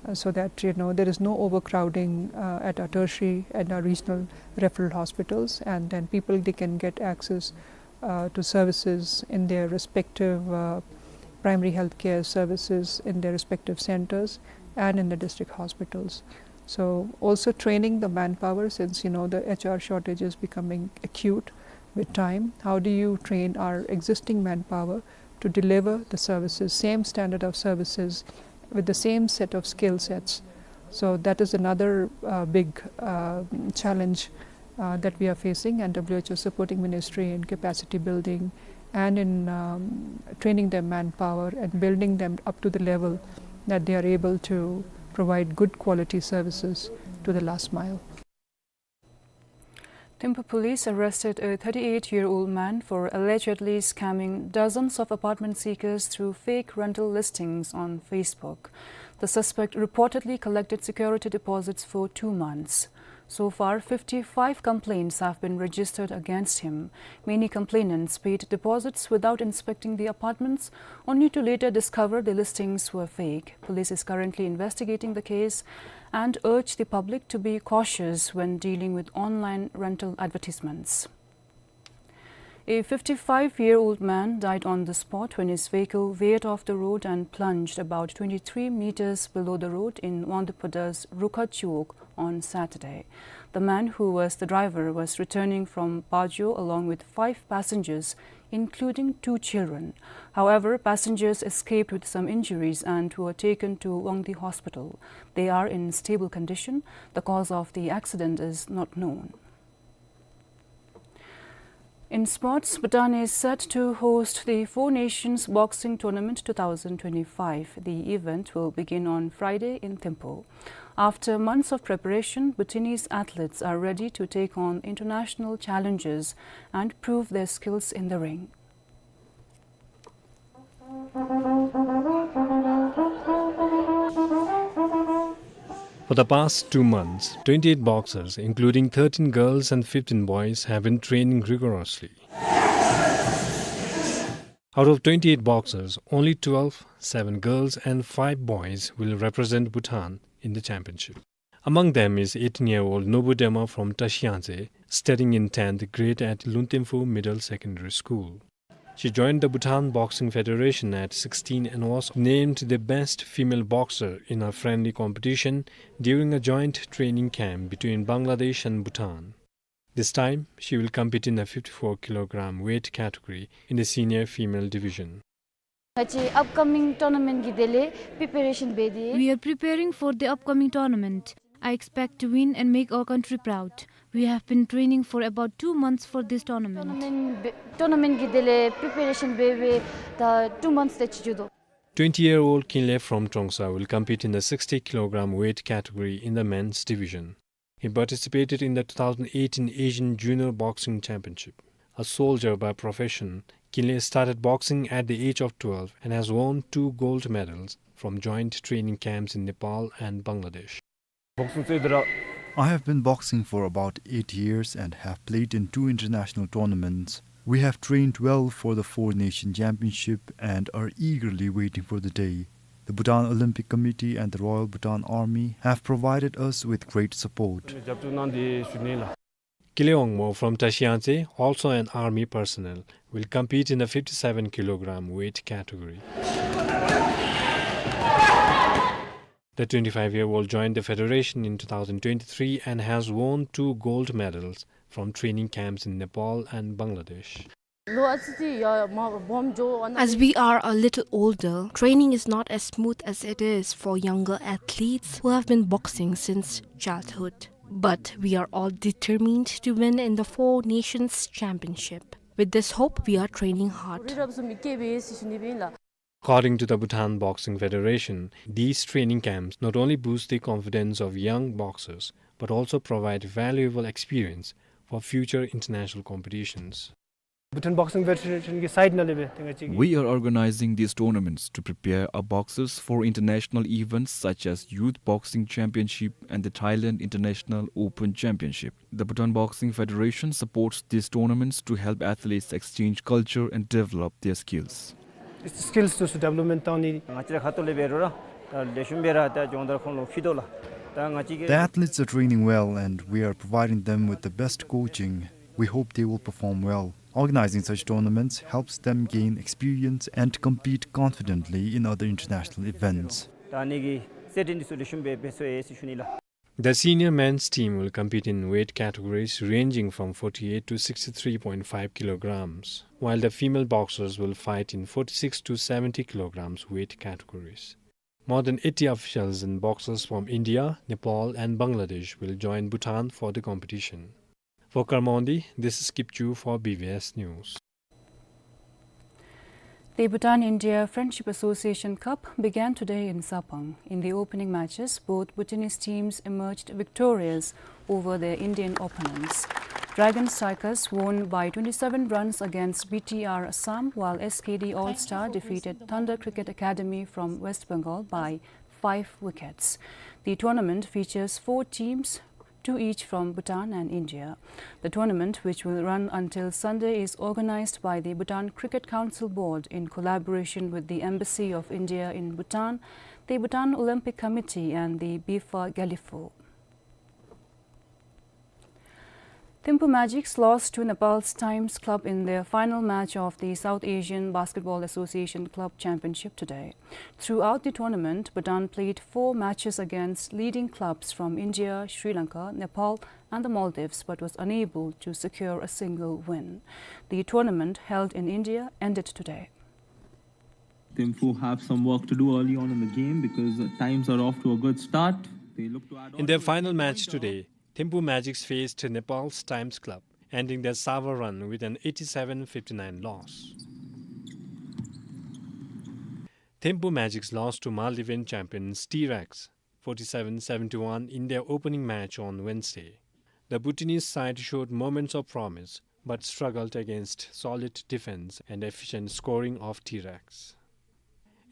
uh, so that, you know, there is no overcrowding, uh, at our tertiary and our regional referral hospitals, and then people, they can get access, uh, to services in their respective, uh, primary health care services in their respective centers and in the district hospitals. So also training the manpower, since, you know, the H R shortage is becoming acute with time. How do you train our existing manpower to deliver the services, same standard of services, with the same set of skill sets? So that is another, uh, big, uh, challenge, uh, that we are facing, and W H O supporting ministry in capacity building and in, um, training their manpower and building them up to the level that they are able to provide good quality services to the last mile. Thimphu police arrested a thirty-eight-year-old man for allegedly scamming dozens of apartment seekers through fake rental listings on Facebook. The suspect reportedly collected security deposits for two months. So far, fifty-five complaints have been registered against him. Many complainants paid deposits without inspecting the apartments, only to later discover the listings were fake. Police is currently investigating the case and urge the public to be cautious when dealing with online rental advertisements. A fifty-five-year-old man died on the spot when his vehicle veered off the road and plunged about twenty-three meters below the road in Wangdue Phodra's Rukha Chowk on Saturday. The man, who was the driver, was returning from Bajo along with five passengers, including two children. However, passengers escaped with some injuries and were taken to Wangdue Hospital. They are in stable condition. The cause of the accident is not known. In sports, Bhutan is set to host the Four Nations Boxing Tournament two thousand twenty-five. The event will begin on Friday in Thimphu. After months of preparation, Bhutanese athletes are ready to take on international challenges and prove their skills in the ring. For the past two months, twenty-eight boxers, including thirteen girls and fifteen boys, have been training rigorously. Out of twenty-eight boxers, only twelve, seven girls and five boys, will represent Bhutan in the championship. Among them is eighteen-year-old Nobu Dema from Tashi Yangtse, studying in tenth grade at Lunten Pho Middle Secondary School. She joined the Bhutan Boxing Federation at sixteen and was named the best female boxer in a friendly competition during a joint training camp between Bangladesh and Bhutan. This time, she will compete in a fifty-four kilogram weight category in the senior female division. ང་བཅས་upcoming tournament གི་དོན་ལས་preparation འབད་དེ། We are preparing for the upcoming tournament. I expect to win and make our country proud. We have been training for about two months for this tournament. Tournament འབད་tournament གི་དོན་ལས་preparation འབད་འབད་ད་two months དེ་ཅིག་འགྱོ་དོ། Twenty-year-old Kinle from Trongsa will compete in the sixty kilogram weight category in the men's division. He participated in the two thousand eighteen Asian Junior Boxing Championship. A soldier by profession, Kinle started boxing at the age of twelve and has won two gold medals from joint training camps in Nepal and Bangladesh. I have been boxing for about eight years and have played in two international tournaments. We have trained well for the Four Nation Championship and are eagerly waiting for the day. The Bhutan Olympic Committee and the Royal Bhutan Army have provided us with great support. Kinle Wangmo from Tashi Yangtse, also an army personnel, will compete in the fifty-seven kilogram weight category. The twenty-five-year-old joined the federation in two thousand twenty-three and has won two gold medals from training camps in Nepal and Bangladesh. As we are a little older, training is not as smooth as it is for younger athletes who have been boxing since childhood. But we are all determined to win in the Four Nations Championship. With this hope, we are training hard. According to the Bhutan Boxing Federation, these training camps not only boost the confidence of young boxers, but also provide valuable experience for future international competitions. Bhutan Boxing Federation གི་side ནང་ལས་འབད་དེ་ང་བཅས་ཀྱིས། We are organizing these tournaments to prepare our boxers for international events such as Youth Boxing Championship and the Thailand International Open Championship. The Bhutan Boxing Federation supports these tournaments to help athletes exchange culture and develop their skills. Skills འདི་ཚུ་development བཏང་ནི། ང་བཅས་ར་ཁ་ཐུག་ལས་འབད་རུང་ར་ད་ལེགས་ཤོམ་སྦེ་ར་ད་སྦྱོང་བརྡར་ཁོང་ལུ་ཕུལ་དོ་ལགས། ད་ང་བཅས་ཀྱིས། The athletes are training well and we are providing them with the best coaching. We hope they will perform well. Organizing such tournaments helps them gain experience and compete confidently in other international events. ད་ཨ་ནི་གི་སེ་ཊིང་འདི་ཚུ་ལེགས་ཤོམ་སྦེ་འབད་ཚུགས་ཡི་ཟེར་ཞུ་ནི་ལགས། The senior men's team will compete in weight categories ranging from forty-eight to sixty-three point five kilograms, while the female boxers will fight in forty-six to seventy kilograms weight categories. More than eighty officials and boxers from India, Nepal, and Bangladesh will join Bhutan for the competition. For Karmondi, this is Kipchu for B B S News. The Bhutan India Friendship Association Cup began today in Tsapang. In the opening matches, both Bhutanese teams emerged victorious over their Indian opponents. Dragon Strikers won by twenty-seven runs against B T R Assam, while S K D All Star defeated Thunder Cricket Academy from West Bengal by five wickets. The tournament features four teams, two each from Bhutan and India. The tournament, which will run until Sunday, is organized by the Bhutan Cricket Council Board in collaboration with the Embassy of India in Bhutan, the Bhutan Olympic Committee, and the BIFA Gelephu. Thimphu Magics lost to Nepal's Times Club in their final match of the South Asian Basketball Association Club Championship today. Throughout the tournament, Bhutan played four matches against leading clubs from India, Sri Lanka, Nepal, and the Maldives, but was unable to secure a single win. The tournament, held in India, ended today. Thimphu have some work to do early on in the game because the Times are off to a good start. They look to add on. In their final match today, Thimphu Magics faced Nepal's Times Club, ending their sour run with an eighty-seven fifty-nine loss. Thimphu Magics lost to Maldivian champions T-Rex, forty-seven seventy-one, in their opening match on Wednesday. The Bhutanese side showed moments of promise, but struggled against solid defense and efficient scoring of T-Rex.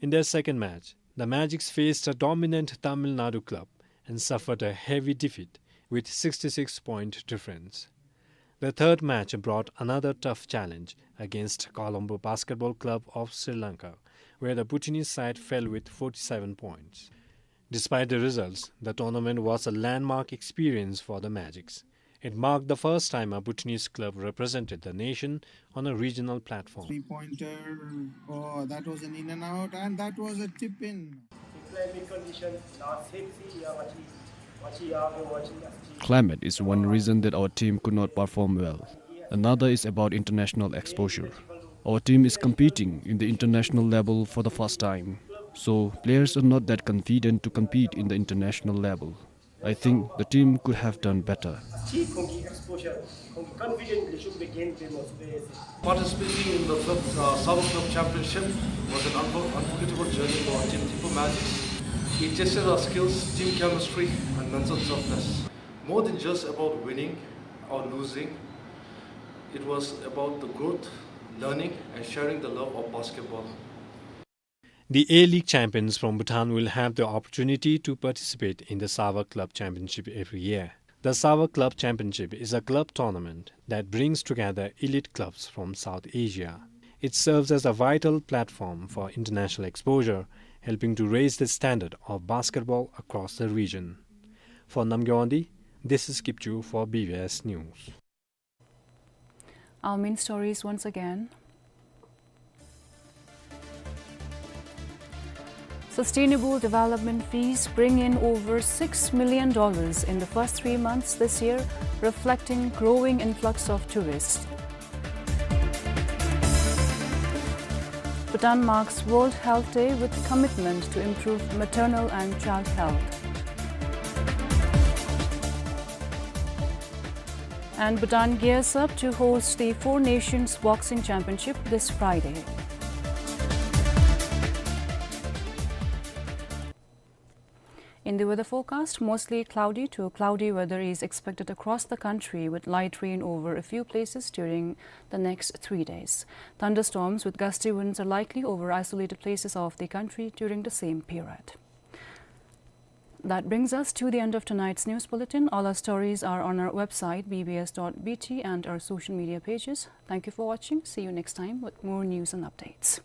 In their second match, the Magics faced a dominant Tamil Nadu club and suffered a heavy defeat with sixty-six point difference. The third match brought another tough challenge against Colombo Basketball Club of Sri Lanka, where the Bhutanese side fell with forty-seven points. Despite the results, the tournament was a landmark experience for the Magics. It marked the first time a Bhutanese club represented the nation on a regional platform. Three-pointer. Oh, that was an in and out, and that was a tip in. Climate is one reason that our team could not perform well. Another is about international exposure. Our team is competing in the international level for the first time. So players are not that confident to compete in the international level. I think the team could have done better. Participating in the club, uh, Sour Club Championship was an unfor-, unforgettable journey for our team Thimphu Magics. It tested our skills, team chemistry, and mental toughness. More than just about winning or losing, it was about the growth, learning, and sharing the love of basketball. The A-League champions from Bhutan will have the opportunity to participate in the Sour Club Championship every year. The Sour Club Championship is a club tournament that brings together elite clubs from South Asia. It serves as a vital platform for international exposure, helping to raise the standard of basketball across the region. For Namgay Wangdi, this is Kipchu for B B S News. Our main stories once again. Sustainable development fees bring in over six million dollars in the first three months this year, reflecting growing influx of tourists. Bhutan marks World Health Day with commitment to improve maternal and child health. And Bhutan gears up to host the Four Nations Boxing Championship this Friday. In the weather forecast, mostly cloudy to cloudy weather is expected across the country, with light rain over a few places during the next three days. Thunderstorms with gusty winds are likely over isolated places of the country during the same period. That brings us to the end of tonight's news bulletin. All our stories are on our website, B B S dot B T, and our social media pages. Thank you for watching. See you next time with more news and updates.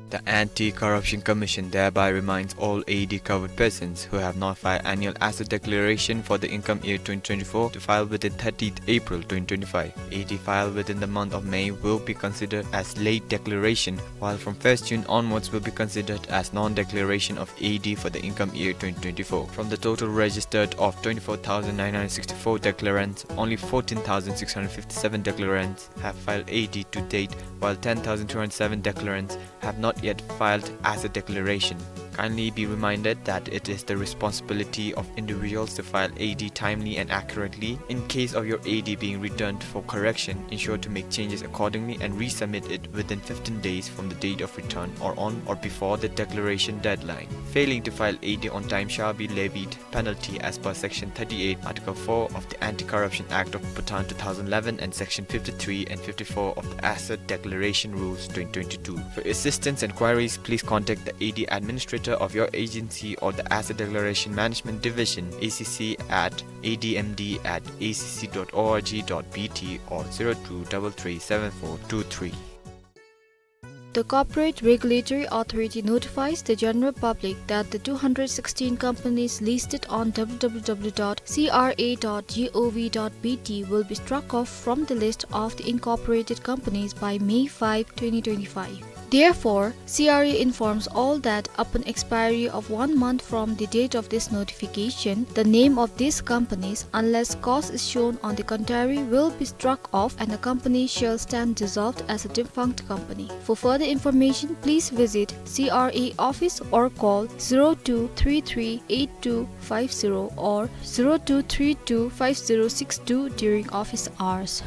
The Anti-Corruption Commission thereby reminds all A D covered persons who have not filed annual asset declaration for the income year twenty twenty-four to file within thirtieth April twenty twenty-five. A D filed within the month of May will be considered as late declaration, while from first June onwards will be considered as non-declaration of A D for the income year twenty twenty-four. From the total registered of twenty-four thousand nine hundred sixty-four declarants, only fourteen thousand six hundred fifty-seven declarants have filed A D to date, while ten thousand two hundred seven declarants have not yet filed asset declaration. Kindly be reminded that it is the responsibility of individuals to file A D timely and accurately. In case of your A D being returned for correction, ensure to make changes accordingly and resubmit it within fifteen days from the date of return or on or before the declaration deadline. Failing to file A D on time shall be levied penalty as per Section thirty-eight, Article four of the Anti-Corruption Act of Bhutan two thousand eleven and Section fifty-three and fifty-four of the Asset Declaration Rules twenty twenty-two. For assistance and queries, please contact the A D administrator of your agency or the Asset Declaration Management Division, A C C, at A D M D at A C C dot org dot B T or zero two double three seven four two three. The Corporate Regulatory Authority notifies the general public that the two hundred sixteen companies listed on w w w dot c r a dot g o v dot b t will be struck off from the list of the incorporated companies by May five, twenty twenty-five. Therefore, C R A informs all that upon expiry of one month from the date of this notification, the name of these companies, unless cause is shown on the contrary, will be struck off and the company shall stand dissolved as a defunct company. For further information, please visit C R A office or call zero two three three eight two five zero or zero two three two five zero six two during office hours.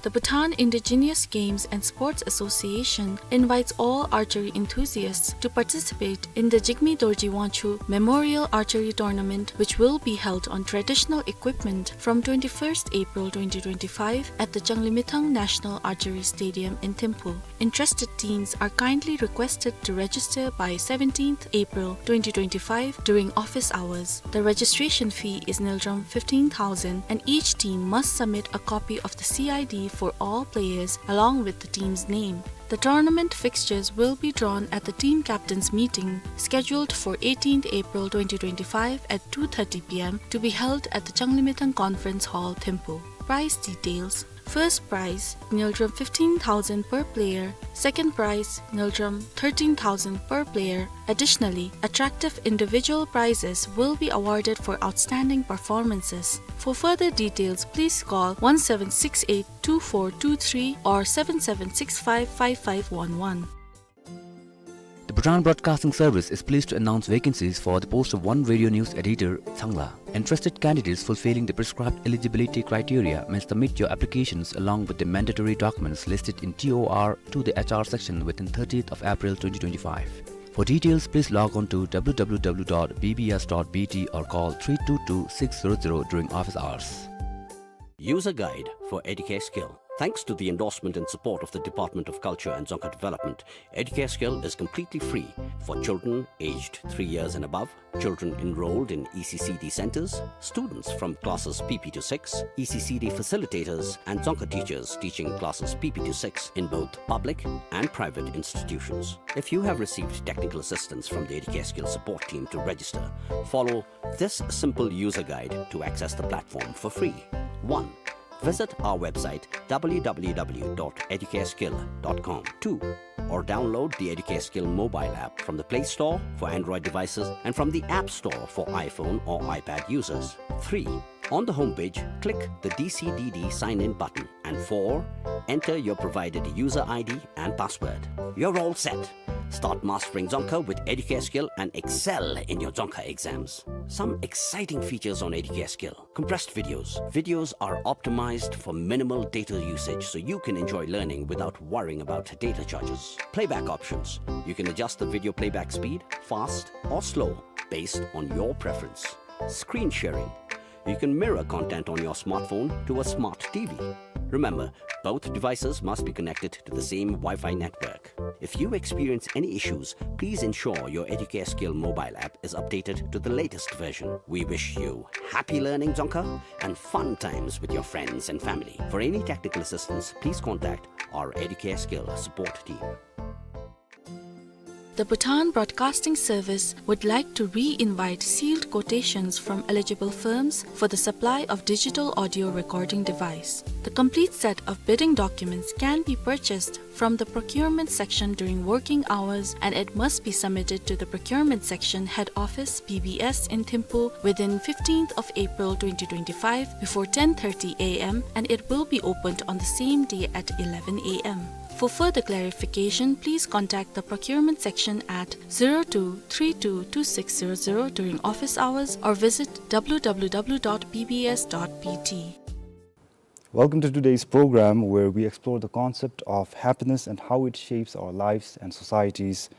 The Bhutan Indigenous Games and Sports Association invites all archery enthusiasts to participate in the Jigme Dorji Wangchuck Memorial Archery Tournament, which will be held on traditional equipment from twenty-first April twenty twenty-five at the Changlimithang National Archery Stadium in Thimphu. Interested teams are kindly requested to register by seventeenth April twenty twenty-five during office hours. The registration fee is ngultrum fifteen thousand, and each team must submit a copy of the C I D for all players along with the team's name. The tournament fixtures will be drawn at the team captains meeting scheduled for eighteenth April twenty twenty-five at two thirty p m to be held at the Changlimithang Conference Hall, Thimphu. Prize details. First prize, ngultrum fifteen thousand per player. Second prize, ngultrum thirteen thousand per player. Additionally, attractive individual prizes will be awarded for outstanding performances. For further details, please call one seven six eight two four two three or seven seven six five five five one one. The Bhutan Broadcasting Service is pleased to announce vacancies for the post of one radio news editor, Changla. Interested candidates fulfilling the prescribed eligibility criteria may submit your applications along with the mandatory documents listed in T O R to the H R section within thirtieth of April twenty twenty-five. For details, please log on to w w w dot b b s dot b t or call three two two six zero zero during office hours. User guide for Educare Skill. Thanks to the endorsement and support of the Department of Culture and Dzongkha Development, Educare Skill is completely free for children aged three years and above, children enrolled in E C C D centers, students from classes P P to six, E C C D facilitators, and Dzongkha teachers teaching classes P P to six in both public and private institutions. If you have received technical assistance from the Educare Skill support team to register, follow this simple user guide to access the platform for free. One, visit our website w w w dot educareskill dot com. Two, or download the Educare Skill mobile app from the Play Store for Android devices and from the App Store for iPhone or iPad users. Three, on the homepage, click the D C D D sign in button. And four, enter your provided user I D and password. You're all set. Start mastering Dzongkha with Educare Skill and excel in your Dzongkha exams. Some exciting features on Educare Skill. Compressed videos. Videos are optimized for minimal data usage, so you can enjoy learning without worrying about data charges. Playback options. You can adjust the video playback speed, fast or slow, based on your preference. Screen sharing. You can mirror content on your smartphone to a smart T V. Remember, both devices must be connected to the same Wi-Fi network. If you experience any issues, please ensure your Educare Skill mobile app is updated to the latest version. We wish you happy learning Dzongkha and fun times with your friends and family. For any technical assistance, please contact our Educare Skill support team. The Bhutan Broadcasting Service would like to re-invite sealed quotations from eligible firms for the supply of digital audio recording device. The complete set of bidding documents can be purchased from the procurement section during working hours, and it must be submitted to the procurement section head office, B B S, in Thimphu within fifteenth of April twenty twenty-five before ten thirty a m, and it will be opened on the same day at eleven a m. For further clarification, please contact the procurement section at zero two three two two six zero zero during office hours or visit w w w dot b b s dot b t. Welcome to today's program, where we explore the concept of happiness and how it shapes our lives and societies.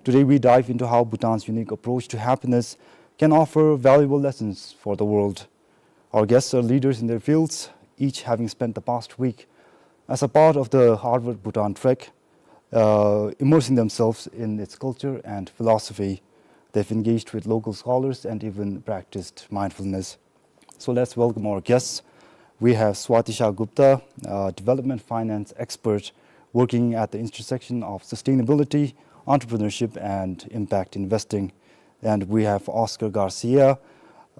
Today, we dive into how Bhutan's unique approach to happiness can offer valuable lessons for the world. Our guests are leaders in their fields, each having spent the past week as a part of the Harvard Bhutan Trek, uh, immersing themselves in its culture and philosophy. They've engaged with local scholars and even practiced mindfulness. So let's welcome our guests. We have Swati Shah Gupta, a development finance expert working at the intersection of sustainability, entrepreneurship, and impact investing. And we have Oscar Garcia,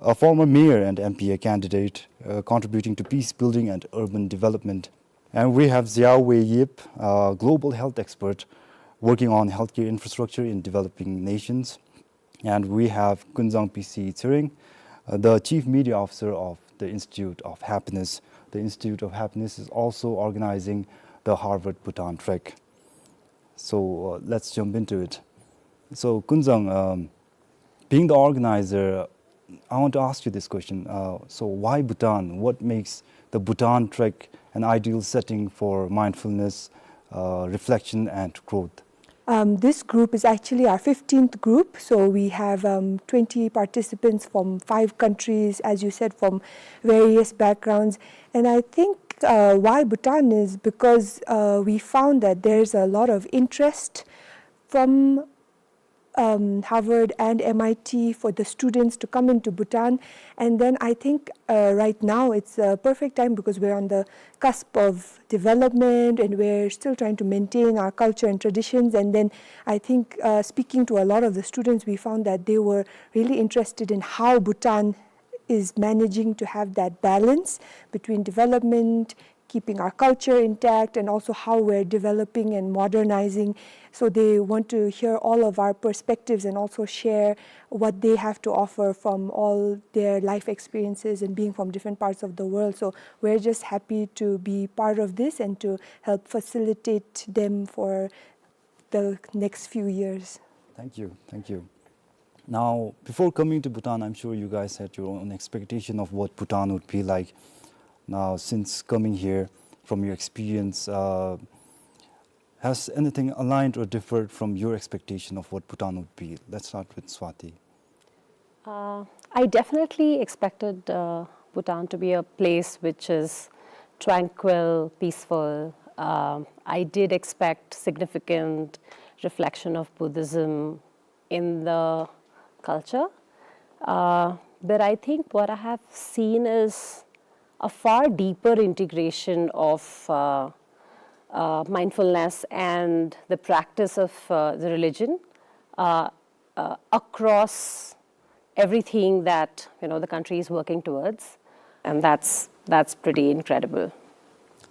a former mayor and M P A candidate, uh, contributing to peace building and urban development. And we have Xiaowei Yip, a global health expert working on healthcare infrastructure in developing nations. And we have Kunzang P C Tshering, uh, the Chief Media Officer of the Institute of Happiness. The Institute of Happiness is also organizing the Harvard Bhutan Trek. So, uh, let's jump into it. So, Kunzang, um, being the organizer, I want to ask you this question. Uh, so, why Bhutan? What makes the Bhutan Trek an ideal setting for mindfulness, uh, reflection, and growth? Um, this group is actually our fifteenth group, so we have, um, twenty participants from five countries, as you said, from various backgrounds. And I think, uh, why Bhutan is because, uh, we found that there's a lot of interest from, um, Harvard and M I T for the students to come into Bhutan. And then I think, uh, right now it's a perfect time because we're on the cusp of development and we're still trying to maintain our culture and traditions. And then I think, uh, speaking to a lot of the students, we found that they were really interested in how Bhutan is managing to have that balance between development, keeping our culture intact, and also how we're developing and modernizing. So they want to hear all of our perspectives and also share what they have to offer from all their life experiences and being from different parts of the world. So we're just happy to be part of this and to help facilitate them for the next few years. Thank you. Thank you. Now, before coming to Bhutan, I'm sure you guys had your own expectation of what Bhutan would be like. Now, since coming here, from your experience, uh, has anything aligned or differed from your expectation of what Bhutan would be? Let's start with Swati. Uh, I definitely expected, uh, Bhutan to be a place which is tranquil, peaceful. Uh, I did expect significant reflection of Buddhism in the culture. Uh, but I think what I have seen is a far deeper integration of, uh, uh, mindfulness and the practice of, uh, the religion, uh, uh, across everything that, you know, the country is working towards. And that's, that's pretty incredible.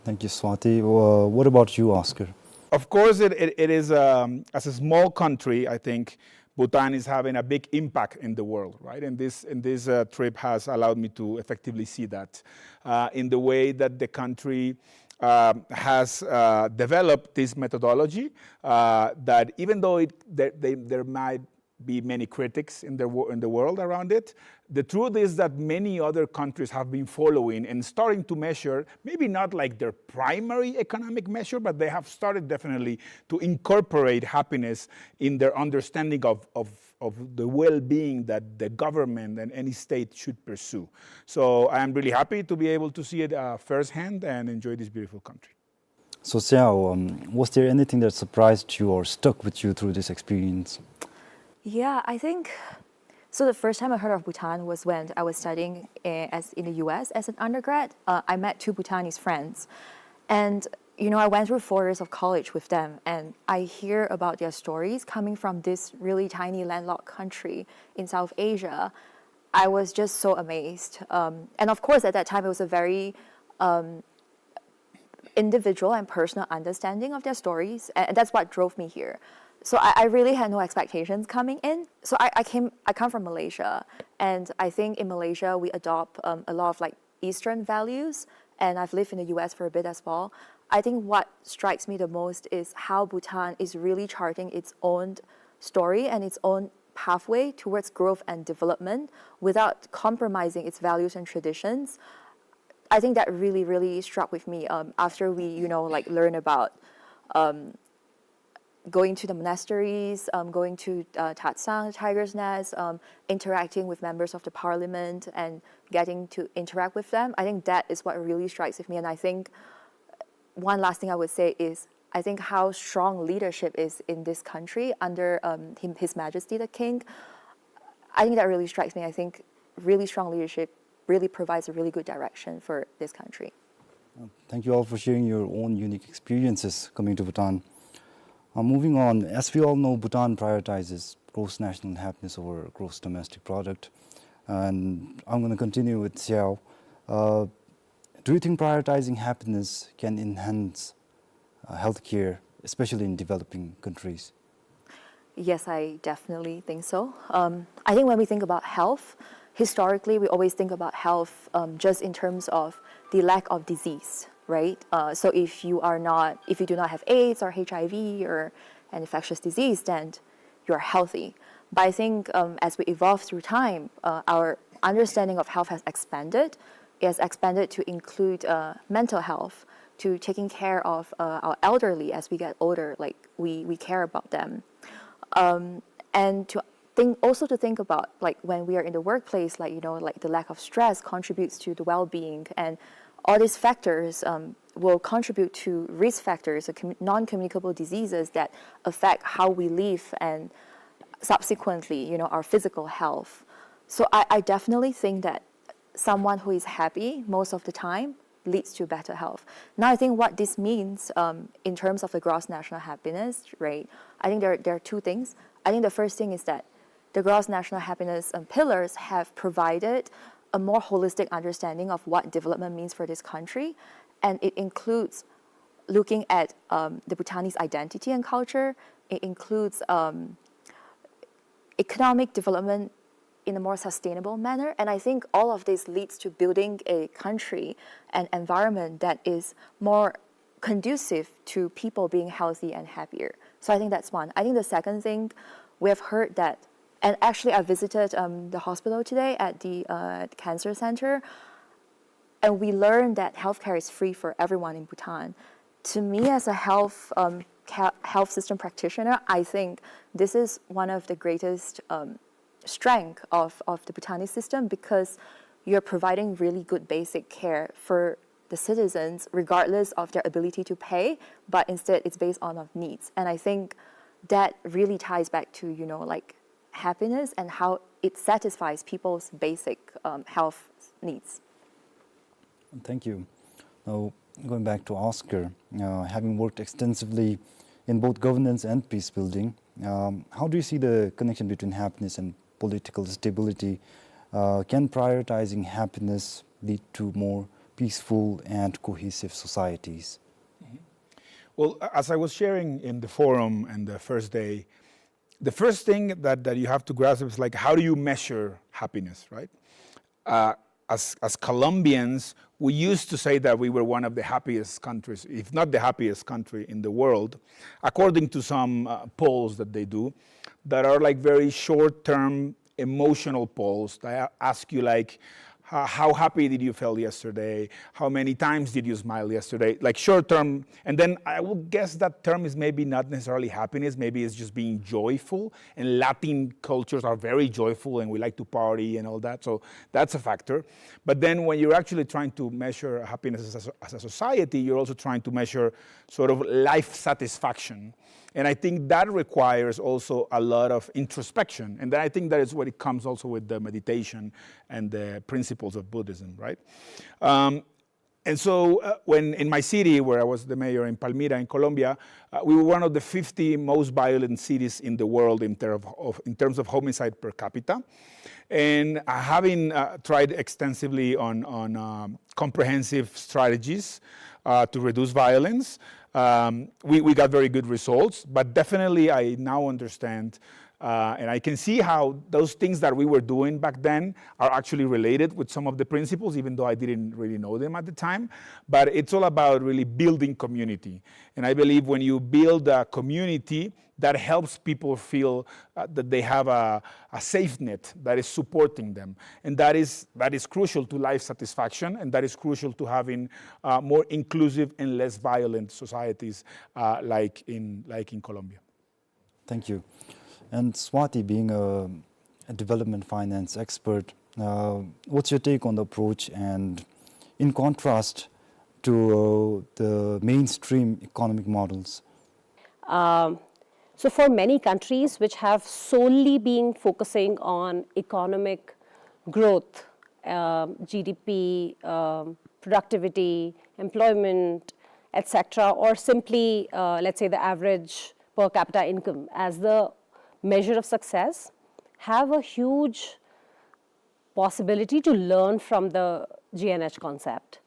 Thank you, Swati. Uh, what about you, Oscar? Of course, it, it, it is, um, as a small country, I think Bhutan is having a big impact in the world, right? And this, and this, uh, trip has allowed me to effectively see that, uh, in the way that the country, um, has, uh, developed this methodology, uh, that even though it, there, they, there might be many critics in the wo-, in the world around it, the truth is that many other countries have been following and starting to measure, maybe not like their primary economic measure, but they have started definitely to incorporate happiness in their understanding of, of, of the well-being that the government and any state should pursue. So I am really happy to be able to see it, uh, firsthand and enjoy this beautiful country. So, Xiao, um, was there anything that surprised you or stuck with you through this experience? Yeah, I think, so the first time I heard of Bhutan was when I was studying, eh, as, in the U S as an undergrad. Uh, I met two Bhutanese friends, and You know, I went through four years of college with them, and I hear about their stories coming from this really tiny landlocked country in South Asia. I was just so amazed. Um, and of course, at that time, it was a very um, individual and personal understanding of their stories, and that's what drove me here. So I, I really had no expectations coming in. So I, I came, I come from Malaysia, and I think in Malaysia we adopt um, a lot of like Eastern values, and I've lived in the U S for a bit as well. I think what strikes me the most is how Bhutan is really charting its own story and its own pathway towards growth and development without compromising its values and traditions. I think that really, really struck with me um, after we, you know, like learn about um, going to the monasteries, um, going to uh, Tatsang, Tiger's Nest, um, interacting with members of the parliament and getting to interact with them. I think that is what really strikes with me. And I think one last thing I would say is I think how strong leadership is in this country under um, him, His Majesty the King. I think that really strikes me. I think really strong leadership really provides a really good direction for this country. Thank you all for sharing your own unique experiences coming to Bhutan. Uh, moving on, as we all know, Bhutan prioritizes gross national happiness over gross domestic product. And I'm going to continue with Xiao. Uh, do you think prioritizing happiness can enhance uh, healthcare, especially in developing countries? Yes, I definitely think so. Um, I think when we think about health, historically we always think about health um, just in terms of the lack of disease, right? Uh, so if you are not, if you do not have AIDS or H I V or an infectious disease, then you're healthy. But I think um, as we evolve through time, uh, our understanding of health has expanded. It has expanded to include uh, mental health, to taking care of uh, our elderly as we get older, like we, we care about them. Um, and to think also to think about like when we are in the workplace, like you know, like the lack of stress contributes to the well-being, and all these factors um, will contribute to risk factors, uh, commu- non-communicable diseases that affect how we live and subsequently, you know, our physical health. So I, I definitely think that someone who is happy most of the time leads to better health. Now, I think what this means um, in terms of the gross national happiness, right? I think there, there are two things. I think the first thing is that the gross national happiness um, pillars have provided a more holistic understanding of what development means for this country, and it includes looking at um, the Bhutanese identity and culture. It includes um, economic development in a more sustainable manner. And I think all of this leads to building a country, an environment that is more conducive to people being healthy and happier. So I think that's one. I think the second thing, we have heard that, and actually I visited um, the hospital today at the uh, cancer center, and we learned that healthcare is free for everyone in Bhutan. To me, as a health um, ca- health system practitioner, I think this is one of the greatest um, strength of, of the Bhutanese system, because you're providing really good basic care for the citizens regardless of their ability to pay, but instead it's based on of needs. And I think that really ties back to, you know, like happiness and how it satisfies people's basic um, health needs. Thank you. Now, going back to Oscar, uh, having worked extensively in both governance and peace building, um, how do you see the connection between happiness and political stability? Uh, can prioritizing happiness lead to more peaceful and cohesive societies? Well, a- as I was sharing in the forum and the first day, the first thing that, that you have to grasp is, like, how do you measure happiness, right? Uh, as, as Colombians, we used to say that we were one of the happiest countries, if not the happiest country in the world, according to some uh, polls that they do, that are, like, very short-term emotional polls that a- ask you, like, how, how happy did you feel yesterday? How many times did you smile yesterday? Like, short-term. And then I would guess that term is maybe not necessarily happiness, maybe it's just being joyful. And Latin cultures are very joyful and we like to party and all that. So that's a factor. But then when you're actually trying to measure happiness as a, as a society, you're also trying to measure sort of life satisfaction. And I think that requires also a lot of introspection. And then I think that is what it comes also with the meditation and the principles of Buddhism, right? Um, And so, uh, when in my city, where I was the mayor in Palmira, in Colombia, uh, we were one of the fifty most violent cities in the world in, ter- of, in terms of homicide per capita. And, uh, having, uh, tried extensively on, on, um, comprehensive strategies, uh, to reduce violence, um, we, we got very good results. But definitely, I now understand, uh, and I can see how those things that we were doing back then are actually related with some of the principles, even though I didn't really know them at the time. But it's all about really building community. And I believe when you build a community, that helps people feel, uh, that they have a, a safe net that is supporting them. And that is, that is crucial to life satisfaction, and that is crucial to having, uh, more inclusive and less violent societies, uh, like in, like in Colombia. Thank you. And Swati, being a, a development finance expert, uh, what's your take on the approach and in contrast to, uh, the mainstream economic models? Um, so for many countries which have solely been focusing on economic growth, um, G D P, um, productivity, employment, et cetera, or simply, uh, let's say, the average per capita income as the measure of success, have a huge possibility to learn from the G N H concept,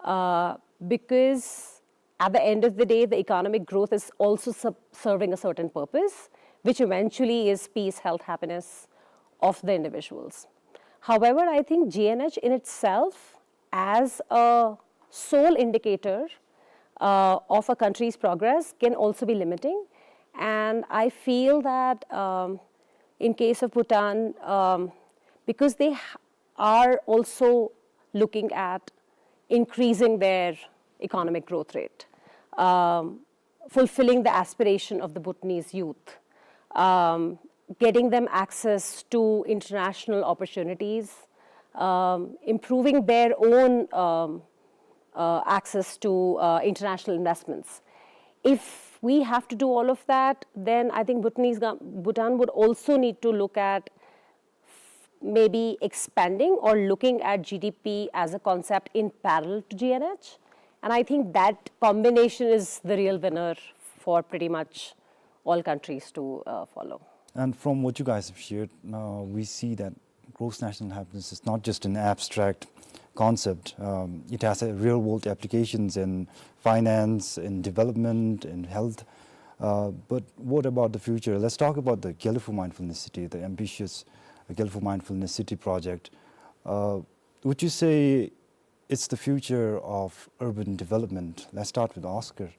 uh, because at the end of the day, the economic growth is also sub- serving a certain purpose, which eventually is peace, health, happiness of the individuals. However, I think G N H in itself, as a sole indicator, uh, of a country's progress, can also be limiting. And I feel that, um, in case of Bhutan, um, because they ha- are also looking at increasing their economic growth rate, um, fulfilling the aspiration of the Bhutanese youth, um, getting them access to international opportunities, um, improving their own, um, uh, access to, uh, international investments. If we have to do all of that, then I think Bhutanese gov- Bhutan would also need to look at maybe expanding or looking at G D P as a concept in parallel to G N H. And I think that combination is the real winner for pretty much all countries to, uh, follow. And from what you guys have shared, uh, we see that gross national happiness is not just an abstract concept. Um, it has a real-world applications in finance, in development, in health. Uh, but what about the future? Let's talk about the Gelephu Mindfulness City, the ambitious Gelephu Mindfulness City project. Uh, would you say it's the future of urban development? Let's start with Oscar.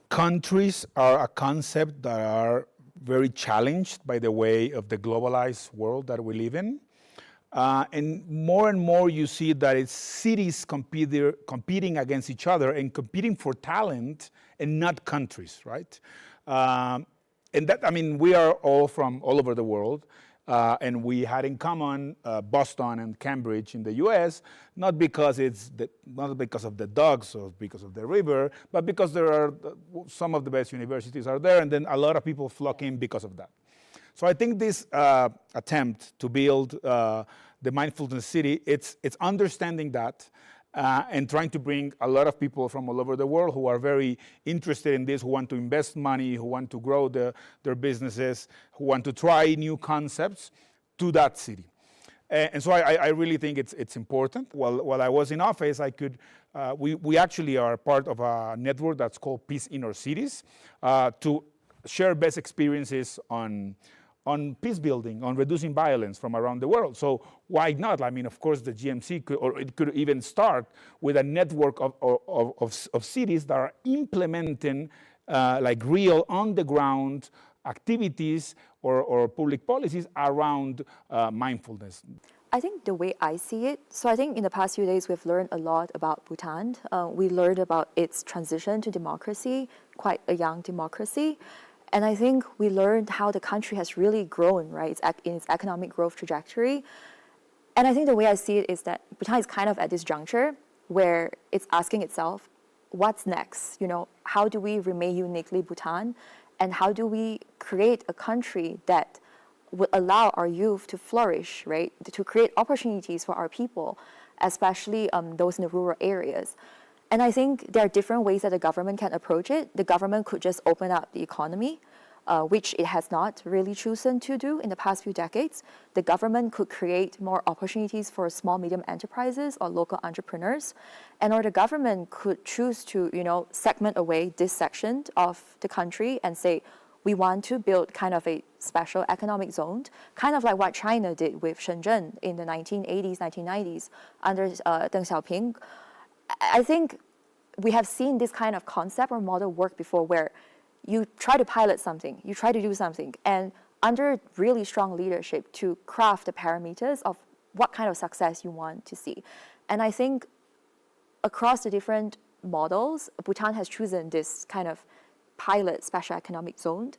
Countries are a concept that are very challenged by the way of the globalized world that we live in. Uh, and more and more you see that it's cities compete- competing against each other and competing for talent and not countries, right? Um, and that, I mean, we are all from all over the world, uh, and we had in common, uh, Boston and Cambridge in the U S, not because it's the, not because of the dogs or because of the river, but because there are, uh, some of the best universities are there, and then a lot of people flock in because of that. So I think this, uh, attempt to build, uh, the mindfulness city, it's, it's understanding that, uh, and trying to bring a lot of people from all over the world who are very interested in this, who want to invest money, who want to grow the, their businesses, who want to try new concepts to that city. A- And so I, I- I really think it's, it's important. While, while I was in office, I could, uh, we, we actually are part of a network that's called Peace Inner Cities, uh, to share best experiences on, on peace building, on reducing violence from around the world. So why not? I mean, of course, the G M C could, or it could even start with a network of, of, of, of, of cities that are implementing, uh, like, real on-the-ground activities or, or public policies around, uh, mindfulness. I think the way I see it, so I think in the past few days we've learned a lot about Bhutan. Uh, we learned about its transition to democracy, quite a young democracy. And I think we learned how the country has really grown, right, its ec- in its economic growth trajectory. And I think the way I see it is that Bhutan is kind of at this juncture where it's asking itself, what's next? You know, how do we remain uniquely Bhutan? And how do we create a country that would allow our youth to flourish, right? To create opportunities for our people, especially, um, those in the rural areas. And I think there are different ways that the government can approach it. The government could just open up the economy, uh, which it has not really chosen to do in the past few decades. The government could create more opportunities for small, medium enterprises or local entrepreneurs, and or the government could choose to, you know, segment away this section of the country and say, we want to build kind of a special economic zone, kind of like what China did with Shenzhen in the nineteen eighties, nineteen nineties under uh, Deng Xiaoping. I I think we have seen this kind of concept or model work before, where you try to pilot something, you try to do something, and under really strong leadership to craft the parameters of what kind of success you want to see. And I think across the different models, Bhutan has chosen this kind of pilot special economic zone.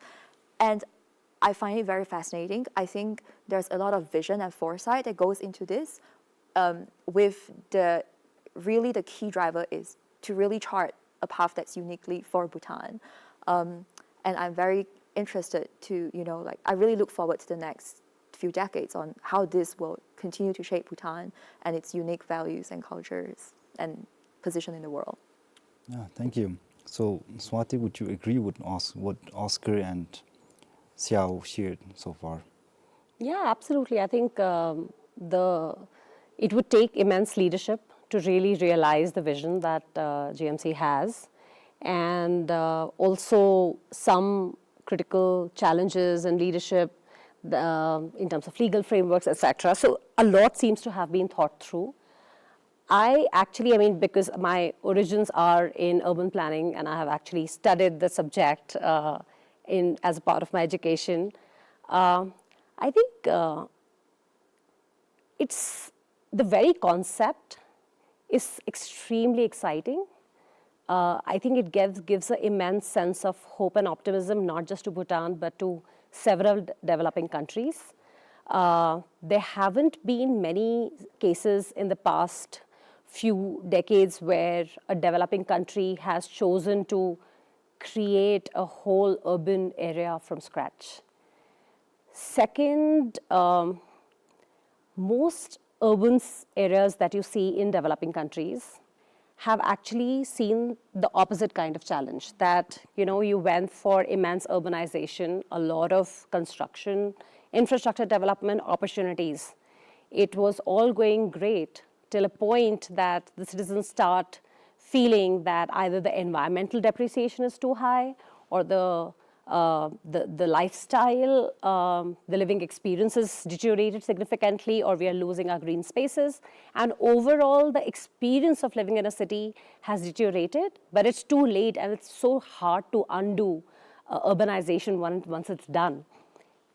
And I find it very fascinating. I think there's a lot of vision and foresight that goes into this, um, with the, really the key driver is to really chart a path that's uniquely for Bhutan. Um, and I'm very interested to, you know, like, I really look forward to the next few decades on how this will continue to shape Bhutan and its unique values and cultures and position in the world. Yeah, thank you. So, Swati, would you agree with Os- what Oscar and Xiao shared so far? Yeah, absolutely. I think um, the it would take immense leadership to really realize the vision that uh, G M C has, and uh, also some critical challenges in leadership uh, in terms of legal frameworks, et cetera. So a lot seems to have been thought through. I actually, I mean, because my origins are in urban planning and I have actually studied the subject uh, in as a part of my education, uh, I think uh, it's the very concept is extremely exciting. Uh, I think it gives, gives an immense sense of hope and optimism, not just to Bhutan, but to several d- developing countries. Uh, there haven't been many cases in the past few decades where a developing country has chosen to create a whole urban area from scratch. Second, um, most urban s- areas that you see in developing countries have actually seen the opposite kind of challenge, that you know you went for immense urbanization, a lot of construction, infrastructure development opportunities. It was all going great till a point that the citizens start feeling that either the environmental depreciation is too high or the uh, the, the lifestyle, um, the living experience is deteriorated significantly, or we are losing our green spaces. And overall, the experience of living in a city has deteriorated, but it's too late and it's so hard to undo uh, urbanization once, once it's done.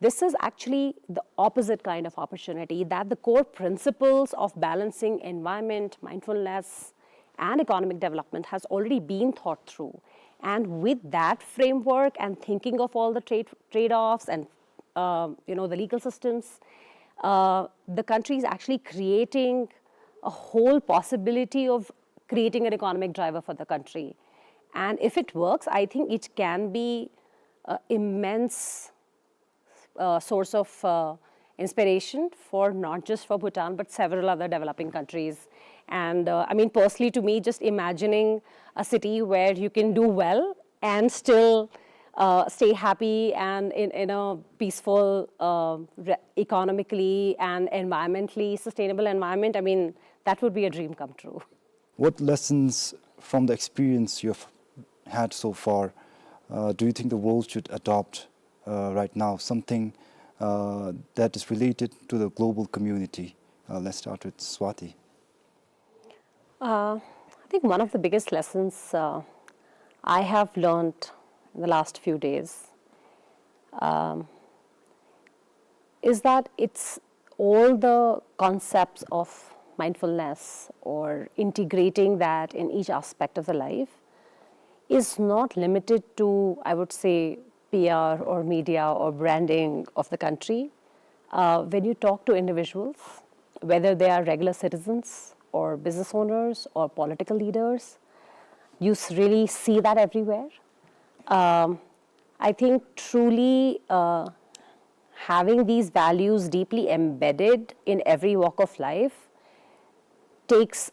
This is actually the opposite kind of opportunity, that the core principles of balancing environment, mindfulness, and economic development has already been thought through. And with that framework and thinking of all the trade, trade-offs and um, you know the legal systems, uh, the country is actually creating a whole possibility of creating an economic driver for the country. And if it works, I think it can be uh, immense uh, source of uh, inspiration for not just for Bhutan but several other developing countries. And uh, I mean, personally, to me, just imagining a city where you can do well and still uh, stay happy and in, in a peaceful, uh, re- economically and environmentally sustainable environment, I mean, that would be a dream come true. What lessons from the experience you have had so far uh, do you think the world should adopt uh, right now? Something uh, that is related to the global community. Uh, let's start with Swati. Uh, I think one of the biggest lessons uh, I have learned in the last few days um, is that it's all the concepts of mindfulness or integrating that in each aspect of the life is not limited to, I would say, P R or media or branding of the country. Uh, when you talk to individuals, whether they are regular citizens or business owners or political leaders, you s- really see that everywhere. Um, I think truly uh, having these values deeply embedded in every walk of life takes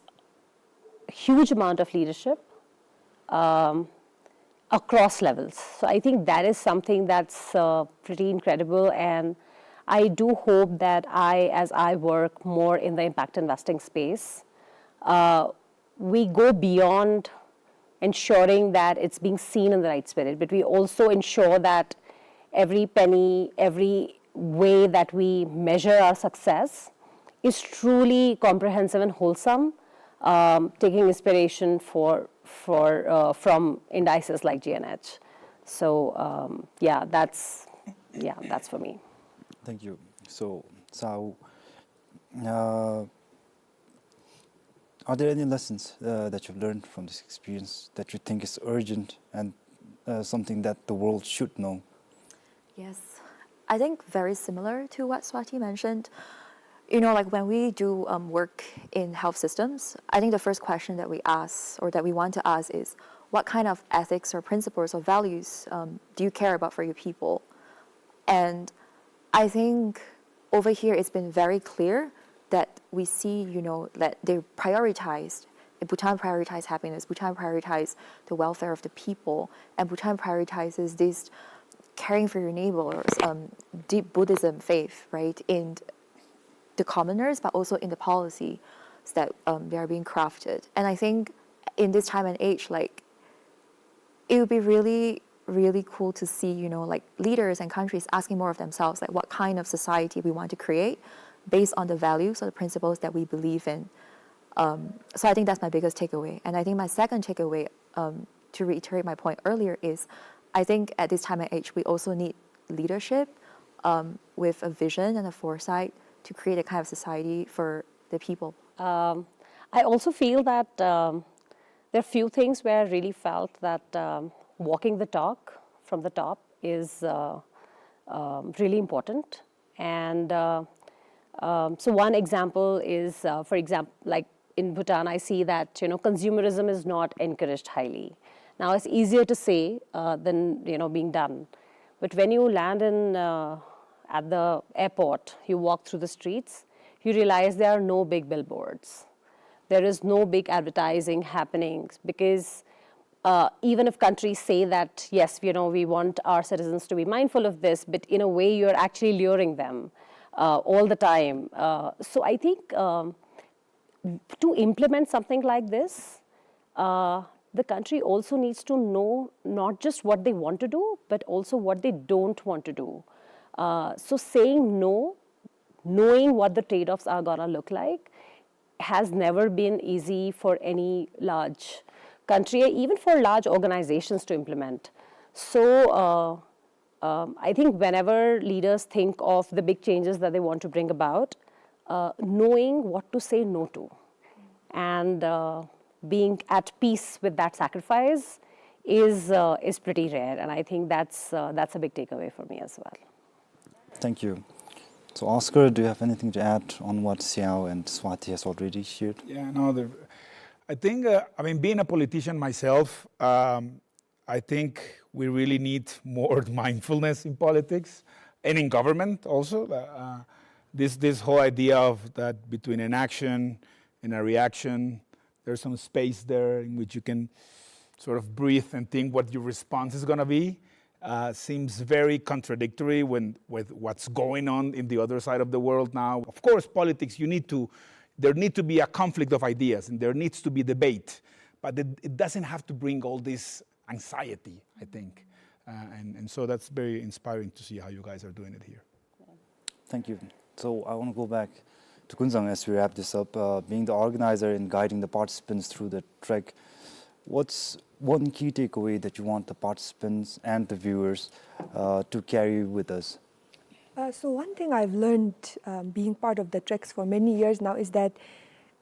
huge amount of leadership, um, across levels. So I think that is something that's, uh, pretty incredible, and I do hope that I, as I work more in the impact investing space, uh, we go beyond ensuring that it's being seen in the right spirit, but we also ensure that every penny, every way that we measure our success is truly comprehensive and wholesome, um, taking inspiration for, for, uh, from indices like G N H. So, um, yeah, that's, yeah, that's for me. Thank you. So, Sao, uh, are there any lessons, uh, that you've learned from this experience that you think is urgent and, uh, something that the world should know? Yes, I think very similar to what Swati mentioned. You know, like, when we do, um, work in health systems, I think the first question that we ask or that we want to ask is, what kind of ethics or principles or values, um, do you care about for your people? And I think over here it's been very clear that we see, you know, that they prioritized, Bhutan prioritized happiness, Bhutan prioritized the welfare of the people, and Bhutan prioritizes this caring for your neighbors, um, deep Buddhism faith, right, in the commoners, but also in the policy that, um, they are being crafted. And I think in this time and age, like, it would be really, really cool to see, you know, like, leaders and countries asking more of themselves, like, what kind of society we want to create based on the values or the principles that we believe in. Um, so I think that's my biggest takeaway. And I think my second takeaway, um, to reiterate my point earlier, is I think at this time and age, we also need leadership, um, with a vision and a foresight to create a kind of society for the people. Um, I also feel that, um, there are few things where I really felt that, um, walking the talk from the top is, uh, um, really important. And, uh, um, so one example is, uh, for example, like, in Bhutan, I see that, you know, consumerism is not encouraged highly. Now, it's easier to say, uh, than, you know, being done. But when you land in, uh, at the airport, you walk through the streets, you realize there are no big billboards. There is no big advertising happening because, uh, even if countries say that, yes, you know, we want our citizens to be mindful of this, but in a way you're actually luring them, uh, all the time. Uh, so I think, um, to implement something like this, uh, the country also needs to know not just what they want to do, but also what they don't want to do. Uh, so saying no, knowing what the trade-offs are gonna look like, has never been easy for any large country, even for large organizations to implement. So, uh, um, I think whenever leaders think of the big changes that they want to bring about, uh, knowing what to say no to and, uh, being at peace with that sacrifice is, uh, is pretty rare. And I think that's, uh, that's a big takeaway for me as well. Thank you. So, Oscar, do you have anything to add on what Siao and Swati has already shared? Yeah, no, the, I think, uh, I mean, being a politician myself, um, I think we really need more mindfulness in politics and in government also. Uh, uh, this, this whole idea of that between an action and a reaction, there's some space there in which you can sort of breathe and think what your response is gonna be. Uh, seems very contradictory when, with what's going on in the other side of the world now. Of course, politics, you need to, there need to be a conflict of ideas, and there needs to be debate, but it, it doesn't have to bring all this anxiety, I think. Uh, and, and so that's very inspiring to see how you guys are doing it here. Thank you. So I wanna go back to Kunzang as we wrap this up. Uh, being the organizer and guiding the participants through the trek, what's one key takeaway that you want the participants and the viewers, uh, to carry with us? Uh, so one thing I've learned, um, being part of the treks for many years now is that,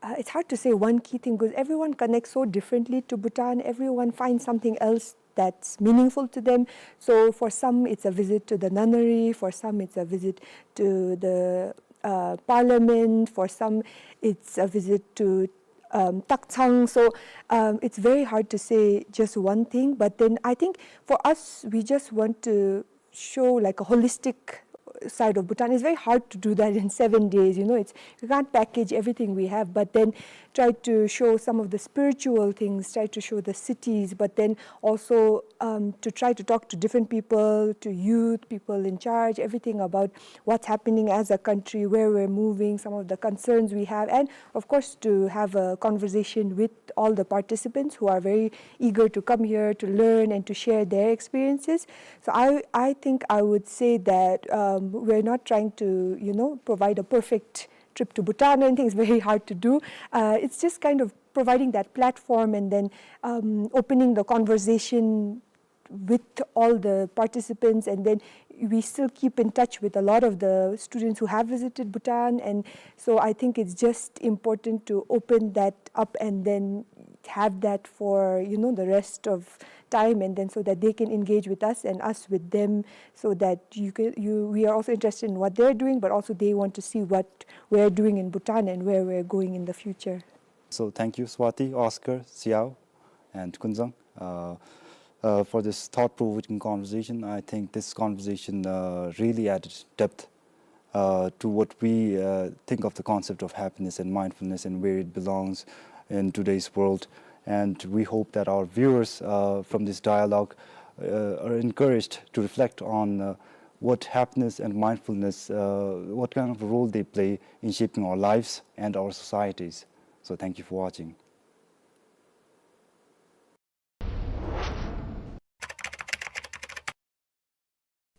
uh, it's hard to say one key thing because everyone connects so differently to Bhutan. Everyone finds something else that's meaningful to them. So for some, it's a visit to the nunnery. For some, it's a visit to the, uh, parliament. For some, it's a visit to, um, Takchang. So, um, it's very hard to say just one thing. But then I think for us, we just want to show, like, a holistic, uh, side of Bhutan. It's very hard to do that in seven days. You know, it's, you can't package everything we have, but then try to show some of the spiritual things, try to show the cities, but then also, um, to try to talk to different people, to youth, people in charge, everything about what's happening as a country, where we're moving, some of the concerns we have, and of course to have a conversation with all the participants who are very eager to come here to learn and to share their experiences. So I, I think I would say that, um, we're not trying to, you know, provide a perfect trip to Bhutan or anything. It's very hard to do. Uh, it's just kind of providing that platform and then, um, opening the conversation with all the participants, and then we still keep in touch with a lot of the students who have visited Bhutan, and so I think it's just important to open that up and then have that for, you know, the rest of time, and then so that they can engage with us and us with them, so that you can, you, we are also interested in what they're doing, but also they want to see what we're doing in Bhutan and where we're going in the future. So thank you, Swati, Oscar, Xiao, and Kunzang, uh, uh, for this thought-provoking conversation. I think this conversation, uh, really added depth, uh, to what we, uh, think of the concept of happiness and mindfulness and where it belongs in today's world. And we hope that our viewers, uh, from this dialogue, uh, are encouraged to reflect on, uh, what happiness and mindfulness, uh, what kind of a role they play in shaping our lives and our societies. So thank you for watching.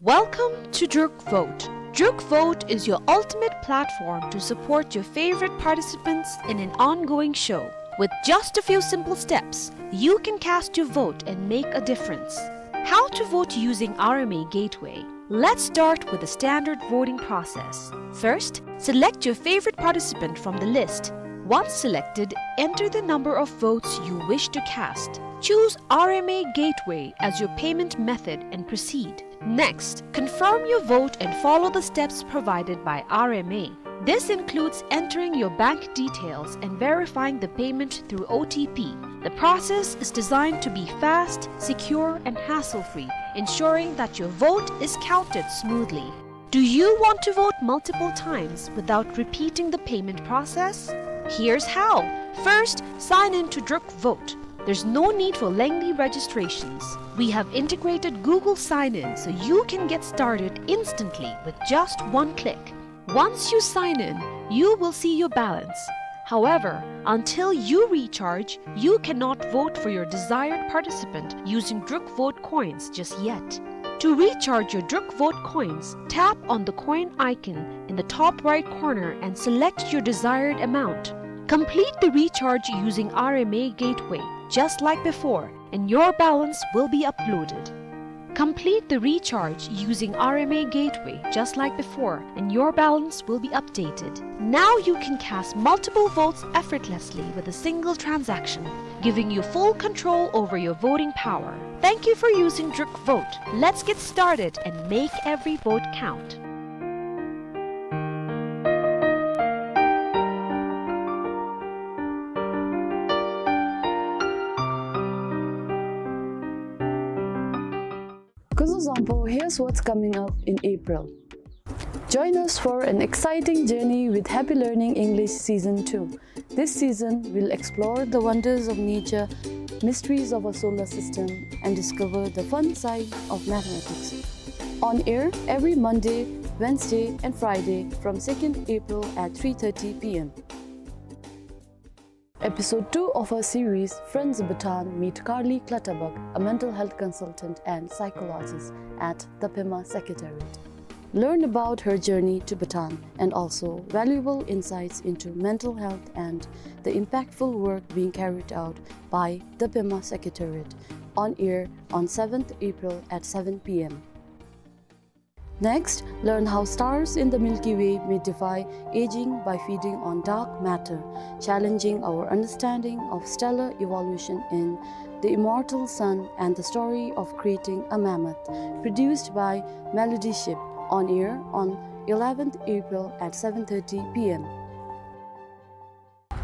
Welcome to Druk Vote. Druk Vote is your ultimate platform to support your favorite participants in an ongoing show. With just a few simple steps, you can cast your vote and make a difference. How to vote using R M A Gateway. Let's start with the standard voting process. First, select your favorite participant from the list. Once selected, enter the number of votes you wish to cast. Choose R M A Gateway as your payment method and proceed. Next, confirm your vote and follow the steps provided by R M A. This includes entering your bank details and verifying the payment through O T P. The process is designed to be fast, secure, and hassle-free, ensuring that your vote is counted smoothly. Do you want to vote multiple times without repeating the payment process? Here's how. First, sign in to Druk Vote. There's no need for lengthy registrations. We have integrated Google Sign-In so you can get started instantly with just one click. Once you sign in, you will see your balance. However, until you recharge, you cannot vote for your desired participant using Druk Vote coins just yet. To recharge your Druk Vote coins, tap on the coin icon in the top right corner and select your desired amount. Complete the recharge using R M A Gateway, just like before, and your balance will be uploaded. Complete the recharge using R M A Gateway just like before, and your balance will be updated. Now you can cast multiple votes effortlessly with a single transaction, giving you full control over your voting power. Thank you for using Druk Vote. Let's get started and make every vote count. Kuzuzangpo, here's what's coming up in April. Join us for an exciting journey with Happy Learning English Season two. This season, we'll explore the wonders of nature, mysteries of our solar system, and discover the fun side of mathematics. On air every Monday, Wednesday, and Friday from second April at three thirty P M. Episode two of our series, Friends of Bhutan meet Karli Clutterbuck, a mental health consultant and psychologist at the Pema Secretariat. Learn about her journey to Bhutan and also valuable insights into mental health and the impactful work being carried out by the Pema Secretariat, on air on seventh April at seven P M. Next, learn how stars in the Milky Way may defy aging by feeding on dark matter, challenging our understanding of stellar evolution in The Immortal Sun and the Story of Creating a Mammoth, produced by Melody Ship, on air on eleventh April at seven thirty P M.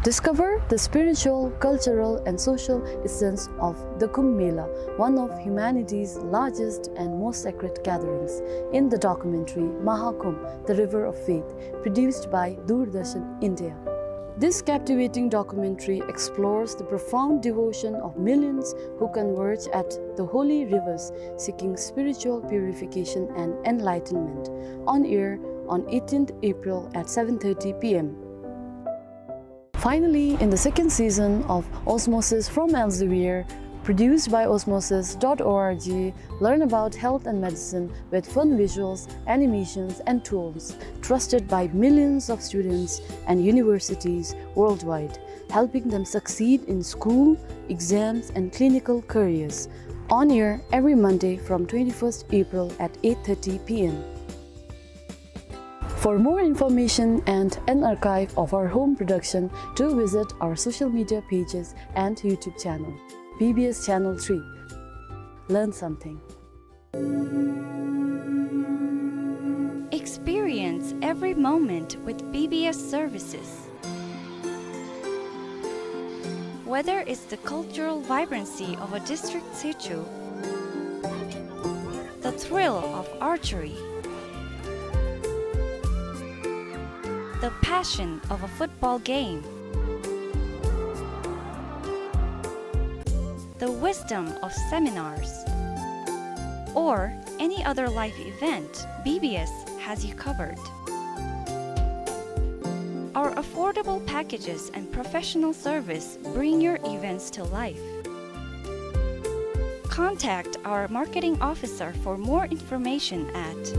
Discover the spiritual, cultural, and social essence of the Kumbh Mela, one of humanity's largest and most sacred gatherings, in the documentary Maha Kumbh, The River of Faith, produced by Doordarshan India. This captivating documentary explores the profound devotion of millions who converge at the holy rivers seeking spiritual purification and enlightenment. On air on eighteenth April at seven thirty P M. Finally, in the second season of Osmosis from Elsevier, produced by osmosis dot org, learn about health and medicine with fun visuals, animations, and tools, trusted by millions of students and universities worldwide, helping them succeed in school, exams, and clinical careers. On air every Monday from twenty-first April at eight thirty P M. For more information and an archive of our home production, do visit our social media pages and YouTube channel, B B S Channel three. Learn something. Experience every moment with B B S services. Whether it's the cultural vibrancy of a district sichu, the thrill of archery, the passion of a football game, the wisdom of seminars, or any other life event, B B S has you covered. Our affordable packages and professional service bring your events to life. Contact our marketing officer for more information at